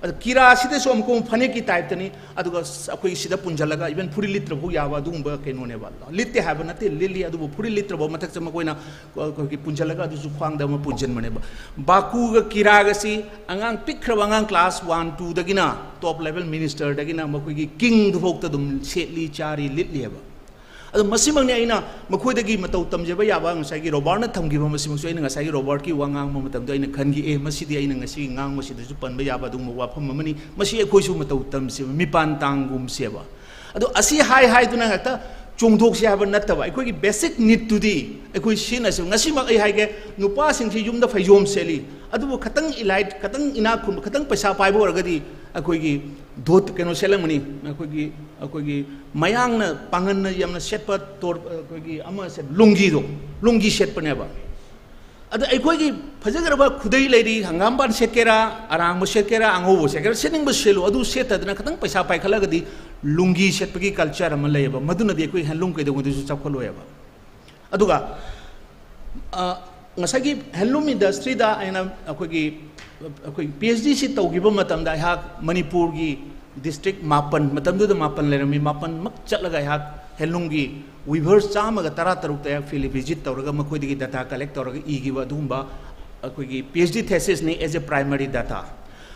ꯑꯗꯣ ꯀꯤꯔꯥꯁꯤꯗꯁꯨ ꯑꯃꯨꯛꯀ ꯑꯃꯨꯛ ꯐꯅꯦꯛꯀꯤ typeꯇꯅꯤ, ꯑꯗꯨꯒ ꯑꯩꯈꯣꯏ ꯁꯤꯗ ꯄꯨꯟꯁꯤꯜꯂꯒ even ꯐꯨꯔꯤꯠ ꯂꯤꯠꯇ꯭ꯔꯐꯥꯎ ꯌꯥꯕ ꯑꯗꯨꯒꯨꯝꯕ ꯀꯩꯅꯣꯅꯦꯕ꯫ ꯂꯤꯠꯇꯦ ꯍꯥꯏꯕ ꯅꯠꯇꯦ, ꯂꯤꯠꯂꯤ, ꯑꯗꯨꯕꯨ ꯐꯨꯔꯤꯠ ꯂꯤꯠꯇ꯭ꯔꯐꯥꯎ ꯃꯊꯛꯇ ꯃꯈꯣꯏꯅ ꯑꯩꯈꯣꯏꯒꯤ ꯄꯨꯟꯁꯤꯜꯂꯒ ꯑꯗꯨꯁꯨ ꯈ꯭ꯋꯥꯡꯗ ꯑꯃ ꯄꯨꯟꯁꯤꯟꯕꯅꯦꯕ꯫ ꯕꯥꯀꯨꯒ ꯀꯤꯔꯥꯒꯁꯤ ꯑꯉꯥꯡ ꯄꯤꯛꯈ꯭ꯔꯕ ꯑꯉꯥꯡ class one twoꯗꯒꯤꯅ top level ministerꯗꯒꯤꯅ ꯃꯈꯣꯏꯒꯤ kingꯗꯨꯐꯥꯎꯗ ꯑꯗꯨꯝ ꯁꯦꯠꯂꯤ, ꯆꯥꯔꯤ, ꯂꯤꯠꯂꯤꯑꯕ꯫ ꯑꯗꯣ ꯃꯁꯤꯃꯛꯅꯤ ꯑꯩꯅ ꯃꯈꯣꯏꯗꯒꯤ ꯃꯇꯧ ꯇꯝꯖꯕ ꯌꯥꯕ꯫ ꯉꯁꯥꯏꯒꯤ ꯔꯣꯕꯥꯔꯠꯅ ꯊꯝꯈꯤꯕ ꯃꯁꯤꯃꯛꯁꯨ ꯑꯩꯅ ꯉꯁꯥꯏꯒꯤ ꯔꯣꯕꯥꯔꯠꯀꯤ ꯋꯥ ꯉꯥꯡꯕ ꯃꯇꯝꯗ ꯑꯩꯅ ꯈꯟꯈꯤ, "ꯑꯦ, ꯃꯁꯤꯗꯤ ꯑꯩꯅ ꯉꯁꯤꯒꯤ ꯉꯥꯡꯕꯁꯤꯗꯁꯨ ꯄꯟꯕ ꯌꯥꯕ ꯑꯗꯨꯒꯨꯝꯕ ꯋꯥꯐꯝ ꯑꯃꯅꯤ, ꯃꯁꯤ ꯑꯩꯈꯣꯏꯁꯨ ꯃꯇꯧ ꯇꯝꯁꯦꯕ, ꯃꯤꯄꯥꯟ ꯇꯥꯡꯒꯨꯝꯁꯦꯕ"꯫ ꯑꯗꯣ ꯑꯁꯤ ꯍꯥꯏ ꯍꯥꯏꯗꯨꯅ ꯍꯦꯛꯇ ꯇꯣꯡꯊꯣꯛꯁꯤ ꯍꯥꯏꯕ ꯅꯠꯇꯕ, ꯑꯩꯈꯣꯏꯒꯤ basic need ꯇꯨꯗꯤ ꯑꯩꯈꯣꯏ ꯁꯤꯖꯤꯟꯅꯁꯤ꯫ ꯉꯁꯤꯃꯛ ꯑꯩ ꯍꯥꯏꯒꯦ, ꯅꯨꯄꯥꯁꯤꯡꯁꯤ ꯌꯨꯝꯗ ꯐꯩꯖꯣꯝ ꯁꯦꯠꯂꯤ, ꯑꯗꯨꯕꯨ ꯈꯇꯪ elite, ꯈꯇꯪ ꯏꯅꯥꯛ ꯈꯨꯟꯕ, ꯈꯇꯪ ꯄꯩꯁꯥ ꯄꯥꯏꯕ ꯑꯣꯏꯔꯒꯗꯤ ꯑꯩꯈꯣꯏꯒꯤ ꯙꯣꯠ ꯀꯩꯅꯣ ꯁꯦꯠꯂꯝꯒꯅꯤ, ꯑꯩꯈꯣꯏꯒꯤ, ꯑꯩꯈꯣꯏꯒꯤ ꯃꯌꯥꯡꯅ ꯄꯥꯡꯒꯟꯅ ꯌꯥꯝꯅ ꯁꯦꯠꯄ ꯇꯣꯔ-, ꯑꯩꯈꯣꯏꯒꯤ ꯑꯃ ꯁꯦꯠ-, ꯂꯨꯡꯒꯤꯗꯣ, ꯂꯨꯡꯒꯤ ꯁꯦꯠꯄꯅꯦꯕ꯫ ꯑꯗ ꯑꯩꯈꯣꯏꯒꯤ ꯐꯖꯈ꯭ꯔꯕ ꯈꯨꯗꯩ ꯂꯩꯔꯤ, ꯍꯪꯒꯥꯝꯄꯥꯟ ꯁꯦꯠꯀꯦꯔꯥ, ꯑꯔꯥꯡꯕ ꯁꯦꯠꯀꯦꯔꯥ, ꯑꯉꯧꯕ ꯁꯦꯠꯀꯦꯔꯥ, ꯁꯦꯠꯅꯤꯡꯕ ꯁꯦꯠꯂꯨ, ꯑꯗꯨ ꯁꯦꯠꯇꯗꯅ ꯈꯤꯇꯪ ꯄꯩꯁꯥ ꯄꯥꯏꯈꯠꯂꯒꯗꯤ ꯂꯨꯡꯒꯤ ꯁꯦꯠꯄꯒꯤ culture ꯑꯃ ꯂꯩꯌꯦꯕ, ꯃꯗꯨꯅꯗꯤ ꯑꯩꯈꯣꯏ handloom ꯀꯩꯗꯧꯉꯩꯗꯁꯨ ꯆꯥꯎꯈꯠꯂꯣꯏꯕ꯫ ꯑꯗꯨꯒ, ꯑ, ꯉꯁꯥꯏꯒꯤ handloom industry ꯗ ꯑꯩꯅ ꯑꯩꯈꯣꯏꯒꯤ, ꯑꯩꯈꯣꯏ PhD ꯁꯤ ꯇꯧꯈꯤꯕ ꯃꯇꯝꯗ ꯑꯩꯍꯥꯛ ꯃꯅꯤꯄꯨꯔꯒꯤ district ꯃꯥꯄꯟ, ꯃꯇꯝꯗꯨꯗ ꯃꯥꯄꯟ ꯂꯩꯔꯝꯃꯤ, ꯃꯥꯄꯟꯃꯛ ꯆꯠꯂꯒ ꯑꯩꯍꯥꯛ handloom ꯒꯤ weavers ꯆꯥꯝꯃꯒ ꯇꯔꯥ ꯇꯔꯨꯛꯇ ꯑꯩꯍꯥꯛ field visit ꯇꯧꯔꯒ ꯃꯈꯣꯏꯗꯒꯤ data collect ꯇꯧꯔꯒ ꯏꯈꯤꯕ ꯑꯗꯨꯒꯨꯝꯕ ꯑꯩꯈꯣꯏꯒꯤ PhD thesis ꯅꯤ as a primary data꯫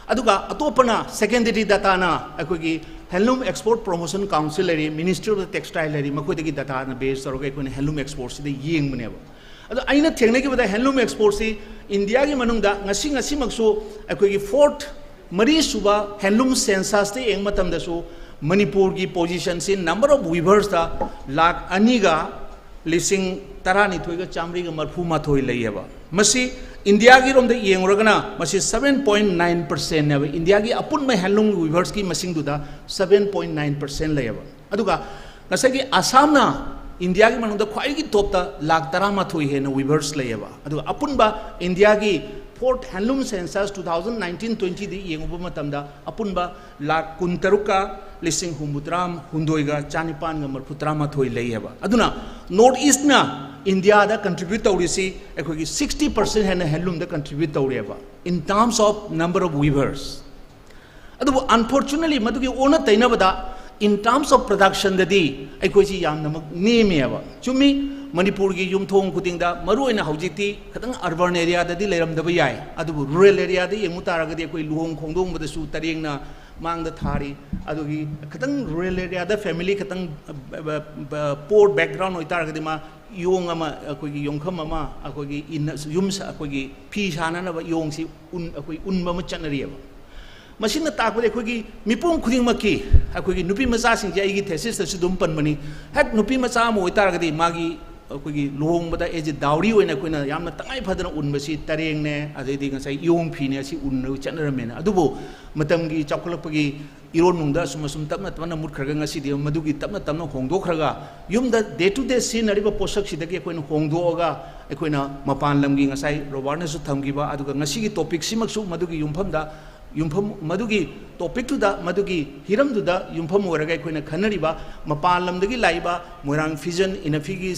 ꯑꯗꯨꯒ ꯑꯇꯣꯞꯄꯅ secondary data ꯅ ꯑꯩꯈꯣꯏꯒꯤ Handloom Export Promotion Council ꯂꯩꯔꯤ, Ministry of Textile ꯂꯩꯔꯤ, ꯃꯈꯣꯏꯗꯒꯤ data ꯅ base ꯇꯧꯔꯒ ꯑꯩꯈꯣꯏꯅ handloom export ꯁꯤꯗ ꯌꯦꯡꯕꯅꯦꯕ꯫ ꯑꯗꯣ ꯑꯩꯅ ꯊꯦꯡꯅꯈꯤꯕꯗ handloom export ꯁꯤ ꯏꯟꯗꯤꯌꯥꯒꯤ ꯃꯅꯨꯡꯗ ꯉꯁꯤ, ꯉꯁꯤꯃꯛꯁꯨ ꯑꯩꯈꯣꯏꯒꯤ fourth, ꯃꯔꯤꯁꯨꯕ handloom census ꯇ ꯌꯦꯡꯕ ꯃꯇꯝꯗꯁꯨ ꯃꯅꯤꯄꯨꯔꯒꯤ position ꯁꯤ number of weavers ꯇ ꯂꯥꯈ ꯑꯅꯤꯒ ꯂꯤꯁꯤꯡ ꯇꯔꯥꯅꯤꯊꯣꯏꯒ ꯆꯥꯃꯔꯤꯒ ꯃꯔꯐꯨ ꯃꯥꯊꯣꯏ ꯂꯩꯌꯦꯕ꯫ ꯃꯁꯤ ꯏꯟꯗꯤꯌꯥꯒꯤ ꯔꯣꯝꯗ ꯌꯦꯡꯉꯨꯔꯒꯅ ꯃꯁꯤ seven point nine percent ꯅꯦꯕ, ꯏꯟꯗꯤꯌꯥꯒꯤ ꯑꯄꯨꯟꯕ handloom weavers ꯀꯤ ꯃꯁꯤꯡꯗꯨꯗ seven point nine percent ꯂꯩꯌꯦꯕ꯫ ꯑꯗꯨꯒ ꯉꯁꯥꯏꯒꯤ ꯑꯁꯥꯝꯅ ꯏꯟꯗꯤꯌꯥꯒꯤ ꯃꯅꯨꯡꯗ ꯈ꯭ꯋꯥꯏꯗꯒꯤ top ꯇ ꯂꯥꯈ ꯇꯔꯥꯃꯥꯊꯣꯏ ꯍꯦꯟꯅ weavers ꯂꯩꯌꯦꯕ꯫ ꯑꯗꯨꯒ ꯑꯄꯨꯟꯕ ꯏꯟꯗꯤꯌꯥꯒꯤ fourth handloom census two thousand nineteen twenty ꯗ ꯌꯦꯡꯉꯨꯕ ꯃꯇꯝꯗ ꯑꯄꯨꯟꯕ ꯂꯥꯈ ꯀꯨꯟꯇꯔꯨꯛꯀ ꯂꯤꯁꯤꯡ ꯍꯨꯝꯐꯨꯇꯔꯥ ꯍꯨꯝꯗꯣꯏꯒ ꯆꯥꯅꯤꯄꯥꯟꯒ ꯃꯔꯐꯨ ꯇꯔꯥꯃꯥꯊꯣꯏ ꯂꯩꯌꯦꯕ꯫ ꯑꯗꯨꯅ North East ꯅ ꯏꯟꯗꯤꯌꯥꯗ contribute ꯇꯧꯔꯤꯁꯤ ꯑꯩꯈꯣꯏꯒꯤ sixty percent ꯍꯦꯟꯅ handloom ꯗ contribute ꯇꯧꯔꯦꯕ, in terms of number of weavers꯫ ꯑꯗꯨꯕꯨ unfortunately ꯃꯗꯨꯒꯤ ꯑꯣꯟꯅ ꯇꯩꯅꯕꯗ in terms of production ꯗꯗꯤ ꯑꯩꯈꯣꯏꯁꯤ ꯌꯥꯝꯅꯃꯛ ꯅꯦꯝꯃꯦꯕ꯫ ꯆꯨꯝꯃꯤ, ꯃꯅꯤꯄꯨꯔꯒꯤ ꯌꯨꯝꯊꯣꯡ ꯈꯨꯗꯤꯡꯗ, ꯃꯔꯨꯑꯣꯏꯅ ꯍꯧꯖꯤꯛꯇꯤ ꯈꯤꯇꯪ urban area ꯗꯗꯤ ꯂꯩꯔꯝꯗꯕ ꯌꯥꯏ, ꯑꯗꯨꯕꯨ rural area ꯗ ꯌꯦꯡꯉꯨ ꯇꯥꯔꯒꯗꯤ ꯑꯩꯈꯣꯏ ꯂꯨꯍꯣꯡ ꯈꯣꯡꯗꯣꯡꯕꯗꯁꯨ ꯇꯔꯦꯡꯅ ꯃꯥꯡꯗ ꯊꯥꯔꯤ꯫ ꯑꯗꯨꯒꯤ ꯈꯤꯇꯪ rural area ꯗ family ꯈꯤꯇꯪ, ꯑ, ꯑ, ꯑ, poor background ꯑꯣꯏꯇꯥꯔꯒꯗꯤ ꯃꯥ ꯌꯣꯡ ꯑꯃ, ꯑꯩꯈꯣꯏꯒꯤ ꯌꯣꯡꯈꯝ ꯑꯃ, ꯑꯩꯈꯣꯏꯒꯤ ꯏꯟꯅ-, ꯌꯨꯝ ꯁꯥ-, ꯑꯩꯈꯣꯏꯒꯤ ꯐꯤ ꯁꯥꯅꯅꯕ ꯌꯣꯡꯁꯤ ꯎꯟ-, ꯑꯩꯈꯣꯏ ꯎꯟꯕ ꯑꯃ ꯆꯠꯅꯔꯤꯑꯕ꯫ ꯃꯁꯤꯅ ꯇꯥꯛꯄꯗꯤ ꯑꯩꯈꯣꯏꯒꯤ ꯃꯤꯄꯨꯝ ꯈꯨꯗꯤꯡꯃꯛꯀꯤ, ꯑꯩꯈꯣꯏꯒꯤ ꯅꯨꯄꯤ ꯃꯆꯥꯁꯤꯡꯁꯦ ꯑꯩꯒꯤ ꯊꯦꯁꯤꯁꯇꯁꯨ ꯑꯗꯨꯝ ꯄꯟꯕꯅꯤ꯫ ꯍꯦꯛ ꯅꯨꯄꯤ ꯃꯆꯥ ꯑꯃ ꯑꯣꯏꯇꯥꯔꯒꯗꯤ ꯃꯥꯒꯤ ꯑꯩꯈꯣꯏꯒꯤ ꯂꯨꯍꯣꯡꯕꯗ as a dowry ꯑꯣꯏꯅ ꯑꯩꯈꯣꯏꯅ ꯌꯥꯝꯅ ꯇꯉꯥꯏ ꯐꯗꯅ ꯎꯟꯕꯁꯤ ꯇꯔꯦꯡꯅꯦ, ꯑꯗꯩꯗꯤ ꯉꯁꯥꯏ ꯏꯌꯣꯡ ꯐꯤꯅꯦ, ꯑꯁꯤ ꯎꯟꯅꯕ ꯆꯠꯅꯔꯝꯃꯦꯅ꯫ ꯑꯗꯨꯕꯨ ꯃꯇꯝꯒꯤ ꯆꯥꯎꯈꯠꯂꯛꯄꯒꯤ ꯏꯔꯣꯟꯅꯨꯡꯗ ꯑꯁꯨꯝ ꯑꯁꯨꯝ ꯇꯞꯅ ꯇꯞꯅ ꯃꯨꯠꯈ꯭ꯔꯒ ꯉꯁꯤꯗꯤ ꯃꯗꯨꯒꯤ ꯇꯞꯅ ꯇꯞꯅ ꯍꯣꯡꯗꯣꯛꯈ꯭ꯔꯒ ꯌꯨꯝꯗ day to day ꯁꯤꯖꯤꯟꯅꯔꯤꯕ ꯄꯣꯠꯁꯛꯁꯤꯗꯒꯤ ꯑꯩꯈꯣꯏꯅ ꯍꯣꯡꯗꯣꯛꯑꯒ ꯑꯩꯈꯣꯏꯅ ꯃꯄꯥꯟ ꯂꯝꯒꯤ ꯉꯁꯥꯏ ꯔꯣꯕꯥꯔꯠꯅꯁꯨ ꯊꯝꯈꯤꯕ, ꯑꯗꯨꯒ ꯉꯁꯤꯒꯤ ꯇꯣꯄꯤꯛꯁꯤꯃꯛꯁꯨ ꯃꯗꯨꯒꯤ ꯌꯨꯝꯐꯝꯗ ꯌꯨꯝꯐꯝ, ꯃꯗꯨꯒꯤ ꯇꯣꯄꯤꯛꯇꯨꯗ, ꯃꯗꯨꯒꯤ ꯍꯤꯔꯝꯗꯨꯗ ꯌꯨꯝꯐꯝ ꯑꯣꯏꯔꯒ ꯑꯩꯈꯣꯏꯅ ꯈꯟꯅꯔꯤꯕ ꯃꯄꯥꯟ ꯂꯝꯗꯒꯤ ꯂꯥꯛꯏꯕ ꯃꯣꯏꯔꯥꯡ ꯐꯤꯖꯟ ꯏꯅꯐꯤꯒꯤ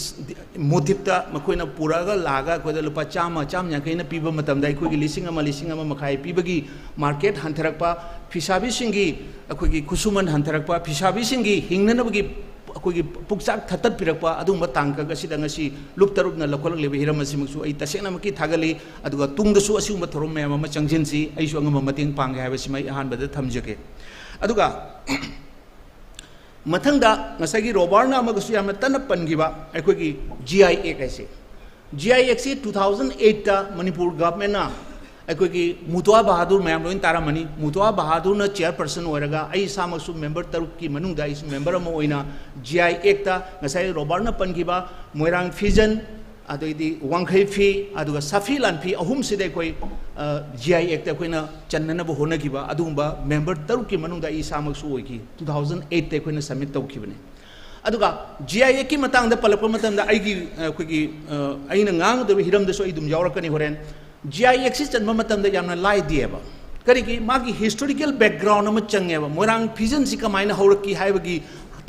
ꯃꯣꯇꯤꯞꯇ ꯃꯈꯣꯏꯅ ꯄꯨꯔꯛꯑꯒ ꯂꯥꯛꯑꯒ ꯑꯩꯈꯣꯏꯗ ꯂꯨꯄꯥ ꯆꯥꯝꯃ, ꯆꯥꯝꯃ ꯌꯥꯡꯈꯩꯅ ꯄꯤꯕ ꯃꯇꯝꯗ ꯑꯩꯈꯣꯏꯒꯤ ꯂꯤꯁꯤꯡ ꯑꯃ, ꯂꯤꯁꯤꯡ ꯑꯃ ꯃꯈꯥꯏ ꯄꯤꯕꯒꯤ ꯃꯥꯔꯀꯦꯠ ꯍꯟꯊꯔꯛꯄ, ꯐꯤꯁꯥꯕꯤꯁꯤꯡꯒꯤ ꯑꯩꯈꯣꯏꯒꯤ ꯈꯨꯠꯁꯨꯃꯟ ꯍꯟꯊꯔꯛꯄ, ꯐꯤꯁꯥꯕꯤꯁꯤꯡꯒꯤ ꯍꯤꯡꯅꯅꯕꯒꯤ ꯑꯩꯈꯣꯏꯒꯤ ꯄꯨꯛꯆꯥꯛ ꯊꯠꯇꯠꯄꯤꯔꯛꯄ ꯑꯗꯨꯒꯨꯝꯕ ꯇꯥꯡꯀꯛ ꯑꯁꯤꯗ ꯉꯁꯤ ꯂꯨꯞ ꯇꯔꯨꯞꯅ ꯂꯧꯈꯠꯂꯛꯂꯤꯕ ꯍꯤꯔꯝ ꯑꯁꯤꯃꯛꯁꯨ ꯑꯩ ꯇꯁꯦꯡꯅꯃꯛꯀꯤ ꯊꯥꯒꯠꯂꯤ꯫ ꯑꯗꯨꯒ ꯇꯨꯡꯗꯁꯨ ꯑꯁꯤꯒꯨꯝꯕ ꯊꯧꯔꯝ ꯃꯌꯥꯝ ꯑꯃ ꯆꯪꯁꯤꯟꯁꯤ, ꯑꯩꯁꯨ ꯑꯉꯝꯕ ꯃꯇꯦꯡ ꯄꯥꯡꯒꯦ ꯍꯥꯏꯕꯁꯤꯃ ꯑꯩ ꯑꯍꯥꯟꯕꯗ ꯊꯝꯖꯒꯦ꯫ ꯑꯗꯨꯒ ꯃꯊꯪꯗ ꯉꯁꯥꯏꯒꯤ ꯔꯣꯕꯥꯔꯠꯅ ꯑꯃꯒꯁꯨ ꯌꯥꯝꯅ ꯇꯟꯅ ꯄꯟꯈꯤꯕ ꯑꯩꯈꯣꯏꯒꯤ G I Act ꯍꯥꯏꯁꯦ꯫ G I Act ꯁꯤ two thousand eight ꯇ ꯃꯅꯤꯄꯨꯔ ꯒꯚꯔꯟꯃꯦꯟꯠꯅ ꯑꯩꯈꯣꯏꯒꯤ ꯃꯨꯇ꯭ꯋꯥ ꯕꯍꯥꯗꯨꯔ, ꯃꯌꯥꯝ ꯂꯣꯏꯅ ꯇꯥꯔꯝꯃꯅꯤ, ꯃꯨꯇ꯭ꯋꯥ ꯕꯍꯥꯗꯨꯔꯅ ꯆꯤꯌꯔꯄꯔꯁꯟ ꯑꯣꯏꯔꯒ ꯑꯩ ꯏꯁꯥꯃꯛꯁꯨ ꯃꯦꯝꯕꯔ ꯇꯔꯨꯛꯀꯤ ꯃꯅꯨꯡꯗ ꯑꯩꯁꯨ ꯃꯦꯝꯕꯔ ꯑꯃ ꯑꯣꯏꯅ G I Act ꯇ ꯉꯁꯥꯏ ꯔꯣꯕꯥꯔꯠꯅ ꯄꯟꯈꯤꯕ ꯃꯣꯏꯔꯥꯡ ꯐꯤꯖꯟ, ꯑꯗꯩꯗꯤ ꯋꯥꯡꯈꯩ ꯐꯤ, ꯑꯗꯨꯒ ꯁꯥꯐꯤ ꯂꯥꯟꯐꯤ ꯑꯍꯨꯝꯁꯤꯗ ꯑꯩꯈꯣꯏ, ꯑ, G I Act ꯇ ꯑꯩꯈꯣꯏꯅ ꯆꯟꯅꯅꯕ ꯍꯣꯠꯅꯈꯤꯕ ꯑꯗꯨꯒꯨꯝꯕ ꯃꯦꯝꯕꯔ ꯇꯔꯨꯛꯀꯤ ꯃꯅꯨꯡꯗ ꯑꯩ ꯏꯁꯥꯃꯛꯁꯨ ꯑꯣꯏꯈꯤ꯫ Two thousand eight ꯇ ꯑꯩꯈꯣꯏꯅ ꯁꯕꯃꯤꯠ ꯇꯧꯈꯤꯕꯅꯤ꯫ ꯑꯗꯨꯒ G I Act ꯀꯤ ꯃꯇꯥꯡꯗ ꯄꯜꯂꯛꯄ ꯃꯇꯝꯗ ꯑꯩꯒꯤ, ꯑ, ꯑꯩꯈꯣꯏꯒꯤ, ꯑ, ꯑꯩꯅ ꯉꯥꯡꯒꯗꯕ ꯍꯤꯔꯝꯗꯁꯨ ꯑꯩ ꯑꯗꯨꯝ ꯌꯥꯎꯔꯛꯀꯅꯤ ꯍꯣꯔꯦꯟ꯫ G I Act ꯁꯤ ꯆꯟꯕ ꯃꯇꯝꯗ ꯌꯥꯝꯅ ꯂꯥꯏꯗꯦꯕ꯫ ꯀꯔꯤꯒꯤ? ꯃꯥꯒꯤ historical background ꯑꯃ ꯆꯪꯉꯦꯕ꯫ ꯃꯣꯏꯔꯥꯡ ꯐꯤꯖꯟꯁꯤ ꯀꯃꯥꯏꯅ ꯍꯧꯔꯛꯈꯤ ꯍꯥꯏꯕꯒꯤ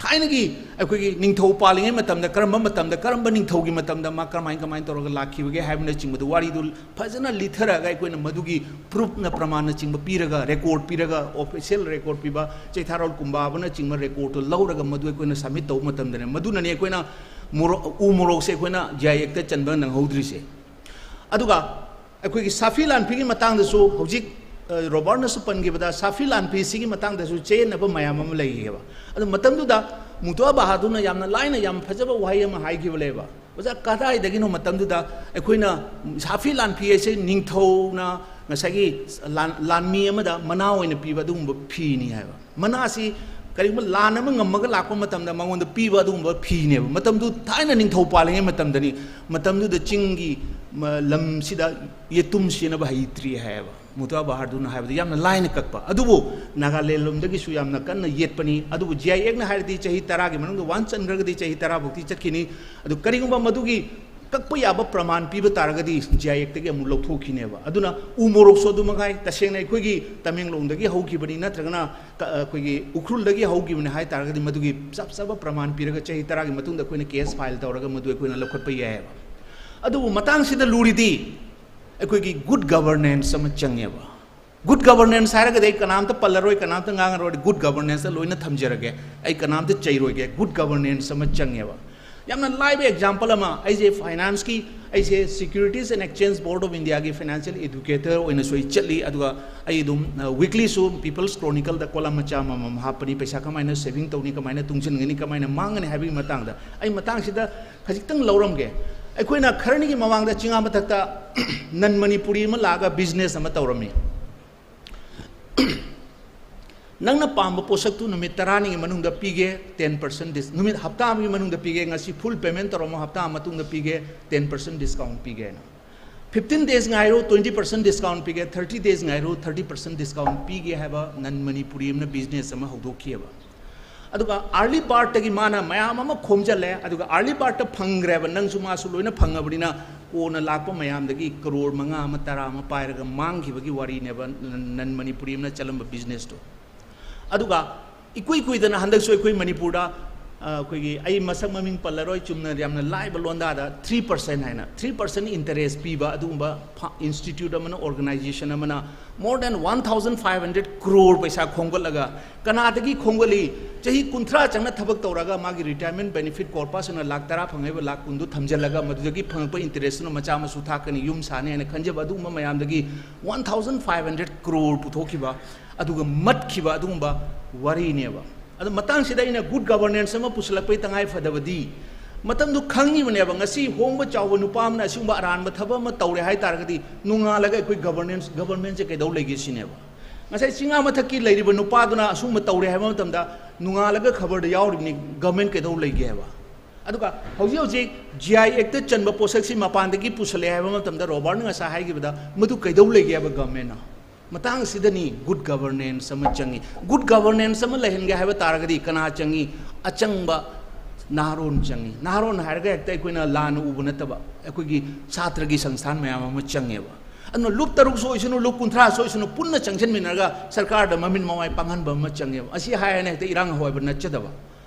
ꯊꯥꯏꯅꯒꯤ ꯑꯩꯈꯣꯏꯒꯤ ꯅꯤꯡꯊꯧ ꯄꯥꯜꯂꯤꯉꯩ ꯃꯇꯝꯗ ꯀꯔꯝꯕ ꯃꯇꯝꯗ, ꯀꯔꯝꯕ ꯅꯤꯡꯊꯧꯒꯤ ꯃꯇꯝꯗ ꯃꯥ ꯀꯔꯝꯍꯥꯏ, ꯀꯃꯥꯏꯅ ꯇꯧꯔꯒ ꯂꯥꯛꯈꯤꯕꯒꯦ ꯍꯥꯏꯕꯅꯆꯤꯡꯕꯗꯨ ꯋꯥꯔꯤꯗꯨ ꯐꯖꯅ ꯂꯤꯊꯔꯒ ꯑꯩꯈꯣꯏꯅ ꯃꯗꯨꯒꯤ ꯄ꯭ꯔꯨꯐꯅ, ꯄ꯭ꯔꯃꯥꯟꯅꯆꯤꯡꯕ ꯄꯤꯔꯒ, ꯔꯦꯀꯣꯔꯗ ꯄꯤꯔꯒ, ꯑꯣꯐꯤꯁꯤꯌꯦꯜ ꯔꯦꯀꯣꯔꯗ ꯄꯤꯕ, ꯆꯩꯊꯥꯔꯣꯜ ꯀꯨꯝꯕꯥꯕꯅꯆꯤꯡꯕ ꯔꯦꯀꯣꯔꯗꯇꯨ ꯂꯧꯔꯒ ꯃꯗꯨ ꯑꯩꯈꯣꯏꯅ ꯁꯕꯃꯤꯠ ꯇꯧꯕ ꯃꯇꯝꯗꯅꯦ, ꯃꯗꯨꯅꯅꯦ ꯑꯩꯈꯣꯏꯅ ꯃꯣꯔꯣꯛ, ꯎ ꯃꯣꯔꯣꯛꯁꯦ ꯑꯩꯈꯣꯏꯅ G I Act ꯇ ꯆꯟꯕ ꯅꯪꯍꯧꯗ꯭ꯔꯤꯁꯦ꯫ ꯑꯗꯨꯒ ꯑꯩꯈꯣꯏꯒꯤ ꯁꯥꯐꯤ ꯂꯥꯟꯐꯤꯒꯤ ꯃꯇꯥꯡꯗꯁꯨ ꯍꯧꯖꯤꯛ, ꯑ, ꯔꯣꯕꯥꯔꯠꯅꯁꯨ ꯄꯟꯈꯤꯕꯗ ꯁꯥꯐꯤ ꯂꯥꯟꯐꯤꯁꯤꯒꯤ ꯃꯇꯥꯡꯗꯁꯨ ꯆꯌꯦꯠꯅꯕ ꯃꯌꯥꯝ ꯑꯃ ꯂꯩꯔꯤꯑꯕ꯫ ꯑꯗꯨ ꯃꯇꯝꯗꯨꯗ ꯃꯨꯇ꯭ꯋꯥ ꯕꯍꯥꯗꯨꯔꯅ ꯌꯥꯝꯅ ꯂꯥꯏꯅ ꯌꯥꯝ ꯐꯖꯕ ꯋꯥꯍꯩ ꯑꯃ ꯍꯥꯏꯈꯤꯕ ꯂꯩꯕ, "ꯑꯣꯖꯥ, ꯀꯗꯥꯏꯗꯒꯤꯅꯣ ꯃꯇꯝꯗꯨꯗ ꯑꯩꯈꯣꯏꯅ ꯁꯥꯐꯤ ꯂꯥꯟꯐꯤ ꯍꯥꯏꯁꯦ ꯅꯤꯡꯊꯧꯅ ꯉꯁꯥꯏꯒꯤ ꯂꯥꯟ-, ꯂꯥꯟꯃꯤ ꯑꯃꯗ ꯃꯅꯥ ꯑꯣꯏꯅ ꯄꯤꯕ ꯑꯗꯨꯒꯨꯝꯕ ꯐꯤꯅꯤ ꯍꯥꯏꯕ꯫ ꯃꯅꯥꯁꯤ ꯀꯔꯤꯒꯨꯝꯕ ꯂꯥꯟ ꯑꯃ ꯉꯝꯃꯒ ꯂꯥꯛꯄ ꯃꯇꯝꯗ ꯃꯉꯣꯟꯗ ꯄꯤꯕ ꯑꯗꯨꯒꯨꯝꯕ ꯐꯤꯅꯦꯕ꯫ ꯃꯇꯝꯗꯨ ꯊꯥꯏꯅ ꯅꯤꯡꯊꯧ ꯄꯥꯜꯂꯤꯉꯩ ꯃꯇꯝꯗꯅꯤ꯫ ꯃꯇꯝꯗꯨꯗ ꯆꯤꯡꯒꯤ ꯃ-, ꯂꯝꯁꯤꯗ ꯌꯦꯇꯨꯝ ꯁꯤꯅꯕ ꯍꯩꯇ꯭ꯔꯤ ꯍꯥꯏꯌꯦꯕ꯫ ꯃꯨꯇꯥ ꯕꯍꯥꯗꯨꯔꯅ ꯍꯥꯏꯕꯗ ꯌꯥꯝꯅ ꯂꯥꯏꯅ ꯀꯛꯄ꯫ ꯑꯗꯨꯕꯨ ꯅꯥꯒꯥꯂꯦꯟ ꯂꯣꯝꯗꯒꯤꯁꯨ ꯌꯥꯝꯅ ꯀꯟꯅ ꯌꯦꯠꯄꯅꯤ꯫ ꯑꯗꯨꯕꯨ ꯖꯤ ꯑꯥꯏ ꯑꯦꯛꯅ ꯍꯥꯏꯔꯗꯤ ꯆꯍꯤ ꯇꯔꯥꯒꯤ ꯃꯅꯨꯡꯗ ꯋꯥꯟꯁ ꯆꯟꯈ꯭ꯔꯒꯗꯤ ꯆꯍꯤ ꯇꯔꯥ ꯐꯥꯎꯗꯤ ꯆꯠꯈꯤꯅꯤ꯫ ꯑꯗꯨ ꯀꯔꯤꯒꯨꯝꯕ ꯃꯗꯨꯒꯤ ꯀꯛꯄ ꯌꯥꯕ ꯄ꯭ꯔꯃꯥꯟ ꯄꯤꯕ ꯇꯥꯔꯒꯗꯤ ꯖꯤ ꯑꯥꯏ ꯑꯦꯛꯇꯒꯤ ꯑꯃꯨꯛ ꯂꯧꯊꯣꯛꯈꯤꯅꯦꯕ꯫ ꯑꯗꯨꯅ ꯎ ꯃꯣꯔꯣꯛꯁꯨ ꯑꯗꯨ ꯃꯉꯥꯏ꯫ ꯇꯁꯦꯡꯅ ꯑꯩꯈꯣꯏꯒꯤ ꯇꯃꯦꯡꯂꯣꯡꯗꯒꯤ ꯍꯧꯈꯤꯕꯅꯤ ꯅꯠꯇ꯭ꯔꯒꯅ ꯀ-, ꯑꯩꯈꯣꯏꯒꯤ ꯎꯈ꯭ꯔꯨꯜꯗꯒꯤ ꯍꯧꯈꯤꯕꯅꯤ ꯍꯥꯏ ꯇꯥꯔꯒꯗꯤ ꯃꯗꯨꯒꯤ ꯆꯞ ꯆꯥꯕ ꯄ꯭ꯔꯃꯥꯟ ꯄꯤꯔꯒ ꯆꯍꯤ ꯇꯔꯥꯒꯤ ꯃꯇꯨꯡꯗ ꯑꯩꯈꯣꯏꯅ ꯀꯦꯁ ꯐꯥꯏꯜ ꯇꯧꯔꯒ ꯃꯗꯨ ꯑꯩꯈꯣꯏꯅ ꯂꯧꯈꯠꯄ ꯌꯥꯏꯑꯕ꯫ ꯑꯗꯨꯕꯨ ꯃꯇꯥꯡꯁꯤꯗ ꯂꯨꯔꯤꯗꯤ ꯑꯩꯈꯣꯏꯒꯤ ꯒꯨꯗ ꯒꯕꯔꯅꯦꯟꯁ ꯑꯃ ꯆꯪꯉꯦꯕ꯫ ꯒꯨꯗ ꯒꯕꯔꯅꯦꯟꯁ ꯍꯥꯏꯔꯒꯗꯤ ꯑꯩ ꯀꯅꯥꯝꯇ ꯄꯜꯂꯔꯣꯏ, ꯀꯅꯥꯝꯇ ꯉꯥꯡꯉꯔꯣꯏ, ꯒꯨꯗ ꯒꯕꯔꯅꯦꯟꯁꯇ ꯂꯣꯏꯅ ꯊꯝꯖꯔꯒꯦ꯫ ꯑꯩ ꯀꯅꯥꯝꯇ ꯆꯩꯔꯣꯏꯒꯦ꯫ ꯒꯨꯗ ꯒꯕꯔꯅꯦꯟꯁ ꯑꯃ ꯆꯪꯉꯦꯕ꯫ ꯌꯥꯝꯅ ꯂꯥꯏꯕ ꯑꯦꯛꯖꯥꯝꯄꯜ ꯑꯃ, ꯑꯩꯁꯦ ꯐꯥꯏꯅꯥꯟꯁꯀꯤ, ꯑꯩꯁꯦ Securities and Exchange Board of Indiaꯒꯤ ꯐꯥꯏꯅꯥꯟꯁꯤꯌꯦꯜ ꯑꯦꯗꯨꯀꯦꯇꯔ ꯑꯣꯏꯅꯁꯨ ꯑꯩ ꯆꯠꯂꯤ꯫ ꯑꯗꯨꯒ ꯑꯩ ꯑꯗꯨꯝ, ꯑ, ꯋꯤꯛꯂꯤꯁꯨ ꯄꯤꯄꯜꯁ ꯀ꯭ꯔꯣꯅꯤꯀꯜꯗ ꯀꯣꯂꯝ ꯃꯆꯥ ꯑꯃꯃꯝ ꯍꯥꯞꯄꯅꯤ, ꯄꯩꯁꯥ ꯀꯃꯥꯏꯅ ꯁꯦꯚꯤꯡ ꯇꯧꯅꯤ, ꯀꯃꯥꯏꯅ ꯇꯨꯡꯁꯤꯟꯒꯅꯤ, ꯀꯃꯥꯏꯅ ꯃꯥꯡꯒꯅꯤ ꯍꯥꯏꯕꯒꯤ ꯃꯇꯥꯡꯗ꯫ ꯑꯩ ꯃꯇꯥꯡꯁꯤꯗ ꯈꯖꯤꯛꯇꯪ ꯂꯧꯔꯝꯒꯦ꯫ ꯑꯩꯈꯣꯏꯅ ꯈꯔꯅꯤꯒꯤ ꯃꯃꯥꯡꯗ ꯆꯤꯡꯉꯥ ꯃꯊꯛꯇ ꯅꯟ ꯃꯅꯤꯄꯨꯔꯤ ꯑꯃ ꯂꯥꯛꯑꯒ ꯕꯤꯖꯤꯅꯦꯁ ꯑꯃ ꯇꯧꯔꯝꯃꯤ꯫ ꯅꯪꯅ ꯄꯥꯝꯕ ꯄꯣꯠꯁꯛꯇꯨ ꯅꯨꯃꯤꯠ ꯇꯔꯥꯅꯤꯒꯤ ꯃꯅꯨꯡꯗ ꯄꯤꯒꯦ, ten percent dis-, ꯅꯨꯃꯤꯠ ꯍꯞꯇꯥ ꯑꯃꯒꯤ ꯃꯅꯨꯡꯗ ꯄꯤꯒꯦ, ꯉꯁꯤ ꯐꯨꯜ ꯄꯦꯃꯦꯟ ꯇꯧꯔꯝꯃꯣ, ꯍꯞꯇꯥ ꯑꯃ ꯃꯇꯨꯡꯗ ꯄꯤꯒꯦ, ten percent discount ꯄꯤꯒꯦ ꯍꯥꯏꯅ꯫ Fifteen days ꯉꯥꯏꯔꯣ, twenty percent discount ꯄꯤꯒꯦ, thirty days ꯉꯥꯏꯔꯣ, thirty percent discount ꯄꯤꯒꯦ ꯍꯥꯏꯕ ꯅꯟ ꯃꯅꯤꯄꯨꯔꯤ ꯑꯃꯅ ꯕꯤꯖꯤꯅꯦꯁ ꯑꯃ ꯍꯧꯗꯣꯛꯈꯤꯑꯕ꯫ ꯑꯗꯨꯒ ꯑꯥꯔꯂꯤ ꯕꯥꯔꯠꯇꯒꯤ ꯃꯥꯅ ꯃꯌꯥꯝ ꯑꯃ ꯈꯣꯝꯖꯜꯂꯦ꯫ ꯑꯗꯨꯒ ꯑꯥꯔꯂꯤ ꯕꯥꯔꯠꯇ ꯐꯪꯈ꯭ꯔꯦꯕ, ꯅꯪꯁꯨ ꯃꯥꯁꯨ ꯂꯣꯏꯅ ꯐꯪꯉꯕꯅꯤꯅ, ꯀꯣꯟꯅ ꯂꯥꯛꯄ ꯃꯌꯥꯝꯗꯒꯤ ꯀꯔꯣꯔ ꯃꯉꯥ ꯑꯃ, ꯇꯔꯥ ꯑꯃ ꯄꯥꯏꯔꯒ ꯃꯥꯡꯈꯤꯕꯒꯤ ꯋꯥꯔꯤꯅꯦꯕ ꯅꯟ-, ꯅꯟ ꯃꯅꯤꯄꯨꯔꯤ ꯑꯃꯅ ꯆꯠꯂꯝꯕ ꯕꯤꯖꯤꯅꯦꯁꯇꯣ꯫ ꯑꯗꯨꯒ ꯏꯀꯨꯏ ꯀꯨꯏꯗꯅ ꯍꯟꯗꯛꯁꯨ ꯑꯩꯈꯣꯏ ꯃꯅꯤꯄꯨꯔꯗ, ꯑ, ꯑꯩꯈꯣꯏꯒꯤ, ꯑꯩ ꯃꯁꯛ ꯃꯃꯤꯡ ꯄꯜꯂꯔꯣꯏ, ꯆꯨꯝꯅ ꯌꯥꯝꯅ ꯂꯥꯏꯕ ꯂꯣꯟꯗꯥꯗ three percent ꯍꯥꯏꯅ, three percent interest ꯄꯤꯕ ꯑꯗꯨꯒꯨꯝꯕ ꯐ-, institute ꯑꯃꯅ, organization ꯑꯃꯅ more than one thousand five hundred crore ꯄꯩꯁꯥ ꯈꯣꯝꯒꯠꯂꯒ, ꯀꯅꯥꯗꯒꯤ ꯈꯣꯝꯒꯠꯂꯤ? ꯆꯍꯤ ꯀꯨꯟꯊ꯭ꯔꯥ ꯆꯪꯅ ꯊꯕꯛ ꯇꯧꯔꯒ ꯃꯥꯒꯤ retirement benefit corpus ꯑꯣꯏꯅ ꯂꯥꯛ ꯇꯔꯥ ꯐꯪꯉꯛꯏꯕ, ꯂꯥꯛ ꯀꯨꯟꯗꯨ ꯊꯝꯖꯤꯜꯂꯒ ꯃꯗꯨꯗꯒꯤ ꯐꯪꯉꯛꯄ interest ꯇꯨꯅ ꯃꯆꯥ ꯃꯁꯨ ꯊꯥꯛꯀꯅꯤ, ꯌꯨꯝ ꯁꯥꯅꯤ ꯍꯥꯏꯅ ꯈꯟꯖꯕ ꯑꯗꯨꯒꯨꯝꯕ ꯃꯌꯥꯝꯗꯒꯤ one thousand five hundred crore ꯄꯨꯊꯣꯛꯈꯤꯕ, ꯑꯗꯨꯒ ꯃꯠꯈꯤꯕ ꯑꯗꯨꯒꯨꯝꯕ ꯋꯥꯔꯤꯅꯦꯕ꯫ ꯑꯗꯣ ꯃꯇꯥꯡꯁꯤꯗ ꯑꯩꯅ ꯒꯨꯗ ꯒꯕꯔꯅꯦꯟꯁ ꯑꯃ ꯄꯨꯁꯤꯜꯂꯛꯄꯒꯤ ꯇꯉꯥꯏ ꯐꯗꯕꯗꯤ, ꯃꯇꯝꯗꯨ ꯈꯪꯉꯤꯕꯅꯦꯕ꯫ ꯉꯁꯤ ꯍꯣꯡꯕ ꯆꯥꯎꯕ ꯅꯨꯄꯥ ꯑꯃꯅ ꯑꯁꯤꯒꯨꯝꯕ ꯑꯔꯥꯟꯕ ꯊꯕꯛ ꯑꯃ ꯇꯧꯔꯦ ꯍꯥꯏ ꯇꯥꯔꯒꯗꯤ, ꯅꯣꯡꯉꯥꯜꯂꯒ ꯑꯩꯈꯣꯏ ꯒꯕꯔꯅꯦꯟꯁ, ꯒꯕꯔꯅꯃꯦꯟꯁꯦ ꯀꯩꯗꯧ ꯂꯩꯒꯦ ꯁꯤꯅꯦꯕ꯫ ꯉꯁꯥꯏ ꯆꯤꯡꯉꯥ ꯃꯊꯛꯀꯤ ꯂꯩꯔꯤꯕ ꯅꯨꯄꯥꯗꯨꯅ ꯑꯁꯤꯒꯨꯝꯕ ꯇꯧꯔꯦ ꯍꯥꯏꯕ ꯃꯇꯝꯗ, ꯅꯣꯡꯉꯥꯜꯂꯒ ꯈꯕꯔꯗ ꯌꯥꯎꯔꯤꯕꯅꯤ, ꯒꯕꯔꯅꯃꯦꯟ ꯀꯩꯗꯧ ꯂꯩꯒꯦ ꯍꯥꯏꯕ꯫ ꯑꯗꯨꯒ ꯍꯧꯖꯤꯛ ꯍꯧꯖꯤꯛ ꯖꯤ ꯑꯥꯏ ꯑꯦꯛꯇ ꯆꯟꯕ ꯄꯣꯠꯁꯛꯁꯤ ꯃꯄꯥꯟꯗꯒꯤ ꯄꯨꯁꯜꯂꯛꯑꯦ ꯍꯥꯏꯕ ꯃꯇꯝꯗ, ꯔꯣꯕꯥꯔꯠꯅ ꯉꯁꯥꯏ ꯍꯥꯏꯈꯤꯕꯗ, ꯃꯗꯨ ꯀꯩꯗꯧ ꯂꯩꯒꯦ ꯍꯥꯏꯕ ꯒꯕꯔꯅꯃꯦꯟꯅ? ꯃꯇꯥꯡꯁꯤꯗꯅꯤ ꯒꯨꯗ ꯒꯕꯔꯅꯦꯟꯁ ꯑꯃ ꯆꯪꯉꯤ꯫ ꯒꯨꯗ ꯒꯕꯔꯅꯦꯟꯁ ꯑꯃ ꯂꯩꯍꯟꯒꯦ ꯍꯥꯏꯕ ꯇꯥꯔꯒꯗꯤ ꯀꯅꯥ ꯆꯪꯉꯤ? ꯑꯆꯪꯕ ꯅꯍꯥꯔꯣꯟ ꯆꯪꯉꯤ꯫ ꯅꯍꯥꯔꯣꯟ ꯍꯥꯏꯔꯒ ꯍꯦꯛꯇ ꯑꯩꯈꯣꯏꯅ ꯂꯥꯟꯅ ꯎꯕ ꯅꯠꯇꯕ, ꯑꯩꯈꯣꯏꯒꯤ ꯁꯥꯇ꯭ꯔꯒꯤ ꯁꯪꯁꯊꯥꯟ ꯃꯌꯥꯝ ꯑꯃ ꯆꯪꯉꯦꯕ꯫ ꯑꯗꯨꯅ ꯂꯨꯞ ꯇꯔꯨꯛ ꯁꯣꯏꯁꯅꯨ, ꯂꯨꯞ ꯀꯨꯟꯊ꯭ꯔꯥ ꯁꯣꯏꯁꯅꯨ, ꯄꯨꯟꯅ ꯆꯪꯁꯤꯟꯃꯤꯟꯅꯔꯒ ꯁꯔꯀꯥꯔꯗ ꯃꯃꯤꯠ ꯃꯃꯥꯏ ꯄꯥꯡꯍꯟꯕ ꯑꯃ ꯆꯪꯉꯦꯕ꯫ ꯑꯁꯤ ꯍꯥꯏꯔꯅ ꯍꯦꯛꯇ ꯏꯔꯥꯡ ꯍꯧꯍꯥꯏꯕ ꯅꯠꯆꯗꯕ꯫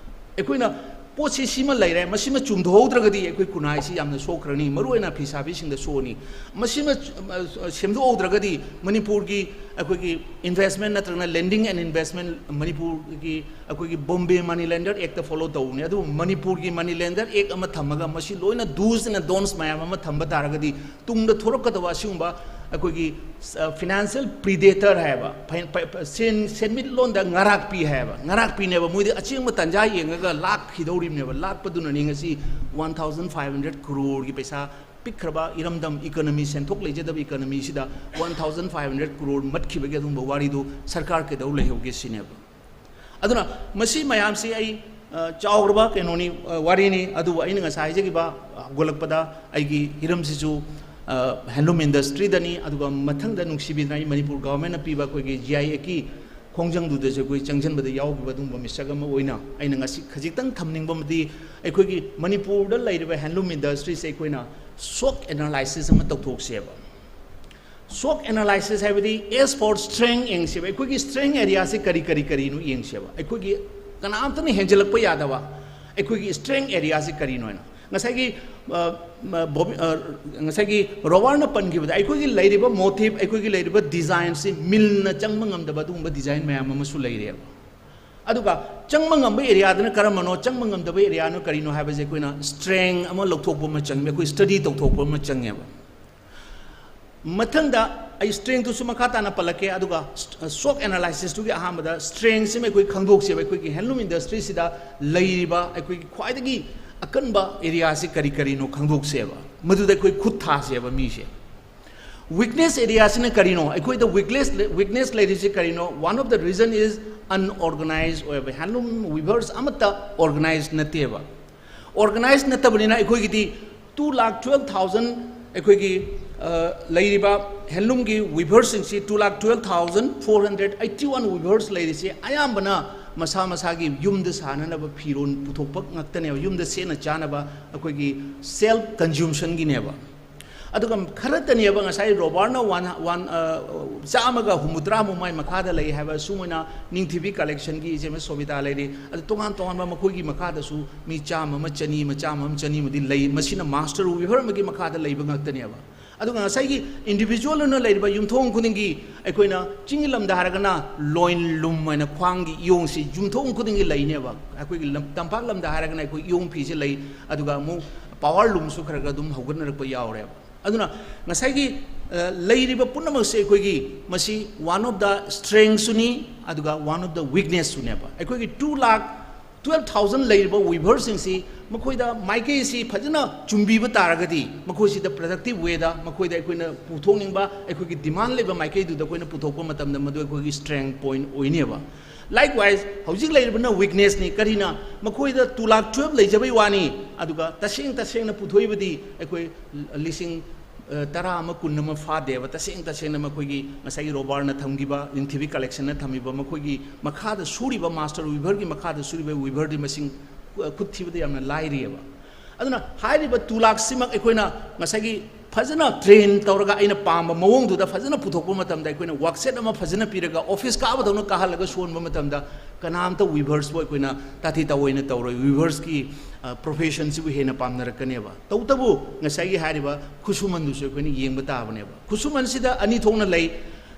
ꯑꯩꯈꯣꯏꯅ ꯄꯣꯠꯁꯤ ꯁꯤꯃ ꯂꯩꯔꯦ, ꯃꯁꯤꯃ ꯆꯨꯝꯊꯣꯛꯍꯧꯗ꯭ꯔꯒꯗꯤ ꯑꯩꯈꯣꯏ ꯈꯨꯟꯅꯥꯏꯁꯤ ꯌꯥꯝꯅ ꯁꯣꯛꯈ꯭ꯔꯅꯤ, ꯃꯔꯨꯑꯣꯏꯅ ꯐꯤꯁꯥꯕꯤꯁꯤꯡꯗ ꯁꯣꯛꯑꯅꯤ꯫ ꯃꯁꯤꯃ, ꯑ, ꯁꯦꯝꯗꯣꯛꯍꯧꯗ꯭ꯔꯒꯗꯤ ꯃꯅꯤꯄꯨꯔꯒꯤ ꯑꯩꯈꯣꯏꯒꯤ investment ꯅꯠꯇ꯭ꯔꯒꯅ lending and investment, ꯃꯅꯤꯄꯨꯔꯒꯤ ꯑꯩꯈꯣꯏꯒꯤ ꯕꯣꯝꯕꯦ ꯃꯅꯤ ꯂꯦꯟꯗꯔ ꯑꯦꯛꯇ ꯐꯣꯂꯣ ꯇꯧꯕꯅꯤ꯫ ꯑꯗꯨꯕꯨ ꯃꯅꯤꯄꯨꯔꯒꯤ ꯃꯅꯤ ꯂꯦꯟꯗꯔ ꯑꯦꯛ ꯑꯃ ꯊꯝꯃꯒ ꯃꯁꯤ ꯂꯣꯏꯅ do's and don'ts ꯃꯌꯥꯝ ꯑꯃ ꯊꯝꯕ ꯇꯥꯔꯒꯗꯤ, ꯇꯨꯡꯗ ꯊꯣꯔꯛꯀꯗꯕ ꯑꯁꯤꯒꯨꯝꯕ ꯑꯩꯈꯣꯏꯒꯤ, ꯑ, financial predator ꯍꯥꯏꯕ, ꯐꯩ-, ꯐꯩ-, ꯐ-, ꯁꯦꯟ-, ꯁꯦꯟꯃꯤꯠꯂꯣꯟꯗ ꯉꯥꯔꯥꯛꯄꯤ ꯍꯥꯏꯕ, ꯉꯥꯔꯥꯛꯄꯤꯅꯦꯕ꯫ ꯃꯣꯏꯗꯤ ꯑꯆꯦꯡꯕ ꯇꯥꯟꯖꯥ ꯌꯦꯡꯉꯒ ꯂꯥꯛꯈꯤꯗꯧꯔꯤꯕꯅꯦꯕ꯫ ꯂꯥꯛꯄꯗꯨꯅꯅꯤ ꯉꯁꯤ one thousand five hundred crore ꯒꯤ ꯄꯩꯁꯥ ꯄꯤꯛꯈ꯭ꯔꯕ ꯏꯔꯝꯗꯝ, economy, ꯁꯦꯟꯊꯣꯛ ꯂꯩꯖꯗꯕ economy ꯁꯤꯗ one thousand five hundred crore ꯃꯠꯈꯤꯕꯒꯤ ꯑꯗꯨꯒꯨꯝꯕ ꯋꯥꯔꯤꯗꯨ ꯁꯔꯀꯥꯔ ꯀꯩꯗꯧ ꯂꯩꯍꯧꯒꯦ ꯁꯤꯅꯦꯕ꯫ ꯑꯗꯨꯅ ꯃꯁꯤ ꯃꯌꯥꯝꯁꯤ ꯑꯩ, ꯑ, ꯆꯥꯎꯔꯕ ꯀꯩꯅꯣꯅꯤ, ꯑ, ꯋꯥꯔꯤꯅꯤ꯫ ꯑꯗꯨꯕꯨ ꯑꯩꯅ ꯉꯁꯥꯏ ꯍꯥꯏꯖꯈꯤꯕ, ꯑ, ꯍꯧꯒꯠꯂꯛꯄꯗ ꯑꯩꯒꯤ ꯍꯤꯔꯝꯁꯤꯁꯨ, ꯑ, handloom industry ꯗꯅꯤ꯫ ꯑꯗꯨꯒ ꯃꯊꯪꯗ ꯅꯨꯡꯁꯤꯕꯤꯗꯅ ꯑꯩ ꯃꯅꯤꯄꯨꯔ government ꯅ ꯄꯤꯕ ꯑꯩꯈꯣꯏꯒꯤ G I Act ꯀꯤ ꯈꯣꯡꯖꯪꯗꯨꯗꯁꯨ ꯑꯩꯈꯣꯏ ꯆꯪꯁꯤꯟꯕꯗ ꯌꯥꯎꯈꯤꯕ ꯑꯗꯨꯒꯨꯝꯕ ꯃꯤꯁꯛ ꯑꯃ ꯑꯣꯏꯅ ꯑꯩꯅ ꯉꯁꯤ ꯈꯖꯤꯛꯇꯪ ꯊꯝꯅꯤꯡꯕ ꯑꯃꯗꯤ, ꯑꯩꯈꯣꯏꯒꯤ ꯃꯅꯤꯄꯨꯔꯗ ꯂꯩꯔꯤꯕ handloom industry ꯁꯦ ꯑꯩꯈꯣꯏꯅ SWOT analysis ꯑꯃ ꯇꯧꯊꯣꯛꯁꯦꯕ꯫ SWOT analysis ꯍꯥꯏꯕꯗꯤ, as for strength ꯌꯦꯡꯁꯦꯕ꯫ ꯑꯩꯈꯣꯏꯒꯤ strength area ꯁꯦ ꯀꯔꯤ, ꯀꯔꯤ, ꯀꯔꯤꯅꯣ ꯌꯦꯡꯁꯦꯕ꯫ ꯑꯩꯈꯣꯏꯒꯤ ꯀꯅꯥꯝꯇꯅ ꯍꯦꯟꯖꯜꯂꯛꯄ ꯌꯥꯗꯕ ꯑꯩꯈꯣꯏꯒꯤ strength area ꯁꯦ ꯀꯔꯤꯅꯣ ꯍꯥꯏꯅ꯫ ꯉꯁꯥꯏꯒꯤ, ꯑ, ꯃ-, ꯕꯣꯕꯤ-, ꯑ, ꯉꯁꯥꯏꯒꯤ ꯔꯣꯕꯥꯔꯠꯅ ꯄꯟꯈꯤꯕꯗ, ꯑꯩꯈꯣꯏꯒꯤ ꯂꯩꯔꯤꯕ motive, ꯑꯩꯈꯣꯏꯒꯤ ꯂꯩꯔꯤꯕ design ꯁꯤ ꯃꯤꯜꯅ ꯆꯪꯕ ꯉꯝꯗꯕ ꯑꯗꯨꯒꯨꯝꯕ design ꯃꯌꯥꯝ ꯑꯃꯁꯨ ꯂꯩꯔꯦꯕ꯫ ꯑꯗꯨꯒ ꯆꯪꯕ ꯉꯝꯕ area ꯗꯨꯅ ꯀꯔꯝꯕꯅꯣ, ꯆꯪꯕ ꯉꯝꯗꯕ area ꯅ ꯀꯔꯤꯅꯣ ꯍꯥꯏꯕꯁꯦ ꯑꯩꯈꯣꯏꯅ strength ꯑꯃ ꯂꯧꯊꯣꯛꯄ ꯑꯃ ꯆꯪꯉꯦ, ꯑꯩꯈꯣꯏ study ꯇꯧꯊꯣꯛꯄ ꯑꯃ ꯆꯪꯉꯦꯕ꯫ ꯃꯊꯪꯗ ꯑꯩ strength ꯇꯨꯁꯨ ꯃꯈꯥ ꯇꯥꯅ ꯄꯜꯂꯛꯀꯦ, ꯑꯗꯨꯒ ꯁ-, SWOT analysis ꯇꯨꯒꯤ ꯑꯍꯥꯟꯕꯗ strength ꯁꯤꯃ ꯑꯩꯈꯣꯏ ꯈꯪꯗꯣꯛꯁꯦꯕ꯫ ꯑꯩꯈꯣꯏꯒꯤ handloom industry ꯁꯤꯗ ꯂꯩꯔꯤꯕ ꯑꯩꯈꯣꯏꯒꯤ ꯈ꯭ꯋꯥꯏꯗꯒꯤ ꯑꯀꯟꯕ ꯑꯦꯔꯤꯌꯥꯁꯤ ꯀꯔꯤ ꯀꯔꯤꯅꯣ ꯈꯪꯗꯣꯛꯁꯦꯕ, ꯃꯗꯨꯗ ꯑꯩꯈꯣꯏ ꯈꯨꯠ ꯊꯥꯁꯦꯕ ꯃꯤꯁꯦ꯫ ꯋꯤꯛꯅꯦꯁ ꯑꯦꯔꯤꯌꯥꯁꯤꯅ ꯀꯔꯤꯅꯣ? ꯑꯩꯈꯣꯏꯗ ꯋꯤꯛꯅꯦꯁ, ꯋꯤꯛꯅꯦꯁ ꯂꯩꯔꯤꯁꯤ ꯀꯔꯤꯅꯣ? One of the reason is unorganized ꯑꯣꯏꯕ꯫ ꯍꯦꯟꯂꯨꯝ ꯋꯤꯚꯔꯁ ꯑꯃꯠꯇ ꯑꯣꯔꯒꯅꯥꯏꯖ ꯅꯠꯇꯦꯕ꯫ ꯑꯣꯔꯒꯅꯥꯏꯖ ꯅꯠꯇꯕꯅꯤꯅ ꯑꯩꯈꯣꯏꯒꯤꯗꯤ two lakh twelve thousand, ꯑꯩꯈꯣꯏꯒꯤ ꯂꯩꯔꯤꯕ ꯍꯦꯟꯂꯨꯝꯒꯤ ꯋꯤꯚꯔꯁꯤꯡꯁꯤ two lakh twelve thousand four hundred eighty one ꯋꯤꯚꯔꯁ ꯂꯩꯔꯤꯁꯤ ꯑꯌꯥꯝꯕꯅ ꯃꯁꯥ ꯃꯁꯥꯒꯤ ꯌꯨꯝꯗ ꯁꯥꯅꯅꯕ ꯐꯤꯔꯣꯜ ꯄꯨꯊꯣꯛꯄ ꯉꯥꯛꯇꯅꯦꯕ, ꯌꯨꯝꯗ ꯁꯦꯠꯅ ꯆꯥꯅꯕ ꯑꯩꯈꯣꯏꯒꯤ ꯁꯦꯜꯐ ꯀꯟꯖꯨꯝꯁꯟꯒꯤꯅꯦꯕ꯫ ꯑꯗꯨꯒ ꯈꯔꯇꯅꯦꯕ ꯉꯁꯥꯏ ꯔꯣꯕꯥꯔꯠꯅ ꯋꯥꯟ ꯋꯥꯟ ꯆꯥꯝꯃꯒ ꯍꯨꯝꯐꯨꯇꯔꯥꯃꯨꯛ ꯃꯥꯏ ꯃꯈꯥꯗ ꯂꯩ ꯍꯥꯏꯕ, ꯁꯨꯃꯥꯏꯅ ꯅꯤꯡꯊꯤꯕꯤ ꯀꯂꯦꯛꯁꯟꯒꯤ ꯏꯆꯦ ꯑꯃ ꯁꯣꯕꯤꯇꯥ ꯂꯩꯔꯤ꯫ ꯑꯗꯨ ꯇꯣꯉꯥꯟ ꯇꯣꯉꯥꯟꯕ ꯃꯈꯣꯏꯒꯤ ꯃꯈꯥꯗꯁꯨ ꯃꯤ ꯆꯥꯝꯃ ꯑꯃ, ꯆꯅꯤ ꯑꯃ, ꯆꯥꯝꯃ ꯑꯃ, ꯆꯅꯤ ꯑꯃꯗꯤ ꯂꯩ꯫ ꯃꯁꯤꯅ ꯃꯥꯁꯇꯔ ꯋꯤꯚꯔ ꯑꯃꯒꯤ ꯃꯈꯥꯗ ꯂꯩꯕ ꯉꯥꯛꯇꯅꯦꯕ꯫ ꯑꯗꯨꯒ ꯉꯁꯥꯏꯒꯤ ꯏꯟꯗꯤꯚꯤꯖꯨꯋꯦꯜ ꯑꯣꯏꯅ ꯂꯩꯔꯤꯕ ꯌꯨꯝꯊꯣꯡ ꯈꯨꯗꯤꯡꯒꯤ, ꯑꯩꯈꯣꯏꯅ ꯆꯤꯡꯒꯤ ꯂꯝꯗ ꯍꯥꯏꯔꯒꯅ ꯂꯣꯏꯟ ꯂꯨꯝ ꯍꯥꯏꯅ ꯈ꯭ꯋꯥꯡꯒꯤ ꯏꯌꯣꯡꯁꯤ ꯌꯨꯝꯊꯣꯡ ꯈꯨꯗꯤꯡꯒꯤ ꯂꯩꯅꯦꯕ꯫ ꯑꯩꯈꯣꯏꯒꯤ ꯂꯝ, ꯇꯝꯄꯥꯛ ꯂꯝꯗ ꯍꯥꯏꯔꯒꯅ ꯑꯩꯈꯣꯏ ꯏꯌꯣꯡ ꯐꯤꯁꯦ ꯂꯩ꯫ ꯑꯗꯨꯒ ꯑꯃꯨꯛ ꯄꯥꯋꯔ ꯂꯨꯝꯁꯨ ꯈꯔ ꯈꯔ ꯑꯗꯨꯝ ꯍꯧꯒꯠꯅꯔꯛꯄ ꯌꯥꯎꯔꯦꯕ꯫ ꯑꯗꯨꯅ ꯉꯁꯥꯏꯒꯤ, ꯑ, ꯂꯩꯔꯤꯕ ꯄꯨꯝꯅꯃꯛꯁꯦ ꯑꯩꯈꯣꯏꯒꯤ ꯃꯁꯤ one of the strengthꯁꯨꯅꯤ, ꯑꯗꯨꯒ one of the weaknessꯁꯨꯅꯦꯕ꯫ ꯑꯩꯈꯣꯏꯒꯤ two lakh twelve thousand ꯂꯩꯔꯤꯕ ꯋꯤꯚꯔꯁꯤꯡꯁꯤ, ꯃꯈꯣꯏꯗ ꯃꯥꯏꯀꯩꯁꯤ ꯐꯖꯅ ꯆꯨꯝꯕꯤꯕ ꯇꯥꯔꯒꯗꯤ, ꯃꯈꯣꯏꯁꯤꯗ productive wayꯗ ꯃꯈꯣꯏꯗ ꯑꯩꯈꯣꯏꯅ ꯄꯨꯊꯣꯛꯅꯤꯡꯕ, ꯑꯩꯈꯣꯏꯒꯤ demand ꯂꯩꯕ ꯃꯥꯏꯀꯩꯗꯨꯗ ꯑꯩꯈꯣꯏꯅ ꯄꯨꯊꯣꯛꯄ ꯃꯇꯝꯗ ꯃꯗꯨ ꯑꯩꯈꯣꯏꯒꯤ strength point ꯑꯣꯏꯅꯦꯕ꯫ Likewise, ꯍꯧꯖꯤꯛ ꯂꯩꯔꯤꯕꯅ weaknessꯅꯤ꯫ ꯀꯔꯤꯅ? ꯃꯈꯣꯏꯗ two lakh twelve ꯂꯩꯖꯕꯩ ꯋꯥꯅꯤ, ꯑꯗꯨꯒ ꯇꯁꯦꯡ ꯇꯁꯦꯡꯅ ꯄꯨꯊꯣꯛꯏꯕꯗꯤ ꯑꯩꯈꯣꯏ ꯂꯤꯁꯤꯡ, ꯑ, ꯇꯔꯥ ꯑꯃ, ꯀꯨꯟ ꯑꯃ ꯐꯥꯗꯦꯕ꯫ ꯇꯁꯦꯡ ꯇꯁꯦꯡꯅ ꯃꯈꯣꯏꯒꯤ ꯉꯁꯥꯏꯒꯤ ꯔꯣꯕꯥꯔꯠꯅ ꯊꯝꯈꯤꯕ, ꯅꯤꯡꯊꯤꯕꯤ ꯀꯂꯦꯛꯁꯟꯅ ꯊꯝꯃꯤꯕ ꯃꯈꯣꯏꯒꯤ ꯃꯈꯥꯗ ꯁꯨꯔꯤꯕ, ꯃꯥꯁꯇꯔ ꯋꯤꯚꯔꯒꯤ ꯃꯈꯥꯗ ꯁꯨꯔꯤꯕ ꯋꯤꯚꯔꯗꯤ ꯃꯁꯤꯡ, ꯑ, ꯈꯨꯠ ꯊꯤꯕꯗ ꯌꯥꯝꯅ ꯂꯥꯏꯔꯤꯑꯕ꯫ ꯑꯗꯨꯅ ꯍꯥꯏꯔꯤꯕ two lakh ꯁꯤꯃꯛ ꯑꯩꯈꯣꯏꯅ ꯉꯁꯥꯏꯒꯤ ꯐꯖꯅ train ꯇꯧꯔꯒ, ꯑꯩꯅ ꯄꯥꯝꯕ ꯃꯑꯣꯡꯗꯨꯗ ꯐꯖꯅ ꯄꯨꯊꯣꯛꯄ ꯃꯇꯝꯗ, ꯑꯩꯈꯣꯏꯅ ꯋꯥꯛꯁꯦꯠ ꯑꯃ ꯐꯖꯅ ꯄꯤꯔꯒ, ꯑꯣꯐꯤꯁ ꯀꯥꯕꯗꯧꯅ ꯀꯥꯍꯜꯂꯒ ꯁꯣꯟꯕ ꯃꯇꯝꯗ, ꯀꯅꯥꯝꯇ ꯋꯤꯚꯔꯁꯄꯨ ꯑꯩꯈꯣꯏꯅ ꯇꯥꯊꯤ ꯇꯥꯑꯣꯏꯅ ꯇꯧꯔꯣꯏ꯫ ꯋꯤꯚꯔꯁꯀꯤ, ꯑ, ꯄ꯭ꯔꯣꯐꯦꯁꯟꯁꯤꯕꯨ ꯍꯦꯟꯅ ꯄꯥꯝꯅꯔꯛꯀꯅꯦꯕ꯫ ꯇꯧꯕꯇꯕꯨ ꯉꯁꯥꯏꯒꯤ ꯍꯥꯏꯔꯤꯕ ꯈꯨꯠꯁꯨꯃꯟꯗꯨꯁꯨ ꯑꯩꯈꯣꯏꯅ ꯌꯦꯡꯕ ꯇꯥꯕꯅꯦꯕ꯫ ꯈꯨꯠꯁꯨꯃꯟꯁꯤꯗ ꯑꯅꯤ ꯊꯣꯛꯅ ꯂꯩ꯫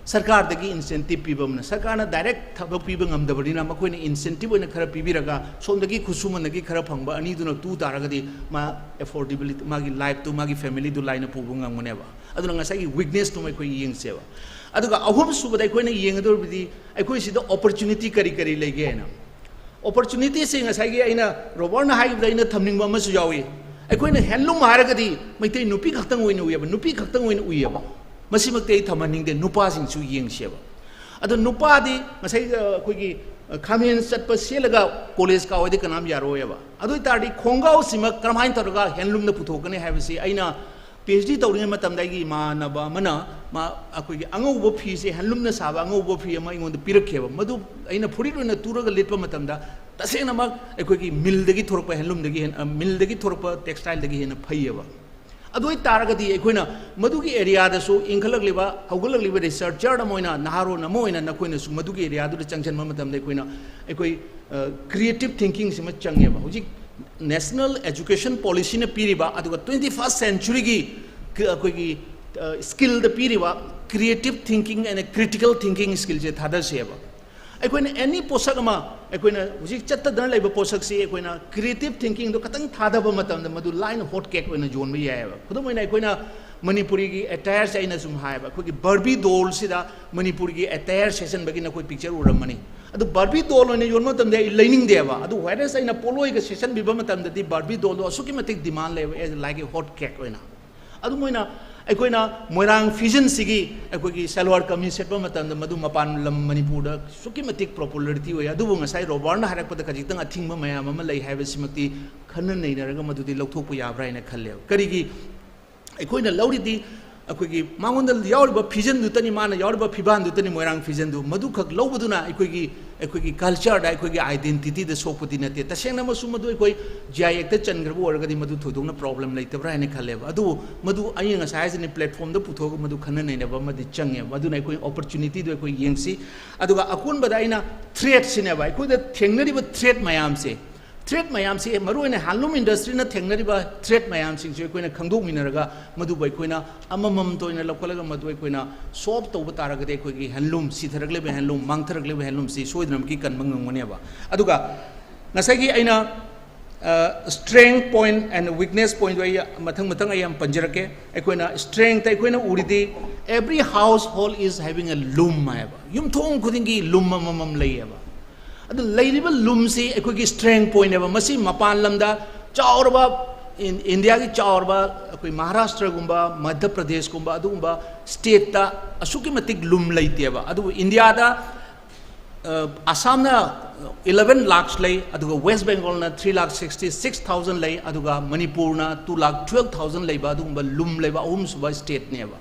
ꯁꯔꯀꯥꯔꯗꯒꯤ incentive ꯄꯤꯕ ꯑꯃꯅ, ꯁꯔꯀꯥꯔꯅ direct ꯊꯕꯛ ꯄꯤꯕ ꯉꯝꯗꯕꯅꯤꯅ, ꯃꯈꯣꯏꯅ incentive ꯑꯣꯏꯅ ꯈꯔ ꯄꯤꯕꯤꯔꯒ, ꯁꯣꯝꯗꯒꯤ ꯈꯨꯠꯁꯨꯃꯟꯗꯒꯤ ꯈꯔ ꯐꯪꯕ ꯑꯅꯤꯗꯨꯅ ꯇꯨ ꯇꯥꯔꯒꯗꯤ, ꯃꯥ affordability, ꯃꯥꯒꯤ lifeꯇꯨ, ꯃꯥꯒꯤ familyꯗꯨ ꯂꯥꯏꯅ ꯄꯨꯕ ꯉꯝꯒꯅꯦꯕ꯫ ꯑꯗꯨꯅ ꯉꯁꯥꯏꯒꯤ weaknessꯇꯨꯃ ꯑꯩꯈꯣꯏ ꯌꯦꯡꯁꯦꯕ꯫ ꯑꯗꯨꯒ ꯑꯍꯨꯝꯁꯨꯕꯗ ꯑꯩꯈꯣꯏꯅ ꯌꯦꯡꯒꯗꯧꯔꯤꯕꯗꯤ, ꯑꯩꯈꯣꯏ ꯁꯤꯗ opportunity ꯀꯔꯤ ꯀꯔꯤ ꯂꯩꯒꯦ ꯍꯥꯏꯅ꯫ ꯑꯣꯄꯣꯔꯆꯨꯅꯤꯇꯤꯁꯦ ꯉꯁꯥꯏꯒꯤ ꯑꯩꯅ ꯔꯣꯕꯔꯠꯅ ꯍꯥꯏꯈꯤꯕꯗ ꯑꯩꯅ ꯊꯝꯅꯤꯡꯕ ꯑꯃꯁꯨ ꯌꯥꯎꯏ꯫ ꯑꯩꯈꯣꯏꯅ ꯍꯦꯟꯂꯨꯝ ꯍꯥꯏꯔꯒꯗꯤ ꯃꯩꯇꯩ ꯅꯨꯄꯤ ꯈꯛꯇꯪ ꯑꯣꯏꯅ ꯎꯏꯌꯦꯕ, ꯅꯨꯄꯤ ꯈꯛꯇꯪ ꯑꯣꯏꯅ ꯎꯏꯌꯦꯕ꯫ ꯃꯁꯤꯃꯛꯇꯤ ꯑꯩ ꯊꯝꯍꯟꯅꯤꯡꯗꯦ, ꯅꯨꯄꯥꯁꯤꯡꯁꯨ ꯌꯦꯡꯁꯦꯕ꯫ ꯑꯗꯣ ꯅꯨꯄꯥꯗꯤ ꯉꯁꯥꯏ, ꯑ, ꯑꯩꯈꯣꯏꯒꯤ, ꯑ, ꯈꯥꯃꯦꯟ ꯆꯠꯄ ꯁꯦꯠꯂꯒ ꯀꯣꯂꯦꯖ ꯀꯥꯎ ꯍꯥꯏꯗꯤ ꯀꯅꯥꯝ ꯌꯥꯔꯣꯏꯕ꯫ ꯑꯗꯨ ꯑꯣꯏ ꯇꯥꯔꯗꯤ ꯈꯣꯡꯒ꯭ꯔꯥꯎꯁꯤꯃ ꯀꯔꯝꯍꯥꯏꯅ ꯇꯧꯔꯒ ꯍꯦꯟꯂꯨꯝꯅ ꯄꯨꯊꯣꯛꯀꯅꯤ ꯍꯥꯏꯕꯁꯤ ꯑꯩꯅ ꯄꯤ ꯑꯩꯆ ꯗꯤ ꯇꯧꯔꯤꯉꯩ ꯃꯇꯝꯗ ꯑꯩꯒꯤ ꯏꯃꯥꯟꯅꯕ ꯑꯃꯅ ꯃꯥ ꯑꯩꯈꯣꯏꯒꯤ ꯑꯉꯧꯕ ꯐꯤꯁꯦ, ꯍꯦꯟꯂꯨꯝꯅ ꯁꯥꯕ ꯑꯉꯧꯕ ꯐꯤ ꯑꯃ ꯑꯩꯉꯣꯟꯗ ꯄꯤꯔꯛꯈꯤꯕ꯫ ꯃꯗꯨ ꯑꯩꯅ ꯐꯨꯔꯤꯠ ꯑꯣꯏꯅ ꯇꯨꯔꯒ ꯂꯤꯠꯄ ꯃꯇꯝꯗ ꯇꯁꯦꯡꯅꯃꯛ ꯑꯩꯈꯣꯏꯒꯤ ꯃꯤꯜꯗꯒꯤ ꯊꯣꯔꯛꯄ ꯍꯦꯟꯂꯨꯝꯗꯒꯤ ꯍꯦꯟ-, ꯑ, ꯃꯤꯜꯗꯒꯤ ꯊꯣꯔꯛꯄ ꯇꯦꯛꯁꯇꯥꯏꯜꯗꯒꯤ ꯍꯦꯟꯅ ꯐꯩꯌꯦꯕ꯫ ꯑꯗꯨ ꯑꯣꯏ ꯇꯥꯔꯒꯗꯤ ꯑꯩꯈꯣꯏꯅ ꯃꯗꯨꯒꯤ ꯑꯦꯔꯤꯌꯥꯗꯁꯨ ꯏꯟꯈꯠꯂꯛꯂꯤꯕ, ꯍꯧꯒꯠꯂꯛꯂꯤꯕ ꯔꯤꯁꯔꯆꯔ ꯑꯃ ꯑꯣꯏꯅ, ꯅꯍꯥꯔꯣꯟ ꯑꯃ ꯑꯣꯏꯅ ꯅꯈꯣꯏꯅꯁꯨ ꯃꯗꯨꯒꯤ ꯑꯦꯔꯤꯌꯥꯗꯨꯗ ꯆꯪꯁꯤꯟꯕ ꯃꯇꯝꯗ ꯑꯩꯈꯣꯏꯅ, ꯑꯩꯈꯣꯏ, ꯑ, ꯀ꯭ꯔꯤꯌꯦꯇꯤꯞ ꯊꯤꯡꯀꯤꯡꯁꯤꯃ ꯆꯪꯉꯦꯕ꯫ ꯍꯧꯖꯤꯛ ꯅꯦꯁꯅꯦꯜ ꯑꯦꯖꯨꯀꯦꯁꯟ ꯄꯣꯂꯤꯁꯤꯅ ꯄꯤꯔꯤꯕ, ꯑꯗꯨꯒ ꯇ꯭ꯋꯦꯟꯇꯤ ꯐꯥꯔꯁ ꯁꯦꯟꯆꯨꯔꯤꯒꯤ ꯀ-, ꯑꯩꯈꯣꯏꯒꯤ, ꯑ, ꯁ꯭ꯀꯤꯜꯗ ꯄꯤꯔꯤꯕ creative thinking and critical thinking ꯁ꯭ꯀꯤꯜꯁꯦ ꯊꯥꯗꯁꯦꯕ꯫ ꯑꯩꯈꯣꯏꯅ ꯑꯦꯅꯤ ꯄꯣꯠꯁꯛ ꯑꯃ, ꯑꯩꯈꯣꯏꯅ ꯍꯧꯖꯤꯛ ꯆꯠꯇꯗꯅ ꯂꯩꯕ ꯄꯣꯠꯁꯛꯁꯤ ꯑꯩꯈꯣꯏꯅ ꯀ꯭ꯔꯤꯌꯦꯇꯤꯞ ꯊꯤꯡꯀꯤꯡꯗꯣ ꯈꯇꯪ ꯊꯥꯗꯕ ꯃꯇꯝꯗ ꯃꯗꯨ ꯂꯥꯏꯅ ꯍꯣꯠ ꯀꯦꯛ ꯑꯣꯏꯅ ꯌꯣꯟꯕ ꯌꯥꯏꯑꯕ꯫ ꯈꯨꯗꯝ ꯑꯣꯏꯅ ꯑꯩꯈꯣꯏꯅ ꯃꯅꯤꯄꯨꯔꯤꯒꯤ ꯑꯦꯇꯥꯌꯔꯁꯦ ꯑꯩꯅ ꯁꯨꯝ ꯍꯥꯏꯕ, ꯑꯩꯈꯣꯏꯒꯤ ꯕꯥꯔꯕꯤ ꯗꯣꯜꯁꯤꯗ ꯃꯅꯤꯄꯨꯔꯒꯤ ꯑꯦꯇꯥꯌꯔ ꯁꯦꯠꯆꯟꯕꯒꯤ ꯅꯈꯣꯏ ꯄꯤꯛꯆꯔ ꯎꯔꯝꯃꯅꯤ꯫ ꯑꯗꯨ ꯕꯥꯔꯕꯤ ꯗꯣꯜ ꯑꯣꯏꯅ ꯌꯣꯟꯕ ꯃꯇꯝꯗ ꯑꯩ ꯂꯩꯅꯤꯡꯗꯦꯕ꯫ ꯑꯗꯨ whereas ꯑꯩꯅ ꯄꯣꯠꯂꯣꯏꯒ ꯁꯦꯠꯆꯟꯕꯤꯕ ꯃꯇꯝꯗꯗꯤ ꯕꯥꯔꯕꯤ ꯗꯣꯜꯗꯣ ꯑꯁꯨꯛꯀꯤ ꯃꯇꯤꯛ ꯗꯤꯃꯥꯟ ꯂꯩꯕ, as like a hot cake ꯑꯣꯏꯅ꯫ ꯑꯗꯨꯝ ꯑꯣꯏꯅ ꯑꯩꯈꯣꯏꯅ ꯃꯣꯏꯔꯥꯡ ꯐꯤꯖꯟꯁꯤꯒꯤ ꯑꯩꯈꯣꯏꯒꯤ ꯁꯜꯋꯥꯔ ꯀꯃꯤꯖ ꯁꯦꯠꯄ ꯃꯇꯝꯗ ꯃꯗꯨ ꯃꯄꯥꯟ ꯂꯝ ꯃꯅꯤꯄꯨꯔꯗ ꯑꯁꯨꯛꯀꯤ ꯃꯇꯤꯛ ꯄꯣꯄꯨꯂꯔꯤꯇꯤ ꯑꯣꯏ꯫ ꯑꯗꯨꯕꯨ ꯉꯁꯥꯏ ꯔꯣꯕꯥꯔꯠꯅ ꯍꯥꯏꯔꯛꯄꯗ ꯈꯖꯤꯛꯇꯪ ꯑꯊꯤꯡꯕ ꯃꯌꯥꯝ ꯑꯃ ꯂꯩ ꯍꯥꯏꯕꯁꯤꯃꯛꯇꯤ ꯈꯟꯅ ꯅꯩꯅꯔꯒ ꯃꯗꯨꯗꯤ ꯂꯧꯊꯣꯛꯄ ꯌꯥꯕ꯭ꯔꯥ ꯍꯥꯏꯅ ꯈꯜꯂꯦꯕ꯫ ꯀꯔꯤꯒꯤ? ꯑꯩꯈꯣꯏꯅ ꯂꯧꯔꯤꯗꯤ ꯑꯩꯈꯣꯏꯒꯤ ꯃꯉꯣꯟꯗ ꯌꯥꯎꯔꯤꯕ ꯐꯤꯖꯟꯗꯨꯇꯅꯤ, ꯃꯥꯅ ꯌꯥꯎꯔꯤꯕ ꯐꯤꯕꯥꯟꯗꯨꯇꯅꯤ, ꯃꯣꯏꯔꯥꯡ ꯐꯤꯖꯟꯗꯨ꯫ ꯃꯗꯨꯈꯛ ꯂꯧꯕꯗꯨꯅ ꯑꯩꯈꯣꯏꯒꯤ, ꯑꯩꯈꯣꯏꯒꯤ ꯀꯜꯆꯔꯗ, ꯑꯩꯈꯣꯏꯒꯤ ꯑꯥꯏꯗꯦꯟꯇꯤꯇꯤꯗ ꯁꯣꯛꯄꯗꯤ ꯅꯠꯇꯦ꯫ ꯇꯁꯦꯡꯅꯃꯛꯁꯨ ꯃꯗꯨ ꯑꯩꯈꯣꯏ ꯖꯤ ꯑꯥꯏ ꯑꯦꯛꯇ ꯆꯟꯈ꯭ꯔꯕ ꯑꯣꯏꯔꯒꯗꯤ ꯃꯗꯨ ꯊꯣꯏꯗꯣꯛꯅ ꯄ꯭ꯔꯣꯕ꯭ꯂꯦꯝ ꯂꯩꯇꯕ꯭ꯔꯥ ꯍꯥꯏꯅ ꯈꯜꯂꯦꯕ꯫ ꯑꯗꯨꯕꯨ ꯃꯗꯨ ꯑꯩꯅ ꯉꯁꯥꯏ ꯍꯥꯏꯁꯤꯅꯤ, ꯄ꯭ꯂꯦꯠꯐꯣꯝꯗ ꯄꯨꯊꯣꯛꯑꯒ ꯃꯗꯨ ꯈꯟꯅ ꯅꯩꯅꯕ ꯑꯃꯗꯤ ꯆꯪꯉꯦꯕ꯫ ꯑꯗꯨꯅ ꯑꯩꯈꯣꯏ ꯑꯣꯄꯣꯔꯆꯨꯅꯤꯇꯤꯗꯣ ꯑꯩꯈꯣꯏ ꯌꯦꯡꯁꯤ꯫ ꯑꯗꯨꯒ ꯑꯀꯣꯟꯕꯗ ꯑꯩꯅ ꯊ꯭ꯔꯦꯠꯁꯤꯅꯦꯕ, ꯑꯩꯈꯣꯏꯗ ꯊꯦꯡꯅꯔꯤꯕ ꯊ꯭ꯔꯦꯠ ꯃꯌꯥꯝꯁꯦ, ꯊ꯭ꯔꯦꯠ ꯃꯌꯥꯝꯁꯤ, ꯃꯔꯨꯑꯣꯏꯅ ꯍꯦꯟꯂꯨꯝ ꯏꯟꯗꯁꯇ꯭ꯔꯤꯅ ꯊꯦꯡꯅꯔꯤꯕ ꯊ꯭ꯔꯦꯠ ꯃꯌꯥꯝꯁꯤꯡꯁꯤ ꯑꯩꯈꯣꯏꯅ ꯈꯪꯗꯣꯛꯃꯤꯟꯅꯔꯒ ꯃꯗꯨꯕꯨ ꯑꯩꯈꯣꯏꯅ ꯑꯃꯃꯝꯇ ꯑꯣꯏꯅ ꯂꯧꯈꯠꯂꯒ ꯃꯗꯨ ꯑꯩꯈꯣꯏꯅ ꯁꯣꯜꯕ ꯇꯧꯕ ꯇꯥꯔꯒꯗꯤ ꯑꯩꯈꯣꯏꯒꯤ ꯍꯦꯟꯂꯨꯝ, ꯁꯤꯊꯔꯛꯂꯤꯕ ꯍꯦꯟꯂꯨꯝ, ꯃꯥꯡꯊꯔꯛꯂꯤꯕ ꯍꯦꯟꯂꯨꯝꯁꯤ ꯁꯣꯏꯗꯅꯃꯛꯀꯤ ꯀꯟꯕ ꯉꯝꯒꯅꯦꯕ꯫ ꯑꯗꯨꯒ ꯉꯁꯥꯏꯒꯤ ꯑꯩꯅ, ꯑ, strength point and weakness pointꯗꯣ ꯑꯩ ꯃꯊꯪ ꯃꯊꯪ ꯑꯩ ꯌꯥꯝ ꯄꯟꯖꯔꯛꯀꯦ꯫ ꯑꯩꯈꯣꯏꯅ strengthꯇ ꯑꯩꯈꯣꯏꯅ ꯎꯔꯤꯗꯤ, every household is having a loom ꯍꯥꯏꯕ, ꯌꯨꯝꯊꯣꯡ ꯈꯨꯗꯤꯡꯒꯤ ꯂꯨꯝ ꯑꯃꯃꯝ ꯂꯩꯌꯦꯕ꯫ ꯑꯗꯨ ꯂꯩꯔꯤꯕ ꯂꯨꯝꯁꯤ ꯑꯩꯈꯣꯏꯒꯤ strength pointꯅꯦꯕ꯫ ꯃꯁꯤ ꯃꯄꯥꯟ ꯂꯝꯗ ꯆꯥꯎꯔꯕ, ꯏꯟꯗꯤꯌꯥꯒꯤ ꯆꯥꯎꯔꯕ ꯑꯩꯈꯣꯏ ꯃꯍꯥꯔꯥꯁꯇ꯭ꯔꯒꯨꯝꯕ, ꯃꯙ꯭ꯌ ꯄ꯭ꯔꯗꯦꯁꯀꯨꯝꯕ ꯑꯗꯨꯒꯨꯝꯕ stateꯇ ꯑꯁꯨꯛꯀꯤ ꯃꯇꯤꯛ ꯂꯨꯝ ꯂꯩꯇꯦꯕ꯫ ꯑꯗꯨꯕꯨ ꯏꯟꯗꯤꯌꯥꯗ ꯑꯁꯥꯝꯅ eleven lakhs ꯂꯩ, ꯑꯗꯨꯒ west ꯕꯦꯡꯒꯣꯜꯅ three lakh sixty six thousand ꯂꯩ, ꯑꯗꯨꯒ ꯃꯅꯤꯄꯨꯔꯅ two lakh twelve thousand ꯂꯩꯕ ꯑꯗꯨꯒꯨꯝꯕ ꯂꯨꯝ ꯂꯩꯕ ꯑꯍꯨꯝꯁꯨꯕ stateꯅꯦꯕ꯫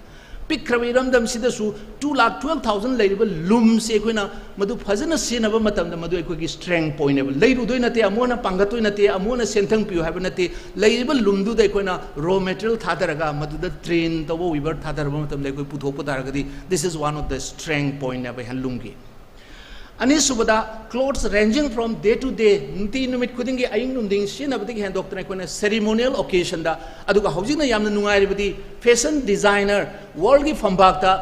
ꯄꯤꯛꯈ꯭ꯔꯕ ꯏꯔꯝꯗꯝꯁꯤꯗꯁꯨ two lakh twelve thousand ꯂꯩꯔꯤꯕ ꯂꯨꯝꯁꯦ ꯑꯩꯈꯣꯏꯅ ꯃꯗꯨ ꯐꯖꯅ ꯁꯤꯖꯤꯟꯅꯕ ꯃꯇꯝꯗ ꯃꯗꯨ ꯑꯩꯈꯣꯏꯒꯤ strength pointꯅꯦꯕ꯫ ꯂꯩꯔꯨꯗꯣꯏ ꯅꯠꯇꯦ, ꯑꯃꯨꯛ ꯍꯟꯅ ꯄꯥꯡꯒꯠꯇꯣꯏ ꯅꯠꯇꯦ, ꯑꯃꯨꯛ ꯍꯟꯅ ꯁꯦꯟꯊꯪ ꯄꯤꯌꯨ ꯍꯥꯏꯕ ꯅꯠꯇꯦ꯫ ꯂꯩꯔꯤꯕ ꯂꯨꯝꯗꯨꯗ ꯑꯩꯈꯣꯏꯅ raw material ꯊꯥꯗꯔꯒ ꯃꯗꯨꯗ train ꯇꯧꯕ weaver ꯊꯥꯗꯔꯕ ꯃꯇꯝꯗ ꯑꯩꯈꯣꯏ ꯄꯨꯊꯣꯛꯄ ꯇꯥꯔꯒꯗꯤ, this is one of the strength pointꯅꯦꯕ handloomꯒꯤ꯫ ꯑꯅꯤꯁꯨꯕꯗ, clothes ranging from day to day, ꯅꯨꯡꯇꯤ ꯅꯨꯃꯤꯠ ꯈꯨꯗꯤꯡꯒꯤ ꯑꯌꯨꯛ ꯅꯨꯡꯊꯤꯟ ꯁꯤꯖꯤꯟꯅꯕꯗꯒꯤ ꯍꯦꯟꯗꯣꯛꯇꯅ ꯑꯩꯈꯣꯏꯅ ceremonial occasionꯗ, ꯑꯗꯨꯒ ꯍꯧꯖꯤꯛꯅ ꯌꯥꯝꯅ ꯅꯨꯡꯉꯥꯏꯔꯤꯕꯗꯤ fashion designer, worldꯒꯤ ꯐꯝꯕꯥꯛꯇ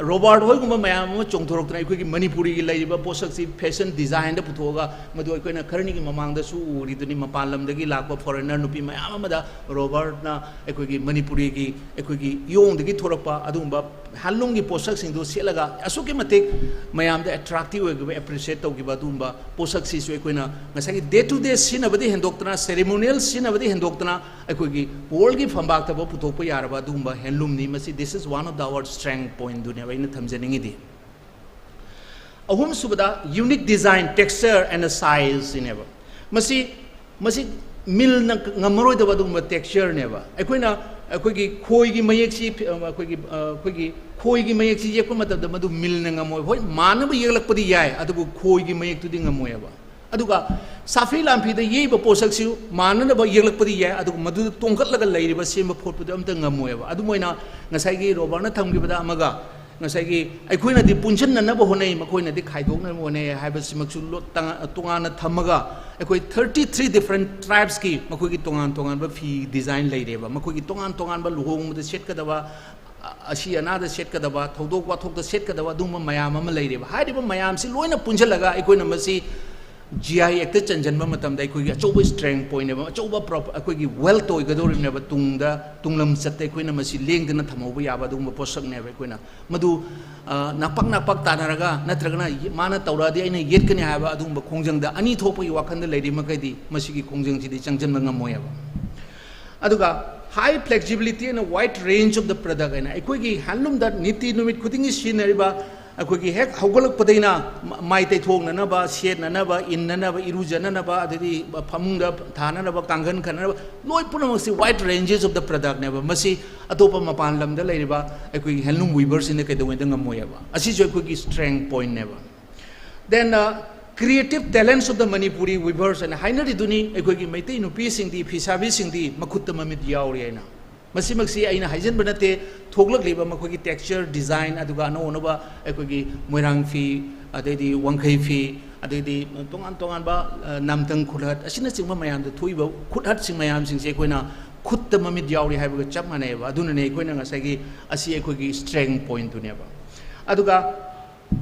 ꯔꯣꯕꯥꯔꯠ ꯍꯣꯏꯒꯨꯝꯕ ꯃꯌꯥꯝ ꯑꯃ ꯆꯣꯡꯊꯣꯔꯛꯇꯅ ꯑꯩꯈꯣꯏꯒꯤ ꯃꯅꯤꯄꯨꯔꯤꯒꯤ ꯂꯩꯔꯤꯕ ꯄꯣꯠꯁꯛꯁꯤ fashion designꯗ ꯄꯨꯊꯣꯛꯑꯒ, ꯃꯗꯨ ꯑꯩꯈꯣꯏꯅ ꯈꯔꯅꯤꯒꯤ ꯃꯃꯥꯡꯗꯁꯨ ꯎꯔꯤꯗꯨꯅꯤ, ꯃꯄꯥꯟ ꯂꯝꯗꯒꯤ ꯂꯥꯛꯄ foreigner ꯅꯨꯄꯤ ꯃꯌꯥꯝ ꯑꯃꯗ ꯔꯣꯕꯥꯔꯠꯅ ꯑꯩꯈꯣꯏꯒꯤ ꯃꯅꯤꯄꯨꯔꯤꯒꯤ, ꯑꯩꯈꯣꯏꯒꯤ ꯏꯌꯣꯡꯗꯒꯤ ꯊꯣꯔꯛꯄ ꯑꯗꯨꯒꯨꯝꯕ handloomꯒꯤ ꯄꯣꯠꯁꯛꯁꯤꯡꯗꯨ ꯁꯦꯠꯂꯒ ꯑꯁꯨꯛꯀꯤ ꯃꯇꯤꯛ ꯃꯌꯥꯝꯗ attractive ꯑꯣꯏꯈꯤꯕ, appreciate ꯇꯧꯈꯤꯕ ꯑꯗꯨꯒꯨꯝꯕ ꯄꯣꯠꯁꯛꯁꯤꯁꯨ ꯑꯩꯈꯣꯏꯅ ꯉꯁꯥꯏꯒꯤ day to day ꯁꯤꯖꯤꯟꯅꯕꯗꯤ ꯍꯦꯟꯗꯣꯛꯇꯅ, ceremonial ꯁꯤꯖꯤꯟꯅꯕꯗꯤ ꯍꯦꯟꯗꯣꯛꯇꯅ ꯑꯩꯈꯣꯏꯒꯤ worldꯒꯤ ꯐꯝꯕꯥꯛꯇꯕ ꯄꯨꯊꯣꯛꯄ ꯌꯥꯔꯕ ꯑꯗꯨꯒꯨꯝꯕ handloomꯅꯤ꯫ ꯃꯁꯤ, this is one of the our strength pointꯗꯨꯅꯦꯕ ꯑꯩꯅ ꯊꯝꯖꯅꯤꯡꯉꯤꯗꯤ꯫ ꯑꯍꯨꯝꯁꯨꯕꯗ, unique design, texture and sizeꯁꯤꯅꯦꯕ꯫ ꯃꯁꯤ, ꯃꯁꯤ millꯅ ꯉꯝꯃꯔꯣꯏꯗꯕ ꯑꯗꯨꯒꯨꯝꯕ textureꯅꯦꯕ꯫ ꯑꯩꯈꯣꯏꯅ ꯑꯩꯈꯣꯏꯒꯤ ꯈꯣꯏꯒꯤ ꯃꯌꯦꯛꯁꯤ, ꯑꯩꯈꯣꯏꯒꯤ, ꯑꯩꯈꯣꯏꯒꯤ ꯈꯣꯏꯒꯤ ꯃꯌꯦꯛꯁꯤ ꯌꯦꯛꯄ ꯃꯇꯝꯗ ꯃꯗꯨ millꯅ ꯉꯝꯃꯣꯏ꯫ ꯍꯣꯏ, ꯃꯥꯟꯅꯕ ꯌꯦꯛꯂꯛꯄꯗꯤ ꯌꯥꯏ, ꯑꯗꯨꯕꯨ ꯈꯣꯏꯒꯤ ꯃꯌꯦꯛꯇꯨꯗꯤ ꯉꯝꯃꯣꯏꯕ꯫ ꯑꯗꯨꯒ ꯁꯥꯐꯤ ꯂꯥꯟꯐꯤꯗ ꯌꯩꯕ ꯄꯣꯠꯁꯛꯁꯨ ꯃꯥꯟꯅꯅꯕ ꯌꯦꯛꯂꯛꯄꯗꯤ ꯌꯥꯏ, ꯑꯗꯨꯒ ꯃꯗꯨꯗ ꯇꯣꯡꯈꯠꯂꯒ ꯂꯩꯔꯤꯕ ꯁꯦꯝꯕ ꯈꯣꯠꯄꯗꯨ ꯑꯝꯇ ꯉꯝꯃꯣꯏꯕ꯫ ꯑꯗꯨꯝ ꯑꯣꯏꯅ ꯉꯁꯥꯏꯒꯤ ꯔꯣꯕꯥꯔꯠꯅ ꯊꯝꯈꯤꯕꯗ ꯑꯃꯒ, ꯉꯁꯥꯏꯒꯤ ꯑꯩꯈꯣꯏꯅꯗꯤ ꯄꯨꯟꯁꯤꯟꯅꯅꯕ ꯍꯣꯠꯅꯩ, ꯃꯈꯣꯏꯅꯗꯤ ꯈꯥꯏꯗꯣꯛꯅꯕ ꯍꯣꯠꯅꯩ ꯍꯥꯏꯕꯁꯤꯃꯛꯁꯨ ꯂꯣ-, ꯇꯉꯥ-, ꯇꯣꯉꯥꯟꯅ ꯊꯝꯃꯒ, ꯑꯩꯈꯣꯏ thirty three different tribesꯀꯤ ꯃꯈꯣꯏꯒꯤ ꯇꯣꯉꯥꯟ ꯇꯣꯉꯥꯟꯕ ꯐꯤ design ꯂꯩꯔꯦꯕ꯫ ꯃꯈꯣꯏꯒꯤ ꯇꯣꯉꯥꯟ ꯇꯣꯉꯥꯟꯕ ꯂꯨꯍꯣꯡꯕꯗ ꯁꯦꯠꯀꯗꯕ, ꯑ-, ꯑꯁꯤ ꯑꯅꯥꯗ ꯁꯦꯠꯀꯗꯕ, ꯊꯧꯗꯣꯛ ꯋꯥꯊꯣꯛꯇ ꯁꯦꯠꯀꯗꯕ ꯑꯗꯨꯒꯨꯝꯕ ꯃꯌꯥꯝ ꯑꯃ ꯂꯩꯔꯦꯕ꯫ ꯍꯥꯏꯔꯤꯕ ꯃꯌꯥꯝꯁꯤ ꯂꯣꯏꯅ ꯄꯨꯟꯁꯤꯜꯂꯒ ꯑꯩꯈꯣꯏꯅ ꯃꯁꯤ ꯖꯤ ꯑꯥꯏ ꯑꯦꯛꯇ ꯆꯟꯁꯤꯟꯕ ꯃꯇꯝꯗ ꯑꯩꯈꯣꯏꯒꯤ ꯑꯆꯧꯕ strength pointꯅꯦꯕ, ꯑꯆꯧꯕ prop-, ꯑꯩꯈꯣꯏꯒꯤ wealth ꯑꯣꯏꯒꯗꯧꯔꯤꯕꯅꯦꯕ꯫ ꯇꯨꯡꯗ, ꯇꯨꯡꯂꯝꯆꯠꯇ ꯑꯩꯈꯣꯏꯅ ꯃꯁꯤ ꯂꯦꯡꯗꯅ ꯊꯝꯍꯧꯕ ꯌꯥꯕ ꯑꯗꯨꯒꯨꯝꯕ ꯄꯣꯠꯁꯛꯅꯦꯕ꯫ ꯑꯩꯈꯣꯏꯅ ꯃꯗꯨ, ꯑ, ꯅꯥꯄꯛ ꯅꯥꯄꯛ ꯇꯥꯟꯅꯔꯒ, ꯅꯠꯇ꯭ꯔꯒꯅ ꯃꯥꯅ ꯇꯧꯔꯛꯑꯗꯤ ꯑꯩꯅ ꯌꯦꯠꯀꯅꯤ ꯍꯥꯏꯕ ꯑꯗꯨꯒꯨꯝꯕ ꯈꯣꯡꯖꯪꯗ ꯑꯅꯤ ꯊꯣꯛꯄꯒꯤ ꯋꯥꯈꯜꯗ ꯂꯩꯔꯤ ꯃꯈꯩꯗꯤ ꯃꯁꯤꯒꯤ ꯈꯣꯡꯖꯪꯁꯤꯗꯤ ꯆꯪꯁꯤꯟꯕ ꯉꯝꯃꯣꯏꯕ꯫ ꯑꯗꯨꯒ high flexibility and wide range of the product ꯍꯥꯏꯅ ꯑꯩꯈꯣꯏꯒꯤ handloomꯗ ꯅꯤꯇꯤ ꯅꯨꯃꯤꯠ ꯈꯨꯗꯤꯡꯒꯤ ꯁꯤꯖꯤꯟꯅꯔꯤꯕ, ꯑꯩꯈꯣꯏꯒꯤ ꯍꯦꯛ ꯍꯧꯒꯠꯂꯛꯄꯗꯩꯅ ꯃ-, ꯃꯥꯏ ꯇꯩꯊꯣꯛꯅꯅꯕ, ꯁꯦꯠꯅꯅꯕ, ꯏꯟꯅꯅꯕ, ꯏꯔꯨꯖꯅꯅꯕ, ꯑꯗꯩꯗꯤ ꯐꯃꯨꯡꯗ ꯊꯥꯅꯅꯕ, ꯀꯥꯡꯈꯟ ꯈꯟꯅꯅꯕ, ꯂꯣꯏ ꯄꯨꯝꯅꯃꯛꯁꯤ wide ranges of the productꯅꯦꯕ꯫ ꯃꯁꯤ ꯑꯇꯣꯞꯄ ꯃꯄꯥꯟ ꯂꯝꯗ ꯂꯩꯔꯤꯕ ꯑꯩꯈꯣꯏꯒꯤ handloom weaverꯁꯤꯡꯅ ꯀꯩꯗꯧꯉꯩꯗ ꯉꯝꯃꯣꯏꯕ꯫ ꯑꯁꯤꯁꯨ ꯑꯩꯈꯣꯏꯒꯤ strength pointꯅꯦꯕ꯫ Then, uh, creative talents of the Manipuri weavers ꯍꯥꯏꯅ ꯍꯥꯏꯅꯔꯤꯗꯨꯅꯤ꯫ ꯑꯩꯈꯣꯏꯒꯤ ꯃꯩꯇꯩ ꯅꯨꯄꯤꯁꯤꯡꯗꯤ, ꯐꯤꯁꯥꯕꯤꯁꯤꯡꯗꯤ ꯃꯈꯨꯠꯇ ꯃꯃꯤꯠ ꯌꯥꯎꯔꯤ ꯍꯥꯏꯅ꯫ ꯃꯁꯤꯃꯛꯁꯤ ꯑꯩꯅ ꯍꯥꯏꯖꯤꯟꯕ ꯅꯠꯇꯦ, ꯊꯣꯛꯂꯛꯂꯤꯕ ꯃꯈꯣꯏꯒꯤ texture design, ꯑꯗꯨꯒ ꯑꯅꯧ ꯑꯅꯧꯕ ꯑꯩꯈꯣꯏꯒꯤ ꯃꯣꯏꯔꯥꯡ ꯐꯤ, ꯑꯗꯩꯗꯤ ꯋꯥꯡꯈꯩ ꯐꯤ, ꯑꯗꯩꯗꯤ ꯇꯣꯉꯥꯟ ꯇꯣꯉꯥꯟꯕ, ꯑ, ꯅꯥꯝꯇꯪ ꯈꯨꯠꯍꯠ ꯑꯁꯤꯅꯆꯤꯡꯕ ꯃꯌꯥꯝꯗ ꯊꯣꯛꯏꯕ ꯈꯨꯠꯍꯠꯁꯤꯡ ꯃꯌꯥꯝꯁꯤꯡꯁꯦ ꯑꯩꯈꯣꯏꯅ ꯈꯨꯠꯇ ꯃꯃꯤꯠ ꯌꯥꯎꯔꯤ ꯍꯥꯏꯕꯒ ꯆꯞ ꯃꯥꯟꯅꯩꯑꯕ꯫ ꯑꯗꯨꯅꯅꯦ ꯑꯩꯈꯣꯏꯅ ꯉꯁꯥꯏꯒꯤ ꯑꯁꯤ ꯑꯩꯈꯣꯏꯒꯤ strength pointꯇꯨꯅꯦꯕ꯫ ꯑꯗꯨꯒ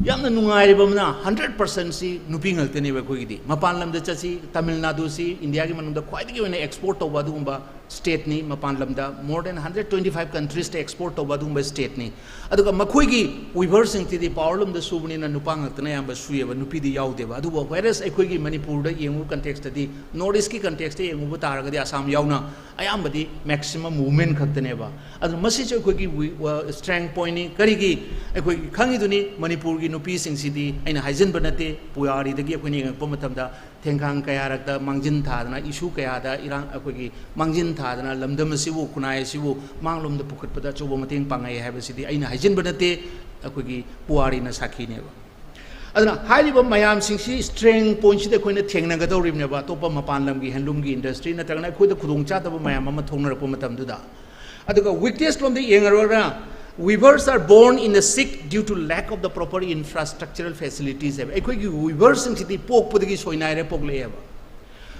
ꯌꯥꯝꯅ ꯅꯨꯡꯉꯥꯏꯔꯤꯕ ꯑꯃꯅ, hundred percentꯁꯤ ꯅꯨꯄꯤ ꯉꯥꯛꯇꯅꯦꯕ ꯑꯩꯈꯣꯏꯒꯤꯗꯤ꯫ ꯃꯄꯥꯟ ꯂꯝꯗ ꯆꯠꯁꯤ, ꯇꯥꯃꯤꯜ ꯅꯥꯗꯨꯁꯤ ꯏꯟꯗꯤꯌꯥꯒꯤ ꯃꯅꯨꯡꯗ ꯈ꯭ꯋꯥꯏꯗꯒꯤ ꯑꯣꯏꯅ export ꯇꯧꯕ ꯑꯗꯨꯒꯨꯝꯕ stateꯅꯤ꯫ ꯃꯄꯥꯟ ꯂꯝꯗ more than hundred twenty five countriesꯇ export ꯇꯧꯕ ꯑꯗꯨꯒꯨꯝꯕ stateꯅꯤ꯫ ꯑꯗꯨꯒ ꯃꯈꯣꯏꯒꯤ weaverꯁꯤꯡꯁꯤꯗꯤ powerloomꯗ ꯁꯨꯕꯅꯤꯅ ꯅꯨꯄꯥ ꯉꯥꯛꯇꯅ ꯑꯌꯥꯝꯕ ꯁꯨꯏꯌꯦꯕ, ꯅꯨꯄꯤꯗꯤ ꯌꯥꯎꯗꯦꯕ꯫ ꯑꯗꯨꯕꯨ whereas ꯑꯩꯈꯣꯏꯒꯤ ꯃꯅꯤꯄꯨꯔꯗ ꯌꯦꯡꯉꯨꯕ contextꯇꯗꯤ, North Eastꯀꯤ contextꯇ ꯌꯦꯡꯉꯨꯕ ꯇꯥꯔꯒꯗꯤ ꯑꯁꯥꯝ ꯌꯥꯎꯅ ꯑꯌꯥꯝꯕꯗꯤ maximum women ꯈꯛꯇꯅꯦꯕ꯫ ꯑꯗꯨꯅ ꯃꯁꯤꯁꯨ ꯑꯩꯈꯣꯏꯒꯤ wi-, ꯑ, strength pointꯅꯤ꯫ ꯀꯔꯤꯒꯤ? ꯑꯩꯈꯣꯏꯒꯤ ꯈꯪꯉꯤꯗꯨꯅꯤ, ꯃꯅꯤꯄꯨꯔꯒꯤ ꯅꯨꯄꯤꯁꯤꯡꯁꯤꯗꯤ ꯑꯩꯅ ꯍꯥꯏꯖꯤꯟꯕ ꯅꯠꯇꯦ, ꯄꯨꯋꯥꯔꯤꯗꯒꯤ ꯑꯩꯈꯣꯏꯅ ꯌꯦꯡꯉꯛꯄ ꯃꯇꯝꯗ ꯊꯦꯡꯈꯥꯡ ꯀꯌꯥꯔꯛꯇ ꯃꯥꯡꯖꯤꯟ ꯊꯥꯗꯅ, issue ꯀꯌꯥꯗ ꯏꯔꯥꯡ, ꯑꯩꯈꯣꯏꯒꯤ ꯃꯥꯡꯖꯤꯟ ꯊꯥꯗꯅ ꯂꯝꯗꯝ ꯑꯁꯤꯕꯨ, ꯈꯨꯟꯅꯥꯏ ꯑꯁꯤꯕꯨ ꯃꯥꯡꯂꯣꯝꯗ ꯄꯨꯈꯠꯄꯗ ꯑꯆꯧꯕ ꯃꯇꯦꯡ ꯄꯥꯡꯉꯛꯑꯦ ꯍꯥꯏꯕꯁꯤꯗꯤ ꯑꯩꯅ ꯍꯥꯏꯖꯤꯟꯕ ꯅꯠꯇꯦ, ꯑꯩꯈꯣꯏꯒꯤ ꯄꯨꯋꯥꯔꯤꯅ ꯁꯥꯈꯤꯅꯦꯕ꯫ ꯑꯗꯨꯅ ꯍꯥꯏꯔꯤꯕ ꯃꯌꯥꯝꯁꯤꯡꯁꯤ strength pointꯁꯤꯗ ꯑꯩꯈꯣꯏꯅ ꯊꯦꯡꯅꯒꯗꯧꯔꯤꯕꯅꯦꯕ, ꯑꯇꯣꯞꯄ ꯃꯄꯥꯟ ꯂꯝꯒꯤ handloomꯒꯤ industry ꯅꯠꯇ꯭ꯔꯒꯅ ꯑꯩꯈꯣꯏꯗ ꯈꯨꯗꯣꯡꯆꯥꯗꯕ ꯃꯌꯥꯝ ꯑꯃ ꯊꯣꯛꯅꯔꯛꯄ ꯃꯇꯝꯗꯨꯗ꯫ ꯑꯗꯨꯒ weakness ꯂꯣꯝꯗ ꯌꯦꯡꯉꯔꯒꯅ, weavers are born in the sick due to lack of the proper infrastructural facilities ꯍꯥꯏꯕ꯫ ꯑꯩꯈꯣꯏꯒꯤ weaverꯁꯤꯡꯁꯤꯗꯤ ꯄꯣꯛꯄꯗꯒꯤ ꯁꯣꯏꯅꯥꯏꯔ ꯄꯣꯛꯂꯛꯑꯦꯕ꯫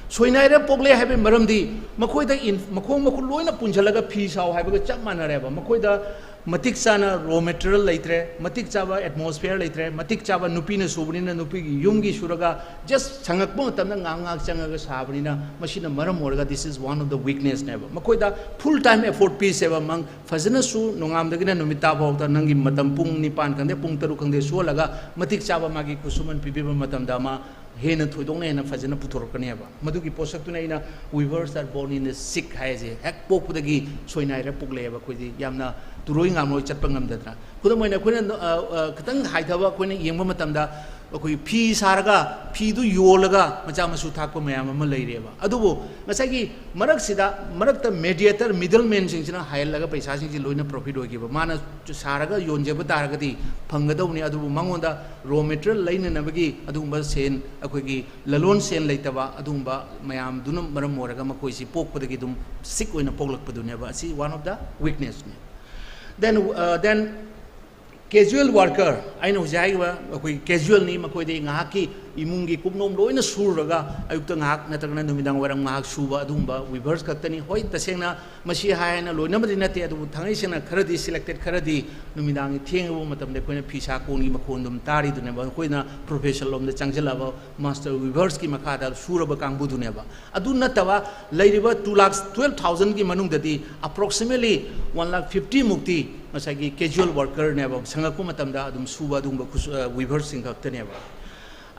ꯁꯣꯏꯅꯥꯏꯔ ꯄꯣꯛꯂꯛꯑꯦ ꯍꯥꯏꯕꯒꯤ ꯃꯔꯝꯗꯤ ꯃꯈꯣꯏꯗ ꯏꯟ-, ꯃꯈꯣꯡ ꯃꯈꯨꯠ ꯂꯣꯏꯅ ꯄꯨꯟꯁꯤꯜꯂꯒ ꯐꯤ ꯁꯥꯎ ꯍꯥꯏꯕꯒ ꯆꯞ ꯃꯥꯟꯅꯔꯦꯕ꯫ ꯃꯈꯣꯏꯗ ꯃꯇꯤꯛ ꯆꯥꯅ raw material ꯂꯩꯇ꯭ꯔꯦ, ꯃꯇꯤꯛ ꯆꯥꯕ atmosphere ꯂꯩꯇ꯭ꯔꯦ, ꯃꯇꯤꯛ ꯆꯥꯕ ꯅꯨꯄꯤꯅ ꯁꯨꯕꯅꯤꯅ ꯅꯨꯄꯤꯒꯤ ꯌꯨꯝꯒꯤ ꯁꯨꯔꯒ just ꯁꯪꯉꯛꯄ ꯃꯇꯝꯗ ꯉꯥꯏꯍꯥꯛ ꯉꯥꯏꯍꯥꯛ ꯆꯪꯉꯒ ꯁꯥꯕꯅꯤꯅ, ꯃꯁꯤꯅ ꯃꯔꯝ ꯑꯣꯏꯔꯒ this is one of the weaknessꯅꯦꯕ꯫ ꯃꯈꯣꯏꯗ full time effort ꯄꯤꯁꯦꯕ, ꯃꯪ ꯐꯖꯅꯁꯨ ꯅꯣꯡꯉꯥꯝꯗꯒꯤꯅ ꯅꯨꯃꯤꯠ ꯇꯥ ꯐꯥꯎꯗ ꯅꯪꯒꯤ ꯃꯇꯝ ꯄꯨꯡ ꯅꯤꯄꯥꯟ ꯈꯪꯗꯦ, ꯄꯨꯡ ꯇꯔꯨꯛ ꯈꯪꯗꯦ ꯁꯨꯍꯜꯂꯒ ꯃꯇꯤꯛ ꯆꯥꯕ ꯃꯥꯒꯤ ꯈꯨꯠꯁꯨꯃꯟ ꯄꯤꯕꯤꯕ ꯃꯇꯝꯗ ꯑꯃ ꯍꯦꯟꯅ ꯊꯣꯏꯗꯣꯛꯅ ꯍꯦꯟꯅ ꯐꯖꯅ ꯄꯨꯊꯣꯔꯛꯀꯅꯦꯕ꯫ ꯃꯗꯨꯒꯤ ꯄꯣꯠꯁꯛꯇꯨꯅ ꯑꯩꯅ weavers are born in the sick ꯍꯥꯏꯁꯦ, ꯍꯦꯛ ꯄꯣꯛꯄꯗꯒꯤ ꯁꯣꯏꯅꯥꯏꯔ ꯄꯣꯛꯂꯛꯑꯦꯕ ꯑꯩꯈꯣꯏꯗꯤ꯫ ꯌꯥꯝꯅ ꯇꯨꯔꯣꯏ ꯉꯥꯃꯣꯏ ꯆꯠꯄ ꯉꯝꯗꯗꯅ꯫ ꯈꯨꯗꯝ ꯑꯣꯏꯅ ꯑꯩꯈꯣꯏꯅ, ꯑ, ꯑ, ꯈꯤꯇꯪ ꯍꯥꯏꯊꯕ ꯑꯩꯈꯣꯏꯅ ꯌꯦꯡꯕ ꯃꯇꯝꯗ ꯑꯩꯈꯣꯏ ꯐꯤ ꯁꯥꯔꯒ ꯐꯤꯗꯨ ꯌꯣꯜꯂꯒ ꯃꯆꯥ ꯃꯁꯨ ꯊꯥꯛꯄ ꯃꯌꯥꯝ ꯑꯃ ꯂꯩꯔꯦꯕ꯫ ꯑꯗꯨꯕꯨ ꯉꯁꯥꯏꯒꯤ ꯃꯔꯛꯁꯤꯗ, ꯃꯔꯛꯇ mediator, middlemanꯁꯤꯡꯁꯤꯅ ꯍꯥꯏꯍꯜꯂꯒ ꯄꯩꯁꯥꯁꯤꯡꯁꯤ ꯂꯣꯏꯅ profit ꯑꯣꯏꯈꯤꯕ꯫ ꯃꯥꯅ ꯁꯥꯔꯒ ꯌꯣꯟꯖꯕ ꯇꯥꯔꯒꯗꯤ ꯐꯪꯒꯗꯧꯕꯅꯤ, ꯑꯗꯨꯕꯨ ꯃꯉꯣꯟꯗ raw material ꯂꯩꯅꯅꯕꯒꯤ ꯑꯗꯨꯒꯨꯝꯕ ꯁꯦꯟ, ꯑꯩꯈꯣꯏꯒꯤ ꯂꯂꯣꯟ ꯁꯦꯟ ꯂꯩꯇꯕ, ꯑꯗꯨꯒꯨꯝꯕ ꯃꯌꯥꯝꯗꯨꯅ ꯃꯔꯝ ꯑꯣꯏꯔꯒ ꯃꯈꯣꯏꯁꯤ ꯄꯣꯛꯄꯗꯒꯤ ꯑꯗꯨꯝ sick ꯑꯣꯏꯅ ꯄꯣꯛꯂꯛꯄꯗꯨꯅꯦꯕ꯫ ꯑꯁꯤ one of the weaknessꯅꯦ꯫ Then, uh, then casual worker, ꯑꯩꯅ ꯍꯧꯖꯤꯛ ꯍꯥꯏꯈꯤꯕ ꯑꯩꯈꯣꯏ casualꯅꯤ, ꯃꯈꯣꯏꯗꯤ ꯉꯥꯏꯍꯥꯛꯀꯤ ꯏꯃꯨꯡꯒꯤ ꯀꯨꯞꯅꯣꯝ ꯂꯣꯏꯅ ꯁꯨꯔꯒ ꯑꯌꯨꯛꯇ ꯉꯥꯏꯍꯥꯛ ꯅꯠꯇ꯭ꯔꯒꯅ ꯅꯨꯃꯤꯗꯥꯡ ꯋꯥꯏꯔꯝ ꯉꯥꯏꯍꯥꯛ ꯁꯨꯕ ꯑꯗꯨꯒꯨꯝꯕ weavers ꯈꯛꯇꯅꯤ꯫ ꯍꯣꯏ, ꯇꯁꯦꯡꯅ ꯃꯁꯤ ꯍꯥꯏꯅ ꯂꯣꯏꯅꯃꯗꯤ ꯅꯠꯇꯦ, ꯑꯗꯨꯕꯨ ꯊꯥꯡꯉꯩ ꯁꯦꯡꯅ ꯈꯔꯗꯤ selected ꯈꯔꯗꯤ ꯅꯨꯃꯤꯗꯥꯡꯒꯤ ꯊꯦꯡꯉꯕ ꯃꯇꯝꯗ ꯑꯩꯈꯣꯏꯅ ꯐꯤꯁꯥ ꯀꯣꯟꯒꯤ ꯃꯈꯣꯟ ꯑꯗꯨꯝ ꯇꯥꯔꯤꯗꯨꯅꯦꯕ꯫ ꯑꯩꯈꯣꯏꯅ profession ꯂꯣꯝꯗ ꯆꯪꯁꯤꯜꯂꯕ master weaversꯀꯤ ꯃꯈꯥꯗ ꯁꯨꯔꯕ ꯀꯥꯡꯕꯨꯗꯨꯅꯦꯕ꯫ ꯑꯗꯨ ꯅꯠꯇꯕ ꯂꯩꯔꯤꯕ two lakh twelve thousandꯒꯤ ꯃꯅꯨꯡꯗꯗꯤ approximately one lakh fifty ꯃꯨꯛꯇꯤ ꯉꯁꯥꯏꯒꯤ casual workerꯅꯦꯕ, ꯁꯪꯉꯛꯄ ꯃꯇꯝꯗ ꯑꯗꯨꯝ ꯁꯨꯕ ꯑꯗꯨꯒꯨꯝꯕ ꯈꯨꯠꯁꯨ-, ꯑ, weaversꯁꯤꯡ ꯈꯛꯇꯅꯦꯕ꯫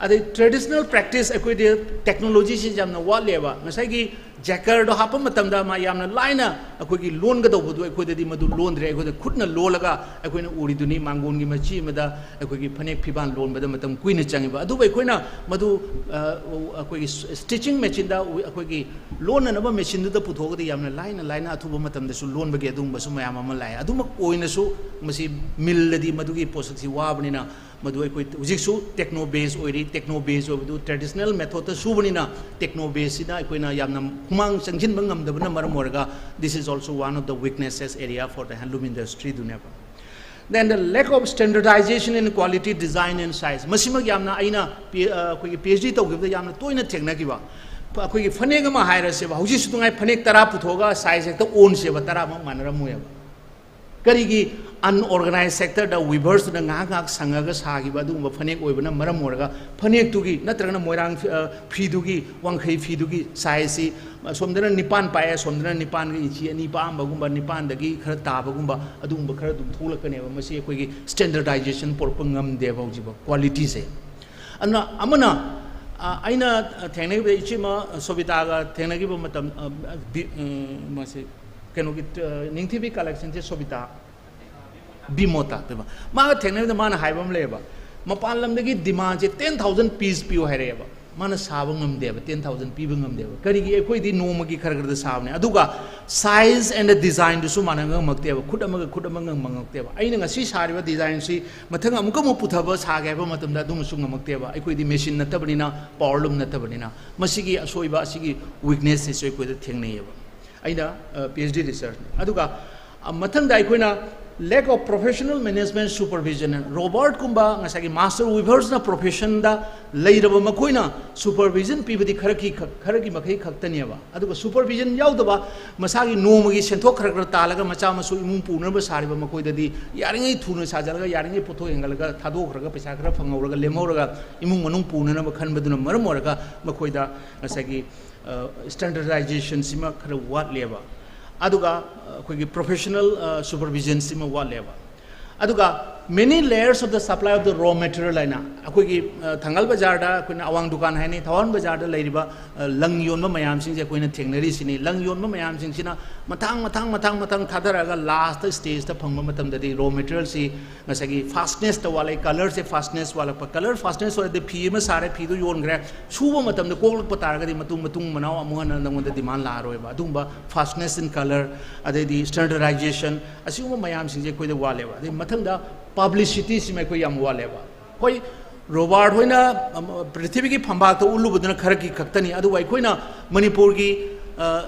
ꯑꯗꯩ traditional practice ꯑꯩꯈꯣꯏꯗꯤ technologyꯁꯤ ꯌꯥꯝꯅ ꯋꯥꯠꯂꯦꯕ꯫ ꯉꯁꯥꯏꯒꯤ jacquardꯗꯣ ꯍꯥꯞꯄ ꯃꯇꯝꯗ ꯃꯥ ꯌꯥꯝꯅ ꯂꯥꯏꯅ ꯑꯩꯈꯣꯏꯒꯤ ꯂꯣꯟꯒꯗꯧꯕꯗꯣ ꯑꯩꯈꯣꯏꯗꯗꯤ ꯃꯗꯨ ꯂꯣꯟꯗ꯭ꯔꯦ꯫ ꯑꯩꯈꯣꯏꯗ ꯈꯨꯠꯅ ꯂꯣꯜꯂꯒ ꯑꯩꯈꯣꯏꯅ ꯎꯔꯤꯗꯨꯅꯤ, ꯃꯥꯡꯒꯣꯟꯒꯤ ꯃꯆꯤ ꯑꯃꯗ ꯑꯩꯈꯣꯏꯒꯤ ꯐꯅꯦꯛ ꯐꯤꯕꯥꯟ ꯂꯣꯟꯕꯗ ꯃꯇꯝ ꯀꯨꯏꯅ ꯆꯪꯉꯤꯕ꯫ ꯑꯗꯨꯕꯨ ꯑꯩꯈꯣꯏꯅ ꯃꯗꯨ, ꯑ, ꯑꯩꯈꯣꯏꯒꯤ stitching machineꯗ ꯑꯩꯈꯣꯏꯒꯤ ꯂꯣꯟꯅꯅꯕ machineꯗꯨꯗ ꯄꯨꯊꯣꯛꯑꯒꯗꯤ ꯌꯥꯝꯅ ꯂꯥꯏꯅ ꯂꯥꯏꯅ ꯑꯊꯨꯕ ꯃꯇꯝꯗꯁꯨ ꯂꯣꯟꯕꯒꯤ ꯑꯗꯨꯒꯨꯝꯕꯁꯨ ꯃꯌꯥꯝ ꯑꯃ ꯂꯥꯛꯑꯦ꯫ ꯑꯗꯨꯃꯛ ꯑꯣꯏꯅꯁꯨ ꯃꯁꯤ millꯗꯗꯤ ꯃꯗꯨꯒꯤ ꯄꯣꯠꯁꯛꯁꯤ ꯋꯥꯕꯅꯤꯅ ꯃꯗꯨ ꯑꯩꯈꯣꯏ ꯍꯧꯖꯤꯛꯁꯨ techno base ꯑꯣꯏꯔꯤ꯫ Techno base ꯑꯣꯏꯕꯗꯨ traditional methodꯇ ꯁꯨꯕꯅꯤꯅ techno baseꯁꯤꯅ ꯑꯩꯈꯣꯏꯅ ꯌꯥꯝꯅ ꯍꯨꯃꯥꯡ ꯆꯪꯁꯤꯟꯕ ꯉꯝꯗꯕꯅ ꯃꯔꯝ ꯑꯣꯏꯔꯒ this is also one of the weaknesses area for the handloom industryꯗꯨꯅꯦꯕ꯫ Then the lack of standardization in quality, design and size. ꯃꯁꯤꯃꯛ ꯌꯥꯝꯅ ꯑꯩꯅ ꯄꯤ-, ꯑ, ꯑꯩꯈꯣꯏꯒꯤ PhD ꯇꯧꯈꯤꯕꯗ ꯌꯥꯝꯅ ꯇꯣꯏꯅ ꯊꯦꯡꯅꯈꯤꯕ꯫ ꯐ-, ꯑꯩꯈꯣꯏꯒꯤ ꯐꯅꯦꯛ ꯑꯃ ꯍꯥꯏꯔꯁꯦꯕ, ꯍꯧꯖꯤꯛꯁꯨ ꯇꯨꯉꯥꯏ ꯐꯅꯦꯛ ꯇꯔꯥ ꯄꯨꯊꯣꯛꯑꯒ size ꯍꯦꯛꯇ ꯑꯣꯟꯁꯦꯕ, ꯇꯔꯥꯃꯛ ꯃꯥꯟꯅꯔꯝꯃꯣꯏꯕ꯫ ꯀꯔꯤꯒꯤ unorganized sectorꯗ weaversꯇꯨꯅ ꯉꯥꯏꯍꯥꯛ ꯉꯥꯏꯍꯥꯛ ꯁꯪꯉꯒ ꯁꯥꯈꯤꯕ ꯑꯗꯨꯒꯨꯝꯕ ꯐꯅꯦꯛ ꯑꯣꯏꯕꯅ ꯃꯔꯝ ꯑꯣꯏꯔꯒ ꯐꯅꯦꯛꯇꯨꯒꯤ ꯅꯠꯇ꯭ꯔꯒꯅ ꯃꯣꯏꯔꯥꯡ ꯐꯤ-, ꯑ, ꯐꯤꯗꯨꯒꯤ, ꯋꯥꯡꯈꯩ ꯐꯤꯗꯨꯒꯤ sizeꯁꯤ ꯑꯁꯣꯝꯗꯅ ꯅꯤꯄꯥꯟ ꯄꯥꯛꯑꯦ, ꯑꯁꯣꯝꯗꯅ ꯅꯤꯄꯥꯟꯒ ꯏꯟꯆꯤ ꯑꯅꯤ ꯄꯥꯛꯑꯝꯕꯒꯨꯝꯕ, ꯅꯤꯄꯥꯟꯗꯒꯤ ꯈꯔ ꯇꯥꯕꯒꯨꯝꯕ ꯑꯗꯨꯒꯨꯝꯕ ꯈꯔ ꯑꯗꯨꯝ ꯊꯣꯛꯂꯛꯀꯅꯦꯕ꯫ ꯃꯁꯤ ꯑꯩꯈꯣꯏꯒꯤ standardization ꯄꯨꯔꯛꯄ ꯉꯝꯗꯦꯕ ꯍꯧꯖꯤꯛꯐꯥꯎ qualityꯁꯦ꯫ ꯑꯗꯨꯅ ꯑꯃꯅ, ꯑ, ꯑꯩꯅ ꯊꯦꯡꯅꯈꯤꯕꯗ ꯏꯆꯦꯃ ꯁꯣꯕꯤꯇꯥꯒ ꯊꯦꯡꯅꯈꯤꯕ ꯃꯇꯝ, ꯑ, ꯕꯤ-, ꯎꯝ, ꯃꯁꯤ ꯀꯩꯅꯣꯒꯤ, ꯑ, ꯅꯤꯡꯊꯤꯕꯤ collectionꯁꯦ ꯁꯣꯕꯤꯇꯥ ꯕꯤꯃꯣꯇꯥ ꯇꯧꯕ꯫ ꯃꯥꯒ ꯊꯦꯡꯅꯕꯗ ꯃꯥꯅ ꯍꯥꯏꯕ ꯑꯃ ꯂꯩꯌꯦꯕ, ꯃꯄꯥꯟ ꯂꯝꯗꯒꯤ demandꯁꯦ ten thousand piece ꯄꯤꯌꯨ ꯍꯥꯏꯔꯛꯑꯦꯕ, ꯃꯥꯅ ꯁꯥꯕ ꯉꯝꯗꯦꯕ, ten thousand ꯄꯤꯕ ꯉꯝꯗꯦꯕ꯫ ꯀꯔꯤꯒꯤ? ꯑꯩꯈꯣꯏꯗꯤ ꯅꯣꯡꯃꯒꯤ ꯈꯔ ꯈꯔꯗ ꯁꯥꯕꯅꯦ꯫ ꯑꯗꯨꯒ size and designꯗꯨꯁꯨ ꯃꯥꯟꯅ ꯉꯝꯃꯛꯇꯦꯕ, ꯈꯨꯠ ꯑꯃꯒ ꯈꯨꯠ ꯑꯃꯒ ꯉꯝꯃꯛꯇꯦꯕ꯫ ꯑꯩꯅ ꯉꯁꯤ ꯁꯥꯔꯤꯕ designꯁꯤ ꯃꯊꯪ ꯑꯃꯨꯛꯀ ꯑꯃꯨꯛ ꯄꯨꯊꯕ ꯁꯥꯒꯦ ꯍꯥꯏꯕ ꯃꯇꯝꯗ ꯑꯗꯨꯃꯁꯨ ꯉꯝꯃꯛꯇꯦꯕ꯫ ꯑꯩꯈꯣꯏꯗꯤ machine ꯅꯠꯇꯕꯅꯤꯅ, power loom ꯅꯠꯇꯕꯅꯤꯅ, ꯃꯁꯤꯒꯤ ꯑꯁꯣꯏꯕ, ꯑꯁꯤꯒꯤ weaknessꯁꯤꯁꯨ ꯑꯩꯈꯣꯏꯗ ꯊꯦꯡꯅꯩꯌꯦꯕ꯫ ꯑꯩꯅ, ꯑ, PhD researchꯅꯤ꯫ ꯑꯗꯨꯒ, ꯑ, ꯃꯊꯪꯗ ꯑꯩꯈꯣꯏꯅ lack of professional management supervision, Robertꯀꯨꯝꯕ ꯉꯁꯥꯏꯒꯤ master weaversꯅ professionꯗ ꯂꯩꯔꯕ ꯃꯈꯣꯏꯅ supervision ꯄꯤꯕꯗꯤ ꯈꯔꯒꯤ ꯈꯛ-, ꯈꯔꯒꯤ ꯃꯈꯩ ꯈꯛꯇꯅꯦꯕ꯫ ꯑꯗꯨꯒ supervision ꯌꯥꯎꯗꯕ, ꯃꯁꯥꯒꯤ ꯅꯣꯡꯃꯒꯤ ꯁꯦꯟꯊꯣꯛ ꯈꯔ ꯈꯔ ꯇꯥꯜꯂꯒ ꯃꯆꯥ ꯃꯁꯨ ꯏꯃꯨꯡ ꯄꯨꯅꯕ ꯁꯥꯔꯤꯕ ꯃꯈꯣꯏꯗꯗꯤ ꯌꯥꯔꯤꯉꯩ ꯊꯨꯅ ꯁꯥꯖꯜꯂꯒ, ꯌꯥꯔꯤꯉꯩ ꯄꯣꯠꯊꯣꯛ ꯍꯦꯟꯒꯠꯂꯒ ꯊꯥꯗꯣꯛꯈ꯭ꯔꯒ, ꯄꯩꯁꯥ ꯈꯔ ꯐꯪꯍꯧꯔꯒ, ꯂꯦꯝꯍꯧꯔꯒ ꯏꯃꯨꯡ ꯃꯅꯨꯡ ꯄꯨꯅꯅꯕ ꯈꯟꯕꯗꯨꯅ ꯃꯔꯝ ꯑꯣꯏꯔꯒ ꯃꯈꯣꯏꯗ ꯉꯁꯥꯏꯒꯤ, ꯑ, standardizationꯁꯤꯃ ꯈꯔ ꯋꯥꯠꯂꯦꯕ꯫ ꯑꯗꯨꯒ, ꯑ, ꯑꯩꯈꯣꯏꯒꯤ professional, ꯑ, supervisionꯁꯤꯃ ꯋꯥꯠꯂꯦꯕ꯫ ꯑꯗꯨꯒ many layers of the supply of the raw material ꯍꯥꯏꯅ ꯑꯩꯈꯣꯏꯒꯤ, ꯑ, ꯊꯪꯒꯥꯜ ꯕꯖꯥꯔꯗ, ꯑꯩꯈꯣꯏꯅ ꯑꯋꯥꯡ ꯗꯨꯀꯥꯟ ꯍꯥꯏꯅꯩ, ꯊꯧꯕꯥꯜ ꯕꯖꯥꯔꯗ ꯂꯩꯔꯤꯕ, ꯑ, ꯂꯪ ꯌꯣꯟꯕ ꯃꯌꯥꯝꯁꯤꯡꯁꯦ ꯑꯩꯈꯣꯏꯅ ꯊꯦꯡꯅꯔꯤꯁꯤꯅꯤ꯫ ꯂꯪ ꯌꯣꯟꯕ ꯃꯌꯥꯝꯁꯤꯡꯁꯤꯅ ꯃꯊꯪ, ꯃꯊꯪ, ꯃꯊꯪ, ꯃꯊꯪ ꯊꯥꯗꯔꯛꯑꯒ lastꯇ stageꯇ ꯐꯪꯕ ꯃꯇꯝꯗꯗꯤ raw materialꯁꯤ ꯉꯁꯥꯏꯒꯤ fastnessꯇ ꯋꯥꯠꯂꯛꯏ, colourꯁꯦ fastness ꯋꯥꯠꯂꯛꯄ, colour fastness ꯑꯣꯏꯔꯗꯤ ꯐꯤ ꯑꯃ ꯁꯥꯔꯦ, ꯐꯤꯗꯨ ꯌꯣꯟꯈ꯭ꯔꯦ, ꯁꯨꯕ ꯃꯇꯝꯗ ꯀꯣꯛꯂꯛꯄ ꯇꯥꯔꯒꯗꯤ ꯃꯇꯨꯡ, ꯃꯇꯨꯡ ꯃꯅꯥꯎ ꯑꯃꯨꯛ ꯍꯟꯅ ꯅꯉꯣꯟꯗ demand ꯂꯥꯛꯑꯔꯣꯏꯕ꯫ ꯑꯗꯨꯒꯨꯝꯕ fastness in colour, ꯑꯗꯩꯗꯤ standardization, ꯑꯁꯤꯒꯨꯝꯕ ꯃꯌꯥꯝꯁꯤꯡꯁꯦ ꯑꯩꯈꯣꯏꯗ ꯋꯥꯠꯂꯦꯕ꯫ ꯑꯗꯩ ꯃꯊꯪꯗ publicityꯁꯤꯃ ꯑꯩꯈꯣꯏ ꯌꯥꯝ ꯋꯥꯠꯂꯦꯕ꯫ ꯍꯣꯏ, ꯔꯣꯕꯥꯔꯠ ꯍꯣꯏꯅ, ꯑꯝ, ꯄ꯭ꯔꯤꯊꯤꯕꯤꯒꯤ ꯐꯝꯕꯥꯛꯇ ꯎꯠꯂꯨꯕꯗꯨꯅ ꯈꯔꯒꯤ ꯈꯛꯇꯅꯤ, ꯑꯗꯨꯕꯨ ꯑꯩꯈꯣꯏꯅ ꯃꯅꯤꯄꯨꯔꯒꯤ, ꯑ,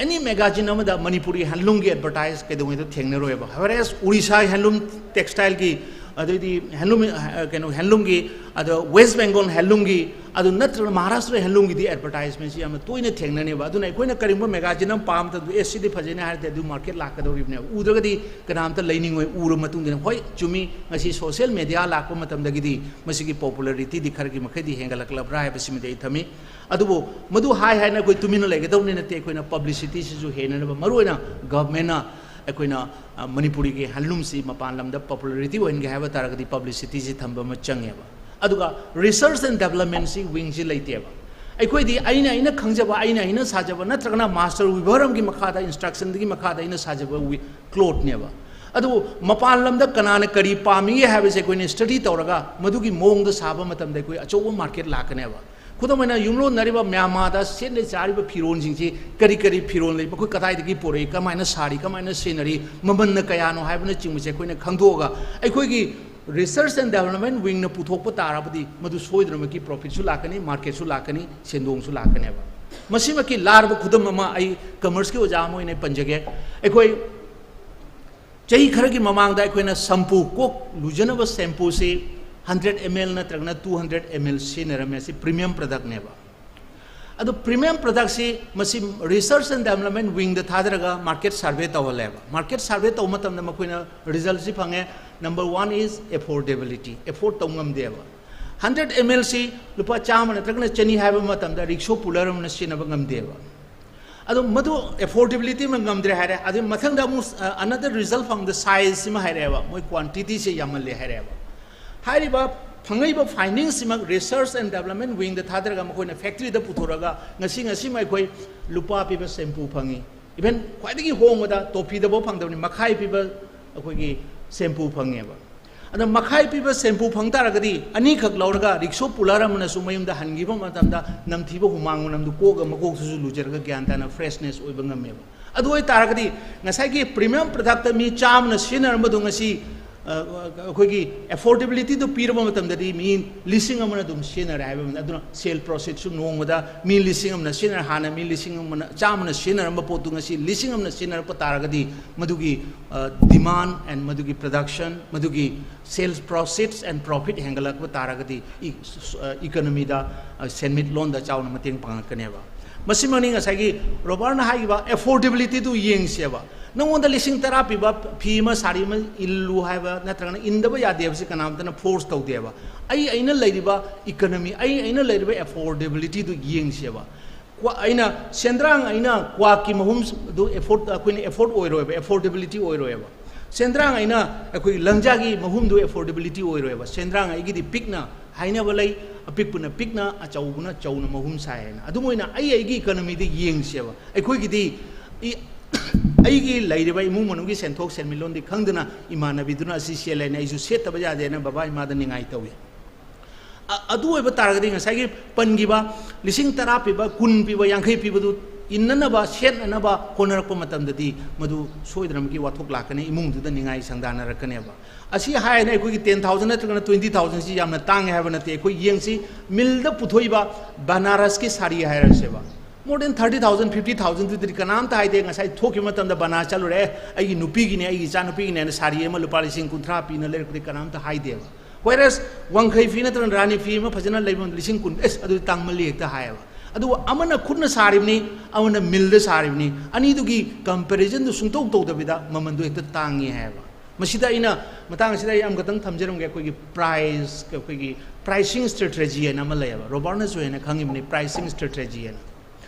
any magazine ꯑꯃꯗ ꯃꯅꯤꯄꯨꯔꯒꯤ handloomꯒꯤ advertise ꯀꯩꯗꯧꯉꯩꯗ ꯊꯦꯡꯅꯔꯣꯏꯕ꯫ Whereas ꯎꯔꯤꯁꯥ handloom textileꯒꯤ ꯑꯗꯩꯗꯤ ꯍꯦꯟꯂꯨꯝ, ꯀꯩꯅꯣ, ꯍꯦꯟꯂꯨꯝꯒꯤ, ꯑꯗꯣ ꯋꯦꯁ ꯕꯦꯡꯒꯣꯜ ꯍꯦꯟꯂꯨꯝꯒꯤ, ꯑꯗꯨ ꯅꯠꯇ꯭ꯔꯒ ꯃꯍꯥꯔꯥꯁꯇ꯭ꯔ ꯍꯦꯟꯂꯨꯝꯒꯤꯗꯤ ꯑꯦꯗꯚꯔꯇꯥꯏꯖꯃꯦꯟꯁꯤ ꯌꯥꯝꯅ ꯇꯣꯏꯅ ꯊꯦꯡꯅꯅꯦꯕ꯫ ꯑꯗꯨꯅ ꯑꯩꯈꯣꯏꯅ ꯀꯔꯤꯒꯨꯝꯕ ꯃꯦꯒꯥꯖꯤꯟ ꯑꯃ ꯄꯥꯕ ꯃꯇꯝꯗ, "ꯑꯦ, ꯁꯤꯗꯤ ꯐꯖꯩꯅꯦ" ꯍꯥꯏꯔꯗꯤ ꯑꯗꯨ ꯃꯥꯔꯀꯦꯠ ꯂꯥꯛꯀꯗꯧꯔꯤꯕꯅꯦꯕ꯫ ꯎꯗ꯭ꯔꯒꯗꯤ ꯀꯅꯥꯝꯇ ꯂꯩꯅꯤꯡꯉꯣꯏ꯫ ꯎꯔ ꯃꯇꯨꯡꯗꯅ, ꯍꯣꯏ, ꯆꯨꯝꯃꯤ, ꯉꯁꯤ ꯁꯣꯁꯤꯌꯦꯜ ꯃꯦꯗꯤꯌꯥ ꯂꯥꯛꯄ ꯃꯇꯝꯗꯒꯤꯗꯤ ꯃꯁꯤꯒꯤ ꯄꯣꯄꯨꯂꯔꯤꯇꯤꯗꯤ ꯈꯔꯒꯤ ꯃꯈꯩꯗꯤ ꯍꯦꯟꯒꯠꯂꯛꯂꯕ꯭ꯔꯥ ꯍꯥꯏꯕꯁꯤꯃꯗꯤ ꯑꯩ ꯊꯝꯃꯤ꯫ ꯑꯗꯨꯕꯨ ꯃꯗꯨ ꯍꯥꯏ ꯍꯥꯏꯅ ꯑꯩꯈꯣꯏ ꯇꯨꯃꯤꯟꯅ ꯂꯩꯒꯗꯧꯅꯤ ꯅꯠꯇꯦ꯫ ꯑꯩꯈꯣꯏꯅ ꯄꯕ꯭ꯂꯤꯁꯤꯇꯤꯁꯤꯁꯨ ꯍꯦꯟꯅꯅꯕ, ꯃꯔꯨꯑꯣꯏꯅ ꯒꯚꯔꯟꯃꯦꯟꯅ ꯑꯩꯈꯣꯏꯅ, ꯑ, ꯃꯅꯤꯄꯨꯔꯤꯒꯤ ꯍꯦꯟꯂꯨꯝꯁꯤ ꯃꯄꯥꯟ ꯂꯝꯗ ꯄꯣꯄꯨꯂꯔꯤꯇꯤ ꯑꯣꯏꯍꯟꯒꯦ ꯍꯥꯏꯕ ꯇꯥꯔꯒꯗꯤ ꯄꯕ꯭ꯂꯤꯁꯤꯇꯤꯁꯤ ꯊꯝꯕ ꯑꯃ ꯆꯪꯉꯦꯕ꯫ ꯑꯗꯨꯒ ꯔꯤꯁꯔꯁ ꯑꯦꯟ ꯗꯦꯕꯂꯞꯃꯦꯟꯁꯤ ꯋꯤꯡꯁꯤ ꯂꯩꯇꯦꯕ꯫ ꯑꯩꯈꯣꯏꯗꯤ ꯑꯩꯅ, ꯑꯩꯅ ꯈꯪꯖꯕ, ꯑꯩꯅ, ꯑꯩꯅ ꯁꯥꯖꯕ, ꯅꯠꯇ꯭ꯔꯒꯅ ꯃꯥꯁꯇꯔ ꯋꯤꯚꯔ ꯑꯃꯒꯤ ꯃꯈꯥꯗ, ꯏꯟꯁꯇ꯭ꯔꯛꯁꯟꯗꯒꯤ ꯃꯈꯥꯗ ꯑꯩꯅ ꯁꯥꯖꯕ ꯋꯤ-, ꯀ꯭ꯂꯣꯠꯅꯦꯕ꯫ ꯑꯗꯨꯕꯨ ꯃꯄꯥꯟ ꯂꯝꯗ ꯀꯅꯥꯅ ꯀꯔꯤ ꯄꯥꯝꯃꯤ ꯍꯥꯏꯕꯁꯦ ꯑꯩꯈꯣꯏꯅ ꯁ꯭ꯇꯗꯤ ꯇꯧꯔꯒ ꯃꯗꯨꯒꯤ ꯃꯑꯣꯡꯗ ꯁꯥꯕ ꯃꯇꯝꯗ ꯑꯩꯈꯣꯏ ꯑꯆꯧꯕ ꯃꯥꯔꯀꯦꯠ ꯂꯥꯛꯀꯅꯦꯕ꯫ ꯈꯨꯗꯝ ꯑꯣꯏꯅ, ꯌꯨꯝꯂꯣꯟꯅꯔꯤꯕ ꯃ꯭ꯌꯥꯟꯃꯥꯔꯗ ꯁꯦꯠꯅ ꯆꯥꯔꯤꯕ ꯐꯤꯔꯣꯜꯁꯤꯡꯁꯤ ꯀꯔꯤ ꯀꯔꯤ ꯐꯤꯔꯣꯜ ꯂꯩ, ꯃꯈꯣꯏ ꯀꯗꯥꯏꯗꯒꯤ ꯄꯨꯔꯛꯏ, ꯀꯃꯥꯏꯅ ꯁꯥꯔꯤ, ꯀꯃꯥꯏꯅ ꯁꯤꯖꯤꯟꯅꯔꯤ, ꯃꯃꯜꯅ ꯀꯌꯥꯅꯣ ꯍꯥꯏꯕꯅꯆꯤꯡꯕꯁꯦ ꯑꯩꯈꯣꯏꯅ ꯈꯪꯗꯣꯛꯑꯒ ꯑꯩꯈꯣꯏꯒꯤ ꯔꯤꯁꯔꯁ ꯑꯦꯟ ꯗꯦꯕꯂꯞꯃꯦꯟ ꯋꯤꯡꯅ ꯄꯨꯊꯣꯛꯄ ꯇꯥꯔꯕꯗꯤ ꯃꯗꯨ ꯁꯣꯏꯗꯅꯃꯛꯀꯤ ꯄ꯭ꯔꯣꯐꯤꯠꯁꯨ ꯂꯥꯛꯀꯅꯤ, ꯃꯥꯔꯀꯦꯠꯁꯨ ꯂꯥꯛꯀꯅꯤ, ꯁꯦꯟꯗꯣꯡꯁꯨ ꯂꯥꯛꯀꯅꯦꯕ꯫ ꯃꯁꯤꯃꯛꯀꯤ ꯂꯥꯔꯕ ꯈꯨꯗꯝ ꯑꯃ ꯑꯩ ꯀꯃꯔꯁꯀꯤ ꯑꯣꯖꯥ ꯑꯃ ꯑꯣꯏꯅ ꯄꯟꯖꯒꯦ꯫ ꯑꯩꯈꯣꯏ ꯆꯍꯤ ꯈꯔꯒꯤ ꯃꯃꯥꯡꯗ ꯑꯩꯈꯣꯏꯅ ꯁꯝꯄꯨ, ꯀꯣꯛ ꯂꯨꯖꯅꯕ ꯁꯦꯝꯄꯨꯁꯤ ꯍꯟꯗ꯭ꯔꯦꯠ ꯑꯦꯝ ꯑꯦꯜ ꯅꯠꯇ꯭ꯔꯒꯅ ꯇꯨ ꯍꯟꯗ꯭ꯔꯦꯠ ꯑꯦꯝ ꯑꯦꯜ ꯁꯤꯖꯤꯟꯅꯔꯝꯃꯦ꯫ ꯑꯁꯤ ꯄ꯭ꯔꯤꯃꯤꯌꯝ ꯄ꯭ꯔꯗꯛꯅꯦꯕ꯫ ꯑꯗꯣ ꯄ꯭ꯔꯤꯃꯤꯌꯝ ꯄ꯭ꯔꯗꯛꯁꯤ ꯃꯁꯤ ꯔꯤꯁꯔꯁ ꯑꯦꯟ ꯗꯦꯕꯂꯞꯃꯦꯟ ꯋꯤꯡꯗ ꯊꯥꯗꯔꯒ ꯃꯥꯔꯀꯦꯠ ꯁꯔꯚꯦ ꯇꯧꯍꯜꯂꯦꯕ꯫ ꯃꯥꯔꯀꯦꯠ ꯁꯔꯚꯦ ꯇꯧꯕ ꯃꯇꯝꯗ ꯃꯈꯣꯏꯅ ꯔꯤꯖꯜꯁꯤ ꯐꯪꯉꯦ꯫ Number one is affordability, ꯑꯦꯐꯣꯔꯗ ꯇꯧ ꯉꯝꯗꯦꯕ꯫ ꯍꯟꯗ꯭ꯔꯦꯠ ꯑꯦꯝ ꯑꯦꯜꯁꯤ ꯂꯨꯄꯥ ꯆꯥꯝꯃ ꯅꯠꯇ꯭ꯔꯒꯅ ꯆꯅꯤ ꯍꯥꯏꯕ ꯃꯇꯝꯗ ꯔꯤꯛꯁꯣ ꯄꯨꯂꯔ ꯑꯃꯅ ꯁꯤꯖꯤꯟꯅꯕ ꯉꯝꯗꯦꯕ꯫ ꯑꯗꯣ ꯃꯗꯨ ꯑꯦꯐꯣꯔꯗꯦꯕꯤꯂꯤꯇꯤ ꯑꯃ ꯉꯝꯗ꯭ꯔꯦ ꯍꯥꯏꯔꯦ꯫ ꯑꯗꯩ ꯃꯊꯪꯗ ꯑꯃꯨꯛ, ꯑ, another result ꯐꯪꯕꯗ ꯁꯥꯏꯖꯁꯤꯃ ꯍꯥꯏꯔꯛꯑꯦꯕ, ꯃꯣꯏ ꯀ꯭ꯋꯥꯟꯇꯤꯇꯤꯁꯦ ꯌꯥꯝꯃꯜꯂꯦ ꯍꯥꯏꯔꯛꯑꯦꯕ꯫ ꯍꯥꯏꯔꯤꯕ ꯐꯪꯉꯛꯏꯕ ꯐꯥꯏꯟꯗꯤꯡꯁꯤꯃꯛ ꯔꯤꯁꯔꯁ ꯑꯦꯟ ꯗꯦꯕꯂꯞꯃꯦꯟ ꯋꯤꯡꯗ ꯊꯥꯗꯔꯒ ꯃꯈꯣꯏꯅ ꯐꯦꯛꯇ꯭ꯔꯤꯗ ꯄꯨꯊꯣꯔꯒ ꯉꯁꯤ, ꯉꯁꯤꯃꯛ ꯑꯩꯈꯣꯏ ꯂꯨꯄꯥ ꯄꯤꯕ ꯁꯦꯝꯄꯨ ꯐꯪꯉꯤ꯫ ꯏꯚꯟ ꯈ꯭ꯋꯥꯏꯗꯒꯤ ꯍꯣꯡꯕꯗ ꯇꯣꯐꯤꯗꯐꯥꯎ ꯐꯪꯗꯕꯅꯤ, ꯃꯈꯥꯏ ꯄꯤꯕ ꯑꯩꯈꯣꯏꯒꯤ ꯁꯦꯝꯄꯨ ꯐꯪꯉꯦꯕ꯫ ꯑꯗ ꯃꯈꯥꯏ ꯄꯤꯕ ꯁꯦꯝꯄꯨ ꯐꯪ ꯇꯥꯔꯒꯗꯤ ꯑꯅꯤꯈꯛ ꯂꯧꯔꯒ ꯔꯤꯛꯁꯣ ꯄꯨꯂꯔ ꯑꯃꯅꯁꯨ ꯃꯌꯨꯝꯗ ꯍꯟꯈꯤꯕ ꯃꯇꯝꯗ ꯅꯝꯊꯤꯕ ꯍꯨꯃꯥꯡ ꯃꯅꯝꯗꯨ ꯀꯣꯛꯑꯒ ꯃꯀꯣꯛꯇꯨꯁꯨ ꯂꯨꯖꯔꯒ ꯒ꯭ꯌꯥꯟ ꯇꯥꯅ ꯐ꯭ꯔꯦꯁꯅꯦꯁ ꯑꯣꯏꯕ ꯉꯝꯃꯦꯕ꯫ ꯑꯗꯨ ꯑꯣꯏꯇꯥꯔꯒꯗꯤ ꯉꯁꯥꯏꯒꯤ ꯄ꯭ꯔꯤꯃꯤꯌꯝ ꯄ꯭ꯔꯗꯛꯇ ꯃꯤ ꯆꯥꯝꯃꯅ ꯁꯤꯖꯤꯟꯅꯔꯝꯕꯗꯨ ꯉꯁꯤ ꯑꯩꯈꯣꯏꯒꯤ ꯑꯦꯐꯣꯔꯗꯦꯕꯤꯂꯤꯇꯤꯗꯨ ꯄꯤꯔꯕ ꯃꯇꯝꯗꯗꯤ ꯃꯤ ꯂꯤꯁꯤꯡ ꯑꯃꯅ ꯑꯗꯨꯝ ꯁꯤꯖꯤꯟꯅꯔꯦ ꯍꯥꯏꯕ ꯑꯃꯅꯤ꯫ ꯑꯗꯨꯅ ꯁꯦꯜ ꯄ꯭ꯔꯣꯁꯦꯁꯁꯨ ꯅꯣꯡꯃꯗ ꯃꯤ ꯂꯤꯁꯤꯡ ꯑꯃꯅ ꯁꯤꯖꯤꯟꯅꯔꯦ, ꯍꯥꯟꯅ ꯃꯤ ꯂꯤꯁꯤꯡ ꯑꯃꯅ, ꯆꯥꯝꯃꯅ ꯁꯤꯖꯤꯟꯅꯔꯝꯕ ꯄꯣꯠꯇꯨ ꯉꯁꯤ ꯂꯤꯁꯤꯡ ꯑꯃꯅ ꯁꯤꯖꯤꯟꯅꯔꯛꯄ ꯇꯥꯔꯒꯗꯤ ꯃꯗꯨꯒꯤ demand and ꯃꯗꯨꯒꯤ production, ꯃꯗꯨꯒꯤ sales proceeds and profit ꯍꯦꯟꯒꯠꯂꯛꯄ ꯇꯥꯔꯒꯗꯤ ꯏꯀꯣꯅꯣꯃꯤꯗ, ꯁꯦꯟꯃꯤꯠꯂꯣꯟꯗ ꯆꯥꯎꯅ ꯃꯇꯦꯡ ꯄꯥꯡꯉꯛꯀꯅꯦꯕ꯫ ꯃꯁꯤꯃꯛꯅꯤ ꯉꯁꯥꯏꯒꯤ ꯔꯣꯕꯥꯔꯠꯅ ꯍꯥꯏꯈꯤꯕ ꯑꯦꯐꯣꯔꯗꯦꯕꯤꯂꯤꯇꯤꯗꯨ ꯌꯦꯡꯁꯦꯕ꯫ ꯅꯪꯉꯣꯟꯗ ꯂꯤꯁꯤꯡ ꯇꯔꯥ ꯄꯤꯕ ꯐꯤ ꯑꯃ, ꯁꯥꯔꯤ ꯑꯃ ꯏꯜꯂꯨ ꯍꯥꯏꯕ ꯅꯠꯇ꯭ꯔꯒꯅ ꯏꯟꯗꯕ ꯌꯥꯗꯦ ꯍꯥꯏꯕꯁꯤ ꯀꯅꯥꯝꯇꯅ ꯐꯣꯔꯁ ꯇꯧꯗꯦꯕ꯫ ꯑꯩ ꯑꯩꯅ ꯂꯩꯔꯤꯕ ꯏꯀꯣꯅꯣꯃꯤ, ꯑꯩ ꯑꯩꯅ ꯂꯩꯔꯤꯕ ꯑꯦꯐꯣꯔꯗꯦꯕꯤꯂꯤꯇꯤꯗꯨ ꯌꯦꯡꯁꯦꯕ꯫ ꯀ꯭ꯋꯥ-, ꯑꯩꯅ ꯁꯦꯟꯗ꯭ꯔꯥꯡ, ꯑꯩꯅ ꯀ꯭ꯋꯥꯛꯀꯤ ꯃꯍꯨꯝꯗꯨ ꯑꯦꯐꯣꯔꯗ, ꯑꯩꯈꯣꯏꯅ ꯑꯦꯐꯣꯔꯗ ꯑꯣꯏꯔꯣꯏꯕ, ꯑꯦꯐꯣꯔꯗꯦꯕꯤꯂꯤꯇꯤ ꯑꯣꯏꯔꯣꯏꯕ꯫ ꯁꯦꯟꯗ꯭ꯔꯥꯡ, ꯑꯩꯅ ꯑꯩꯈꯣꯏꯒꯤ ꯂꯪꯖꯥꯒꯤ ꯃꯍꯨꯝꯗꯨ ꯑꯦꯐꯣꯔꯗꯦꯕꯤꯂꯤꯇꯤ ꯑꯣꯏꯔꯣꯏꯕ꯫ ꯁꯦꯟꯗ꯭ꯔꯥꯡ ꯑꯩꯒꯤꯗꯤ ꯄꯤꯛꯅ ꯍꯥꯏꯅꯕ ꯂꯩ, ꯑꯄꯤꯛꯄꯅ ꯄꯤꯛꯅ, ꯑꯆꯧꯕꯅ ꯆꯥꯎꯅ ꯃꯍꯨꯝ ꯁꯥꯏ ꯍꯥꯏꯅ꯫ ꯑꯗꯨꯝ ꯑꯣꯏꯅ ꯑꯩ ꯑꯩꯒꯤ ꯏꯀꯣꯅꯣꯃꯤꯗ ꯌꯦꯡꯁꯦꯕ꯫ ꯑꯩꯈꯣꯏꯒꯤꯗꯤ ꯏ-, ꯑꯩꯒꯤ ꯂꯩꯔꯤꯕ ꯏꯃꯨꯡ ꯃꯅꯨꯡꯒꯤ ꯁꯦꯟꯊꯣꯛ ꯁꯦꯟꯃꯤꯠꯂꯣꯟꯗꯤ ꯈꯪꯗꯅ ꯏꯃꯥꯟꯅꯕꯤꯗꯨꯅ ꯑꯁꯤ ꯁꯦꯠꯂꯦꯅ ꯑꯩꯁꯨ ꯁꯦꯠꯇꯕ ꯌꯥꯗꯦꯅ ꯕꯕꯥ ꯏꯃꯥꯗ ꯅꯤꯡꯉꯥꯏ ꯇꯧꯏ꯫ ꯑ-, ꯑꯗꯨ ꯑꯣꯏꯕ ꯇꯥꯔꯒꯗꯤ ꯉꯁꯥꯏꯒꯤ ꯄꯟꯈꯤꯕ ꯂꯤꯁꯤꯡ ꯇꯔꯥ ꯄꯤꯕ, ꯀꯨꯟ ꯄꯤꯕ, ꯌꯥꯡꯈꯩ ꯄꯤꯕꯗꯨ ꯏꯟꯅꯅꯕ, ꯁꯦꯠꯅꯅꯕ ꯍꯣꯠꯅꯔꯛꯄ ꯃꯇꯝꯗꯗꯤ ꯃꯗꯨ ꯁꯣꯏꯗꯅꯃꯛꯀꯤ ꯋꯥꯊꯣꯛ ꯂꯥꯛꯀꯅꯤ, ꯏꯃꯨꯡꯗꯨꯗ ꯅꯤꯡꯉꯥꯏ ꯁꯪꯗꯥꯅꯔꯛꯀꯅꯦꯕ꯫ ꯑꯁꯤ ꯍꯥꯏꯅ ꯑꯩꯈꯣꯏꯒꯤ ten thousand ꯅꯠꯇ꯭ꯔꯒꯅ twenty thousand ꯁꯤ ꯌꯥꯝꯅ ꯇꯥꯡꯉꯦ ꯍꯥꯏꯕ ꯅꯠꯇꯦ꯫ ꯑꯩꯈꯣꯏ ꯌꯦꯡꯁꯤ, ꯃꯤꯜꯗ ꯄꯨꯊꯣꯛꯏꯕ ꯕꯅꯥꯔꯁꯀꯤ ꯁꯥꯔꯤ ꯍꯥꯏꯔꯁꯦꯕ, more than thirty thousand, fifty thousand ꯗꯨꯗꯤ ꯀꯅꯥꯝꯇ ꯍꯥꯏꯗꯦ꯫ ꯉꯁꯥꯏ ꯊꯣꯛꯈꯤꯕ ꯃꯇꯝꯗ ꯕꯅꯥꯔꯁ ꯆꯠꯂꯨꯔꯦ, "ꯑꯩꯒꯤ ꯅꯨꯄꯤꯒꯤꯅꯦ, ꯑꯩꯒꯤ ꯏꯆꯥ ꯅꯨꯄꯤꯒꯤꯅꯦꯅ ꯁꯥꯔꯤ ꯑꯃ ꯂꯨꯄꯥ ꯂꯤꯁꯤꯡ ꯀꯨꯟꯊ꯭ꯔꯥ ꯄꯤꯅ ꯂꯩꯔꯛꯄꯗꯤ ꯀꯅꯥꯝꯇ ꯍꯥꯏꯗꯦꯕ꯫ Whereas ꯋꯥꯡꯈꯩ ꯐꯤ ꯅꯠꯇ꯭ꯔꯒ ꯔꯥꯅꯤ ꯐꯤ ꯑꯃ ꯐꯖꯅ ꯂꯩꯕ ꯂꯤꯁꯤꯡ ꯀꯨꯟ, "ꯑꯦꯁ, ꯑꯗꯨꯗꯤ ꯇꯥꯡꯃꯜꯂꯤ" ꯍꯦꯛꯇ ꯍꯥꯏꯌꯦꯕ꯫ ꯑꯗꯨꯕꯨ ꯑꯃꯅ ꯈꯨꯠꯅ ꯁꯥꯔꯤꯕꯅꯤ, ꯑꯃꯅ ꯃꯤꯜꯗ ꯁꯥꯔꯤꯕꯅꯤ, ꯑꯅꯤꯗꯨꯒꯤ ꯀꯝꯄꯦꯔꯤꯖꯟꯗꯨ ꯁꯨꯡꯇꯧ ꯇꯧꯗꯕꯤꯗ ꯃꯃꯟꯗꯨ ꯍꯦꯛꯇ ꯇꯥꯡꯉꯤ ꯍꯥꯏꯌꯦꯕ꯫ ꯃꯁꯤꯗ ꯑꯩꯅ, ꯃꯇꯥꯡ ꯑꯁꯤꯗ ꯑꯩ ꯑꯃꯈꯛꯇꯪ ꯊꯝꯖꯔꯝꯒꯦ꯫ ꯑꯩꯈꯣꯏꯒꯤ ꯄ꯭ꯔꯥꯏꯁ, ꯑꯩꯈꯣꯏꯒꯤ pricing strategy ꯍꯥꯏꯅ ꯑꯃ ꯂꯩꯌꯦꯕ, ꯔꯣꯕꯥꯔꯠꯅꯁꯨ ꯍꯦꯟꯅ ꯈꯪꯉꯤꯕꯅꯤ pricing strategy ꯍꯥꯏꯅ꯫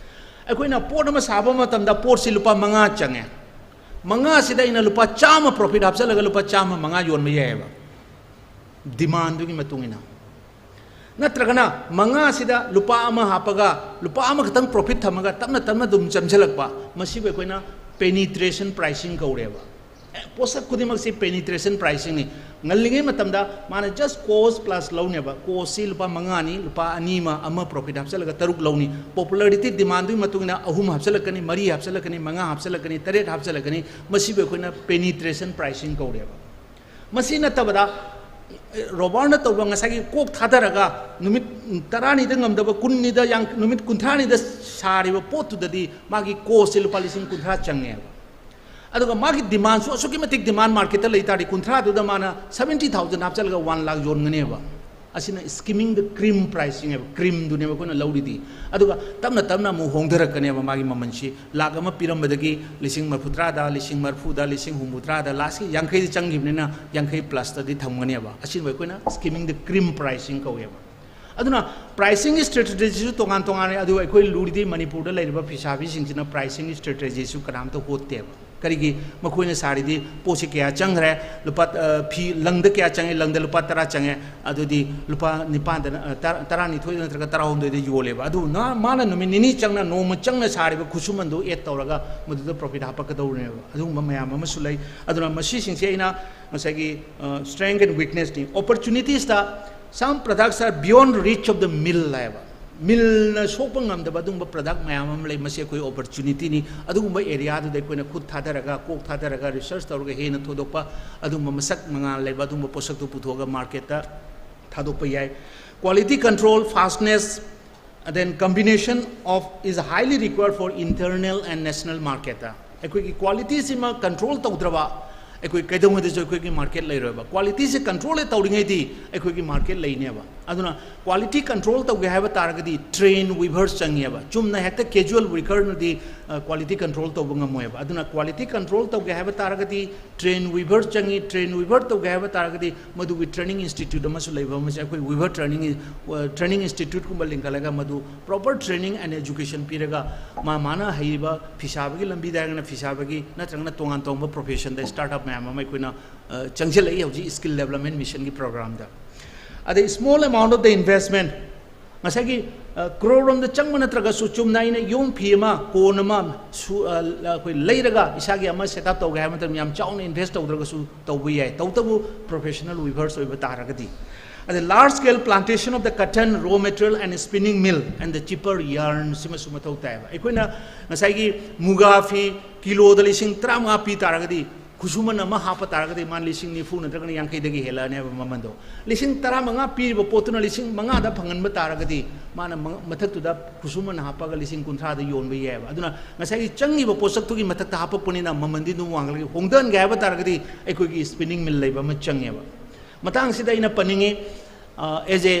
ꯑꯩꯈꯣꯏꯅ ꯄꯣꯠ ꯑꯃ ꯁꯥꯕ ꯃꯇꯝꯗ ꯄꯣꯠꯁꯤ ꯂꯨꯄꯥ ꯃꯉꯥ ꯆꯪꯉꯦ, ꯃꯉꯥꯁꯤꯗ ꯑꯩꯅ ꯂꯨꯄꯥ ꯆꯥꯝꯃ ꯄ꯭ꯔꯣꯐꯤꯠ ꯍꯥꯞꯆꯜꯂꯒ ꯂꯨꯄꯥ ꯆꯥꯝꯃ ꯃꯉꯥ ꯌꯣꯟꯕ ꯌꯥꯏꯑꯕ, ꯗꯤꯃꯥꯟꯗꯨꯒꯤ ꯃꯇꯨꯡ ꯏꯟꯅ꯫ ꯅꯠꯇ꯭ꯔꯒꯅ ꯃꯉꯥꯁꯤꯗ ꯂꯨꯄꯥ ꯑꯃ ꯍꯥꯞꯄꯒ ꯂꯨꯄꯥ ꯑꯃꯈꯛꯇꯪ ꯄ꯭ꯔꯣꯐꯤꯠ ꯊꯝꯃꯒ ꯇꯞꯅ ꯇꯞꯅ ꯑꯗꯨꯝ ꯆꯝꯁꯤꯜꯂꯛꯄ, ꯃꯁꯤꯕꯨ ꯑꯩꯈꯣꯏꯅ penetration pricing ꯀꯧꯔꯦꯕ꯫ ꯑꯦ, ꯄꯣꯠꯁꯛ ꯈꯨꯗꯤꯡꯃꯛꯁꯤ penetration pricingꯅꯤ꯫ ꯉꯜꯂꯤꯉꯩ ꯃꯇꯝꯗ ꯃꯥꯅ just cost plus ꯂꯧꯅꯦꯕ, costꯁꯤ ꯂꯨꯄꯥ ꯃꯉꯥꯅꯤ, ꯂꯨꯄꯥ ꯑꯅꯤ ꯑꯃ, ꯑꯃ ꯄ꯭ꯔꯣꯐꯤꯠ ꯍꯥꯞꯆꯤꯜꯂꯒ ꯇꯔꯨꯛ ꯂꯧꯅꯤ꯫ ꯄꯣꯄꯨꯂꯔꯤꯇꯤ ꯗꯤꯃꯥꯟꯗꯨꯒꯤ ꯃꯇꯨꯡ ꯏꯟꯅ ꯑꯍꯨꯝ ꯍꯥꯞꯆꯤꯜꯂꯛꯀꯅꯤ, ꯃꯔꯤ ꯍꯥꯞꯆꯤꯜꯂꯛꯀꯅꯤ, ꯃꯉꯥ ꯍꯥꯞꯆꯤꯜꯂꯛꯀꯅꯤ, ꯇꯔꯦꯠ ꯍꯥꯞꯆꯤꯜꯂꯛꯀꯅꯤ꯫ ꯃꯁꯤꯕꯨ ꯑꯩꯈꯣꯏꯅ penetration pricing ꯀꯧꯔꯦꯕ꯫ ꯃꯁꯤ ꯅꯠꯇꯕꯗ ꯔꯣꯕꯔꯅ ꯇꯧꯕ ꯉꯁꯥꯏꯒꯤ ꯀꯣꯛ ꯊꯥꯗꯔꯒ ꯅꯨꯃꯤꯠ ꯇꯔꯥꯅꯤꯗ ꯉꯝꯗꯕ ꯀꯨꯟꯅꯤꯗ ꯌꯥꯡ-, ꯅꯨꯃꯤꯠ ꯀꯨꯟꯊ꯭ꯔꯥꯅꯤꯗ ꯁꯥꯔꯤꯕ ꯄꯣꯠꯇꯨꯗꯗꯤ ꯃꯥꯒꯤ ꯀꯣꯁꯁꯦ ꯂꯨꯄꯥ ꯂꯤꯁꯤꯡ ꯀꯨꯟꯊ꯭ꯔꯥ ꯆꯪꯉꯦꯕ꯫ ꯑꯗꯨꯒ ꯃꯥꯒꯤ ꯗꯤꯃꯥꯟꯁꯨ ꯑꯁꯨꯛꯀꯤ ꯃꯇꯤꯛ ꯗꯤꯃꯥꯟ ꯃꯥꯔꯀꯦꯠꯇ ꯂꯩ ꯇꯥꯔꯗꯤ ꯀꯨꯟꯊ꯭ꯔꯥꯗꯨꯗ ꯃꯥꯅ ꯁꯕꯦꯟꯇꯤ ꯊꯥꯎꯖꯟ ꯍꯥꯞꯆꯤꯜꯂꯒ ꯋꯥꯟ ꯂꯥꯛ ꯌꯣꯟꯒꯅꯦꯕ꯫ ꯑꯁꯤꯅ ꯁ꯭ꯀꯤꯃꯤꯡ ꯗ ꯀ꯭ꯔꯤꯝ ꯄ꯭ꯔꯥꯏꯁꯤꯡ ꯍꯥꯏꯕ, ꯀ꯭ꯔꯤꯝꯗꯨꯅꯦꯕ ꯑꯩꯈꯣꯏꯅ ꯂꯧꯔꯤꯗꯤ꯫ ꯑꯗꯨꯒ ꯇꯞꯅ ꯇꯞꯅ ꯑꯃꯨꯛ ꯍꯣꯡꯊꯔꯛꯀꯅꯦꯕ ꯃꯥꯒꯤ ꯃꯃꯜꯁꯤ꯫ ꯂꯥꯛ ꯑꯃ ꯄꯤꯔꯝꯕꯗꯒꯤ ꯂꯤꯁꯤꯡ ꯃꯔꯐꯨꯇꯔꯥꯗ, ꯂꯤꯁꯤꯡ ꯃꯔꯐꯨꯗ, ꯂꯤꯁꯤꯡ ꯍꯨꯝꯐꯨꯇꯔꯥꯗ, ꯂꯥꯁꯀꯤ ꯌꯥꯡꯈꯩꯗ ꯆꯪꯈꯤꯕꯅꯤꯅ ꯌꯥꯡꯈꯩ ꯄ꯭ꯂꯁꯇꯗꯤ ꯊꯝꯒꯅꯦꯕ꯫ ꯑꯁꯤꯕꯨ ꯑꯩꯈꯣꯏꯅ ꯁ꯭ꯀꯤꯃꯤꯡ ꯗ ꯀ꯭ꯔꯤꯝ ꯄ꯭ꯔꯥꯏꯁꯤꯡ ꯀꯧꯋꯦꯕ꯫ ꯑꯗꯨꯅ ꯄ꯭ꯔꯥꯏꯁꯤꯡꯒꯤ ꯁ꯭ꯇ꯭ꯔꯦꯇꯦꯖꯤꯁꯨ ꯇꯣꯉꯥꯟ ꯇꯣꯉꯥꯟꯅ, ꯑꯗꯨꯒ ꯑꯩꯈꯣꯏ ꯂꯨꯔꯤꯗꯤ ꯃꯅꯤꯄꯨꯔꯗ ꯂꯩꯔꯤꯕ ꯐꯤꯁꯥꯕꯤꯁꯤꯡꯁꯤꯅ ꯄ꯭ꯔꯥꯏꯁꯤꯡꯒꯤ ꯁ꯭ꯇ꯭ꯔꯦꯇꯦꯖꯤꯁꯨ ꯀꯅꯥꯝꯇ ꯍꯣꯠꯇꯦꯕ꯫ ꯀꯔꯤꯒꯤ? ꯃꯈꯣꯏꯅ ꯁꯥꯔꯤꯗꯤ ꯄꯣꯠꯁꯤ ꯀꯌꯥ ꯆꯪꯈ꯭ꯔꯦ, ꯂꯨꯄꯥ, ꯑ, ꯐꯤ ꯂꯪꯗ ꯀꯌꯥ ꯆꯪꯉꯦ, ꯂꯪꯗ ꯂꯨꯄꯥ ꯇꯔꯥ ꯆꯪꯉꯦ, ꯑꯗꯨꯗꯤ ꯂꯨꯄꯥ ꯅꯤꯄꯥꯟꯗ, ꯑ, ꯇꯔꯥ, ꯇꯔꯥꯅꯤꯊꯣꯏꯗ ꯅꯠꯇ꯭ꯔꯒ ꯇꯔꯥꯍꯨꯝꯗꯣꯏꯗ ꯌꯣꯜꯂꯦꯕ꯫ ꯑꯗꯨ ꯅ-, ꯃꯥꯅ ꯅꯨꯃꯤꯠ ꯅꯤꯅꯤ ꯆꯪꯅ, ꯅꯣꯡꯃ ꯆꯪꯅ ꯁꯥꯔꯤꯕ ꯈꯨꯠꯁꯨꯃꯟꯗꯨ ꯑꯦꯗ ꯇꯧꯔꯒ ꯃꯗꯨꯗ ꯄ꯭ꯔꯣꯐꯤꯠ ꯍꯥꯞꯄꯛꯀꯗꯧꯔꯤꯅꯦꯕ꯫ ꯑꯗꯨꯒꯨꯝꯕ ꯃꯌꯥꯝ ꯑꯃꯁꯨ ꯂꯩ꯫ ꯑꯗꯨꯅ ꯃꯁꯤꯁꯤꯡꯁꯦ ꯑꯩꯅ ꯉꯁꯥꯏꯒꯤ, ꯑ, strength and weaknessꯅꯤ꯫ Opportunitiesꯇ some products are beyond reach of the mill ꯍꯥꯏꯕ꯫ ꯃꯤꯜꯅ ꯁꯣꯛꯄ ꯉꯝꯗꯕ ꯑꯗꯨꯒꯨꯝꯕ ꯄ꯭ꯔꯗꯛ ꯃꯌꯥꯝ ꯑꯃ ꯂꯩ꯫ ꯃꯁꯤ ꯑꯩꯈꯣꯏ ꯑꯣꯄꯣꯔꯆꯨꯅꯤꯇꯤꯅꯤ꯫ ꯑꯗꯨꯒꯨꯝꯕ ꯑꯦꯔꯤꯌꯥꯗꯨꯗ ꯑꯩꯈꯣꯏꯅ ꯈꯨꯠ ꯊꯥꯗꯔꯒ, ꯀꯣꯛ ꯊꯥꯗꯔꯒ, ꯔꯤꯁꯔꯁ ꯇꯧꯔꯒ ꯍꯦꯟꯅ ꯊꯣꯏꯗꯣꯛꯄ ꯑꯗꯨꯒꯨꯝꯕ ꯃꯁꯛ ꯃꯉꯥꯜ ꯂꯩꯕ ꯑꯗꯨꯒꯨꯝꯕ ꯄꯣꯠꯁꯛꯇꯨ ꯄꯨꯊꯣꯛꯑꯒ ꯃꯥꯔꯀꯦꯠꯇ ꯊꯥꯗꯣꯛꯄ ꯌꯥꯏ꯫ Quality control, fastness, and then combination of is highly required for internal and national marketꯇ꯫ ꯑꯩꯈꯣꯏꯒꯤ ꯀ꯭ꯋꯥꯂꯤꯇꯤꯁꯤꯃ ꯀꯟꯇ꯭ꯔꯣꯜ ꯇꯧꯗ꯭ꯔꯕ ꯑꯩꯈꯣꯏ ꯀꯩꯗꯧꯉꯩꯗꯁꯨ ꯑꯩꯈꯣꯏꯒꯤ ꯃꯥꯔꯀꯦꯠ ꯂꯩꯔꯣꯏꯕ꯫ ꯀ꯭ꯋꯥꯂꯤꯇꯤꯁꯦ ꯀꯟꯇ꯭ꯔꯣꯜ ꯍꯦꯛ ꯇꯧꯔꯤꯉꯩꯗꯤ ꯑꯩꯈꯣꯏꯒꯤ ꯃꯥꯔꯀꯦꯠ ꯂꯩꯅꯦꯕ꯫ ꯑꯗꯨꯅ ꯀ꯭ꯋꯥꯂꯤꯇꯤ ꯀꯟꯇ꯭ꯔꯣꯜ ꯇꯧꯒꯦ ꯍꯥꯏꯕ ꯇꯥꯔꯒꯗꯤ ꯇ꯭ꯔꯦꯟ ꯋꯤꯚꯔꯁ ꯆꯪꯉꯦꯕ꯫ ꯆꯨꯝꯅ ꯍꯦꯛꯇ ꯀꯦꯖꯨꯋꯦꯜ ꯋꯤꯚꯔꯅꯗꯤ, ꯑ, ꯀ꯭ꯋꯥꯂꯤꯇꯤ ꯀꯟꯇ꯭ꯔꯣꯜ ꯇꯧꯕ ꯉꯝꯃꯣꯏꯕ꯫ ꯑꯗꯨꯅ ꯀ꯭ꯋꯥꯂꯤꯇꯤ ꯀꯟꯇ꯭ꯔꯣꯜ ꯇꯧꯒꯦ ꯍꯥꯏꯕ ꯇꯥꯔꯒꯗꯤ ꯇ꯭ꯔꯦꯟ ꯋꯤꯚꯔ ꯆꯪꯉꯤ꯫ ꯇ꯭ꯔꯦꯟ ꯋꯤꯚꯔ ꯇꯧꯒꯦ ꯍꯥꯏꯕ ꯇꯥꯔꯒꯗꯤ ꯃꯗꯨꯒꯤ ꯇ꯭ꯔꯦꯅꯤꯡ ꯏꯟꯁꯇꯤꯇ꯭ꯌꯨꯠ ꯑꯃꯁꯨ ꯂꯩꯕ ꯑꯃꯁꯦ ꯑꯩꯈꯣꯏ ꯋꯤꯚꯔ ꯇ꯭ꯔꯦꯅꯤꯡ, ꯑ, ꯇ꯭ꯔꯦꯅꯤꯡ ꯏꯟꯁꯇꯤꯇ꯭ꯌꯨꯠꯀꯨꯝꯕ ꯂꯤꯡꯈꯠꯂꯒ ꯃꯗꯨ ꯄ꯭ꯔꯣꯄꯔ ꯇ꯭ꯔꯦꯅꯤꯡ ꯑꯦꯟ ꯑꯦꯖꯨꯀꯦꯁꯟ ꯄꯤꯔꯒ ꯃꯥ ꯃꯥꯅ ꯍꯩꯔꯤꯕ ꯐꯤꯁꯥꯕꯒꯤ ꯂꯝꯕꯤꯗ ꯍꯥꯏꯔꯒꯅ ꯐꯤꯁꯥꯕꯒꯤ ꯅꯠꯇ꯭ꯔꯒꯅ ꯇꯣꯉꯥꯟ ꯇꯣꯉꯥꯟꯕ ꯄ꯭ꯔꯣꯐꯦꯁꯟꯗ ꯁ꯭ꯇꯥꯔꯠ ꯑꯞ ꯃꯌꯥꯝ ꯑꯃ ꯑꯩꯈꯣꯏꯅ, ꯑ, ꯆꯪꯁꯤꯜꯂꯛꯏ ꯍꯧꯖꯤꯛ ꯁ꯭ꯀꯤꯜ ꯗꯦꯕꯂꯞꯃꯦꯟ ꯃꯤꯁꯟꯒꯤ ꯄ꯭ꯔꯣꯒ꯭ꯔꯥꯝꯗ꯫ ꯑꯗꯩ small amount of the investment, ꯉꯁꯥꯏꯒꯤ, ꯑ, ꯀ꯭ꯔꯣꯔ ꯔꯣꯝꯗ ꯆꯪꯕ ꯅꯠꯇ꯭ꯔꯒꯁꯨ ꯆꯨꯝꯅ ꯑꯩꯅ ꯌꯣꯡ ꯐꯤ ꯑꯃ, ꯀꯣꯟ ꯑꯃ ꯁꯨ-, ꯑ, ꯑꯩꯈꯣꯏ ꯂꯩꯔꯒ ꯏꯁꯥꯒꯤ ꯑꯃ ꯁꯦꯠ ꯑꯞ ꯇꯧꯒꯦ ꯍꯥꯏꯕ ꯃꯇꯝꯗ ꯌꯥꯝ ꯆꯥꯎꯅ ꯏꯟꯚꯦꯁ ꯇꯧꯗ꯭ꯔꯒꯁꯨ ꯇꯧꯕ ꯌꯥꯏ, ꯇꯧꯕꯇꯕꯨ ꯄ꯭ꯔꯣꯐꯦꯁꯅꯦꯜ ꯋꯤꯚꯔꯁ ꯑꯣꯏꯕ ꯇꯥꯔꯒꯗꯤ꯫ ꯑꯗꯩ large scale plantation of the cotton, raw material and spinning mill and the cheaper yarn ꯁꯤꯃꯁꯨ ꯃꯊꯧ ꯇꯥꯏꯌꯦꯕ꯫ ꯑꯩꯈꯣꯏꯅ ꯉꯁꯥꯏꯒꯤ ꯃꯨꯒꯥ ꯐꯤ ꯀꯤꯂꯣꯗ ꯂꯤꯁꯤꯡ ꯇꯔꯥꯃꯉꯥ ꯄꯤ ꯇꯥꯔꯒꯗꯤ ꯈꯨꯠꯁꯨꯃꯟ ꯑꯃ ꯍꯥꯞꯄ ꯇꯥꯔꯒꯗꯤ ꯃꯥꯅ ꯂꯤꯁꯤꯡ ꯅꯤꯐꯨ ꯅꯠꯇ꯭ꯔꯒꯅ ꯌꯥꯡꯈꯩꯗꯒꯤ ꯍꯦꯜꯂꯛꯑꯅꯦꯕ ꯃꯃꯟꯗꯣ꯫ ꯂꯤꯁꯤꯡ ꯇꯔꯥꯃꯉꯥ ꯄꯤꯔꯤꯕ ꯄꯣꯠꯇꯨꯅ ꯂꯤꯁꯤꯡ ꯃꯉꯥꯗ ꯐꯪꯍꯟꯕ ꯇꯥꯔꯒꯗꯤ ꯃꯥꯅ ꯃ-, ꯃꯊꯛꯇꯨꯗ ꯈꯨꯠꯁꯨꯃꯟ ꯍꯥꯞꯄꯒ ꯂꯤꯁꯤꯡ ꯀꯨꯟꯊ꯭ꯔꯥꯗ ꯌꯣꯟꯕ ꯌꯥꯏꯑꯕ꯫ ꯑꯗꯨꯅ ꯉꯁꯥꯏꯒꯤ ꯆꯪꯉꯤꯕ ꯄꯣꯠꯁꯛꯇꯨꯒꯤ ꯃꯊꯛꯇ ꯍꯥꯞꯄꯛꯄꯅꯤꯅ ꯃꯃꯟꯗꯤ ꯑꯗꯨꯝ ꯋꯥꯡꯈꯠꯂꯛꯏ꯫ ꯍꯣꯡꯊꯍꯟꯒꯦ ꯍꯥꯏꯕ ꯇꯥꯔꯒꯗꯤ ꯑꯩꯈꯣꯏꯒꯤ spinning mill ꯂꯩꯕ ꯑꯃ ꯆꯪꯉꯦꯕ꯫ ꯃꯇꯥꯡꯁꯤꯗ ꯑꯩꯅ ꯄꯟꯅꯤꯡꯉꯤ, ꯑꯦꯖ ꯑꯦ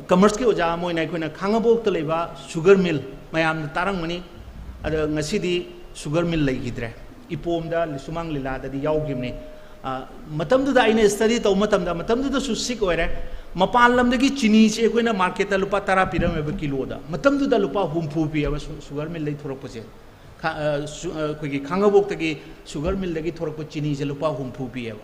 ꯀꯃꯔꯁꯀꯤ ꯑꯣꯖꯥ ꯑꯃ ꯑꯣꯏꯅ ꯑꯩꯈꯣꯏꯅ ꯈꯥꯡꯉꯕꯣꯛꯇ ꯂꯩꯕ sugar mill ꯃꯌꯥꯝꯅ ꯇꯥꯔꯝꯒꯅꯤ꯫ ꯑꯗ ꯉꯁꯤꯗꯤ sugar mill ꯂꯩꯈꯤꯗ꯭ꯔꯦ꯫ ꯏꯄꯣꯝꯗ ꯁꯨꯃꯥꯡ ꯂꯤꯂꯥꯗꯗꯤ ꯌꯥꯎꯈꯤꯕꯅꯤ꯫ ꯑ, ꯃꯇꯝꯗꯨꯗ ꯑꯩꯅ study ꯇꯧꯕ ꯃꯇꯝꯗ, ꯃꯇꯝꯗꯨꯗꯁꯨ sick ꯑꯣꯏꯔꯦ, ꯃꯄꯥꯟ ꯂꯝꯗꯒꯤ ꯆꯤꯅꯤꯁꯦ ꯑꯩꯈꯣꯏꯅ marketꯇ ꯂꯨꯄꯥ ꯇꯔꯥ ꯄꯤꯔꯝꯃꯦꯕ ꯀꯤꯂꯣꯗ, ꯃꯇꯝꯗꯨꯗ ꯂꯨꯄꯥ ꯍꯨꯝꯐꯨ ꯄꯤꯌꯦꯕ ꯁꯨ-, sugar millꯗꯒꯤ ꯊꯣꯔꯛꯄꯁꯦ꯫ ꯈꯥ-, ꯑ, ꯁꯨ-, ꯑ, ꯑꯩꯈꯣꯏꯒꯤ ꯈꯥꯡꯉꯕꯣꯛꯇꯒꯤ sugar millꯗꯒꯤ ꯊꯣꯔꯛꯄ ꯆꯤꯅꯤꯁꯦ ꯂꯨꯄꯥ ꯍꯨꯝꯐꯨ ꯄꯤꯌꯦꯕ꯫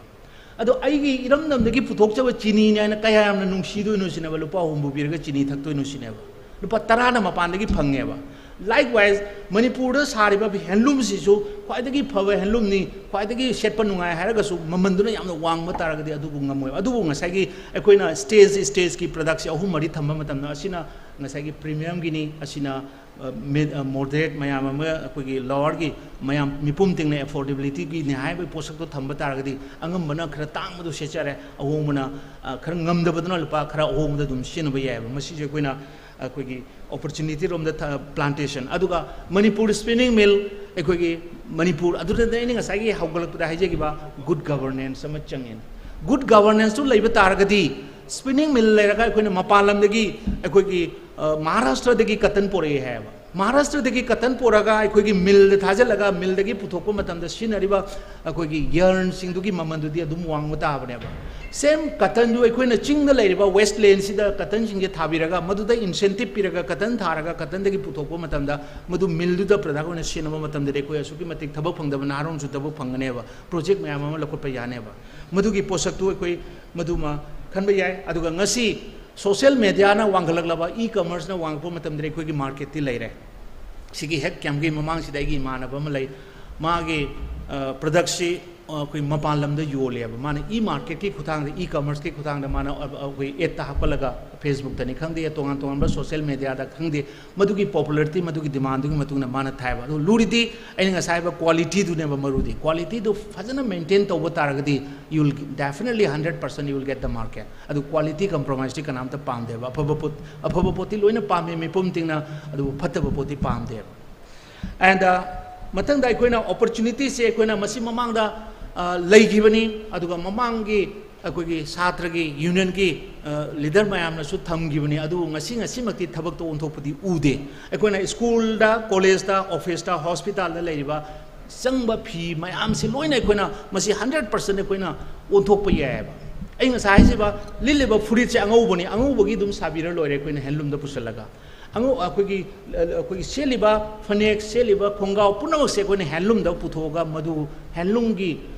ꯑꯗꯣ ꯑꯩꯒꯤ ꯏꯔꯝꯗꯝꯗꯒꯤ ꯄꯨꯊꯣꯛꯆꯕ ꯆꯤꯅꯤꯅꯦ ꯍꯥꯏꯅ ꯀꯌꯥ ꯌꯥꯝꯅ ꯅꯨꯡꯁꯤꯗꯣꯏꯅꯣ ꯁꯤꯅꯦꯕ, ꯂꯨꯄꯥ ꯍꯨꯝꯐꯨ ꯄꯤꯔꯒ ꯆꯤꯅꯤ ꯊꯛꯇꯣꯏꯅꯣ ꯁꯤꯅꯦꯕ꯫ ꯂꯨꯄꯥ ꯇꯔꯥꯅ ꯃꯄꯥꯟꯗꯒꯤ ꯐꯪꯉꯦꯕ꯫ Likewise, ꯃꯅꯤꯄꯨꯔꯗ ꯁꯥꯔꯤꯕ handloomꯁꯤꯁꯨ ꯈ꯭ꯋꯥꯏꯗꯒꯤ ꯐꯕ handloomꯅꯤ, ꯈ꯭ꯋꯥꯏꯗꯒꯤ ꯁꯦꯠꯄ ꯅꯨꯡꯉꯥꯏ ꯍꯥꯏꯔꯒꯁꯨ ꯃꯃꯟꯗꯨꯅ ꯌꯥꯝꯅ ꯋꯥꯡꯕ ꯇꯥꯔꯒꯗꯤ ꯑꯗꯨꯕꯨ ꯉꯝꯃꯣꯏꯕ꯫ ꯑꯗꯨꯕꯨ ꯉꯁꯥꯏꯒꯤ ꯑꯩꯈꯣꯏꯅ stage stageꯀꯤ productꯁꯦ ꯑꯍꯨꯝ ꯃꯔꯤ ꯊꯝꯕ ꯃꯇꯝꯗ ꯑꯁꯤꯅ ꯉꯁꯥꯏꯒꯤ premiumꯒꯤꯅꯤ, ꯑꯁꯤꯅ ꯑ, mid, ꯑ, moderate ꯃꯌꯥꯝ ꯑꯃ ꯑꯩꯈꯣꯏꯒꯤ lowerꯒꯤ ꯃꯌꯥꯝ ꯃꯤꯄꯨꯝ ꯇꯤꯡꯅ affordabilityꯒꯤꯅꯤ ꯍꯥꯏꯕꯒꯤ ꯄꯣꯠꯁꯛꯇꯣ ꯊꯝꯕ ꯇꯥꯔꯒꯗꯤ ꯑꯉꯝꯕꯅ ꯈꯔ ꯇꯥꯡꯕꯗꯣ ꯁꯦꯠꯆꯔꯦ, ꯑꯍꯣꯡꯕꯅ, ꯑ, ꯈꯔ ꯉꯝꯗꯕꯗꯨꯅ ꯂꯨꯄꯥ ꯈꯔ ꯑꯍꯣꯡꯕꯗ ꯑꯗꯨꯝ ꯁꯤꯖꯤꯟꯅꯕ ꯌꯥꯏꯑꯕ꯫ ꯃꯁꯤꯁꯦ ꯑꯩꯈꯣꯏꯅ ꯑꯩꯈꯣꯏꯒꯤ opportunity ꯔꯣꯝꯗ ꯊ-, plantation, ꯑꯗꯨꯒ ꯃꯅꯤꯄꯨꯔ spinning mill ꯑꯩꯈꯣꯏꯒꯤ ꯃꯅꯤꯄꯨꯔ, ꯑꯗꯨꯗ ꯑꯩꯅ ꯉꯁꯥꯏꯒꯤ ꯍꯧꯒꯠꯂꯛꯄꯗ ꯍꯥꯏꯖꯈꯤꯕ good governance ꯑꯃ ꯆꯪꯉꯦꯅ꯫ Good governanceꯇꯨ ꯂꯩꯕ ꯇꯥꯔꯒꯗꯤ spinning mill ꯂꯩꯔꯒ ꯑꯩꯈꯣꯏꯅ ꯃꯄꯥꯟ ꯂꯝꯗꯒꯤ ꯑꯩꯈꯣꯏꯒꯤ, ꯑ, ꯃꯍꯥꯔꯥꯁꯇ꯭ꯔꯗꯒꯤ cotton ꯄꯣꯔꯛꯑꯦ ꯍꯥꯏꯌꯦꯕ꯫ ꯃꯍꯥꯔꯥꯁꯇ꯭ꯔꯗꯒꯤ cotton ꯄꯣꯔꯛꯑꯒ ꯑꯩꯈꯣꯏꯒꯤ millꯗ ꯊꯥꯖꯤꯜꯂꯒ millꯗꯒꯤ ꯄꯨꯊꯣꯛꯄ ꯃꯇꯝꯗ ꯁꯤꯖꯤꯟꯅꯔꯤꯕ ꯑꯩꯈꯣꯏꯒꯤ yarnꯁꯤꯡꯗꯨꯒꯤ ꯃꯃꯜꯗꯨꯗꯤ ꯑꯗꯨꯝ ꯋꯥꯡꯕ ꯇꯥꯕꯅꯦꯕ꯫ Same cottonꯗꯨ ꯑꯩꯈꯣꯏꯅ ꯆꯤꯡꯗ ꯂꯩꯔꯤꯕ wastelandꯁꯤꯗ cottonꯁꯤꯡꯁꯦ ꯊꯥꯕꯤꯔꯒ ꯃꯗꯨꯗ incentive ꯄꯤꯔꯒ cotton ꯊꯥꯔꯒ cottonꯗꯒꯤ ꯄꯨꯊꯣꯛꯄ ꯃꯇꯝꯗ ꯃꯗꯨ millꯗꯨꯗ product ꯑꯣꯏꯅ ꯁꯤꯖꯤꯟꯅꯕ ꯃꯇꯝꯗꯗꯤ ꯑꯩꯈꯣꯏ ꯑꯁꯨꯛꯀꯤ ꯃꯇꯤꯛ ꯊꯕꯛ ꯐꯪꯗꯕ ꯅꯍꯥꯔꯣꯜꯁꯨ ꯊꯕꯛ ꯐꯪꯒꯅꯦꯕ, project ꯃꯌꯥꯝ ꯑꯃ ꯂꯧꯈꯠꯄ ꯌꯥꯅꯦꯕ꯫ ꯃꯗꯨꯒꯤ ꯄꯣꯠꯁꯛꯇꯨ ꯑꯩꯈꯣꯏ ꯃꯗꯨꯃ ꯈꯟꯕ ꯌꯥꯏ꯫ ꯑꯗꯨꯒ ꯉꯁꯤ social mediaꯅ ꯋꯥꯡꯈꯠꯂꯛꯂꯕ, e-commerceꯅ ꯋꯥꯡꯉꯛꯄ ꯃꯇꯝꯗꯗꯤ ꯑꯩꯈꯣꯏꯒꯤ marketꯇꯤ ꯂꯩꯔꯦ꯫ ꯁꯤꯒꯤ ꯍꯦꯛ camp ꯀꯤ ꯃꯃꯥꯡꯁꯤꯗ ꯑꯩꯒꯤ ꯏꯃꯥꯟꯅꯕ ꯑꯃ ꯂꯩ, ꯃꯥꯒꯤ, ꯑ, productꯁꯤ ꯑꯩꯈꯣꯏ ꯃꯄꯥꯟ ꯂꯝꯗ ꯌꯣꯜꯂꯦꯕ꯫ ꯃꯥꯅ ꯏ ꯃꯥꯔꯀꯦꯠꯀꯤ ꯈꯨꯊꯥꯡꯗ, ꯏ ꯀꯃꯔꯁꯀꯤ ꯈꯨꯊꯥꯡꯗ ꯃꯥꯅ ꯑꯩꯈꯣꯏ ꯑꯦꯗꯇ ꯍꯥꯞꯀꯠꯂꯒ, ꯐꯦꯁꯕꯨꯛꯇꯅꯤ ꯈꯪꯗꯦ, ꯇꯣꯉꯥꯟ ꯇꯣꯉꯥꯟꯕ ꯁꯣꯁꯦꯜ ꯃꯦꯗꯤꯌꯥꯗ ꯈꯪꯗꯦ, ꯃꯗꯨꯒꯤ ꯄꯣꯄꯨꯂꯔꯤꯇꯤ, ꯃꯗꯨꯒꯤ ꯗꯤꯃꯥꯟꯗꯨꯒꯤ ꯃꯇꯨꯡ ꯏꯟꯅ ꯃꯥꯅ ꯊꯥꯏꯕ꯫ ꯑꯗꯨ ꯂꯨꯔꯤꯗꯤ ꯑꯩꯅ ꯉꯁꯥꯏ ꯍꯥꯏꯕ ꯀ꯭ꯋꯥꯂꯤꯇꯤꯗꯨꯅꯦꯕ ꯃꯔꯨꯗꯤ꯫ ꯀ꯭ꯋꯥꯂꯤꯇꯤꯗꯨ ꯐꯖꯅ ꯃꯦꯟꯇꯦꯟ ꯇꯧꯕ ꯇꯥꯔꯒꯗꯤ, you will definitely hundred percent you will get the market꯫ ꯑꯗꯨ ꯀ꯭ꯋꯥꯂꯤꯇꯤ ꯀꯝꯄ꯭ꯔꯣꯃꯥꯏꯁꯇꯤ ꯀꯅꯥꯝꯇ ꯄꯥꯝꯗꯦꯕ꯫ ꯑꯐꯕ ꯄꯣꯠ, ꯑꯐꯕ ꯄꯣꯠꯇꯤ ꯂꯣꯏꯅ ꯄꯥꯝꯃꯤ ꯃꯤꯄꯨꯝ ꯇꯤꯡꯅ, ꯑꯗꯨꯕꯨ ꯐꯠꯇꯕ ꯄꯣꯠꯇꯤ ꯄꯥꯝꯗꯦꯕ꯫ And, uh, ꯃꯊꯪꯗ ꯑꯩꯈꯣꯏꯅ ꯑꯣꯄꯣꯔꯆꯨꯅꯤꯇꯤꯁꯦ ꯑꯩꯈꯣꯏꯅ ꯃꯁꯤ ꯃꯃꯥꯡꯗ, ꯑ, ꯂꯩꯈꯤꯕꯅꯤ, ꯑꯗꯨꯒ ꯃꯃꯥꯡꯒꯤ ꯑꯩꯈꯣꯏꯒꯤ ꯁꯥꯇ꯭ꯔꯒꯤ ꯌꯨꯅꯤꯌꯟꯒꯤ, ꯑ, ꯂꯤꯗꯔ ꯃꯌꯥꯝꯅꯁꯨ ꯊꯝꯈꯤꯕꯅꯤ, ꯑꯗꯨꯕꯨ ꯉꯁꯤ, ꯉꯁꯤꯃꯛꯇꯤ ꯊꯕꯛꯇ ꯑꯣꯟꯊꯣꯛꯄꯗꯤ ꯎꯗꯦ꯫ ꯑꯩꯈꯣꯏꯅ ꯁ꯭ꯀꯨꯜꯗ, ꯀꯣꯂꯦꯖꯇ, ꯑꯣꯐꯤꯁꯇ, ꯍꯣꯁꯄꯤꯇꯥꯜꯗ ꯂꯩꯔꯤꯕ ꯆꯪꯕ ꯐꯤ ꯃꯌꯥꯝꯁꯤ ꯂꯣꯏꯅ ꯑꯩꯈꯣꯏꯅ ꯃꯁꯤ ꯍꯟꯗ꯭ꯔꯦꯠ ꯄꯥꯔꯁꯦꯟ ꯑꯩꯈꯣꯏꯅ ꯑꯣꯟꯊꯣꯛꯄ ꯌꯥꯏꯑꯕ꯫ ꯑꯩ ꯉꯁꯥꯏ ꯍꯥꯏꯖꯕ, ꯂꯤꯠꯂꯤꯕ ꯐꯨꯔꯤꯠꯁꯦ ꯑꯉꯧꯕꯅꯤ, ꯑꯉꯧꯕꯒꯤ ꯑꯗꯨꯝ ꯁꯥꯕꯤꯔ ꯂꯣꯏꯔꯦ ꯑꯩꯈꯣꯏꯅ ꯍꯦꯟꯂꯨꯝꯗ ꯄꯨꯁꯤꯜꯂꯒ꯫ ꯑꯉꯧ-, ꯑꯩꯈꯣꯏꯒꯤ, ꯑꯩꯈꯣꯏꯒꯤ ꯁꯦꯠꯂꯤꯕ ꯐꯅꯦꯛ, ꯁꯦꯠꯂꯤꯕ ꯈꯣꯡꯒ꯭ꯔꯥꯎ ꯄꯨꯝꯅꯃꯛꯁꯦ ꯑꯩꯈꯣꯏꯅ ꯍꯦꯟꯂꯨꯝꯗ ꯄꯨꯊꯣꯛꯑꯒ, ꯃꯗꯨ ꯍꯦꯟꯂꯨꯝꯒꯤ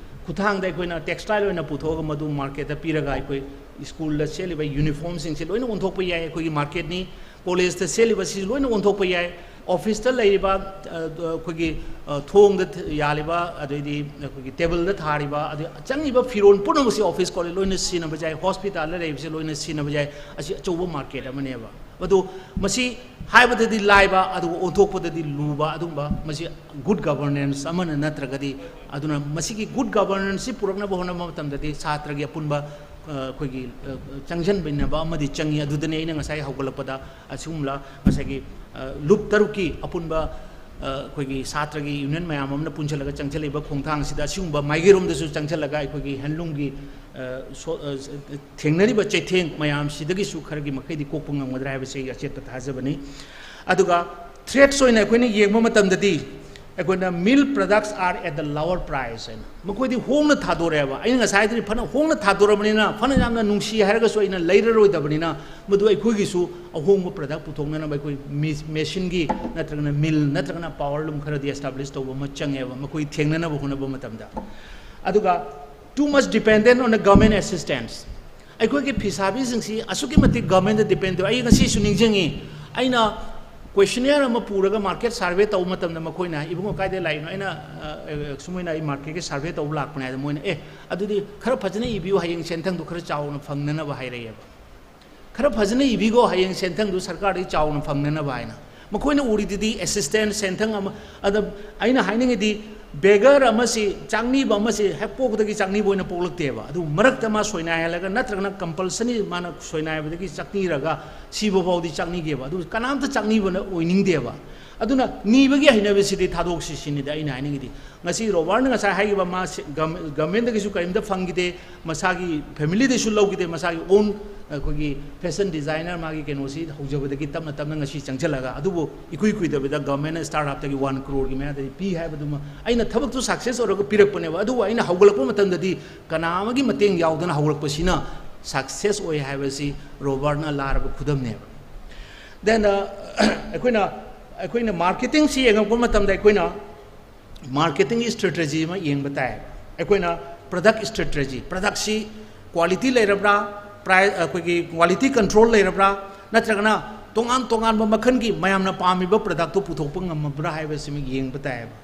ꯈꯨꯠꯊꯥꯡꯗ ꯑꯩꯈꯣꯏꯅ ꯇꯦꯛꯁꯇꯥꯏꯜ ꯑꯣꯏꯅ ꯄꯨꯊꯣꯛꯑꯒ ꯃꯗꯨ ꯃꯥꯔꯀꯦꯠꯇ ꯄꯤꯔꯒ, ꯑꯩꯈꯣꯏ ꯁ꯭ꯀꯨꯜꯗ ꯁꯦꯠꯂꯤꯕ ꯌꯨꯅꯤꯐꯣꯔꯝꯁꯤꯡꯁꯦ ꯂꯣꯏꯅ ꯑꯣꯟꯊꯣꯛꯄ ꯌꯥꯏ꯫ ꯑꯩꯈꯣꯏꯒꯤ ꯃꯥꯔꯀꯦꯠꯅꯤ, ꯀꯣꯂꯦꯖꯇ ꯁꯦꯠꯂꯤꯕꯁꯤ ꯂꯣꯏꯅ ꯑꯣꯟꯊꯣꯛꯄ ꯌꯥꯏ, ꯑꯣꯐꯤꯁꯇ ꯂꯩꯔꯤꯕ, ꯑ, ꯑꯩꯈꯣꯏꯒꯤ, ꯑ, ꯊꯣꯡꯗ ꯊ-, ꯌꯥꯜꯂꯤꯕ, ꯑꯗꯩꯗꯤ ꯑꯩꯈꯣꯏꯒꯤ ꯇꯦꯕꯜꯗ ꯊꯥꯔꯤꯕ, ꯑꯗꯩ ꯆꯪꯉꯤꯕ ꯐꯤꯔꯣꯜ ꯄꯨꯝꯅꯃꯛꯁꯤ ꯑꯣꯐꯤꯁ ꯀꯣꯂꯦꯖ ꯂꯣꯏꯅ ꯁꯤꯖꯤꯟꯅꯕ ꯌꯥꯏ, ꯍꯣꯁꯄꯤꯇꯥꯜꯗ ꯂꯩꯕꯁꯤ ꯂꯣꯏꯅ ꯁꯤꯖꯤꯟꯅꯕ ꯌꯥꯏ꯫ ꯑꯁꯤ ꯑꯆꯧꯕ ꯃꯥꯔꯀꯦꯠ ꯑꯃꯅꯦꯕ꯫ ꯑꯗꯨ ꯃꯁꯤ ꯍꯥꯏꯕꯗꯗꯤ ꯂꯥꯏꯕ, ꯑꯗꯨꯒ ꯑꯣꯟꯊꯣꯛꯄꯗꯗꯤ ꯂꯨꯕ, ꯑꯗꯨꯒꯨꯝꯕ ꯃꯁꯤ ꯒꯨꯗ ꯒꯕꯔꯅꯦꯟꯁ ꯑꯃꯅ ꯅꯠꯇ꯭ꯔꯒꯗꯤ꯫ ꯑꯗꯨꯅ ꯃꯁꯤꯒꯤ ꯒꯨꯗ ꯒꯕꯔꯅꯦꯟꯁꯁꯤ ꯄꯨꯔꯛꯅꯕ ꯍꯣꯠꯅꯕ ꯃꯇꯝꯗꯗꯤ ꯁꯥꯇ꯭ꯔꯒꯤ ꯑꯄꯨꯟꯕ, ꯑ, ꯑꯩꯈꯣꯏꯒꯤ, ꯑ, ꯆꯪꯁꯤꯟꯃꯤꯟꯅꯕ ꯑꯃꯗꯤ ꯆꯪꯉꯤ꯫ ꯑꯗꯨꯗꯅꯤ ꯑꯩꯅ ꯉꯁꯥꯏ ꯍꯧꯒꯠꯂꯛꯄꯗ ꯑꯁꯤꯒꯨꯝꯂ ꯉꯁꯥꯏꯒꯤ, ꯑ, ꯂꯨꯞ ꯇꯔꯨꯛꯀꯤ ꯑꯄꯨꯟꯕ, ꯑ, ꯑꯩꯈꯣꯏꯒꯤ ꯁꯥꯇ꯭ꯔꯒꯤ ꯌꯨꯅꯤꯌꯟ ꯃꯌꯥꯝ ꯑꯃꯅ ꯄꯨꯟꯁꯤꯜꯂꯒ ꯆꯪꯁꯤꯜꯂꯤꯕ ꯈꯣꯡꯊꯥꯡꯁꯤꯗ ꯑꯁꯤꯒꯨꯝꯕ ꯃꯥꯏꯀꯩꯔꯣꯝꯗꯁꯨ ꯆꯪꯁꯤꯜꯂꯒ ꯑꯩꯈꯣꯏꯒꯤ ꯍꯦꯟꯂꯨꯝꯒꯤ, ꯑ, ꯁꯣ-, ꯑ, ꯊꯦꯡꯅꯔꯤꯕ ꯆꯩꯊꯦꯡ ꯃꯌꯥꯝꯁꯤꯗꯒꯤꯁꯨ ꯈꯔꯒꯤ ꯃꯈꯩꯗꯤ ꯀꯣꯛꯄ ꯉꯝꯒꯗ꯭ꯔꯥ ꯍꯥꯏꯕꯁꯤ ꯑꯩꯒꯤ ꯑꯆꯦꯠꯄ ꯊꯥꯖꯕꯅꯤ꯫ ꯑꯗꯨꯒ ꯊ꯭ꯔꯦꯠꯁ ꯑꯣꯏꯅ ꯑꯩꯈꯣꯏꯅ ꯌꯦꯡꯕ ꯃꯇꯝꯗꯗꯤ, ꯑꯩꯈꯣꯏꯅ "Mill products are at the lower price" ꯍꯥꯏꯅ, ꯃꯈꯣꯏꯗꯤ ꯍꯣꯡꯅ ꯊꯥꯗꯣꯔꯛꯑꯦꯕ꯫ ꯑꯩꯅ ꯉꯁꯥꯏ ꯍꯥꯏꯗꯨꯅꯤ, ꯐꯅ ꯍꯣꯡꯅ ꯊꯥꯗꯣꯔꯕꯅꯤꯅ, ꯐꯅ ꯌꯥꯝꯅ ꯅꯨꯡꯁꯤ ꯍꯥꯏꯔꯒꯁꯨ ꯑꯩꯅ ꯂꯩꯔꯔꯣꯏꯗꯕꯅꯤꯅ, ꯃꯗꯨ ꯑꯩꯈꯣꯏꯒꯤꯁꯨ ꯑꯍꯣꯡꯕ ꯄ꯭ꯔꯗꯛ ꯄꯨꯊꯣꯛꯅꯅꯕ ꯑꯩꯈꯣꯏ ꯃꯤ-, ꯃꯦꯁꯤꯟꯒꯤ ꯅꯠꯇ꯭ꯔꯒꯅ ꯃꯤꯜ ꯅꯠꯇ꯭ꯔꯒꯅ ꯄꯥꯋꯔ ꯂꯨꯝ ꯈꯔꯗꯤ ꯑꯦꯁꯇꯥꯕ꯭ꯂꯤꯁ ꯇꯧꯕ ꯑꯃ ꯆꯪꯉꯦꯕ, ꯃꯈꯣꯏ ꯊꯦꯡꯅꯅꯕ ꯍꯣꯠꯅꯕ ꯃꯇꯝꯗ꯫ ꯑꯗꯨꯒ too much dependent on the government assistance꯫ ꯑꯩꯈꯣꯏꯒꯤ ꯐꯤꯁꯥꯕꯤꯁꯤꯡꯁꯤ ꯑꯁꯨꯛꯀꯤ ꯃꯇꯤꯛ ꯒꯚꯔꯟꯃꯦꯟꯗ ꯗꯤꯄꯦꯟ ꯇꯧꯏ꯫ ꯑꯩ ꯉꯁꯤꯁꯨ ꯅꯤꯡꯁꯤꯡꯉꯤ, ꯑꯩꯅ ꯀꯣꯏꯁꯟꯅꯤꯌꯔ ꯑꯃ ꯄꯨꯔꯒ ꯃꯥꯔꯀꯦꯠ ꯁꯔꯚꯦ ꯇꯧꯕ ꯃꯇꯝꯗ ꯃꯈꯣꯏꯅ, "ꯏꯕꯨꯡꯉꯣ, ꯀꯥꯏꯗꯩ ꯂꯥꯛꯏꯅꯣ?" ꯑꯩꯅ, "ꯑ, ꯑ, ꯁꯨꯃꯥꯏꯅ ꯑꯩ ꯃꯥꯔꯀꯦꯠꯀꯤ ꯁꯔꯚꯦ ꯇꯧꯕ ꯂꯥꯛꯄꯅꯦ" ꯍꯥꯏꯗ ꯃꯣꯏꯅ, "ꯑꯦ, ꯑꯗꯨꯗꯤ ꯈꯔ ꯐꯖꯅ ꯏꯕꯤꯌꯨ, ꯍꯌꯦꯡ ꯁꯦꯟꯊꯪꯗꯣ ꯈꯔ ꯆꯥꯎꯅ ꯐꯪꯅꯅꯕ" ꯍꯥꯏꯔꯛꯑꯦꯕ꯫ "ꯈꯔ ꯐꯖꯅ ꯏꯕꯤꯈꯣ, ꯍꯌꯦꯡ ꯁꯦꯟꯊꯪꯗꯨ ꯁꯔꯀꯥꯔꯗꯒꯤ ꯆꯥꯎꯅ ꯐꯪꯅꯅꯕ" ꯍꯥꯏꯅ꯫ ꯃꯈꯣꯏꯅ ꯎꯔꯤꯗꯨꯗꯤ ꯑꯦꯁꯤꯁꯇꯦꯟ ꯁꯦꯟꯊꯪ ꯑꯃ, ꯑꯗ ꯑꯩꯅ ꯍꯥꯏꯅꯤꯡꯉꯤꯗꯤ, ꯕꯦꯒꯔ ꯑꯃꯁꯤ, ꯆꯥꯛꯅꯤꯕ ꯑꯃꯁꯤ ꯍꯦꯛ ꯄꯣꯛꯄꯗꯒꯤ ꯆꯥꯛꯅꯤꯕ ꯑꯣꯏꯅ ꯄꯣꯛꯂꯛꯇꯦꯕ꯫ ꯑꯗꯨ ꯃꯔꯛꯇ ꯃꯥ ꯁꯣꯏꯅꯥꯏꯍꯜꯂꯒ, ꯅꯠꯇ꯭ꯔꯒꯅ ꯀꯝꯄꯜꯁꯔꯤ ꯃꯥꯅ ꯁꯣꯏꯅꯥꯏꯕꯗꯒꯤ ꯆꯥꯛꯅꯤꯔꯒ ꯁꯤꯕ ꯐꯥꯎꯗꯤ ꯆꯥꯛꯅꯤꯒꯦꯕ꯫ ꯑꯗꯨ ꯀꯅꯥꯝꯇ ꯆꯥꯛꯅꯤꯕꯅ ꯑꯣꯏꯅꯤꯡꯗꯦꯕ꯫ ꯑꯗꯨꯅ ꯅꯤꯕꯒꯤ ꯍꯩꯅꯕꯤꯁꯤꯗꯤ ꯊꯥꯗꯣꯛꯁꯤ ꯁꯤꯅꯤꯗ ꯑꯩꯅ ꯍꯥꯏꯅꯤꯡꯉꯤꯗꯤ꯫ ꯉꯁꯤ ꯔꯣꯕꯥꯔꯠꯅ ꯉꯁꯥꯏ ꯍꯥꯏꯈꯤꯕ, ꯃꯥ ꯁꯦ-, ꯒꯝ-, ꯒꯃꯦꯟꯗꯒꯤꯁꯨ ꯀꯔꯤꯝꯇ ꯐꯪꯈꯤꯗꯦ, ꯃꯁꯥꯒꯤ ꯐꯦꯃꯤꯂꯤꯗꯩꯁꯨ ꯂꯧꯈꯤꯗꯦ, ꯃꯁꯥꯒꯤ ꯑꯣꯟ ꯑꯩꯈꯣꯏꯒꯤ ꯐꯦꯁꯟ ꯗꯤꯖꯥꯏꯅꯔ ꯃꯥꯒꯤ ꯀꯩꯅꯣꯁꯤ ꯍꯧꯖꯕꯗꯒꯤ ꯇꯞꯅ ꯇꯞꯅ ꯉꯁꯤ ꯆꯪꯁꯤꯜꯂꯒ, ꯑꯗꯨꯕꯨ ꯏꯀꯨꯏ ꯀꯨꯏꯗꯕꯤꯗ ꯒꯚꯔꯟꯃꯦꯟꯠꯅ ꯁ꯭ꯇꯥꯔꯠ ꯑꯞꯇꯒꯤ ꯋꯥꯟ ꯀ꯭ꯔꯣꯔꯒꯤ ꯃꯌꯥꯗꯗꯤ ꯄꯤ ꯍꯥꯏꯕꯗꯨꯃ ꯑꯩꯅ ꯊꯕꯛꯇꯨ ꯁꯛꯁꯦꯁ ꯑꯣꯏꯔꯒ ꯄꯤꯔꯛꯄꯅꯦꯕ꯫ ꯑꯗꯨꯕꯨ ꯑꯩꯅ ꯍꯧꯒꯠꯂꯛꯄ ꯃꯇꯝꯗꯗꯤ ꯀꯅꯥ ꯑꯃꯒꯤ ꯃꯇꯦꯡ ꯌꯥꯎꯗꯅ ꯍꯧꯔꯛꯄꯁꯤꯅ ꯁꯛꯁꯦꯁ ꯑꯣꯏ ꯍꯥꯏꯕꯁꯤ ꯔꯣꯕꯥꯔꯠꯅ ꯂꯥꯔꯕ ꯈꯨꯗꯝꯅꯦꯕ꯫ ꯗꯦꯟ, ꯑꯩꯈꯣꯏꯅ, ꯑꯩꯈꯣꯏꯅ ꯃꯥꯔꯀꯦꯇꯤꯡꯁꯤ ꯌꯦꯡꯉꯛꯄ ꯃꯇꯝꯗ ꯑꯩꯈꯣꯏꯅ ꯃꯥꯔꯀꯦꯇꯤꯡꯒꯤ ꯁ꯭ꯇ꯭ꯔꯦꯇꯦꯖꯤ ꯑꯃ ꯌꯦꯡꯕ ꯇꯥꯏ꯫ ꯑꯩꯈꯣꯏꯅ ꯄ꯭ꯔꯗꯛ ꯁ꯭ꯇ꯭ꯔꯦꯇꯦꯖꯤ, ꯄ꯭ꯔꯗꯛꯁꯤ ꯀ꯭ꯋꯥꯂꯤꯇꯤ ꯂꯩꯔꯕ꯭ꯔꯥ, ꯄ꯭ꯔꯥꯏ-, ꯑꯩꯈꯣꯏꯒꯤ ꯀ꯭ꯋꯥꯂꯤꯇꯤ ꯀꯟꯇ꯭ꯔꯣꯜ ꯂꯩꯔꯕ꯭ꯔꯥ, ꯅꯠꯇ꯭ꯔꯒꯅ ꯇꯣꯉꯥꯟ ꯇꯣꯉꯥꯟꯕ ꯃꯈꯜꯒꯤ ꯃꯌꯥꯝꯅ ꯄꯥꯝꯃꯤꯕ ꯄ꯭ꯔꯗꯛꯇꯨ ꯄꯨꯊꯣꯛꯄ ꯉꯝꯃꯕ꯭ꯔꯥ ꯍꯥꯏꯕꯁꯤꯃ ꯌꯦꯡꯕ ꯇꯥꯏꯌꯦꯕ꯫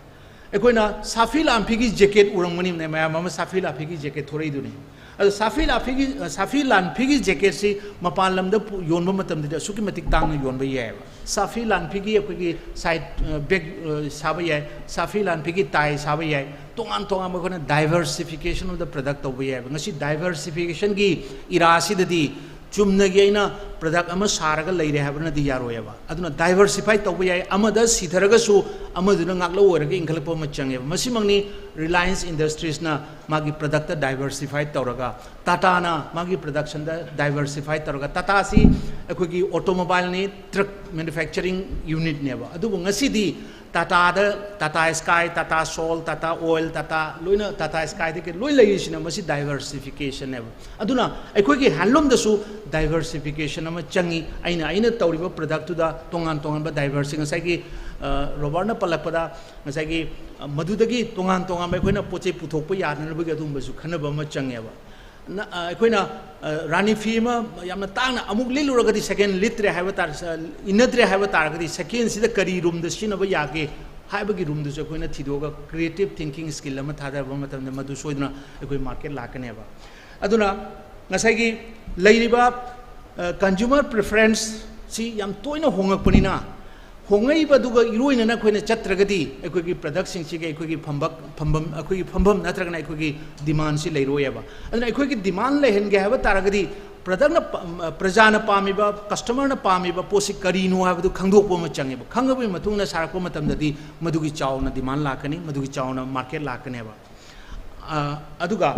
ꯑꯩꯈꯣꯏꯅ ꯁꯥꯐꯤ ꯂꯥꯟꯐꯤꯒꯤ ꯖꯦꯀꯦꯠ ꯎꯔꯝꯒꯅꯤꯅꯦ, ꯃꯌꯥꯝ ꯑꯃ ꯁꯥꯐꯤ ꯂꯥꯟꯐꯤꯒꯤ ꯖꯦꯀꯦꯠ ꯊꯣꯔꯛꯏꯗꯨꯅꯤ꯫ ꯑꯗꯣ ꯁꯥꯐꯤ ꯂꯥꯟꯐꯤꯒꯤ, ꯁꯥꯐꯤ ꯂꯥꯟꯐꯤꯒꯤ ꯖꯦꯀꯦꯠꯁꯤ ꯃꯄꯥꯟ ꯂꯝꯗ ꯄꯨ-, ꯌꯣꯟꯕ ꯃꯇꯝꯗꯗꯤ ꯑꯁꯨꯛꯀꯤ ꯃꯇꯤꯛ ꯇꯥꯡꯅ ꯌꯣꯟꯕ ꯌꯥꯏꯑꯕ꯫ ꯁꯥꯐꯤ ꯂꯥꯟꯐꯤꯒꯤ ꯑꯩꯈꯣꯏꯒꯤ ꯁꯥꯏꯠ, ꯑ, ꯕꯦꯒ, ꯑ, ꯁꯥꯕ ꯌꯥꯏ, ꯁꯥꯐꯤ ꯂꯥꯟꯐꯤꯒꯤ ꯇꯥꯏ ꯁꯥꯕ ꯌꯥꯏ, ꯇꯣꯉꯥꯟ ꯇꯣꯉꯥꯟꯕ ꯑꯩꯈꯣꯏꯅ diversification of the product ꯇꯧꯕ ꯌꯥꯏꯑꯕ꯫ ꯉꯁꯤ diversificationꯒꯤ ꯏꯔꯥꯁꯤꯗꯗꯤ ꯆꯨꯝꯅꯒꯤ ꯑꯩꯅ ꯄ꯭ꯔꯗꯛ ꯑꯃ ꯁꯥꯔꯒ ꯂꯩꯔꯦ ꯍꯥꯏꯕꯅꯗꯤ ꯌꯥꯔꯣꯏꯑꯕ꯫ ꯑꯗꯨꯅ diversify ꯇꯧꯕ ꯌꯥꯏ, ꯑꯃꯗ ꯁꯤꯊꯔꯒꯁꯨ ꯑꯃꯗꯨꯅ ꯉꯥꯛꯂꯧ ꯑꯣꯏꯔꯒ ꯏꯟꯈꯠꯂꯛꯄ ꯑꯃ ꯆꯪꯉꯦꯕ꯫ ꯃꯁꯤꯃꯛꯅꯤ ꯔꯤꯂꯥꯌꯟꯁ ꯏꯟꯗꯁꯇ꯭ꯔꯤꯁꯅ ꯃꯥꯒꯤ ꯄ꯭ꯔꯗꯛꯇ diversify ꯇꯧꯔꯒ, ꯇꯥꯇꯥꯅ ꯃꯥꯒꯤ ꯄ꯭ꯔꯗꯛꯁꯟꯗ diversify ꯇꯧꯔꯒ, ꯇꯥꯇꯥꯁꯤ ꯑꯩꯈꯣꯏꯒꯤ ꯑꯣꯇꯣꯃꯣꯕꯥꯏꯜꯅꯤ, ꯇ꯭ꯔꯛ ꯃꯦꯅꯨꯐꯦꯛꯆꯔꯤꯡ ꯌꯨꯅꯤꯠꯅꯦꯕ꯫ ꯑꯗꯨꯕꯨ ꯉꯁꯤꯗꯤ ꯇꯥꯇꯥꯗ, Tata sky, Tata salt, Tata oil, Tata ꯂꯣꯏꯅ, ꯇꯥꯇꯥ ꯁ꯭ꯀꯥꯏꯗꯒꯤ ꯂꯣꯏ ꯂꯩꯔꯤꯁꯤꯅ ꯃꯁꯤ diversificationꯅꯦꯕ꯫ ꯑꯗꯨꯅ ꯑꯩꯈꯣꯏꯒꯤ ꯍꯦꯟꯂꯨꯝꯗꯁꯨ diversification ꯑꯃ ꯆꯪꯉꯤ꯫ ꯑꯩꯅ, ꯑꯩꯅ ꯇꯧꯔꯤꯕ ꯄ꯭ꯔꯗꯛꯇꯨꯗ ꯇꯣꯉꯥꯟ ꯇꯣꯉꯥꯟꯕ diversity, ꯉꯁꯥꯏꯒꯤ, ꯑ, ꯔꯣꯕꯥꯔꯠꯅ ꯄꯜꯂꯛꯄꯗ, ꯉꯁꯥꯏꯒꯤ, ꯑ, ꯃꯗꯨꯗꯒꯤ ꯇꯣꯉꯥꯟ ꯇꯣꯉꯥꯟꯕ ꯑꯩꯈꯣꯏꯅ ꯄꯣꯠ ꯆꯩ ꯄꯨꯊꯣꯛꯄ ꯌꯥꯅꯅꯕꯒꯤ ꯑꯗꯨꯒꯨꯝꯕꯁꯨ ꯈꯟꯅꯕ ꯑꯃ ꯆꯪꯉꯦꯕ꯫ ꯅ-, ꯑ, ꯑꯩꯈꯣꯏꯅ, ꯑ, ꯔꯥꯅꯤ ꯐꯤ ꯑꯃ ꯌꯥꯝꯅ ꯇꯥꯡꯅ ꯑꯃꯨꯛ ꯂꯤꯠꯂꯨꯔꯒꯗꯤ second ꯂꯤꯠꯇ꯭ꯔꯦ ꯍꯥꯏꯕ ꯇꯥꯔ-, ꯑ, ꯏꯟꯅꯗ꯭ꯔꯦ ꯍꯥꯏꯕ ꯇꯥꯔꯒꯗꯤ, secondꯁꯤꯗ ꯀꯔꯤ roomꯗ ꯁꯤꯖꯤꯟꯅꯕ ꯌꯥꯒꯦ ꯍꯥꯏꯕꯒꯤ roomꯗꯨꯁꯨ ꯑꯩꯈꯣꯏꯅ ꯊꯤꯗꯣꯛꯑꯒ creative thinking skill ꯑꯃ ꯊꯥꯗꯔꯕ ꯃꯇꯝꯗ ꯃꯗꯨ ꯁꯣꯏꯗꯅ ꯑꯩꯈꯣꯏ market ꯂꯥꯛꯀꯅꯦꯕ꯫ ꯑꯗꯨꯅ ꯉꯁꯥꯏꯒꯤ ꯂꯩꯔꯤꯕ, ꯑ, consumer preferenceꯁꯤ ꯌꯥꯝ ꯇꯣꯏꯅ ꯍꯣꯡꯉꯛꯄꯅꯤꯅ, ꯍꯣꯡꯉꯛꯏꯕꯗꯨꯒ ꯏꯔꯣꯏꯅꯅ ꯑꯩꯈꯣꯏꯅ ꯆꯠꯇ꯭ꯔꯒꯗꯤ ꯑꯩꯈꯣꯏꯒꯤ productꯁꯤꯡꯁꯤꯒꯤ ꯑꯩꯈꯣꯏꯒꯤ ꯐꯝꯕꯛ-, ꯐꯝꯕꯝ, ꯑꯩꯈꯣꯏꯒꯤ ꯐꯝꯐꯝ ꯅꯠꯇ꯭ꯔꯒꯅ ꯑꯩꯈꯣꯏꯒꯤ demandꯁꯤ ꯂꯩꯔꯣꯏꯑꯕ꯫ ꯑꯗꯨꯅ ꯑꯩꯈꯣꯏꯒꯤ demand ꯂꯩꯍꯟꯒꯦ ꯍꯥꯏꯕ ꯇꯥꯔꯒꯗꯤ productꯅ ꯄ-, ꯄ꯭ꯔꯖꯥꯅ ꯄꯥꯝꯃꯤꯕ, customerꯅ ꯄꯥꯝꯃꯤꯕ ꯄꯣꯠꯁꯤ ꯀꯔꯤꯅꯣ ꯍꯥꯏꯕꯗꯨ ꯈꯪꯗꯣꯛꯄ ꯑꯃ ꯆꯪꯉꯦꯕ꯫ ꯈꯪꯉꯕꯒꯤ ꯃꯇꯨꯡꯗ ꯁꯥꯔꯛꯄ ꯃꯇꯝꯗꯗꯤ ꯃꯗꯨꯒꯤ ꯆꯥꯎꯅ demand ꯂꯥꯛꯀꯅꯤ, ꯃꯗꯨꯒꯤ ꯆꯥꯎꯅ market ꯂꯥꯛꯀꯅꯦꯕ꯫ ꯑ, ꯑꯗꯨꯒ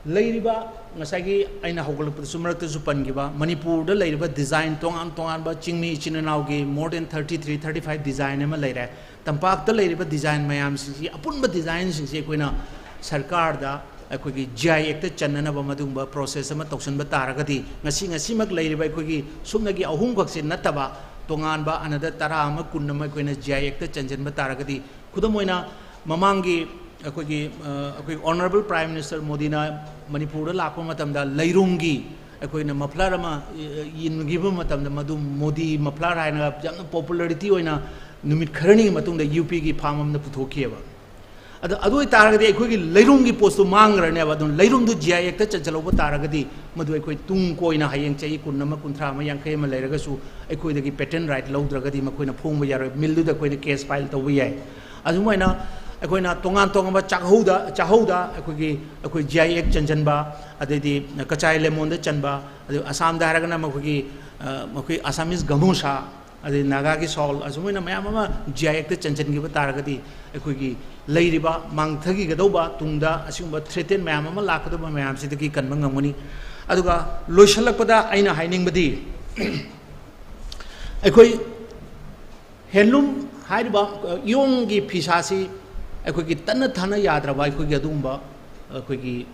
ꯂꯩꯔꯤꯕ, ꯉꯁꯥꯏꯒꯤ ꯑꯩꯅ ꯍꯧꯒꯠꯂꯛꯄꯗꯁꯨ ꯃꯔꯛꯇꯁꯨ ꯄꯟꯈꯤꯕ, ꯃꯅꯤꯄꯨꯔꯗ ꯂꯩꯔꯤꯕ design ꯇꯣꯉꯥꯟ ꯇꯣꯉꯥꯟꯕ ꯆꯤꯡꯃꯤ ꯏꯆꯤꯟ ꯏꯅꯥꯎꯒꯤ more than thirty three, thirty five design ꯑꯃ ꯂꯩꯔꯦ꯫ ꯇꯝꯄꯥꯛꯇ ꯂꯩꯔꯤꯕ design ꯃꯌꯥꯝꯁꯤꯡꯁꯤ, ꯑꯄꯨꯟꯕ designꯁꯤꯡꯁꯤ ꯑꯩꯈꯣꯏꯅ ꯁꯔꯀꯥꯔꯗ ꯑꯩꯈꯣꯏꯒꯤ G I Act ꯆꯟꯅꯅꯕ ꯃꯗꯨꯒꯨꯝꯕ process ꯑꯃ ꯇꯧꯁꯤꯟꯕ ꯇꯥꯔꯒꯗꯤ, ꯉꯁꯤ, ꯉꯁꯤꯃꯛ ꯂꯩꯔꯤꯕ ꯑꯩꯈꯣꯏꯒꯤ ꯁꯨꯞꯅꯒꯤ ꯑꯍꯨꯝꯈꯛꯁꯤ ꯅꯠꯇꯕ, ꯇꯣꯉꯥꯟꯕ another ꯇꯔꯥ ꯑꯃ, ꯀꯨꯟ ꯑꯃ ꯑꯩꯈꯣꯏꯅ G I Act ꯆꯟꯁꯤꯟꯕ ꯇꯥꯔꯒꯗꯤ, ꯈꯨꯗꯝ ꯑꯣꯏꯅ, ꯃꯃꯥꯡꯒꯤ ꯑꯩꯈꯣꯏꯒꯤ, ꯑ, ꯑꯩꯈꯣꯏꯒꯤ Honourable Prime Minister ꯃꯣꯗꯤꯅ ꯃꯅꯤꯄꯨꯔꯗ ꯂꯥꯛꯄ ꯃꯇꯝꯗ ꯂꯩꯔꯨꯝꯒꯤ ꯑꯩꯈꯣꯏꯅ muffler ꯑꯃ, ꯑ, ꯏꯟꯈꯤꯕ ꯃꯇꯝꯗ, ꯃꯗꯨ ꯃꯣꯗꯤ muffler ꯍꯥꯏꯅ ꯌꯥꯝꯅ popularity ꯑꯣꯏꯅ ꯅꯨꯃꯤꯠ ꯈꯔꯅꯤꯒꯤ ꯃꯇꯨꯡꯗ UPꯒꯤ farm ꯑꯃꯅ ꯄꯨꯊꯣꯛꯈꯤꯑꯕ꯫ ꯑꯗꯣ ꯑꯗꯨ ꯑꯣꯏꯇꯥꯔꯒꯗꯤ ꯑꯩꯈꯣꯏꯒꯤ ꯂꯩꯔꯨꯝꯒꯤ ꯄꯣꯠꯇꯨ ꯃꯥꯡꯈ꯭ꯔꯅꯦꯕ꯫ ꯑꯗꯨꯅ ꯂꯩꯔꯨꯝꯗꯨ G I Actꯇ ꯆꯟꯁꯤꯜꯍꯧꯕ ꯇꯥꯔꯒꯗꯤ, ꯃꯗꯨ ꯑꯩꯈꯣꯏ ꯇꯨꯡ ꯀꯣꯏꯅ ꯍꯌꯦꯡ ꯆꯍꯤ ꯀꯨꯟ ꯑꯃ, ꯀꯨꯟꯊ꯭ꯔꯥ ꯑꯃ, ꯌꯥꯡꯈꯩ ꯑꯃ ꯂꯩꯔꯒꯁꯨ ꯑꯩꯈꯣꯏꯗꯒꯤ patent right ꯂꯧꯗ꯭ꯔꯒꯗꯤ ꯃꯈꯣꯏꯅ ꯐꯣꯡꯕ ꯌꯥꯔꯣꯏ, ꯃꯤꯜꯗꯨꯗ ꯑꯩꯈꯣꯏꯅ case file ꯇꯧꯕ ꯌꯥꯏ꯫ ꯑꯗꯨꯃꯥꯏꯅ ꯑꯩꯈꯣꯏꯅ ꯇꯣꯉꯥꯟ ꯇꯣꯉꯥꯟꯕ ꯆꯥꯛꯍꯧꯗ, ꯆꯥꯍꯧꯗ ꯑꯩꯈꯣꯏꯒꯤ, ꯑꯩꯈꯣꯏ G I Act ꯆꯟꯁꯤꯟꯕ, ꯑꯗꯩꯗꯤ ꯀꯆꯥꯏ ꯂꯦꯃꯣꯟꯗ ꯆꯟꯕ, ꯑꯗꯨ ꯑꯁꯥꯝꯗ ꯍꯥꯏꯔꯒꯅ ꯃꯈꯣꯏꯒꯤ, ꯑ, ꯃꯈꯣꯏ Assamese ꯒꯃꯣꯁꯥ, ꯑꯗꯩ ꯅꯥꯒꯥꯒꯤ ꯁꯥꯎꯜ, ꯑꯁꯨꯃꯥꯏꯅ ꯃꯌꯥꯝ ꯑꯃ G I Actꯇ ꯆꯟꯁꯤꯟꯈꯤꯕ ꯇꯥꯔꯒꯗꯤ, ꯑꯩꯈꯣꯏꯒꯤ ꯂꯩꯔꯤꯕ ꯃꯥꯡꯊꯈꯤꯒꯗꯧꯕ, ꯇꯨꯡꯗ ꯑꯁꯤꯒꯨꯝꯕ threaten ꯃꯌꯥꯝ ꯑꯃ ꯂꯥꯛꯀꯗꯕ ꯃꯌꯥꯝꯁꯤꯗꯒꯤ ꯀꯟꯕ ꯉꯝꯒꯅꯤ꯫ ꯑꯗꯨꯒ ꯂꯣꯏꯁꯤꯜꯂꯛꯄꯗ ꯑꯩꯅ ꯍꯥꯏꯅꯤꯡꯕꯗꯤ, ꯑꯩꯈꯣꯏ handloom ꯍꯥꯏꯔꯤꯕ, ꯑ, ꯏꯌꯣꯡꯒꯤ ꯐꯤꯁꯥꯁꯤ ꯑꯩꯈꯣꯏꯒꯤ ꯇꯠꯅ ꯊꯥꯅ ꯌꯥꯗ꯭ꯔꯕ ꯑꯩꯈꯣꯏꯒꯤ ꯑꯗꯨꯒꯨꯝꯕ ꯑꯩꯈꯣꯏꯒꯤ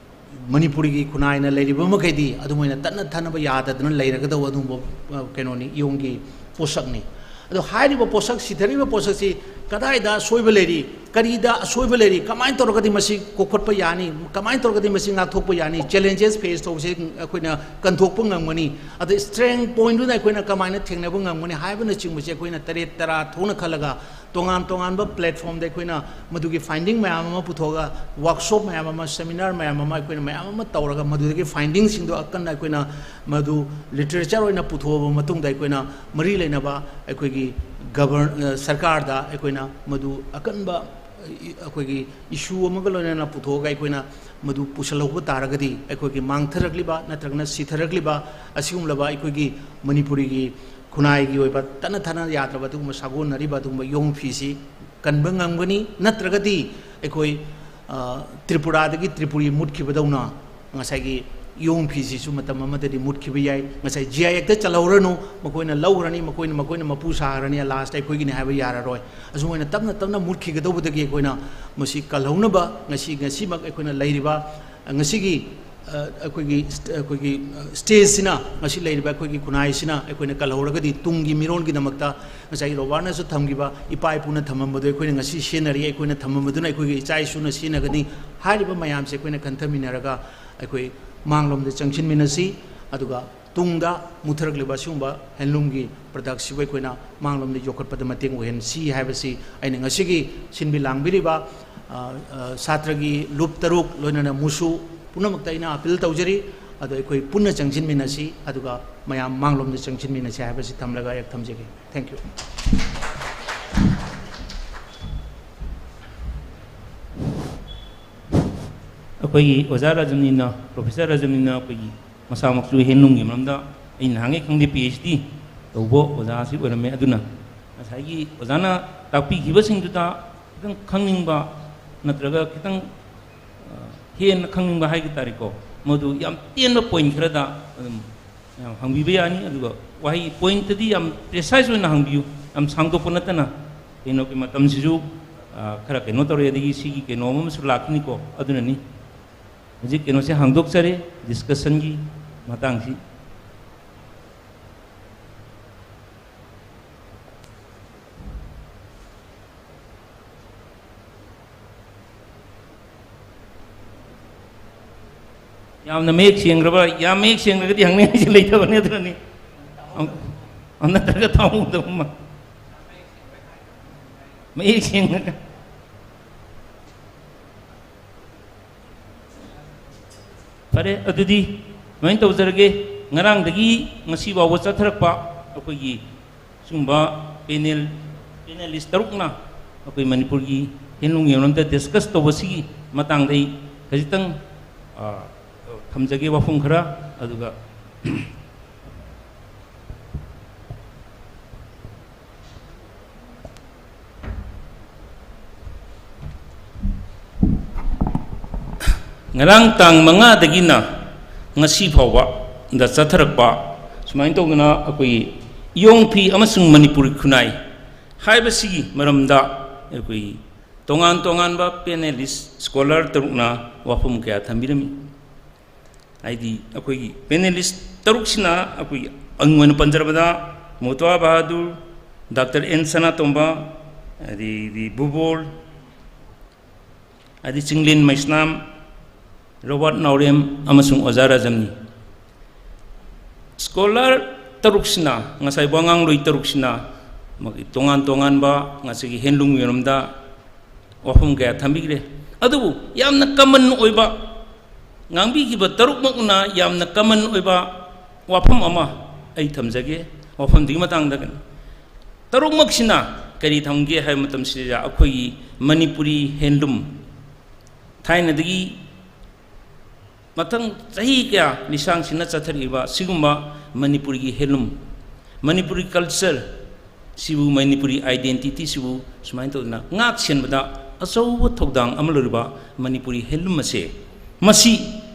ꯃꯅꯤꯄꯨꯔꯤꯒꯤ ꯈꯨꯟꯅꯥꯏꯅ ꯂꯩꯔꯤꯕ ꯃꯈꯩꯗꯤ ꯑꯗꯨꯃꯥꯏꯅ ꯇꯠꯅ ꯊꯥꯅꯕ ꯌꯥꯗꯗꯅ ꯂꯩꯔꯒꯗꯧꯕ ꯑꯗꯨꯒꯨꯝꯕ, ꯑ, ꯀꯩꯅꯣꯅꯤ, ꯏꯌꯣꯡꯒꯤ ꯄꯣꯠꯁꯛꯅꯤ꯫ ꯑꯗꯣ ꯍꯥꯏꯔꯤꯕ ꯄꯣꯠꯁꯛ, ꯁꯤꯊꯔꯤꯕ ꯄꯣꯠꯁꯛꯁꯤ ꯀꯗꯥꯏꯗ ꯑꯁꯣꯏꯕ ꯂꯩꯔꯤ? ꯀꯔꯤꯗ ꯑꯁꯣꯏꯕ ꯂꯩꯔꯤ, ꯀꯃꯥꯏꯅ ꯇꯧꯔꯒꯗꯤ ꯃꯁꯤ ꯀꯣꯛꯈꯠꯄ ꯌꯥꯅꯤ, ꯀꯃꯥꯏꯅ ꯇꯧꯔꯒꯗꯤ ꯃꯁꯤ ꯉꯥꯛꯊꯣꯛꯄ ꯌꯥꯅꯤ, challenges face ꯇꯧꯕꯁꯦ ꯑꯩꯈꯣꯏꯅ ꯀꯟꯊꯣꯛꯄ ꯉꯝꯒꯅꯤ, ꯑꯗ strength point ꯗꯨꯅ ꯑꯩꯈꯣꯏꯅ ꯀꯃꯥꯏꯅ ꯊꯦꯡꯅꯕ ꯉꯝꯒꯅꯤ ꯍꯥꯏꯕꯅꯆꯤꯡꯕꯁꯦ ꯑꯩꯈꯣꯏꯅ ꯇꯔꯦꯠ ꯇꯔꯥ ꯊꯣꯛꯅ ꯈꯜꯂꯒ ꯇꯣꯉꯥꯟ ꯇꯣꯉꯥꯟꯕ platform ꯗ ꯑꯩꯈꯣꯏꯅ ꯃꯗꯨꯒꯤ finding ꯃꯌꯥꯝ ꯑꯃ ꯄꯨꯊꯣꯛꯑꯒ workshop ꯃꯌꯥꯝ ꯑꯃ, seminar ꯃꯌꯥꯝ ꯑꯃ ꯑꯩꯈꯣꯏꯅ ꯃꯌꯥꯝ ꯑꯃ ꯇꯧꯔꯒ ꯃꯗꯨꯗꯒꯤ finding ꯁꯤꯡꯗꯣ ꯑꯀꯟꯅ ꯑꯩꯈꯣꯏꯅ ꯃꯗꯨ literature ꯑꯣꯏꯅ ꯄꯨꯊꯣꯛꯑꯕ ꯃꯇꯨꯡꯗ ꯑꯩꯈꯣꯏꯅ ꯃꯔꯤ ꯂꯩꯅꯕ ꯑꯩꯈꯣꯏꯒꯤ govern-, ꯑ, ꯁꯔꯀꯥꯔꯗ ꯑꯩꯈꯣꯏꯅ ꯃꯗꯨ ꯑꯀꯟꯕ, ꯑ, ꯏ-, ꯑꯩꯈꯣꯏꯒꯤ issue ꯑꯃꯒ ꯂꯣꯏꯅꯅ ꯄꯨꯊꯣꯛꯑꯒ ꯑꯩꯈꯣꯏꯅ ꯃꯗꯨ ꯄꯨꯁꯜꯍꯧꯕ ꯇꯥꯔꯒꯗꯤ ꯑꯩꯈꯣꯏꯒꯤ ꯃꯥꯡꯊꯔꯛꯂꯤꯕ ꯅꯠꯇ꯭ꯔꯒꯅ ꯁꯤꯊꯔꯛꯂꯤꯕ ꯑꯁꯤꯒꯨꯝꯂꯕ ꯑꯩꯈꯣꯏꯒꯤ ꯃꯅꯤꯄꯨꯔꯤꯒꯤ ꯈꯨꯟꯅꯥꯏꯒꯤ ꯑꯣꯏꯕ ꯇꯠꯅ ꯊꯥꯅ ꯌꯥꯗ꯭ꯔꯕ ꯑꯗꯨꯒꯨꯝꯕ ꯁꯥꯒꯣꯟꯅꯔꯤꯕ ꯑꯗꯨꯒꯨꯝꯕ ꯌꯣꯡ ꯐꯤꯁꯤ ꯀꯟꯕ ꯉꯝꯒꯅꯤ꯫ ꯅꯠꯇ꯭ꯔꯒꯗꯤ ꯑꯩꯈꯣꯏ, ꯑ, ꯇ꯭ꯔꯤꯄꯨꯔꯥꯗꯒꯤ ꯇ꯭ꯔꯤꯄꯨꯔꯤ ꯃꯨꯠꯈꯤꯕꯗꯧꯅ ꯉꯁꯥꯏꯒꯤ ꯌꯣꯡ ꯐꯤꯁꯤꯁꯨ ꯃꯇꯝ ꯑꯃꯗꯗꯤ ꯃꯨꯠꯈꯤꯕ ꯌꯥꯏ꯫ ꯉꯁꯥꯏ G I Act ꯇ ꯆꯜꯍꯧꯔꯅꯨ, ꯃꯈꯣꯏꯅ ꯂꯧꯈ꯭ꯔꯅꯤ, ꯃꯈꯣꯏꯅ, ꯃꯈꯣꯏꯅ ꯃꯄꯨ ꯁꯥꯈ꯭ꯔꯅꯤ, last ꯑꯩꯈꯣꯏꯒꯤꯅꯤ ꯍꯥꯏꯕ ꯌꯥꯔꯔꯣꯏ꯫ ꯑꯁꯨꯃꯥꯏꯅ ꯇꯞꯅ ꯇꯞꯅ ꯃꯨꯠꯈꯤꯒꯗꯧꯕꯗꯒꯤ ꯑꯩꯈꯣꯏꯅ ꯃꯁꯤ ꯀꯜꯍꯧꯅꯕ ꯉꯁꯤ, ꯉꯁꯤꯃꯛ ꯑꯩꯈꯣꯏꯅ ꯂꯩꯔꯤꯕ, ꯑ, ꯉꯁꯤꯒꯤ, ꯑ, ꯑꯩꯈꯣꯏꯒꯤ ꯁ꯭ꯇ-, ꯑꯩꯈꯣꯏꯒꯤ, ꯑ, stage ꯁꯤꯅ, ꯉꯁꯤ ꯂꯩꯔꯤꯕ ꯑꯩꯈꯣꯏꯒꯤ ꯈꯨꯟꯅꯥꯏꯁꯤꯅ ꯑꯩꯈꯣꯏꯅ ꯀꯜꯍꯧꯔꯒꯗꯤ ꯇꯨꯡꯒꯤ ꯃꯤꯔꯣꯜꯒꯤꯗꯃꯛꯇ ꯉꯁꯥꯏꯒꯤ ꯔꯣꯕꯥꯔꯠꯅꯁꯨ ꯊꯝꯈꯤꯕ ꯏꯄꯥ ꯏꯄꯨꯅ ꯊꯝꯃꯝꯕꯗꯣ ꯑꯩꯈꯣꯏꯅ ꯉꯁꯤ ꯁꯤꯖꯤꯟꯅꯔꯤ, ꯑꯩꯈꯣꯏꯅ ꯊꯝꯃꯝꯕꯗꯨꯅ ꯑꯩꯈꯣꯏꯒꯤ ꯏꯆꯥ ꯏꯁꯨꯅ ꯁꯤꯖꯤꯟꯅꯒꯅꯤ ꯍꯥꯏꯔꯤꯕ ꯃꯌꯥꯝꯁꯦ ꯑꯩꯈꯣꯏꯅ ꯈꯟꯊꯃꯤꯟꯅꯔꯒ ꯑꯩꯈꯣꯏ ꯃꯥꯡꯂꯣꯝꯗ ꯆꯪꯁꯤꯟꯃꯤꯟꯅꯁꯤ꯫ ꯑꯗꯨꯒ ꯇꯨꯡꯗ ꯃꯨꯠꯊꯔꯛꯂꯤꯕ ꯑꯁꯤꯒꯨꯝꯕ handloom ꯒꯤ product ꯁꯤꯕꯨ ꯑꯩꯈꯣꯏꯅ ꯃꯥꯡꯂꯣꯝꯗ ꯌꯣꯛꯈꯠꯄꯗ ꯃꯇꯦꯡ ꯑꯣꯏꯍꯟꯁꯤ ꯍꯥꯏꯕꯁꯤ ꯑꯩꯅ ꯉꯁꯤꯒꯤ ꯁꯤꯟꯕꯤ ꯂꯥꯡꯕꯤꯔꯤꯕ, ꯑ, ꯑ, ꯁꯥꯇ꯭ꯔꯒꯤ ꯂꯨꯞ ꯇꯔꯨꯛ ꯂꯣꯏꯅꯅ ꯃꯨꯁꯨ ꯄꯨꯝꯅꯃꯛꯇ ꯑꯩꯅ appeal ꯇꯧꯖꯔꯤ꯫ ꯑꯗꯣ ꯑꯩꯈꯣꯏ ꯄꯨꯟꯅ ꯆꯪꯁꯤꯟꯃꯤꯟꯅꯁꯤ, ꯑꯗꯨꯒ ꯃꯌꯥꯝ ꯃꯥꯡꯂꯣꯝꯗ ꯆꯪꯁꯤꯟꯃꯤꯟꯅꯁꯤ ꯍꯥꯏꯕꯁꯤ ꯊꯝꯂꯒ ꯑꯩ ꯊꯝꯖꯒꯦ꯫ Thank you꯫ ꯑꯩꯈꯣꯏꯒꯤ ꯑꯣꯖꯥ ꯔꯥꯖꯅꯤꯅ, ꯄ꯭ꯔꯣꯐꯦꯁꯔ ꯔꯥꯖꯅꯤꯅ ꯑꯩꯈꯣꯏꯒꯤ ꯃꯁꯥꯃꯛꯁꯨ handloom ꯒꯤ ꯃꯔꯝꯗ ꯑꯩ ꯅꯍꯥꯟꯉꯩ ꯈꯪꯗꯦ, PhD ꯇꯧꯕ ꯑꯣꯖꯥ ꯑꯁꯤ ꯑꯣꯏꯔꯝꯃꯦ꯫ ꯑꯗꯨꯅ ꯉꯁꯥꯏꯒꯤ ꯑꯣꯖꯥꯅ ꯇꯥꯛꯄꯤꯈꯤꯕꯁꯤꯡꯗꯨꯗ ꯈꯤꯇꯪ ꯈꯪꯅꯤꯡꯕ ꯅꯠꯇ꯭ꯔꯒ ꯈꯤꯇꯪ, ꯑ, ꯍꯦꯟꯅ ꯈꯪꯅꯤꯡꯕ ꯍꯥꯏꯕ ꯇꯥꯔꯦꯀꯣ, ꯃꯗꯨ ꯌꯥꯝ ꯇꯦꯟꯕ point ꯈꯔꯗ ꯑꯗꯨꯝ ꯌꯥꯝ ꯍꯪꯕꯤꯕ ꯌꯥꯅꯤ꯫ ꯑꯗꯨꯒ ꯋꯥꯍꯩ point ꯇꯗꯤ ꯌꯥꯝ precise ꯑꯣꯏꯅ ꯍꯪꯕꯤꯌꯨ, ꯌꯥꯝ ꯁꯥꯡꯗꯣꯛꯄ ꯅꯠꯇꯅ꯫ ꯀꯩꯅꯣꯒꯤ ꯃꯇꯝꯁꯤꯁꯨ, ꯑ, ꯈꯔ ꯀꯩꯅꯣ ꯇꯧꯔꯦ, ꯑꯗꯒꯤ ꯁꯤꯒꯤ ꯀꯩꯅꯣ ꯑꯃꯁꯨ ꯂꯥꯛꯈꯤꯅꯤꯀꯣ, ꯑꯗꯨꯅꯅꯤ꯫ ꯍꯧꯖꯤꯛ ꯀꯩꯅꯣꯁꯦ ꯍꯥꯡꯗꯣꯛꯆꯔꯦ, discussion ꯒꯤ ꯃꯇꯥꯡꯁꯤ꯫ ꯌꯥꯝꯅ ꯃꯌꯦꯛ ꯁꯦꯡꯈ꯭ꯔꯕ, ꯌꯥꯝ ꯃꯌꯦꯛ ꯁꯦꯡꯈ꯭ꯔꯒꯗꯤ ꯍꯪꯅꯤꯡꯉꯥꯏꯁꯨ ꯂꯩꯇꯕꯅꯤ, ꯑꯗꯨꯅꯅꯤ꯫ ꯑꯝ-, ꯑꯝ ꯅꯠꯇ꯭ꯔꯒ ꯇꯥꯍꯧꯗꯕ ꯑꯃ꯫ ꯃꯌꯦꯛ ꯁꯦꯡꯉꯒ꯫ ꯐꯔꯦ, ꯑꯗꯨꯗꯤ ꯁꯨꯃꯥꯏꯅ ꯇꯧꯖꯔꯒꯦ꯫ ꯉꯔꯥꯡꯗꯒꯤ ꯉꯁꯤ ꯐꯥꯎꯕ ꯆꯠꯊꯔꯛꯄ ꯑꯩꯈꯣꯏꯒꯤ ꯁꯤꯒꯨꯝꯕ ꯄꯦꯅꯦꯜ, ꯄꯦꯅꯦꯂꯤꯁ ꯇꯔꯨꯛꯅ ꯑꯩꯈꯣꯏ ꯃꯅꯤꯄꯨꯔꯒꯤ ꯍꯦꯟꯂꯨꯝꯒꯤ ꯃꯔꯝꯗ ꯗꯤꯁꯀꯁ ꯇꯧꯕꯁꯤꯒꯤ ꯃꯇꯥꯡꯗ ꯑꯩ ꯈꯖꯤꯛꯇꯪ, ꯑ, ꯊꯝꯖꯒꯦ ꯋꯥꯐꯝ ꯈꯔ꯫ ꯑꯗꯨꯒ ꯉꯔꯥꯡ ꯇꯥꯡ ꯃꯉꯥꯗꯒꯤꯅ ꯉꯁꯤ ꯐꯥꯎꯕꯗ ꯆꯠꯊꯔꯛꯄ ꯁꯨꯃꯥꯏꯅ ꯇꯧꯗꯅ ꯑꯩꯈꯣꯏꯒꯤ ꯏꯌꯣꯡ ꯐꯤ ꯑꯃꯁꯨꯡ ꯃꯅꯤꯄꯨꯔꯤ ꯈꯨꯟꯅꯥꯏ ꯍꯥꯏꯕꯁꯤꯒꯤ ꯃꯔꯝꯗ ꯑꯩꯈꯣꯏ ꯇꯣꯉꯥꯟ ꯇꯣꯉꯥꯟꯕ ꯄꯦꯅꯦꯂꯤꯁ, ꯁ꯭ꯀꯣꯂꯔ ꯇꯔꯨꯛꯅ ꯋꯥꯐꯝ ꯀꯌꯥ ꯊꯝꯕꯤꯔꯝꯃꯤ꯫ ꯍꯥꯏꯗꯤ ꯑꯩꯈꯣꯏꯒꯤ ꯄꯦꯅꯦꯂꯤꯁ ꯇꯔꯨꯛꯁꯤꯅ ꯑꯩꯈꯣꯏꯒꯤ ꯑꯃꯤꯡ ꯑꯣꯏꯅ ꯄꯟꯖꯔꯕꯗ ꯃꯣꯇꯣꯋꯥ ꯕꯍꯥꯗꯨꯔ, ꯗꯥꯛꯇꯔ ꯑꯦꯟ ꯁꯅꯥꯇꯣꯝꯕ, ꯑꯗꯩꯗꯤ ꯕꯨꯕꯣꯜ, ꯍꯥꯏꯗꯤ ꯆꯤꯡꯂꯦꯟ ꯃꯩꯁꯅꯥꯝ, ꯔꯣꯕꯥꯔꯠ ꯅꯥꯎꯔꯦꯝ ꯑꯃꯁꯨꯡ ꯑꯣꯖꯥ ꯔꯥꯖꯝꯅꯤ꯫ ꯁ꯭ꯀꯣꯂꯔ ꯇꯔꯨꯛꯁꯤꯅ, ꯉꯁꯥꯏ ꯋꯥꯉꯥꯡꯂꯣꯏ ꯇꯔꯨꯛꯁꯤꯅ ꯃꯥꯒꯤ ꯇꯣꯉꯥꯟ ꯇꯣꯉꯥꯟꯕ ꯉꯁꯤꯒꯤ ꯍꯦꯟꯂꯨꯝꯒꯤ ꯃꯔꯝꯗ ꯋꯥꯐꯝ ꯀꯌꯥ ꯊꯝꯕꯤꯈ꯭ꯔꯦ꯫ ꯑꯗꯨꯕꯨ ꯌꯥꯝꯅ ꯀꯃꯟ ꯑꯣꯏꯕ ꯉꯥꯡꯕꯤꯈꯤꯕ ꯇꯔꯨꯛꯃꯛꯅ ꯌꯥꯝꯅ ꯀꯃꯟ ꯑꯣꯏꯕ ꯋꯥꯐꯝ ꯑꯃ ꯑꯩ ꯊꯝꯖꯒꯦ꯫ ꯋꯥꯐꯝꯗꯨꯒꯤ ꯃꯇꯥꯡꯗ ꯀꯩꯅꯣ, ꯇꯔꯨꯛꯃꯛꯁꯤꯅ ꯀꯔꯤ ꯊꯝꯒꯦ ꯍꯥꯏꯕ ꯃꯇꯝꯁꯤꯗ ꯑꯩꯈꯣꯏꯒꯤ ꯃꯅꯤꯄꯨꯔꯤ ꯍꯦꯟꯂꯨꯝ, ꯊꯥꯏꯅꯗꯒꯤ ꯃꯊꯪ ꯆꯍꯤ ꯀꯌꯥ ꯂꯤꯁꯥꯡꯁꯤꯟꯅ ꯆꯠꯊꯔꯛꯏꯕ ꯁꯤꯒꯨꯝꯕ ꯃꯅꯤꯄꯨꯔꯒꯤ ꯍꯦꯟꯂꯨꯝ, ꯃꯅꯤꯄꯨꯔꯤ ꯀꯜꯆꯔ ꯁꯤꯕꯨ, ꯃꯅꯤꯄꯨꯔꯤ ꯑꯥꯏꯗꯦꯟꯇꯤꯇꯤꯁꯤꯕꯨ ꯁꯨꯃꯥꯏꯅ ꯇꯧꯗꯅ ꯉꯥꯛ ꯁꯦꯟꯕꯗ ꯑꯆꯧꯕ ꯊꯧꯗꯥꯡ ꯑꯃ ꯂꯧꯔꯤꯕ ꯃꯅꯤꯄꯨꯔꯤ ꯍꯦꯟꯂꯨꯝ ꯑꯁꯦ, ꯃꯁꯤ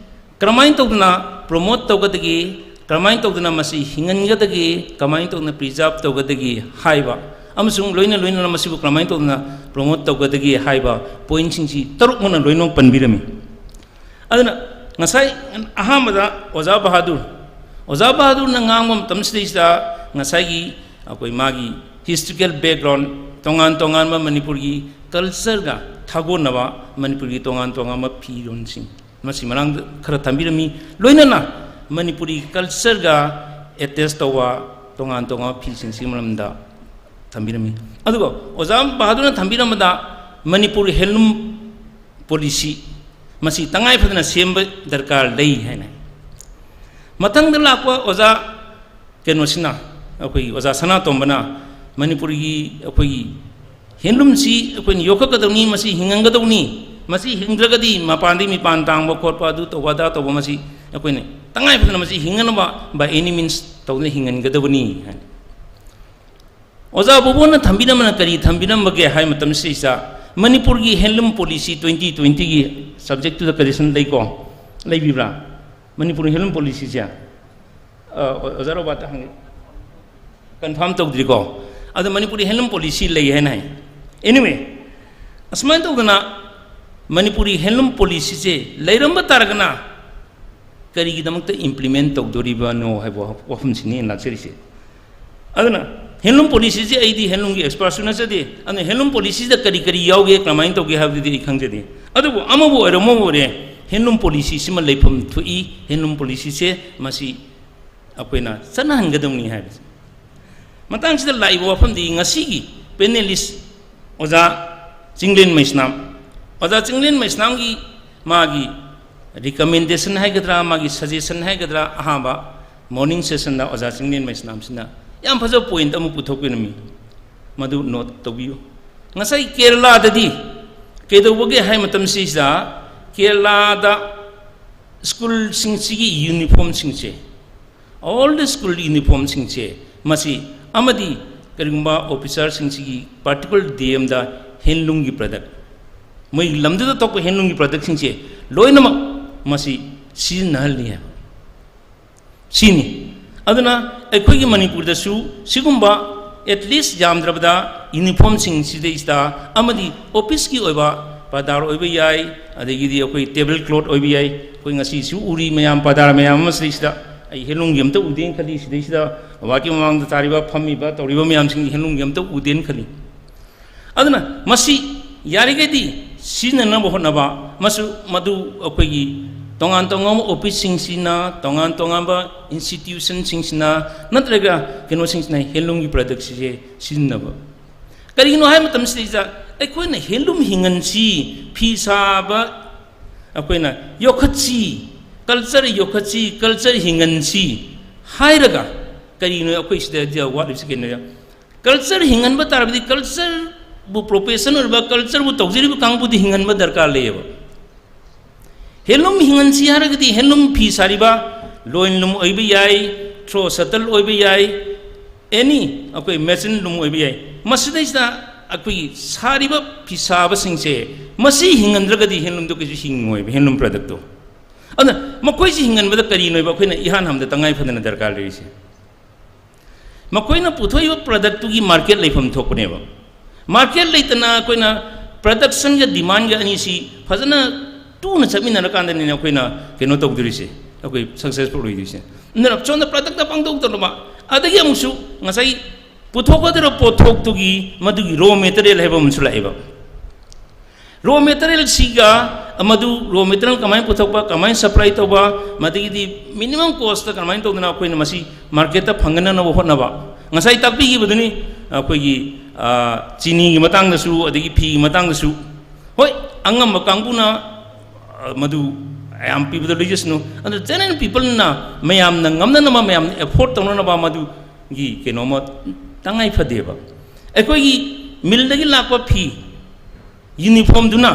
ꯀꯔꯝꯍꯥꯏꯅ ꯇꯧꯗꯅ ꯄ꯭ꯔꯣꯃꯣꯠ ꯇꯧꯒꯗꯒꯦ, ꯀꯔꯝꯍꯥꯏꯅ ꯇꯧꯗꯅ ꯃꯁꯤ ꯍꯤꯡꯍꯟꯒꯗꯒꯦ, ꯀꯃꯥꯏꯅ ꯇꯧꯗꯅ ꯄ꯭ꯔꯤꯖꯥꯕ ꯇꯧꯒꯗꯒꯦ ꯍꯥꯏꯕ, ꯑꯃꯁꯨꯡ ꯂꯣꯏꯅ ꯂꯣꯏꯅꯅ ꯃꯁꯤꯕꯨ ꯀꯔꯝꯍꯥꯏꯅ ꯇꯧꯗꯅ ꯄ꯭ꯔꯣꯃꯣꯠ ꯇꯧꯒꯗꯒꯦ ꯍꯥꯏꯕ ꯄꯣꯏꯟꯁꯤꯡꯁꯤ ꯇꯔꯨꯛꯃꯛꯅ ꯂꯣꯏꯅꯃꯛ ꯄꯟꯕꯤꯔꯝꯃꯤ꯫ ꯑꯗꯨꯅ ꯉꯁꯥꯏ ꯑꯍꯥꯟꯕꯗ ꯑꯣꯖꯥ ꯕꯍꯥꯗꯨꯔ, ꯑꯣꯖꯥ ꯕꯍꯥꯗꯨꯔꯅ ꯉꯥꯡꯕ ꯃꯇꯝꯁꯤꯗꯩꯁꯤꯗ ꯉꯁꯥꯏꯒꯤ ꯑꯩꯈꯣꯏ ꯃꯥꯒꯤ ꯍꯤꯁꯇ꯭ꯔꯤꯀꯦꯜ ꯕꯦꯛꯒ꯭ꯔꯥꯎꯟ, ꯇꯣꯉꯥꯟ ꯇꯣꯉꯥꯟꯕ ꯃꯅꯤꯄꯨꯔꯒꯤ ꯀꯜꯆꯔꯒ ꯊꯥꯒꯣꯟꯅꯕ ꯃꯅꯤꯄꯨꯔꯒꯤ ꯇꯣꯉꯥꯟ ꯇꯣꯉꯥꯟꯕ ꯐꯤꯔꯣꯜꯁꯤꯡ, ꯃꯁꯤ ꯃꯔꯥꯡꯗ ꯈꯔ ꯊꯝꯕꯤꯔꯝꯃꯤ꯫ ꯂꯣꯏꯅꯅ ꯃꯅꯤꯄꯨꯔꯤ culture ꯒ attach ꯇꯧꯕ ꯇꯣꯉꯥꯟ ꯇꯣꯉꯥꯟꯕ ꯐꯤꯁꯤꯡꯁꯤꯒꯤ ꯃꯔꯝꯗ ꯊꯝꯕꯤꯔꯝꯃꯤ꯫ ꯑꯗꯨꯒ ꯑꯣꯖꯥ ꯕꯍꯥꯗꯨꯔꯅ ꯊꯝꯕꯤꯔꯝꯕꯗ ꯃꯅꯤꯄꯨꯔ handloom policy ꯃꯁꯤ ꯇꯉꯥꯏ ꯐꯗꯅ ꯁꯦꯝꯕ ꯗꯔꯀꯥꯔ ꯂꯩ ꯍꯥꯏꯅ꯫ ꯃꯊꯪꯗ ꯂꯥꯛꯄ ꯑꯣꯖꯥ ꯀꯩꯅꯣꯁꯤꯅ, ꯑꯩꯈꯣꯏꯒꯤ ꯑꯣꯖꯥ ꯁꯅꯥꯇꯣꯝꯕꯅ ꯃꯅꯤꯄꯨꯔꯒꯤ ꯑꯩꯈꯣꯏꯒꯤ handloom ꯁꯤ ꯑꯩꯈꯣꯏꯅ ꯌꯣꯛꯈꯠꯀꯗꯧꯅꯤ, ꯃꯁꯤ ꯍꯤꯡꯍꯟꯒꯗꯧꯅꯤ, ꯃꯁꯤ ꯍꯤꯡꯗ꯭ꯔꯒꯗꯤ ꯃꯄꯥꯟꯗꯒꯤ ꯃꯤꯄꯥꯟ ꯇꯥꯡꯕ ꯈꯣꯠꯄ, ꯑꯗꯨ ꯇꯧꯕ ꯑꯗꯥ ꯇꯧꯕ, ꯃꯁꯤ ꯑꯩꯈꯣꯏꯅ ꯇꯉꯥꯏ ꯐꯗꯅ ꯃꯁꯤ ꯍꯤꯡꯅꯅꯕ by any means ꯇꯧꯗꯨꯅ ꯍꯤꯡꯍꯟꯒꯗꯕꯅꯤ ꯍꯥꯏꯅ꯫ ꯑꯣꯖꯥ ꯕꯣꯕꯣꯟꯅ ꯊꯝꯕꯤꯔꯝꯕꯅ ꯀꯔꯤ ꯊꯝꯕꯤꯔꯝꯕꯒꯦ ꯍꯥꯏ ꯃꯇꯝꯁꯤꯗꯩꯁꯤꯗ, ꯃꯅꯤꯄꯨꯔꯒꯤ handloom policy twenty twenty ꯒꯤ subject ꯇꯨꯗ ꯀꯔꯤꯁꯟ ꯂꯩꯀꯣ? ꯂꯩꯕꯤꯕ꯭ꯔꯥ? ꯃꯅꯤꯄꯨꯔꯒꯤ handloom policy ꯁꯦ? ꯑ, ꯑꯣꯖꯥ ꯔꯣꯕꯥꯔꯠꯇ ꯍꯪꯒꯦ꯫ Confirm ꯇꯧꯗ꯭ꯔꯤꯀꯣ? ꯑꯗꯣ ꯃꯅꯤꯄꯨꯔꯒꯤ handloom policy ꯂꯩ ꯍꯥꯏꯅ ꯍꯥꯏ꯫ Anyway, ꯑꯁꯨꯃꯥꯏꯅ ꯇꯧꯗꯅ ꯃꯅꯤꯄꯨꯔꯒꯤ handloom policy ꯁꯦ ꯂꯩꯔꯝꯕ ꯇꯥꯔꯒꯅ ꯀꯔꯤꯒꯤꯗꯃꯛꯇ implement ꯇꯧꯗꯣꯔꯤꯕꯅꯣ ꯍꯥꯏꯕ ꯋꯥꯐꯝꯁꯤꯅꯤ ꯑꯩꯅ ꯂꯥꯛꯆꯔꯤꯁꯦ꯫ ꯑꯗꯨꯅ handloom policy ꯁꯦ ꯑꯩꯗꯤ handloom ꯒꯤ expert ꯁꯨ ꯅꯠꯆꯗꯦ꯫ ꯑꯗꯨꯅ handloom policy ꯗ ꯀꯔꯤ ꯀꯔꯤ ꯌꯥꯎꯒꯦ, ꯀꯃꯥꯏꯅ ꯇꯧꯒꯦ ꯍꯥꯏꯕꯗꯨꯗꯤ ꯑꯩ ꯈꯪꯖꯗꯦ꯫ ꯑꯗꯨꯕꯨ ꯑꯃꯕꯨ ꯑꯣꯏꯔꯣ ꯑꯃꯕꯨ ꯑꯣꯏꯔꯦ, handloom policy ꯁꯤꯃ ꯂꯩꯐꯝ ꯊꯣꯛꯏ꯫ Handloom policy ꯁꯦ ꯃꯁꯤ ꯑꯩꯈꯣꯏꯅ ꯆꯠꯅꯍꯟꯒꯗꯕꯅꯤ ꯍꯥꯏꯕꯁꯦ꯫ ꯃꯇꯥꯡꯁꯤꯗ ꯂꯥꯛꯏꯕ ꯋꯥꯐꯝꯗꯤ ꯉꯁꯤꯒꯤ panelist ꯑꯣꯖꯥ ꯆꯤꯡꯂꯦꯟ ꯃꯩꯁꯅꯥꯝ, ꯑꯣꯖꯥ ꯆꯤꯡꯂꯦꯟ ꯃꯩꯁꯅꯥꯝꯒꯤ ꯃꯥꯒꯤ recommendation ꯍꯥꯏꯒꯗ꯭ꯔꯥ, ꯃꯥꯒꯤ suggestion ꯍꯥꯏꯒꯗ꯭ꯔꯥ, ꯑꯍꯥꯟꯕ morning session ꯗ ꯑꯣꯖꯥ ꯆꯤꯡꯂꯦꯟ ꯃꯩꯁꯅꯥꯝꯁꯤꯅ ꯌꯥꯝ ꯐꯖꯕ point ꯑꯃ ꯄꯨꯊꯣꯛꯄꯤꯔꯝꯃꯤ꯫ ꯃꯗꯨ note ꯇꯧꯕꯤꯌꯨ꯫ ꯉꯁꯥꯏ ꯀꯦꯔꯂꯥꯗꯗꯤ ꯀꯩꯗꯧꯕꯒꯦ ꯍꯥꯏ ꯃꯇꯝꯁꯤꯗ, ꯀꯦꯔꯂꯥꯗ school ꯁꯤꯡꯁꯤꯒꯤ uniform ꯁꯤꯡꯁꯦ, all the school uniform ꯁꯤꯡꯁꯦ, ꯃꯁꯤ ꯑꯃꯗꯤ ꯀꯔꯤꯒꯨꯝꯕ officer ꯁꯤꯡꯁꯤꯒꯤ particular D M ꯗ handloom ꯒꯤ product, ꯃꯣꯏ ꯂꯝꯗꯨꯗ ꯊꯣꯛꯄ handloom ꯒꯤ product ꯁꯤꯡꯁꯦ ꯂꯣꯏꯅꯃꯛ ꯃꯁꯤ ꯁꯤꯖꯤꯟꯅꯍꯜꯂꯤ ꯍꯥꯏꯕ꯫ ꯁꯤꯅꯤ꯫ ꯑꯗꯨꯅ ꯑꯩꯈꯣꯏꯒꯤ ꯃꯅꯤꯄꯨꯔꯗꯁꯨ ꯁꯤꯒꯨꯝꯕ at least ꯌꯥꯝꯗ꯭ꯔꯕꯗ uniform ꯁꯤꯡꯁꯤꯗꯩꯁꯤꯗ ꯑꯃꯗꯤ office ꯀꯤ ꯑꯣꯏꯕ ꯄꯥꯗꯥꯔ ꯑꯣꯏꯕ ꯌꯥꯏ, ꯑꯗꯒꯤꯗꯤ ꯑꯩꯈꯣꯏ table cloth ꯑꯣꯏꯕ ꯌꯥꯏ꯫ ꯑꯩꯈꯣꯏ ꯉꯁꯤꯁꯨ ꯎꯔꯤ ꯃꯌꯥꯝ ꯄꯥꯗꯥꯔ ꯃꯌꯥꯝ ꯑꯃ ꯁꯤꯗꯩꯁꯤꯗ꯫ ꯑꯩ handloom ꯒꯤ ꯑꯝꯇ ꯎꯗꯦꯅ ꯈꯜꯂꯤ ꯁꯤꯗꯩꯁꯤꯗ꯫ ꯕꯕꯥꯒꯤ ꯃꯃꯥꯡꯗ ꯇꯥꯔꯤꯕ, ꯐꯝꯃꯤꯕ, ꯇꯧꯔꯤꯕ ꯃꯌꯥꯝꯁꯤꯡ handloom ꯒꯤ ꯑꯝꯇ ꯎꯗꯦꯅ ꯈꯜꯂꯤ꯫ ꯑꯗꯨꯅ ꯃꯁꯤ ꯌꯥꯔꯤꯈꯩꯗꯤ ꯁꯤꯖꯤꯟꯅꯅꯕ ꯍꯣꯠꯅꯕ, ꯃꯁꯨ ꯃꯗꯨ ꯑꯩꯈꯣꯏꯒꯤ ꯇꯣꯉꯥꯟ ꯇꯣꯉꯥꯟꯕ ꯑꯣꯐꯤꯁꯁꯤꯡꯁꯤꯅ, ꯇꯣꯉꯥꯟ ꯇꯣꯉꯥꯟꯕ ꯏꯟꯁꯇꯤꯇ꯭ꯌꯨꯁꯟꯁꯤꯡꯁꯤꯅ, ꯅꯠꯇ꯭ꯔꯒ ꯀꯩꯅꯣꯁꯤꯡꯁꯤꯅ ꯍꯦꯟꯂꯨꯝꯒꯤ ꯄ꯭ꯔꯗꯛꯁꯤꯁꯦ ꯁꯤꯖꯤꯟꯅꯕ꯫ ꯀꯔꯤꯒꯤꯅꯣ ꯍꯥꯏꯕ ꯃꯇꯝꯁꯤꯗꯩꯗ ꯑꯩꯈꯣꯏꯅ ꯍꯦꯟꯂꯨꯝ ꯍꯤꯡꯍꯟꯁꯤ, ꯐꯤ ꯁꯥꯕ ꯑꯩꯈꯣꯏꯅ ꯌꯣꯛꯈꯠꯁꯤ, ꯀꯜꯆꯔ ꯌꯣꯛꯈꯠꯁꯤ, ꯀꯜꯆꯔ ꯍꯤꯡꯍꯟꯁꯤ ꯍꯥꯏꯔꯒ ꯀꯔꯤꯅꯣ ꯑꯩꯈꯣꯏ ꯁꯤꯗ ꯋꯥꯠꯂꯤꯕꯁꯤ ꯀꯩꯅꯣ? ꯀꯜꯆꯔ ꯍꯤꯡꯍꯟꯕ ꯇꯥꯔꯕꯗꯤ ꯀꯜꯆꯔꯕꯨ ꯄ꯭ꯔꯣꯐꯦꯁꯟ ꯑꯣꯏꯔꯤꯕ, ꯀꯜꯆꯔꯕꯨ ꯇꯧꯖꯔꯤꯕ ꯀꯥꯡꯕꯨꯗꯤ ꯍꯤꯡꯍꯟꯕ ꯗꯔꯀꯥꯔ ꯂꯩꯌꯦꯕ꯫ ꯍꯦꯟꯂꯨꯝ ꯍꯤꯡꯍꯟꯁꯤ ꯍꯥꯏꯔꯒꯗꯤ ꯍꯦꯟꯂꯨꯝ ꯐꯤ ꯁꯥꯔꯤꯕ ꯂꯣꯏꯟ ꯂꯨꯝ ꯑꯣꯏꯕ ꯌꯥꯏ, ꯊ꯭ꯔꯣ ꯁꯇꯜ ꯑꯣꯏꯕ ꯌꯥꯏ, ꯑꯦꯅꯤ ꯑꯩꯈꯣꯏ ꯃꯦꯆꯤꯟ ꯂꯨꯝ ꯑꯣꯏꯕ ꯌꯥꯏ꯫ ꯃꯁꯤꯗꯩꯁꯤꯗ ꯑꯩꯈꯣꯏꯒꯤ ꯁꯥꯔꯤꯕ ꯐꯤ ꯁꯥꯕꯁꯤꯡꯁꯦ ꯃꯁꯤ ꯍꯤꯡꯍꯟꯗ꯭ꯔꯒꯗꯤ ꯍꯦꯟꯂꯨꯝꯗꯣ ꯀꯩꯁꯨ ꯍꯤꯡꯉꯣꯏꯕ, ꯍꯦꯟꯂꯨꯝ ꯄ꯭ꯔꯗꯛꯇꯣ꯫ ꯑꯗꯨꯅ ꯃꯈꯣꯏꯁꯤ ꯍꯤꯡꯍꯟꯕꯗ ꯀꯔꯤꯅꯣꯕ ꯑꯩꯈꯣꯏꯅ ꯏꯍꯥꯟ ꯍꯥꯟꯕꯗ ꯇꯉꯥꯏ ꯐꯗꯅ ꯗꯔꯀꯥꯔ ꯂꯩꯔꯤꯁꯦ? ꯃꯈꯣꯏꯅ ꯄꯨꯊꯣꯛꯏꯕ ꯄ꯭ꯔꯗꯛꯇꯨꯒꯤ ꯃꯥꯔꯀꯦꯠ ꯂꯩꯐꯝ ꯊꯣꯛꯄꯅꯦꯕ꯫ ꯃꯥꯔꯀꯦꯠ ꯂꯩꯇꯅ ꯑꯩꯈꯣꯏꯅ ꯄ꯭ꯔꯗꯛꯁꯟꯒ ꯗꯤꯃꯥꯟꯒ ꯑꯅꯤꯁꯤ ꯐꯖꯅ ꯇꯨꯅ ꯆꯠꯃꯤꯟꯅꯔꯀꯥꯟꯗꯅꯤꯅꯦ ꯑꯩꯈꯣꯏꯅ ꯀꯩꯅꯣ ꯇꯧꯗꯣꯔꯤꯁꯦ, ꯑꯩꯈꯣꯏ ꯁꯛꯁꯦꯁꯐꯨꯜ ꯑꯣꯏꯗꯣꯏꯁꯦ꯫ ꯑꯗꯨꯅ ꯁꯣꯝꯗ ꯄ꯭ꯔꯗꯛꯇ ꯄꯥꯡꯊꯣꯛ ꯇꯧꯔꯕ, ꯑꯗꯒꯤ ꯑꯃꯨꯛꯁꯨ ꯉꯁꯥꯏ ꯄꯨꯊꯣꯛꯀꯗꯧꯔꯤꯕ ꯄꯣꯠꯊꯣꯛꯇꯨꯒꯤ ꯃꯗꯨꯒꯤ ꯔꯣ ꯃꯦꯇꯔꯤꯌꯦꯜ ꯍꯥꯏꯕ ꯑꯃꯁꯨ ꯂꯥꯛꯑꯦꯕ꯫ ꯔꯣ ꯃꯦꯇꯔꯤꯌꯦꯜꯁꯤꯒ ꯃꯗꯨ ꯔꯣ ꯃꯦꯇꯔꯤꯌꯦꯜ ꯀꯃꯥꯏꯅ ꯄꯨꯊꯣꯛꯄ, ꯀꯃꯥꯏꯅ ꯁꯄ꯭ꯂꯥꯏ ꯇꯧꯕ, ꯃꯗꯒꯤꯗꯤ ꯃꯤꯅꯤꯃꯝ ꯀꯣꯁꯇ ꯀꯃꯥꯏꯅ ꯇꯧꯗꯅ ꯑꯩꯈꯣꯏꯅ ꯃꯁꯤ ꯃꯥꯔꯀꯦꯠꯇ ꯐꯪꯒꯅꯅꯕ ꯍꯣꯠꯅꯕ꯫ ꯉꯁꯥꯏ ꯇꯥꯛꯄꯤꯈꯤꯕꯗꯨꯅꯤ ꯑꯩꯈꯣꯏꯒꯤ, ꯑ, ꯆꯤꯅꯤꯒꯤ ꯃꯇꯥꯡꯗꯁꯨ, ꯑꯗꯒꯤ ꯐꯤꯒꯤ ꯃꯇꯥꯡꯗꯁꯨ꯫ ꯍꯣꯏ, ꯑꯉꯝꯕ ꯀꯥꯡꯕꯨꯅ, ꯑ, ꯃꯗꯨ ꯌꯥꯝ ꯄꯤꯕꯗ ꯂꯩꯖꯁꯅꯨ꯫ ꯑꯗꯨ ꯖꯦꯅꯔꯦꯜ ꯄꯤꯄꯜꯅ ꯃꯌꯥꯝꯅ ꯉꯝꯅꯅꯕ, ꯃꯌꯥꯝꯅ ꯑꯦꯐꯣꯔꯠ ꯇꯧꯅꯅꯕ ꯃꯗꯨꯒꯤ ꯀꯩꯅꯣꯃ ꯇꯉꯥꯏ ꯐꯗꯦꯕ꯫ ꯑꯩꯈꯣꯏꯒꯤ ꯃꯤꯜꯗꯒꯤ ꯂꯥꯛꯄ ꯐꯤ ꯌꯨꯅꯤꯐꯣꯝꯗꯨꯅ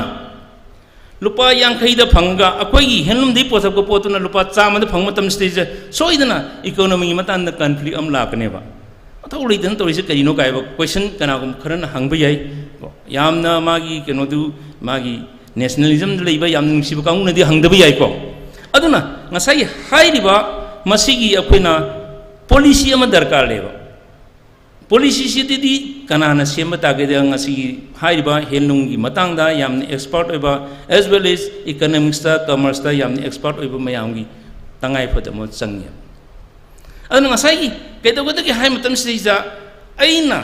ꯂꯨꯄꯥ ꯌꯥꯡꯈꯩꯗ ꯐꯪꯉꯒ ꯑꯩꯈꯣꯏꯒꯤ ꯍꯦꯟꯂꯨꯝꯗꯒꯤ ꯄꯨꯊꯣꯛꯄ ꯄꯣꯠꯇꯨꯅ ꯂꯨꯄꯥ ꯆꯥꯝꯃꯗ ꯐꯪꯕ ꯃꯇꯝꯁꯤꯗꯩꯁꯤꯗ ꯁꯣꯏꯗꯅ ꯏꯀꯣꯅꯣꯃꯤꯒꯤ ꯃꯇꯥꯡꯗ ꯀꯟꯐ꯭ꯂꯤꯛ ꯑꯃ ꯂꯥꯛꯀꯅꯦꯕ꯫ ꯃꯊꯧ ꯂꯩꯇꯅ ꯇꯧꯔꯤꯁꯦ ꯀꯔꯤꯅꯣ ꯀꯥꯏꯕ ꯀꯣꯏꯁꯟ ꯀꯅꯥꯒꯨꯝꯕ ꯈꯔꯅ ꯍꯪꯕ ꯌꯥꯏ꯫ ꯌꯥꯝꯅ ꯃꯥꯒꯤ ꯀꯩꯅꯣꯗꯨ, ꯃꯥꯒꯤ ꯅꯦꯁꯅꯦꯂꯤꯖꯝꯗ ꯂꯩꯕ ꯌꯥꯝꯅ ꯅꯨꯡꯁꯤꯕ ꯀꯥꯡꯕꯨꯅꯗꯤ ꯍꯪꯗꯕ ꯌꯥꯏꯀꯣ꯫ ꯑꯗꯨꯅ ꯉꯁꯥꯏꯒꯤ ꯍꯥꯏꯔꯤꯕ ꯃꯁꯤꯒꯤ ꯑꯩꯈꯣꯏꯅ ꯄꯣꯂꯤꯁꯤ ꯑꯃ ꯗꯔꯀꯥꯔ ꯂꯩꯌꯦꯕ꯫ ꯄꯣꯂꯤꯁꯤꯁꯤꯗꯤ ꯀꯅꯥꯅ ꯁꯦꯝꯕ ꯇꯥꯒꯦꯗ ꯉꯁꯤꯒꯤ ꯍꯥꯏꯔꯤꯕ ꯍꯦꯟꯂꯨꯝꯒꯤ ꯃꯇꯥꯡꯗ ꯌꯥꯝꯅ ꯑꯦꯛꯁꯄꯥꯔꯠ ꯑꯣꯏꯕ, as well as ꯏꯀꯅꯣꯃꯤꯛꯁꯇ, ꯀꯃꯔꯁꯇ ꯌꯥꯝꯅ ꯑꯦꯛꯁꯄꯥꯔꯠ ꯑꯣꯏꯕ ꯃꯌꯥꯝꯒꯤ ꯇꯉꯥꯏ ꯐꯗꯕ ꯑꯃ ꯆꯪꯉꯤ꯫ ꯑꯗꯨꯅ ꯉꯁꯥꯏꯒꯤ ꯀꯩꯗꯧꯒꯗꯒꯦ ꯍꯥꯏꯕ ꯃꯇꯝꯁꯤꯗꯩꯗ ꯑꯩꯅ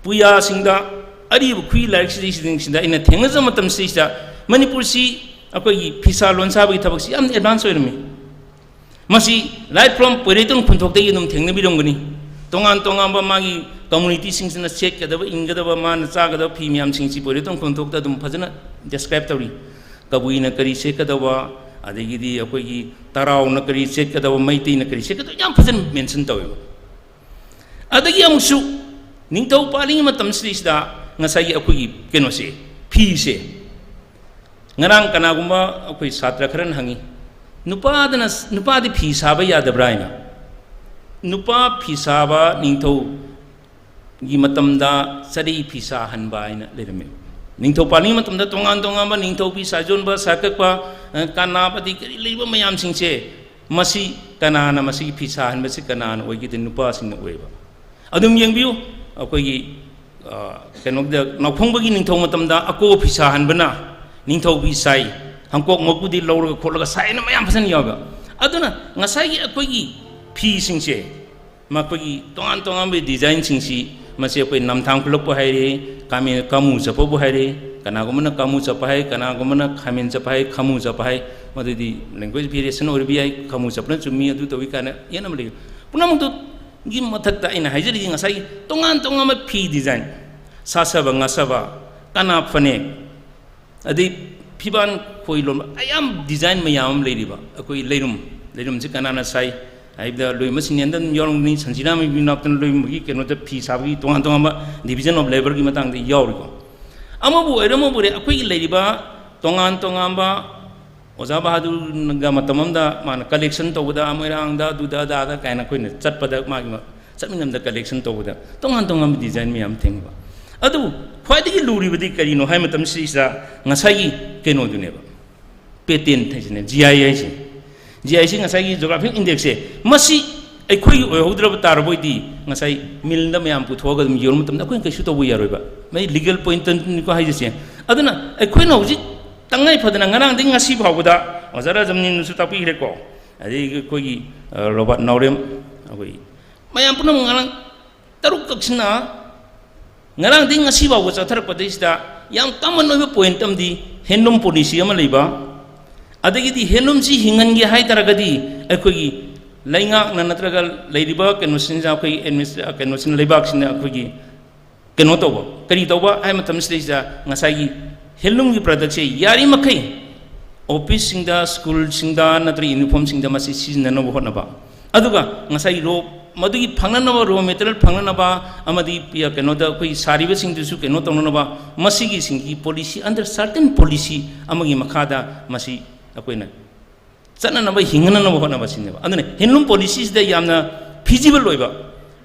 ꯄꯨꯌꯥꯁꯤꯡꯗ ꯑꯔꯤꯕ ꯈꯨꯏ ꯂꯥꯏꯔꯤꯛꯁꯤꯗꯩꯁꯤꯗ ꯑꯩꯅ ꯊꯦꯡꯅꯖꯕ ꯃꯇꯝꯁꯤꯗꯩꯁꯤꯗ ꯃꯅꯤꯄꯨꯔꯁꯤ ꯑꯩꯈꯣꯏꯒꯤ ꯐꯤꯁꯥ ꯂꯣꯟꯁꯥꯕꯒꯤ ꯊꯕꯛꯁꯤ ꯌꯥꯝꯅ advance ꯑꯣꯏꯔꯝꯃꯤ꯫ ꯃꯁꯤ right from ꯄꯣꯏꯔꯩꯇꯣꯟ ꯈꯨꯟꯊꯣꯛꯇꯒꯤ ꯑꯗꯨꯝ ꯊꯦꯡꯅꯕꯤꯔꯝꯒꯅꯤ꯫ ꯇꯣꯉꯥꯟ ꯇꯣꯉꯥꯟꯕ ꯃꯥꯒꯤ communityꯁꯤꯡꯁꯤꯅ ꯁꯦꯠꯀꯗꯕ, ꯏꯟꯒꯗꯕ, ꯃꯥꯅ ꯆꯥꯒꯗꯕ ꯐꯤ ꯃꯌꯥꯝꯁꯤꯡꯁꯤ ꯄꯣꯏꯔꯩꯇꯣꯟ ꯈꯨꯟꯊꯣꯛꯇ ꯑꯗꯨꯝ ꯐꯖꯅ describe ꯇꯧꯔꯤ꯫ ꯀꯕꯨꯏꯅ ꯀꯔꯤ ꯁꯦꯠꯀꯗꯕ, ꯑꯗꯒꯤꯗꯤ ꯑꯩꯈꯣꯏꯒꯤ ꯇꯔꯥꯎꯅ ꯀꯔꯤ ꯁꯦꯠꯀꯗꯕ, ꯃꯩꯇꯩꯅ ꯀꯔꯤ ꯁꯦꯠꯀꯗꯕ, ꯌꯥꯝ ꯐꯖꯅ mention ꯇꯧꯋꯦꯕ꯫ ꯑꯗꯒꯤ ꯑꯃꯨꯛꯁꯨ ꯅꯤꯡꯊꯧ ꯄꯥꯜꯂꯤꯉꯩ ꯃꯇꯝꯁꯤꯗꯩꯁꯤꯗ ꯉꯁꯥꯏꯒꯤ ꯑꯩꯈꯣꯏꯒꯤ ꯀꯩꯅꯣꯁꯦ, ꯐꯤꯁꯦ, ꯉꯔꯥꯡ ꯀꯅꯥꯒꯨꯝꯕ ꯑꯩꯈꯣꯏ ꯁꯥꯇ꯭ꯔ ꯈꯔꯅ ꯍꯪꯉꯤ, "ꯅꯨꯄꯥꯗꯅ, ꯅꯨꯄꯥꯗꯤ ꯐꯤ ꯁꯥꯕ ꯌꯥꯗꯕ꯭ꯔꯥ?" ꯍꯥꯏꯅ꯫ ꯅꯨꯄꯥ ꯐꯤ ꯁꯥꯕ ꯅꯤꯡꯊꯧꯒꯤ ꯃꯇꯝꯗ ꯆꯔꯩ ꯐꯤ ꯁꯥꯍꯟꯕ ꯍꯥꯏꯅ ꯂꯩꯔꯝꯃꯤ꯫ ꯅꯤꯡꯊꯧ ꯄꯥꯜꯂꯤꯉꯩ ꯃꯇꯝꯗ ꯇꯣꯉꯥꯟ ꯇꯣꯉꯥꯟꯕ ꯅꯤꯡꯊꯧ ꯐꯤ ꯁꯥꯖꯣꯟꯕ, ꯁꯥꯀꯛꯄ, ꯑ, ꯀꯅꯥꯕꯗꯤ ꯀꯔꯤ ꯂꯩꯕ ꯃꯌꯥꯝꯁꯤꯡꯁꯦ, ꯃꯁꯤ ꯀꯅꯥꯅ, ꯃꯁꯤꯒꯤ ꯐꯤ ꯁꯥꯍꯟꯕꯁꯤ ꯀꯅꯥꯅ ꯑꯣꯏꯒꯦꯗꯤ ꯅꯨꯄꯥꯁꯤꯡꯅ ꯑꯣꯏꯕ꯫ ꯑꯗꯨꯝ ꯌꯦꯡꯕꯤꯌꯨ, ꯑꯩꯈꯣꯏꯒꯤ, ꯑ, ꯀꯩꯅꯣꯗ, ꯅꯥꯎꯈꯣꯡꯕꯒꯤ ꯅꯤꯡꯊꯧ ꯃꯇꯝꯗ ꯑꯀꯣ ꯐꯤ ꯁꯥꯍꯟꯕꯅ ꯅꯤꯡꯊꯧ ꯐꯤ ꯁꯥꯏ, ꯍꯪꯀꯣꯛ ꯃꯀꯨꯗꯤ ꯂꯧꯔꯒ ꯈꯣꯠꯂꯒ ꯁꯥꯏꯅ ꯃꯌꯥꯝ ꯐꯖꯅ ꯌꯥꯎꯕ꯫ ꯑꯗꯨꯅ ꯉꯁꯥꯏꯒꯤ ꯑꯩꯈꯣꯏꯒꯤ ꯐꯤꯁꯤꯡꯁꯦ, ꯃꯈꯣꯏꯒꯤ ꯇꯣꯉꯥꯟ ꯇꯣꯉꯥꯟꯕ designꯁꯤꯡꯁꯤ, ꯃꯁꯤ ꯑꯩꯈꯣꯏ ꯅꯝꯊꯥꯡ ꯈꯨꯂꯛꯄꯨ ꯍꯥꯏꯔꯦ, ꯀꯥꯃꯦ-, ꯀꯥꯃꯨ ꯆꯠꯄꯕꯨ ꯍꯥꯏꯔꯦ, ꯀꯅꯥꯒꯨꯝꯕꯅ ꯀꯥꯃꯨ ꯆꯠꯄ ꯍꯥꯏ, ꯀꯅꯥꯒꯨꯝꯕꯅ ꯈꯥꯃꯦꯟ ꯆꯠꯄ ꯍꯥꯏ, ꯈꯥꯃꯨ ꯆꯠꯄ ꯍꯥꯏ, ꯃꯗꯨꯗꯤ language variation ꯑꯣꯏꯔꯕ ꯌꯥꯏ, ꯈꯥꯃꯨ ꯆꯠꯄꯅ ꯆꯨꯝꯃꯤ, ꯑꯗꯨ ꯇꯧꯏ ꯀꯥꯏꯅ ꯌꯦꯠꯅꯕ ꯂꯩ꯫ ꯄꯨꯝꯅꯃꯛꯇꯨꯒꯤ ꯃꯊꯛꯇ ꯑꯩꯅ ꯍꯥꯏꯖꯔꯤꯁꯤ ꯉꯁꯥꯏꯒꯤ ꯇꯣꯉꯥꯟ ꯇꯣꯉꯥꯟꯕ ꯐꯤ design, ꯁꯥꯁꯕ, ꯉꯥꯁꯕ, ꯀꯅꯥ ꯐꯅꯦꯛ, ꯑꯗꯩ ꯐꯤꯕꯥꯟ ꯈꯣꯏ ꯂꯣꯟꯕ, ꯑꯌꯥꯝ design ꯃꯌꯥꯝ ꯑꯃ ꯂꯩꯔꯤꯕ꯫ ꯑꯩꯈꯣꯏ ꯂꯩꯔꯨꯝ, ꯂꯩꯔꯨꯝꯁꯤ ꯀꯅꯥꯅ ꯁꯥꯏ ꯍꯥꯏꯕꯗ ꯂꯣꯏꯃ ꯁꯤꯅꯤꯌꯟꯗ ꯑꯗꯨꯝ ꯌꯥꯎꯔꯝꯒꯅꯤ, ꯁꯟꯖꯤꯔꯥ ꯃꯩꯕꯤ ꯃꯅꯥꯛꯇꯅ ꯂꯣꯏꯃꯒꯤ ꯀꯩꯅꯣꯗ ꯐꯤ ꯁꯥꯕꯒꯤ ꯇꯣꯉꯥꯟ ꯇꯣꯉꯥꯟꯕ division of labourꯒꯤ ꯃꯇꯥꯡꯗ ꯌꯥꯎꯔꯤꯀꯣ꯫ ꯑꯃꯕꯨ ꯑꯣꯏꯔꯦ ꯑꯃꯕꯨ ꯑꯣꯏꯔꯦ, ꯑꯩꯈꯣꯏꯒꯤ ꯂꯩꯔꯤꯕ ꯇꯣꯉꯥꯟ ꯇꯣꯉꯥꯟꯕ ꯑꯣꯖꯥ ꯕꯍꯥꯗꯨꯔꯒ ꯃꯇꯝ ꯑꯃꯗ ꯃꯥꯅ collection ꯇꯧꯕꯗ ꯃꯣꯏꯔꯥꯡꯗ ꯑꯗꯨꯗ ꯑꯗꯥꯗ ꯀꯥꯏꯅ ꯑꯩꯈꯣꯏꯅ ꯆꯠꯄꯗ ꯃꯥꯒꯤ ꯃ-, ꯆꯠꯃꯤꯟꯅꯕꯗ collection ꯇꯧꯕꯗ ꯇꯣꯉꯥꯟ ꯇꯣꯉꯥꯟꯕ design ꯃꯌꯥꯝ ꯊꯦꯡꯅꯕ꯫ ꯑꯗꯨꯕꯨ ꯈ꯭ꯋꯥꯏꯗꯒꯤ ꯂꯨꯔꯤꯕꯗꯤ ꯀꯔꯤꯅꯣ ꯍꯥꯏ ꯃꯇꯝꯁꯤꯗꯩꯁꯤꯗ ꯉꯁꯥꯏꯒꯤ ꯀꯩꯅꯣꯗꯨꯅꯦꯕ, patent ꯍꯥꯏꯁꯤꯅꯦ, G I ꯍꯥꯏꯁꯦ꯫ G I ꯁꯤ ꯉꯁꯥꯏꯒꯤ geographic indexꯁꯦ, ꯃꯁꯤ ꯑꯩꯈꯣꯏꯒꯤ ꯑꯣꯏꯍꯧꯗ꯭ꯔꯕ ꯇꯥꯔꯕ ꯑꯣꯏꯗꯤ ꯉꯁꯥꯏ millꯗ ꯃꯌꯥꯝ ꯄꯨꯊꯣꯛꯑꯒ ꯑꯗꯨꯝ ꯌꯣꯟꯕ ꯃꯇꯝꯗ ꯑꯩꯈꯣꯏꯅ ꯀꯩꯁꯨ ꯇꯧꯕ ꯌꯥꯔꯣꯏꯕ꯫ ꯃꯩ legal pointꯅꯤꯀꯣ ꯍꯥꯏꯖꯁꯦ꯫ ꯑꯗꯨꯅ ꯑꯩꯈꯣꯏꯅ ꯍꯧꯖꯤꯛ ꯇꯉꯥꯏ ꯐꯗꯅ ꯉꯔꯥꯡꯗꯒꯤ ꯉꯁꯤ ꯐꯥꯎꯕꯗ ꯑꯣꯖꯥ ꯔꯥꯖꯝꯅꯤꯅꯁꯨ ꯇꯥꯛꯄꯤꯈ꯭ꯔꯦꯀꯣ, ꯑꯗꯒꯤ ꯑꯩꯈꯣꯏꯒꯤ, ꯑ, ꯔꯣꯕꯥꯔꯠ ꯅꯥꯎꯔꯦꯝ, ꯑꯩꯈꯣꯏ ꯃꯌꯥꯝ ꯄꯨꯝꯅꯃꯛ ꯉꯔꯥꯡ ꯇꯔꯨꯛ ꯀꯛꯁꯤꯅ ꯉꯔꯥꯡꯗꯒꯤ ꯉꯁꯤ ꯐꯥꯎꯕ ꯆꯠꯊꯔꯛꯄꯗꯩꯁꯤꯗ ꯌꯥꯝ ꯀꯃꯟ ꯑꯣꯏꯕ ꯄꯣꯏꯟꯠ ꯑꯃꯗꯤ ꯍꯦꯟꯂꯨꯝ ꯄꯣꯂꯤꯁꯤ ꯑꯃ ꯂꯩꯕ, ꯑꯗꯒꯤꯗꯤ ꯍꯦꯟꯂꯨꯝꯁꯤ ꯍꯤꯡꯍꯟꯒꯦ ꯍꯥꯏ ꯇꯥꯔꯒꯗꯤ ꯑꯩꯈꯣꯏꯒꯤ ꯂꯩꯉꯥꯛꯅ ꯅꯠꯇ꯭ꯔꯒ ꯂꯩꯔꯤꯕ ꯀꯩꯅꯣꯁꯤꯡꯁꯤꯅ, ꯑꯩꯈꯣꯏ ꯑꯦꯗꯃꯤꯅꯤꯁ-, ꯀꯩꯅꯣꯁꯤꯅ, ꯂꯩꯕꯥꯛꯁꯤꯡꯅ ꯑꯩꯈꯣꯏꯒꯤ ꯀꯩꯅꯣ ꯇꯧꯕ, ꯀꯔꯤ ꯇꯧꯕ ꯍꯥꯏ ꯃꯇꯝꯁꯤꯗꯩꯁꯤꯗ ꯉꯁꯥꯏꯒꯤ ꯍꯦꯟꯂꯨꯝꯒꯤ ꯄ꯭ꯔꯗꯛꯁꯦ ꯌꯥꯔꯤꯃꯈꯩ ꯑꯣꯐꯤꯁꯁꯤꯡꯗ, ꯁ꯭ꯀꯨꯜꯁꯤꯡꯗ ꯅꯠꯇ꯭ꯔꯒ ꯌꯨꯅꯤꯐꯣꯔꯝꯁꯤꯡꯗ ꯃꯁꯤ ꯁꯤꯖꯤꯟꯅꯅꯕ ꯍꯣꯠꯅꯕ, ꯑꯗꯨꯒ ꯉꯁꯥꯏ ꯔꯣ, ꯃꯗꯨꯒꯤ ꯐꯪꯅꯅꯕ ꯔꯣ ꯃꯦꯇꯔꯤꯌꯦꯜ ꯐꯪꯅꯅꯕ ꯑꯃꯗꯤ ꯄꯤ-, ꯀꯩꯅꯣꯗ ꯑꯩꯈꯣꯏ ꯁꯥꯔꯤꯕꯁꯤꯡꯗꯨꯁꯨ ꯀꯩꯅꯣ ꯇꯧꯅꯅꯕ, ꯃꯁꯤꯒꯤꯁꯤꯡꯒꯤ ꯄꯣꯂꯤꯁꯤ, under certain ꯄꯣꯂꯤꯁꯤ ꯑꯃꯒꯤ ꯃꯈꯥꯗ ꯃꯁꯤ ꯑꯩꯈꯣꯏꯅ ꯆꯠꯅꯅꯕ, ꯍꯤꯡꯅꯅꯕ ꯍꯣꯠꯅꯕ ꯁꯤꯅꯦꯕ꯫ ꯑꯗꯨꯅ ꯍꯦꯟꯂꯨꯝ ꯄꯣꯂꯤꯁꯤꯁꯤꯗ ꯌꯥꯝꯅ ꯐꯤꯖꯤꯕꯜ ꯑꯣꯏꯕ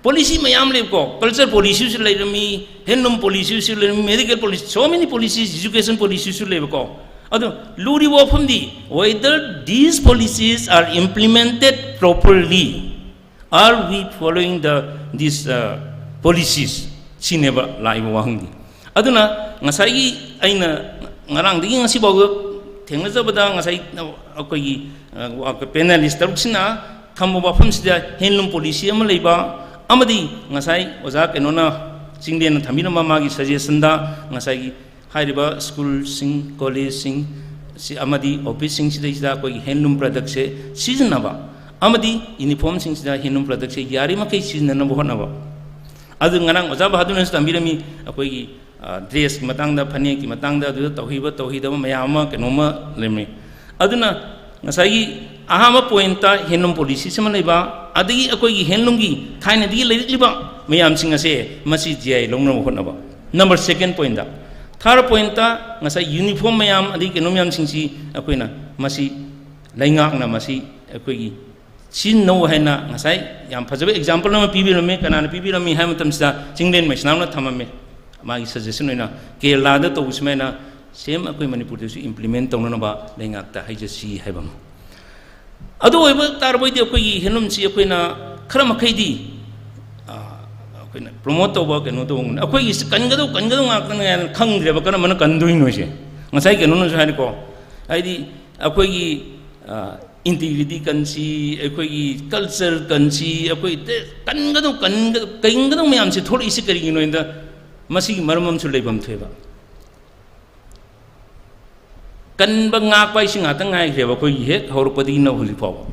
ꯄꯣꯂꯤꯁꯤ ꯃꯌꯥꯝ ꯂꯩꯕꯀꯣ, ꯀꯜꯆꯔ ꯄꯣꯂꯤꯁꯤꯁꯨ ꯂꯩꯔꯝꯃꯤ, ꯍꯦꯟꯂꯨꯝ ꯄꯣꯂꯤꯁꯤꯁꯨ ꯂꯩꯔꯝꯃꯤ, medical policy, so many policies, education policyꯁꯨ ꯂꯩꯕꯀꯣ꯫ ꯑꯗꯣ ꯂꯨꯔꯤꯕ ꯋꯥꯐꯝꯗꯤ, whether these policies are implemented properly, are we following the, these, uh, policies? ꯁꯤꯅꯦꯕ ꯂꯥꯛꯏꯕ ꯋꯥꯍꯪꯗꯤ꯫ ꯑꯗꯨꯅ ꯉꯁꯥꯏꯒꯤ ꯑꯩꯅ ꯉꯔꯥꯡꯗꯒꯤ ꯉꯁꯤ ꯐꯥꯎꯕ ꯊꯦꯡꯅꯖꯕꯗ, ꯉꯁꯥꯏ ꯑꯩꯈꯣꯏꯒꯤ, ꯑ, ꯄꯦꯅꯦꯂꯤꯁ ꯇꯔꯨꯛꯁꯤꯅ ꯊꯝꯕ ꯋꯥꯐꯝꯁꯤꯗ ꯍꯦꯟꯂꯨꯝ ꯄꯣꯂꯤꯁꯤ ꯑꯃ ꯂꯩꯕ ꯑꯃꯗꯤ ꯉꯁꯥꯏ ꯑꯣꯖꯥ ꯀꯩꯅꯣꯅ, ꯆꯤꯡꯂꯦꯟꯅ ꯊꯝꯕꯤꯔꯝꯕ ꯃꯥꯒꯤ ꯁꯖꯦꯁꯟꯗ ꯉꯁꯥꯏꯒꯤ ꯍꯥꯏꯔꯤꯕ ꯁ꯭ꯀꯨꯜꯁꯤꯡ, ꯀꯣꯂꯦꯖꯁꯤꯡ ꯁꯤ ꯑꯃꯗꯤ ꯑꯣꯐꯤꯁꯁꯤꯡꯁꯤꯗꯩꯁꯤꯗ ꯑꯩꯈꯣꯏꯒꯤ ꯍꯦꯟꯂꯨꯝ ꯄ꯭ꯔꯗꯛꯁꯦ ꯁꯤꯖꯤꯟꯅꯕ ꯑꯃꯗꯤ ꯌꯨꯅꯤꯐꯣꯔꯝꯁꯤꯡꯁꯤꯗ ꯍꯦꯟꯂꯨꯝ ꯄ꯭ꯔꯗꯛꯁꯦ ꯌꯥꯔꯤꯃꯈꯩ ꯁꯤꯖꯤꯟꯅꯅꯕ ꯍꯣꯠꯅꯕ꯫ ꯑꯗꯨ ꯉꯔꯥꯡ ꯑꯣꯖꯥ ꯕꯍꯥꯗꯨꯔꯅꯁꯨ ꯇꯝꯕꯤꯔꯝꯃꯤ, ꯑꯩꯈꯣꯏꯒꯤ, ꯑ, ꯗ꯭ꯔꯦꯁꯀꯤ ꯃꯇꯥꯡꯗ, ꯐꯅꯦꯛꯀꯤ ꯃꯇꯥꯡꯗ, ꯑꯗꯨꯗ ꯇꯧꯍꯩꯕ ꯇꯧꯍꯩꯗꯕ ꯃꯌꯥꯝ ꯑꯃ, ꯀꯩꯅꯣꯝꯃ ꯂꯩꯔꯝꯃꯤ꯫ ꯑꯗꯨꯅ ꯉꯁꯥꯏꯒꯤ ꯑꯍꯥꯟꯕ ꯄꯣꯏꯟꯠꯇ ꯍꯦꯟꯂꯨꯝ ꯄꯣꯂꯤꯁꯤꯁꯤ ꯑꯃ ꯂꯩꯕ, ꯑꯗꯒꯤ ꯑꯩꯈꯣꯏꯒꯤ ꯍꯦꯟꯂꯨꯝꯒꯤ ꯊꯥꯏꯅꯗꯒꯤ ꯂꯩꯔꯛꯂꯤꯕ ꯃꯌꯥꯝꯁꯤꯡ ꯑꯁꯦ ꯃꯁꯤ ꯖꯤ ꯑꯥꯏ ꯂꯧꯅꯕ ꯍꯣꯠꯅꯕ꯫ ꯅꯝꯕꯔ ꯁꯦꯀꯦꯟ ꯄꯣꯏꯟꯠꯇ꯫ ꯊꯥꯔꯗ ꯄꯣꯏꯟꯠꯇ ꯉꯁꯥꯏ ꯌꯨꯅꯤꯐꯣꯔꯝ ꯃꯌꯥꯝ ꯑꯗꯒꯤ ꯀꯩꯅꯣ ꯃꯌꯥꯝꯁꯤꯡꯁꯤ ꯑꯩꯈꯣꯏꯅ ꯃꯁꯤ ꯂꯩꯉꯥꯛꯅ ꯃꯁꯤ ꯑꯩꯈꯣꯏꯒꯤ ꯁꯤꯖꯤꯟꯅꯧ ꯍꯥꯏꯅ ꯉꯁꯥꯏ ꯌꯥꯝ ꯐꯖꯕ ꯑꯦꯛꯖꯥꯝꯄꯜ ꯑꯃ ꯄꯤꯕꯤꯔꯝꯃꯤ꯫ ꯀꯅꯥꯅ ꯄꯤꯕꯤꯔꯝꯃꯤ ꯍꯥꯏꯕ ꯃꯇꯝꯁꯤꯗ ꯆꯤꯡꯂꯦꯟ ꯃꯩꯁꯅꯥꯝꯅ ꯊꯝꯃꯝꯃꯤ꯫ ꯃꯥꯒꯤ ꯁꯖꯦꯁꯟ ꯑꯣꯏꯅ ꯀꯦꯔꯂꯥꯗ ꯇꯧꯕ ꯁꯨꯃꯥꯏꯅ ꯁꯦꯝ ꯑꯩꯈꯣꯏ ꯃꯅꯤꯄꯨꯔꯗꯁꯨ ꯏꯝꯄ꯭ꯂꯤꯃꯦꯟ ꯇꯧꯅꯅꯕ ꯂꯩꯉꯥꯛꯇ ꯍꯥꯏꯖꯁꯤ ꯍꯥꯏꯕ ꯑꯃ꯫ ꯑꯗꯨ ꯑꯣꯏꯕ ꯇꯥꯔꯕꯗꯤ ꯑꯩꯈꯣꯏꯒꯤ ꯍꯦꯟꯂꯨꯝꯁꯤ ꯑꯩꯈꯣꯏꯅ ꯈꯔ ꯃꯈꯩꯗꯤ, ꯑ, ꯑꯩꯈꯣꯏꯅ ꯄ꯭ꯔꯣꯃꯣꯠ ꯇꯧꯕ, ꯀꯩꯅꯣ ꯇꯧꯕ ꯉꯝꯒꯅꯤ꯫ ꯑꯩꯈꯣꯏꯒꯤꯁꯤ ꯀꯟꯒꯗꯧ, ꯀꯟꯒꯗꯧ ꯉꯥꯛꯇꯅꯦ ꯍꯥꯏꯅ ꯈꯪꯗ꯭ꯔꯦꯕ, ꯀꯔꯝꯕꯅ ꯀꯟꯗꯣꯏꯅꯣꯁꯦ꯫ ꯉꯁꯥꯏ ꯀꯩꯅꯣꯅꯁꯨ ꯍꯥꯏꯔꯦꯀꯣ, ꯍꯥꯏꯗꯤ ꯑꯩꯈꯣꯏꯒꯤ, ꯑ, ꯏꯟꯇꯤꯒ꯭ꯔꯤꯇꯤ ꯀꯟꯁꯤ, ꯑꯩꯈꯣꯏꯒꯤ ꯀꯜꯆꯔ ꯀꯟꯁꯤ, ꯑꯩꯈꯣꯏ ꯗꯦ-, ꯀꯟꯒꯗꯧ, ꯀꯟꯒ-, ꯀꯟꯒꯗꯧ ꯃꯌꯥꯝꯁꯦ ꯊꯣꯛꯂꯛꯏꯁꯦ ꯀꯔꯤꯒꯤꯅꯣ ꯍꯥꯏꯗ, ꯃꯁꯤꯒꯤ ꯃꯔꯝ ꯑꯃꯁꯨ ꯂꯩꯐꯝ ꯊꯣꯛꯑꯦꯕ꯫ ꯀꯟꯕ ꯉꯥꯛꯄ ꯍꯥꯏꯁꯤ ꯉꯥꯛꯇꯪ ꯉꯥꯏꯈ꯭ꯔꯦꯕ, ꯑꯩꯈꯣꯏꯒꯤ ꯍꯦꯛ ꯍꯧꯔꯛꯄꯗꯒꯤꯅ ꯍꯧꯖꯤꯛ ꯐꯥꯎꯕ꯫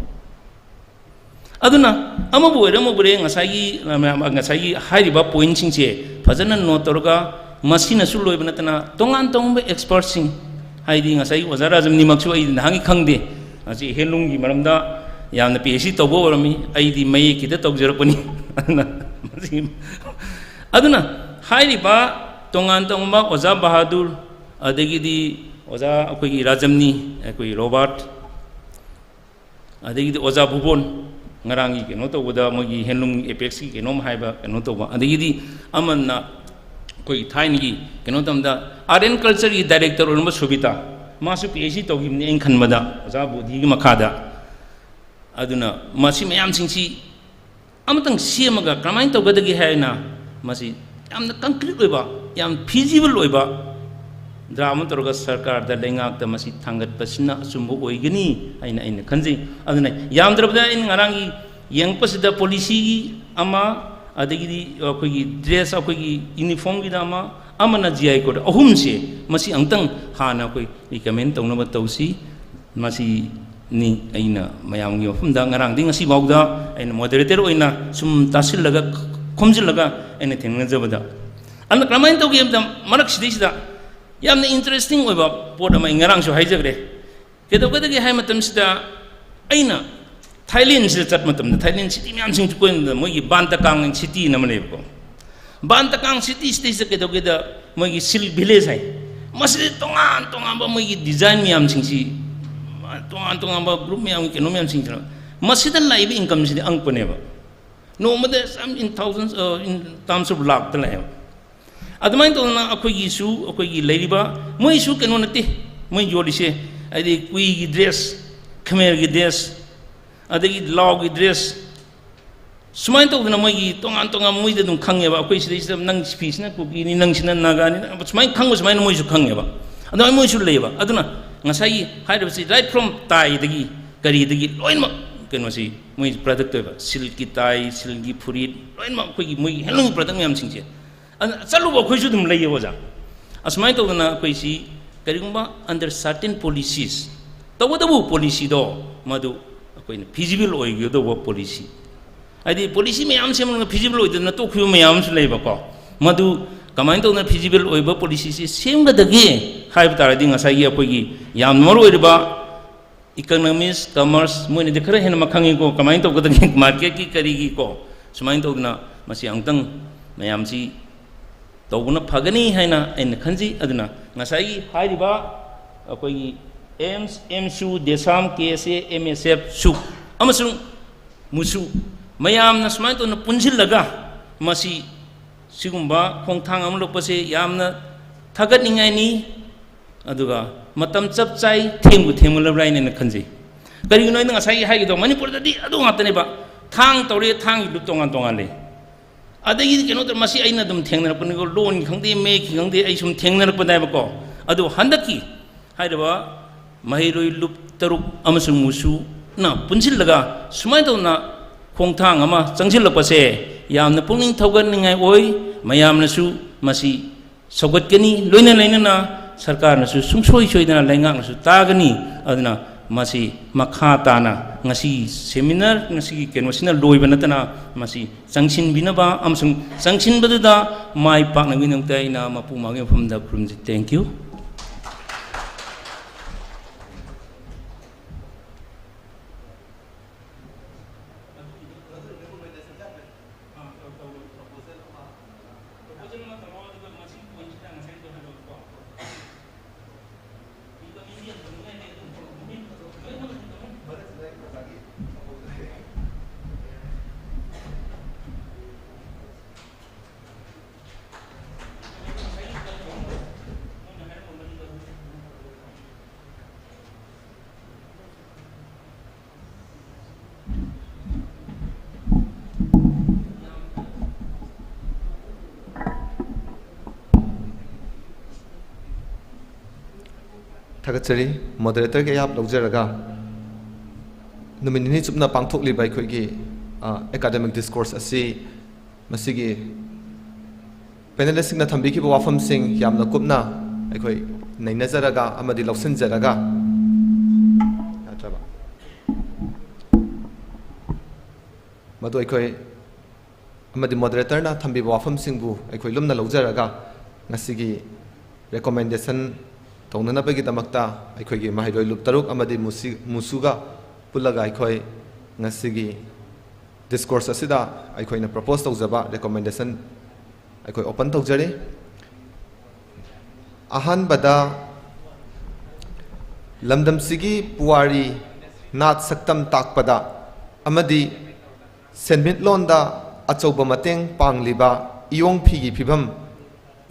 ꯑꯗꯨꯅ ꯑꯃꯕꯨ ꯑꯣꯏꯔꯦ ꯑꯃꯕꯨ ꯑꯣꯏꯔꯦ, ꯉꯁꯥꯏꯒꯤ, ꯉꯁꯥꯏꯒꯤ ꯍꯥꯏꯔꯤꯕ ꯄꯣꯏꯟꯁꯤꯡꯁꯦ ꯐꯖꯅ ꯅꯣꯠ ꯇꯧꯔꯒ, ꯃꯁꯤꯅꯁꯨ ꯂꯣꯏꯕ ꯅꯠꯇꯅ ꯇꯣꯉꯥꯟ ꯇꯣꯉꯥꯟꯕ ꯑꯦꯛꯁꯄꯔꯠꯁꯤꯡ, ꯍꯥꯏꯗꯤ ꯉꯁꯥꯏꯒꯤ ꯑꯣꯖꯥ ꯔꯥꯖꯝꯅꯤꯃꯛꯁꯨ ꯑꯩ ꯅꯍꯥꯟꯒꯤ ꯈꯪꯗꯦ, ꯃꯁꯤ ꯍꯦꯟꯂꯨꯝꯒꯤ ꯃꯔꯝꯗ ꯌꯥꯝꯅ ꯄꯤ ꯑꯩꯆ ꯗꯤ ꯇꯧꯕ ꯑꯣꯏꯔꯝꯃꯤ, ꯑꯩꯗꯤ ꯃꯌꯦꯛꯀꯤꯗ ꯇꯧꯖꯔꯛꯄꯅꯤ꯫ ꯑꯗꯨꯅ ꯃꯁꯤ, ꯑꯗꯨꯅ ꯍꯥꯏꯔꯤꯕ ꯇꯣꯉꯥꯟ ꯇꯣꯉꯥꯟꯕ ꯑꯣꯖꯥ ꯕꯍꯥꯗꯨꯔ, ꯑꯗꯒꯤꯗꯤ ꯑꯣꯖꯥ ꯑꯩꯈꯣꯏꯒꯤ ꯔꯥꯖꯝꯅꯤ, ꯑꯩꯈꯣꯏ ꯔꯣꯕꯥꯔꯠ, ꯑꯗꯒꯤꯗꯤ ꯑꯣꯖꯥ ꯚꯨꯕꯣꯟ, ꯉꯔꯥꯡꯒꯤ ꯀꯩꯅꯣ ꯇꯧꯕꯗ ꯃꯣꯏꯒꯤ ꯍꯦꯟꯂꯨꯝ ꯑꯦꯄꯦꯛꯁꯀꯤ ꯀꯩꯅꯣꯝ ꯍꯥꯏꯕ ꯀꯩꯅꯣ ꯇꯧꯕ, ꯑꯗꯒꯤꯗꯤ ꯑꯃꯅ ꯑꯩꯈꯣꯏꯒꯤ ꯊꯥꯏꯅꯒꯤ ꯀꯩꯅꯣ ꯇꯝꯗ ꯑꯥꯔꯠ ꯑꯦꯟ ꯀꯜꯆꯔꯒꯤ ꯗꯥꯏꯔꯦꯛꯇꯔ ꯑꯣꯏꯔꯝꯕ ꯁꯣꯕꯤꯇꯥ, ꯃꯥꯁꯨ ꯄꯤ ꯑꯩꯆ ꯗꯤ ꯇꯧꯈꯤꯕꯅꯤ ꯑꯩꯅ ꯈꯟꯕꯗ, ꯑꯣꯖꯥ ꯕꯣꯙꯤꯒꯤ ꯃꯈꯥꯗ꯫ ꯑꯗꯨꯅ ꯃꯁꯤ ꯃꯌꯥꯝꯁꯤꯡꯁꯤ ꯑꯃꯇꯪ ꯁꯦꯝꯃꯒ ꯀꯔꯝꯍꯥꯏꯅ ꯇꯧꯒꯗꯒꯦ ꯍꯥꯏꯅ ꯃꯁꯤ ꯌꯥꯝꯅ ꯀꯪꯀ꯭ꯔꯤꯠ ꯑꯣꯏꯕ, ꯌꯥꯝ ꯐꯤꯖꯤꯕꯜ ꯑꯣꯏꯕ ꯗ꯭ꯔꯥ ꯑꯃ ꯇꯧꯔꯒ ꯁꯔꯀꯥꯔꯗ, ꯂꯩꯉꯥꯛꯇ ꯃꯁꯤ ꯊꯥꯡꯒꯠꯄꯁꯤꯅ ꯑꯆꯨꯝꯕ ꯑꯣꯏꯒꯅꯤ ꯍꯥꯏꯅ ꯑꯩꯅ ꯈꯟꯖꯩ꯫ ꯑꯗꯨꯅ ꯌꯥꯝꯗ꯭ꯔꯕꯗ ꯑꯩꯅ ꯉꯔꯥꯡꯒꯤ ꯌꯦꯡꯉꯛꯄꯁꯤꯗ ꯄꯣꯂꯤꯁꯤꯒꯤ ꯑꯃ, ꯑꯗꯒꯤꯗꯤ ꯑꯩꯈꯣꯏꯒꯤ ꯗ꯭ꯔꯦꯁ, ꯑꯩꯈꯣꯏꯒꯤ ꯌꯨꯅꯤꯐꯣꯔꯝꯒꯤꯗ ꯑꯃ, ꯑꯃꯅ ꯖꯤ ꯑꯥꯏ ꯀꯣꯠ, ꯑꯍꯨꯝꯁꯦ ꯃꯁꯤ ꯑꯃꯨꯛꯇꯪ ꯍꯥꯟꯅ ꯑꯩꯈꯣꯏ ꯔꯤꯀꯃꯦꯟ ꯇꯧꯅꯕ ꯇꯧꯁꯤ꯫ ꯃꯁꯤꯅꯤ ꯑꯩꯅ ꯃꯌꯥꯝꯒꯤ ꯃꯐꯝꯗ ꯉꯔꯥꯡꯗꯤ ꯉꯁꯤ ꯐꯥꯎꯗ ꯑꯩꯅ ꯃꯣꯗꯔꯦꯇꯔ ꯑꯣꯏꯅ ꯁꯨꯝ ꯇꯥꯁꯤꯜꯂꯒ, ꯈꯣꯝꯖꯤꯜꯂꯒ ꯑꯩꯅ ꯊꯦꯡꯅꯖꯕꯗ꯫ ꯑꯗꯨꯅ ꯀꯔꯝꯍꯥꯏꯅ ꯇꯧꯒꯦ ꯍꯥꯏꯕꯗ, ꯃꯔꯛꯁꯤꯗꯩꯁꯤꯗ ꯌꯥꯝꯅ ꯏꯟꯇꯔꯦꯁꯇꯤꯡ ꯑꯣꯏꯕ ꯄꯣꯠ ꯑꯃ ꯑꯩ ꯉꯔꯥꯡꯁꯨ ꯍꯥꯏꯖꯈ꯭ꯔꯦ꯫ ꯀꯩꯗꯧꯒꯗꯒꯦ ꯍꯥꯏ ꯃꯇꯝꯁꯤꯗ, ꯑꯩꯅ ꯊꯥꯏꯂꯦꯟꯁꯤꯗ ꯆꯠꯄ ꯃꯇꯝꯗ, ꯊꯥꯏꯂꯦꯟ ꯁꯤꯇꯤ ꯃꯌꯥꯝꯁꯤꯡꯁꯨ ꯀꯣꯏꯕꯗ, ꯃꯣꯏꯒꯤ ꯕꯥꯟ ꯇꯀꯥꯡ ꯁꯤꯇꯤ ꯑꯅ ꯑꯃ ꯂꯩꯕꯀꯣ꯫ ꯕꯥꯟ ꯇꯀꯥꯡ ꯁꯤꯇꯤꯁꯤꯗꯩꯁꯤꯗ ꯀꯩꯗꯧꯒꯦꯗ, ꯃꯣꯏꯒꯤ ꯁꯤꯜꯛ ꯚꯤꯂꯦꯖ ꯍꯥꯏ, ꯃꯁꯤꯗ ꯇꯣꯉꯥꯟ ꯇꯣꯉꯥꯟꯕ ꯃꯣꯏꯒꯤ ꯗꯤꯖꯥꯏꯟ ꯃꯌꯥꯝꯁꯤꯡꯁꯤ, ꯇꯣꯉꯥꯟ ꯇꯣꯉꯥꯟꯕ ꯒ꯭ꯔꯨꯞ ꯃꯌꯥꯝꯒꯤ ꯀꯩꯅꯣ ꯃꯌꯥꯝꯁꯤꯡꯁꯤꯅ, ꯃꯁꯤꯗ ꯂꯥꯛꯏꯕ ꯏꯟꯀꯝꯁꯤꯗꯤ ꯑꯉꯛꯄꯅꯦꯕ꯫ ꯅꯣꯡꯃꯗ some in thousands, uh, in terms of ꯂꯥꯛꯇ ꯂꯥꯛꯑꯦꯕ꯫ ꯑꯗꯨꯃꯥꯏꯅ ꯇꯧꯗꯅ ꯑꯩꯈꯣꯏꯒꯤꯁꯨ, ꯑꯩꯈꯣꯏꯒꯤ ꯂꯩꯔꯤꯕ, ꯃꯣꯏꯁꯨ ꯀꯩꯅꯣ ꯅꯠꯇꯦ, ꯃꯣꯏ ꯌꯣꯜꯂꯤꯁꯦ, ꯍꯥꯏꯗꯤ ꯀꯨꯏꯒꯤ ꯗ꯭ꯔꯦꯁ, ꯈꯃꯦꯔꯒꯤ ꯗ꯭ꯔꯦꯁ, ꯑꯗꯒꯤ ꯂꯥꯎꯒꯤ ꯗ꯭ꯔꯦꯁ, ꯁꯨꯃꯥꯏꯅ ꯇꯧꯗꯅ ꯃꯣꯏꯒꯤ ꯇꯣꯉꯥꯟ ꯇꯣꯉꯥꯟꯕ, ꯃꯣꯏꯗ ꯑꯗꯨꯝ ꯈꯪꯉꯦꯕ, ꯑꯩꯈꯣꯏ ꯁꯤꯗꯩꯁꯤꯗ ꯅꯪ ꯐꯤꯁꯤꯅ ꯀꯨꯀꯤꯅꯤ, ꯅꯪꯁꯤꯅ ꯅꯥꯒꯥꯅꯤ, ꯁꯨꯃꯥꯏꯅ ꯈꯪꯕ, ꯁꯨꯃꯥꯏꯅ ꯃꯣꯏꯁꯨ ꯈꯪꯉꯦꯕ꯫ ꯑꯗꯨꯃꯥꯏꯅ ꯃꯣꯏꯁꯨ ꯂꯩꯌꯦꯕ꯫ ꯑꯗꯨꯅ ꯉꯁꯥꯏꯒꯤ ꯍꯥꯏꯔꯤꯕꯁꯤ right from ꯇꯥꯏꯗꯒꯤ ꯀꯔꯤꯗꯒꯤ ꯂꯣꯏꯅꯃꯛ ꯀꯩꯅꯣꯁꯤ ꯃꯣꯏ ꯄ꯭ꯔꯗꯛ ꯑꯣꯏꯕ, ꯁꯤꯜꯛꯀꯤ ꯇꯥꯏ, ꯁꯤꯜꯛꯀꯤ ꯐꯨꯔꯤꯠ, ꯂꯣꯏꯅꯃꯛ ꯑꯩꯈꯣꯏꯒꯤ ꯃꯣꯏꯒꯤ ꯍꯦꯟꯂꯨꯝꯒꯤ ꯄ꯭ꯔꯗꯛ ꯃꯌꯥꯝꯁꯤꯡꯁꯦ꯫ ꯑꯗꯨꯅ ꯆꯠꯂꯨꯕ ꯑꯩꯈꯣꯏꯁꯨ ꯑꯗꯨꯝ ꯂꯩꯌꯦ ꯑꯣꯖꯥ꯫ ꯑꯁꯨꯃꯥꯏꯅ ꯇꯧꯗꯅ ꯑꯩꯈꯣꯏꯁꯤ ꯀꯔꯤꯒꯨꯝꯕ under certain policies, ꯇꯧꯒꯗꯕ policyꯗꯣ ꯃꯗꯨ ꯑꯩꯈꯣꯏꯅ feasible ꯑꯣꯏꯒꯗꯧꯕ policy, ꯍꯥꯏꯗꯤ policy ꯃꯌꯥꯝ ꯁꯦꯝꯂꯒ feasible ꯑꯣꯏꯗꯅ ꯇꯣꯛꯈꯤꯕ ꯃꯌꯥꯝ ꯑꯃꯁꯨ ꯂꯩꯕꯀꯣ꯫ ꯃꯗꯨ ꯀꯃꯥꯏꯅ ꯇꯧꯗꯅ feasible ꯑꯣꯏꯕ policyꯁꯤ ꯁꯦꯝꯒꯗꯒꯦ ꯍꯥꯏꯕ ꯇꯥꯔꯗꯤ ꯉꯁꯥꯏꯒꯤ ꯑꯩꯈꯣꯏꯒꯤ ꯌꯥꯝꯅ ꯃꯔꯨ ꯑꯣꯏꯔꯤꯕ economics, commerce, ꯃꯣꯏꯅꯗꯤ ꯈꯔ ꯍꯦꯟꯅ ꯃꯈꯪꯉꯤꯀꯣ, ꯀꯃꯥꯏꯅ ꯇꯧꯒꯗꯒꯦ marketꯀꯤ ꯀꯔꯤꯒꯤꯀꯣ꯫ ꯁꯨꯃꯥꯏꯅ ꯇꯧꯗꯅ ꯃꯁꯤ ꯑꯃꯨꯛꯇꯪ ꯃꯌꯥꯝꯁꯤ ꯇꯧꯕꯅ ꯐꯒꯅꯤ ꯍꯥꯏꯅ ꯑꯩꯅ ꯈꯟꯖꯩ꯫ ꯑꯗꯨꯅ ꯉꯁꯥꯏꯒꯤ ꯍꯥꯏꯔꯤꯕ ꯑꯩꯈꯣꯏꯒꯤ AIIMS, AIIMSSU, DESAM, KSA, MSF, SUB ꯑꯃꯁꯨꯡ MUSU ꯃꯌꯥꯝꯅ ꯁꯨꯃꯥꯏꯅ ꯇꯧꯅ ꯄꯨꯟꯁꯤꯜꯂꯒ ꯃꯁꯤ ꯁꯤꯒꯨꯝꯕ ꯈꯣꯡꯊꯥꯡ ꯑꯃ ꯂꯧꯕꯁꯦ ꯌꯥꯝꯅ ꯊꯥꯒꯠꯅꯤꯡꯉꯥꯏꯅꯤ꯫ ꯑꯗꯨꯒ ꯃꯇꯝ ꯆꯞ ꯆꯥꯏ, ꯊꯦꯡꯕꯨ ꯊꯦꯡꯃꯜꯂꯕ꯭ꯔꯥ ꯍꯥꯏꯅ ꯑꯩꯅ ꯈꯟꯖꯩ꯫ ꯀꯔꯤꯒꯤꯅꯣ ꯍꯥꯏꯗꯤ ꯉꯁꯥꯏꯒꯤ ꯍꯥꯏꯒꯗꯧ ꯃꯅꯤꯄꯨꯔꯗꯗꯤ ꯑꯗꯨ ꯉꯥꯛꯇꯅꯦꯕ, ꯊꯥꯡ ꯇꯧꯔꯦ, ꯊꯥꯡꯒꯤ ꯂꯨꯞ ꯇꯣꯉꯥꯟ ꯇꯣꯉꯥꯟ ꯂꯩ꯫ ꯑꯗꯒꯤꯗꯤ ꯀꯩꯅꯣ ꯇꯧꯔꯦ, ꯃꯁꯤ ꯑꯩꯅ ꯑꯗꯨꯝ ꯊꯦꯡꯅꯔꯛꯄꯅꯤꯀꯣ, ꯂꯣꯟꯒꯤ ꯈꯪꯗꯦ, ꯃꯌꯦꯛꯀꯤ ꯈꯪꯗꯦ, ꯑꯩ ꯁꯨꯝ ꯊꯦꯡꯅꯔꯛꯄꯅꯦꯕꯀꯣ꯫ ꯑꯗꯨ ꯍꯟꯗꯛꯀꯤ ꯍꯥꯏꯔꯤꯕ ꯃꯍꯩꯔꯣꯏ ꯂꯨꯞ ꯇꯔꯨꯛ ꯑꯃꯁꯨꯡ MUSUꯅ ꯄꯨꯟꯁꯤꯜꯂꯒ ꯁꯨꯃꯥꯏꯅ ꯇꯧꯗꯅ ꯈꯣꯡꯊꯥꯡ ꯑꯃ ꯆꯪꯁꯤꯜꯂꯛꯄꯁꯦ ꯌꯥꯝꯅ ꯄꯨꯛꯅꯤꯡ ꯊꯧꯒꯠꯅꯤꯡꯉꯥꯏ ꯑꯣꯏ꯫ ꯃꯌꯥꯝꯅꯁꯨ ꯃꯁꯤ ꯁꯧꯒꯠꯀꯅꯤ, ꯂꯣꯏꯅ ꯂꯩꯅꯅ ꯁꯔꯀꯥꯔꯅꯁꯨ ꯁꯨꯡꯁꯣꯏ ꯁꯣꯏꯗꯅ ꯂꯩꯉꯥꯛꯅꯁꯨ ꯇꯥꯒꯅꯤ꯫ ꯑꯗꯨꯅ ꯃꯁꯤ ꯃꯈꯥ ꯇꯥꯅ ꯉꯁꯤ seminar, ꯉꯁꯤꯒꯤ ꯀꯩꯅꯣꯁꯤꯅ ꯂꯣꯏꯕ ꯅꯠꯇꯅ ꯃꯁꯤ ꯆꯪꯁꯤꯟꯕꯤꯅꯕ ꯑꯃꯁꯨꯡ ꯆꯪꯁꯤꯟꯕꯗꯨꯗ ꯃꯥꯏ ꯄꯥꯛꯅꯕꯒꯤꯗꯃꯛꯇ ꯑꯩꯅ ꯃꯄꯨ ꯃꯥꯒꯤ ꯃꯐꯝꯗ ꯈꯨꯔꯨꯝꯖꯩ꯫ Thank you꯫ ꯊꯥꯒꯠꯆꯔꯤ꯫ Moderatorꯒꯤ ꯑꯌꯥꯕ ꯂꯧꯖꯔꯒ, ꯅꯨꯃꯤꯠ ꯅꯤꯅꯤ ꯆꯨꯞꯅ ꯄꯥꯡꯊꯣꯛꯂꯤꯕ ꯑꯩꯈꯣꯏꯒꯤ, ꯑ, academic discourse ꯑꯁꯤ ꯃꯁꯤꯒꯤ ꯄꯦꯅꯦꯂꯤꯁꯁꯤꯡꯅ ꯊꯝꯕꯤꯈꯤꯕ ꯋꯥꯐꯝꯁꯤꯡ ꯌꯥꯝꯅ ꯀꯨꯞꯅ ꯑꯩꯈꯣꯏ ꯅꯩꯅꯖꯔꯒ ꯑꯃꯗꯤ ꯂꯧꯁꯤꯟꯖꯔꯒ, ꯌꯥꯗ꯭ꯔꯕ? ꯃꯗꯨ ꯑꯩꯈꯣꯏ ꯑꯃꯗꯤ ꯃꯣꯗꯔꯦꯇꯔꯅ ꯊꯝꯕꯤꯕ ꯋꯥꯐꯝꯁꯤꯡꯕꯨ ꯑꯩꯈꯣꯏ ꯂꯨꯝꯅ ꯂꯧꯖꯔꯒ, ꯉꯁꯤꯒꯤ ꯔꯤꯀꯣꯃꯦꯟꯗꯦꯁꯟ ꯇꯧꯅꯅꯕꯒꯤꯗꯃꯛꯇ ꯑꯩꯈꯣꯏꯒꯤ ꯃꯍꯩꯔꯣꯏ ꯂꯨꯞ ꯇꯔꯨꯛ ꯑꯃꯗꯤ ꯃꯨꯁꯤ-, ꯃꯨꯁꯨꯒ ꯄꯨꯜꯂꯒ ꯑꯩꯈꯣꯏ ꯉꯁꯤꯒꯤ ꯗꯤꯁꯀꯣꯔꯁ ꯑꯁꯤꯗ ꯑꯩꯈꯣꯏꯅ ꯄ꯭ꯔꯣꯄꯣꯁ ꯇꯧꯖꯕ ꯔꯤꯀꯣꯃꯦꯟꯗꯦꯁꯟ ꯑꯩꯈꯣꯏ ꯑꯣꯄꯟ ꯇꯧꯖꯔꯤ꯫ ꯑꯍꯥꯟꯕꯗ, ꯂꯝꯗꯝꯁꯤꯒꯤ ꯄꯨꯋꯥꯔꯤ, ꯅꯥꯠ ꯁꯛꯇꯝ ꯇꯥꯛꯄꯗ ꯑꯃꯗꯤ ꯁꯦꯟꯃꯤꯠꯂꯣꯟꯗ ꯑꯆꯧꯕ ꯃꯇꯦꯡ ꯄꯥꯡꯂꯤꯕ ꯏꯌꯣꯡ ꯐꯤꯒꯤ ꯐꯤꯕꯝ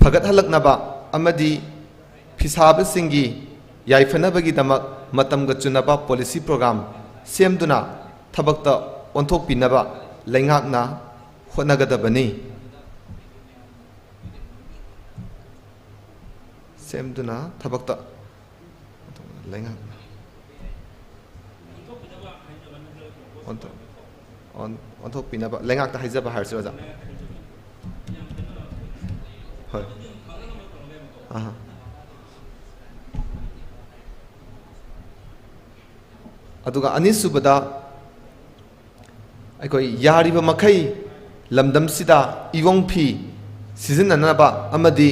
ꯐꯒꯠꯍꯜꯂꯛꯅꯕ ꯑꯃꯗꯤ ꯐꯤꯁꯥꯕꯁꯤꯡꯒꯤ ꯌꯥꯏꯐꯅꯕꯒꯤꯗꯃꯛ ꯃꯇꯝꯒ ꯆꯨꯅꯕ ꯄꯣꯂꯤꯁꯤ ꯄ꯭ꯔꯣꯒ꯭ꯔꯥꯝ ꯁꯦꯝꯗꯨꯅ ꯊꯕꯛꯇ ꯑꯣꯟꯊꯣꯛꯄꯤꯅꯕ ꯂꯩꯉꯥꯛꯅ ꯍꯣꯠꯅꯒꯗꯕꯅꯤ꯫ ꯁꯦꯝꯗꯨꯅ ꯊꯕꯛꯇ ꯂꯩꯉꯥꯛꯅ ꯑꯣꯟꯊꯣꯛ-, ꯑꯣꯟ-, ꯑꯣꯟꯊꯣꯛꯄꯤꯅꯕ ꯂꯩꯉꯥꯛꯇ ꯍꯥꯏꯖꯕ ꯍꯥꯏꯔꯁꯤ, ꯑꯣꯖꯥ꯫ ꯍꯣꯏ꯫ ꯑꯍꯥ꯫ ꯑꯗꯨꯒ ꯑꯅꯤꯁꯨꯕꯗ, ꯑꯩꯈꯣꯏ ꯌꯥꯔꯤꯕ ꯃꯈꯩ ꯂꯝꯗꯝꯁꯤꯗ ꯏꯌꯣꯡ ꯐꯤ ꯁꯤꯖꯤꯟꯅꯅꯕ ꯑꯃꯗꯤ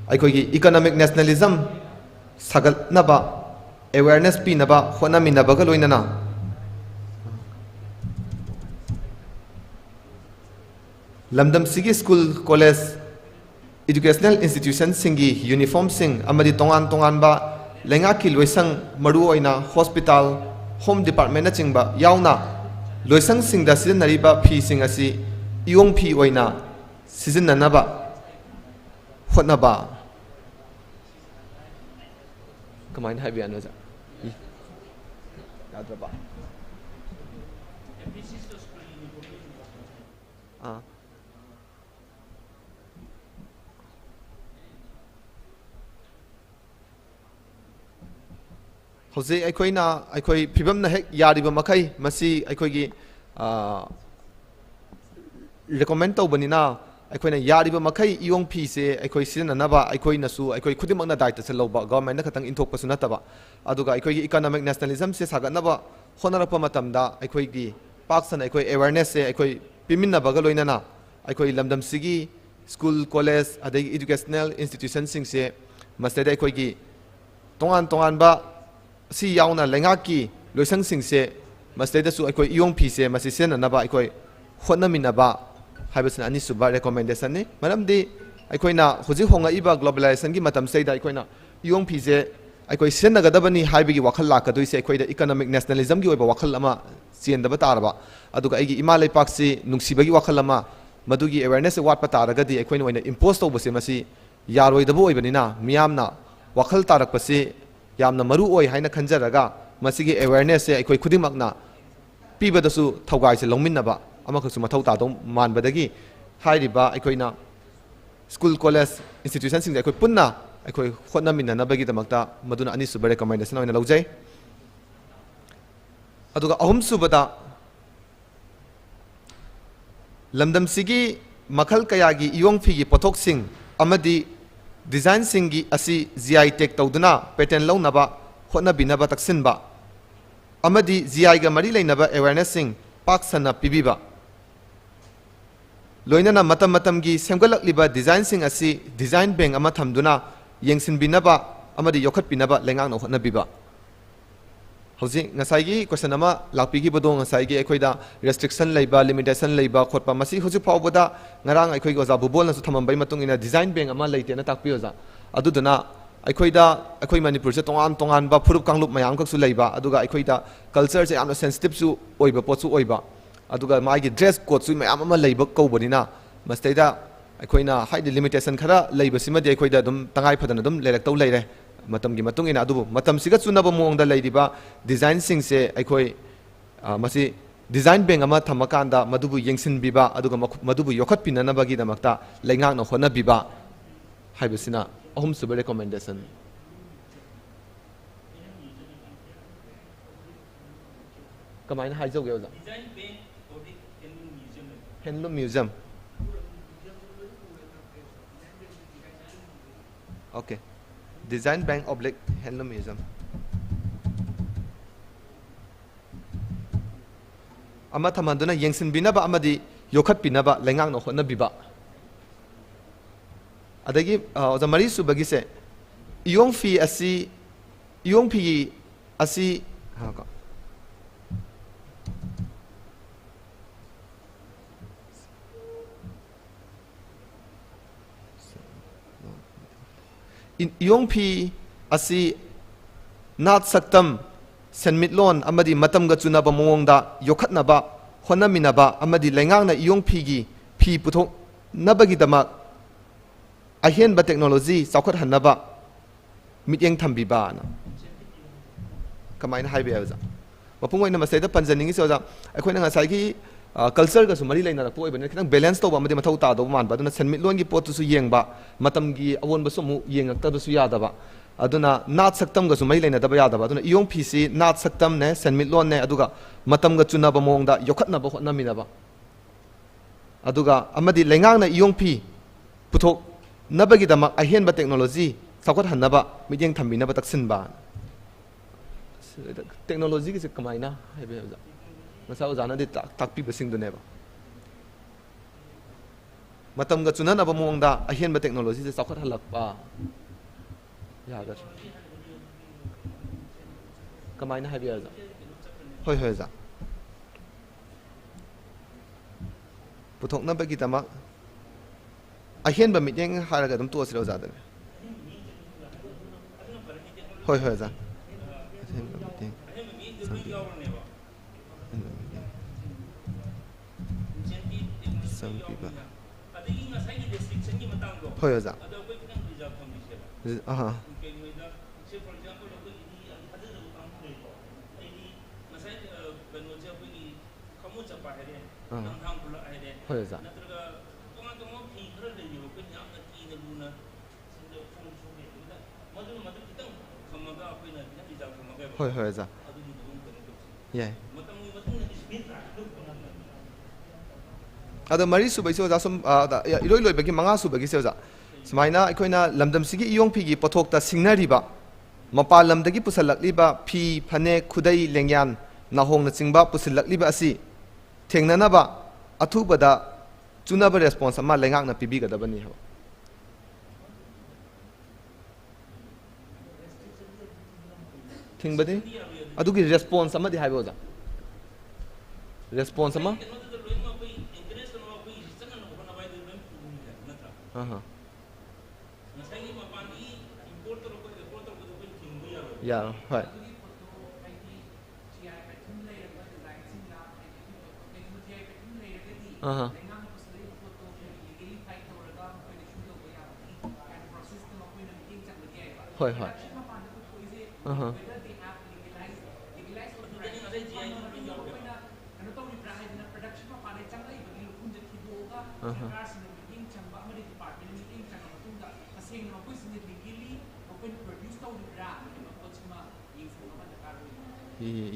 ꯑꯩꯈꯣꯏꯒꯤ economic nationalism ꯁꯥꯒꯠꯅꯕ awareness ꯄꯤꯅꯕ ꯍꯣꯠꯅꯃꯤꯟꯅꯕꯒ ꯂꯣꯏꯅꯅ, ꯂꯝꯗꯝꯁꯤꯒꯤ ꯁ꯭ꯀꯨꯜ, ꯀꯣꯂꯦꯖ, educational institutionꯁꯤꯡꯒꯤ ꯌꯨꯅꯤꯐꯣꯔꯝꯁꯤꯡ ꯑꯃꯗꯤ ꯇꯣꯉꯥꯟ ꯇꯣꯉꯥꯟꯕ ꯂꯩꯉꯥꯛꯀꯤ ꯂꯣꯏꯁꯪ, ꯃꯔꯨꯑꯣꯏꯅ ꯍꯣꯁꯄꯤꯇꯥꯜ, ꯍꯣꯝ ꯗꯤꯄꯥꯔꯠꯃꯦꯟꯅꯆꯤꯡꯕ ꯌꯥꯎꯅ ꯂꯣꯏꯁꯪꯁꯤꯡꯗ ꯁꯤꯖꯤꯟꯅꯔꯤꯕ ꯐꯤꯁꯤꯡ ꯑꯁꯤ ꯏꯌꯣꯡ ꯐꯤ ꯑꯣꯏꯅ ꯁꯤꯖꯤꯟꯅꯅꯕ ꯍꯣꯠꯅꯕ꯫ ꯀꯃꯥꯏꯅ ꯍꯥꯏꯕ ꯌꯥꯅꯣ, ꯑꯣꯖꯥ? ꯏ-, ꯌꯥꯗ꯭ꯔꯕ? ꯑꯥ꯫ ꯍꯧꯖꯤꯛ ꯑꯩꯈꯣꯏꯅ, ꯑꯩꯈꯣꯏ ꯐꯤꯕꯝꯅ ꯍꯦꯛ ꯌꯥꯔꯤꯕ ꯃꯈꯩ ꯃꯁꯤ ꯑꯩꯈꯣꯏꯒꯤ, ꯑꯥ, recommend ꯇꯧꯕꯅꯤꯅ, ꯑꯩꯈꯣꯏꯅ ꯌꯥꯔꯤꯕ ꯃꯈꯩ ꯏꯌꯣꯡ ꯐꯤꯁꯦ ꯑꯩꯈꯣꯏ ꯁꯤꯖꯤꯟꯅꯅꯕ ꯑꯩꯈꯣꯏꯅꯁꯨ, ꯑꯩꯈꯣꯏ ꯈꯨꯗꯤꯡꯃꯛꯅ ꯗꯥꯏꯇꯁꯦ ꯂꯧꯕ, ꯒꯚꯔꯟꯃꯦꯟꯠꯅ ꯈꯛꯇꯪ ꯏꯟꯊꯣꯛꯄꯁꯨ ꯅꯠꯇꯕ꯫ ꯑꯗꯨꯒ ꯑꯩꯈꯣꯏꯒꯤ ꯏꯀꯣꯅꯣꯃꯤꯛ ꯅꯦꯁꯅꯦꯂꯤꯖꯝꯁꯦ ꯁꯥꯒꯠꯅꯕ ꯍꯣꯠꯅꯔꯛꯄ ꯃꯇꯝꯗ ꯑꯩꯈꯣꯏꯒꯤ ꯄꯥꯛ ꯁꯟꯅ ꯑꯩꯈꯣꯏ ꯑꯦꯋꯦꯔꯅꯦꯁꯁꯦ ꯑꯩꯈꯣꯏ ꯄꯤꯃꯤꯟꯅꯕꯒ ꯂꯣꯏꯅꯅ ꯑꯩꯈꯣꯏ ꯂꯝꯗꯝꯁꯤꯒꯤ ꯁ꯭ꯀꯨꯜ, ꯀꯣꯂꯦꯖ, ꯑꯗꯒꯤ ꯏꯗꯨꯀꯦꯁꯅꯦꯜ ꯏꯟꯁꯇꯤꯇ꯭ꯌꯨꯁꯟꯁꯤꯡꯁꯦ ꯃꯁꯤꯗꯩꯗ ꯑꯩꯈꯣꯏꯒꯤ ꯇꯣꯉꯥꯟ ꯇꯣꯉꯥꯟꯕ, ꯑꯁꯤ ꯌꯥꯎꯅ ꯂꯩꯉꯥꯛꯀꯤ ꯂꯣꯏꯁꯪꯁꯤꯡꯁꯦ ꯃꯁꯤꯗꯩꯗꯁꯨ ꯑꯩꯈꯣꯏ ꯏꯌꯣꯡ ꯐꯤꯁꯦ ꯃꯁꯤ ꯁꯤꯖꯤꯟꯅꯅꯕ ꯑꯩꯈꯣꯏ ꯍꯣꯠꯅꯃꯤꯟꯅꯕ ꯍꯥꯏꯕꯁꯤꯅ ꯑꯅꯤꯁꯨꯕ ꯔꯦꯀꯣꯃꯦꯟꯗꯦꯁꯟꯅꯤ꯫ ꯃꯔꯝꯗꯤ ꯑꯩꯈꯣꯏꯅ ꯍꯧꯖꯤꯛ ꯍꯣꯡꯉꯛꯏꯕ ꯒ꯭ꯂꯣꯕꯦꯂꯥꯏꯖꯦꯁꯟꯒꯤ ꯃꯇꯝꯁꯤꯗꯩꯗ ꯑꯩꯈꯣꯏꯅ ꯏꯌꯣꯡ ꯐꯤꯁꯦ ꯑꯩꯈꯣꯏ ꯁꯤꯖꯤꯟꯅꯒꯗꯕꯅꯤ ꯍꯥꯏꯕꯒꯤ ꯋꯥꯈꯜ ꯂꯥꯛꯀꯗꯣꯏꯁꯦ ꯑꯩꯈꯣꯏꯗ ꯏꯀꯣꯅꯣꯃꯤꯛ ꯅꯦꯁꯅꯦꯂꯤꯖꯝꯒꯤ ꯑꯣꯏꯕ ꯋꯥꯈꯜ ꯑꯃ ꯆꯦꯟꯗꯕ ꯇꯥꯔꯕ, ꯑꯗꯨꯒ ꯑꯩꯒꯤ ꯏꯃꯥ ꯂꯩꯄꯥꯛꯁꯤ ꯅꯨꯡꯁꯤꯕꯒꯤ ꯋꯥꯈꯜ ꯑꯃ, ꯃꯗꯨꯒꯤ ꯑꯦꯋꯦꯔꯅꯦꯁꯁꯦ ꯋꯥꯠꯄ ꯇꯥꯔꯒꯗꯤ ꯑꯩꯈꯣꯏꯅ ꯑꯣꯏꯅ ꯏꯝꯄꯣꯁ ꯇꯧꯕꯁꯦ ꯃꯁꯤ ꯌꯥꯔꯣꯏꯗꯕ ꯑꯣꯏꯕꯅꯤꯅ, ꯃꯤꯌꯥꯝꯅ ꯋꯥꯈꯜ ꯇꯥꯔꯛꯄꯁꯤ ꯌꯥꯝꯅ ꯃꯔꯨ ꯑꯣꯏ ꯍꯥꯏꯅ ꯈꯟꯖꯔꯒ, ꯃꯁꯤꯒꯤ ꯑꯦꯋꯦꯔꯅꯦꯁꯁꯦ ꯑꯩꯈꯣꯏ ꯈꯨꯗꯤꯡꯃꯛꯅ ꯄꯤꯕꯗꯁꯨ ꯊꯧꯒꯥꯏꯁꯦ ꯂꯧꯃꯤꯟꯅꯕ ꯑꯃꯈꯛꯁꯨ ꯃꯊꯧ ꯇꯥꯗꯧ ꯃꯥꯟꯕꯗꯒꯤ, ꯍꯥꯏꯔꯤꯕ ꯑꯩꯈꯣꯏꯅ ꯁ꯭ꯀꯨꯜ, ꯀꯣꯂꯦꯖ, ꯏꯟꯁꯇꯤꯇ꯭ꯌꯨꯁꯟꯁꯤꯡꯁꯦ ꯑꯩꯈꯣꯏ ꯄꯨꯟꯅ ꯑꯩꯈꯣꯏ ꯍꯣꯠꯅꯃꯤꯟꯅꯅꯕꯒꯤꯗꯃꯛꯇ ꯃꯗꯨꯅ ꯑꯅꯤꯁꯨꯕ ꯔꯦꯀꯣꯃꯦꯟꯗꯦꯁꯟ ꯑꯣꯏꯅ ꯂꯧꯖꯩ꯫ ꯑꯗꯨꯒ ꯑꯍꯨꯝꯁꯨꯕꯗ, ꯂꯝꯗꯝꯁꯤꯒꯤ ꯃꯈꯜ ꯀꯌꯥꯒꯤ ꯏꯌꯣꯡ ꯐꯤꯒꯤ ꯄꯣꯠꯊꯣꯛꯁꯤꯡ ꯑꯃꯗꯤ ꯗꯤꯖꯥꯏꯟꯁꯤꯡꯒꯤ ꯑꯁꯤ ꯖꯤ ꯑꯥꯏ ꯇꯦꯒ ꯇꯧꯗꯨꯅ ꯄꯦꯇꯦꯟ ꯂꯧꯅꯕ ꯍꯣꯠꯅꯕꯤꯅꯕ ꯇꯛꯁꯤꯟꯕ ꯑꯃꯗꯤ ꯖꯤ ꯑꯥꯏꯒ ꯃꯔꯤ ꯂꯩꯅꯕ ꯑꯦꯋꯦꯔꯅꯦꯁꯁꯤꯡ ꯄꯥꯛ ꯁꯟꯅ ꯄꯤꯕꯤꯕ, ꯂꯣꯏꯅꯅ ꯃꯇꯝ ꯃꯇꯝꯒꯤ ꯁꯦꯝꯒꯠꯂꯛꯂꯤꯕ ꯗꯤꯖꯥꯏꯟꯁꯤꯡ ꯑꯁꯤ ꯗꯤꯖꯥꯏꯟ ꯕꯦꯡ ꯑꯃ ꯊꯝꯗꯨꯅ ꯌꯦꯡꯁꯤꯟꯕꯤꯅꯕ ꯑꯃꯗꯤ ꯌꯣꯛꯈꯠꯄꯤꯅꯕ ꯂꯩꯉꯥꯛꯅ ꯍꯣꯠꯅꯕꯤꯕ꯫ ꯍꯧꯖꯤꯛ ꯉꯁꯥꯏꯒꯤ ꯀꯣꯏꯁꯟ ꯑꯃ ꯂꯥꯛꯄꯤꯈꯤꯕꯗꯣ, ꯉꯁꯥꯏꯒꯤ ꯑꯩꯈꯣꯏꯗ ꯔꯦꯁꯇ꯭ꯔꯤꯛꯁꯟ ꯂꯩꯕ, ꯂꯤꯃꯤꯇꯦꯁꯟ ꯂꯩꯕ ꯈꯣꯠꯄ, ꯃꯁꯤ ꯍꯧꯖꯤꯛ ꯐꯥꯎꯕꯗ ꯉꯔꯥꯡ ꯑꯩꯈꯣꯏꯒꯤ ꯑꯣꯖꯥ ꯚꯨꯕꯣꯜꯅꯁꯨ ꯊꯝꯃꯝꯕꯒꯤ ꯃꯇꯨꯡ ꯏꯟꯅ ꯗꯤꯖꯥꯏꯟ ꯕꯦꯡ ꯑꯃ ꯂꯩꯇꯦꯅ ꯇꯥꯛꯄꯤ, ꯑꯣꯖꯥ꯫ ꯑꯗꯨꯗꯨꯅ ꯑꯩꯈꯣꯏꯗ, ꯑꯩꯈꯣꯏ ꯃꯅꯤꯄꯨꯔꯁꯦ ꯇꯣꯉꯥꯟ ꯇꯣꯉꯥꯟꯕ ꯐꯨꯔꯨꯞ ꯀꯥꯡꯂꯨꯞ ꯃꯌꯥꯝ ꯑꯃꯈꯛꯁꯨ ꯂꯩꯕ, ꯑꯗꯨꯒ ꯑꯩꯈꯣꯏꯗ ꯀꯜꯆꯔꯁꯦ ꯌꯥꯝꯅ ꯁꯦꯟꯁꯤꯇꯤꯞꯁꯨ ꯑꯣꯏꯕ ꯄꯣꯠꯁꯨ ꯑꯣꯏꯕ, ꯑꯗꯨꯒ ꯃꯥꯒꯤ ꯗ꯭ꯔꯦꯁ ꯀꯣꯗꯁꯨ ꯃꯌꯥꯝ ꯑꯃ ꯂꯩꯕ ꯀꯧꯕꯅꯤꯅ, ꯃꯁꯤꯗꯩꯗ ꯑꯩꯈꯣꯏꯅ ꯍꯥꯏꯗꯤ ꯂꯤꯃꯤꯇꯦꯁꯟ ꯈꯔ ꯂꯩꯕꯁꯤꯃꯗꯤ ꯑꯩꯈꯣꯏꯗ ꯑꯗꯨꯝ ꯇꯉꯥꯏ ꯐꯗꯅ ꯑꯗꯨꯝ ꯂꯩꯔꯛꯇꯧ ꯂꯩꯔꯦ꯫ ꯃꯇꯝꯒꯤ ꯃꯇꯨꯡ ꯏꯟꯅ, ꯑꯗꯨꯕꯨ ꯃꯇꯝꯁꯤꯒ ꯆꯨꯅꯕ ꯃꯑꯣꯡꯗ ꯂꯩꯔꯤꯕ ꯗꯤꯖꯥꯏꯟꯁꯤꯡꯁꯦ ꯑꯩꯈꯣꯏ, ꯑ, ꯃꯁꯤ ꯗꯤꯖꯥꯏꯟ ꯕꯦꯡ ꯑꯃ ꯊꯝꯃꯀꯥꯟꯗ ꯃꯗꯨꯕꯨ ꯌꯦꯡꯁꯤꯟꯕꯤꯕ, ꯑꯗꯨꯒ ꯃꯈꯣ-, ꯃꯗꯨꯕꯨ ꯌꯣꯛꯈꯠꯄꯤꯅꯅꯕꯒꯤꯗꯃꯛꯇ ꯂꯩꯉꯥꯛꯅ ꯍꯣꯠꯅꯕꯤꯕ ꯍꯥꯏꯕꯁꯤꯅ ꯑꯍꯨꯝꯁꯨꯕ ꯔꯦꯀꯣꯃꯦꯟꯗꯦꯁꯟ꯫ ꯀꯃꯥꯏꯅ ꯍꯥꯏꯖꯧꯒꯦ, ꯑꯣꯖꯥ? ꯍꯦꯟꯂꯨꯝ museum. Okay. Design Bank Oblique Handloom Museum ꯑꯃ ꯊꯝꯍꯟꯗꯨꯅ ꯌꯦꯡꯁꯤꯟꯕꯤꯅꯕ ꯑꯃꯗꯤ ꯌꯣꯛꯈꯠꯄꯤꯅꯕ ꯂꯩꯉꯥꯛꯅ ꯍꯣꯠꯅꯕꯤꯕ꯫ ꯑꯗꯒꯤ, ꯑ, ꯑꯣꯖꯥ, ꯃꯔꯤ ꯁꯨꯕꯒꯤꯁꯦ, ꯏꯌꯣꯡ ꯐꯤ ꯑꯁꯤ, ꯏꯌꯣꯡ ꯐꯤ ꯑꯁꯤ, ꯉꯥꯏꯈꯣ꯫ ꯏ-, ꯏꯌꯣꯡ ꯐꯤ ꯑꯁꯤ ꯅꯥꯠ ꯁꯛꯇꯝ, ꯁꯦꯟꯃꯤꯠꯂꯣꯟ ꯑꯃꯗꯤ ꯃꯇꯝꯒ ꯆꯨꯅꯕ ꯃꯑꯣꯡꯗ ꯌꯣꯛꯈꯠꯅꯕ ꯍꯣꯠꯅꯃꯤꯟꯅꯕ ꯑꯃꯗꯤ ꯂꯩꯉꯥꯛꯅ ꯏꯌꯣꯡ ꯐꯤꯒꯤ ꯐꯤ ꯄꯨꯊꯣꯛꯅꯕꯒꯤꯗꯃꯛ ꯑꯍꯦꯟꯕ technology ꯆꯥꯎꯈꯠꯍꯟꯅꯕ ꯃꯤꯠꯌꯦꯡ ꯊꯝꯕꯤꯕꯅ꯫ ꯀꯃꯥꯏꯅ ꯍꯥꯏꯕ ꯌꯥꯏ, ꯑꯣꯖꯥ? ꯃꯄꯨꯡ ꯑꯣꯏꯅ ꯃꯁꯤꯗꯩꯗ ꯄꯟꯖꯅꯤꯡꯉꯤꯁꯦ, ꯑꯣꯖꯥ, ꯑꯩꯈꯣꯏꯅ ꯉꯁꯥꯏꯒꯤ, ꯑ, culture ꯒꯁꯨ ꯃꯔꯤ ꯂꯩꯅꯔꯛꯄ ꯑꯣꯏꯕꯅꯤꯅ ꯈꯤꯇꯪ balance ꯇꯧꯕ ꯑꯃꯗꯤ ꯃꯊꯧ ꯇꯥꯗꯧꯕ ꯃꯥꯟꯕ꯫ ꯑꯗꯨꯅ ꯁꯦꯟꯃꯤꯠꯂꯣꯟꯒꯤ ꯄꯣꯠꯇꯨꯁꯨ ꯌꯦꯡꯕ, ꯃꯇꯝꯒꯤ ꯑꯑꯣꯟꯕꯁꯨ ꯑꯃꯨꯛ ꯌꯦꯡꯉꯛꯇꯕꯁꯨ ꯌꯥꯗꯕ꯫ ꯑꯗꯨꯅ ꯅꯥꯠ ꯁꯛꯇꯝꯒꯁꯨ ꯃꯔꯤ ꯂꯩꯅꯗꯕ ꯌꯥꯗꯕ꯫ ꯑꯗꯨꯅ ꯏꯌꯣꯡ ꯐꯤꯁꯤ ꯅꯥꯠ ꯁꯛꯇꯝꯅꯦ, ꯁꯦꯟꯃꯤꯠꯂꯣꯟꯅꯦ, ꯑꯗꯨꯒ ꯃꯇꯝꯒ ꯆꯨꯅꯕ ꯃꯑꯣꯡꯗ ꯌꯣꯛꯈꯠꯅꯕ ꯍꯣꯠꯅꯃꯤꯟꯅꯕ꯫ ꯑꯗꯨꯒ ꯑꯃꯗꯤ ꯂꯩꯉꯥꯛꯅ ꯏꯌꯣꯡ ꯐꯤ ꯄꯨꯊꯣꯛꯅꯕꯒꯤꯗꯃꯛ ꯑꯍꯦꯟꯕ technology ꯆꯥꯎꯈꯠꯍꯟꯅꯕ ꯃꯤꯠꯌꯦꯡ ꯊꯝꯕꯤꯅꯕ ꯇꯛꯁꯤꯟꯕ꯫ Technology ꯒꯤꯁꯦ ꯀꯃꯥꯏꯅ ꯍꯥꯏꯕ ꯌꯥꯏ, ꯑꯣꯖꯥ? ꯉꯁꯥꯏ ꯑꯣꯖꯥꯅꯗꯤ ꯇꯥꯛ-, ꯇꯥꯛꯄꯤꯕꯁꯤꯡꯗꯨꯅꯦꯕ꯫ ꯃꯇꯝꯒ ꯆꯨꯅꯅꯕ ꯃꯑꯣꯡꯗ ꯑꯍꯦꯟꯕ technology ꯁꯦ ꯆꯥꯎꯈꯠꯍꯜꯂꯛꯄ꯫ ꯌꯥꯒꯗ꯭ꯔꯥ? ꯀꯃꯥꯏꯅ ꯍꯥꯏꯕ ꯌꯥꯏ, ꯑꯣꯖꯥ? ꯍꯣꯏ, ꯍꯣꯏ, ꯑꯣꯖꯥ꯫ ꯄꯨꯊꯣꯛꯅꯕꯒꯤꯗꯃꯛ ꯑꯍꯦꯟꯕ ꯃꯤꯠꯌꯦꯡ ꯍꯥꯏꯔꯒ ꯑꯗꯨꯝ ꯇꯣꯛꯑꯁꯤꯔ, ꯑꯣꯖꯥꯗꯅꯦ? ꯍꯣꯏ, ꯍꯣꯏ, ꯑꯣꯖꯥ꯫ ꯑꯍꯦꯟꯕ ꯃꯤꯠꯌꯦꯡ ꯆꯪꯕꯤꯌꯨ꯫ ꯑꯍꯦꯟꯕ ꯃꯤꯠꯌꯦꯡ ꯆꯪꯕꯤꯕ꯫ ꯍꯣꯏ, ꯑꯣꯖꯥ꯫ ꯑꯍꯥ꯫ ꯑꯥ꯫ ꯍꯣꯏ, ꯑꯣꯖꯥ꯫ ꯍꯣꯏ, ꯍꯣꯏ, ꯑꯣꯖꯥ꯫ ꯌꯥꯏ꯫ ꯑꯗꯣ ꯃꯔꯤ ꯁꯨꯕꯩꯁꯦ, ꯑꯣꯖꯥ, ꯁꯨꯝ, ꯑ, ꯏꯔꯣꯏ ꯂꯣꯏꯕꯒꯤ ꯃꯉꯥ ꯁꯨꯕꯒꯤꯁꯦ, ꯑꯣꯖꯥ, ꯁꯨꯃꯥꯏꯅ ꯑꯩꯈꯣꯏꯅ ꯂꯝꯗꯝꯁꯤꯒꯤ ꯏꯌꯣꯡ ꯐꯤꯒꯤ ꯄꯣꯠꯊꯣꯛꯇ ꯁꯤꯡꯅꯔꯤꯕ ꯃꯄꯥꯟ ꯂꯝꯗꯒꯤ ꯄꯨꯁꯤꯜꯂꯛꯂꯤꯕ ꯐꯤ, ꯐꯅꯦꯛ, ꯈꯨꯗꯩ, ꯂꯦꯡꯌꯥꯟ, ꯅꯥꯍꯣꯡꯅꯆꯤꯡꯕ ꯄꯨꯁꯤꯜꯂꯛꯂꯤꯕ ꯑꯁꯤ ꯊꯦꯡꯅꯅꯕ ꯑꯊꯨꯕꯗ ꯆꯨꯅꯕ response ꯑꯃ ꯂꯩꯉꯥꯛꯅ ꯄꯤꯕꯤꯒꯗꯕꯅꯤ ꯍꯥꯏꯕ꯫ ꯊꯤꯡꯕꯗꯤ? ꯑꯗꯨꯒꯤ response ꯑꯃꯗꯤ ꯍꯥꯏꯕ, ꯑꯣꯖꯥ꯫ Response ꯑꯃ? ꯑꯍꯥ꯫ ꯌꯥꯔꯣꯏ, ꯍꯣꯏ꯫ ꯑꯍꯥ꯫ ꯍꯣꯏ, ꯍꯣꯏ꯫ ꯑꯍꯥ꯫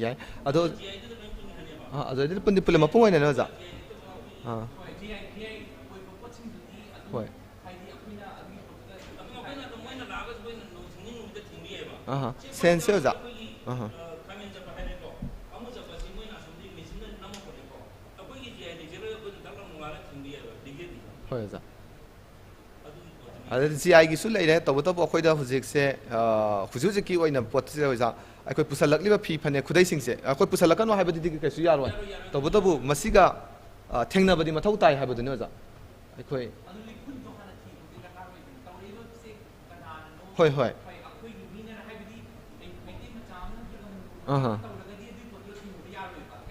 ꯌꯥꯏ꯫ ꯑꯗꯣ, ꯑꯥ, ꯑꯗꯨ ꯑꯣꯏꯔꯗꯤ ꯄꯨꯟꯗꯤ ꯄꯨꯜꯂꯦ, ꯃꯄꯨꯡ ꯑꯣꯏꯅꯅꯦ, ꯑꯣꯖꯥ? ꯑꯥ꯫ ꯍꯣꯏ꯫ ꯑꯍꯥ꯫ Sense ꯁꯦ, ꯑꯣꯖꯥ? ꯑꯍꯥ꯫ ꯍꯣꯏ, ꯑꯣꯖꯥ꯫ ꯑꯗꯩ GI ꯒꯤꯁꯨ ꯂꯩꯔꯦ꯫ ꯇꯧꯕꯇꯕꯨ ꯑꯩꯈꯣꯏꯗ ꯍꯧꯖꯤꯛꯁꯦ, ꯑ, ꯍꯧꯖꯤꯛ ꯍꯧꯖꯤꯛꯀꯤ ꯑꯣꯏꯅ ꯄꯣꯠꯁꯦ, ꯑꯣꯖꯥ, ꯑꯩꯈꯣꯏ ꯄꯨꯁꯜꯂꯛꯂꯤꯕ ꯐꯤ ꯐꯅꯦꯛ ꯈꯨꯗꯩꯁꯤꯡꯁꯦ, ꯑꯩꯈꯣꯏ ꯄꯨꯁꯜꯂꯛꯀꯅꯨ ꯍꯥꯏꯕꯗꯨꯗꯤ ꯀꯩꯁꯨ ꯌꯥꯔꯣꯏ꯫ ꯇꯧꯕꯇꯕꯨ ꯃꯁꯤꯒ, ꯑ, ꯊꯦꯡꯅꯕꯗꯤ ꯃꯊꯧ ꯇꯥꯏ ꯍꯥꯏꯕꯗꯨꯅꯤ, ꯑꯣꯖꯥ꯫ ꯑꯩꯈꯣꯏ ꯍꯣꯏ, ꯍꯣꯏ꯫ ꯑꯍꯥ꯫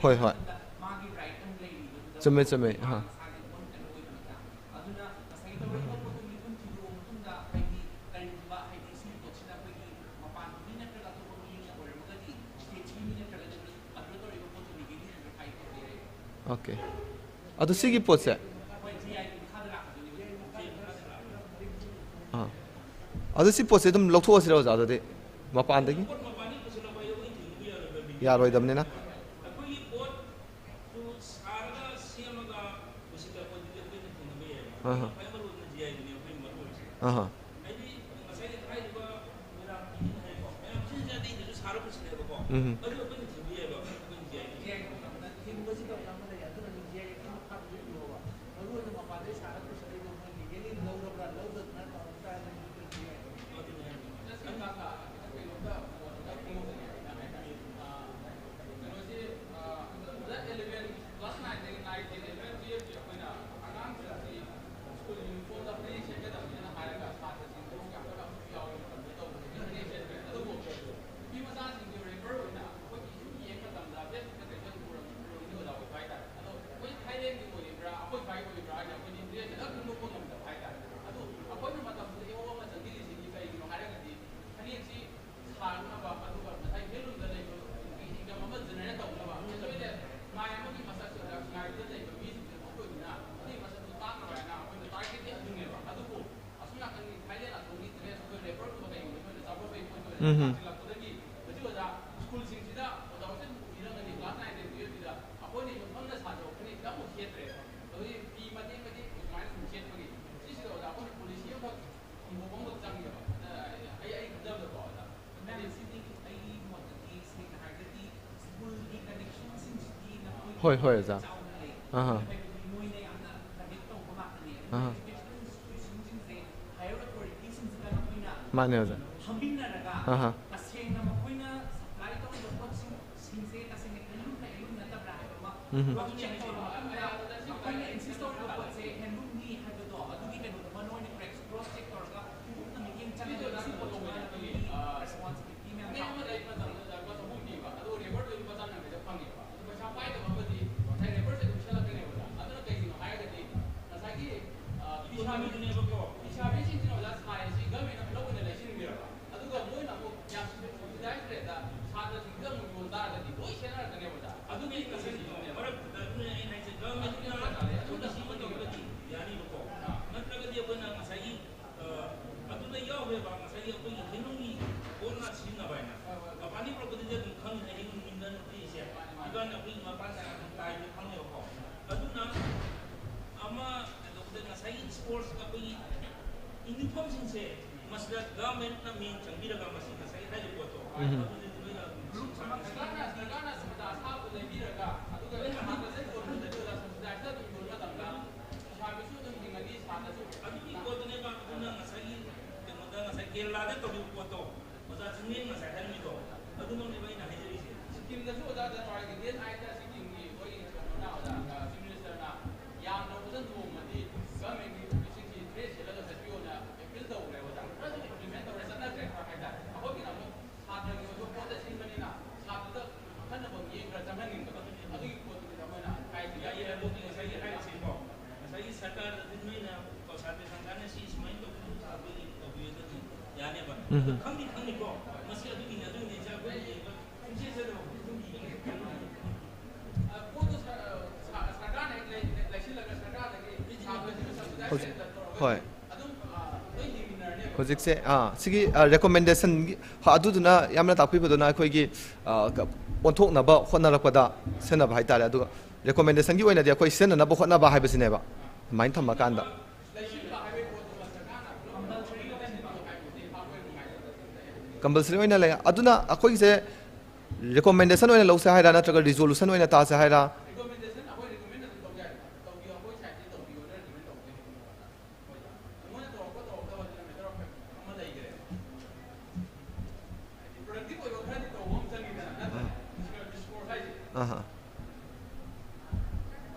ꯍꯣꯏ, ꯍꯣꯏ꯫ ꯆꯨꯝꯃꯦ, ꯆꯨꯝꯃꯦ꯫ ꯑꯍꯥ꯫ OK꯫ ꯑꯗꯨ ꯁꯤꯒꯤ ꯄꯣꯠꯁꯦ, ꯑꯥ꯫ ꯑꯗꯨ ꯁꯤ ꯄꯣꯠꯁꯦ ꯑꯗꯨꯝ ꯂꯧꯊꯣꯛꯑꯁꯤꯔ, ꯑꯣꯖꯥ? ꯑꯗꯨꯗꯤ ꯃꯄꯥꯟꯗꯒꯤ? ꯌꯥꯔꯣꯏꯗꯕꯅꯤꯅ꯫ ꯑꯍꯥ꯫ ꯑꯍꯥ꯫ ꯎꯝ꯫ ꯎꯝ꯫ ꯍꯣꯏ, ꯍꯣꯏ, ꯑꯣꯖꯥ꯫ ꯑꯍꯥ꯫ ꯑꯍꯥ꯫ ꯃꯥꯅꯦ, ꯑꯣꯖꯥ꯫ ꯑꯍꯥ꯫ ꯎꯝ꯫ ꯌꯨꯅꯤꯐꯣꯔꯝꯁꯤꯡꯁꯦ ꯃꯁꯤꯗ ꯒꯚꯔꯟꯃꯦꯟꯠꯅ ꯃꯤꯡ ꯆꯪꯕꯤꯔꯒ ꯃꯁꯤ ꯉꯁꯥꯏꯒꯤ ꯍꯥꯏꯔꯤꯕ ꯄꯣꯠꯇꯣ, ꯎꯝ꯫ ꯑꯗꯨꯗꯤ ꯅꯣꯏꯅ ꯁꯔꯀꯥꯔꯅ, ꯁꯔꯀꯥꯔꯅ ꯁꯨꯝꯗ ꯑꯁꯥꯕꯗꯣ ꯂꯩꯕꯤꯔꯒ, ꯑꯗꯨꯒ ꯂꯣꯏꯅ ꯍꯥꯟꯅ ꯂꯩ ꯌꯣꯟꯕꯗ ꯂꯩꯕꯗ ꯁꯕꯁꯤꯗꯥꯏꯁꯇ ꯑꯗꯨꯝ ꯌꯣꯟꯕ ꯃꯇꯝꯗ ꯂꯩꯁꯥꯕꯤꯁꯨ ꯑꯗꯨꯝ ꯍꯤꯡꯉꯅꯤ, ꯁꯥꯇ꯭ꯔꯁꯨ ꯑꯗꯨꯒꯤ ꯄꯣꯠꯇꯨꯅꯦꯕ꯫ ꯑꯗꯨꯅ ꯉꯁꯥꯏꯒꯤ ꯀꯩꯅꯣꯗ, ꯉꯁꯥꯏ ꯀꯦꯔꯂꯥꯗ ꯇꯧꯔꯤꯕ ꯄꯣꯠꯇꯣ, ꯑꯣꯖꯥ ꯆꯤꯡꯂꯦꯟ ꯉꯁꯥꯏ ꯍꯥꯏꯔꯝꯃꯤꯗꯣ, ꯑꯗꯨꯃꯛꯅꯦꯕ ꯑꯩꯅ ꯍꯥꯏꯖꯔꯤꯁꯦ꯫ ꯁꯤꯛꯀꯤꯝꯗꯁꯨ ꯑꯣꯖꯥ ꯖꯅꯋꯥꯔꯤꯒꯤ ꯗꯦꯠ ꯑꯥꯏꯠꯇ ꯁꯤꯛꯀꯤꯝꯒꯤ ꯑꯩꯈꯣꯏꯒꯤ ꯀꯩꯅꯣꯅ, ꯑꯣꯖꯥ, ꯆꯤꯐ ꯃꯤꯅꯤꯁꯇꯔꯅ ꯌꯥꯝꯗ꯭ꯔꯕꯗ ꯅꯣꯡꯃꯗꯤ ꯒꯚꯔꯟꯃꯦꯟꯠꯀꯤ ꯑꯣꯐꯤꯁꯁꯤꯡꯁꯤ ꯗ꯭ꯔꯦꯁ ꯁꯦꯠꯂꯒ ꯆꯠꯄꯤꯌꯣꯅ ꯑꯦꯄꯤꯜ ꯇꯧꯈ꯭ꯔꯦ ꯑꯣꯖꯥ꯫ ꯈꯔꯁꯨ ꯏꯝꯄ꯭ꯂꯤꯃꯦꯟꯠ ꯇꯧꯔꯦ, ꯆꯠꯅꯈ꯭ꯔꯦ ꯈꯔ ꯍꯥꯏꯇꯥꯔꯦ꯫ ꯑꯩꯈꯣꯏꯒꯤꯅ ꯑꯃꯨꯛ ꯁꯥꯇ꯭ꯔꯒꯤ ꯑꯣꯏꯕ ꯄꯣꯠꯇ ꯁꯤꯟꯕꯅꯤꯅ ꯁꯥꯇ꯭ꯔꯗ ꯑꯈꯟꯅꯕ ꯃꯤꯠꯌꯦꯡ ꯈꯔ ꯆꯪꯍꯟꯅꯤꯡꯗꯕ, ꯑꯗꯨꯒꯤ ꯄꯣꯠꯇꯨꯅꯤꯗ ꯑꯩꯈꯣꯏꯅ ꯍꯥꯏꯁꯦ꯫ ꯌꯥꯏꯌꯦ, ꯑꯗꯨꯗꯤ ꯉꯁꯥꯏꯒꯤ ꯍꯥꯏꯔꯤꯁꯦꯀꯣ, ꯉꯁꯥꯏꯒꯤ ꯁꯔꯀꯥꯔꯗꯗꯤ ꯅꯣꯏꯅ ꯁꯥꯇ꯭ꯔ ꯁꯪꯒꯥꯅ ꯁꯤ ꯁꯨꯃꯥꯏꯅ ꯇꯧꯕꯤꯌꯨ, ꯑꯩꯈꯣꯏꯒꯤ ꯇꯧꯕꯤꯌꯨ, ꯑꯗꯨꯗꯤ ꯌꯥꯅꯦꯕ꯫ ꯎꯝ꯫ ꯑꯗꯣ ꯈꯪꯗꯤ ꯈꯪꯅꯤꯀꯣ, ꯃꯁꯤ ꯑꯗꯨꯒꯤꯅꯤ, ꯑꯗꯨꯒꯤꯅꯤ, ꯏꯆꯥ ꯑꯩꯈꯣꯏ ꯌꯦꯡꯕ ꯄꯨꯡꯆꯦ ꯆꯦꯜꯂꯦꯕ, ꯄꯨꯡ ꯄꯨꯡ ꯌꯦꯡꯉꯦ꯫ ꯄꯣꯠꯇꯣ ꯁꯔ-, ꯁꯔ-, ꯁꯔꯀꯥꯔꯅ ꯍꯦꯛ ꯂꯩ-, ꯂꯩꯁꯤꯜꯂꯒ ꯁꯔꯀꯥꯔꯗꯒꯤ ꯁꯥꯇ꯭ꯔꯁꯤꯡꯗ ꯁꯕꯁꯤꯗꯥꯏꯁ ꯍꯧꯖꯤꯛ ꯍꯦꯛꯇ ꯇꯧꯔꯒ ꯍꯣꯏ꯫ ꯑꯗꯨꯝ, ꯑ, ꯂꯣꯏ ꯌꯦꯡꯃꯤꯟꯅꯔꯅꯦꯕ꯫ ꯍꯧꯖꯤꯛꯁꯦ, ꯑꯥ, ꯁꯤꯒꯤ, ꯑ, ꯔꯤꯀꯣꯃꯦꯟꯗꯦꯁꯟꯒꯤ, ꯍ-, ꯑꯗꯨꯗꯨꯅ ꯌꯥꯝꯅ ꯇꯥꯛꯄꯤꯕꯗꯨꯅ ꯑꯩꯈꯣꯏꯒꯤ, ꯑ, ꯀ-, ꯑꯣꯟꯊꯣꯛꯅꯕ ꯍꯣꯠꯅꯔꯛꯄꯗ ꯁꯤꯖꯤꯟꯅꯕ ꯍꯥꯏꯇꯥꯔꯦ꯫ ꯑꯗꯨꯒ ꯔꯤꯀꯣꯃꯦꯟꯗꯦꯁꯟꯒꯤ ꯑꯣꯏꯅꯗꯤ ꯑꯩꯈꯣꯏ ꯁꯤꯖꯤꯟꯅꯅꯕ ꯍꯣꯠꯅꯕ ꯍꯥꯏꯕꯁꯤꯅꯦꯕ꯫ ꯑꯗꯨꯃꯥꯏꯅ ꯊꯝꯃꯀꯥꯟꯗ ꯀꯝꯄꯜꯁꯔꯤ ꯑꯣꯏꯅ ꯂꯩ꯫ ꯑꯗꯨꯅ ꯑꯩꯈꯣꯏꯒꯤꯁꯦ ꯔꯤꯀꯣꯃꯦꯟꯗꯦꯁꯟ ꯑꯣꯏꯅ ꯂꯧꯁꯦ ꯍꯥꯏꯔꯥ, ꯅꯠꯇ꯭ꯔꯒ ꯔꯤꯖꯣꯂꯨꯁꯟ ꯑꯣꯏꯅ ꯇꯥꯁꯦ ꯍꯥꯏꯔꯥ? ꯑꯍꯥ꯫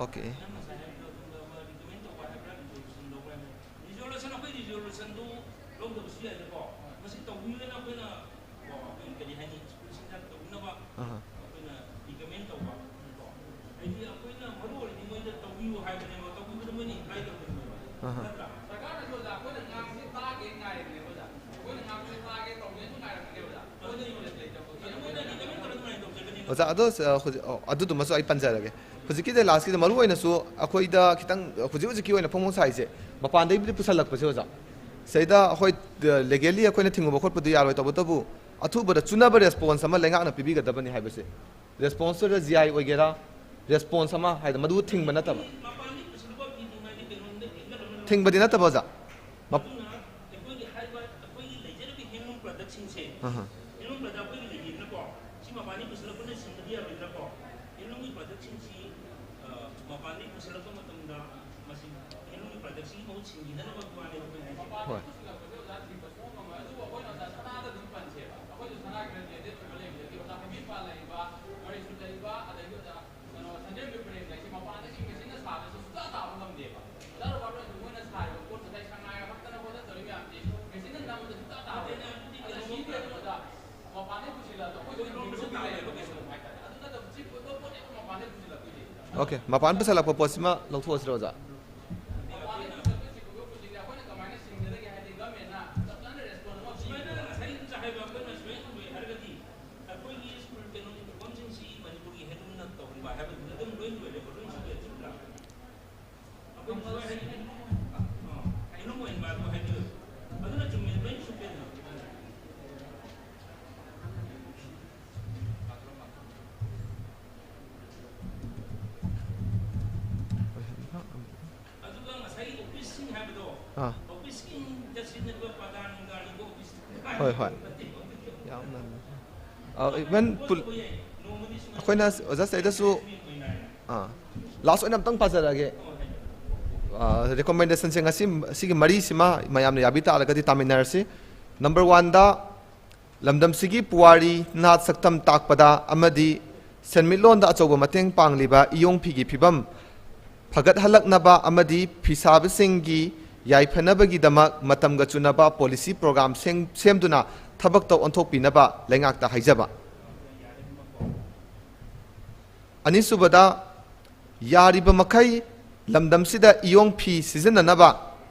ꯑꯣꯀꯦ꯫ ꯔꯤꯖꯣꯂꯨꯁꯟ ꯑꯩꯈꯣꯏ ꯔꯤꯖꯣꯂꯨꯁꯟꯗꯨ ꯂꯧꯗꯕꯁꯨ ꯌꯥꯏꯗꯀꯣ꯫ ꯃꯁꯤ ꯇꯧꯕꯤꯌꯨꯅ ꯑꯩꯈꯣꯏꯅ, ꯀꯣ, ꯑꯩꯈꯣꯏ ꯀꯔꯤ ꯍꯥꯏꯅꯤ, ꯁ꯭ꯀꯨꯜꯁꯤꯡꯗ ꯇꯧꯅꯕ ꯑꯍꯥ꯫ ꯑꯩꯈꯣꯏꯅ ꯔꯤꯀꯃꯦꯟ ꯇꯧꯕ, ꯀꯣ꯫ ꯍꯥꯏꯗꯤ ꯑꯩꯈꯣꯏꯅ ꯃꯔꯨ ꯑꯣꯏꯔꯤꯗꯤ ꯃꯣꯏꯗ ꯇꯧꯕꯤꯌꯨ ꯍꯥꯏꯕꯅꯦꯕ, ꯇꯧꯕꯤꯕꯗ ꯃꯣꯏꯅ ꯏꯝꯄ꯭ꯂꯥꯏ ꯇꯧꯗꯣꯏꯅꯦꯕ꯫ ꯑꯍꯥ꯫ ꯅꯠꯇ꯭ꯔꯥ? ꯁꯔꯀꯥꯔꯅꯁꯨ ꯑꯣꯖꯥ ꯑꯩꯈꯣꯏꯅ ꯉꯥꯡꯕꯁꯦ ꯇꯥꯒꯦ ꯉꯥꯏꯔꯤꯕꯅꯦꯕ ꯑꯣꯖꯥ꯫ ꯑꯩꯈꯣꯏꯅ ꯉꯥꯡꯕꯁꯦ ꯇꯥꯒꯦ ꯇꯧꯒꯦꯁꯨ ꯉꯥꯏꯔꯝꯒꯅꯦꯕ ꯑꯣꯖꯥ꯫ ꯃꯣꯏꯗ ꯅꯣꯂꯦꯖ ꯂꯩꯇꯕꯒꯤ ꯑꯗꯨ ꯃꯣꯏꯅ ꯔꯤꯀꯃꯦꯟ ꯇꯧꯔꯒ ꯑꯗꯨꯃꯥꯏꯅ ꯇꯧꯖꯒꯅꯤ꯫ ꯑꯣꯖꯥ, ꯑꯗꯣ, ꯑ, ꯍꯧꯖꯤꯛ, ꯑ, ꯑꯗꯨꯗꯨꯃꯁꯨ ꯑꯩ ꯄꯟꯖꯔꯒꯦ꯫ ꯍꯧꯖꯤꯛꯀꯤꯗꯤ ꯂꯥꯁꯀꯤꯗ ꯃꯔꯨ ꯑꯣꯏꯅꯁꯨ ꯑꯩꯈꯣꯏꯗ ꯈꯤꯇꯪ ꯍꯧꯖꯤꯛ ꯍꯧꯖꯤꯛꯀꯤ ꯑꯣꯏꯅ ꯐꯣꯡ ꯐꯣꯡ ꯁꯥꯏꯁꯦ ꯃꯄꯥꯟꯗꯒꯤꯕꯨꯗꯤ ꯄꯨꯁꯜꯂꯛꯄꯁꯦ ꯑꯣꯖꯥ, ꯁꯤꯗꯩꯗ ꯑꯩꯈꯣꯏ, ꯑ, ꯂꯤꯒꯦꯜꯂꯤ ꯑꯩꯈꯣꯏꯅ ꯊꯤꯡꯉꯨꯕ ꯈꯣꯠꯄꯗꯤ ꯌꯥꯔꯣꯏ, ꯇꯧꯕꯇꯕꯨ ꯑꯊꯨꯕꯗ ꯆꯨꯅꯕ ꯔꯦꯁꯄꯣꯟꯁ ꯑꯃ ꯂꯩꯉꯥꯛꯅ ꯄꯤꯕꯤꯒꯗꯕꯅꯤ ꯍꯥꯏꯕꯁꯦ, ꯔꯦꯁꯄꯣꯟꯁꯇꯨꯗ ꯖꯤ ꯑꯥꯏ ꯑꯣꯏꯒꯦꯔꯥ, ꯔꯦꯁꯄꯣꯟꯁ ꯑꯃ ꯍꯥꯏꯗꯤ ꯃꯗꯨ ꯊꯤꯡꯕ ꯅꯠꯇꯕ, ꯊꯤꯡꯕꯗꯤ ꯅꯠꯇꯕ ꯑꯣꯖꯥ, ꯃꯞ-, ꯑꯍꯥ꯫ ꯍꯦꯟꯂꯨꯝ ꯄ꯭ꯔꯗꯛ ꯑꯩꯈꯣꯏꯒꯤ ꯂꯩꯔꯤꯗꯅꯀꯣ, ꯁꯤ ꯃꯄꯥꯟꯗꯒꯤ ꯄꯨꯁꯤꯜꯂꯛꯄꯅ ꯁꯤꯟꯕꯗꯤ ꯌꯥꯔꯣꯏꯗꯅꯀꯣ꯫ ꯍꯦꯟꯂꯨꯝꯒꯤ ꯄ꯭ꯔꯗꯛꯁꯤꯡꯁꯤ, ꯑ, ꯃꯄꯥꯟꯗꯒꯤ ꯄꯨꯁꯤꯜꯂꯛꯄ ꯃꯇꯝꯗ ꯃꯁꯤ ꯍꯦꯟꯂꯨꯝꯒꯤ ꯄ꯭ꯔꯗꯛꯁꯤꯒꯤ ꯃꯍꯨꯠ ꯁꯤꯟꯈꯤꯗꯅꯕꯒꯤ ꯋꯥꯅꯦꯕ ꯑꯩꯈꯣꯏꯅ ꯍꯥꯏꯁꯦ꯫ ꯍꯣꯏ꯫ ꯑꯣꯀꯦ, ꯃꯄꯥꯟ ꯄꯨꯁꯜꯂꯛꯄ ꯄꯣꯠꯁꯤꯃ ꯂꯧꯊꯣꯛꯑꯁꯤꯔꯣ, ꯑꯣꯖꯥ? ꯑꯩꯈꯣꯏꯒꯤ ꯁ꯭ꯀꯨꯜ ꯀꯩꯅꯣꯒꯤ ꯐꯤꯕꯝꯁꯤꯡꯁꯤ ꯃꯅꯤꯄꯨꯔꯒꯤ ꯍꯦꯟꯂꯨꯝꯅ ꯇꯧꯔꯤꯕ ꯍꯥꯏꯕꯗꯨꯗ ꯑꯗꯨꯝ ꯂꯣꯏ ꯂꯣꯏꯔꯦꯕ, ꯂꯣꯏ ꯁꯨꯔꯦ, ꯆꯨꯝꯕ꯭ꯔꯥ? ꯑꯩꯈꯣꯏ ꯁꯨꯃꯥꯏꯅ ꯍꯥꯏꯅꯤꯡꯉꯤ, ꯑꯥ, ꯍꯦꯟꯂꯨꯝ ꯑꯣꯏꯍꯟꯕ ꯑꯗꯨ ꯍꯥꯏꯕꯤꯌꯨ꯫ ꯑꯗꯨꯅ ꯆꯨꯝꯃꯦ, ꯂꯣꯏ ꯁꯨꯞꯄꯦ ꯑꯗꯨꯅ꯫ ꯑꯗꯨꯒ ꯉꯁꯥꯏꯒꯤ ꯑꯣꯐꯤꯁꯁꯤꯡ ꯍꯥꯏꯕꯗꯣ, ꯑꯥ꯫ ꯑꯣꯐꯤꯁꯀꯤ ꯃꯤꯡꯗ ꯁꯤꯖꯤꯟꯅꯔꯤꯕ ꯄ꯭ꯔꯙꯥꯟ ꯒꯥꯔꯤꯒ ꯑꯣꯐꯤꯁ ꯍꯣꯏ, ꯍꯣꯏ꯫ ꯌꯥꯝꯅ꯫ ꯑ, even ꯄꯨꯜ-, ꯑꯩꯈꯣꯏꯅ ꯑꯣꯖꯥ ꯁꯤꯗꯩꯗꯁꯨ, ꯑꯥ, ꯂꯥꯁ ꯑꯣꯏꯅ ꯑꯝꯇꯪ ꯄꯥꯖꯔꯛꯑꯒꯦ꯫ ꯑ, ꯔꯤꯀꯣꯃꯦꯟꯗꯦꯁꯟꯁꯦ ꯉꯁꯤ, ꯁꯤꯒꯤ ꯃꯔꯤꯁꯤꯃ ꯃꯌꯥꯝꯅ ꯌꯥꯕꯤ ꯇꯥꯔꯒꯗꯤ ꯇꯥꯃꯤꯟꯅꯔꯁꯤ꯫ ꯅꯝꯕꯔ ꯋꯥꯟꯗ, ꯂꯝꯗꯝꯁꯤꯒꯤ ꯄꯨꯋꯥꯔꯤ, ꯅꯥꯠ, ꯁꯛꯇꯝ ꯇꯥꯛꯄꯗ ꯑꯃꯗꯤ ꯁꯦꯟꯃꯤꯠꯂꯣꯟꯗ ꯑꯆꯧꯕ ꯃꯇꯦꯡ ꯄꯥꯡꯂꯤꯕ ꯏꯌꯣꯡ ꯐꯤꯒꯤ ꯐꯤꯕꯝ ꯐꯒꯠꯍꯜꯂꯛꯅꯕ ꯑꯃꯗꯤ ꯐꯤꯁꯥꯕꯁꯤꯡꯒꯤ ꯌꯥꯏꯐꯅꯕꯒꯤꯗꯃꯛ ꯃꯇꯝꯒ ꯆꯨꯅꯕ ꯄꯣꯂꯤꯁꯤ ꯄ꯭ꯔꯣꯒ꯭ꯔꯥꯝ ꯁꯦꯝ-, ꯁꯦꯝꯗꯨꯅ ꯊꯕꯛꯇ ꯑꯣꯟꯊꯣꯛꯄꯤꯅꯕ ꯂꯩꯉꯥꯛꯇ ꯍꯥꯏꯖꯕ꯫ ꯑꯅꯤꯁꯨꯕꯗ, ꯌꯥꯔꯤꯕ ꯃꯈꯩ ꯂꯝꯗꯝꯁꯤꯗ ꯏꯌꯣꯡ ꯐꯤ ꯁꯤꯖꯤꯟꯅꯅꯕ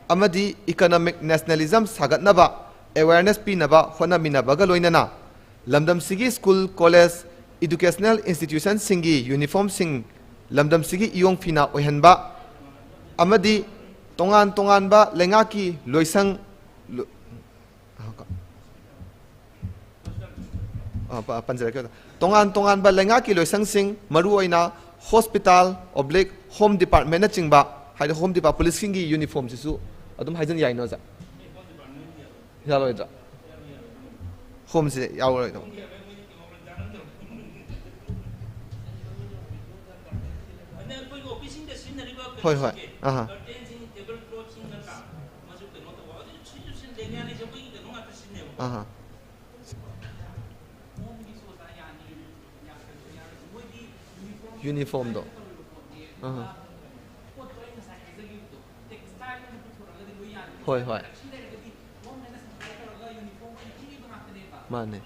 ꯑꯃꯗꯤ economic nationalism ꯁꯥꯒꯠꯅꯕ awareness ꯄꯤꯅꯕ ꯍꯣꯠꯅꯃꯤꯟꯅꯕꯒ ꯂꯣꯏꯅꯅ ꯂꯝꯗꯝꯁꯤꯒꯤ ꯁ꯭ꯀꯨꯜ, ꯀꯣꯂꯦꯖ, educational institutionꯁꯤꯡꯒꯤ ꯌꯨꯅꯤꯐꯣꯔꯝꯁꯤꯡ ꯂꯝꯗꯝꯁꯤꯒꯤ ꯏꯌꯣꯡ ꯐꯤꯅ ꯑꯣꯏꯍꯟꯕ ꯑꯃꯗꯤ ꯇꯣꯉꯥꯟ ꯇꯣꯉꯥꯟꯕ ꯂꯩꯉꯥꯛꯀꯤ ꯂꯣꯏꯁꯪ, ꯂꯣ-, ꯑ, ꯄ-, ꯄꯟꯖꯔꯛꯀꯦ꯫ ꯇꯣꯉꯥꯟ ꯇꯣꯉꯥꯟꯕ ꯂꯩꯉꯥꯛꯀꯤ ꯂꯣꯏꯁꯪꯁꯤꯡ, ꯃꯔꯨꯑꯣꯏꯅ ꯍꯣꯁꯄꯤꯇꯥꯜ ꯑꯣꯕ꯭ꯂꯤꯛ ꯍꯣꯝ ꯗꯤꯄꯥꯔꯠꯃꯦꯟꯅꯆꯤꯡꯕ, ꯍꯥꯏꯗꯤ ꯍꯣꯝ ꯗꯤꯄꯥꯔꯠ-, ꯄꯨꯂꯤꯁꯀꯤ ꯌꯨꯅꯤꯐꯣꯔꯝꯁꯤꯁꯨ ꯑꯗꯨꯝ ꯍꯥꯏꯖꯟ ꯌꯥꯏꯅꯣ, ꯑꯣꯖꯥ? ꯌꯥꯔꯣꯏꯗ꯭ꯔꯥ? ꯀꯣꯝꯁꯦ ꯌꯥꯎꯔꯣꯏꯗꯕ꯫ ꯍꯣꯏ, ꯍꯣꯏ꯫ ꯑꯍꯥ꯫ ꯑꯍꯥ꯫ ꯌꯨꯅꯤꯐꯣꯔꯝꯗꯣ꯫ ꯑꯍꯥ꯫ ꯍꯣꯏ, ꯍꯣꯏ꯫ ꯃꯥꯅꯦ꯫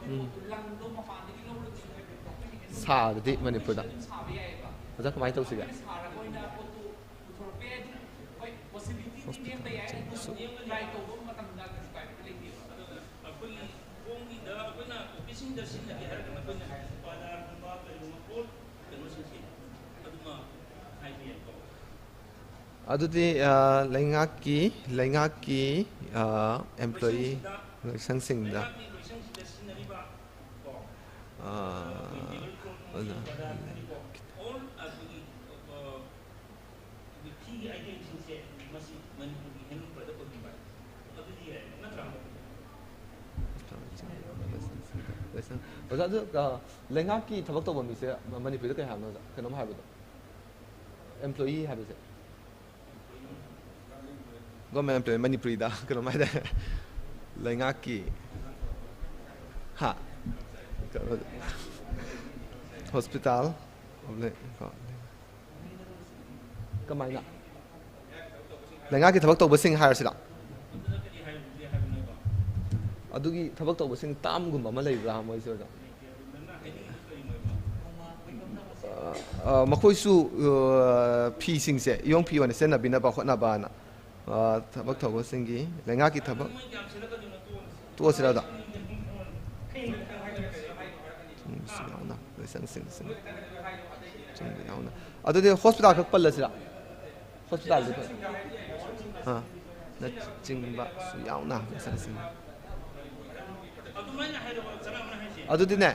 ꯎꯝ꯫ ꯁꯥꯗꯗꯤ ꯃꯅꯤꯄꯨꯔꯗ꯫ ꯑꯣꯖꯥ, ꯀꯃꯥꯏꯅ ꯇꯧꯁꯤꯒꯦ? ꯑꯗꯨꯗꯤ, ꯑ, ꯂꯩꯉꯥꯛꯀꯤ, ꯂꯩꯉꯥꯛꯀꯤ, ꯑ, employee, ꯂꯣꯏꯁꯪꯁꯤꯡꯗ, ꯑ, ꯑꯣꯖꯥ꯫ ꯑꯣꯖꯥ, ꯑꯗꯨ, ꯑ, ꯂꯩꯉꯥꯛꯀꯤ ꯊꯕꯛ ꯇꯧꯕ ꯃꯤꯁꯦ ꯃꯅꯤꯄꯨꯔꯤꯗ ꯀꯩ ꯍꯥꯏꯕꯅꯣ, ꯑꯣꯖꯥ? ꯀꯩꯅꯣꯝ ꯍꯥꯏꯕꯗꯣ꯫ Employee ꯍꯥꯏꯕꯁꯦ꯫ Government employee ꯃꯅꯤꯄꯨꯔꯤꯗ ꯀꯩꯅꯣꯝ ꯍꯥꯏꯗꯥꯏ? ꯂꯩꯉꯥꯛꯀꯤ꯫ ꯍꯥ? Hospital꯫ ꯀꯃꯥꯏꯅ? ꯂꯩꯉꯥꯛꯀꯤ ꯊꯕꯛ ꯇꯧꯕꯁꯤꯡ ꯍꯥꯏꯔꯁꯤꯔ? ꯑꯗꯨꯒꯤ ꯊꯕꯛ ꯇꯧꯕꯁꯤꯡ termꯒꯨꯝꯕ ꯑꯃ ꯂꯩꯕ꯭ꯔꯥ ꯃꯣꯏꯁꯦ, ꯑꯣꯖꯥ? ꯑ, ꯑ, ꯃꯈꯣꯏꯁꯨ, ꯑ, ꯐꯤꯁꯤꯡꯁꯦ ꯏꯌꯣꯡ ꯐꯤ ꯑꯣꯏꯅ ꯁꯤꯖꯤꯟꯅꯕꯤꯅꯕ ꯍꯣꯠꯅꯕꯅ, ꯑ, ꯊꯕꯛ ꯇꯧꯕꯁꯤꯡꯒꯤ ꯂꯩꯉꯥꯛꯀꯤ ꯊꯕꯛ ꯇꯣꯛꯑꯁꯤꯔ, ꯑꯣꯖꯥ? ꯎꯝ, ꯁꯤ ꯌꯥꯎꯅ ꯂꯣꯏꯁꯪꯁꯤꯡ, ꯁꯤꯡ꯫ ꯆꯤꯡꯕ ꯌꯥꯎꯅ꯫ ꯑꯗꯨꯗꯤ ꯍꯣꯁꯄꯤꯇꯥꯜ ꯈꯛ ꯄꯜꯂꯁꯤꯔꯥ? ꯍꯣꯁꯄꯤꯇꯥꯜꯗꯤ ꯄꯜ-, ꯑꯥ, ꯅꯆꯤꯡꯕꯁꯨ ꯌꯥꯎꯅ ꯃꯁꯛꯁꯤꯡ꯫ ꯑꯗꯨꯗꯤꯅꯦ,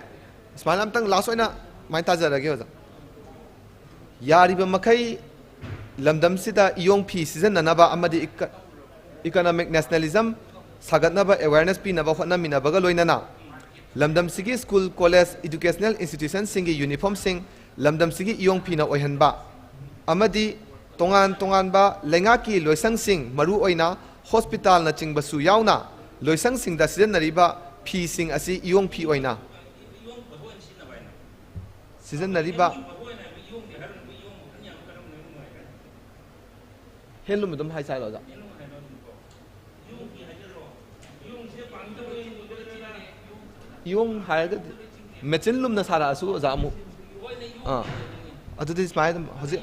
ꯁꯨꯃꯥꯏꯅ ꯑꯝꯇꯪ ꯂꯥꯁ ꯑꯣꯏꯅ ꯁꯨꯃꯥꯏꯅ ꯇꯥꯖꯔꯒꯦ, ꯑꯣꯖꯥ꯫ ꯌꯥꯔꯤꯕ ꯃꯈꯩ ꯂꯝꯗꯝꯁꯤꯗ ꯏꯌꯣꯡ ꯐꯤ ꯁꯤꯖꯤꯟꯅꯅꯕ ꯑꯃꯗꯤ ꯏꯀ-, economic nationalism ꯁꯥꯒꯠꯅꯕ awareness ꯄꯤꯅꯕ ꯍꯣꯠꯅꯃꯤꯟꯅꯕꯒ ꯂꯣꯏꯅꯅ ꯂꯝꯗꯝꯁꯤꯒꯤ ꯁ꯭ꯀꯨꯜ, ꯀꯣꯂꯦꯖ, educational institutionꯁꯤꯡꯒꯤ ꯌꯨꯅꯤꯐꯣꯔꯝꯁꯤꯡ ꯂꯝꯗꯝꯁꯤꯒꯤ ꯏꯌꯣꯡ ꯐꯤꯅ ꯑꯣꯏꯍꯟꯕ ꯑꯃꯗꯤ ꯇꯣꯉꯥꯟ ꯇꯣꯉꯥꯟꯕ ꯂꯩꯉꯥꯛꯀꯤ ꯂꯣꯏꯁꯪꯁꯤꯡ, ꯃꯔꯨꯑꯣꯏꯅ ꯍꯣꯁꯄꯤꯇꯥꯜꯅꯆꯤꯡꯕꯁꯨ ꯌꯥꯎꯅ, ꯂꯣꯏꯁꯪꯁꯤꯡꯗ ꯁꯤꯖꯤꯟꯅꯔꯤꯕ ꯐꯤꯁꯤꯡ ꯑꯁꯤ ꯏꯌꯣꯡ ꯐꯤ ꯑꯣꯏꯅ ꯁꯤꯖꯤꯟꯅꯔꯤꯕ ꯍꯦꯟꯂꯨꯝ ꯑꯗꯨꯝ ꯍꯥꯏꯁꯦ ꯍꯥꯏꯔꯣ, ꯑꯣꯖꯥ꯫ ꯏꯌꯣꯡ ꯍꯥꯏꯔꯒꯗꯤ ꯃꯦꯆꯤꯟ ꯂꯨꯝꯅ ꯁꯥꯔꯛꯑꯁꯨ, ꯑꯣꯖꯥ, ꯑꯃꯨꯛ, ꯑꯥ, ꯑꯗꯨꯗꯤ ꯁꯨꯃꯥꯏꯅ ꯑꯗꯨꯝ ꯍꯧꯖꯤꯛ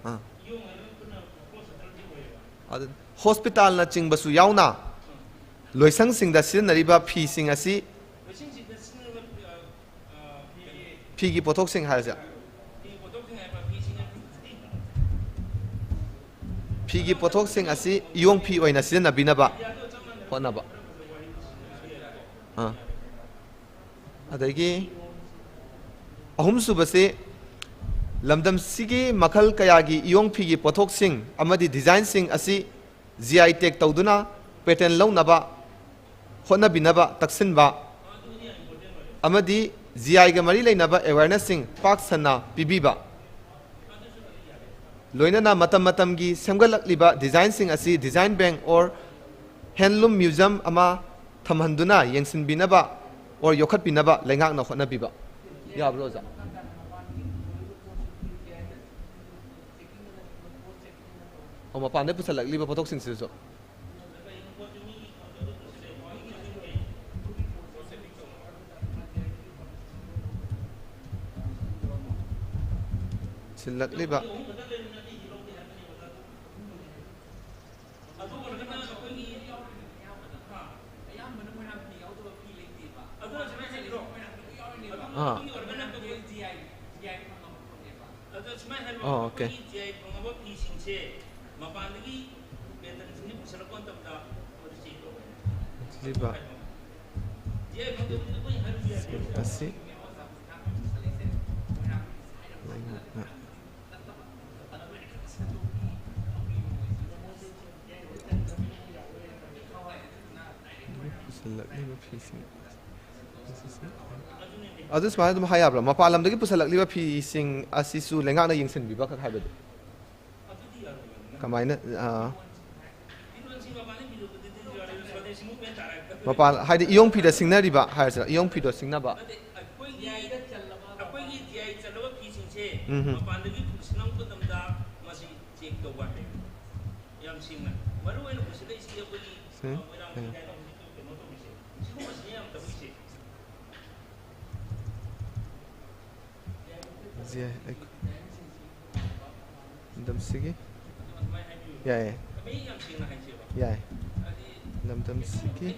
ꯑꯥ꯫ ꯑꯗꯨ ꯍꯣꯁꯄꯤꯇꯥꯜꯅꯆꯤꯡꯕꯁꯨ ꯌꯥꯎꯅ ꯂꯣꯏꯁꯪꯁꯤꯡꯗ ꯁꯤꯖꯤꯟꯅꯔꯤꯕ ꯐꯤꯁꯤꯡ ꯑꯁꯤ ꯐꯤꯒꯤ ꯄꯣꯠꯊꯣꯛꯁꯤꯡ ꯍꯥꯏꯔꯁꯦ꯫ ꯐꯤꯒꯤ ꯄꯣꯠꯊꯣꯛꯁꯤꯡ ꯑꯁꯤ ꯏꯌꯣꯡ ꯐꯤ ꯑꯣꯏꯅ ꯁꯤꯖꯤꯟꯅꯕꯤꯅꯕ ꯍꯣꯠꯅꯕ꯫ ꯑꯥ꯫ ꯑꯗꯒꯤ ꯑꯍꯨꯝꯁꯨꯕꯁꯤ, ꯂꯝꯗꯝꯁꯤꯒꯤ ꯃꯈꯜ ꯀꯌꯥꯒꯤ ꯏꯌꯣꯡ ꯐꯤꯒꯤ ꯄꯣꯠꯊꯣꯛꯁꯤꯡ ꯑꯃꯗꯤ ꯗꯤꯖꯥꯏꯟꯁꯤꯡ ꯑꯁꯤ G I tag ꯇꯧꯗꯨꯅ patent ꯂꯧꯅꯕ ꯍꯣꯠꯅꯕꯤꯅꯕ ꯇꯛꯁꯤꯟꯕ ꯑꯃꯗꯤ G I ꯒ ꯃꯔꯤ ꯂꯩꯅꯕ awarenessꯁꯤꯡ ꯄꯥꯛ ꯁꯟꯅ ꯄꯤꯕꯤꯕ꯫ ꯂꯣꯏꯅꯅ ꯃꯇꯝ ꯃꯇꯝꯒꯤ ꯁꯦꯝꯒꯠꯂꯛꯂꯤꯕ ꯗꯤꯖꯥꯏꯟꯁꯤꯡ ꯑꯁꯤ design bank or handloom museum ꯑꯃ ꯊꯝꯍꯟꯗꯨꯅ ꯌꯦꯡꯁꯤꯟꯕꯤꯅꯕ or ꯌꯣꯛꯈꯠꯄꯤꯅꯕ ꯂꯩꯉꯥꯛꯅ ꯍꯣꯠꯅꯕꯤꯕ꯫ ꯌꯥꯕ꯭ꯔꯣ, ꯑꯣꯖꯥ? ꯑꯣ, ꯃꯄꯥꯟꯗꯩ ꯄꯨꯁꯜꯂꯛꯂꯤꯕ ꯄꯣꯠꯊꯣꯛꯁꯤꯡꯁꯤꯁꯨ꯫ ꯁꯤꯜꯂꯛꯂꯤꯕ꯫ ꯑꯥ꯫ ꯑꯗꯨꯒꯤ ꯑꯣꯏꯔꯒꯅ ꯑꯩꯈꯣꯏ ꯖꯤ ꯑꯥꯏ, ꯖꯤ ꯑꯥꯏ ꯐꯪꯉꯕ ꯐꯪꯉꯦꯕ꯫ ꯑꯗꯣ ꯁꯨꯃꯥꯏꯅ ꯍꯥꯏꯕ, ꯑꯣ, ꯑꯣꯀꯦ꯫ ꯑꯩꯈꯣꯏꯒꯤ ꯖꯤ ꯑꯥꯏ ꯐꯪꯉꯕ ꯐꯤꯁꯤꯡꯁꯦ ꯃꯄꯥꯟꯗꯒꯤ ꯕ꯭ꯔꯦꯟꯗꯟꯁꯤꯡꯁꯦ ꯄꯨꯁꯜꯂꯛꯄ ꯃꯇꯝꯗ ꯃꯗꯨ ꯆꯦꯛ ꯇꯧꯕ꯫ ꯂꯤꯕ꯫ ꯖꯤ ꯑꯥꯏ ꯐꯪꯗꯕꯗꯨꯗꯤ ꯑꯩꯈꯣꯏꯅ ꯍꯥꯏꯔꯨꯕ ꯌꯥꯗꯦ꯫ ꯁꯤꯡ ꯑꯁꯤ ꯂꯩꯉꯥꯛꯅ ꯄꯨꯁꯤꯜꯂꯛꯂꯤꯕ ꯐꯤꯁꯤꯡ ꯑꯁꯤꯁꯨ꯫ ꯑꯗꯨ ꯁꯨꯃꯥꯏꯅ ꯑꯗꯨꯝ ꯍꯥꯏ ꯌꯥꯕ꯭ꯔꯥ? ꯃꯄꯥꯟ ꯂꯝꯗꯒꯤ ꯄꯨꯁꯤꯜꯂꯛꯂꯤꯕ ꯐꯤꯁꯤꯡ ꯑꯁꯤꯁꯨ ꯂꯩꯉꯥꯛꯅ ꯌꯦꯡꯁꯤꯟꯕꯤꯕ ꯈꯛ ꯍꯥꯏꯕꯗꯨ? ꯀꯃꯥꯏꯅ? ꯑꯥ꯫ ꯃꯄꯥꯟ, ꯍꯥꯏꯗꯤ ꯏꯌꯣꯡ ꯐꯤꯗ ꯁꯤꯡꯅꯔꯤꯕ ꯍꯥꯏꯔꯁꯤꯔ? ꯏꯌꯣꯡ ꯐꯤꯗꯣ ꯁꯤꯡꯅꯕ? ꯎꯝ ꯍꯝ꯫ ꯁꯤ? ꯖꯤ ꯑꯥꯏ, ꯑꯩꯈꯣꯏ ꯂꯝꯗꯝꯁꯤꯒꯤ, ꯌꯥꯏꯌꯦ꯫ ꯌꯥꯏ꯫ ꯂꯝꯗꯝꯁꯤꯒꯤ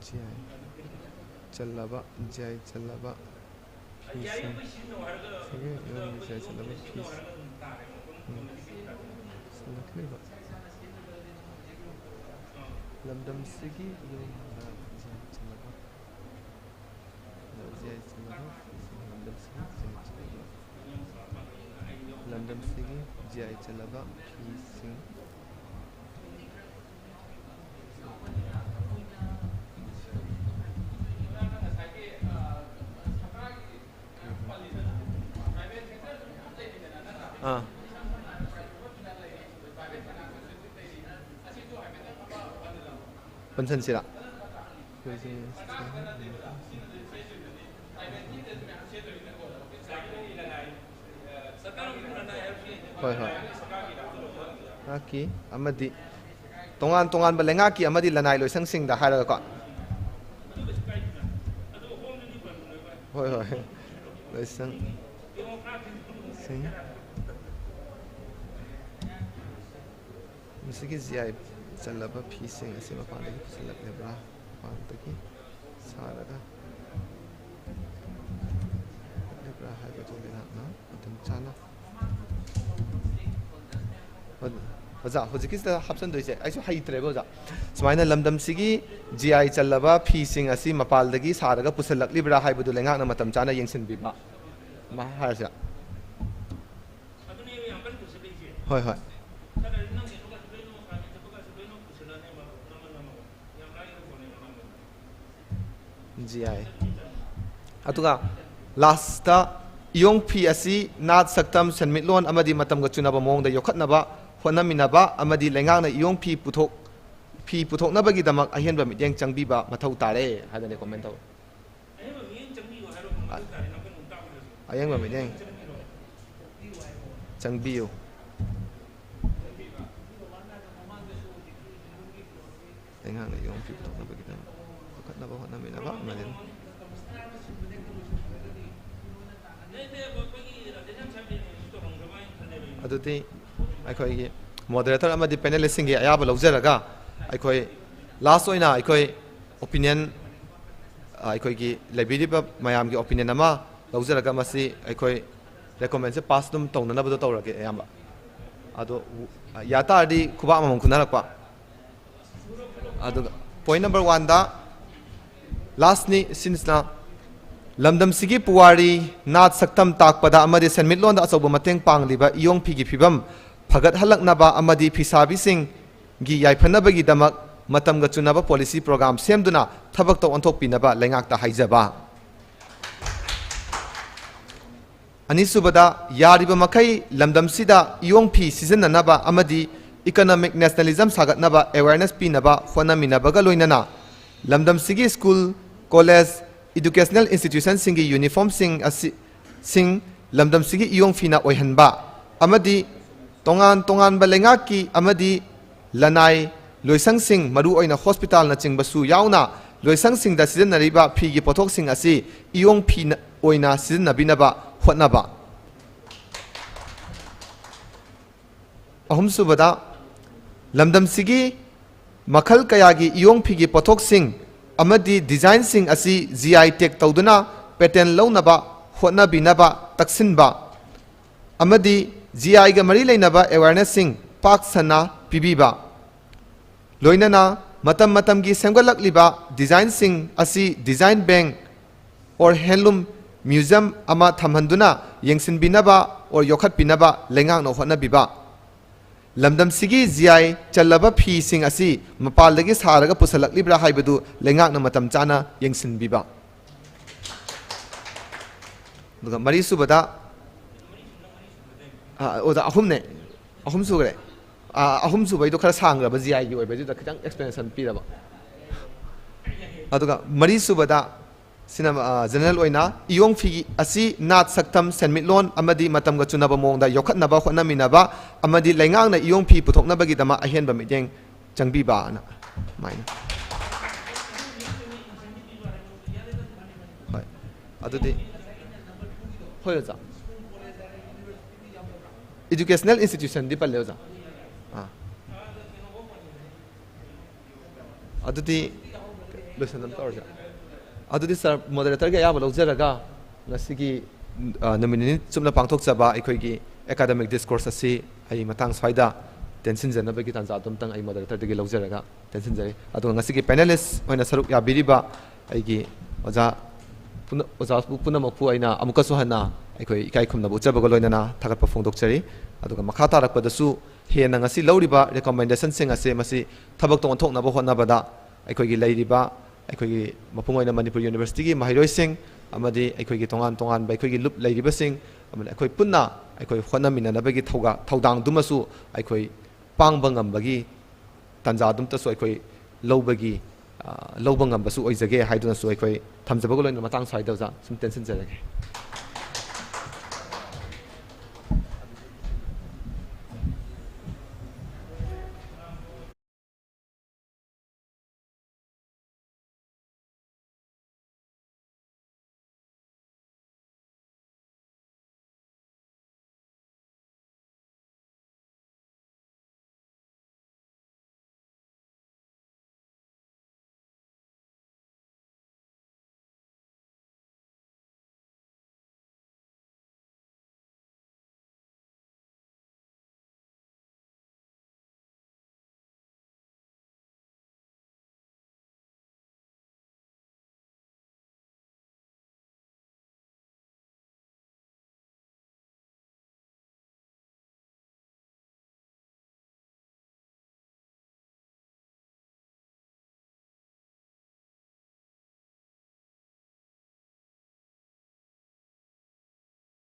ꯖꯤ ꯑꯥꯏ ꯆꯜꯂꯕ, ꯖꯤ ꯑꯥꯏ ꯆꯜꯂꯕ ꯐꯤꯁꯤꯡ, ꯁꯤꯒꯤ ꯌꯨꯝꯒꯤ ꯖꯤ ꯑꯥꯏ ꯆꯜꯂꯕ ꯐꯤꯁꯤꯡ ꯁꯤꯜꯂꯛꯂꯤꯕ꯫ ꯂꯝꯗꯝꯁꯤꯒꯤ ꯌꯨꯝꯗ ꯖꯤ ꯑꯥꯏ ꯆꯜꯂꯕ, ꯂꯝꯗꯝꯁꯤꯒꯤ ꯖꯤ ꯑꯥꯏ ꯆꯜꯂꯕ ꯐꯤꯁꯤꯡ, ꯂꯝꯗꯝꯁꯤꯒꯤ ꯖꯤ ꯑꯥꯏ ꯆꯜꯂꯕ ꯐꯤꯁꯤꯡ꯫ ꯑꯥ꯫ ꯄꯨꯟꯁꯤꯟꯁꯤꯔꯥ? ꯍꯣꯏ, ꯍꯣꯏ꯫ ꯉꯥꯛꯀꯤ ꯑꯃꯗꯤ ꯇꯣꯉꯥꯟ ꯇꯣꯉꯥꯟꯕ ꯂꯩꯉꯥꯛꯀꯤ ꯑꯃꯗꯤ ꯂꯅꯥꯏ ꯂꯣꯏꯁꯪꯁꯤꯡꯗ ꯍꯥꯏꯔꯒꯀꯣ꯫ ꯍꯣꯏ, ꯍꯣꯏ꯫ ꯂꯣꯏꯁꯪ꯫ ꯁꯤꯡ꯫ ꯃꯁꯤꯒꯤ ꯖꯤ ꯑꯥꯏ ꯆꯜꯂꯕ ꯐꯤꯁꯤꯡ ꯑꯁꯤ ꯃꯄꯥꯟꯗꯒꯤ ꯄꯨꯁꯤꯜꯂꯛꯂꯤꯕ꯭ꯔꯥ, ꯃꯄꯥꯟꯗꯒꯤ ꯁꯥꯔꯒ ꯂꯩꯕ꯭ꯔꯥ ꯍꯥꯏꯕꯗꯨ ꯂꯩꯉꯥꯛꯅ ꯃꯇꯝ ꯆꯥꯅ ꯑꯣꯖꯥ, ꯍꯧꯖꯤꯛꯀꯤꯁꯤꯗ ꯍꯥꯞꯆꯤꯟꯗꯣꯏꯁꯦ ꯑꯩꯁꯨ ꯍꯩꯇ꯭ꯔꯦꯕ ꯑꯣꯖꯥ꯫ ꯁꯨꯃꯥꯏꯅ ꯂꯝꯗꯝꯁꯤꯒꯤ ꯖꯤ ꯑꯥꯏ ꯆꯜꯂꯕ ꯐꯤꯁꯤꯡ ꯑꯁꯤ ꯃꯄꯥꯟꯗꯒꯤ ꯁꯥꯔꯒ ꯄꯨꯁꯤꯜꯂꯛꯂꯤꯕ꯭ꯔꯥ ꯍꯥꯏꯕꯗꯨ ꯂꯩꯉꯥꯛꯅ ꯃꯇꯝ ꯆꯥꯅ ꯌꯦꯡꯁꯤꯟꯕꯤꯕ ꯑꯃ ꯍꯥꯏꯔꯁꯤꯔꯥ? ꯍꯣꯏ, ꯍꯣꯏ꯫ ꯖꯤ ꯑꯥꯏ꯫ ꯑꯗꯨꯒ ꯂꯥꯁꯇ ꯏꯌꯣꯡ ꯐꯤ ꯑꯁꯤ ꯅꯥꯠ, ꯁꯛꯇꯝ, ꯁꯦꯟꯃꯤꯠꯂꯣꯟ ꯑꯃꯗꯤ ꯃꯇꯝꯒ ꯆꯨꯅꯕ ꯃꯑꯣꯡꯗ ꯌꯣꯛꯈꯠꯅꯕ ꯍꯣꯠꯅꯃꯤꯟꯅꯕ ꯑꯃꯗꯤ ꯂꯩꯉꯥꯛꯅ ꯏꯌꯣꯡ ꯐꯤ ꯄꯨꯊꯣꯛ-, ꯐꯤ ꯄꯨꯊꯣꯛꯅꯕꯒꯤꯗꯃꯛ ꯑꯍꯦꯟꯕ ꯃꯤꯠꯌꯦꯡ ꯆꯪꯕꯤꯕ ꯃꯊꯧ ꯇꯥꯔꯦ ꯍꯥꯏꯅ ꯔꯤꯀꯣꯃꯦꯟ ꯇꯧꯏ꯫ ꯑ-, ꯑꯌꯦꯡꯕ ꯃꯤꯠꯌꯦꯡ ꯆꯪꯕꯤꯌꯨ꯫ ꯂꯩꯉꯥꯛꯅ ꯏꯌꯣꯡ ꯐꯤ ꯄꯨꯊꯣꯛꯅꯕꯒꯤꯗꯃꯛ ꯌꯣꯛꯈꯠꯅꯕ ꯍꯣꯠꯅꯃꯤꯟꯅꯕ ꯑꯃꯗꯤ ꯑꯗꯨꯗꯤ ꯑꯩꯈꯣꯏꯒꯤ ꯃꯣꯗꯔꯦꯇꯔ ꯑꯃꯗꯤ ꯄꯦꯅꯦꯂꯤꯁꯁꯤꯡꯒꯤ ꯑꯌꯥꯕ ꯂꯧꯖꯔꯒ ꯑꯩꯈꯣꯏ ꯂꯥꯁ ꯑꯣꯏꯅ ꯑꯩꯈꯣꯏ ꯑꯣꯄꯤꯅꯤꯌꯟ, ꯑ, ꯑꯩꯈꯣꯏꯒꯤ ꯂꯩꯕꯤꯔꯤꯕ ꯃꯌꯥꯝꯒꯤ ꯑꯣꯄꯤꯅꯤꯌꯟ ꯑꯃ ꯂꯧꯖꯔꯒ ꯃꯁꯤ ꯑꯩꯈꯣꯏ ꯔꯦꯀꯣꯃꯦꯟꯁꯦ ꯄꯥꯁ ꯑꯗꯨꯝ ꯇꯧꯅꯅꯕꯗꯣ ꯇꯧꯔꯒꯦ ꯑꯌꯥꯝꯕ꯫ ꯑꯗꯣ, ꯑ, ꯌꯥ ꯇꯥꯔꯗꯤ ꯈꯨꯕꯥꯛ ꯑꯃꯃꯝ ꯈꯨꯟꯅꯔꯛꯄ꯫ ꯑꯗꯨꯒ ꯄꯣꯏꯟ ꯅꯝꯕꯔ ꯋꯥꯟꯗ ꯂꯥꯁꯅꯤ, ꯁꯤꯟꯁꯅ ꯂꯝꯗꯝꯁꯤꯒꯤ ꯄꯨꯋꯥꯔꯤ, ꯅꯥꯠ, ꯁꯛꯇꯝ ꯇꯥꯛꯄꯗ ꯑꯃꯗꯤ ꯁꯦꯟꯃꯤꯠꯂꯣꯟꯗ ꯑꯆꯧꯕ ꯃꯇꯦꯡ ꯄꯥꯡꯂꯤꯕ ꯏꯌꯣꯡ ꯐꯤꯒꯤ ꯐꯤꯕꯝ ꯐꯒꯠꯍꯜꯂꯛꯅꯕ ꯑꯃꯗꯤ ꯐꯤꯁꯥꯕꯤꯁꯤꯡꯒꯤ ꯌꯥꯏꯐꯅꯕꯒꯤꯗꯃꯛ ꯃꯇꯝꯒ ꯆꯨꯅꯕ ꯄꯣꯂꯤꯁꯤ ꯄ꯭ꯔꯣꯒ꯭ꯔꯥꯝ ꯁꯦꯝꯗꯨꯅ ꯊꯕꯛꯇ ꯑꯣꯟꯊꯣꯛꯄꯤꯅꯕ ꯂꯩꯉꯥꯛꯇ ꯍꯥꯏꯖꯕ꯫ ꯑꯅꯤꯁꯨꯕꯗ, ꯌꯥꯔꯤꯕ ꯃꯈꯩ ꯂꯝꯗꯝꯁꯤꯗ ꯏꯌꯣꯡ ꯐꯤ ꯁꯤꯖꯤꯟꯅꯅꯕ ꯑꯃꯗꯤ ꯏꯀꯣꯅꯣꯃꯤꯛ ꯅꯦꯁꯅꯦꯂꯤꯖꯝ ꯁꯥꯒꯠꯅꯕ ꯑꯦꯋꯦꯔꯅꯦꯁ ꯄꯤꯅꯕ ꯍꯣꯠꯅꯃꯤꯟꯅꯕꯒ ꯂꯣꯏꯅꯅ ꯂꯝꯗꯝꯁꯤꯒꯤ ꯁ꯭ꯀꯨꯜ, ꯀꯣꯂꯦꯖ, ꯏꯗꯨꯀꯦꯁꯅꯦꯜ ꯏꯟꯁꯇꯤꯇ꯭ꯌꯨꯁꯟꯁꯤꯡꯒꯤ ꯌꯨꯅꯤꯐꯣꯔꯝꯁꯤꯡ ꯑꯁꯤ, ꯁꯤꯡ ꯂꯝꯗꯝꯁꯤꯒꯤ ꯏꯌꯣꯡ ꯐꯤꯅ ꯑꯣꯏꯍꯟꯕ ꯑꯃꯗꯤ ꯇꯣꯉꯥꯟ ꯇꯣꯉꯥꯟꯕ ꯂꯩꯉꯥꯛꯀꯤ ꯑꯃꯗꯤ ꯂꯅꯥꯏ ꯂꯣꯏꯁꯪꯁꯤꯡ, ꯃꯔꯨꯑꯣꯏꯅ ꯍꯣꯁꯄꯤꯇꯥꯜꯅꯆꯤꯡꯕꯁꯨ ꯌꯥꯎꯅ, ꯂꯣꯏꯁꯪꯁꯤꯡꯗ ꯁꯤꯖꯤꯟꯅꯔꯤꯕ ꯐꯤꯒꯤ ꯄꯣꯠꯊꯣꯛꯁꯤꯡ ꯑꯁꯤ ꯏꯌꯣꯡ ꯐꯤ ꯑꯣꯏꯅ ꯁꯤꯖꯤꯟꯅꯕꯤꯅꯕ ꯍꯣꯠꯅꯕ꯫ ꯑꯍꯨꯝꯁꯨꯕꯗ, ꯂꯝꯗꯝꯁꯤꯒꯤ ꯃꯈꯜ ꯀꯌꯥꯒꯤ ꯏꯌꯣꯡ ꯐꯤꯒꯤ ꯄꯣꯠꯊꯣꯛꯁꯤꯡ ꯑꯃꯗꯤ ꯗꯤꯖꯥꯏꯟꯁꯤꯡ ꯑꯁꯤ ꯖꯤ ꯑꯥꯏ ꯇꯦꯒ ꯇꯧꯗꯨꯅ ꯄꯦꯇꯦꯟ ꯂꯧꯅꯕ ꯍꯣꯠꯅꯕꯤꯅꯕ ꯇꯛꯁꯤꯟꯕ ꯑꯃꯗꯤ ꯖꯤ ꯑꯥꯏꯒ ꯃꯔꯤ ꯂꯩꯅꯕ ꯑꯦꯋꯦꯔꯅꯦꯁꯁꯤꯡ ꯄꯥꯛ ꯁꯟꯅ ꯄꯤꯕꯤꯕ, ꯂꯣꯏꯅꯅ ꯃꯇꯝ ꯃꯇꯝꯒꯤ ꯁꯦꯝꯒꯠꯂꯛꯂꯤꯕ ꯗꯤꯖꯥꯏꯟꯁꯤꯡ ꯑꯁꯤ design bank or handloom museum ꯑꯃ ꯊꯝꯍꯟꯗꯨꯅ ꯌꯦꯡꯁꯤꯟꯕꯤꯅꯕ ꯑꯣꯔ ꯌꯣꯛꯈꯠꯄꯤꯅꯕ ꯂꯩꯉꯥꯛꯅ ꯍꯣꯠꯅꯕꯤꯕ, ꯂꯝꯗꯝꯁꯤꯒꯤ ꯖꯤ ꯑꯥꯏ ꯆꯜꯂꯕ ꯐꯤꯁꯤꯡ ꯑꯁꯤ ꯃꯄꯥꯟꯗꯒꯤ ꯁꯥꯔꯒ ꯄꯨꯁꯜꯂꯛꯂꯤꯕ꯭ꯔꯥ ꯍꯥꯏꯕꯗꯨ ꯂꯩꯉꯥꯛꯅ ꯃꯇꯝ ꯆꯥꯅ ꯌꯦꯡꯁꯤꯟꯕꯤꯕ꯫ ꯑꯗꯨꯒ ꯃꯔꯤꯁꯨꯕꯗ, ꯑ, ꯑꯣꯖꯥ, ꯑꯍꯨꯝꯅꯦ, ꯑꯍꯨꯝ ꯁꯨꯈ꯭ꯔꯦ꯫ ꯑ, ꯑꯍꯨꯝ ꯁꯨꯕꯩꯗꯣ ꯈꯔ ꯁꯥꯡꯈ꯭ꯔꯕ, ꯖꯤ ꯑꯥꯏꯒꯤ ꯑꯣꯏꯕꯩꯗꯨꯗ ꯈꯤꯇꯪ ꯑꯦꯛꯁꯄ꯭ꯂꯦꯅꯦꯁꯟ ꯄꯤꯔꯕ꯫ ꯑꯗꯨꯒ ꯃꯔꯤꯁꯨꯕꯗ, ꯁꯤꯅ, ꯑ, ꯖꯦꯅꯔꯦꯜ ꯑꯣꯏꯅ ꯏꯌꯣꯡ ꯐꯤ ꯑꯁꯤ ꯅꯥꯠ, ꯁꯛꯇꯝ, ꯁꯦꯟꯃꯤꯠꯂꯣꯟ ꯑꯃꯗꯤ ꯃꯇꯝꯒ ꯆꯨꯅꯕ ꯃꯑꯣꯡꯗ ꯌꯣꯛꯈꯠꯅꯕ ꯍꯣꯠꯅꯃꯤꯟꯅꯕ ꯑꯃꯗꯤ ꯂꯩꯉꯥꯛꯅ ꯏꯌꯣꯡ ꯐꯤ ꯄꯨꯊꯣꯛꯅꯕꯒꯤꯗꯃꯛ ꯑꯍꯦꯟꯕ ꯃꯤꯠꯌꯦꯡ ꯆꯪꯕꯤꯕꯅ꯫ ꯑꯗꯨꯃꯥꯏꯅ꯫ ꯍꯣꯏ꯫ ꯑꯗꯨꯗꯤ, ꯍꯣꯏ, ꯑꯣꯖꯥ꯫ ꯏꯗꯨꯀꯦꯁꯅꯦꯜ ꯏꯟꯁꯇꯤꯇ꯭ꯌꯨꯁꯟꯗꯤ ꯄꯜꯂꯦ, ꯑꯣꯖꯥ꯫ ꯑꯥ꯫ ꯑꯗꯨꯗꯤ ꯂꯣꯏꯁꯟꯅꯕ ꯇꯧꯔꯁꯦ꯫ ꯑꯗꯨꯗꯤ ꯁꯥꯔ, ꯃꯣꯗꯔꯦꯇꯔꯒꯤ ꯑꯌꯥꯕ ꯂꯧꯖꯔꯒ ꯉꯁꯤꯒꯤ, ꯑ, ꯅꯨꯃꯤꯠ ꯅꯤꯅꯤ ꯆꯨꯞꯅ ꯄꯥꯡꯊꯣꯛꯆꯕ ꯑꯩꯈꯣꯏꯒꯤ ꯑꯦꯀꯥꯗꯃꯤꯛ ꯗꯤꯁꯀꯣꯔꯁ ꯑꯁꯤ ꯑꯩ ꯃꯇꯥꯡ ꯁ꯭ꯋꯥꯏꯗ ꯇꯦꯟꯁꯤꯟꯖꯅꯕꯒꯤ ꯇꯥꯟꯖꯥ ꯑꯗꯨꯝꯇꯪ ꯑꯩ ꯃꯣꯗꯔꯦꯇꯔꯗꯒꯤ ꯂꯧꯖꯔꯒ ꯇꯦꯟꯁꯤꯟꯖꯔꯤ꯫ ꯑꯗꯨꯒ ꯉꯁꯤꯒꯤ ꯄꯦꯅꯦꯂꯤꯁ ꯑꯣꯏꯅ ꯁꯔꯨꯛ ꯌꯥꯕꯤꯔꯤꯕ ꯑꯩꯒꯤ ꯑꯣꯖꯥ ꯄꯨꯝꯅ-, ꯑꯣꯖꯥ ꯄꯨꯝꯅꯃꯛꯄꯨ ꯑꯩꯅ ꯑꯃꯨꯛꯀꯁꯨ ꯍꯟꯅ ꯑꯩꯈꯣꯏ ꯏꯀꯥꯏ ꯈꯨꯝꯅꯕ ꯎꯠꯆꯕꯒ ꯂꯣꯏꯅꯅ ꯊꯥꯒꯠꯄ ꯐꯣꯡꯗꯣꯛꯆꯔꯤ꯫ ꯑꯗꯨꯒ ꯃꯈꯥ ꯇꯥꯔꯛꯄꯗꯁꯨ ꯍꯦꯟꯅ ꯉꯁꯤ ꯂꯧꯔꯤꯕ ꯔꯤꯀꯃꯦꯟꯗꯦꯁꯟꯁꯤꯡ ꯑꯁꯦ ꯃꯁꯤ ꯊꯕꯛꯇ ꯑꯣꯟꯊꯣꯛꯅꯕ ꯍꯣꯠꯅꯕꯗ ꯑꯩꯈꯣꯏꯒꯤ ꯂꯩꯔꯤꯕ, ꯑꯩꯈꯣꯏꯒꯤ ꯃꯄꯨꯡ ꯑꯣꯏꯅ ꯃꯅꯤꯄꯨꯔ ꯌꯨꯅꯤꯚꯔꯁꯤꯇꯤꯒꯤ ꯃꯍꯩꯔꯣꯏꯁꯤꯡ ꯑꯃꯗꯤ ꯑꯩꯈꯣꯏꯒꯤ ꯇꯣꯉꯥꯟ ꯇꯣꯉꯥꯟꯕ ꯑꯩꯈꯣꯏꯒꯤ ꯂꯨꯞ ꯂꯩꯔꯤꯕꯁꯤꯡ ꯑꯃꯗꯤ ꯑꯩꯈꯣꯏ ꯄꯨꯟꯅ ꯑꯩꯈꯣꯏ ꯍꯣꯠꯅꯃꯤꯟꯅꯅꯕꯒꯤ ꯊꯧꯒ-, ꯊꯧꯗꯥꯡꯗꯨꯃꯁꯨ ꯑꯩꯈꯣꯏ ꯄꯥꯡꯕ ꯉꯝꯕꯒꯤ ꯇꯥꯟꯖꯥ ꯑꯗꯨꯝꯇꯁꯨ ꯑꯩꯈꯣꯏ ꯂꯧꯕꯒꯤ, ꯑ, ꯂꯧꯕ ꯉꯝꯕꯁꯨ ꯑꯣꯏꯖꯒꯦ ꯍꯥꯏꯗꯨꯅꯁꯨ ꯑꯩꯈꯣꯏ ꯊꯝꯖꯕꯒ ꯂꯣꯏꯅꯅ ꯃꯇꯥꯡ ꯁ꯭ꯋꯥꯏꯗ ꯑꯣꯖꯥ ꯁꯨꯝ ꯇꯦꯟꯁꯤꯟꯖꯔꯒꯦ꯫